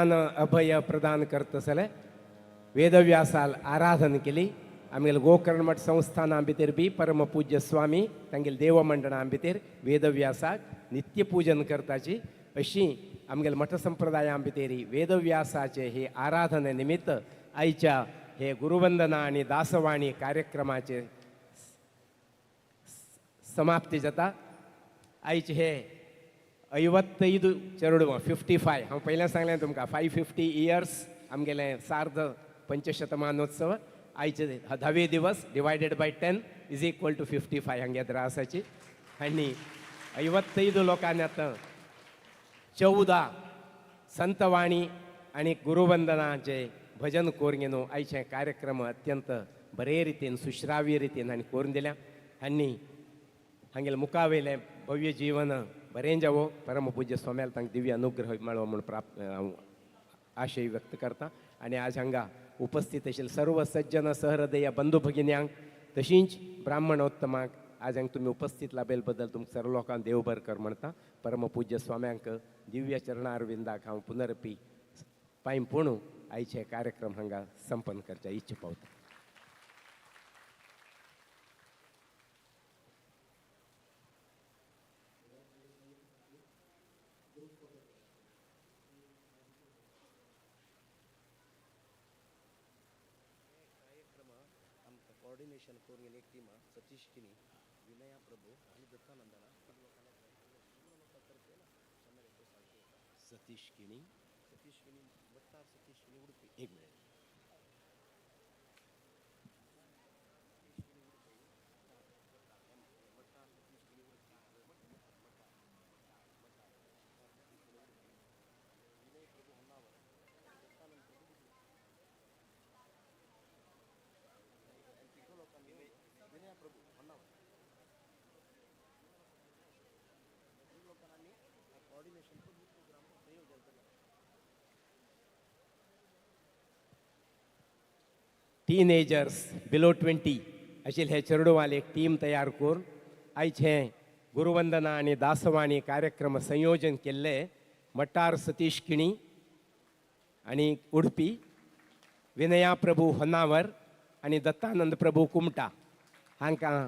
ज्ञान अभय प्रदान करतसले वेदव्यासाल आराधन केली. आमगेले गोकर्ण मठ संस्थाना भितर बी परमपूज्य स्वामी तांगेले देवमंडळा भितर वेदव्यासाक नित्य पूजन करताची अशी आमगेले मठ संप्रदाया भितर वेदव्यासाचे हे आराधने निमित्त आयच्या हे गुरुवंदना आनी दासवाणी कार्यक्रमाचे समाप्ती जाता. आयचे हे 55 चेडवां 55 हांव पयल्यान सांगलें तुमकां 550 इयर्स आमगेलें सार्ध पंचशतमानोत्सव. आयचे 10वे दिवस divided by 10 is equal to 55 हांगे आसाची. आनी 55 लोकांनी आतां 14 संतवाणी आनी गुरुवंदनाचे भजन करून घेवन आयचे कार्यक्रम अत्यंत बरे रितीन सुश्राव्य रितीन आनी करून दिल्या. आनी हांगेले मुखावयलें भव्य जीवन बरें जावो परमपूज्य स्वाम्याल तांकां दिव्य अनुग्रह मेळो म्हूण प्राप्त हांव आशय व्यक्त करता. आनी आज हांगा उपस्थित आशिल्ले सर्व सज्जन सहृदय बंधू भगिन्यांक तशींच ब्राह्मणोत्तमाक आज हांगा तुमी उपस्थित लाभेल बद्दल तुमकां सर्व लोकांक देव बरें कर म्हणटा. परमपूज्य स्वाम्यांक दिव्य चरणारविंदाक हांव पुनरपी पांय पणू आयचे कार्यक्रम हांगा संपन्न करच्या इच्छा पावता. कोऑर्डिनेशन करून एक टीम सतीश किनी, विनया प्रभू आणि दत्तानंदना. सतीश किणी, सतीश किणी वट्टार सतीश किणी उडपी. एक मिनिट. टीनेजर्स बिलो 20 आशिल्ले हे चेडवाले एक टीम तयार करून आयज हे गुरुवंदना आनी दासवाणी कार्यक्रम संयोजन केल्ले मट्टार सतीश किणी आनी उडपी, विनया प्रभू होन्नावर आनी दत्तानंद प्रभू कुमटा हांकां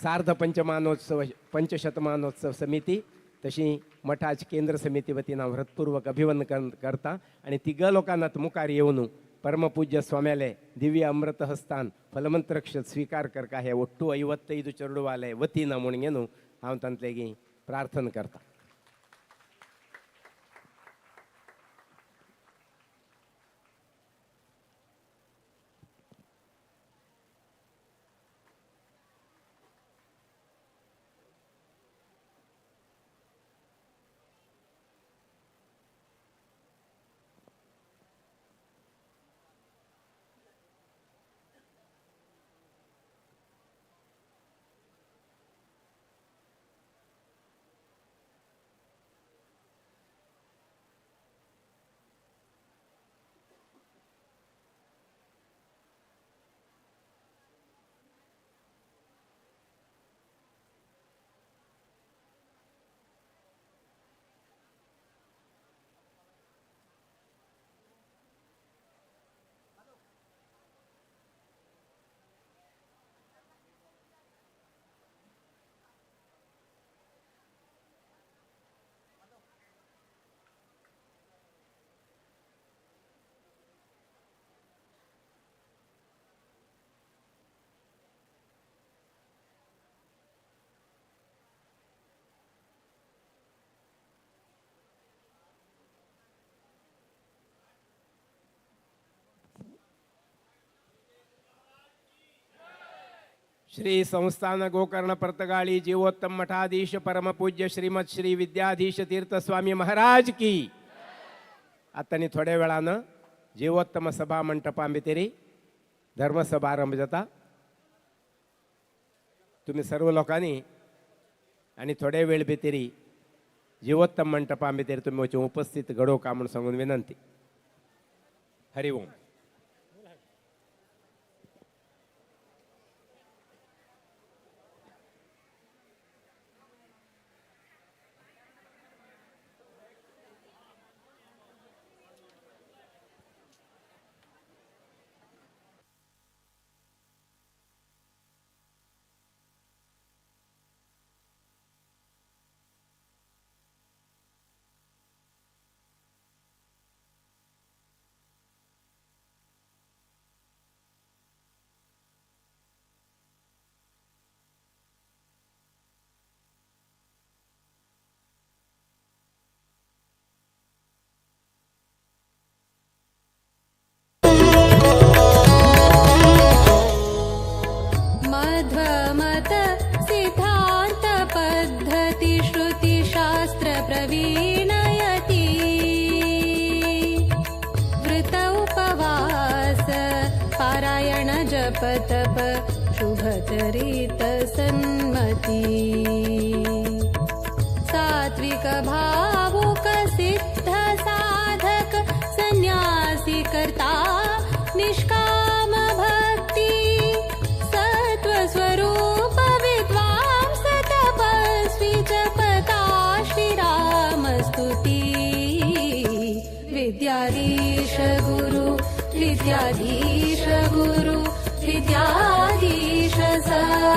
सार्ध पंचमानोत्सव पंचशतमानोत्सव समिती तशी मठाच केंद्र समिती वतीन हांव हृत्पूर्वक अभिवंदन करता. आनी तिगा लोकांना मुखार येवन परमपूज्य स्वाम्याले दिव्य अमृत हस्तान फलमंत्रक्षत स्वीकार करका हे ಒಟ್ಟು 55 चेडवाले वतीन म्हणून हांव तांतलेगी प्रार्थना करता. श्री संस्थान गोकर्ण पर्तगाळी जीवोत्तम मठाधीश परमपूज्य श्रीमद श्री विद्याधीश तीर्थ स्वामी महाराज की. आता नी थोड्या वेळानं जीवोत्तम सभा मंटपा भितरी धर्मसभा आरंभ जाता. तुम्ही सर्व लोकांनी आणि थोड्या वेळ भितरी जीवोत्तम मंटपा भितर तुम्ही वचून उपस्थित घडो का म्हणून सांगून विनंती. हरि ओम. नारायण जप तप शुभचरित सन्मती। सात्विक भावुक सिद्ध साधक सन्यासी करता निष्काम भक्ति सत्व स्वरूप विद्वांस तपस्वी जपता श्रीराम स्तुति। विद्याधीश गुरु विद्याधीश गुरु विद्याधीश सा।